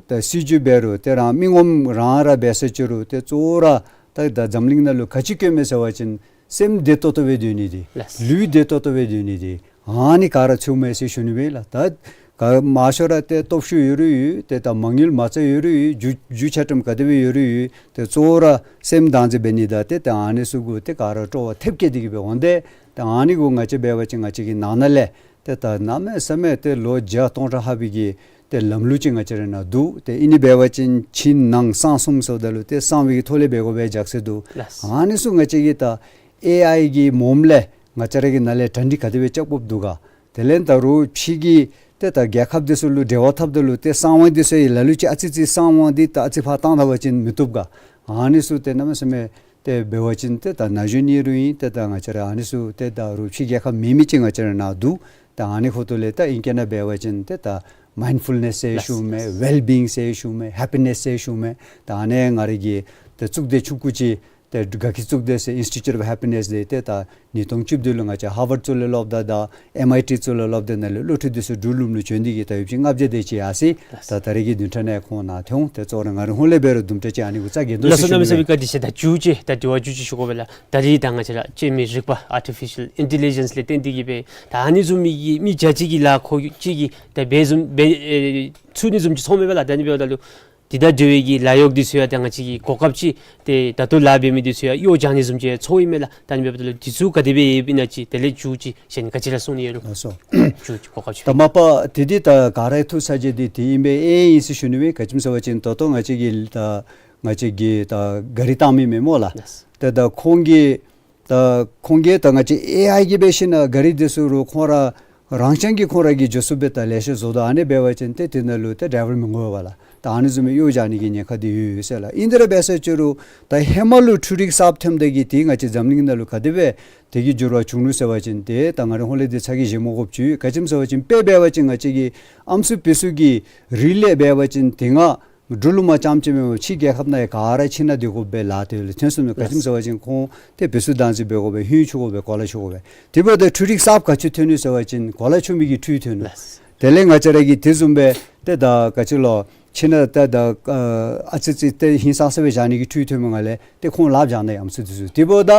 ད་སྲིད་བྱུས་འབད་རུང་ཏེ་རང་མི་ངོམ་རང་ར་འབད་ས་ཅི་རུང་ཏེ་གཙོ་བོ་ར་ད་ད་འཛམ་གླིང་ནང་ལུ་ག་ཅི་དཀོན་མས་ཟེར་བ་ཅིན་སེམས་བདེ་ཏོག་ཏོ་སྦེ་སྡོད་ནི་འདི་ལགས། ལུས་བདེ་ཏོག་ཏོ་སྦེ་སྡོད་ནི་འདི་ཨ་ནི་ག་ར་ཚུདཔ་མས་ཟེར་ཞུ་ནི་སྦེ་ལགས། ད་ག་མང་ཤོས་ར་ཏེ་སྟོབས་ཤུགས་ཡོད་རུང་ཡོད། ཏེ་ད་མ་དངུལ་མ་རྩ་ཡོད་རུང་ཡོད། རྒྱུ་རྒྱུ་ཆ་ཁྲིམས་ག་དེ་སྦེ་ཡོད་རུང་ཡོད། ཏེ་གཙོ་བོ་ར་སེམས་བདག་འཛིན་འབད་ནི་དང་ཏེ་ད་ཨ་ནི་ཚུ་གུ་ཏེ་ག་ར་སྤྲོ་བ་ཐེབས་བསྐྱེད་དེ་གི་སྦེ་འོང་སྟེ་ད་ཨ་ནི་གུ་ང་བཅས་འབད་བ་ཅིན་ང་བཅས་ཀྱི་ནང་ན་ལས་ཏེ་ད་གནམ་མེད་ས་མེད་ཏེ་ལོ་བརྒྱ་སྟོང་ཕྲག་ལྷག་པའི་གི་ཏེ་ལམ་ལུགས་ཅིག་ང་བཅས་ར་ནང་འདུག། ཏེ་ཨིན་ནི་འབད་བ་ཅིན་ཕྱི་ནང་གསང་གསུམ་ཟེརཝ་ད་ལུ་ཏེ་གསང་བའི་གི་ཐོག་ལས་འབད་དགོ་པའི་རྒྱུ་མཚན་འདུག། ལགས། ཨ་ནི་ཚུ་ང་བཅས་ཀྱིས་ད་ཨེ་ཨའི་གི་མོམ་ལས་ང་བཅས་ར་གི་ནང་ལས་གྲ་སྒྲིག་ག་དེ་སྦེ་རྐྱབ་དགོཔ་འདུག་ག། དེ་ལས་ད་རུང་ཕྱི་གི་ཏེ་ད་རྒྱལ་ཁབ་འདི་ཚུ་ལུ་འབྲེལ་བ་འཐབ་ད་ལུ་ཏེ་གསང་བ་འདི་ཚུ་ཡང་ལ་ལུ་ཅིག་ཨ་ཙི་ཙི་གསང་བ་འདི་ད་ཨ་ཙི་ཕར་བཏང་ད་པ་ཅིན་མི་བཏུབ་ག། ཨ་ནི་ཚུ་ཏེ་གནམ་མེད་ས་མེད་ཏེ་འབད་བ་ཅིན་ཏེ་ད་ན་གཞོན་ཨིན་རུང་ཨིན། ཏེ་ད་ང་བཅས་ར་ཨ་ནི་ཚུ་ཏེ་ད་རུང་ཕྱི་རྒྱལ་ཁབ་མེན་མི་ཅིག་ང་བཅས་ར་ནང་འདུག། ད་ཨ་ནི་ཁོང་ཚུ་ལས་ད་ཨིང་སྐད་ནང་འབད་བ་ཅིན་ཏེ་ད་མའིནཌ་ཕུལ་ནེསི་ཟེར་ཞུཝ་མས། ལགས། ཝེལ་བིའིང་ཟེར་ཞུཝ་མས། ཧེ་པི་ནེསི་ཟེར་ཞུཝ་མས། ད་ཨ་ནི་ང་ར་གི་ཏེ་གཙུག་སྡེ་ཆུང་ཀུ་ཅིག་ཏེ་དགའ་སྐྱིད་གཙུག་སྡེ་ཟེར་Institute of Happiness འདི་ཏེ་ད་ཉིས་སྟོང་བཅུ་བདུན་ལུ་ང་བཅས་ཧར་ཝརཌ་ཚུ་ལས་སློབ་ད་ད་ཨེམ་ཨའི་ཊི་ཚུ་ལས་སློབ་ད་ནཱ་ལས་སློབ་ཕྲུག་འདི་ཚུ་འབྲུག་ལུངམ་ལུ་བྱོན་ཏེ་གི་ད་ཡོདཔ་ཅིག་ལྔ་བརྒྱ་དེ་ཅིག་ཡར་སོ་ཡི། ད་ད་རེས་ཀྱི་བདུན་ཕྲག་ནང་ཁོང་ནཱ་ཐོན་འོང་། ཏེ་གཙོ་བོ་ར་ང་རའི་ཧོངས་ལས་འབད་རུང་དུམ་གྲ་ཅིག་ཨ་ནི་གུ་རྩ་འགེངས་དོ་ཟེར་ཞུ་ནི་སྦེ། ལགས་སོ། གནམ་མེད་ས་མེད་བཀའ་དྲིན་ཆེ། ད་མཇུག་ཅིག་ད་དྲི་བ་མཇུག་ཅིག་ཞུ་དགོ་པས་ལགས། ད་རེས་ད་ང་བཅས་ར་སྤྱོད་མེད་རིག་པ་ཨར་ཊི་ཕི་ཤཱལ་ཨིན་ཊེ་ལི་ཇེནསི་ལས་བརྟེན་ཏེ་གི་སྦེ་ད་ཨ་ནི་བཟུམ་མའི་གི་མི་བརྒྱ་ཅིག་གི་ལཱ་ཁོ་གཅིག་གིས་ད་འབད་བཟུམ་འབད་ཨེ་ཚུགས་ནི་བཟུམ་ཅིག་ཚོརཝ་མས་པ་ལགས། ད་ཨ་ནི་འབདཝ་ད་ལུ་དེ་དང་འབྲེལ་བའི་གི་ལཱ་གཡོག་འདི་ཚུ་ཡང་ད་ང་བཅས་ཀྱི་གོ་སྐབས་ཅིག་ཏེ་ད་ལྟོ་ལཱ་འབད་མི་འདི་ཚུ་ཡང་གཡོག་བྱང་ནི་བཟུམ་ཅིག་ཚོརཝ་ཨིན་མས་ལགས། ད་ཨ་ནི་འབདཝ་ད་ལུ་འདི་ཚུ་ག་དེ་སྦེ་ཡོདཔ་ཨིན་ན་ཅིག་དེ་ལས་མཇུག་ཅིག་གཞན་ག་ཅི་ར་གསུང་ནི་ཡོད་རུང་། ལགས་སོ། མཇུག་ཅིག་གོ་སྐབས་ཅིག། ད་མ་པ་དེ་འདི་ད་ག་ར་ཐུགས་ཚ་གྱང་འདི་དེ་ཨིན་པས། ཨེ་ཨིན་ཟེར་ཞུ་ནི་སྦེ། ག་ཅི་སྨོ་ཟེར་བ་ཅིན་ད་ལྟོ་ང་བཅས་ཀྱི་ད་ང་བཅས་ཀྱི་ད་གཱ་རི་བཏང་མི་མས་སྨོ་ལགས། ལགས། ཏེ་ད་ཁོང་གིས་ད་ཁོང་གིས་ད་ང་བཅས་ཨེ་ཨའི་གིས་འབད་ཞིན་ན་གཱ་རི་འདི་ཚུ་རུང་ཁོང་ར་རང་རྐྱང་གིས་ཁོང་ར་གིས་འགྱོ་ཚུགསཔ་སྦེ་ད་ལེ་ཤ་བཟོ་དོ། ཨ་ནི་འབད་བ་ཅིན་ཏེ་དེ་ནང་ལུ་ཏེ་ཌའི་ཝར་མི་དགོ་པས་ལགས། ད་ཨ་ནི་བཟུམ་མའི་གཡོག་བྱང་ནི་གི་ཉེན་ཁ་འདི་ཡོད་ཡོད་ཟེར་ལགས། ཨིན་དེ་ར་འབད་ས་ཅི་རུང་ད་ཧེ་མ་ལུ་འཕྲུལ་རིག་གསརཔ་ཐོནམ་ད་གི་དེ་ང་བཅས་འཛམ་གླིང་ནང་ལུ་ག་དེ་སྦེ་དེ་གི་འགྱུར་བ་བྱུང་ནུག་ཟེར་བ་ཅིན་ཏེ་ད་ང་རའི་ཧོངས་ལས་འདི་ཚ་གྱང་བཞེས་མ་དགོཔ་ཅིག་ཡོད། ག་ཅི་སྨོ་ཟེར་བ་ཅིན་དཔེ་འབད་བ་ཅིན་ང་བཅས་ཀྱི་ཨམ་སྲུ་བེ་ཤུགས་ཀྱི་རིགས་ལས་འབད་བ་ཅིན་དེ་སྔ་འབྲུག་ལུ་མ་རྐྱངམ་ཅིག་མེན་པར་ཕྱི་རྒྱལ་ཁབ་ནང་ཡང་ག་ར་ཕྱི་ནང་སྡོད་དགོ་པའི་ལཱ་དེ་ལུ་ཐོན་སོང་ནུག། ག་ཅི་སྨོ་ཟེར་བ་ཅིན་ཁོང་ཏེ་བེ་ཤུགས་བདག་འཛིན་འབད་དགོ་པས། ཧིང་ཆུང་དགོ་པས། གོ་ལ་ཆུང་དགོ་པས། དེ་འབདཝ་ད་འཕྲུལ་རིག་གསརཔ་ག་ཅི་ཐོན་ནུག་ཟེར་བ་ཅིན་གོ་ལ་ཆུང་མི་གི་འཕྲུལ་ཐོན་ནུག། ལགས། དེ་ལས་ང་བཅས་ར་གིས་དེ་བཟུམ་སྦེ་ཏེ་ད་ག་ཅི་ལོ་ཕྱི་ནང་ཏེ་ད་ཨ་ཨ་ཙི་ཙི་ཏེ་ཧིང་སངས་ས་སྦེ་བཞག་ནི་གི་འཕྲུལ་ཐོན་མི་ནང་ལས་ཏེ་ཁོང་ལཱ་བྱང་ནི་ཨམ་སྲུ་འདི་ཚུ། དེ་འབདཝ་ད་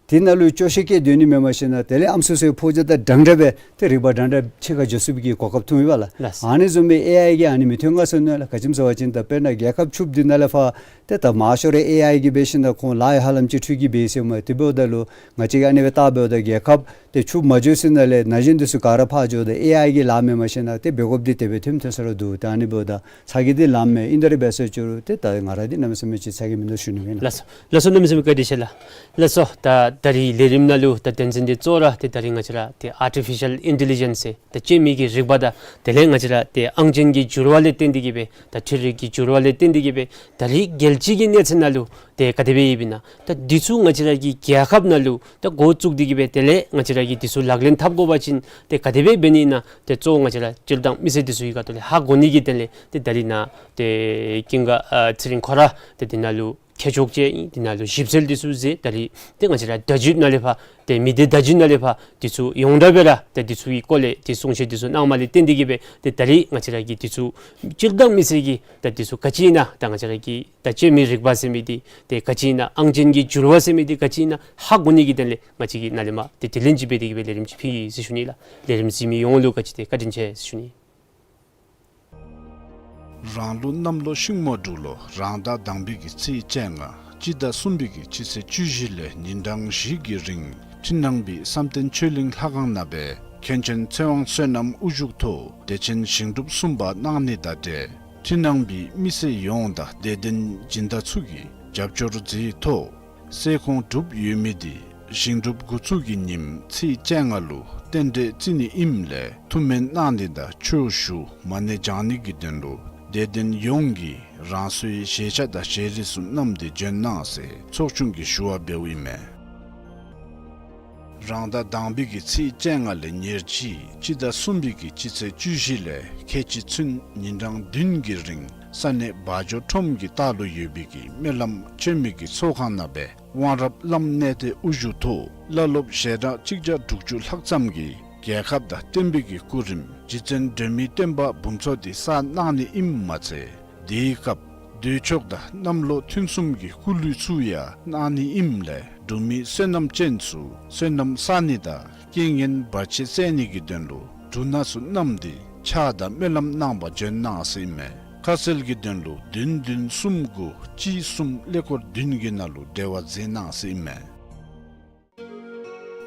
དེ་ནང་ལུ་སྐྱོ་ཤས་བསྐྱེད་སྡོད་ནི་མེན་པར་ཞིན་ན་དེ་ལས་ཨམ་སྲུ་ཚུ་ཕོ་རྒྱས་དང་འདྲན་འདྲ་སྦེ་ཏེ་རིག་པ་འདྲན་འདྲ་ཕྱི་ཁར་འགྱོ་ཚུགས་པའི་གི་གོ་སྐབས་ཐོན་ཡི་པ་ལགས། ལགས། ཨ་ནི་བཟུམ་སྦེ་ཨེ་ཨའི་གིས་ཨ་ནི་མི་ཐོན་ག་ཟེར་ནི་ལགས། ག་ཅི་སྨོ་ཟེར་བ་ཅིན་ད་དཔེར་ན་རྒྱལ་ཁབ་བཅུ་འདི་ནང་ལས་ཕར་ཏེ་ད་མང་ཤོས་ར་ཨེ་ཨའི་གིས་འབད་ཞིན་ན་ཁོང་ལཱ་ཡང་ཧ་ལམ་ཅིག་འཕྲུལ་གྱིས་འབད་ཟེར་མས། དེ་འབདཝ་ད་ལུ་ང་བཅས་ཀྱིས་ཨ་ནི་སྦེ་བལྟ་འབདཝ་ད་རྒྱལ་ཁབ་ཏེ་བཅུ་མ་འགྱོ་ཚུན་ནང་ལས་ན་གཞོན་འདི་ཚུ་ག་ར་ཕར་འགྱོཝ་ད་ཨེ་ཨའི་གི་ལཱ་མེན་པར་ཞིན་ན་ཏེ་འབད་དགོཔ་འདི་དེ་སྦེ་ཐོནམ་ཐོན་ས་ར་འདུག། ད་ཨ་ནི་འབདཝ་ད་ཚ་གྱང་འདི་ལངམ་མས། ཨིན་དེ་ར་འབད་ས་ཅི་རུང་ཏེ་ད་ང་ར་འདི་གནམ་མེད་ས་མེད་ཅིག་ཚ་གྱང་མིན་འདུག་ཞུ་ནི་ཨིན་ལགས། ལགས་སོ། ལགས་སོ། གནམ་མེད་ས་མེད་བཀའ་དྲིན་ཆེ་ལགས། ལགས་སོ། ད་ད་རིས་ལས་རིམ་ནང་ལུ་ད་དོན་ཚན་འདི་གཙོ་བོ་ར་ཏེ་ད་རིས་ང་བཅས་ར་ཏེ་ཨར་ཊི་ཕི་ཤཱལ་ཨིན་ཊེ་ལི་ཇེནསི་ཟེར་ད་སྤྱོད་མེད་ཀྱི་རིག་པ་དང་དེ་ལས་ང་བཅས་ར་ཏེ་ཨང་ཅན་གྱི་འགྱུར་བ་ལས་བརྟེན་ཏེ་གི་སྦེ་ད་འཕྲུལ་རིག་གི་འགྱུར་བ་ལས་བརྟེན་ཏེ་གི་སྦེ་ད་རིས་རྒྱལ་སྤྱི་གི་གནས་ཚད་ནང་ལུ་ཏེ་ག་དེ་སྦེ་ཡོདཔ་ཨིན་ན། ད་འདི་ཚུ་ང་བཅས་ར་གི་རྒྱལ་ཁབ་ནང་ལུ་ད་འགོ་བཙུགས་ཏེ་གི་སྦེ་དེ་ལས་ང་བཅས་ར་གིས་འདི་ཚུ་ལག་ལེན་འཐབ་དགོ་པ་ཅིན་ཏེ་ག་དེ་སྦེ་འབད་ནི་ཨིན་ན། ཏེ་གཙོ་བོ་ང་བཅས་ར་སྤྱིར་བཏང་མི་སེར་འདི་ཚུ་གི་ཁ་ཐུག་ལས་ཧ་གོ་ནི་གི་དོན་ལས་ཏེ་ད་རིས་ནཱ་ཏེ་ཀུན་དགའ་ཨ་ཚེ་རིང་ཁོ་ར་ཏེ་འདི་ནང་ལུ་མཁས་མཆོག་ཅིག་ཨིན། འདི་ནང་ལུ་ཞིབ་འཚོལ་འདི་ཚུ་མཛད། ད་རིས་ཏེ་ང་བཅས་ར་བརྡ་བརྒྱུད་ནང་ལས་ཕར་ཏེ་མི་སྡེ་བརྡ་བརྒྱུད་ནང་ལས་ཕར་འདི་ཚུ་ཡོངས་གྲགས་སྦེ་ར་ཏེ་འདི་ཚུ་གི་སྐོར་ལས་ཏེ་གསུང་བཤད་འདི་ཚུ་གནངམ་ལས་བརྟེན་ཏེ་གི་སྦེ་ཏེ་ད་རིས་ང་བཅས་ར་གིས་འདི་ཚུ་སྤྱིར་བཏང་མི་སེར་གྱིས་ད་འདི་ཚུ་ག་ཅི་ཨིན་ན་ད་ང་བཅས་ར་གི་ད་སྤྱོད་མེད་རིག་པ་ཟེར་མི་འདི་ཏེ་ག་ཅི་ཨིན་ན་ཨང་ཅན་གྱི་འགྱུར་བ་ཟེར་མི་འདི་ག་ཅི་ཨིན་ན་ཧ་གོ་ནི་གི་དོན་ལས་ང་བཅས་ཀྱིས་ནཱ་ལས་མར་ཏེ་དྲི་ལན་ཅིག་འབད་དེ་གི་སྦེ་ལས་རིམ་ཅིག་ཕུལ་ཡི་ཟེར་ཞུ་ནི་ལགས། ལས་རིམ་གཟིགས་མི་ཡོངས་ལུ་ག་ཅི་ཏེ་བཀའ་དྲིན་ཆེ་ཟེར་ཞུ་ནི། རང་ལུགས་གནམ་ལོ་ཤིང་མོ་འབྲུག་ལོ་རང་ཟླ་དང་པའི་གི་ཚེས་བཅོ་ལྔ་སྤྱི་ཟླ་གསུམ་པའི་གི་སྤྱི་ཚེས་བཅུ་བཞི་ལས་ཉིན་གྲངས་བཞི་གི་རིང་འཕྲུལ་སྣང་པའི་བསམ་གཏན་ཆོས་གླིང་ལྷ་ཁང་ནང་སྦེ་མཁན་ཆེན་ཚེ་དབང་བསོད་ནམས་དབུ་བཞུགས་ཐོག་བདེ་ཆེན་ཞིང་སྒྲུབ་གསུམ་པ་གནང་ནི་དང་འབྲེལ་འཕྲུལ་སྣང་པའི་མི་སེར་ཡོངས་དང་དད་ལྡན་སྦྱིན་བདག་ཚུ་གིས་རྒྱབ་སྐྱོར་མཛད་ཐོག་གསེར་ཁུང་གྲུབ་ཡོད་མི་འདི་ཞིང་སྒྲུབ་འགོ་བཙུགས་ཀྱི་ཉིནམ་ཚེས་བཅོ་ལྔ་ལུ་རྟེན་འབྲེལ་བརྩི་ནི་ཨིནམ་ལས་ཐུགས་སྨོན་གནང་ནི་དང་ཆོས་ཞུ་མ་ཎི་བགྱང་ནི་གི་དོན་ལུ་དད་ལྡན་ཡོངས་ཀྱིས་རང་སོའི་བཞེས་ཆ་དང་བཞེས་རིས་ཚུ་བསྣམས་ཏེ་འབྱོན་གནང་ཟེར་ཚོགས་ཆུང་གིས་ཞུ་བ་འབདཝ་ཨིན་མས། རང་ཟླ་དང་པའི་གི་ཚེས་བཅོ་ལྔ་ལས་ཉེར་གཅིག་སྤྱི་ཟླ་གསུམ་པའི་གི་སྤྱི་ཚེས་བཅུ་བཞི་ལས་ཁལ་གཅིག་ཚུན་ཉིན་གྲངས་བདུན་གྱི་རིང་ ས་གནས་བ་འཇོ་ཁྲོམ་གྱི་ལྟག་ལུ་ཡོད་པའི་གི་སྨོན་ལམ་ཆེན་མོའི་གི་ཚོགས་ཁང་ནང་སྦེ་དབང་རབས་བླམ་གནས་བརྟན་དབུ་བཞུགས་ཐོག་བླ་སློབ་ཞལ་གྲངས་གཅིག་བརྒྱ་དྲུག་ཅུ་ལྷག་ཙམ་གྱིས་རྒྱལ་ཁབ་དང་བསྟན་པའི་གི་སྐུ་རིམ་རྗེ་བཙུན་སྒྲོལ་མའི་སྟོན་པ་འབུམ་ཚོགས་འདི་བསགས་གནང་ནི་ཨིནམ་མ་ཚད། དེའི་སྐབས་འདོད་ཕྱོགས་དང་གནམ་ལོ་ཐུན་གསུམ་གྱི་སྐུ་གླུད་ཚུ་ཡང་གནང་ནི་ཨིནམ་ལས་འབྲུག་མི་བསོད་ནམས་ཅན་ཚུ་བསོད་ནམས་བསག་ནི་དང་རྐྱེན་ངན་བར་ཆད་སེལ་ནི་གི་དོན་ལུ་འབྲུ་སྣ་ཚུ་བསྣམས་ཏེ་ཕྱག་དང་སྨོན་ལམ་གནང་བར་བྱོན་གནང་ཟེར་ཨིན་མས། ཁ་གསལ་གྱི་དོན་ལུ་བདུན་བདུན་གསུམ་དགུ་གཅིག་གསུམ་ཀླད་ཀོར་བདུན་གྱི་ནང་ལུ་འབྲེལ་བ་མཛད་གནང་ཟེར་ཨིན་མས།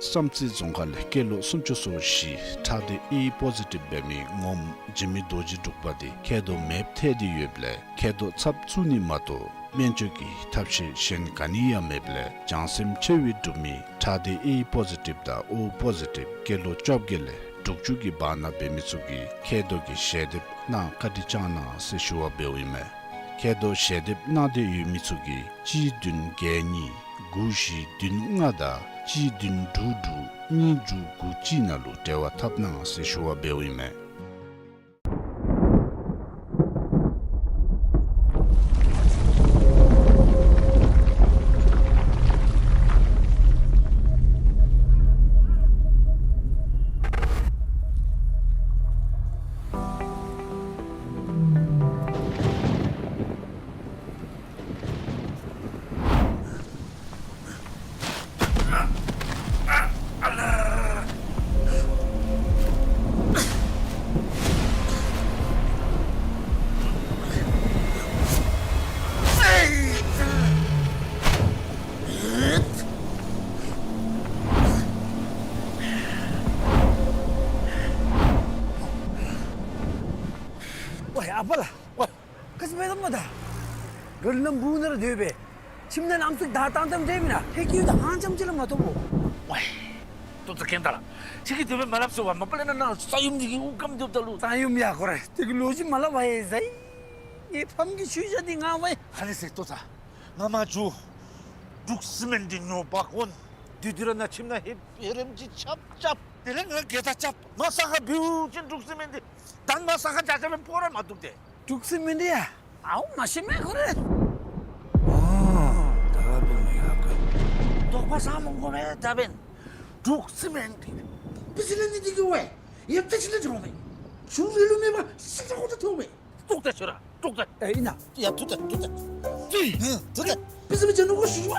བསམ་རྩེ་རྫོང་ཁག་ལས་སྐྱེས་ལོ་སུམ་ཅུ་སོ་བཞི་ཁྲག་སྡེ་ཨེ་པོ་ཟི་ཊིབ་འབད་མི་ངོམ་འཇིགས་མེད་རྡོ་རྗེ་འབྲུག་པ་འདི་མཁལ་རྡོག་མེདཔ་ཐལ་ཏེ་ཡོདཔ་ལས་མཁལ་རྡོག་ཚབ་བཙུགས་ནི་མ་གཏོགས་སྨན་བཅོས་ཀྱི་ཐབས་ཤེས་གཞན་ག་ནི་ཡང་མེདཔ་ལས་བྱང་སེམས་ཆེ་བའི་འབྲུག་མི་ཁྲག་སྡེ་ཨེ་པོ་ཟི་ཊིབ་དང་ཨོ་པོ་ཟི་ཊིབ་སྐྱེས་ལོ་བཅོ་བརྒྱད་ལས་དྲུག་ཅུ་གི་བར་ན་འབད་མི་ཚུ་གིས་མཁལ་རྡོག་གི་ཞལ་འདེབས་གནང་བཀའ་དྲིན་བསྐྱང་གནང་ཟེར་ཞུ་བ་འབདཝ་ཨིན་མས། མཁལ་རྡོག་ཞལ་འདེབས་གནང་སྟེ་ཡོད་མི་ཚུ་གིས་གཅིག་བདུན་བརྒྱད་གཉིས་དགུ་བཞི་བདུན་ལྔ་དང་གཅིག་བདུན་དྲུག་དྲུག་གཉིས་དྲུག་དགུ་གཅིག་ནང་ལུ་འབྲེལ་བ་འཐབ་གནང་ཟེར་ཞུ་བ་འབདཝ་ཨིན་མས། ཝའི་ཨ་པ་ལགས། ཝའི། ག་ཅི་འབད་དོ་མོ་ད། ག་ལུ་ནམ་བུ་ནང་ར་སྡོད་པས། ཁྱིམ་ནང་ཨམ་སྲུ་དང་བཏང་བཏངམ་འདྲས་མེན་ན། ཧེ་ཀི་ཡུ་ད་ཧང་ཅམ་ཅིག་ལ་མ་ཐོབ་བོ། ཝའི། ཏོ་ཚ་གེན་ད་ལ། ཁྱོད་ཀྱིས་དེ་སྦེ་མ་སླབ་ཟེར་བ། མ་པ་ལས་ན་ནཱ་ས་ཡོམ་འདི་གིས་དབུགས་སྐམ་སྡོདཔ་ད་ལུ། ས་ཡོམ་ཡ་ཁོ་རེ། དེ་གི་ལོ་རྒྱུས་མ་སླབ་པ་ཡེ་ཟ་ཡི། ངེའི་ཕམ་གྱི་ཤུལ་བཞག་འདི་ང་ཝའི། ཨ་ནི་ཟེར་ཏོ་ཚ། ང་མ་འགྱོ། འབྲུག་སི་མེནཊ་འདི་ཉོ་འབག་འོང་། དེ་དུས་ར་ནཱ་ཁྱིམ་ནང་ཧེ་ཧེ་རེམ་ཅིག་རྐྱབ་རྐྱབ། དེ་ལས་ང་གེ་ད་རྐྱབ། ང་ས་ཁར་བུད་ཅིན་འབྲུག་སི་མེནཊ་འདི་ད་ང་ས་ཁར་རྒྱ་ཆ་ལས་ཕོག་ར་མ་བཏུབ་སྟེ། འབྲུག་སི་མེནཊ་ཡ། ཨའུ་མ་ཤེས་མས་ཁོ་རེ། ཨོ། ད་འབདན་ཡ་ག། དོགས་པ་ཟ་མི་དགོ་པས་ད་འབདན། འབྲུག་སི་མེནཊ་འདི་བི་ཇི་ལན་སི་འདི་གིས་ཝའི་ཡེབ་ཏེ་ཅིག་ལས་འགྱོ་མས། ཤུལ་རེ་ལུ་མེད་པར་ཤི་ཆ་ཁོ་ད་ཐོབ་མས། ཏོག་ཏ་ཤོར་ར་ཏོག་ཏ། ཨེ་ཨིན་ན། ཡ་ཐུག་ད་ཐུག་ད། ཨེ་ཐུག་ད། བི་ཇི་མི་ཅན་ནུ་གོ་ཤུ་ཝ།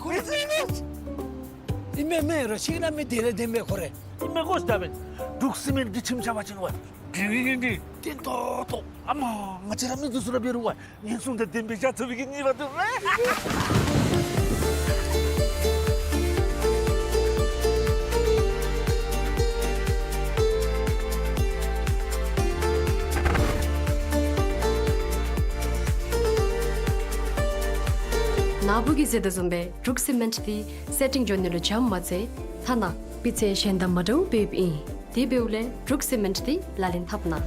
ཁོ་རེ་ཨིན་མས་མས་རོ་ཤིག་ན་མི་དེ་ལས་དེ་མས་ཁོ་རེ། ཨིན་མས་གོ་ཤ་ད་འབདན། འབྲུག་སི་མེནཊ་གི་ཁྱིམ་ཆ་བ་ཅིན་ཝའི། དེ་རིང་གི་འདི་བརྟན་ཏོག་ཏོ། ཨ་མ་ང་བཅས་ར་མི་འདི་ཚུ་ར་འབད་རུང་ཝའི། ངན་སོང་དང་ལྡན་པའི་ཡ་ཚ་བའི་གི་ཉེས་པ་འདུག་ལགས། ནཱ་བུ་གིས་ཟེར་དོ་བཟུམ་སྦེ་འབྲུག་སི་མེནཊ་འདི་སེ་ཊིང་འགྱོ་ནི་ལུ་འཇམ་མ་ཚད་ཐ་ན་སྤུས་ཚད་གཞན་དང་མ་འདྲཝ་སྦེ་ཨིན། དེ་འབདཝ་ལས་འབྲུག་སི་མེནཊ་འདི་ལག་ལེན་འཐབ་གནང་།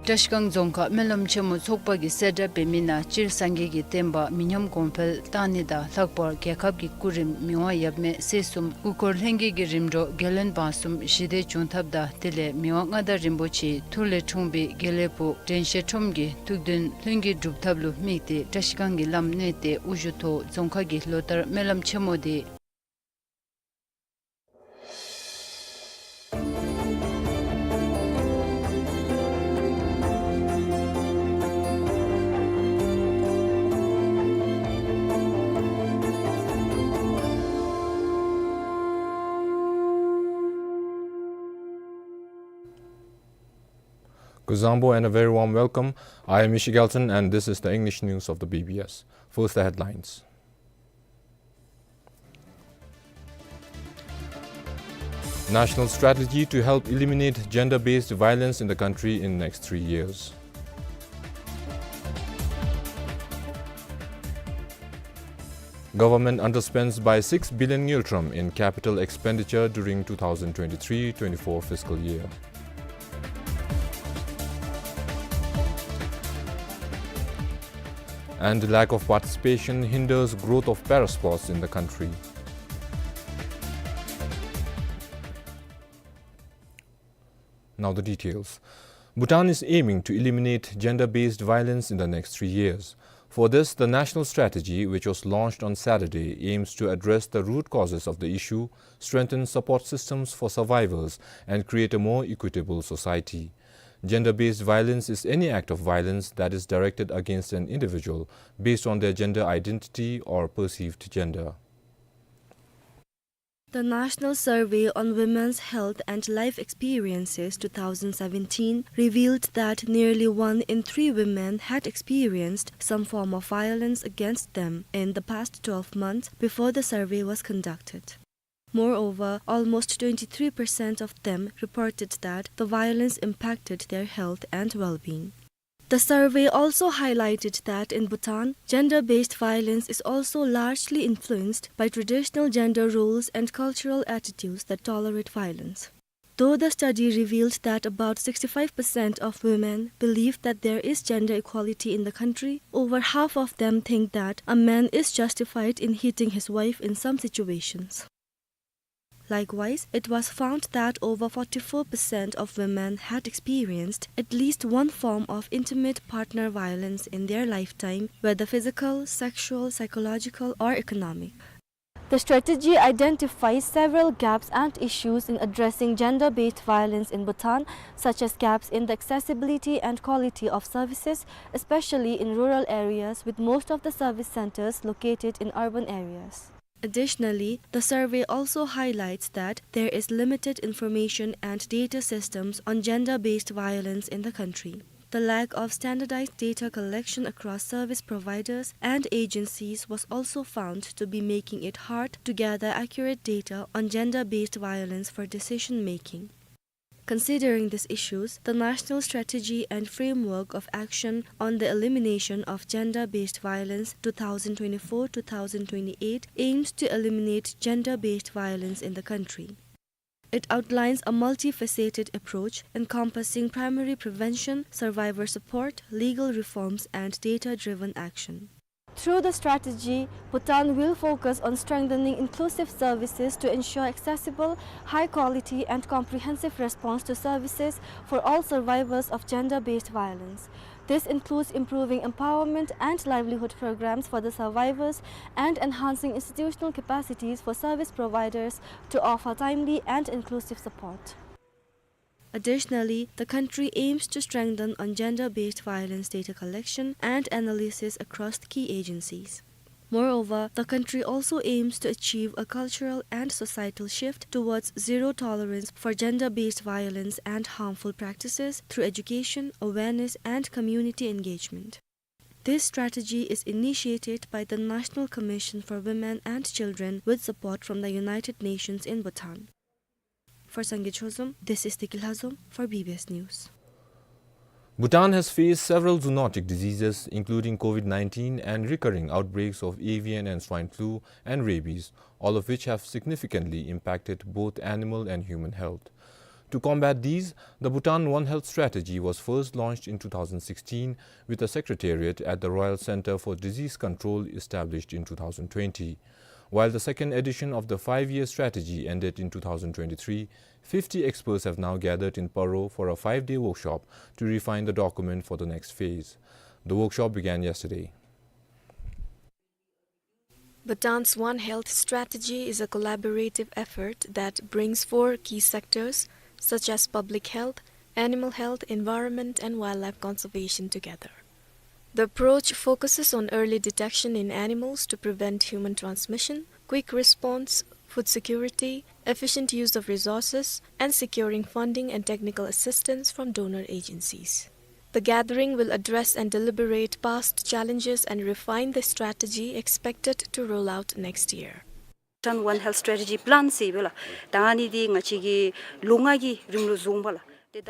བཀྲིས་སྒང་རྫོང་ཁག་སྨོན་ལམ་ཆེན་མོ་ཚོགས་པ་གིས་གསལ་བསྒྲགས་འབད་མི་ནང་སྤྱིར་སངས་རྒྱས་ཀྱི་བསྟན་པ་མི་ཉམས་གོང་འཕེལ་གཏང་ནི་དང་ལྷག་པར་རྒྱལ་ཁབ་ཀྱི་སྐུ་རིམ་མི་དབང་ཡབ་མེས་སྲས་གསུམ་སྐུ་འཁོར་ལྷན་རྒྱས་ཀྱི་རིམ་གྲོ་རྒྱལ་བློན་འབངས་གསུམ་ཞི་བདེ་འབྱུང་ཐབས་དང་དེ་ལས་མི་དབང་མངའ་བདག་རིན་པོ་ཆེའི་ཐུགས་ལས་འཁྲུངས་པའི་དགེ་ལེགས་ཕུག་དྲན་ཤེས་ཁྲོམ་གྱི་ཐུགས་འདུན་ལྷུན་གྱིས་གྲུབ་ཐབས་ལུ་དམིགས་ཏེ་བཀྲིས་སྒང་གི་བླམ་གནས་བརྟན་དབུ་བཞུགས་ཐོག་རྫོང་ཁག་གི་ལོ་ལྟར་སྨོན་ལམ་ཆེན་མོ་འདི། Kuzuzangpo and a very warm welcome. I am Ishi Gelton and this is the English news of the B B S. First, the headlines. National strategy to help eliminate gender-based violence in the country in next three years. Government underspends by six billion ngultrum in capital expenditure during two thousand twenty-three twenty-four fiscal year. And lack of participation hinders growth of parasports in the country. Now the details. Bhutan is aiming to eliminate gender-based violence in the next three years. For this, the national strategy, which was launched on Saturday, aims to address the root causes of the issue, strengthen support systems for survivors, and create a more equitable society. Gender-based violence is any act of violence that is directed against an individual based on their gender identity or perceived gender. The National Survey on Women's Health and Life Experiences two thousand seventeen revealed that nearly one in three women had experienced some form of violence against them in the past twelve months before the survey was conducted. Moreover, almost twenty-three percent of them reported that the violence impacted their health and well-being. The survey also highlighted that in Bhutan, gender-based violence is also largely influenced by traditional gender roles and cultural attitudes that tolerate violence. Though the study revealed that about sixty-five percent of women believe that there is gender equality in the country, over half of them think that a man is justified in hitting his wife in some situations. Likewise, it was found that over forty-four percent of women had experienced at least one form of intimate partner violence in their lifetime, whether physical, sexual, psychological, or economic. The strategy identifies several gaps and issues in addressing gender-based violence in Bhutan, such as gaps in the accessibility and quality of services, especially in rural areas, with most of the service centers located in urban areas. Additionally, the survey also highlights that there is limited information and data systems on gender-based violence in the country. The lack of standardized data collection across service providers and agencies was also found to be making it hard to gather accurate data on gender-based violence for decision-making. Considering these issues, the National Strategy and Framework of Action on the Elimination of Gender-Based Violence two thousand twenty-four two thousand twenty-eight aims to eliminate gender-based violence in the country. It outlines a multifaceted approach encompassing primary prevention, survivor support, legal reforms, and data-driven action. Through the strategy, Bhutan will focus on strengthening inclusive services to ensure accessible, high-quality, and comprehensive response to services for all survivors of gender-based violence. This includes improving empowerment and livelihood programs for the survivors and enhancing institutional capacities for service providers to offer timely and inclusive support. Additionally, the country aims to strengthen on gender-based violence data collection and analysis across key agencies. Moreover, the country also aims to achieve a cultural and societal shift towards zero tolerance for gender-based violence and harmful practices through education, awareness, and community engagement. This strategy is initiated by the National Commission for Women and Children with support from the United Nations in Bhutan. For Sangay Chozom, this is Tiki Lhazom for B B S News. Bhutan has faced several zoonotic diseases, including COVID nineteen and recurring outbreaks of avian and swine flu and rabies, all of which have significantly impacted both animal and human health. To combat these, the Bhutan One Health Strategy was first launched in two thousand sixteen, with a secretariat at the Royal Centre for Disease Control established in two thousand twenty. While the second edition of the five-year strategy ended in two thousand twenty-three, fifty experts have now gathered in Paro for a five-day workshop to refine the document for the next phase. The workshop began yesterday. Bhutan's One Health Strategy is a collaborative effort that brings four key sectors, such as public health, animal health, environment, and wildlife conservation, together. The approach focuses on early detection in animals to prevent human transmission, quick response, food security, efficient use of resources, and securing funding and technical assistance from donor agencies. The gathering will address and deliberate past challenges and refine the strategy expected to roll out next year. Bhutan One Health Strategy Plan ཟེར་ཡོད་པས་ལགས། ད་ཨ་ནི་འདི་ང་བཅས་ཀྱི་ལོ་ལྔ་གི་རིང་ལུ་བཟུང་བས་ལགས།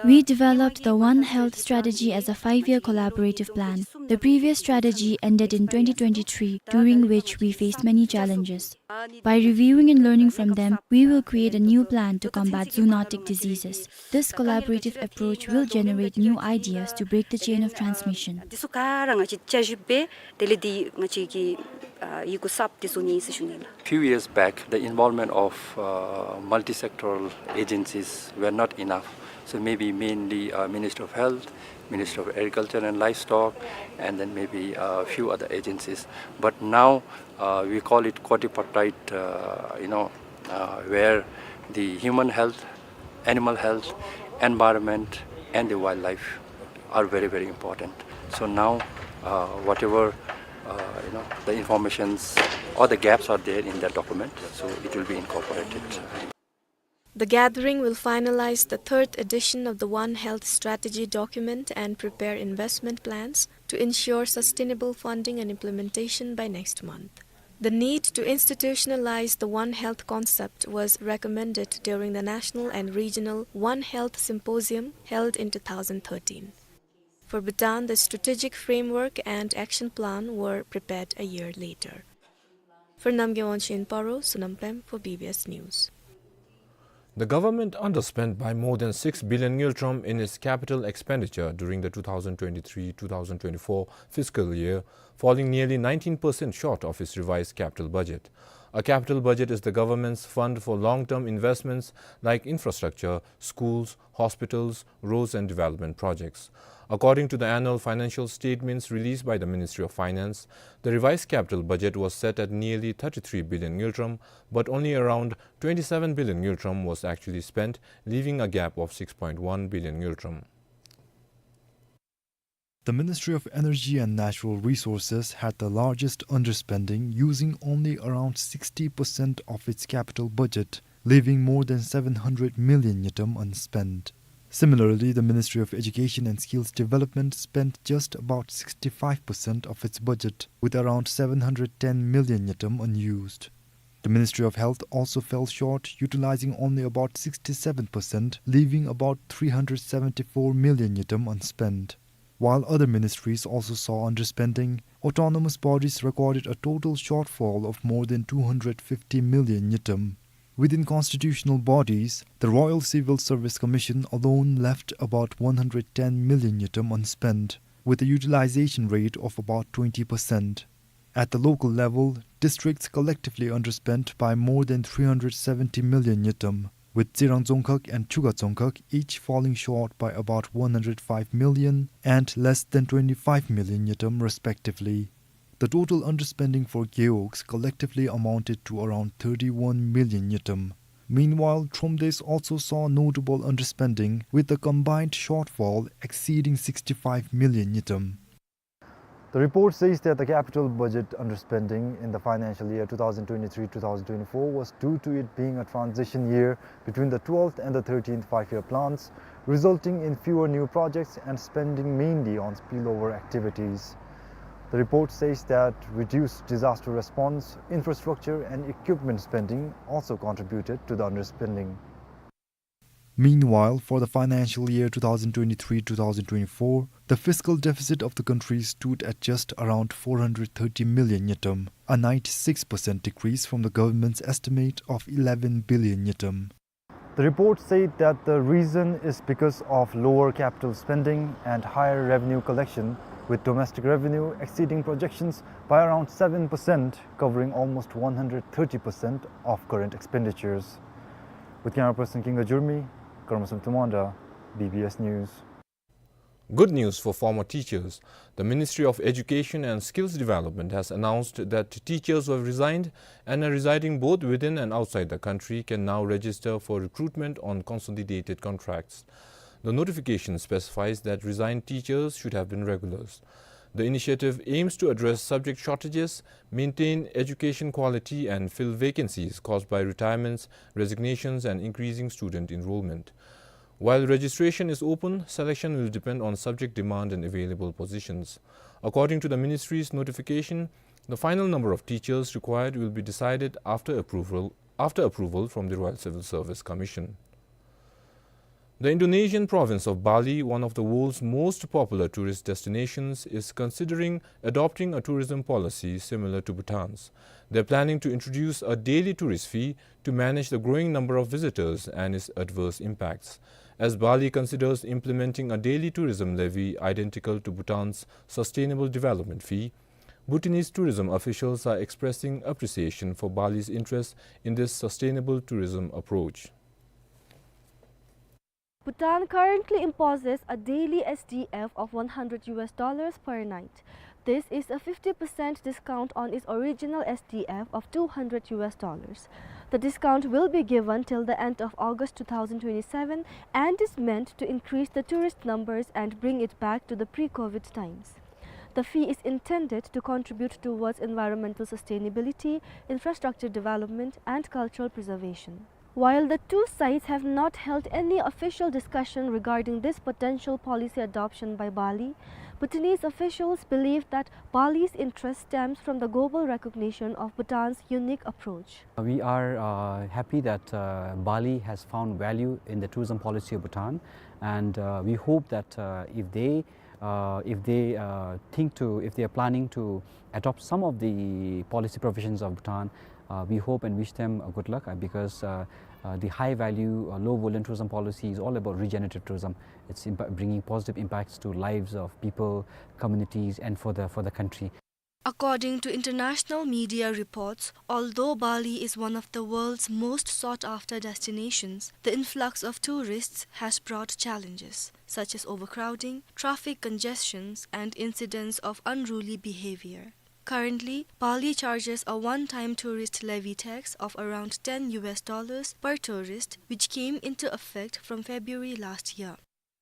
We developed the One Health strategy as a five-year collaborative plan. The previous strategy ended in twenty twenty-three, during which we faced many challenges. By reviewing and learning from them, we will create a new plan to combat zoonotic diseases. This collaborative approach will generate new ideas to break the chain of transmission. Tsu kara nga chi chaji be, tele di nga chi ki, uh, yiku sap di suni si shuni la. Few years back, the involvement of, uh, multi-sectoral agencies were not enough. So maybe mainly, uh, Ministry of Health, Ministry of Agriculture and Livestock, and then maybe a few other agencies. But now, uh, we call it quadripartite, uh, you know, uh, where the human health, animal health, environment, and the wildlife are very, very important. So now, uh, whatever, uh, you know, the informations or the gaps are there in that document, so it will be incorporated. The gathering will finalize the third edition of the One Health strategy document and prepare investment plans to ensure sustainable funding and implementation by next month. The need to institutionalize the One Health concept was recommended during the national and regional One Health symposium held in two thousand thirteen. For Bhutan, the strategic framework and action plan were prepared a year later. For Namgay Wangchuk in Paro, Sonam Pem for B B S News. The government underspent by more than six billion ngultrum in its capital expenditure during the two thousand twenty-three two thousand twenty-four fiscal year, falling nearly nineteen percent short of its revised capital budget. A capital budget is the government's fund for long-term investments like infrastructure, schools, hospitals, roads and development projects. According to the annual financial statements released by the Ministry of Finance, the revised capital budget was set at nearly thirty-three billion ngultrum, but only around twenty-seven billion ngultrum was actually spent, leaving a gap of six point one billion ngultrum. The Ministry of Energy and Natural Resources had the largest underspending, using only around sixty percent of its capital budget, leaving more than seven hundred million ngultrum unspent. Similarly, the Ministry of Education and Skills Development spent just about sixty-five percent of its budget, with around seven hundred ten million ngultrum unused. The Ministry of Health also fell short, utilizing only about sixty-seven percent, leaving about three hundred seventy-four million ngultrum unspent. While other ministries also saw underspending, autonomous bodies recorded a total shortfall of more than two hundred fifty million ngultrum. Within constitutional bodies, the Royal Civil Service Commission alone left about one hundred ten million ngultrum unspent, with a utilization rate of about twenty percent. At the local level, districts collectively underspent by more than three hundred seventy million ngultrum, with Tsirang Dzongkhag and Chukha Dzongkhag each falling short by about one hundred five million and less than twenty-five million ngultrum respectively. The total underspending for gewogs collectively amounted to around thirty-one million ngultrum. Meanwhile, Thromdesh also saw notable underspending, with the combined shortfall exceeding sixty-five million ngultrum. The report says that the capital budget underspending in the financial year two thousand twenty-three two thousand twenty-four was due to it being a transition year between the twelfth and the thirteenth five-year plans, resulting in fewer new projects and spending mainly on spillover activities. The report says that reduced disaster response, infrastructure and equipment spending also contributed to the underspending. Meanwhile, for the financial year two thousand twenty-three two thousand twenty-four, the fiscal deficit of the country stood at just around four hundred thirty million ngultrum, a ninety-six percent decrease from the government's estimate of eleven billion ngultrum. The report said that the reason is because of lower capital spending and higher revenue collection, with domestic revenue exceeding projections by around seven percent, covering almost one hundred thirty percent of current expenditures. With camera person Kinga Jurmi, Karmasam Tumanda, B B S News. Good news for former teachers. The Ministry of Education and Skills Development has announced that teachers who have resigned and are residing both within and outside the country can now register for recruitment on consolidated contracts. The notification specifies that resigned teachers should have been regulars. The initiative aims to address subject shortages, maintain education quality, and fill vacancies caused by retirements, resignations, and increasing student enrollment. While registration is open, selection will depend on subject demand and available positions. According to the ministry's notification, the final number of teachers required will be decided after approval, after approval from the Royal Civil Service Commission. The Indonesian province of Bali, one of the world's most popular tourist destinations, is considering adopting a tourism policy similar to Bhutan's. They're planning to introduce a daily tourist fee to manage the growing number of visitors and its adverse impacts. As Bali considers implementing a daily tourism levy identical to Bhutan's sustainable development fee, Bhutanese tourism officials are expressing appreciation for Bali's interest in this sustainable tourism approach. Bhutan currently imposes a daily S D F of one hundred U S dollars per night. This is a fifty percent discount on its original S D F of two hundred U S dollars. The discount will be given till the end of August two thousand twenty-seven and is meant to increase the tourist numbers and bring it back to the pre-COVID times. The fee is intended to contribute towards environmental sustainability, infrastructure development, and cultural preservation. While the two sides have not held any official discussion regarding this potential policy adoption by Bali, Bhutanese officials believe that Bali's interest stems from the global recognition of Bhutan's unique approach. We are, uh, happy that, uh, Bali has found value in the tourism policy of Bhutan, and, uh, we hope that, uh, if they, uh, if they, uh, think to, if they are planning to adopt some of the policy provisions of Bhutan, uh, we hope and wish them, uh, good luck, uh, because, uh, uh, the high value, uh, low volume tourism policy is all about regenerative tourism. It's impa-, bringing positive impacts to lives of people, communities, and for the, for the country. According to international media reports, although Bali is one of the world's most sought-after destinations, the influx of tourists has brought challenges, such as overcrowding, traffic congestions, and incidents of unruly behavior. Currently, Bali charges a one-time tourist levy tax of around ten U S dollars per tourist, which came into effect from February last year.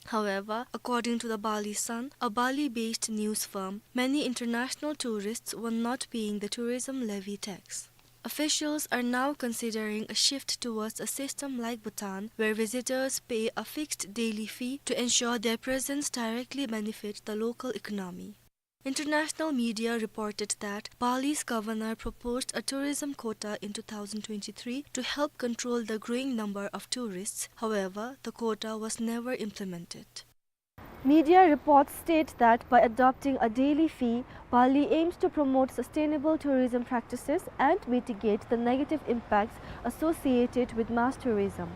However, according to the Bali Sun, a Bali-based news firm, many international tourists were not paying the tourism levy tax. Officials are now considering a shift towards a system like Bhutan, where visitors pay a fixed daily fee to ensure their presence directly benefit the local economy. International media reported that Bali's governor proposed a tourism quota in two thousand twenty-three to help control the growing number of tourists. However, the quota was never implemented. Media reports state that by adopting a daily fee, Bali aims to promote sustainable tourism practices and mitigate the negative impacts associated with mass tourism.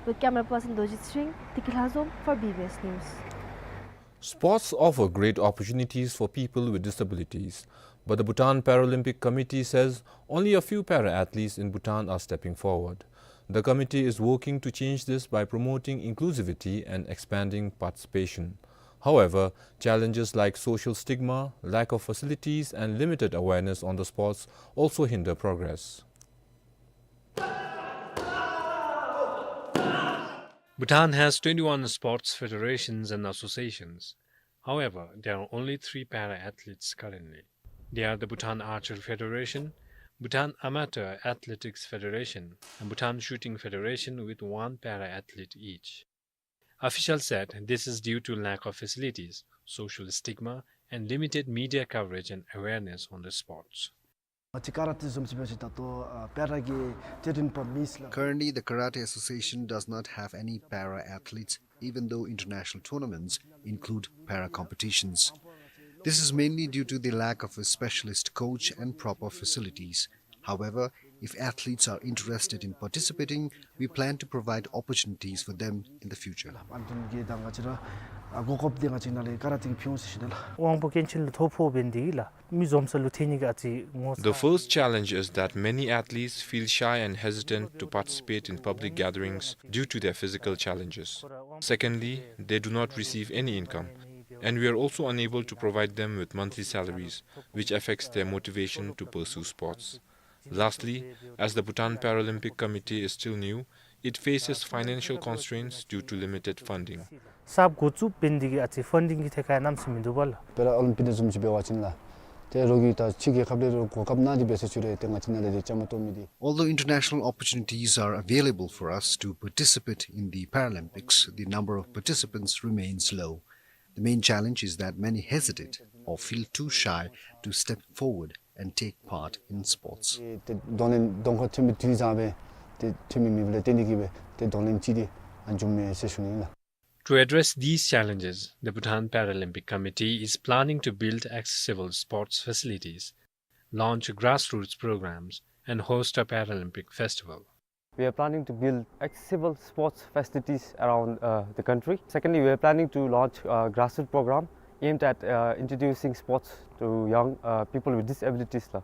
With camera person Dojit Singh, Tiki Lhazom for B B S News. Sports offer great opportunities for people with disabilities, but the Bhutan Paralympic Committee says only a few para-athletes in Bhutan are stepping forward. The committee is working to change this by promoting inclusivity and expanding participation. However, challenges like social stigma, lack of facilities, and limited awareness on the sports also hinder progress. Bhutan has twenty-one sports federations and associations. However, there are only three para-athletes currently. They are the Bhutan Archery Federation, Bhutan Amateur Athletics Federation, and Bhutan Shooting Federation, with one para-athlete each. Officials said this is due to lack of facilities, social stigma, and limited media coverage and awareness on the sports. ང་བཅས་ཀ་ར་ཊེ་བཟུམ་ཅིག་འབད་བ་ཅིན་ད་ལྟོ་ཨ་པེ་ར་གི་རྩེད་འགྲན་པ་མེད་ལགས། Currently, the Karate Association does not have any para athletes, even though international tournaments include para competitions. This is mainly due to the lack of a specialist coach and proper facilities. However, if athletes are interested in participating, we plan to provide opportunities for them in the future. ཨ་ནི་གི་ད་ང་བཅས་ར་ཨ་གོ་སྐབས་འདི་ང་བཅས་ནང་ལས་ཀ་ར་ཊེ་གིས་ཕུལ་འོང་ཟེར་ཞུ་ནི་ལགས། དབང་པོ་སྐྱོན་ཅན་ལུ་ཐོ་ཕོག་འབད་ནི་འདི་གིས་ལགས། མི་འཛོམས་ས་ལུ་ཐོན་ནི་གི་ཨ་ཙི་ངོ་ཚ། The first challenge is that many athletes feel shy and hesitant to participate in public gatherings due to their physical challenges. Secondly, they do not receive any income, and we are also unable to provide them with monthly salaries, which affects their motivation to pursue sports. Lastly, as the Bhutan Paralympic Committee is still new, it faces financial constraints due to limited funding. གསརཔ་འགོ་བཙུགས་འབད་ནི་འདི་གིས་ཨ་ཙི་ཕན་ཌིང་གི་ཐད་ཁར་གནམ་མེད་ས་མེད་མིན་འདུག་པ་ལགས། དཔེར་ན་ཨོ་ལིམ་པིག་བཟུམ་ཅིག་འབད་བ་ཅིན་ལགས། ཏེ་རོགས་ཀྱིས་ད་ཕྱི་རྒྱལ་ཁབ་ལས་རོགས་གོ་སྐབས་གནང་སྟེ་འབད་ཟེར་ཞུ་རུང་ཏེ་ང་བཅས་ནང་ལས་འདི་བཅའ་མར་གཏོགས་མི་འདི། Although international opportunities are available for us to participate in the Paralympics, the number of participants remains low. The main challenge is that many hesitate or feel too shy to step forward and take part in sports. ཏེ་གདོང་ལེན་གདོང་ཁར་ཐོན་པའི་དུས་བཟང་སྦེ་ཏེ་ཐོན་མི་མེདཔ་ལས་བརྟེན་ཏེ་གིས་སྦེ་ཏེ་གདོང་ལེན་ཅིག་འདི་ཨ་བྱུངམ་མས་ཟེར་ཞུ་ནི་ཨིན་ལགས། To address these challenges, the Bhutan Paralympic Committee is planning to build accessible sports facilities, launch grassroots programs, and host a Paralympic festival. We are planning to build accessible sports facilities around, uh, the country. Secondly, we are planning to launch a grassroots program aimed at, uh, introducing sports to young, uh, people with disabilities la.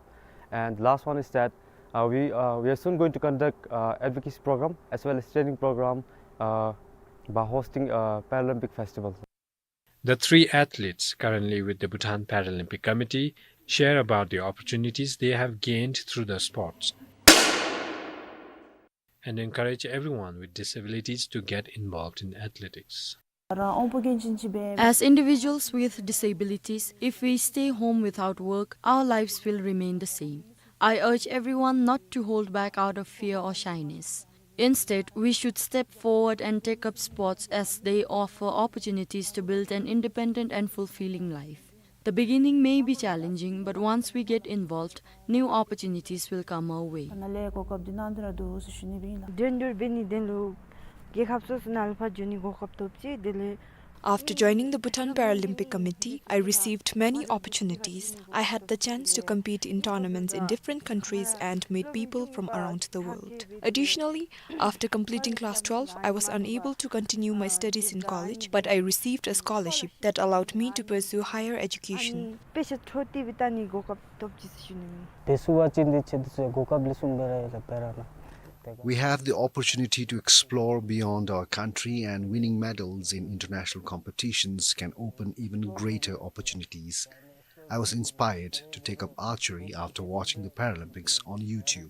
And the last one is that, uh, we, uh, we are soon going to conduct, uh, advocacy program as well as training program, uh, by hosting a Paralympic festival. The three athletes currently with the Bhutan Paralympic Committee share about the opportunities they have gained through the sports and encourage everyone with disabilities to get involved in athletics. As individuals with disabilities, if we stay home without work, our lives will remain the same. I urge everyone not to hold back out of fear or shyness. Instead, we should step forward and take up sports as they offer opportunities to build an independent and fulfilling life. The beginning may be challenging, but once we get involved, new opportunities will come our way. After joining the Bhutan Paralympic Committee, I received many opportunities. I had the chance to compete in tournaments in different countries and meet people from around the world. Additionally, after completing class twelve, I was unable to continue my studies in college, but I received a scholarship that allowed me to pursue higher education. We have the opportunity to explore beyond our country, and winning medals in international competitions can open even greater opportunities. I was inspired to take up archery after watching the Paralympics on YouTube.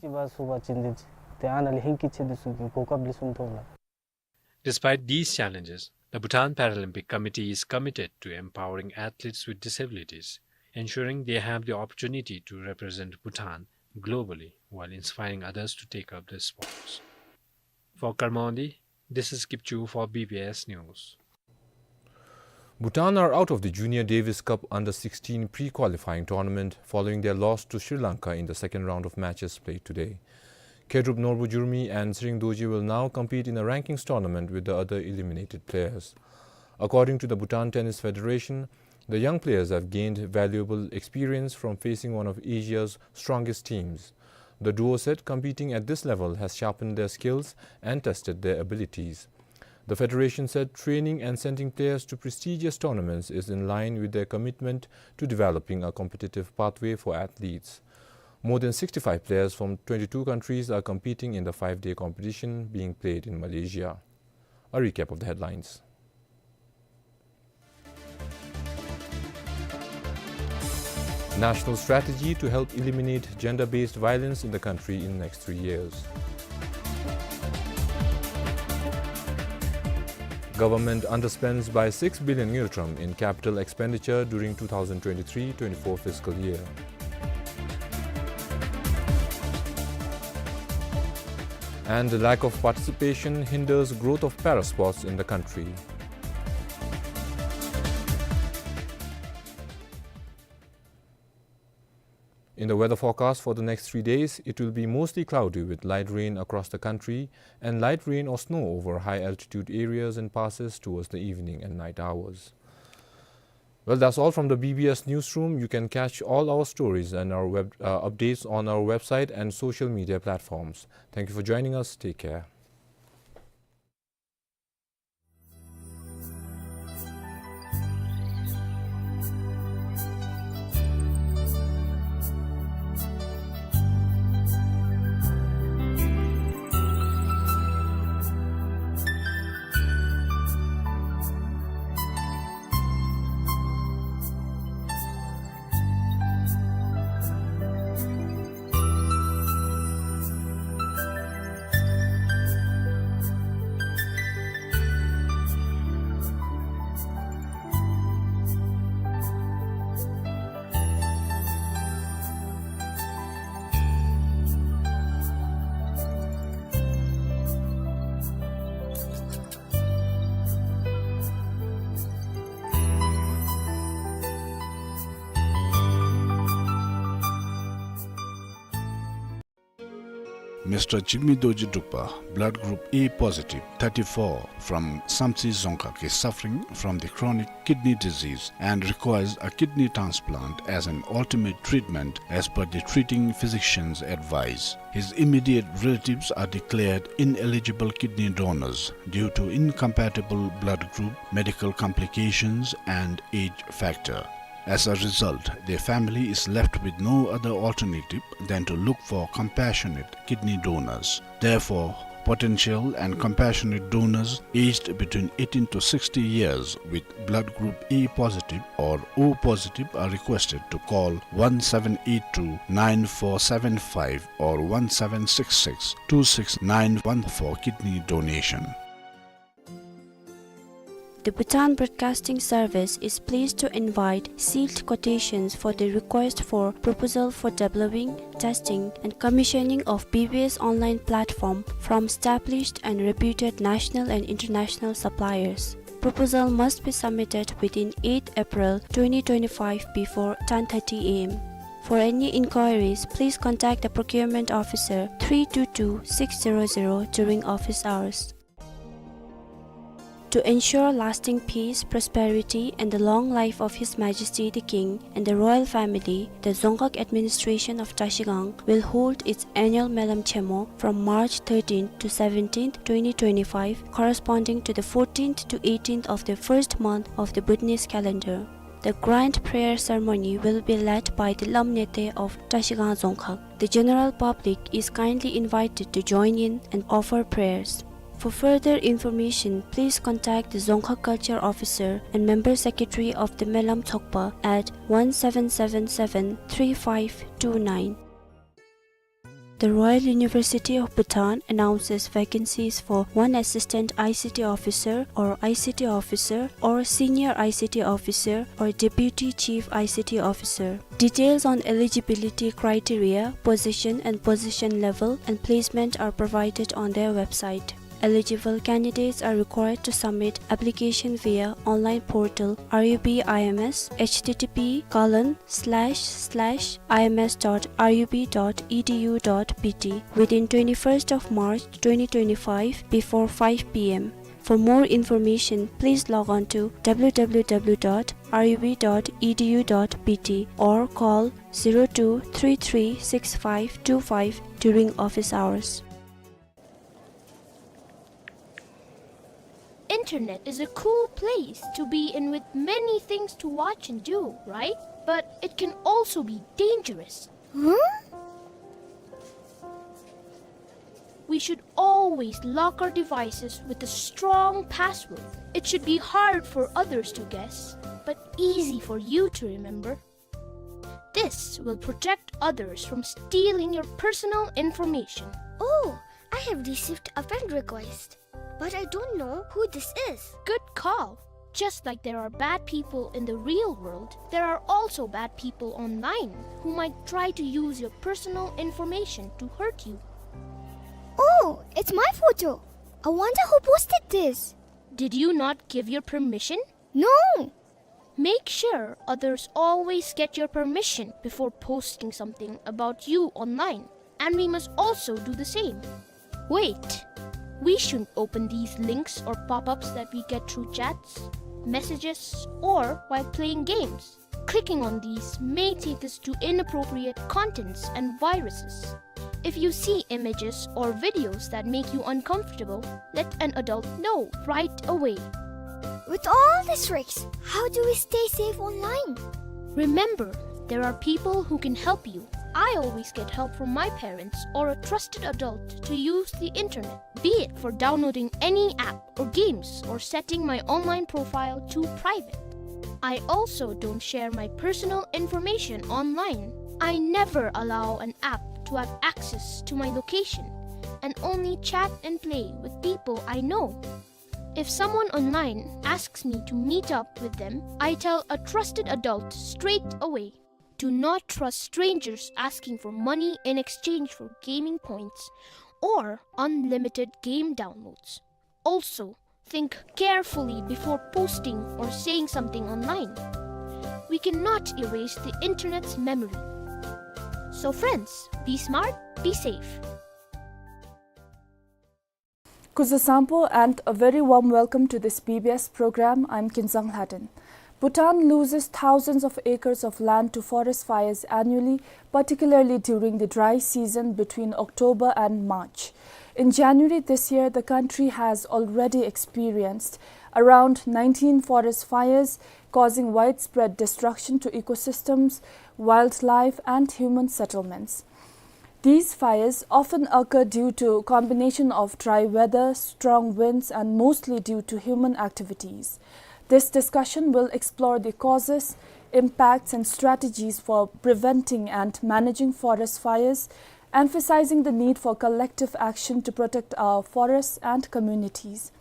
Despite these challenges, the Bhutan Paralympic Committee is committed to empowering athletes with disabilities, ensuring they have the opportunity to represent Bhutan globally while inspiring others to take up the sports. For Karmondi, this is Kipchu for B B S News. Bhutan are out of the Junior Davis Cup under sixteen pre-qualifying tournament following their loss to Sri Lanka in the second round of matches played today. Khedrup Norbujurmi and Tshering Dorji will now compete in a rankings tournament with the other eliminated players. According to the Bhutan Tennis Federation, the young players have gained valuable experience from facing one of Asia's strongest teams. The duo said competing at this level has sharpened their skills and tested their abilities. The federation said training and sending players to prestigious tournaments is in line with their commitment to developing a competitive pathway for athletes. More than sixty-five players from twenty-two countries are competing in the five-day competition being played in Malaysia. A recap of the headlines. National strategy to help eliminate gender-based violence in the country in next three years. Government underspends by six billion ngultrum in capital expenditure during two thousand twenty-three twenty-four fiscal year. And the lack of participation hinders growth of para sports in the country. In the weather forecast for the next three days, it will be mostly cloudy with light rain across the country and light rain or snow over high altitude areas and passes towards the evening and night hours. Well, that's all from the B B S newsroom. You can catch all our stories and our web, uh, updates on our website and social media platforms. Thank you for joining us. Take care. Mister Jigme Dorji Drukpa, blood group A positive, thirty-four, from Samtse Dzongkhag, is suffering from the chronic kidney disease and requires a kidney transplant as an ultimate treatment as per the treating physician's advice. His immediate relatives are declared ineligible kidney donors due to incompatible blood group, medical complications, and age factor. As a result, their family is left with no other alternative than to look for compassionate kidney donors. Therefore, potential and compassionate donors aged between eighteen to sixty years with blood group A positive or O positive are requested to call one seven eight two nine four seven five or one seven six six two six nine one for kidney donation. The Bhutan Broadcasting Service is pleased to invite sealed quotations for the request for proposal for developing, testing, and commissioning of B B S online platform from established and reputed national and international suppliers. Proposal must be submitted within eighth April twenty twenty-five before ten thirty A M. For any inquiries, please contact the procurement officer three two two six zero zero during office hours. To ensure lasting peace, prosperity, and the long life of His Majesty the King and the royal family, the Dzongkhag administration of Trashigang will hold its annual Melam Chemo from March thirteenth to seventeenth, twenty twenty-five, corresponding to the fourteenth to eighteenth of the first month of the Bhutanese calendar. The grand prayer ceremony will be led by the Lam Nete of Trashigang Dzongkhag. The general public is kindly invited to join in and offer prayers. For further information, please contact the Dzongkhag Culture Officer and Member Secretary of the Melam Tsokpa at one seven seven seven three five two nine. The Royal University of Bhutan announces vacancies for one assistant I C T officer or I C T officer or senior I C T officer or deputy chief I C T officer. Details on eligibility criteria, position and position level, and placement are provided on their website. Eligible candidates are required to submit application via online portal R U B I M S, H T T P colon slash slash I M S dot R U B dot E D U dot B T, within twenty-first of March twenty twenty-five before five P M. For more information, please log on to W W W dot R U B dot E D U dot B T or call zero two three three six five two five during office hours. Internet is a cool place to be in with many things to watch and do, right? But it can also be dangerous. Huh? We should always lock our devices with a strong password. It should be hard for others to guess, but easy for you to remember. This will protect others from stealing your personal information. Oh, I have received a friend request, but I don't know who this is. Good call. Just like there are bad people in the real world, there are also bad people online who might try to use your personal information to hurt you. Oh, it's my photo. I wonder who posted this. Did you not give your permission? No! Make sure others always get your permission before posting something about you online, and we must also do the same. Wait! We shouldn't open these links or pop-ups that we get through chats, messages, or while playing games. Clicking on these may take us to inappropriate contents and viruses. If you see images or videos that make you uncomfortable, let an adult know right away. With all these risks, how do we stay safe online? Remember, there are people who can help you. I always get help from my parents or a trusted adult to use the internet, be it for downloading any app or games or setting my online profile to private. I also don't share my personal information online. I never allow an app to have access to my location and only chat and play with people I know. If someone online asks me to meet up with them, I tell a trusted adult straight away. Do not trust strangers asking for money in exchange for gaming points or unlimited game downloads. Also, think carefully before posting or saying something online. We cannot erase the internet's memory. So friends, be smart, be safe. Kuzuzangpo and a very warm welcome to this B B S program. I'm Kinzang Lhaden. Bhutan loses thousands of acres of land to forest fires annually, particularly during the dry season between October and March. In January this year, the country has already experienced around nineteen forest fires, causing widespread destruction to ecosystems, wildlife, and human settlements. These fires often occur due to combination of dry weather, strong winds, and mostly due to human activities. This discussion will explore the causes, impacts, and strategies for preventing and managing forest fires, emphasizing the need for collective action to protect our forests and communities.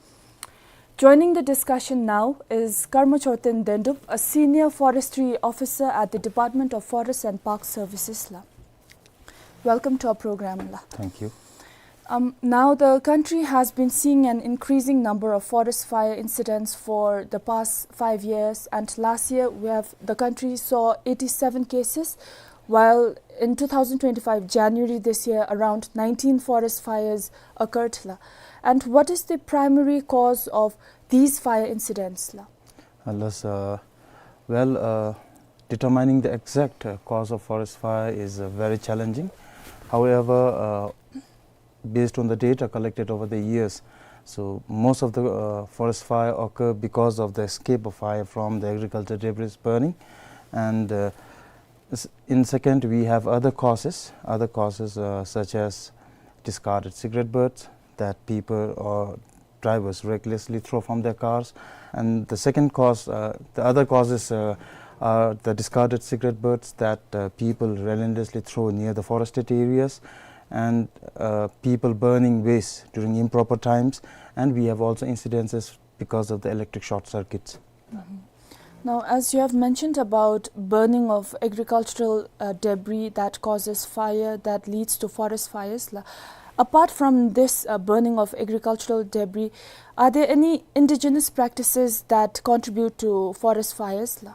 Joining the discussion now is Karma Chorten Dendup, a senior forestry officer at the Department of Forest and Park Services la. Welcome to our program la. Thank you. Um, now, the country has been seeing an increasing number of forest fire incidents for the past five years, and last year we have, the country saw eighty-seven cases, while in two thousand twenty-five January this year, around nineteen forest fires occurred la. And what is the primary cause of these fire incidents la? Alas, uh, well, uh, determining the exact, uh, cause of forest fire is, uh, very challenging. However, uh, based on the data collected over the years, so most of the, uh, forest fire occur because of the escape of fire from the agriculture debris burning. And, uh, s-, in second, we have other causes, other causes, uh, such as discarded cigarette butts that people or drivers recklessly throw from their cars. And the second cause, uh, the other causes, uh, are the discarded cigarette butts that, uh, people relentlessly throw near the forested areas, and, uh, people burning waste during improper times. And we have also incidences because of the electric short circuits. Mm-hmm. Now, as you have mentioned about burning of agricultural, uh, debris that causes fire, that leads to forest fires la, apart from this, uh, burning of agricultural debris, are there any indigenous practices that contribute to forest fires la?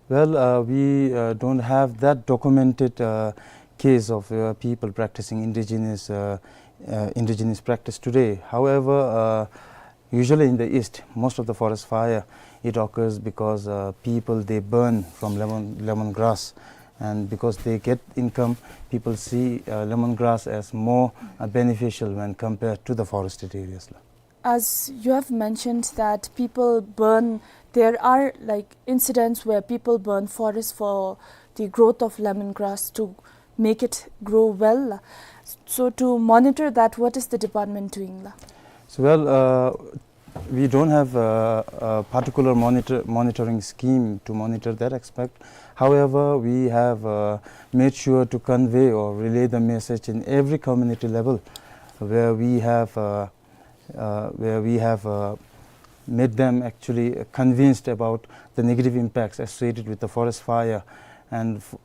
Well, uh, we, uh, don't have that documented, uh, case of, uh, people practicing indigenous, uh, uh, indigenous practice today. However, uh, usually in the East, most of the forest fire, it occurs because, uh, people, they burn from lemon, lemon grass. And because they get income, people see, uh, lemon grass as more, uh, beneficial when compared to the forested areas la. As you have mentioned that people burn, there are, like, incidents where people burn forest for the growth of lemongrass to make it grow well. So to monitor that, what is the department doing la? So, well, uh, we don't have a, a particular monitor, monitoring scheme to monitor that aspect. However, we have, uh, made sure to convey or relay the message in every community level where we have, uh, uh, where we have, uh, made them actually convinced about the negative impacts associated with the forest fire, and f-,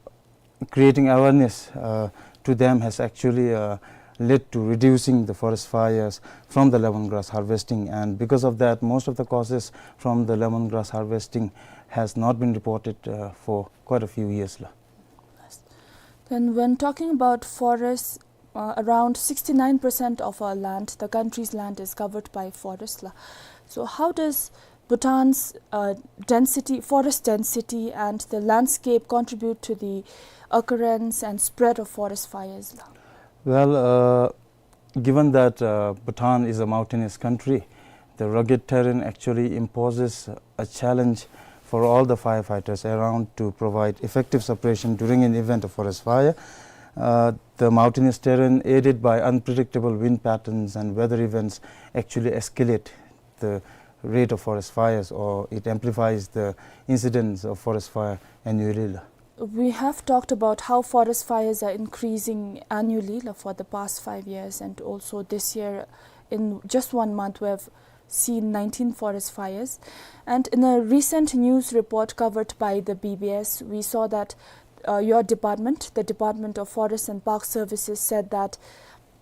creating awareness, uh, to them has actually, uh, led to reducing the forest fires from the lemongrass harvesting. And because of that, most of the causes from the lemongrass harvesting has not been reported, uh, for quite a few years la. Then, when talking about forests, uh, around sixty-nine percent of our land, the country's land, is covered by forest la. So how does Bhutan's, uh, density, forest density, and the landscape contribute to the occurrence and spread of forest fires la? Well, uh, given that, uh, Bhutan is a mountainous country, the rugged terrain actually imposes a challenge for all the firefighters around to provide effective suppression during an event of forest fire. Uh, the mountainous terrain, aided by unpredictable wind patterns and weather events, actually escalate the rate of forest fires, or it amplifies the incidence of forest fire annually la. We have talked about how forest fires are increasing annually la, for the past five years, and also this year, in just one month, we have seen nineteen forest fires. And in a recent news report covered by the B B S, we saw that, uh, your department, the Department of Forest and Park Services, said that,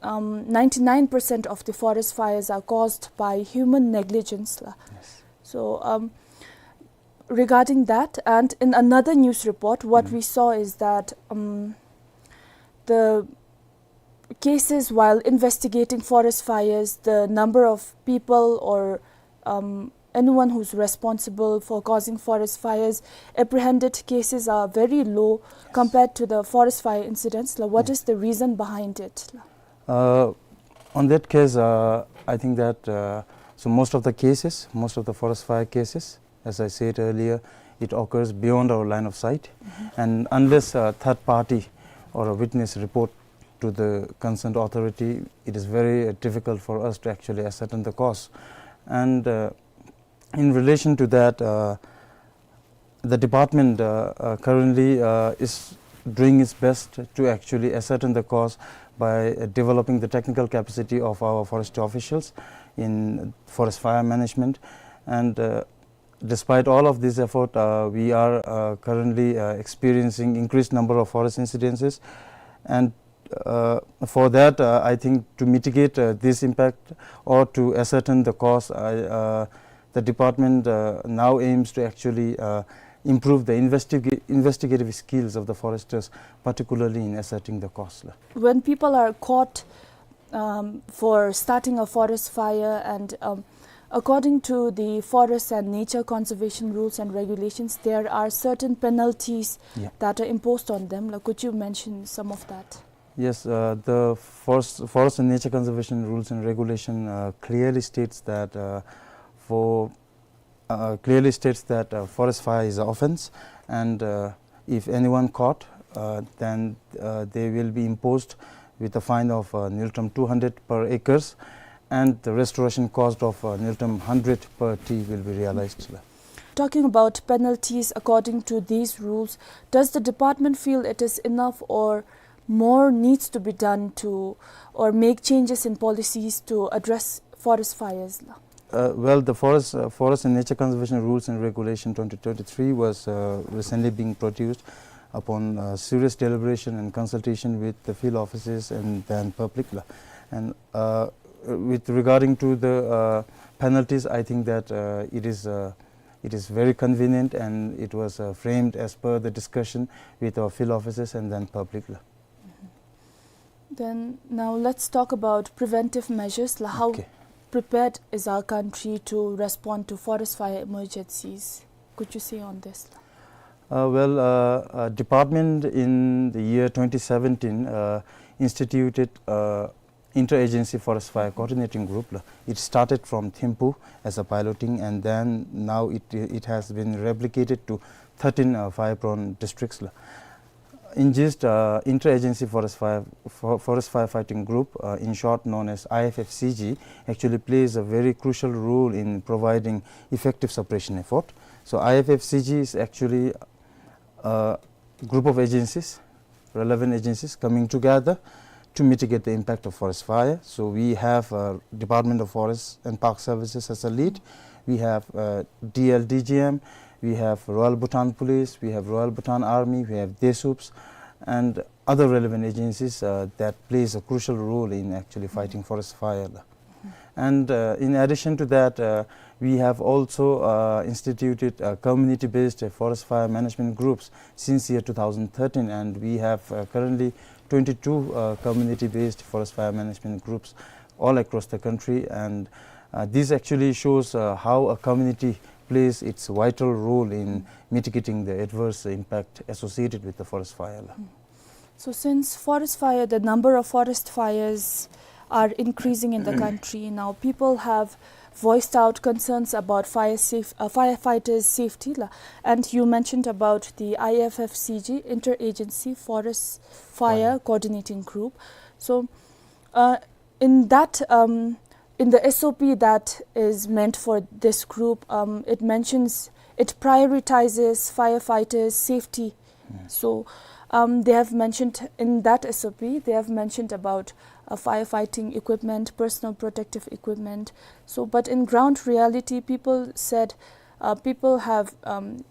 um, ninety-nine percent of the forest fires are caused by human negligence la. Yes. So, um, regarding that, and in another news report, what, mm, we saw is that, um, the cases while investigating forest fires, the number of people or, um, anyone who's responsible for causing forest fires, apprehended cases are very low compared to the forest fire incidents. Like, what is the reason behind it? Uh, on that case, uh, I think that, uh, so most of the cases, most of the forest fire cases, as I said earlier, it occurs beyond our line of sight. And unless a third party or a witness report to the concerned authority, it is very, uh, difficult for us to actually ascertain the cause. And, uh, in relation to that, uh, the department, uh, uh, currently, uh, is doing its best to actually ascertain the cause by, uh, developing the technical capacity of our forest officials in forest fire management. And, uh, despite all of this effort, uh, we are, uh, currently, uh, experiencing increased number of forest incidences. And, uh, for that, uh, I think to mitigate, uh, this impact or to ascertain the cause, I, uh, the department, uh, now aims to actually, uh, improve the investiga-, investigative skills of the foresters, particularly in ascertaining the cause. When people are caught, um, for starting a forest fire, and, um, according to the forest and nature conservation rules and regulations, there are certain penalties that are imposed on them. Like, could you mention some of that? Yes, uh, the forest, forest and nature conservation rules and regulation, uh, clearly states that, uh, for, uh, clearly states that, uh, forest fire is an offense, and, uh, if anyone caught, uh, then, uh, they will be imposed with a fine of, uh, न्यूनतम two hundred per acres, and the restoration cost of, uh, न्यूनतम hundred per tree will be realized. Talking about penalties according to these rules, does the department feel it is enough, or more needs to be done to, or make changes in policies to address forest fires? Uh, well, the forest, uh, forest and nature conservation rules and regulation twenty twenty-three was, uh, recently being produced upon, uh, serious deliberation and consultation with the field offices and then public. And, uh, with regarding to the, uh, penalties, I think that, uh, it is, uh, it is very convenient, and it was, uh, framed as per the discussion with our field officers and then public. Then now let's talk about preventive measures. Like, how prepared is our country to respond to forest fire emergencies? Could you say on this? Uh, well, uh, uh, department in the year twenty seventeen, uh, instituted, uh, interagency forest fire coordinating group. It started from Thimphu as a piloting, and then now it, it has been replicated to thirteen, uh, fire-prone districts. In gist, uh, interagency forest fire, for-, forest firefighting group, uh, in short known as I F F C G, actually plays a very crucial role in providing effective suppression effort. So I F F C G is actually a group of agencies, relevant agencies coming together to mitigate the impact of forest fire. So we have, uh, Department of Forest and Park Services as a lead. We have, uh, D L D G M. We have Royal Bhutan Police. We have Royal Bhutan Army. We have DESUPS and other relevant agencies, uh, that plays a crucial role in actually fighting forest fire. And, uh, in addition to that, uh, we have also, uh, instituted, uh, community-based, uh, forest fire management groups since year two thousand thirteen, and we have, uh, currently twenty-two, uh, community-based forest fire management groups all across the country. And, uh, this actually shows, uh, how a community plays its vital role in mitigating the adverse impact associated with the forest fire. So since forest fire, the number of forest fires are increasing in the country now, people have voiced out concerns about fire safe, uh, firefighters' safety, la. And you mentioned about the I F F C G, Interagency Forest Fire Coordinating Group. So, uh, in that, um, in the S O P that is meant for this group, um, it mentions, it prioritizes firefighters' safety. So, um, they have mentioned in that S O P, they have mentioned about, uh, firefighting equipment, personal protective equipment. So, but in ground reality, people said, uh, people have, um,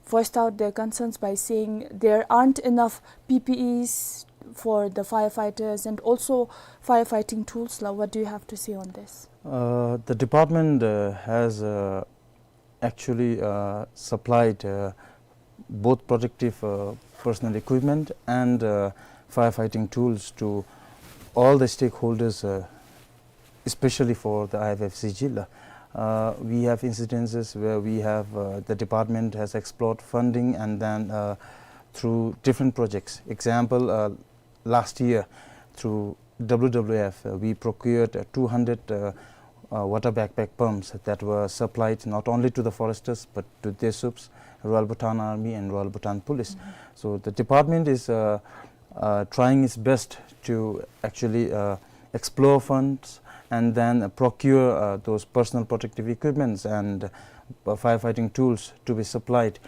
voiced out their concerns by saying there aren't enough P P Es for the firefighters and also firefighting tools. La, what do you have to say on this? Uh, the department, uh, has, uh, actually, uh, supplied, uh, both protective, uh, personal equipment and, uh, firefighting tools to all the stakeholders, uh, especially for the I F F C G, uh, we have incidences where we have, uh, the department has explored funding and then, uh, through different projects. Example, uh, last year through W W F, uh, we procured, uh, two hundred, uh, uh, water backpack pumps that were supplied not only to the foresters but to DESUPs, Royal Bhutan Army and Royal Bhutan Police. So the department is, uh, uh, trying its best to actually, uh, explore funds and then, uh, procure, uh, those personal protective equipments and, uh, firefighting tools to be supplied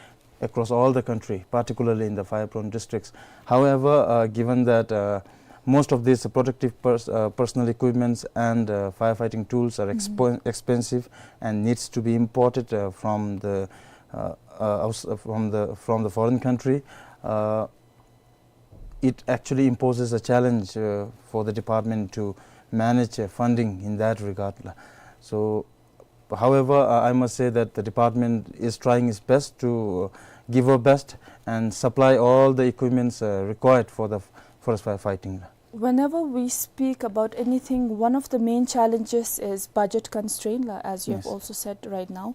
across all the country, particularly in the fire-prone districts. However, uh, given that, uh, most of these protective pers-, uh, personal equipments and, uh, firefighting tools are expo-, expensive and needs to be imported, uh, from the, uh, uh, outs-, uh, from the, from the foreign country, uh, it actually imposes a challenge, uh, for the department to manage, uh, funding in that regard, la. So, however, uh, I must say that the department is trying its best to, uh, give our best and supply all the equipments, uh, required for the f-, forest fire fighting, la. Whenever we speak about anything, one of the main challenges is budget constraint, la, as you have also said right now.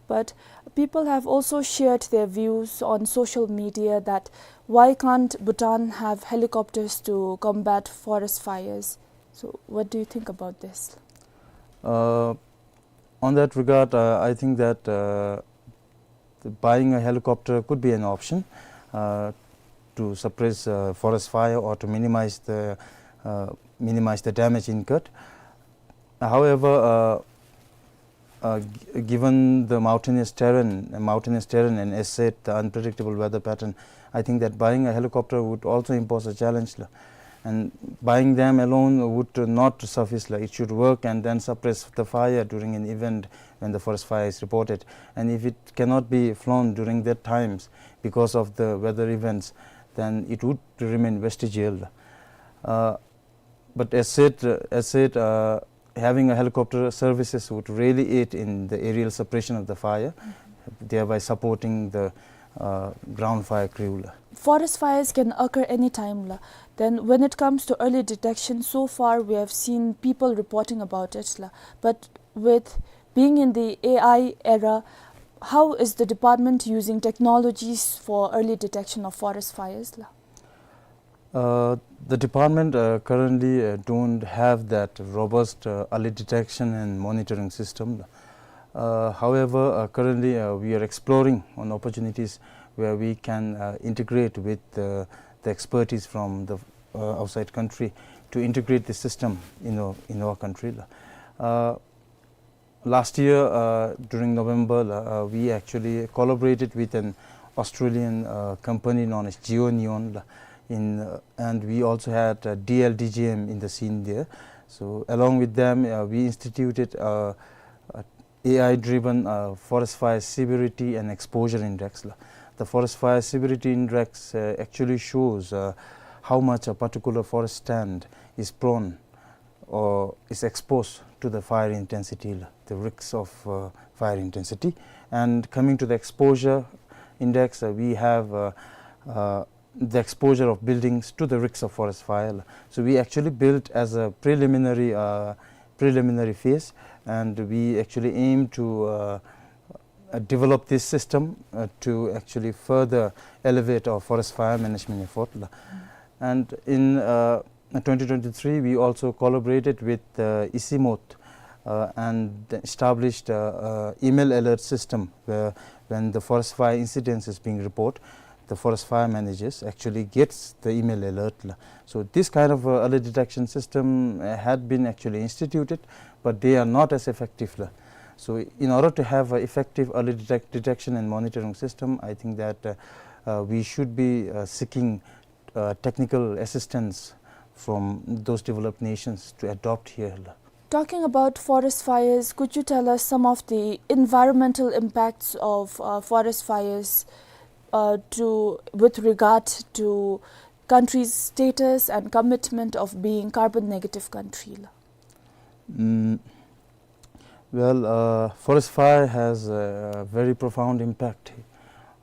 But people have also shared their views on social media that why can't Bhutan have helicopters to combat forest fires? So, what do you think about this? Uh, on that regard, uh, I think that, uh, the buying a helicopter could be an option, uh, to suppress, uh, forest fire or to minimize the, uh, minimize the damage incurred. However, uh, uh, g-, given the mountainous terrain, uh, mountainous terrain and, as said, the unpredictable weather pattern, I think that buying a helicopter would also impose a challenge, la. And buying them alone would not suffice, la. It should work and then suppress the fire during an event when the forest fire is reported. And if it cannot be flown during that times because of the weather events, then it would remain vestigial. Uh, but as said, uh, as said, uh, having a helicopter services would really aid in the aerial suppression of the fire, thereby supporting the, uh, ground fire crew, la. Forest fires can occur anytime, la. Then when it comes to early detection, so far we have seen people reporting about it, la. But with being in the A I era, how is the department using technologies for early detection of forest fires, la? Uh, the department, uh, currently, uh, don't have that robust, uh, early detection and monitoring system. Uh, however, uh, currently, uh, we are exploring on opportunities where we can, uh, integrate with, uh, the expertise from the, uh, outside country to integrate the system in our, in our country. Uh, Last year, uh, during November, uh, we actually collaborated with an Australian, uh, company known as GeoNeon, uh, in, uh, and we also had, uh, D L D G M in the scene there. So along with them, uh, we instituted, uh, a AI-driven, uh, forest fire severity and exposure index, la. The forest fire severity index, uh, actually shows, uh, how much a particular forest stand is prone or is exposed to the fire intensity, the risks of, uh, fire intensity. And coming to the exposure index, uh, we have, uh, uh, the exposure of buildings to the risks of forest fire. So we actually built as a preliminary, uh, preliminary phase, and we actually aim to, uh, uh, develop this system, uh, to actually further elevate our forest fire management effort. And in, uh, twenty twenty-three, we also collaborated with, uh, ICIMOT, uh, and established, uh, uh, email alert system where when the forest fire incidents is being reported, the forest fire managers actually gets the email alert, la. So this kind of, uh, early detection system, uh, had been actually instituted, but they are not as effective, la. So in order to have an effective early detect-, detection and monitoring system, I think that, uh, uh, we should be, uh, seeking, uh, technical assistance from those developed nations to adopt here, la. Talking about forest fires, could you tell us some of the environmental impacts of, uh, forest fires, uh, to, with regard to country's status and commitment of being carbon negative country, la? Mm, well, uh, forest fire has a very profound impact,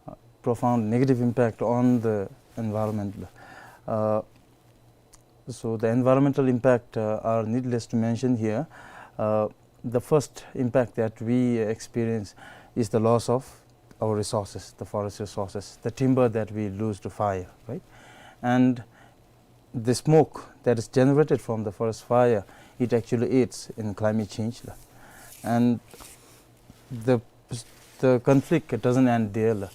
uh, profound negative impact on the environment. Uh, So the environmental impact, uh, are needless to mention here. Uh, the first impact that we experience is the loss of our resources, the forest resources, the timber that we lose to fire, right? And the smoke that is generated from the forest fire, it actually aids in climate change. And the, the conflict doesn't end there.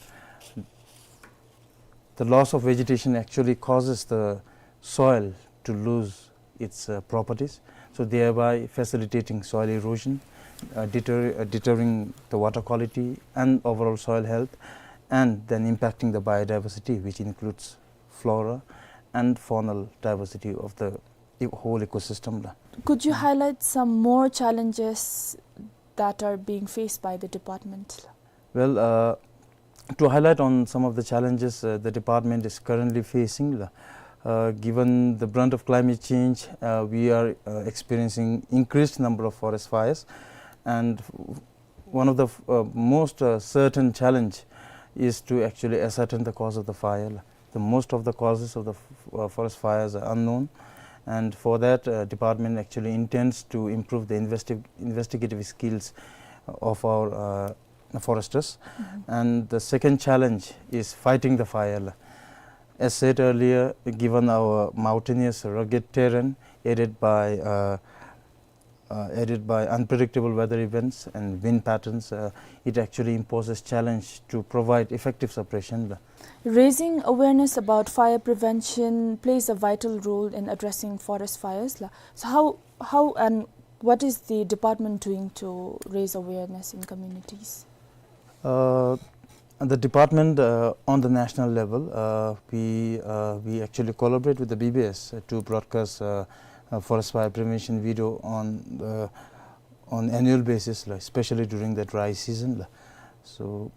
The loss of vegetation actually causes the soil to lose its, uh, properties, so thereby facilitating soil erosion, uh, deter-, uh, deterring the water quality and overall soil health, and then impacting the biodiversity, which includes flora and faunal diversity of the e-, whole ecosystem. Could you highlight some more challenges that are being faced by the department? Well, uh, to highlight on some of the challenges, uh, the department is currently facing, uh, given the brunt of climate change, uh, we are, uh, experiencing increased number of forest fires, and one of the f-, uh, most, uh, certain challenge is to actually ascertain the cause of the fire. The most of the causes of the f-, uh, forest fires are unknown, and for that, uh, department actually intends to improve the investi-, investigative skills of our, uh, foresters. And the second challenge is fighting the fire. As said earlier, given our mountainous, rugged terrain, aided by, uh, uh, aided by unpredictable weather events and wind patterns, uh, it actually imposes challenge to provide effective suppression. Raising awareness about fire prevention plays a vital role in addressing forest fires. So how, how and what is the department doing to raise awareness in communities? Uh, the department, uh, on the national level, uh, we, uh, we actually collaborate with the B B S, uh, to broadcast, uh, uh, forest fire prevention video on the, on annual basis, like, especially during the dry season, like. So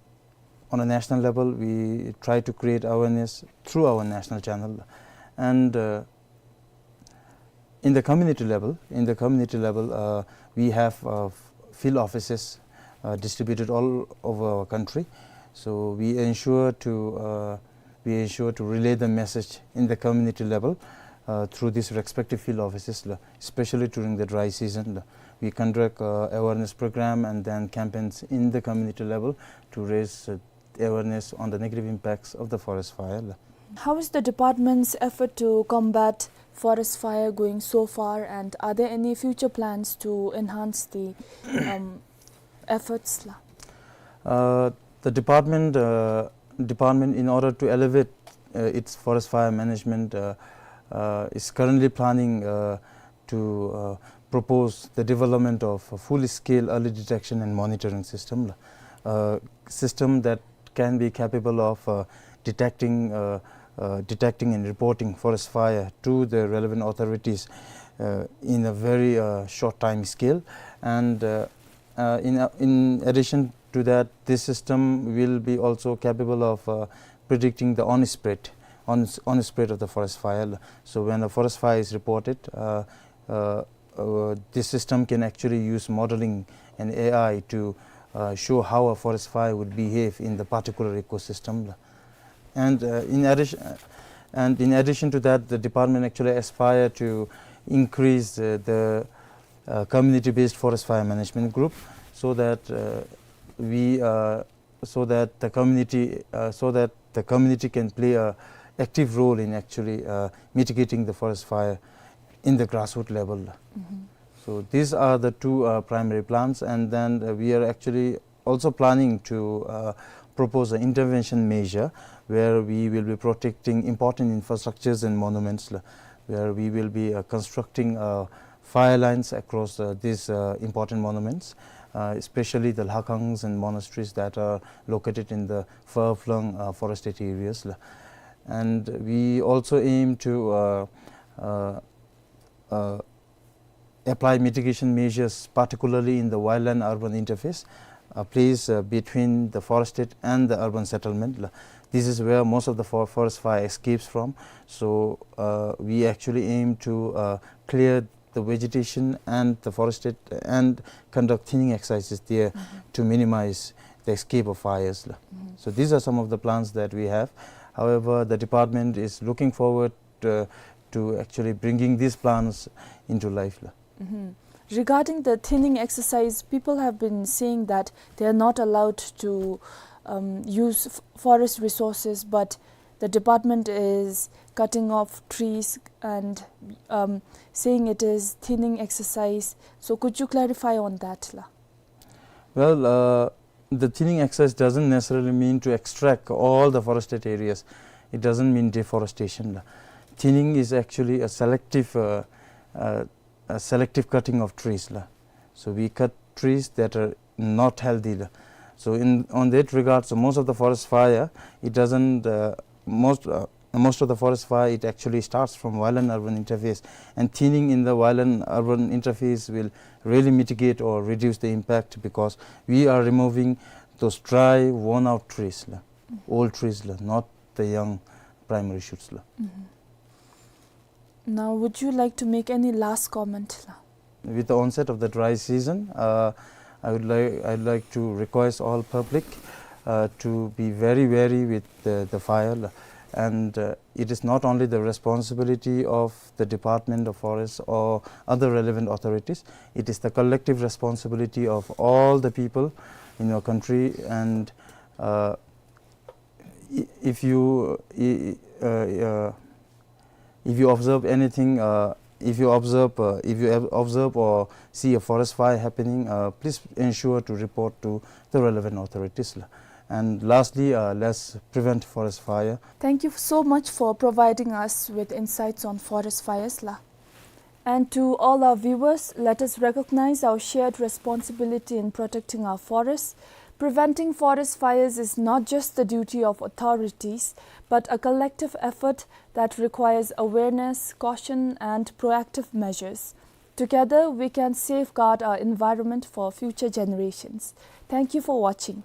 on a national level, we try to create awareness through our national channel. And, uh, in the community level, in the community level, uh, we have, uh, f-, field offices, uh, distributed all over our country. So we ensure to, uh, we ensure to relay the message in the community level, uh, through these respective field offices, la, especially during the dry season, la. We conduct, uh, awareness program and then campaigns in the community level to raise, uh, awareness on the negative impacts of the forest fire, la. How is the department's effort to combat forest fire going so far, and are there any future plans to enhance the, um, efforts, la? Uh, the department, uh, department, in order to elevate, uh, its forest fire management, uh, uh, is currently planning, uh, to, uh, propose the development of a full-scale early detection and monitoring system, uh, system that can be capable of, uh, detecting, uh, uh, detecting and reporting forest fire to the relevant authorities, uh, in a very, uh, short time scale. And, uh, uh, in, uh, in addition to that, this system will be also capable of, uh, predicting the on-spread, on, on-spread of the forest fire. So when a forest fire is reported, uh, uh, uh, this system can actually use modeling and A I to, uh, show how a forest fire would behave in the particular ecosystem. And, uh, in addition, uh, and in addition to that, the department actually aspire to increase, uh, the, uh, community-based forest fire management group, so that, uh, we, uh, so that the community, uh, so that the community can play a active role in actually, uh, mitigating the forest fire in the grassroots level. So these are the two, uh, primary plans, and then, uh, we are actually also planning to, uh, propose an intervention measure where we will be protecting important infrastructures and monuments, la, where we will be, uh, constructing, uh, fire lines across, uh, these, uh, important monuments, uh, especially the lhakangs and monasteries that are located in the far-flung, uh, forested areas, la. And we also aim to, uh, uh, uh, apply mitigation measures, particularly in the wildland-urban interface, a place, uh, between the forested and the urban settlement, la. This is where most of the for-, forest fire escapes from. So, uh, we actually aim to, uh, clear the vegetation and the forested and conduct thinning exercises there to minimize the escape of fires, la. So these are some of the plans that we have. However, the department is looking forward, uh, to actually bringing these plans into life la. Mhm. Regarding the thinning exercise, people have been saying that they are not allowed to, um, use f-, forest resources, but the department is cutting off trees and, um, saying it is thinning exercise. So could you clarify on that la? Well, uh, the thinning exercise doesn't necessarily mean to extract all the forested areas. It doesn't mean deforestation la. Thinning is actually a selective, uh, uh, a selective cutting of trees la. So we cut trees that are not healthy la. So in, on that regard, so most of the forest fire, it doesn't, uh, most, uh, most of the forest fire, it actually starts from wildland urban interface, and thinning in the wildland urban interface will really mitigate or reduce the impact, because we are removing those dry, worn out trees la, old trees la, not the young primary shoots la. Mhm. Now, would you like to make any last comment la? With the onset of the dry season, uh, I would like, I'd like to request all public, uh, to be very wary with the, the fire la. And, uh, it is not only the responsibility of the Department of Forest or other relevant authorities, it is the collective responsibility of all the people in our country. And, uh, i-, if you, i-, i-, uh, uh, if you observe anything, uh, if you observe, uh, if you ob-, observe or see a forest fire happening, uh, please ensure to report to the relevant authorities la. And lastly, uh, let's prevent forest fire. Thank you so much for providing us with insights on forest fires la. And to all our viewers, let us recognize our shared responsibility in protecting our forests. Preventing forest fires is not just the duty of authorities, but a collective effort that requires awareness, caution, and proactive measures. Together, we can safeguard our environment for future generations. Thank you for watching.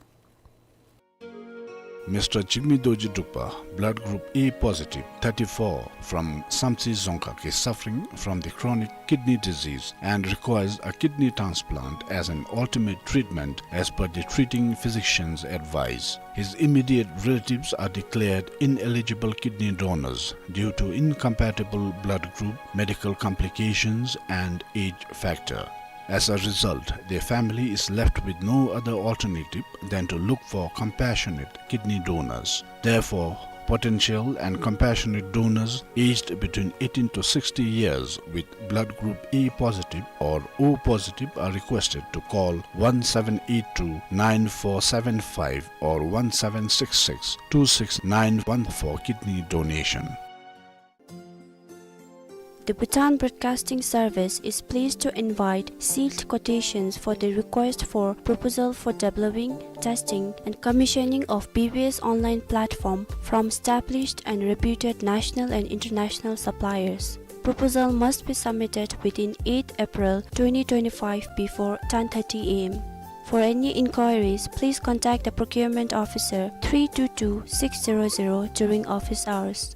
Mister Jigme Dorji Drukpa, blood group A positive, thirty-four, from Samtse Dzongkhag, is suffering from the chronic kidney disease and requires a kidney transplant as an ultimate treatment as per the treating physician's advice. His immediate relatives are declared ineligible kidney donors due to incompatible blood group, medical complications, and age factor. As a result, their family is left with no other alternative than to look for compassionate kidney donors. Therefore, potential and compassionate donors aged between eighteen to sixty years with blood group A positive or O positive are requested to call one seven eight two nine four seven five or one seven six six two six nine one for kidney donation. The Bhutan Broadcasting Service is pleased to invite sealed quotations for the request for proposal for developing, testing, and commissioning of B B S online platform from established and reputed national and international suppliers. Proposal must be submitted within eighth April twenty twenty-five before ten thirty A M. For any inquiries, please contact the procurement officer three two two six zero zero during office hours.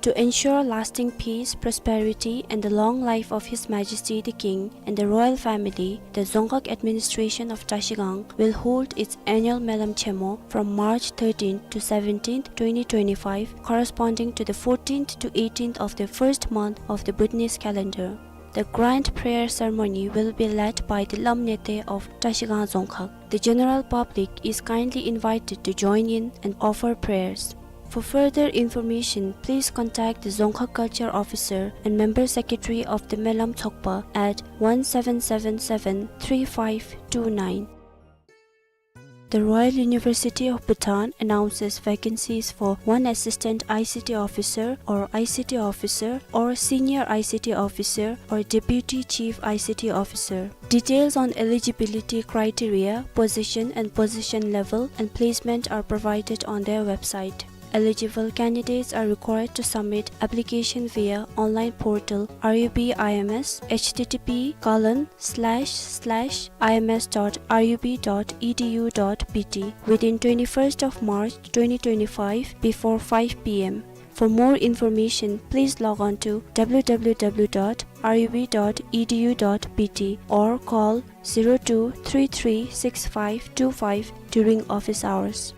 To ensure lasting peace, prosperity, and the long life of His Majesty the King and the royal family, the Dzongkhag administration of Trashigang will hold its annual Melam Chemo from March thirteenth to seventeenth, twenty twenty-five, corresponding to the fourteenth to eighteenth of the first month of the Bhutanese calendar. The grand prayer ceremony will be led by the Lam Nete of Trashigang Dzongkhag. The general public is kindly invited to join in and offer prayers. For further information, please contact the Dzongkhag Culture Officer and Member Secretary of the Melam Tsokpa at one seven seven seven three five two nine. The Royal University of Bhutan announces vacancies for one assistant I C T officer or I C T officer or senior I C T officer or deputy chief I C T officer. Details on eligibility criteria, position and position level and placement are provided on their website. Eligible candidates are required to submit application via online portal R U B I M S, H T T P colon slash slash I M S dot R U B dot E D U dot B T, within twenty-first of March twenty twenty-five before five P M. For more information, please log on to W W W dot R U B dot E D U dot B T or call zero two three three six five two five during office hours.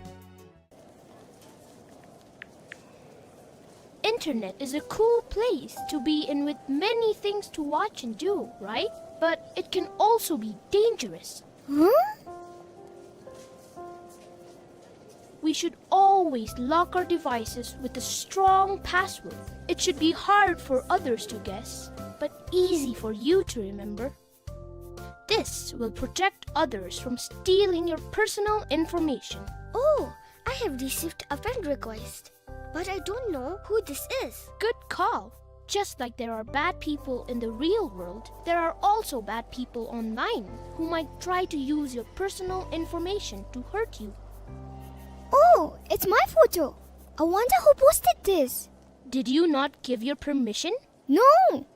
In internet is a cool place to be in with many things to watch and do, right? But it can also be dangerous. Huh? We should always lock our devices with a strong password. It should be hard for others to guess, but easy for you to remember. This will protect others from stealing your personal information. Oh, I have received a friend request, but I don't know who this is. Good call. Just like there are bad people in the real world, there are also bad people online who might try to use your personal information to hurt you. Oh, it's my photo. I wonder who posted this. Did you not give your permission? No.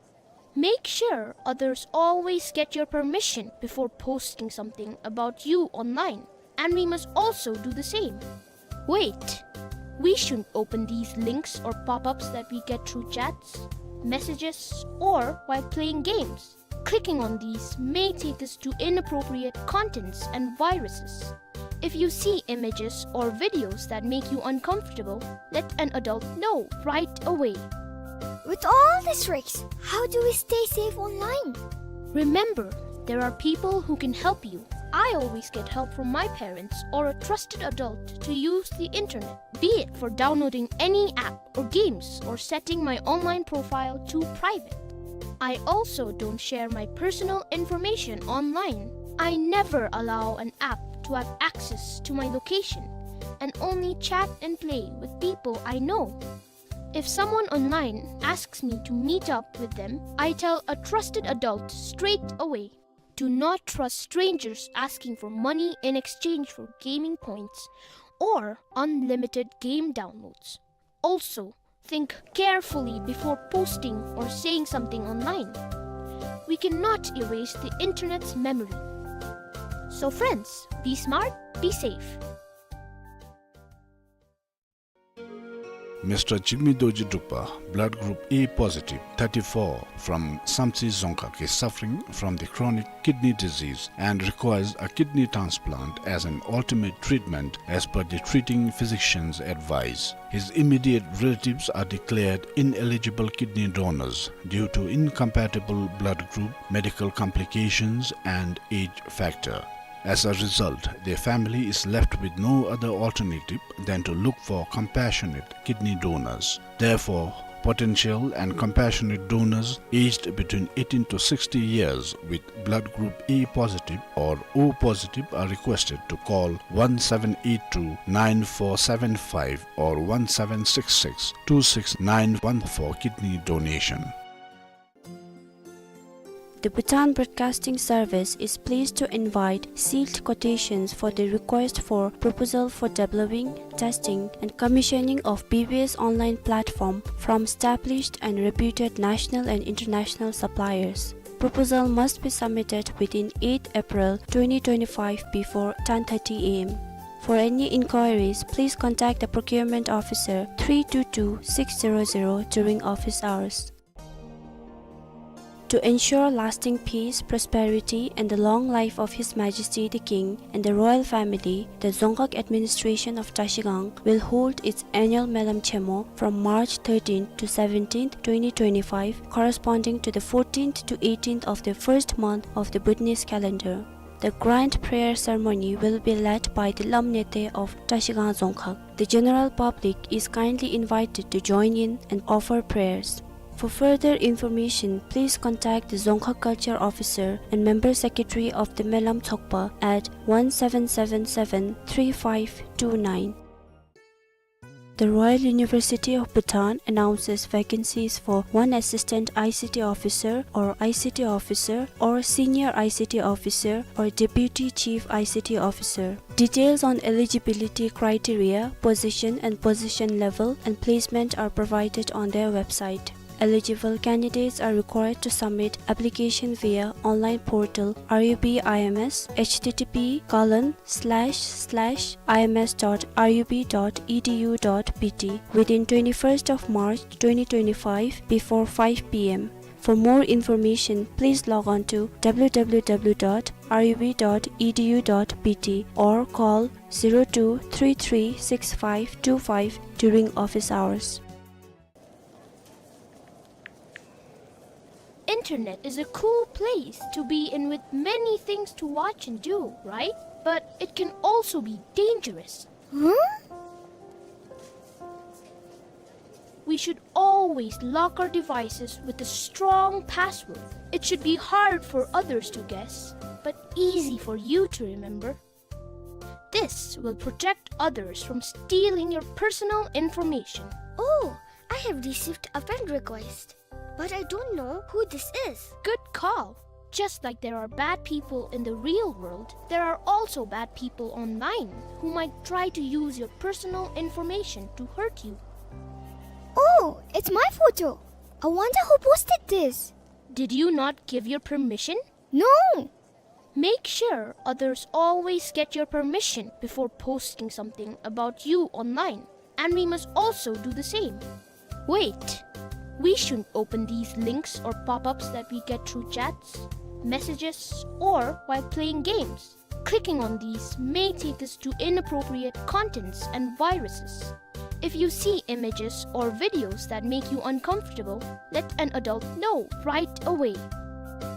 Make sure others always get your permission before posting something about you online, and we must also do the same. Wait, we shouldn't open these links or pop-ups that we get through chats, messages, or while playing games. Clicking on these may take us to inappropriate contents and viruses. If you see images or videos that make you uncomfortable, let an adult know right away. With all these risks, how do we stay safe online? Remember, there are people who can help you. I always get help from my parents or a trusted adult to use the internet, be it for downloading any app or games or setting my online profile to private. I also don't share my personal information online. I never allow an app to have access to my location and only chat and play with people I know. If someone online asks me to meet up with them, I tell a trusted adult straight away. Do not trust strangers asking for money in exchange for gaming points or unlimited game downloads. Also, think carefully before posting or saying something online. We cannot erase the internet's memory. So friends, be smart, be safe. Mister Jigme Dorji Drukpa, blood group A positive, thirty-four, from Samtse Dzongkhag, is suffering from the chronic kidney disease and requires a kidney transplant as an ultimate treatment as per the treating physician's advice. His immediate relatives are declared ineligible kidney donors due to incompatible blood group, medical complications, and age factor. As a result, the family is left with no other alternative than to look for compassionate kidney donors. Therefore, potential and compassionate donors aged between eighteen to sixty years with blood group A positive or O positive are requested to call one seven eight two nine four seven five or one seven six six two six nine one for kidney donation. The Bhutan Broadcasting Service is pleased to invite sealed quotations for the request for proposal for developing, testing, and commissioning of B B S online platform from established and reputed national and international suppliers. Proposal must be submitted within eighth April twenty twenty-five before ten thirty A M. For any inquiries, please contact the procurement officer three two two six zero zero during office hours. To ensure lasting peace, prosperity, and the long life of His Majesty the King and the royal family, the Dzongkhag administration of Trashigang will hold its annual Melam Chemo from March thirteenth to seventeenth, twenty twenty-five, corresponding to the fourteenth to eighteenth of the first month of the Bhutanese calendar. The grand prayer ceremony will be led by the Lam Nete of Trashigang Dzongkhag. The general public is kindly invited to join in and offer prayers. For further information, please contact the Dzongkhag Culture Officer and Member Secretary of the Melam Tsokpa at one seven seven seven three five two nine. The Royal University of Bhutan announces vacancies for one assistant I C T officer or I C T officer or senior I C T officer or deputy chief I C T officer. Details on eligibility criteria, position and position level, and placement are provided on their website. Eligible candidates are required to submit application via online portal R U B I M S, H T T P colon slash slash I M S dot R U B dot E D U dot B T, within twenty-first of March twenty twenty-five before five P M. For more information, please log on to W W W dot R U B dot E D U dot B T or call zero two three three six five two five during office hours. internet is a cool place to be in with many things to watch and do, right? But it can also be dangerous. Huh? We should always lock our devices with a strong password. It should be hard for others to guess, but easy for you to remember. This will protect others from stealing your personal information. Oh, I have received a friend request, but I don't know who this is. Good call. Just like there are bad people in the real world, there are also bad people online who might try to use your personal information to hurt you. Oh, it's my photo. I wonder who posted this. Did you not give your permission? No! Make sure others always get your permission before posting something about you online, and we must also do the same. Wait, we shouldn't open these links or pop-ups that we get through chats, messages, or while playing games. Clicking on these may take us to inappropriate contents and viruses. If you see images or videos that make you uncomfortable, let an adult know right away.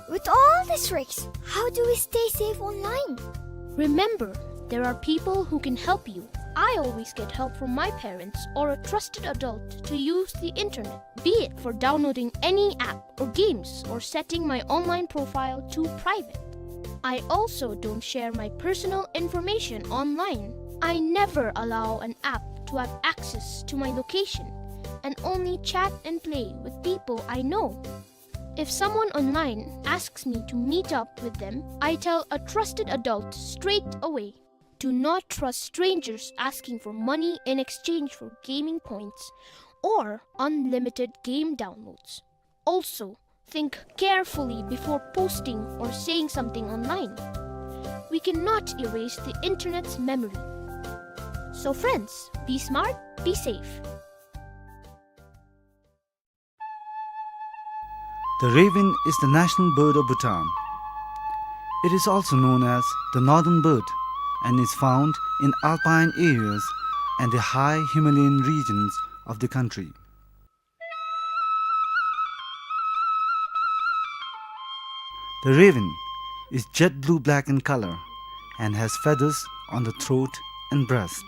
With all these risks, how do we stay safe online? Remember, there are people who can help you. I always get help from my parents or a trusted adult to use the internet, be it for downloading any app or games or setting my online profile to private. I also don't share my personal information online. I never allow an app to have access to my location and only chat and play with people I know. If someone online asks me to meet up with them, I tell a trusted adult straight away. Do not trust strangers asking for money in exchange for gaming points or unlimited game downloads. Also, think carefully before posting or saying something online. We cannot erase the internet's memory. So friends, be smart, be safe. The raven is the national bird of Bhutan. It is also known as the northern bird and is found in alpine areas and the high Himalayan regions of the country. The raven is jet blue-black in color and has feathers on the throat and breast.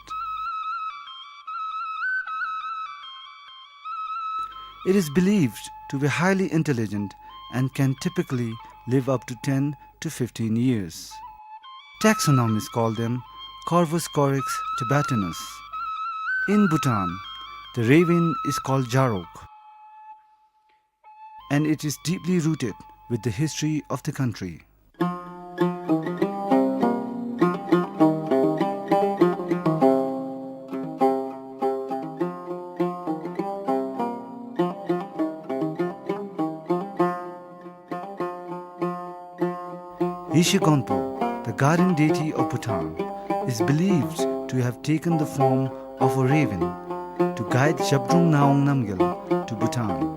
It is believed to be highly intelligent and can typically live up to ten to fifteen years. Taxonomists call them Corvus corax tibetanus. In Bhutan, the raven is called jarok, and it is deeply rooted with the history of the country. Rishi Gonpo, the guardian deity of Bhutan, is believed to have taken the form of a raven to guide Zhabdrung Ngawang Namgyal to Bhutan.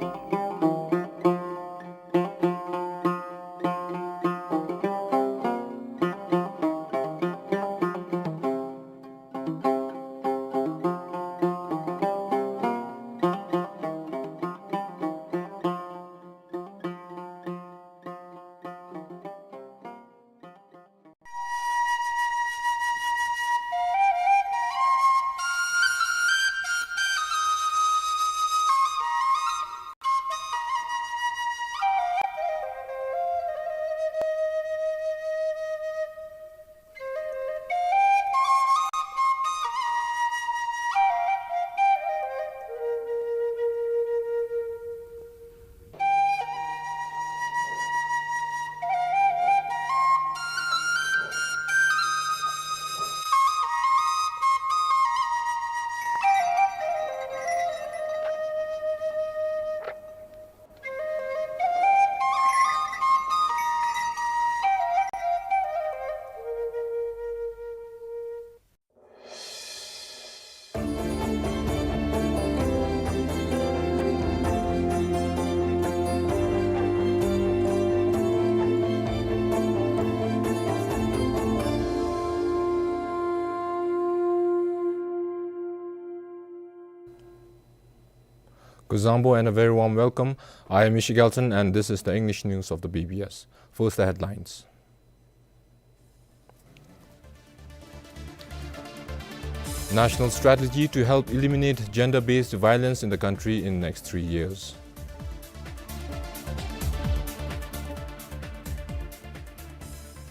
Kuzuzangpo and a very warm welcome. I am Ishi Galton and this is the English news of the B B S. First, the headlines. National strategy to help eliminate gender-based violence in the country in next three years.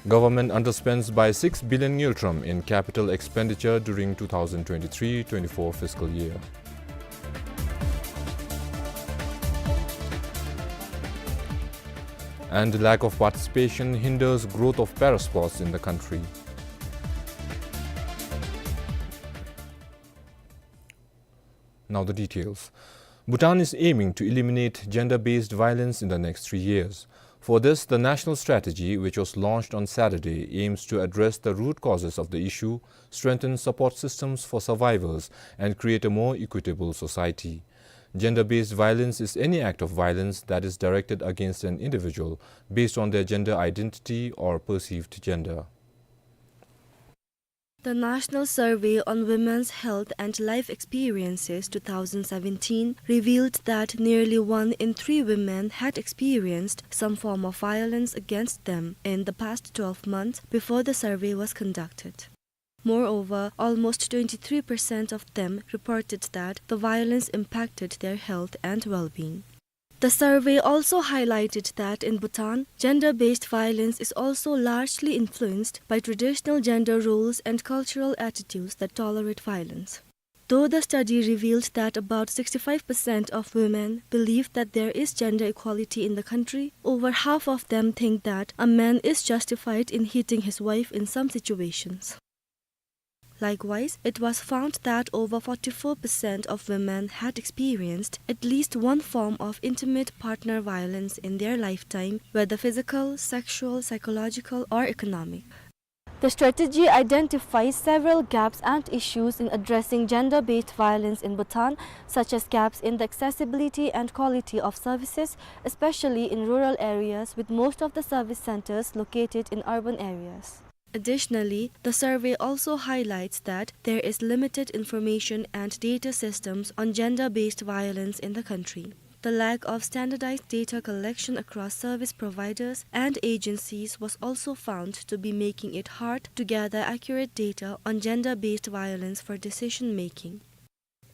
Government underspends by six billion ngultrum in capital expenditure during two thousand twenty-three twenty-four fiscal year. And lack of participation hinders growth of para sports in the country. Now the details. Bhutan is aiming to eliminate gender-based violence in the next three years. For this, the national strategy, which was launched on Saturday, aims to address the root causes of the issue, strengthen support systems for survivors, and create a more equitable society. Gender-based violence is any act of violence that is directed against an individual based on their gender identity or perceived gender. The National Survey on Women's Health and Life Experiences two thousand seventeen revealed that nearly one in three women had experienced some form of violence against them in the past twelve months before the survey was conducted. Moreover, almost twenty-three percent of them reported that the violence impacted their health and well-being. The survey also highlighted that in Bhutan, gender-based violence is also largely influenced by traditional gender roles and cultural attitudes that tolerate violence. Though the study revealed that about sixty-five percent of women believe that there is gender equality in the country, over half of them think that a man is justified in hitting his wife in some situations. Likewise, it was found that over forty-four percent of women had experienced at least one form of intimate partner violence in their lifetime, whether physical, sexual, psychological, or economic. The strategy identifies several gaps and issues in addressing gender-based violence in Bhutan, such as gaps in the accessibility and quality of services, especially in rural areas, with most of the service centers located in urban areas. Additionally, the survey also highlights that there is limited information and data systems on gender-based violence in the country. The lack of standardized data collection across service providers and agencies was also found to be making it hard to gather accurate data on gender-based violence for decision-making.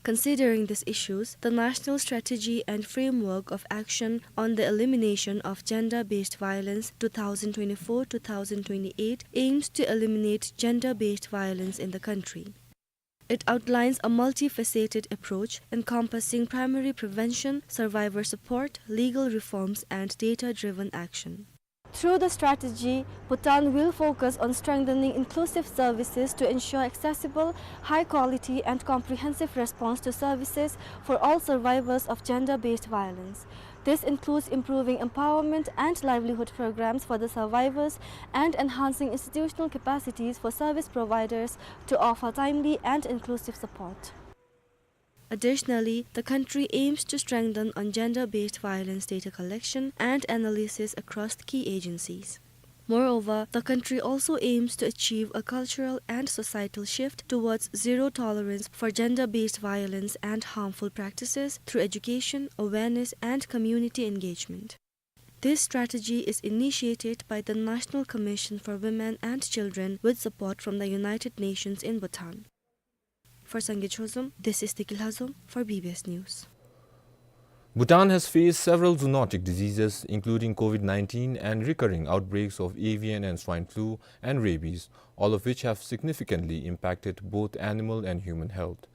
Considering these issues, the National Strategy and Framework of Action on the Elimination of Gender-Based Violence two thousand twenty-four two thousand twenty-eight aims to eliminate gender-based violence in the country. It outlines a multifaceted approach encompassing primary prevention, survivor support, legal reforms, and data-driven action. Through the strategy, Bhutan will focus on strengthening inclusive services to ensure accessible, high-quality, and comprehensive response to services for all survivors of gender-based violence. This includes improving empowerment and livelihood programs for the survivors and enhancing institutional capacities for service providers to offer timely and inclusive support. Additionally, the country aims to strengthen on gender-based violence data collection and analysis across key agencies. Moreover, the country also aims to achieve a cultural and societal shift towards zero tolerance for gender-based violence and harmful practices through education, awareness, and community engagement. This strategy is initiated by the National Commission for Women and Children with support from the United Nations in Bhutan. For Sangay Chozom, this is Tiki Lhazom for B B S News. Bhutan has faced several zoonotic diseases, including COVID nineteen and recurring outbreaks of avian and swine flu and rabies, all of which have significantly impacted both animal and human health.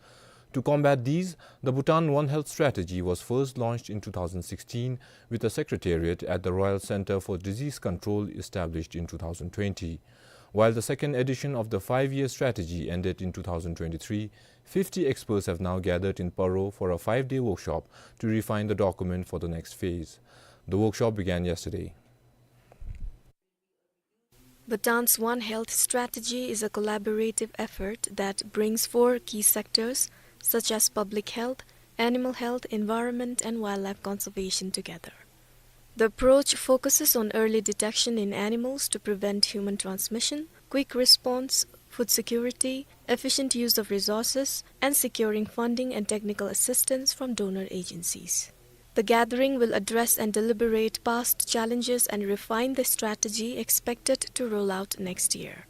To combat these, the Bhutan One Health Strategy was first launched in two thousand sixteen with a secretariat at the Royal Centre for Disease Control established in two thousand twenty. While the second edition of the five-year strategy ended in two thousand twenty-three, fifty experts have now gathered in Paro for a five-day workshop to refine the document for the next phase. The workshop began yesterday. Bhutan's One Health Strategy is a collaborative effort that brings four key sectors, such as public health, animal health, environment, and wildlife conservation together. The approach focuses on early detection in animals to prevent human transmission, quick response, food security, efficient use of resources, and securing funding and technical assistance from donor agencies. The gathering will address and deliberate past challenges and refine the strategy expected to roll out next year.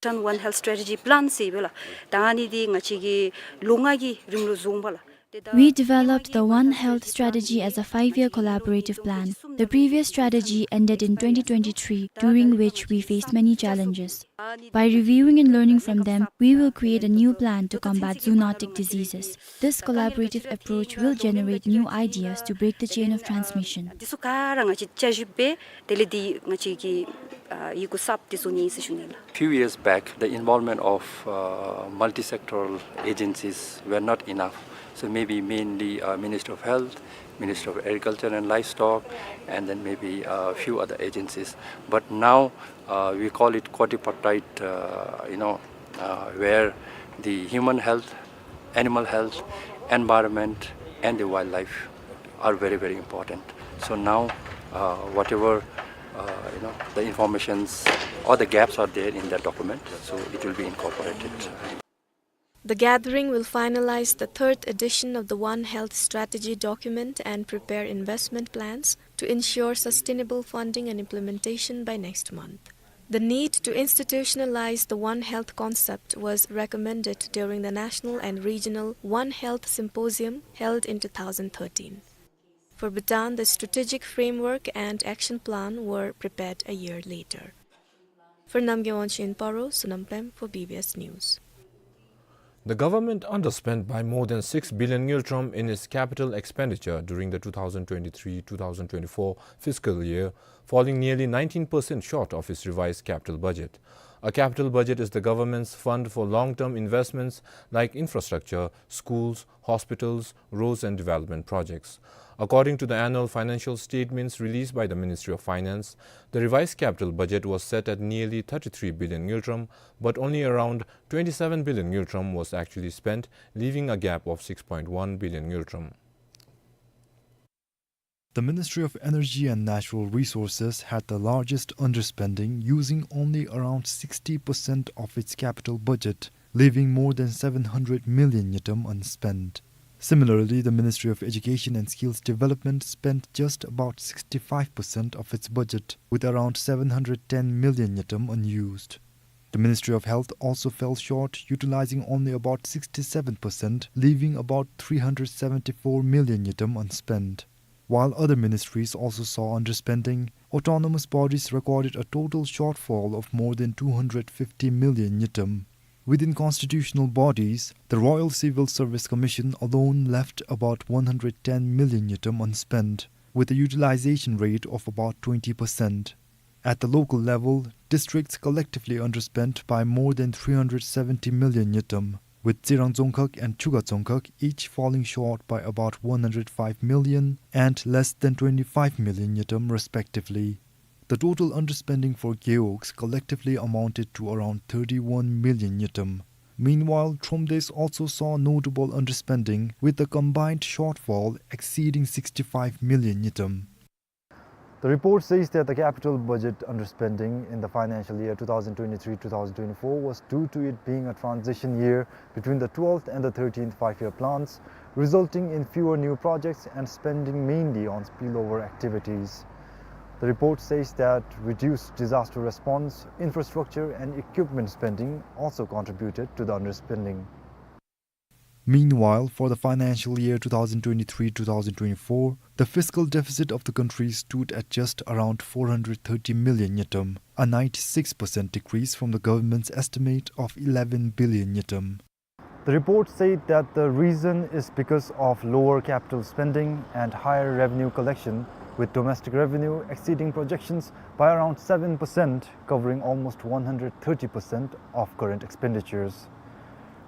One Health Strategy Plan ཟེར་ཡོད་ལགས། ད་ཨ་ནི་འདི་ང་བཅས་ཀྱི་ལོ་ལྔ་གི་རིང་ལུ་བཟུང་བ་ལགས། We developed the One Health Strategy as a five-year collaborative plan. The previous strategy ended in twenty twenty-three, during which we faced many challenges. By reviewing and learning from them, we will create a new plan to combat zoonotic diseases. This collaborative approach will generate new ideas to break the chain of transmission. འདི་ཚུ་ག་ར་ང་བཅས་བསྐྱར་ཞིབ་འབད་དེ་ལས་འདི་ང་བཅས་ཀྱིས་ཨ་ཡི་གུ་གསརཔ་འདི་བཟོ་ནི་ཨིན་ཟེར་ཞུ་ནི་ལགས། Few years back, the involvement of, uh, multi-sectoral agencies were not enough. So maybe mainly, uh, Ministry of Health, Ministry of Agriculture and Livestock, and then maybe a few other agencies. But now, uh, we call it quadripartite, uh, you know, uh, where the human health, animal health, environment, and the wildlife are very, very important. So now, uh, whatever, uh, you know, the informations or the gaps are there in that document, so it will be incorporated. The gathering will finalize the third edition of the One Health Strategy document and prepare investment plans to ensure sustainable funding and implementation by next month. The need to institutionalize the One Health concept was recommended during the national and regional One Health Symposium held in two thousand thirteen. For Bhutan, the strategic framework and action plan were prepared a year later. For Namgay Wangchuk in Paro, Sonam Pem for B B S News. The government underspent by more than six billion ngultrum in its capital expenditure during the two thousand twenty-three two thousand twenty-four fiscal year, falling nearly nineteen percent short of its revised capital budget. A capital budget is the government's fund for long-term investments like infrastructure, schools, hospitals, roads and development projects. According to the annual financial statements released by the Ministry of Finance, the revised capital budget was set at nearly thirty-three billion ngultrum, but only around twenty-seven billion ngultrum was actually spent, leaving a gap of six point one billion ngultrum. The Ministry of Energy and Natural Resources had the largest underspending, using only around sixty percent of its capital budget, leaving more than seven hundred million ngultrum unspent. Similarly, the Ministry of Education and Skills Development spent just about sixty-five percent of its budget, with around seven hundred ten million ngultrum unused. The Ministry of Health also fell short, utilizing only about sixty-seven percent, leaving about three hundred seventy-four million ngultrum unspent. While other ministries also saw underspending, autonomous bodies recorded a total shortfall of more than two hundred fifty million ngultrum. Within constitutional bodies, the Royal Civil Service Commission alone left about one hundred ten million ngultrum unspent, with a utilization rate of about twenty percent. At the local level, districts collectively underspent by more than three hundred seventy million ngultrum, with Tsirang Dzongkhag and Chukha Dzongkhag each falling short by about one hundred five million and less than twenty-five million ngultrum respectively. The total underspending for gewogs collectively amounted to around thirty-one million ngultrum. Meanwhile, Thromdesh also saw notable underspending, with the combined shortfall exceeding sixty-five million ngultrum. The report says that the capital budget underspending in the financial year two thousand twenty-three two thousand twenty-four was due to it being a transition year between the twelfth and the thirteenth five-year plans, resulting in fewer new projects and spending mainly on spillover activities. The report says that reduced disaster response, infrastructure and equipment spending also contributed to the underspending. Meanwhile, for the financial year two thousand twenty-three two thousand twenty-four, the fiscal deficit of the country stood at just around four hundred thirty million ngultrum, a ninety-six percent decrease from the government's estimate of eleven billion ngultrum. The report said that the reason is because of lower capital spending and higher revenue collection, with domestic revenue exceeding projections by around seven percent, covering almost one hundred thirty percent of current expenditures.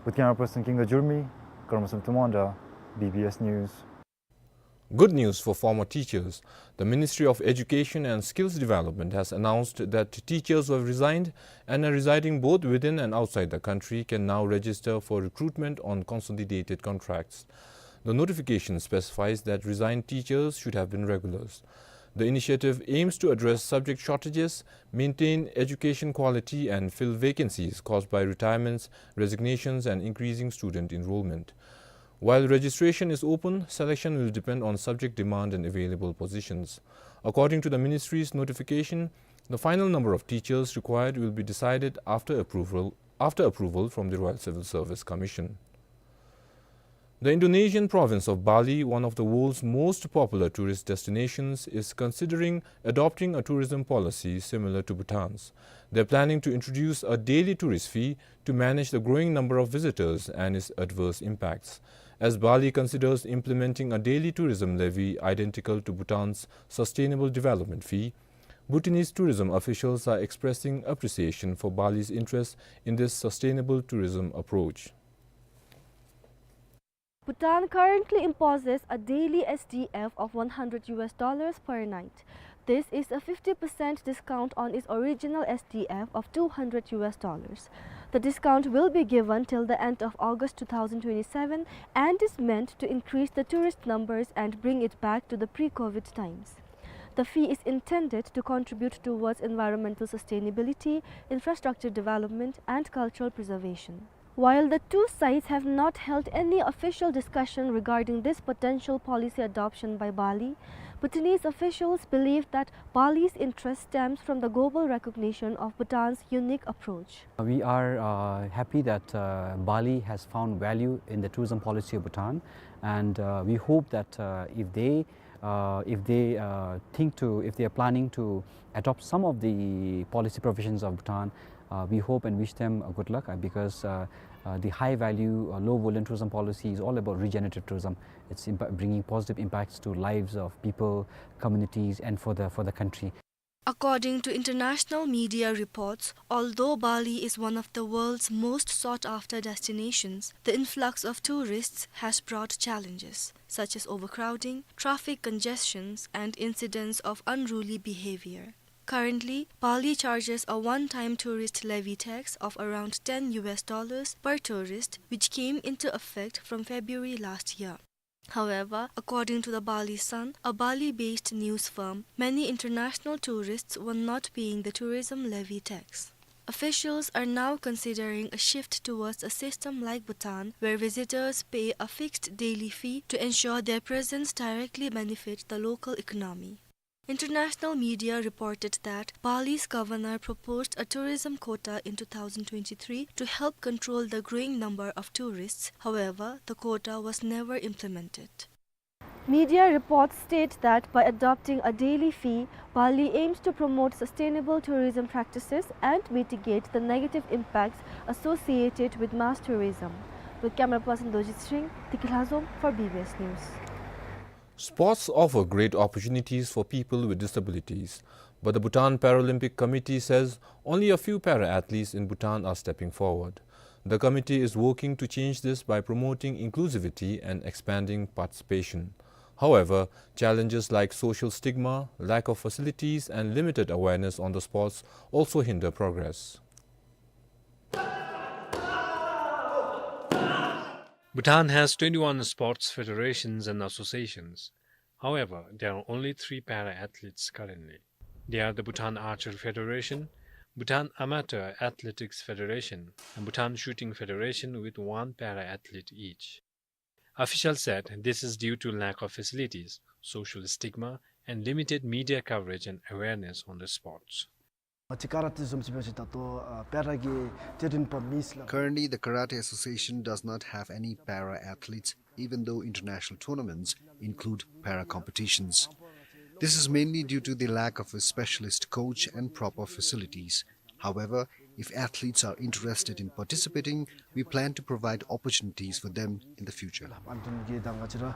With camera person Kinga Jurmi, Karmasum Tumanda, B B S News. Good news for former teachers. The Ministry of Education and Skills Development has announced that teachers who have resigned and are residing both within and outside the country can now register for recruitment on consolidated contracts. The notification specifies that resigned teachers should have been regulars. The initiative aims to address subject shortages, maintain education quality, and fill vacancies caused by retirements, resignations, and increasing student enrollment. While registration is open, selection will depend on subject demand and available positions. According to the ministry's notification, the final number of teachers required will be decided after approval, after approval from the Royal Civil Service Commission. The Indonesian province of Bali, one of the world's most popular tourist destinations, is considering adopting a tourism policy similar to Bhutan's. They're planning to introduce a daily tourist fee to manage the growing number of visitors and its adverse impacts. As Bali considers implementing a daily tourism levy identical to Bhutan's sustainable development fee, Bhutanese tourism officials are expressing appreciation for Bali's interest in this sustainable tourism approach. Bhutan currently imposes a daily S D F of one hundred U S dollars per night. This is a fifty percent discount on its original S D F of two hundred U S dollars. The discount will be given till the end of August two thousand twenty-seven and is meant to increase the tourist numbers and bring it back to the pre-COVID times. The fee is intended to contribute towards environmental sustainability, infrastructure development, and cultural preservation. While the two sides have not held any official discussion regarding this potential policy adoption by Bali, Bhutanese officials believe that Bali's interest stems from the global recognition of Bhutan's unique approach. We are, uh, happy that, uh, Bali has found value in the tourism policy of Bhutan, and, uh, we hope that, uh, if they, uh, if they, uh, think to, if they are planning to adopt some of the policy provisions of Bhutan, uh, we hope and wish them, uh, good luck, uh, because, uh, uh, the high value, uh, low volume tourism policy is all about regenerative tourism. It's impa-, bringing positive impacts to lives of people, communities, and for the, for the country. According to international media reports, although Bali is one of the world's most sought-after destinations, the influx of tourists has brought challenges, such as overcrowding, traffic congestions, and incidents of unruly behavior. Currently, Bali charges a one-time tourist levy tax of around ten U S dollars per tourist, which came into effect from February last year. However, according to the Bali Sun, a Bali-based news firm, many international tourists were not paying the tourism levy tax. Officials are now considering a shift towards a system like Bhutan, where visitors pay a fixed daily fee to ensure their presence directly benefits the local economy. International media reported that Bali's governor proposed a tourism quota in two thousand twenty-three to help control the growing number of tourists. However, the quota was never implemented. Media reports state that by adopting a daily fee, Bali aims to promote sustainable tourism practices and mitigate the negative impacts associated with mass tourism. With camera person Dojit Singh, Tiki Lhazom for B B S News. Sports offer great opportunities for people with disabilities, but the Bhutan Paralympic Committee says only a few para-athletes in Bhutan are stepping forward. The committee is working to change this by promoting inclusivity and expanding participation. However, challenges like social stigma, lack of facilities, and limited awareness on the sports also hinder progress. Bhutan has twenty-one sports federations and associations. However, there are only three para-athletes currently. They are the Bhutan Archery Federation, Bhutan Amateur Athletics Federation, and Bhutan Shooting Federation, with one para-athlete each. Officials said this is due to lack of facilities, social stigma, and limited media coverage and awareness on the sports. ང་བཅས་ཀ་ར་ཊེ་བཟུམ་ཅིག་འབད་བ་ཅིན་ད་ལྟོ་ཨ་པེ་ར་གི་ཊེ་ལེནཊ་པ་མེད་ལགས། Currently, the Karate Association does not have any para-athletes, even though international tournaments include para-competitions. This is mainly due to the lack of a specialist coach and proper facilities. However, if athletes are interested in participating, we plan to provide opportunities for them in the future. ཨན་ཏོན་གྱིས་ད་ང་བཅས་ར་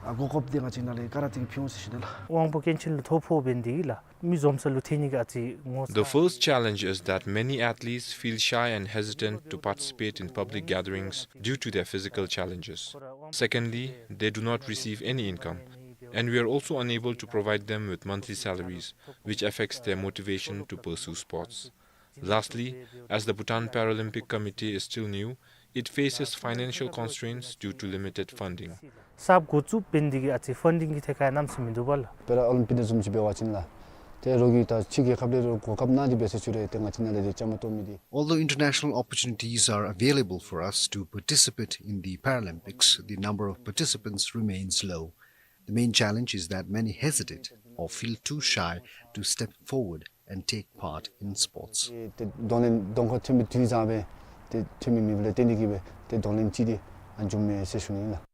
ཨ་གོ་སྐབས་འདི་ང་བཅས་ནང་ལས་ཀ་ར་ཊེ་གིས་ཕུལ་འོང་ཟེར་ཞུ་ནི་ལགས། དབང་པོ་སྐྱོན་ཅན་ལུ་ཐོ་ཕོགཔ་འབད་ནི་འདི་གིས་ལགས། མི་འཛོམས་ས་ལུ་ཐོན་ནི་གི་ཨ་ཙི་ངོ་ཚ། The first challenge is that many athletes feel shy and hesitant to participate in public gatherings due to their physical challenges. Secondly, they do not receive any income, and we are also unable to provide them with monthly salaries, which affects their motivation to pursue sports. Lastly, as the Bhutan Paralympic Committee is still new, it faces financial constraints due to limited funding. གསརཔ་འགོ་བཙུགས་འབད་ནི་དེ་གིས་ཨ་ཙི་ཕན་ཌིང་གི་ཐད་ཁར་གནམ་མེད་ས་མེད་མིན་འདུག་པ་ལགས། པེ་ར་ཨོ་ལིམ་པིག་དེ་བཟུམ་ཅིག་འབད་བ་ཅིན་ལགས། ཏེ་རོགས་ཀྱིས་ད་ཕྱི་རྒྱལ་ཁབ་ལས་རོགས་གོ་སྐབས་གནང་སྟེ་འབད་ཟེར་ཞུ་རུང་ཏེ་ང་བཅས་ནཱ་ལས་དེ་བཅའ་མར་གཏོགས་མི་དེ། Although international opportunities are available for us to participate in the Paralympics, the number of participants remains low. The main challenge is that many hesitate or feel too shy to step forward and take part in sports. ཏེ་གདོང་ལེན་གདོང་ཁར་ཐོན་པའི་དུས་ཙམ་སྦེ་ཏེ་ཐོན་མི་མེདཔ་ལས་བརྟེན་ཏེ་གིས་སྦེ་ཏེ་གདོང་ལེན་ཅིག་དེ་ཨ་འབྱུངམ་མས་ཟེར་ཞུ་ནི་ལགས།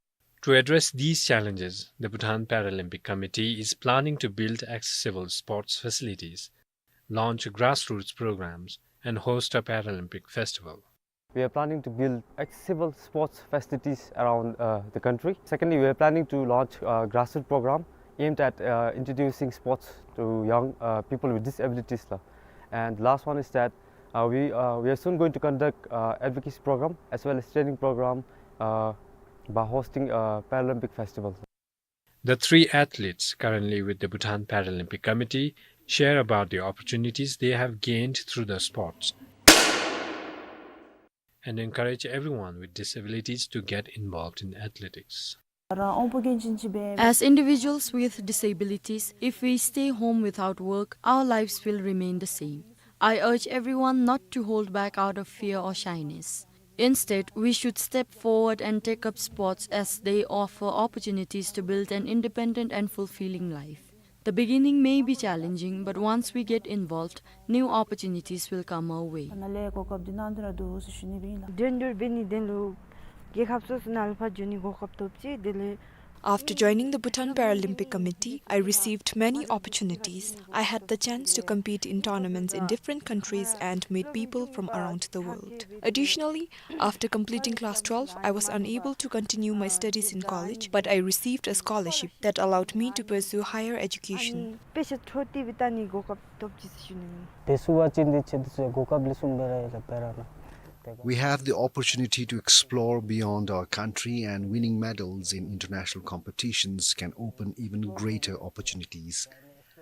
To address these challenges, the Bhutan Paralympic Committee is planning to build accessible sports facilities, launch grassroots programs, and host a Paralympic festival. We are planning to build accessible sports facilities around, uh, the country. Secondly, we are planning to launch a grassroots program aimed at, uh, introducing sports to young, uh, people with disabilities, la. And last one is that, uh, we, uh, we are soon going to conduct, uh, advocacy program as well as training program, uh, by hosting a Paralympic festival. The three athletes currently with the Bhutan Paralympic Committee share about the opportunities they have gained through the sports and encourage everyone with disabilities to get involved in athletics. As individuals with disabilities, if we stay home without work, our lives will remain the same. I urge everyone not to hold back out of fear or shyness. Instead, we should step forward and take up sports as they offer opportunities to build an independent and fulfilling life. The beginning may be challenging, but once we get involved, new opportunities will come our way. After joining the Bhutan Paralympic Committee, I received many opportunities. I had the chance to compete in tournaments in different countries and meet people from around the world. Additionally, after completing class twelve, I was unable to continue my studies in college, but I received a scholarship that allowed me to pursue higher education. དེ་ཚུ་བ་ཅིན་དེ་ཆེད་དུ་གོ་སྐབས་ལེགས་ཤོམ་སྦེ་ར་ཡོད་ལགས་པེ་ར་ནང་། We have the opportunity to explore beyond our country, and winning medals in international competitions can open even greater opportunities.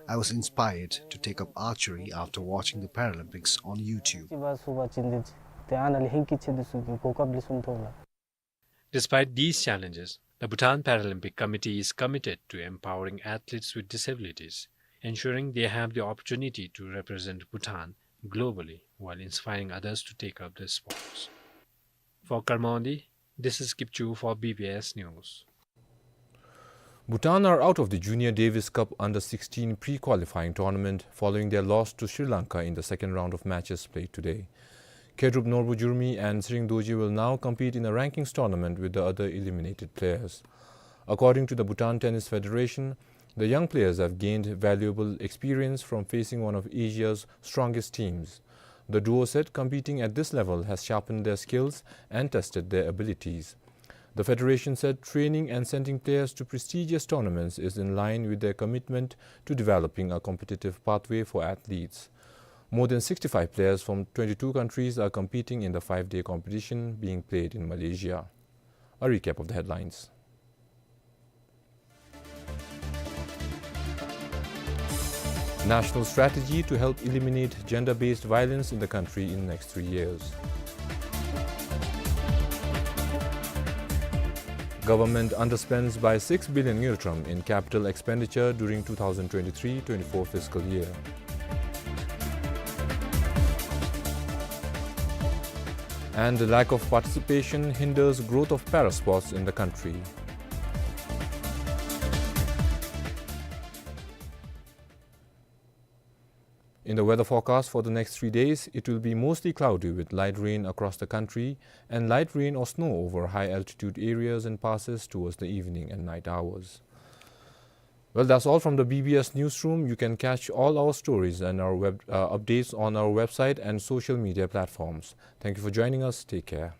I was inspired to take up archery after watching the Paralympics on YouTube. དེ་ཚུ་བ་ཅིན་དེ་ཏེ་ཨ་ནཱ་ལས་ཧེང་སྐལ་ཆེ་དེ་ཚུ་གི་གོ་སྐབས་ལེགས་ཤོམ་ཐོབ་ལགས། Despite these challenges, the Bhutan Paralympic Committee is committed to empowering athletes with disabilities, ensuring they have the opportunity to represent Bhutan globally while inspiring others to take up the sports. For Karmondi, this is Kipchu for B B S News. Bhutan are out of the Junior Davis Cup under sixteen pre-qualifying tournament following their loss to Sri Lanka in the second round of matches played today. Khedrup Norbu Jurmi and Tshering Dorji will now compete in a rankings tournament with the other eliminated players. According to the Bhutan Tennis Federation, the young players have gained valuable experience from facing one of Asia's strongest teams. The duo said competing at this level has sharpened their skills and tested their abilities. The federation said training and sending players to prestigious tournaments is in line with their commitment to developing a competitive pathway for athletes. More than sixty-five players from twenty-two countries are competing in the five-day competition being played in Malaysia. A recap of the headlines. National strategy to help eliminate gender-based violence in the country in next three years. Government underspends by six billion ngultrum in capital expenditure during two thousand twenty-three twenty-four fiscal year. And the lack of participation hinders growth of para sports in the country. In the weather forecast for the next three days, it will be mostly cloudy with light rain across the country and light rain or snow over high altitude areas and passes towards the evening and night hours. Well, that's all from the B B S newsroom. You can catch all our stories and our web, uh, updates on our website and social media platforms. Thank you for joining us. Take care.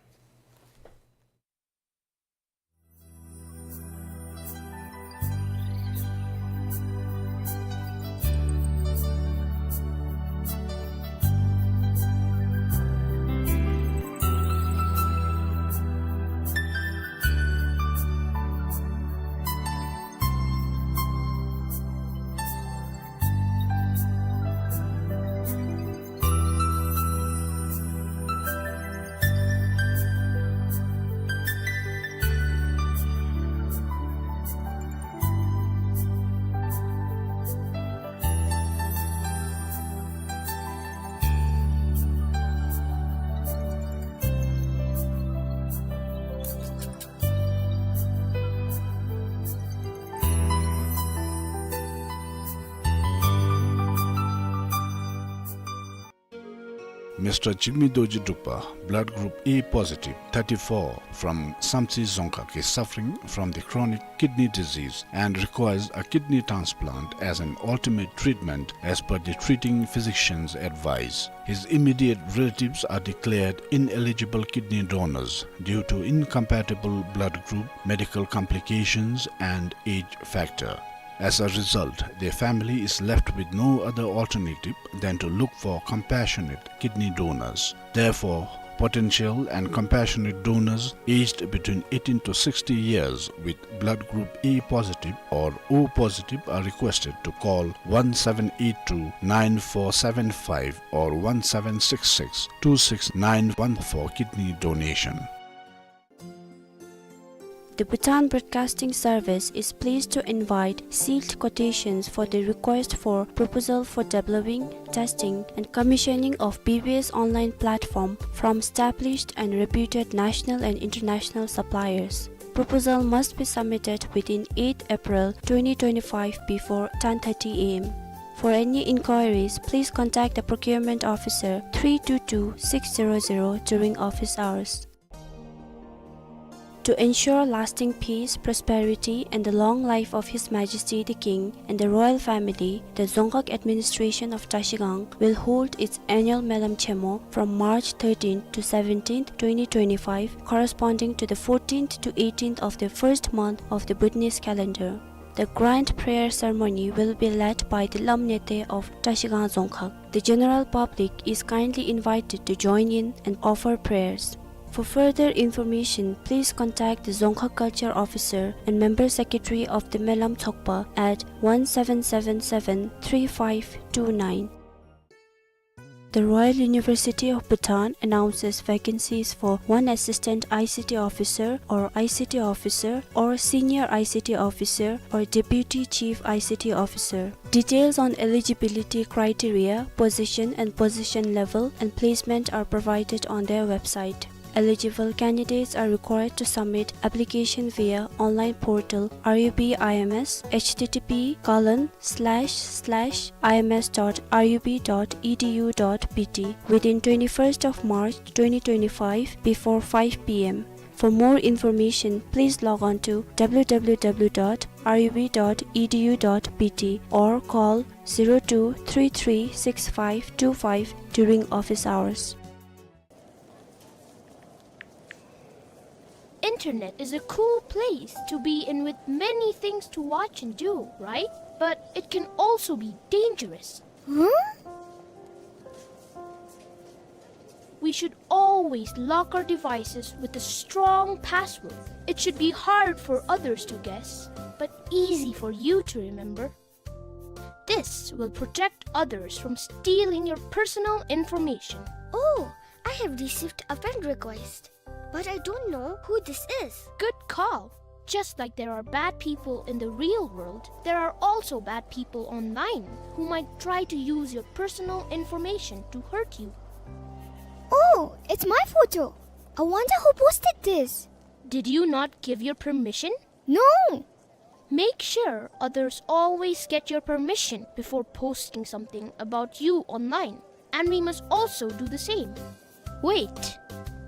Mister Jigme Dorji Drukpa, blood group A positive, thirty-four, from Samtse Dzongkhag, is suffering from the chronic kidney disease and requires a kidney transplant as an ultimate treatment as per the treating physician's advice. His immediate relatives are declared ineligible kidney donors due to incompatible blood group, medical complications, and age factor. As a result, their family is left with no other alternative than to look for compassionate kidney donors. Therefore, potential and compassionate donors aged between eighteen to sixty years with blood group A positive or O positive are requested to call one seven eight two nine four seven five or one seven six six two six nine one for kidney donation. The Bhutan Broadcasting Service is pleased to invite sealed quotations for the request for proposal for developing, testing, and commissioning of B B S online platform from established and reputed national and international suppliers. Proposal must be submitted within eighth April twenty twenty-five before ten thirty A M. For any inquiries, please contact the procurement officer three two two six zero zero during office hours. To ensure lasting peace, prosperity, and the long life of His Majesty the King and the royal family, the Dzongkhag administration of Trashigang will hold its annual Melam Chemo from March thirteenth to seventeenth, twenty twenty-five, corresponding to the fourteenth to eighteenth of the first month of the Bhutanese calendar. The grand prayer ceremony will be led by the Lam Nete of Trashigang Dzongkhag. The general public is kindly invited to join in and offer prayers. For further information, please contact the Dzongkhag Culture Officer and Member Secretary of the Melam Tshogpa at one seven seven seven three five two nine. The Royal University of Bhutan announces vacancies for one assistant I C T officer or I C T officer or senior I C T officer or deputy chief I C T officer. Details on eligibility criteria, position and position level and placement are provided on their website. Eligible candidates are required to submit application via online portal R U B I M S, H T T P colon slash slash I M S dot R U B dot E D U dot B T, within twenty-first of March twenty twenty-five before five P M. For more information, please log on to W W W dot R U B dot E D U dot B T or call zero two three three six five two five during office hours. Internet is a cool place to be in with many things to watch and do, right? But it can also be dangerous. Huh? We should always lock our devices with a strong password. It should be hard for others to guess, but easy for you to remember. This will protect others from stealing your personal information. Oh, I have received a friend request, but I don't know who this is. Good call. Just like there are bad people in the real world, there are also bad people online who might try to use your personal information to hurt you. Oh, it's my photo. I wonder who posted this. Did you not give your permission? No. Make sure others always get your permission before posting something about you online, and we must also do the same. Wait,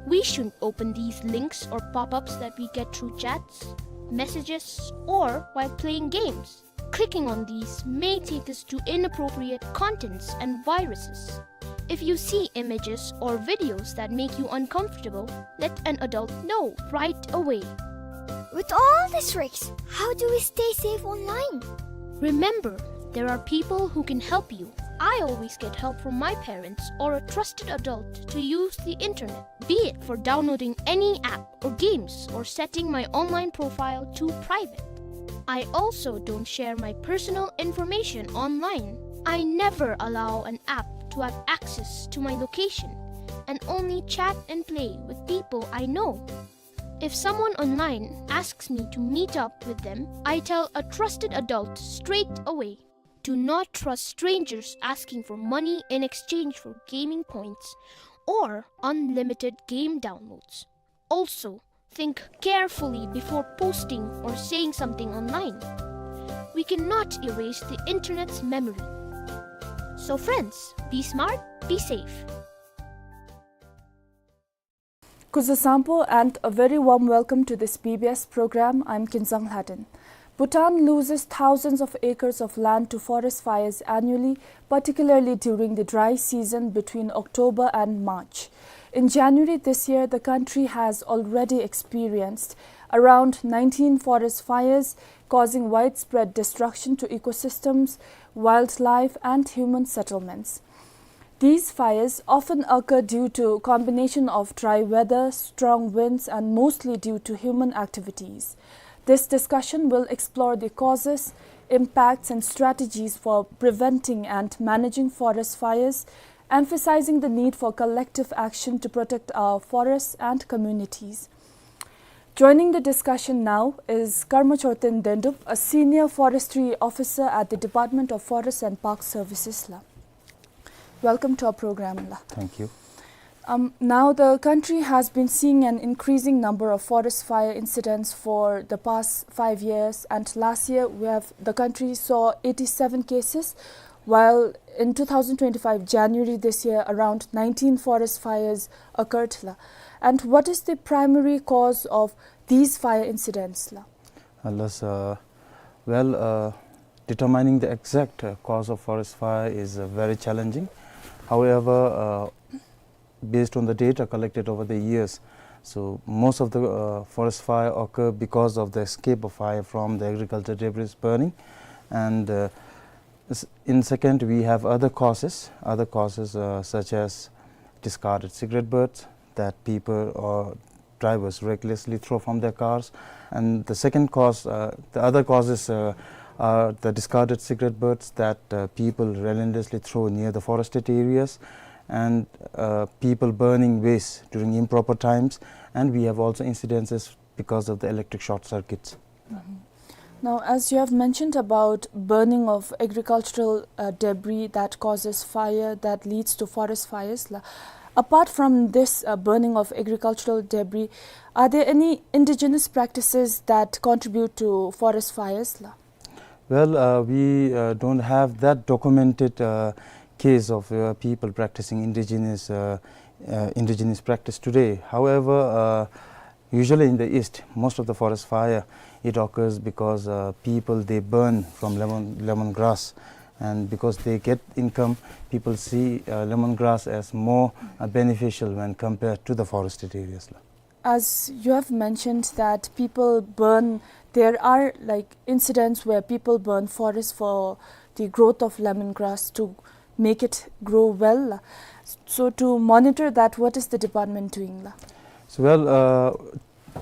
we shouldn't open these links or pop-ups that we get through chats, messages, or while playing games. Clicking on these may take us to inappropriate contents and viruses. If you see images or videos that make you uncomfortable, let an adult know right away. With all these risks, how do we stay safe online? Remember, there are people who can help you. I always get help from my parents or a trusted adult to use the internet, be it for downloading any app or games or setting my online profile to private. I also don't share my personal information online. I never allow an app to have access to my location and only chat and play with people I know. If someone online asks me to meet up with them, I tell a trusted adult straight away. Do not trust strangers asking for money in exchange for gaming points or unlimited game downloads. Also, think carefully before posting or saying something online. We cannot erase the internet's memory. So friends, be smart, be safe. Kuzuzangpo and a very warm welcome to this B B S program. I'm Kinzang Lhaden. Bhutan loses thousands of acres of land to forest fires annually, particularly during the dry season between October and March. In January this year, the country has already experienced around nineteen forest fires, causing widespread destruction to ecosystems, wildlife, and human settlements. These fires often occur due to combination of dry weather, strong winds, and mostly due to human activities. This discussion will explore the causes, impacts, and strategies for preventing and managing forest fires, emphasizing the need for collective action to protect our forests and communities. Joining the discussion now is Karma Choten Dendup, a senior forestry officer at the Department of Forest and Park Services la. Welcome to our program la. Thank you. Um, now, the country has been seeing an increasing number of forest fire incidents for the past five years, and last year we have, the country saw eighty-seven cases, while in two thousand twenty-five January this year, around nineteen forest fires occurred la. And what is the primary cause of these fire incidents la? Alas, uh, well, uh, determining the exact, uh, cause of forest fire is, uh, very challenging. However, uh, based on the data collected over the years, so most of the, uh, forest fire occur because of the escape of fire from the agriculture debris burning. And, uh, s-, in second, we have other causes, other causes, uh, such as discarded cigarette butts that people or drivers recklessly throw from their cars. And the second cause, uh, the other causes, uh, are the discarded cigarette butts that, uh, people relentlessly throw near the forested areas, and, uh, people burning waste during improper times. And we have also incidences because of the electric short circuits. Mhm. Now, as you have mentioned about burning of agricultural, uh, debris that causes fire, that leads to forest fires la, apart from this, uh, burning of agricultural debris, are there any indigenous practices that contribute to forest fires la? Well, uh, we, uh, don't have that documented, uh, case of, uh, people practicing indigenous, uh, uh, indigenous practice today. However, uh, usually in the East, most of the forest fire, it occurs because, uh, people, they burn from lemon, lemongrass. And because they get income, people see, uh, lemongrass as more, uh, beneficial when compared to the forested areas la. As you have mentioned that people burn, there are, like, incidents where people burn forest for the growth of lemongrass to make it grow well la. So to monitor that, what is the department doing la? So, well, uh,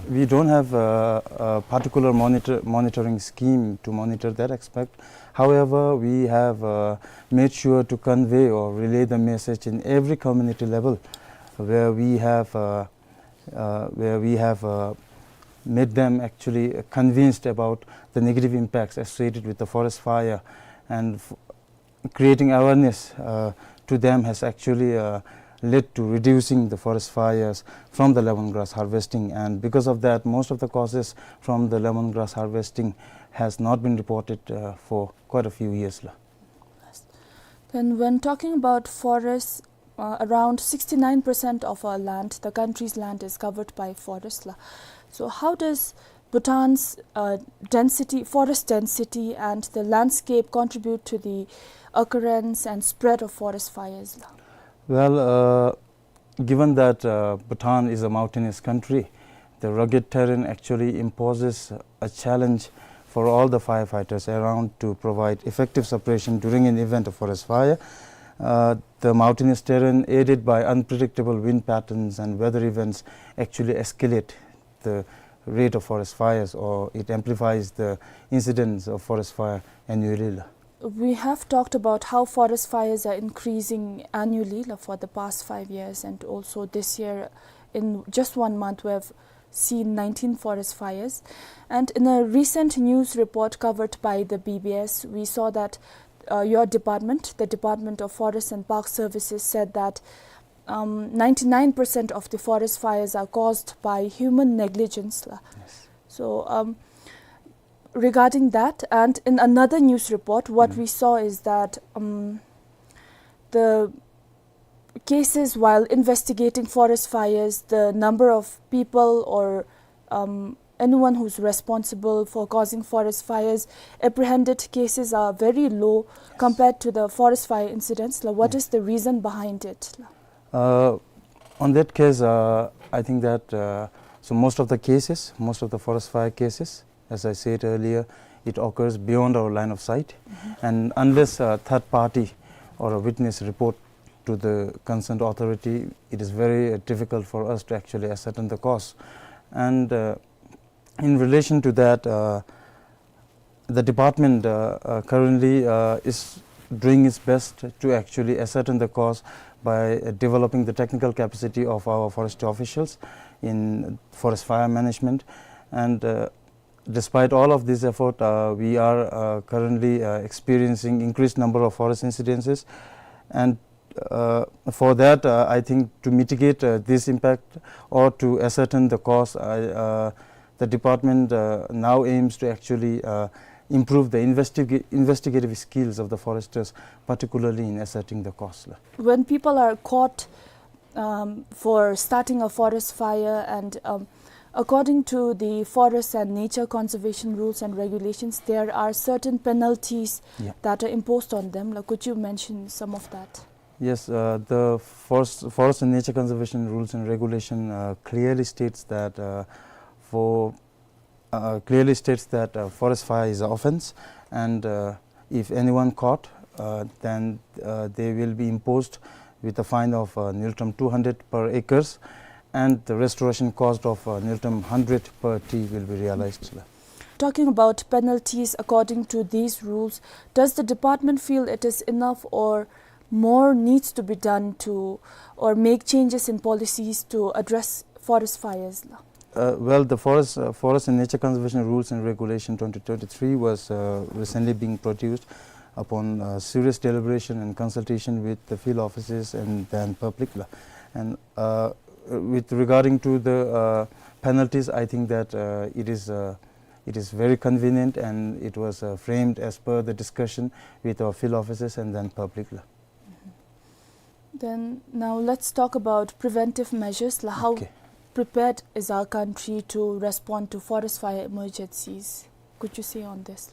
we don't have a, a particular monitor, monitoring scheme to monitor that aspect. However, we have, uh, made sure to convey or relay the message in every community level where we have, uh, uh, where we have, uh, made them actually convinced about the negative impacts associated with the forest fire. And f-, creating awareness, uh, to them has actually, uh, led to reducing the forest fires from the lemongrass harvesting. And because of that, most of the causes from the lemongrass harvesting has not been reported, uh, for quite a few years la. Then, when talking about forests, uh, around sixty-nine percent of our land, the country's land, is covered by forest la. So how does Bhutan's, uh, density, forest density, and the landscape contribute to the occurrence and spread of forest fires la? Well, uh, given that, uh, Bhutan is a mountainous country, the rugged terrain actually imposes a challenge for all the firefighters around to provide effective suppression during an event of forest fire. Uh, the mountainous terrain, aided by unpredictable wind patterns and weather events, actually escalate the rate of forest fires, or it amplifies the incidence of forest fire annually la. We have talked about how forest fires are increasing annually la, for the past five years, and also this year, in just one month, we have seen nineteen forest fires. And in a recent news report covered by the B B S, we saw that, uh, your department, the Department of Forest and Park Services, said that, um, ninety-nine percent of the forest fires are caused by human negligence la. Yes. So, um, regarding that, and in another news report, what, mm, we saw is that, um, the cases while investigating forest fires, the number of people or, um, anyone who's responsible for causing forest fires, apprehended cases are very low compared to the forest fire incidents. Like, what is the reason behind it? Uh, on that case, uh, I think that, uh, so most of the cases, most of the forest fire cases, as I said earlier, it occurs beyond our line of sight. And unless a third party or a witness report to the concerned authority, it is very, uh, difficult for us to actually ascertain the cause. And, uh, in relation to that, uh, the department, uh, uh, currently, uh, is doing its best to actually ascertain the cause by, uh, developing the technical capacity of our forestry officials in forest fire management. And, uh, despite all of this effort, uh, we are, uh, currently, uh, experiencing increased number of forest incidences. And, uh, for that, uh, I think to mitigate, uh, this impact or to ascertain the cause, I, uh, the department, uh, now aims to actually, uh, improve the investiga-, investigative skills of the foresters, particularly in ascertaining the cause. When people are caught, um, for starting a forest fire, and, um, according to the forest and nature conservation rules and regulations, there are certain penalties that are imposed on them. Like, could you mention some of that? Yes, uh, the forest, forest and nature conservation rules and regulation, uh, clearly states that, uh, for, uh, clearly states that, uh, forest fire is an offense, and, uh, if anyone caught, uh, then, uh, they will be imposed with a fine of, uh, Ngultrum two hundred per acres, and the restoration cost of, uh, Ngultrum hundred per tree will be realized. Talking about penalties according to these rules, does the department feel it is enough, or more needs to be done to, or make changes in policies to address forest fires? Uh, well, the forest, uh, Forest and Nature Conservation Rules and Regulation twenty twenty-three was, uh, recently being produced upon, uh, serious deliberation and consultation with the field offices and then public. And, uh, with regarding to the, uh, penalties, I think that, uh, it is, uh, it is very convenient, and it was, uh, framed as per the discussion with our field officers and then public. Then now let's talk about preventive measures. Like, how prepared is our country to respond to forest fire emergencies? Could you say on this?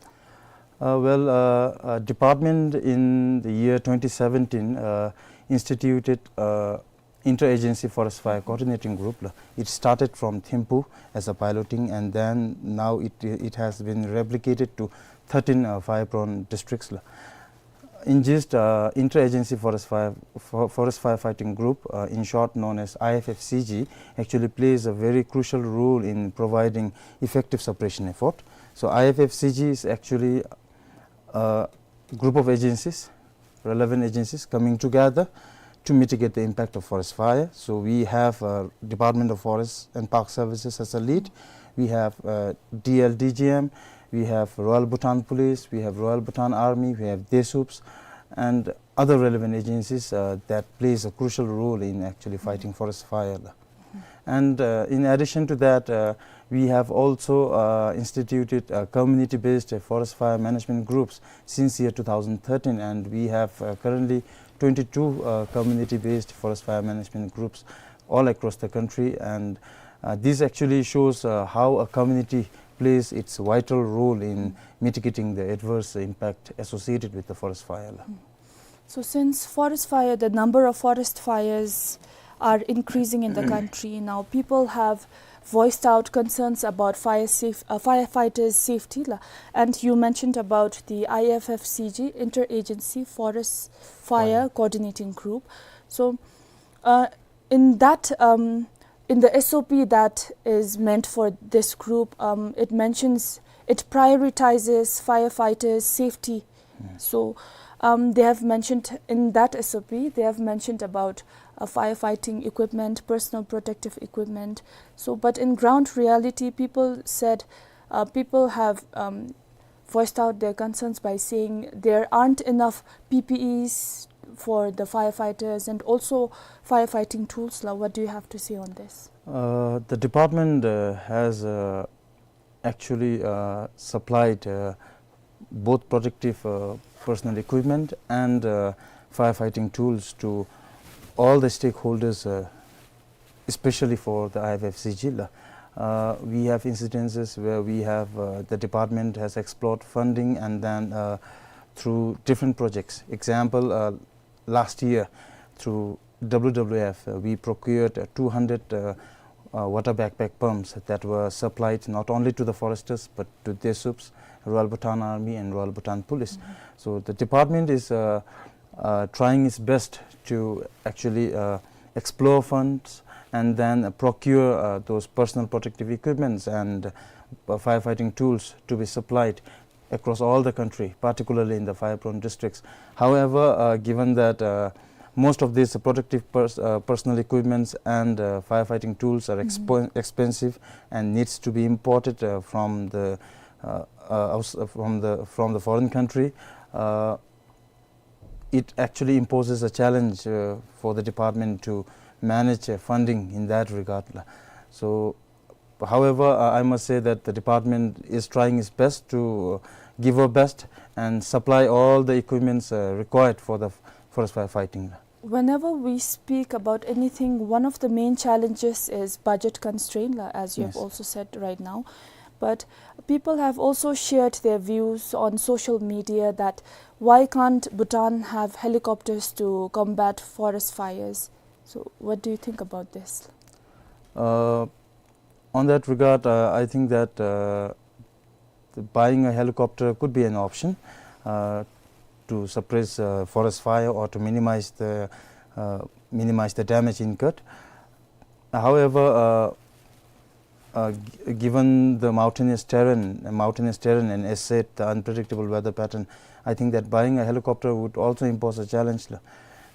Uh, well, uh, uh, department in the year twenty seventeen, uh, instituted, uh, interagency forest fire coordinating group. It started from Thimphu as a piloting, and then now it, it has been replicated to thirteen, uh, fire-prone districts. In this, uh, interagency forest fire, for-, forest firefighting group, uh, in short known as I F F C G, actually plays a very crucial role in providing effective suppression effort. So I F F C G is actually, uh, group of agencies, relevant agencies coming together to mitigate the impact of forest fire. So we have, uh, Department of Forest and Park Services as a lead. We have, uh, D L D G M. We have Royal Bhutan Police. We have Royal Bhutan Army. We have DESUPS, and other relevant agencies, uh, that plays a crucial role in actually fighting forest fire. And, uh, in addition to that, uh, we have also, uh, instituted, uh, community-based, uh, forest fire management groups since year two thousand thirteen, and we have, uh, currently twenty-two, uh, community-based forest fire management groups all across the country. And, uh, this actually shows, uh, how a community plays its vital role in mitigating the adverse impact associated with the forest fire. So since forest fire, the number of forest fires are increasing in the country now, people have voiced out concerns about fire safe, uh, firefighters' safety, la. And you mentioned about the I F F C G, Interagency Forest Fire Coordinating Group. So, uh, in that, um, in the S O P that is meant for this group, um, it mentions, it prioritizes firefighters' safety. So, um, they have mentioned in that S O P, they have mentioned about, uh, firefighting equipment, personal protective equipment. So, but in ground reality, people said, uh, people have, um, voiced out their concerns by saying there aren't enough P P Es for the firefighters and also firefighting tools. La, what do you have to say on this? Uh, the department, uh, has, uh, actually, uh, supplied, uh, both protective, uh, personal equipment and, uh, firefighting tools to all the stakeholders, uh, especially for the I F F C G, la. Uh, we have incidences where we have, uh, the department has explored funding and then, uh, through different projects. Example, uh, last year through W W F, uh, we procured, uh, two hundred, uh, uh, water backpack pumps that were supplied not only to the foresters but to DESUPs, Royal Bhutan Army and Royal Bhutan Police. So the department is, uh, uh, trying its best to actually, uh, explore funds and then, uh, procure, uh, those personal protective equipments and, uh, firefighting tools to be supplied across all the country, particularly in the fire-prone districts. However, uh, given that, uh, most of these protective pers-, uh, personal equipments and, uh, firefighting tools are expo-, expensive and needs to be imported, uh, from the, uh, uh, outs-, uh, from the, from the foreign country, uh, it actually imposes a challenge, uh, for the department to manage, uh, funding in that regard, la. So, however, uh, I must say that the department is trying its best to, uh, give her best and supply all the equipments, uh, required for the f-, forest fire fighting, la. Whenever we speak about anything, one of the main challenges is budget constraint, la, as you have also said right now. But people have also shared their views on social media that why can't Bhutan have helicopters to combat forest fires? So, what do you think about this? Uh, on that regard, uh, I think that, uh, the buying a helicopter could be an option, uh, to suppress, uh, forest fire or to minimize the, uh, minimize the damage incurred. However, uh, uh, g-, given the mountainous terrain, uh, mountainous terrain and, as said, the unpredictable weather pattern, I think that buying a helicopter would also impose a challenge, la.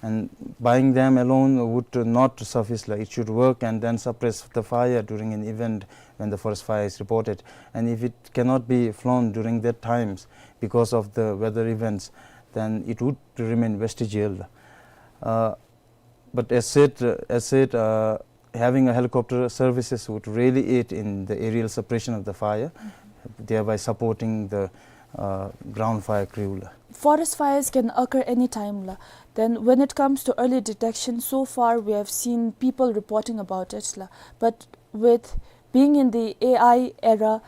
And buying them alone would not suffice, la. It should work and then suppress the fire during an event when the forest fire is reported. And if it cannot be flown during that times because of the weather events, then it would remain vestigial. Uh, but as said, uh, as said, uh, having a helicopter services would really aid in the aerial suppression of the fire, thereby supporting the, uh, ground fire crew, la. Forest fires can occur anytime, la. Then when it comes to early detection, so far we have seen people reporting about it, la. But with being in the A I era,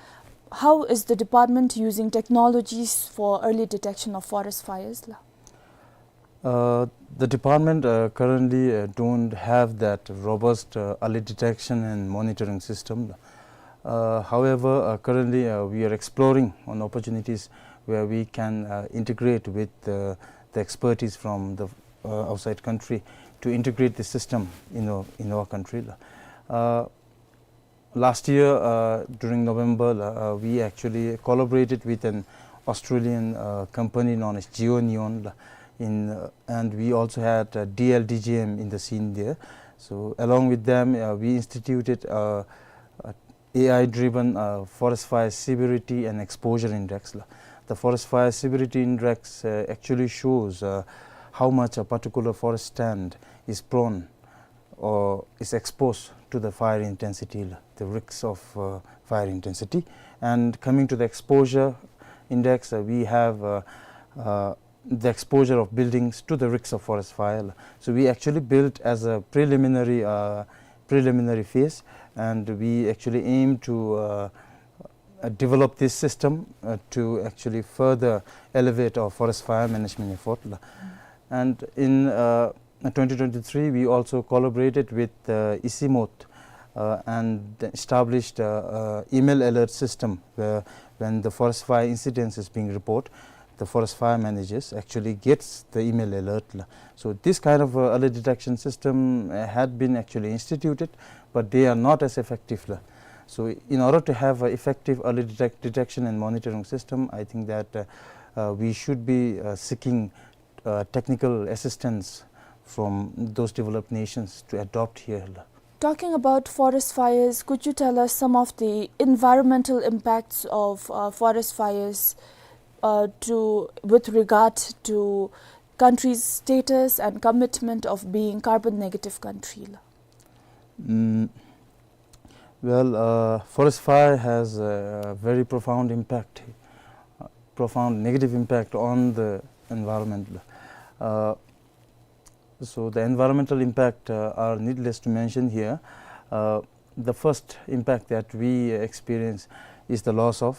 how is the department using technologies for early detection of forest fires, la? Uh, the department, uh, currently, uh, don't have that robust, uh, early detection and monitoring system. Uh, however, uh, currently, uh, we are exploring on opportunities where we can, uh, integrate with, uh, the expertise from the, uh, outside country to integrate the system in our, in our country. Uh, last year, uh, during November, uh, we actually collaborated with an Australian, uh, company known as GeoNeon, uh, in, uh, and we also had, uh, D L D J M in the scene there. So along with them, uh, we instituted, uh, a AI-driven, uh, forest fire severity and exposure index, la. The forest fire severity index, uh, actually shows, uh, how much a particular forest stand is prone or is exposed to the fire intensity, the risks of, uh, fire intensity. And coming to the exposure index, uh, we have, uh, uh, the exposure of buildings to the risks of forest fire. So we actually built as a preliminary, uh, preliminary phase, and we actually aim to, uh, uh, develop this system, uh, to actually further elevate our forest fire management effort. And in, uh, twenty twenty-three, we also collaborated with, uh, ICIMOT, uh, and established a, a email alert system where when the forest fire incidents is being reported, the forest fire managers actually gets the email alert, la. So this kind of, uh, early detection system, uh, had been actually instituted, but they are not as effective, la. So in order to have an effective early detect-, detection and monitoring system, I think that, uh, uh, we should be, uh, seeking, uh, technical assistance from those developed nations to adopt here, la. Talking about forest fires, could you tell us some of the environmental impacts of, uh, forest fires, uh, to, with regard to country's status and commitment of being carbon negative country, la? Mm, well, uh, forest fire has a very profound impact, uh, profound negative impact on the environment. Uh, So the environmental impact, uh, are needless to mention here. Uh, the first impact that we experience is the loss of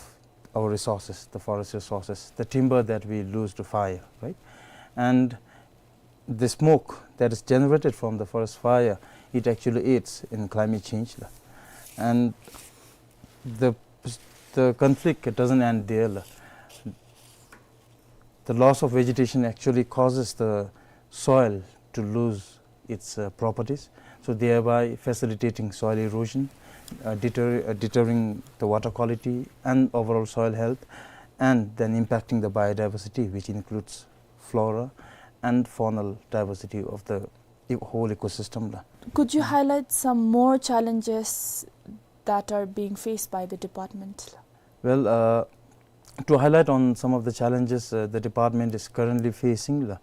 our resources, the forest resources, the timber that we lose to fire, right? And the smoke that is generated from the forest fire, it actually aids in climate change. And the, the conflict doesn't end there. The loss of vegetation actually causes the soil to lose its, uh, properties, so thereby facilitating soil erosion, uh, deter-, uh, deterring the water quality and overall soil health, and then impacting the biodiversity, which includes flora and faunal diversity of the e-, whole ecosystem. Could you highlight some more challenges that are being faced by the department? Well, uh, to highlight on some of the challenges, uh, the department is currently facing,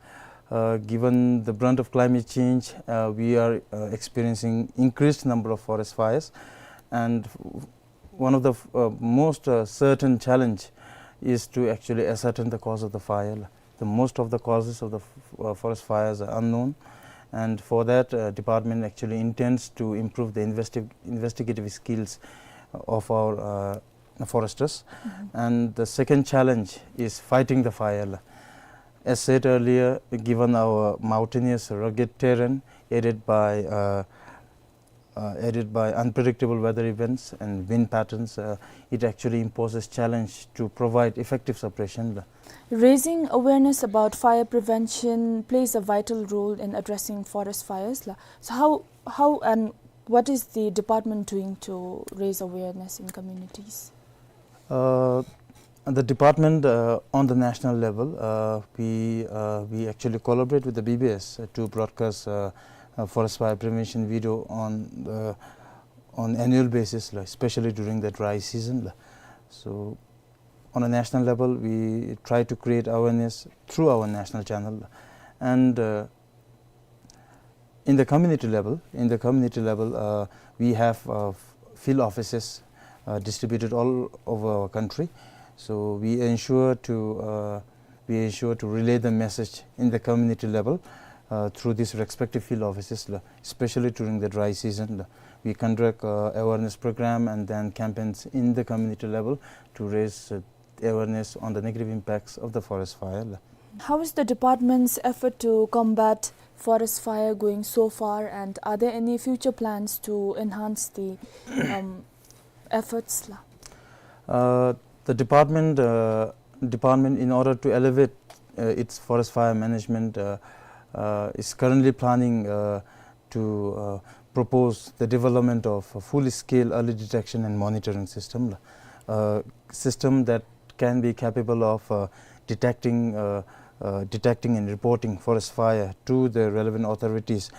uh, given the brunt of climate change, uh, we are, uh, experiencing increased number of forest fires, and one of the, uh, most, uh, certain challenge is to actually ascertain the cause of the fire. The most of the causes of the f-, uh, forest fires are unknown, and for that, uh, department actually intends to improve the investi-, investigative skills of our, uh, foresters. And the second challenge is fighting the fire. As said earlier, given our mountainous, rugged terrain, aided by, uh, uh, aided by unpredictable weather events and wind patterns, uh, it actually imposes challenge to provide effective suppression. Raising awareness about fire prevention plays a vital role in addressing forest fires. So how, how and what is the department doing to raise awareness in communities? Uh, the department, uh, on the national level, uh, we, uh, we actually collaborate with the B B S, uh, to broadcast, uh, uh, forest fire prevention video on the, on annual basis, like, especially during the dry season, like. So on a national level, we try to create awareness through our national channel. And, uh, in the community level, in the community level, uh, we have, uh, f-, field offices, uh, distributed all over our country. So we ensure to, uh, we ensure to relay the message in the community level, uh, through these respective field offices, la, especially during the dry season, la. We conduct, uh, awareness program and then campaigns in the community level to raise, uh, awareness on the negative impacts of the forest fire, la. How is the department's effort to combat forest fire going so far, and are there any future plans to enhance the, um, efforts, la? Uh, the department, uh, department, in order to elevate, uh, its forest fire management, uh, uh, is currently planning, uh, to, uh, propose the development of a full-scale early detection and monitoring system, la. Uh, system that can be capable of, uh, detecting, uh, uh, detecting and reporting forest fire to the relevant authorities,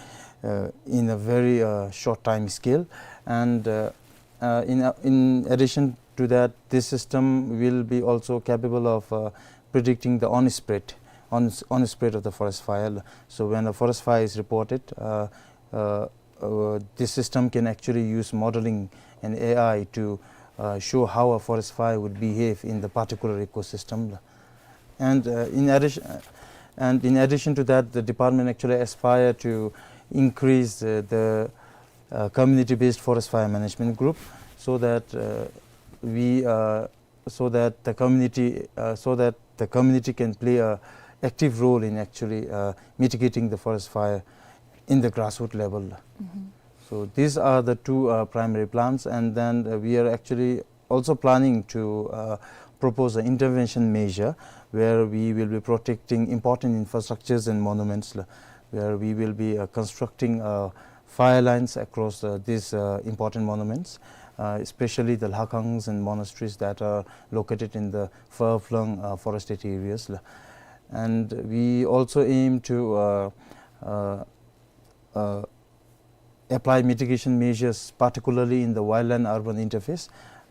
uh, in a very, uh, short time scale. And, uh, uh, in, uh, in addition to that, this system will be also capable of, uh, predicting the on-spread, on, on-spread of the forest fire. So when a forest fire is reported, uh, uh, uh, this system can actually use modeling and A I to, uh, show how a forest fire would behave in the particular ecosystem. And, uh, in addition, uh, and in addition to that, the department actually aspire to increase, uh, the, uh, community-based forest fire management group, so that, uh, we, uh, so that the community, uh, so that the community can play a active role in actually, uh, mitigating the forest fire in the grassroots level. So these are the two, uh, primary plans, and then, uh, we are actually also planning to, uh, propose an intervention measure where we will be protecting important infrastructures and monuments, la, where we will be, uh, constructing, uh, fire lines across, uh, these, uh, important monuments, uh, especially the lakangs and monasteries that are located in the far-flung, uh, forested areas, la. And we also aim to, uh, uh, uh, apply mitigation measures, particularly in the wildland-urban interface,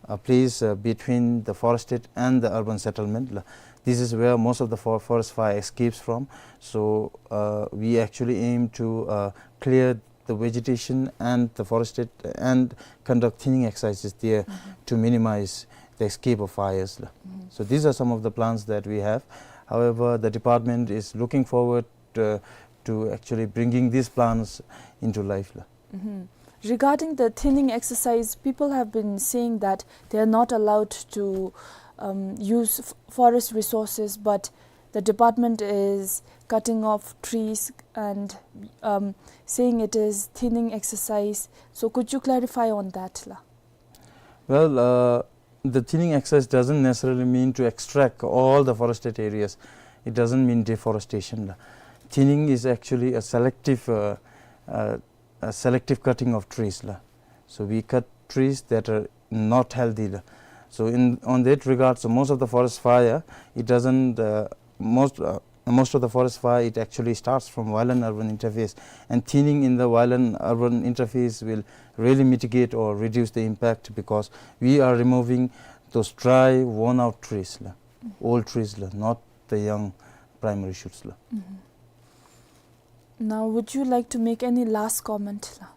a place, uh, between the forested and the urban settlement, la. This is where most of the for-, forest fire escapes from. So, uh, we actually aim to, uh, clear the vegetation and the forested and conduct thinning exercises there to minimize the escape of fires, la. So these are some of the plans that we have. However, the department is looking forward, uh, to actually bringing these plans into life la. Mhm. Regarding the thinning exercise, people have been saying that they are not allowed to, um, use f-, forest resources, but the department is cutting off trees and, um, saying it is thinning exercise. So could you clarify on that la? Well, uh, the thinning exercise doesn't necessarily mean to extract all the forested areas. It doesn't mean deforestation la. Thinning is actually a selective, uh, uh, a selective cutting of trees la. So we cut trees that are not healthy la. So in, on that regard, so most of the forest fire, it doesn't, uh, most, uh, most of the forest fire, it actually starts from violent urban interface, and thinning in the violent urban interface will really mitigate or reduce the impact, because we are removing those dry, worn out trees la, old trees la, not the young primary shoots la. Mhm. Now, would you like to make any last comment la?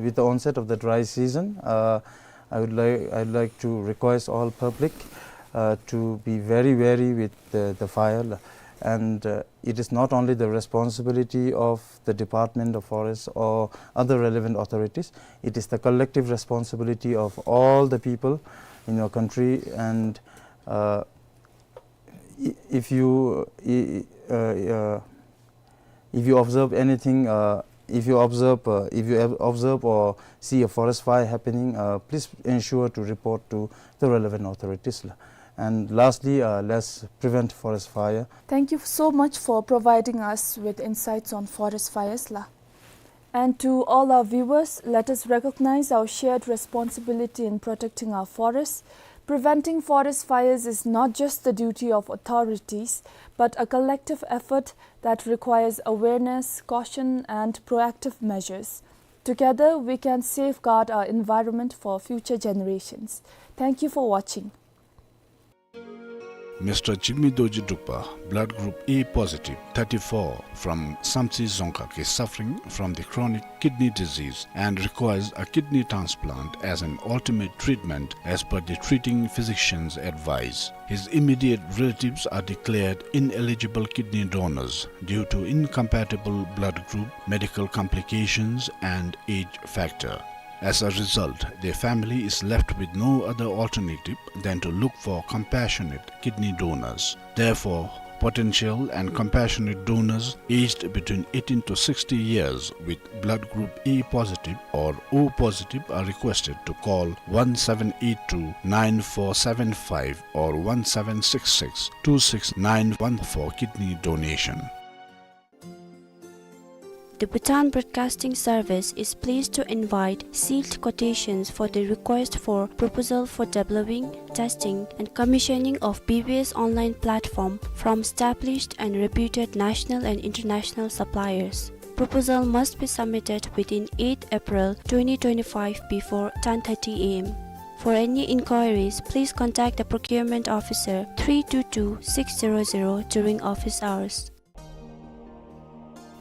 With the onset of the dry season, uh, I would like, I'd like to request all public, uh, to be very wary with the, the fire la. And, uh, it is not only the responsibility of the Department of Forest or other relevant authorities, it is the collective responsibility of all the people in our country. And, uh, i-, if you, i-, i-, uh, uh, if you observe anything, uh, if you observe, uh, if you ob-, observe or see a forest fire happening, uh, please ensure to report to the relevant authorities la. And lastly, uh, let's prevent forest fire. Thank you so much for providing us with insights on forest fires la. And to all our viewers, let us recognize our shared responsibility in protecting our forests. Preventing forest fires is not just the duty of authorities, but a collective effort that requires awareness, caution, and proactive measures. Together, we can safeguard our environment for future generations. Thank you for watching. Mister Jigme Dorji Drukpa, blood group A positive, thirty-four, from Samtse Dzongkhag, is suffering from the chronic kidney disease and requires a kidney transplant as an ultimate treatment as per the treating physician's advice. His immediate relatives are declared ineligible kidney donors due to incompatible blood group, medical complications, and age factor. As a result, the family is left with no other alternative than to look for compassionate kidney donors. Therefore, potential and compassionate donors aged between eighteen to sixty years with blood group A positive or O positive are requested to call one seven eight two nine four seven five or one seven six six two six nine one for kidney donation. The Bhutan Broadcasting Service is pleased to invite sealed quotations for the request for proposal for developing, testing, and commissioning of B B S online platform from established and reputed national and international suppliers. Proposal must be submitted within eighth April twenty twenty-five before ten thirty A M. For any inquiries, please contact the procurement officer three two two six zero zero during office hours.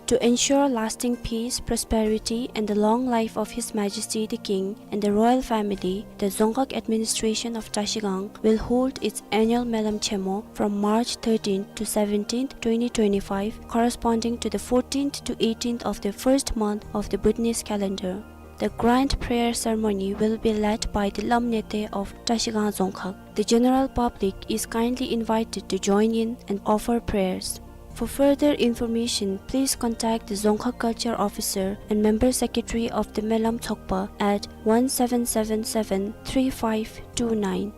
To ensure lasting peace, prosperity, and the long life of His Majesty the King and the royal family, the Dzongkhag administration of Trashigang will hold its annual Melam Chemo from March thirteenth to seventeenth, twenty twenty-five, corresponding to the fourteenth to eighteenth of the first month of the Bhutanese calendar. The grand prayer ceremony will be led by the Lam Nete of Trashigang Dzongkhag. The general public is kindly invited to join in and offer prayers. For further information, please contact the Dzongkhag Culture Officer and Member Secretary of the Melam Tsokpa at one seven seven seven three five two nine.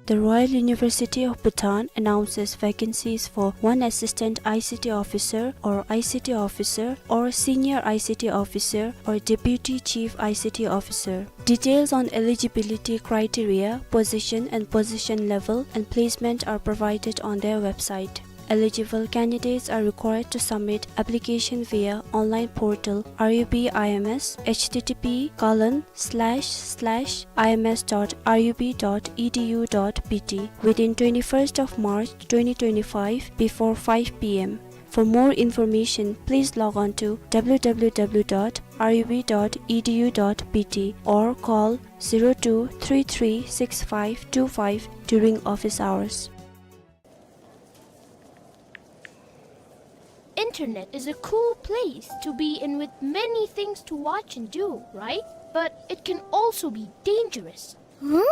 The Royal University of Bhutan announces vacancies for one assistant I C T officer or I C T officer or senior I C T officer or deputy chief I C T officer. Details on eligibility criteria, position and position level, and placement are provided on their website. Eligible candidates are required to submit application via online portal R U B I M S, H T T P colon slash slash I M S dot R U B dot E D U dot B T, within twenty-first of March twenty twenty-five before five P M. For more information, please log on to W W W dot R U B dot E D U dot B T or call zero two three three six five two five during office hours. internet is a cool place to be in with many things to watch and do, right? But it can also be dangerous. Huh?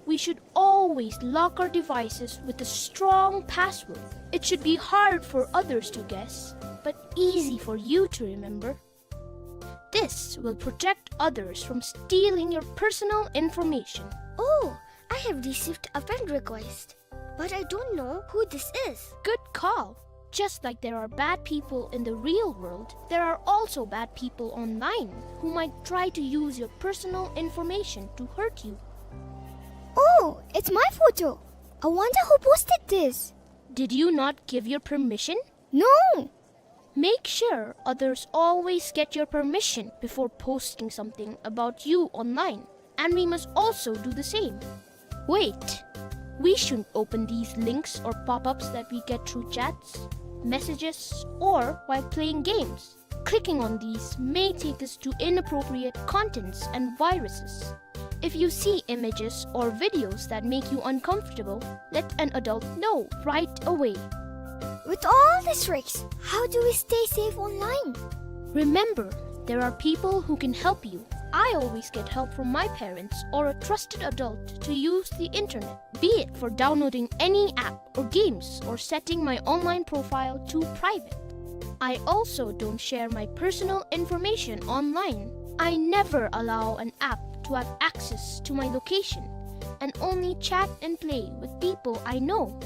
We should always lock our devices with a strong password. It should be hard for others to guess, but easy for you to remember. This will protect others from stealing your personal information. Oh, I have received a friend request, but I don't know who this is. Good call. Just like there are bad people in the real world, there are also bad people online who might try to use your personal information to hurt you. Oh, it's my photo. I wonder who posted this. Did you not give your permission? No! Make sure others always get your permission before posting something about you online, and we must also do the same. Wait! We shouldn't open these links or pop-ups that we get through chats, messages, or while playing games. Clicking on these may take us to inappropriate contents and viruses. If you see images or videos that make you uncomfortable, let an adult know right away. With all these risks, how do we stay safe online? Remember, there are people who can help you. I always get help from my parents or a trusted adult to use the internet, be it for downloading any app or games or setting my online profile to private. I also don't share my personal information online. I never allow an app to have access to my location and only chat and play with people I know.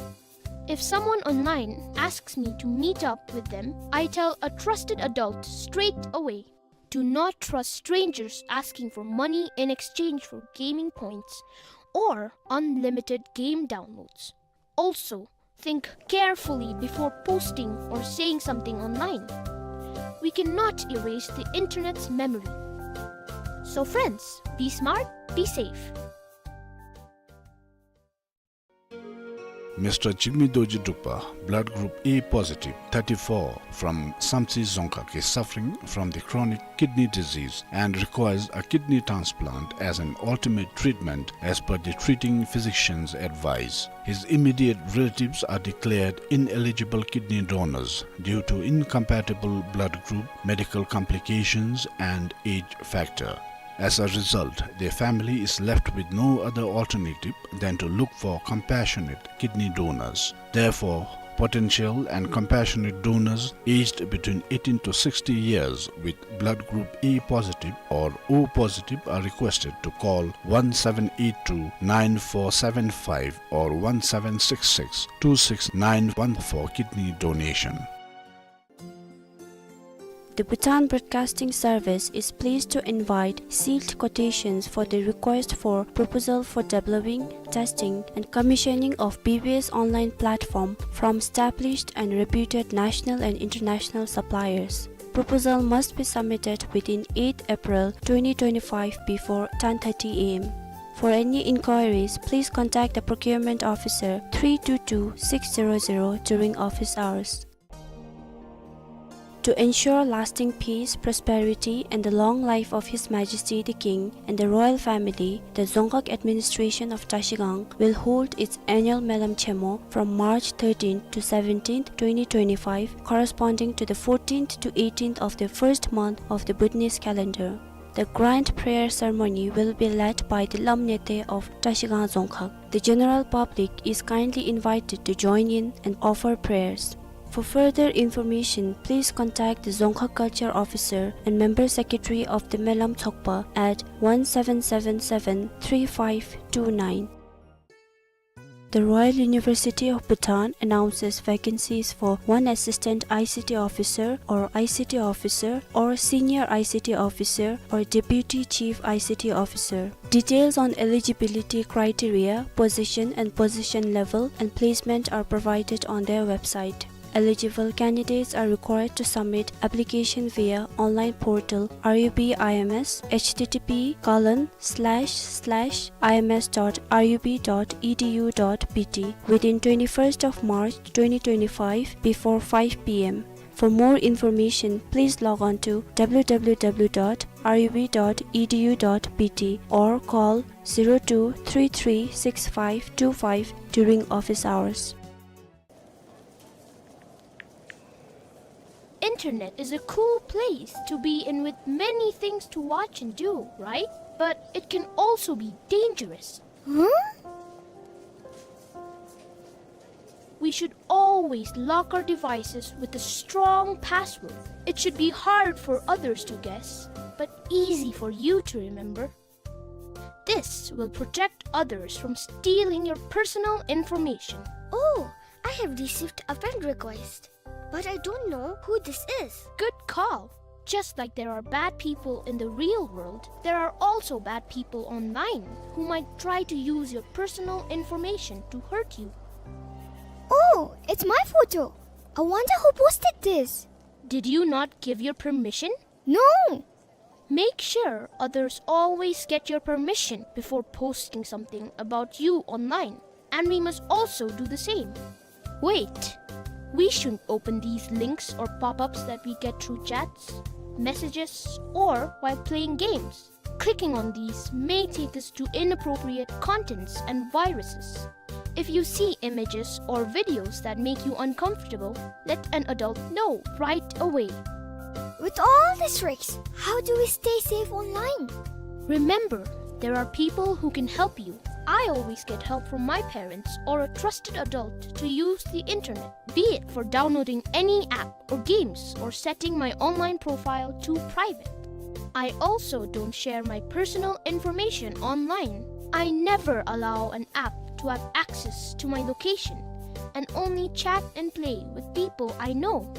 If someone online asks me to meet up with them, I tell a trusted adult straight away. Do not trust strangers asking for money in exchange for gaming points or unlimited game downloads. Also, think carefully before posting or saying something online. We cannot erase the internet's memory. So friends, be smart, be safe. Mister Jigme Dorji Drukpa, blood group A positive, thirty-four, from Samtse Dzongkhag, is suffering from the chronic kidney disease and requires a kidney transplant as an ultimate treatment as per the treating physician's advice. His immediate relatives are declared ineligible kidney donors due to incompatible blood group, medical complications, and age factor. As a result, their family is left with no other alternative than to look for compassionate kidney donors. Therefore, potential and compassionate donors aged between eighteen to sixty years with blood group A positive or O positive are requested to call one seven eight two nine four seven five or one seven six six two six nine one for kidney donation. The Bhutan Broadcasting Service is pleased to invite sealed quotations for the request for proposal for developing, testing, and commissioning of B B S online platform from established and reputed national and international suppliers. Proposal must be submitted within eighth April twenty twenty-five before ten thirty A M. For any inquiries, please contact the procurement officer three two two six zero zero during office hours. To ensure lasting peace, prosperity, and the long life of His Majesty the King and the royal family, the Dzongkhag administration of Trashigang will hold its annual Melam Chemo from March thirteenth to seventeenth, twenty twenty-five, corresponding to the fourteenth to eighteenth of the first month of the Bhutanese calendar. The grand prayer ceremony will be led by the Lam Nete of Trashigang Dzongkhag. The general public is kindly invited to join in and offer prayers. For further information, please contact the Dzongkhag Culture Officer and Member Secretary of the Melam Tsokpa at one seven seven seven three five two nine. The Royal University of Bhutan announces vacancies for one assistant I C T officer or I C T officer or senior I C T officer or deputy chief I C T officer. Details on eligibility criteria, position and position level, and placement are provided on their website. Eligible candidates are required to submit application via online portal R U B I M S, H T T P colon slash slash I M S dot R U B dot E D U dot B T, within twenty-first of March twenty twenty-five before five P M. For more information, please log on to W W W dot R U B dot E D U dot B T or call zero two three three six five two five during office hours. internet is a cool place to be in with many things to watch and do, right? But it can also be dangerous. Huh? We should always lock our devices with a strong password. It should be hard for others to guess, but easy for you to remember. This will protect others from stealing your personal information. Oh, I have received a friend request, but I don't know who this is. Good call. Just like there are bad people in the real world, there are also bad people online who might try to use your personal information to hurt you. Oh, it's my photo. I wonder who posted this. Did you not give your permission? No! Make sure others always get your permission before posting something about you online, and we must also do the same. Wait, we shouldn't open these links or pop-ups that we get through chats, messages, or while playing games. Clicking on these may take us to inappropriate contents and viruses. If you see images or videos that make you uncomfortable, let an adult know right away. With all these tricks, how do we stay safe online? Remember, there are people who can help you. I always get help from my parents or a trusted adult to use the internet, be it for downloading any app or games or setting my online profile to private. I also don't share my personal information online. I never allow an app to have access to my location and only chat and play with people I know.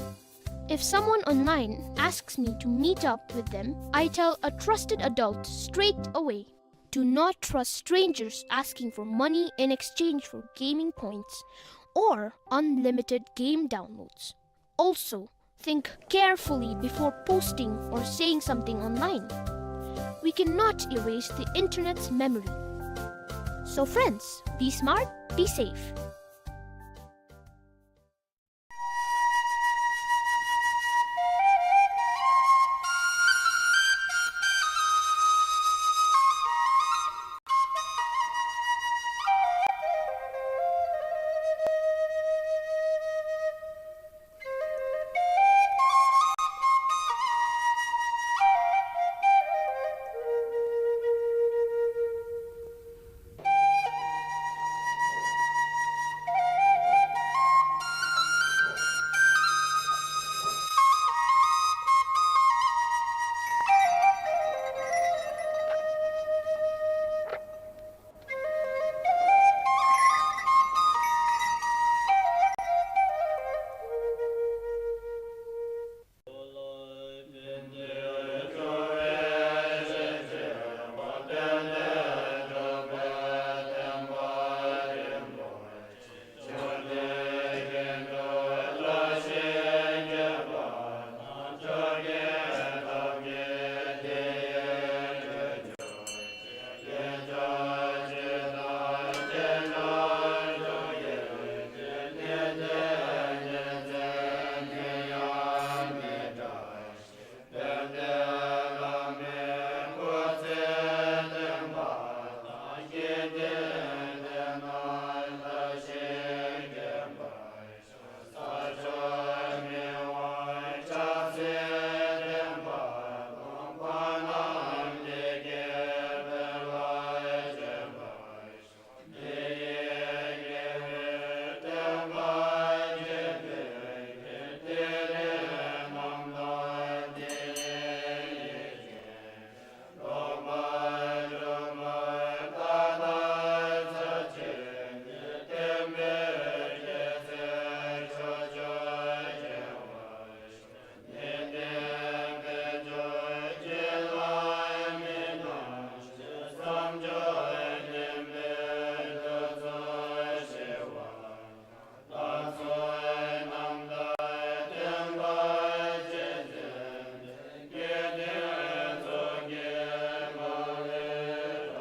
If someone online asks me to meet up with them, I tell a trusted adult straight away. Do not trust strangers asking for money in exchange for gaming points or unlimited game downloads. Also, think carefully before posting or saying something online. We cannot erase the internet's memory. So friends, be smart, be safe,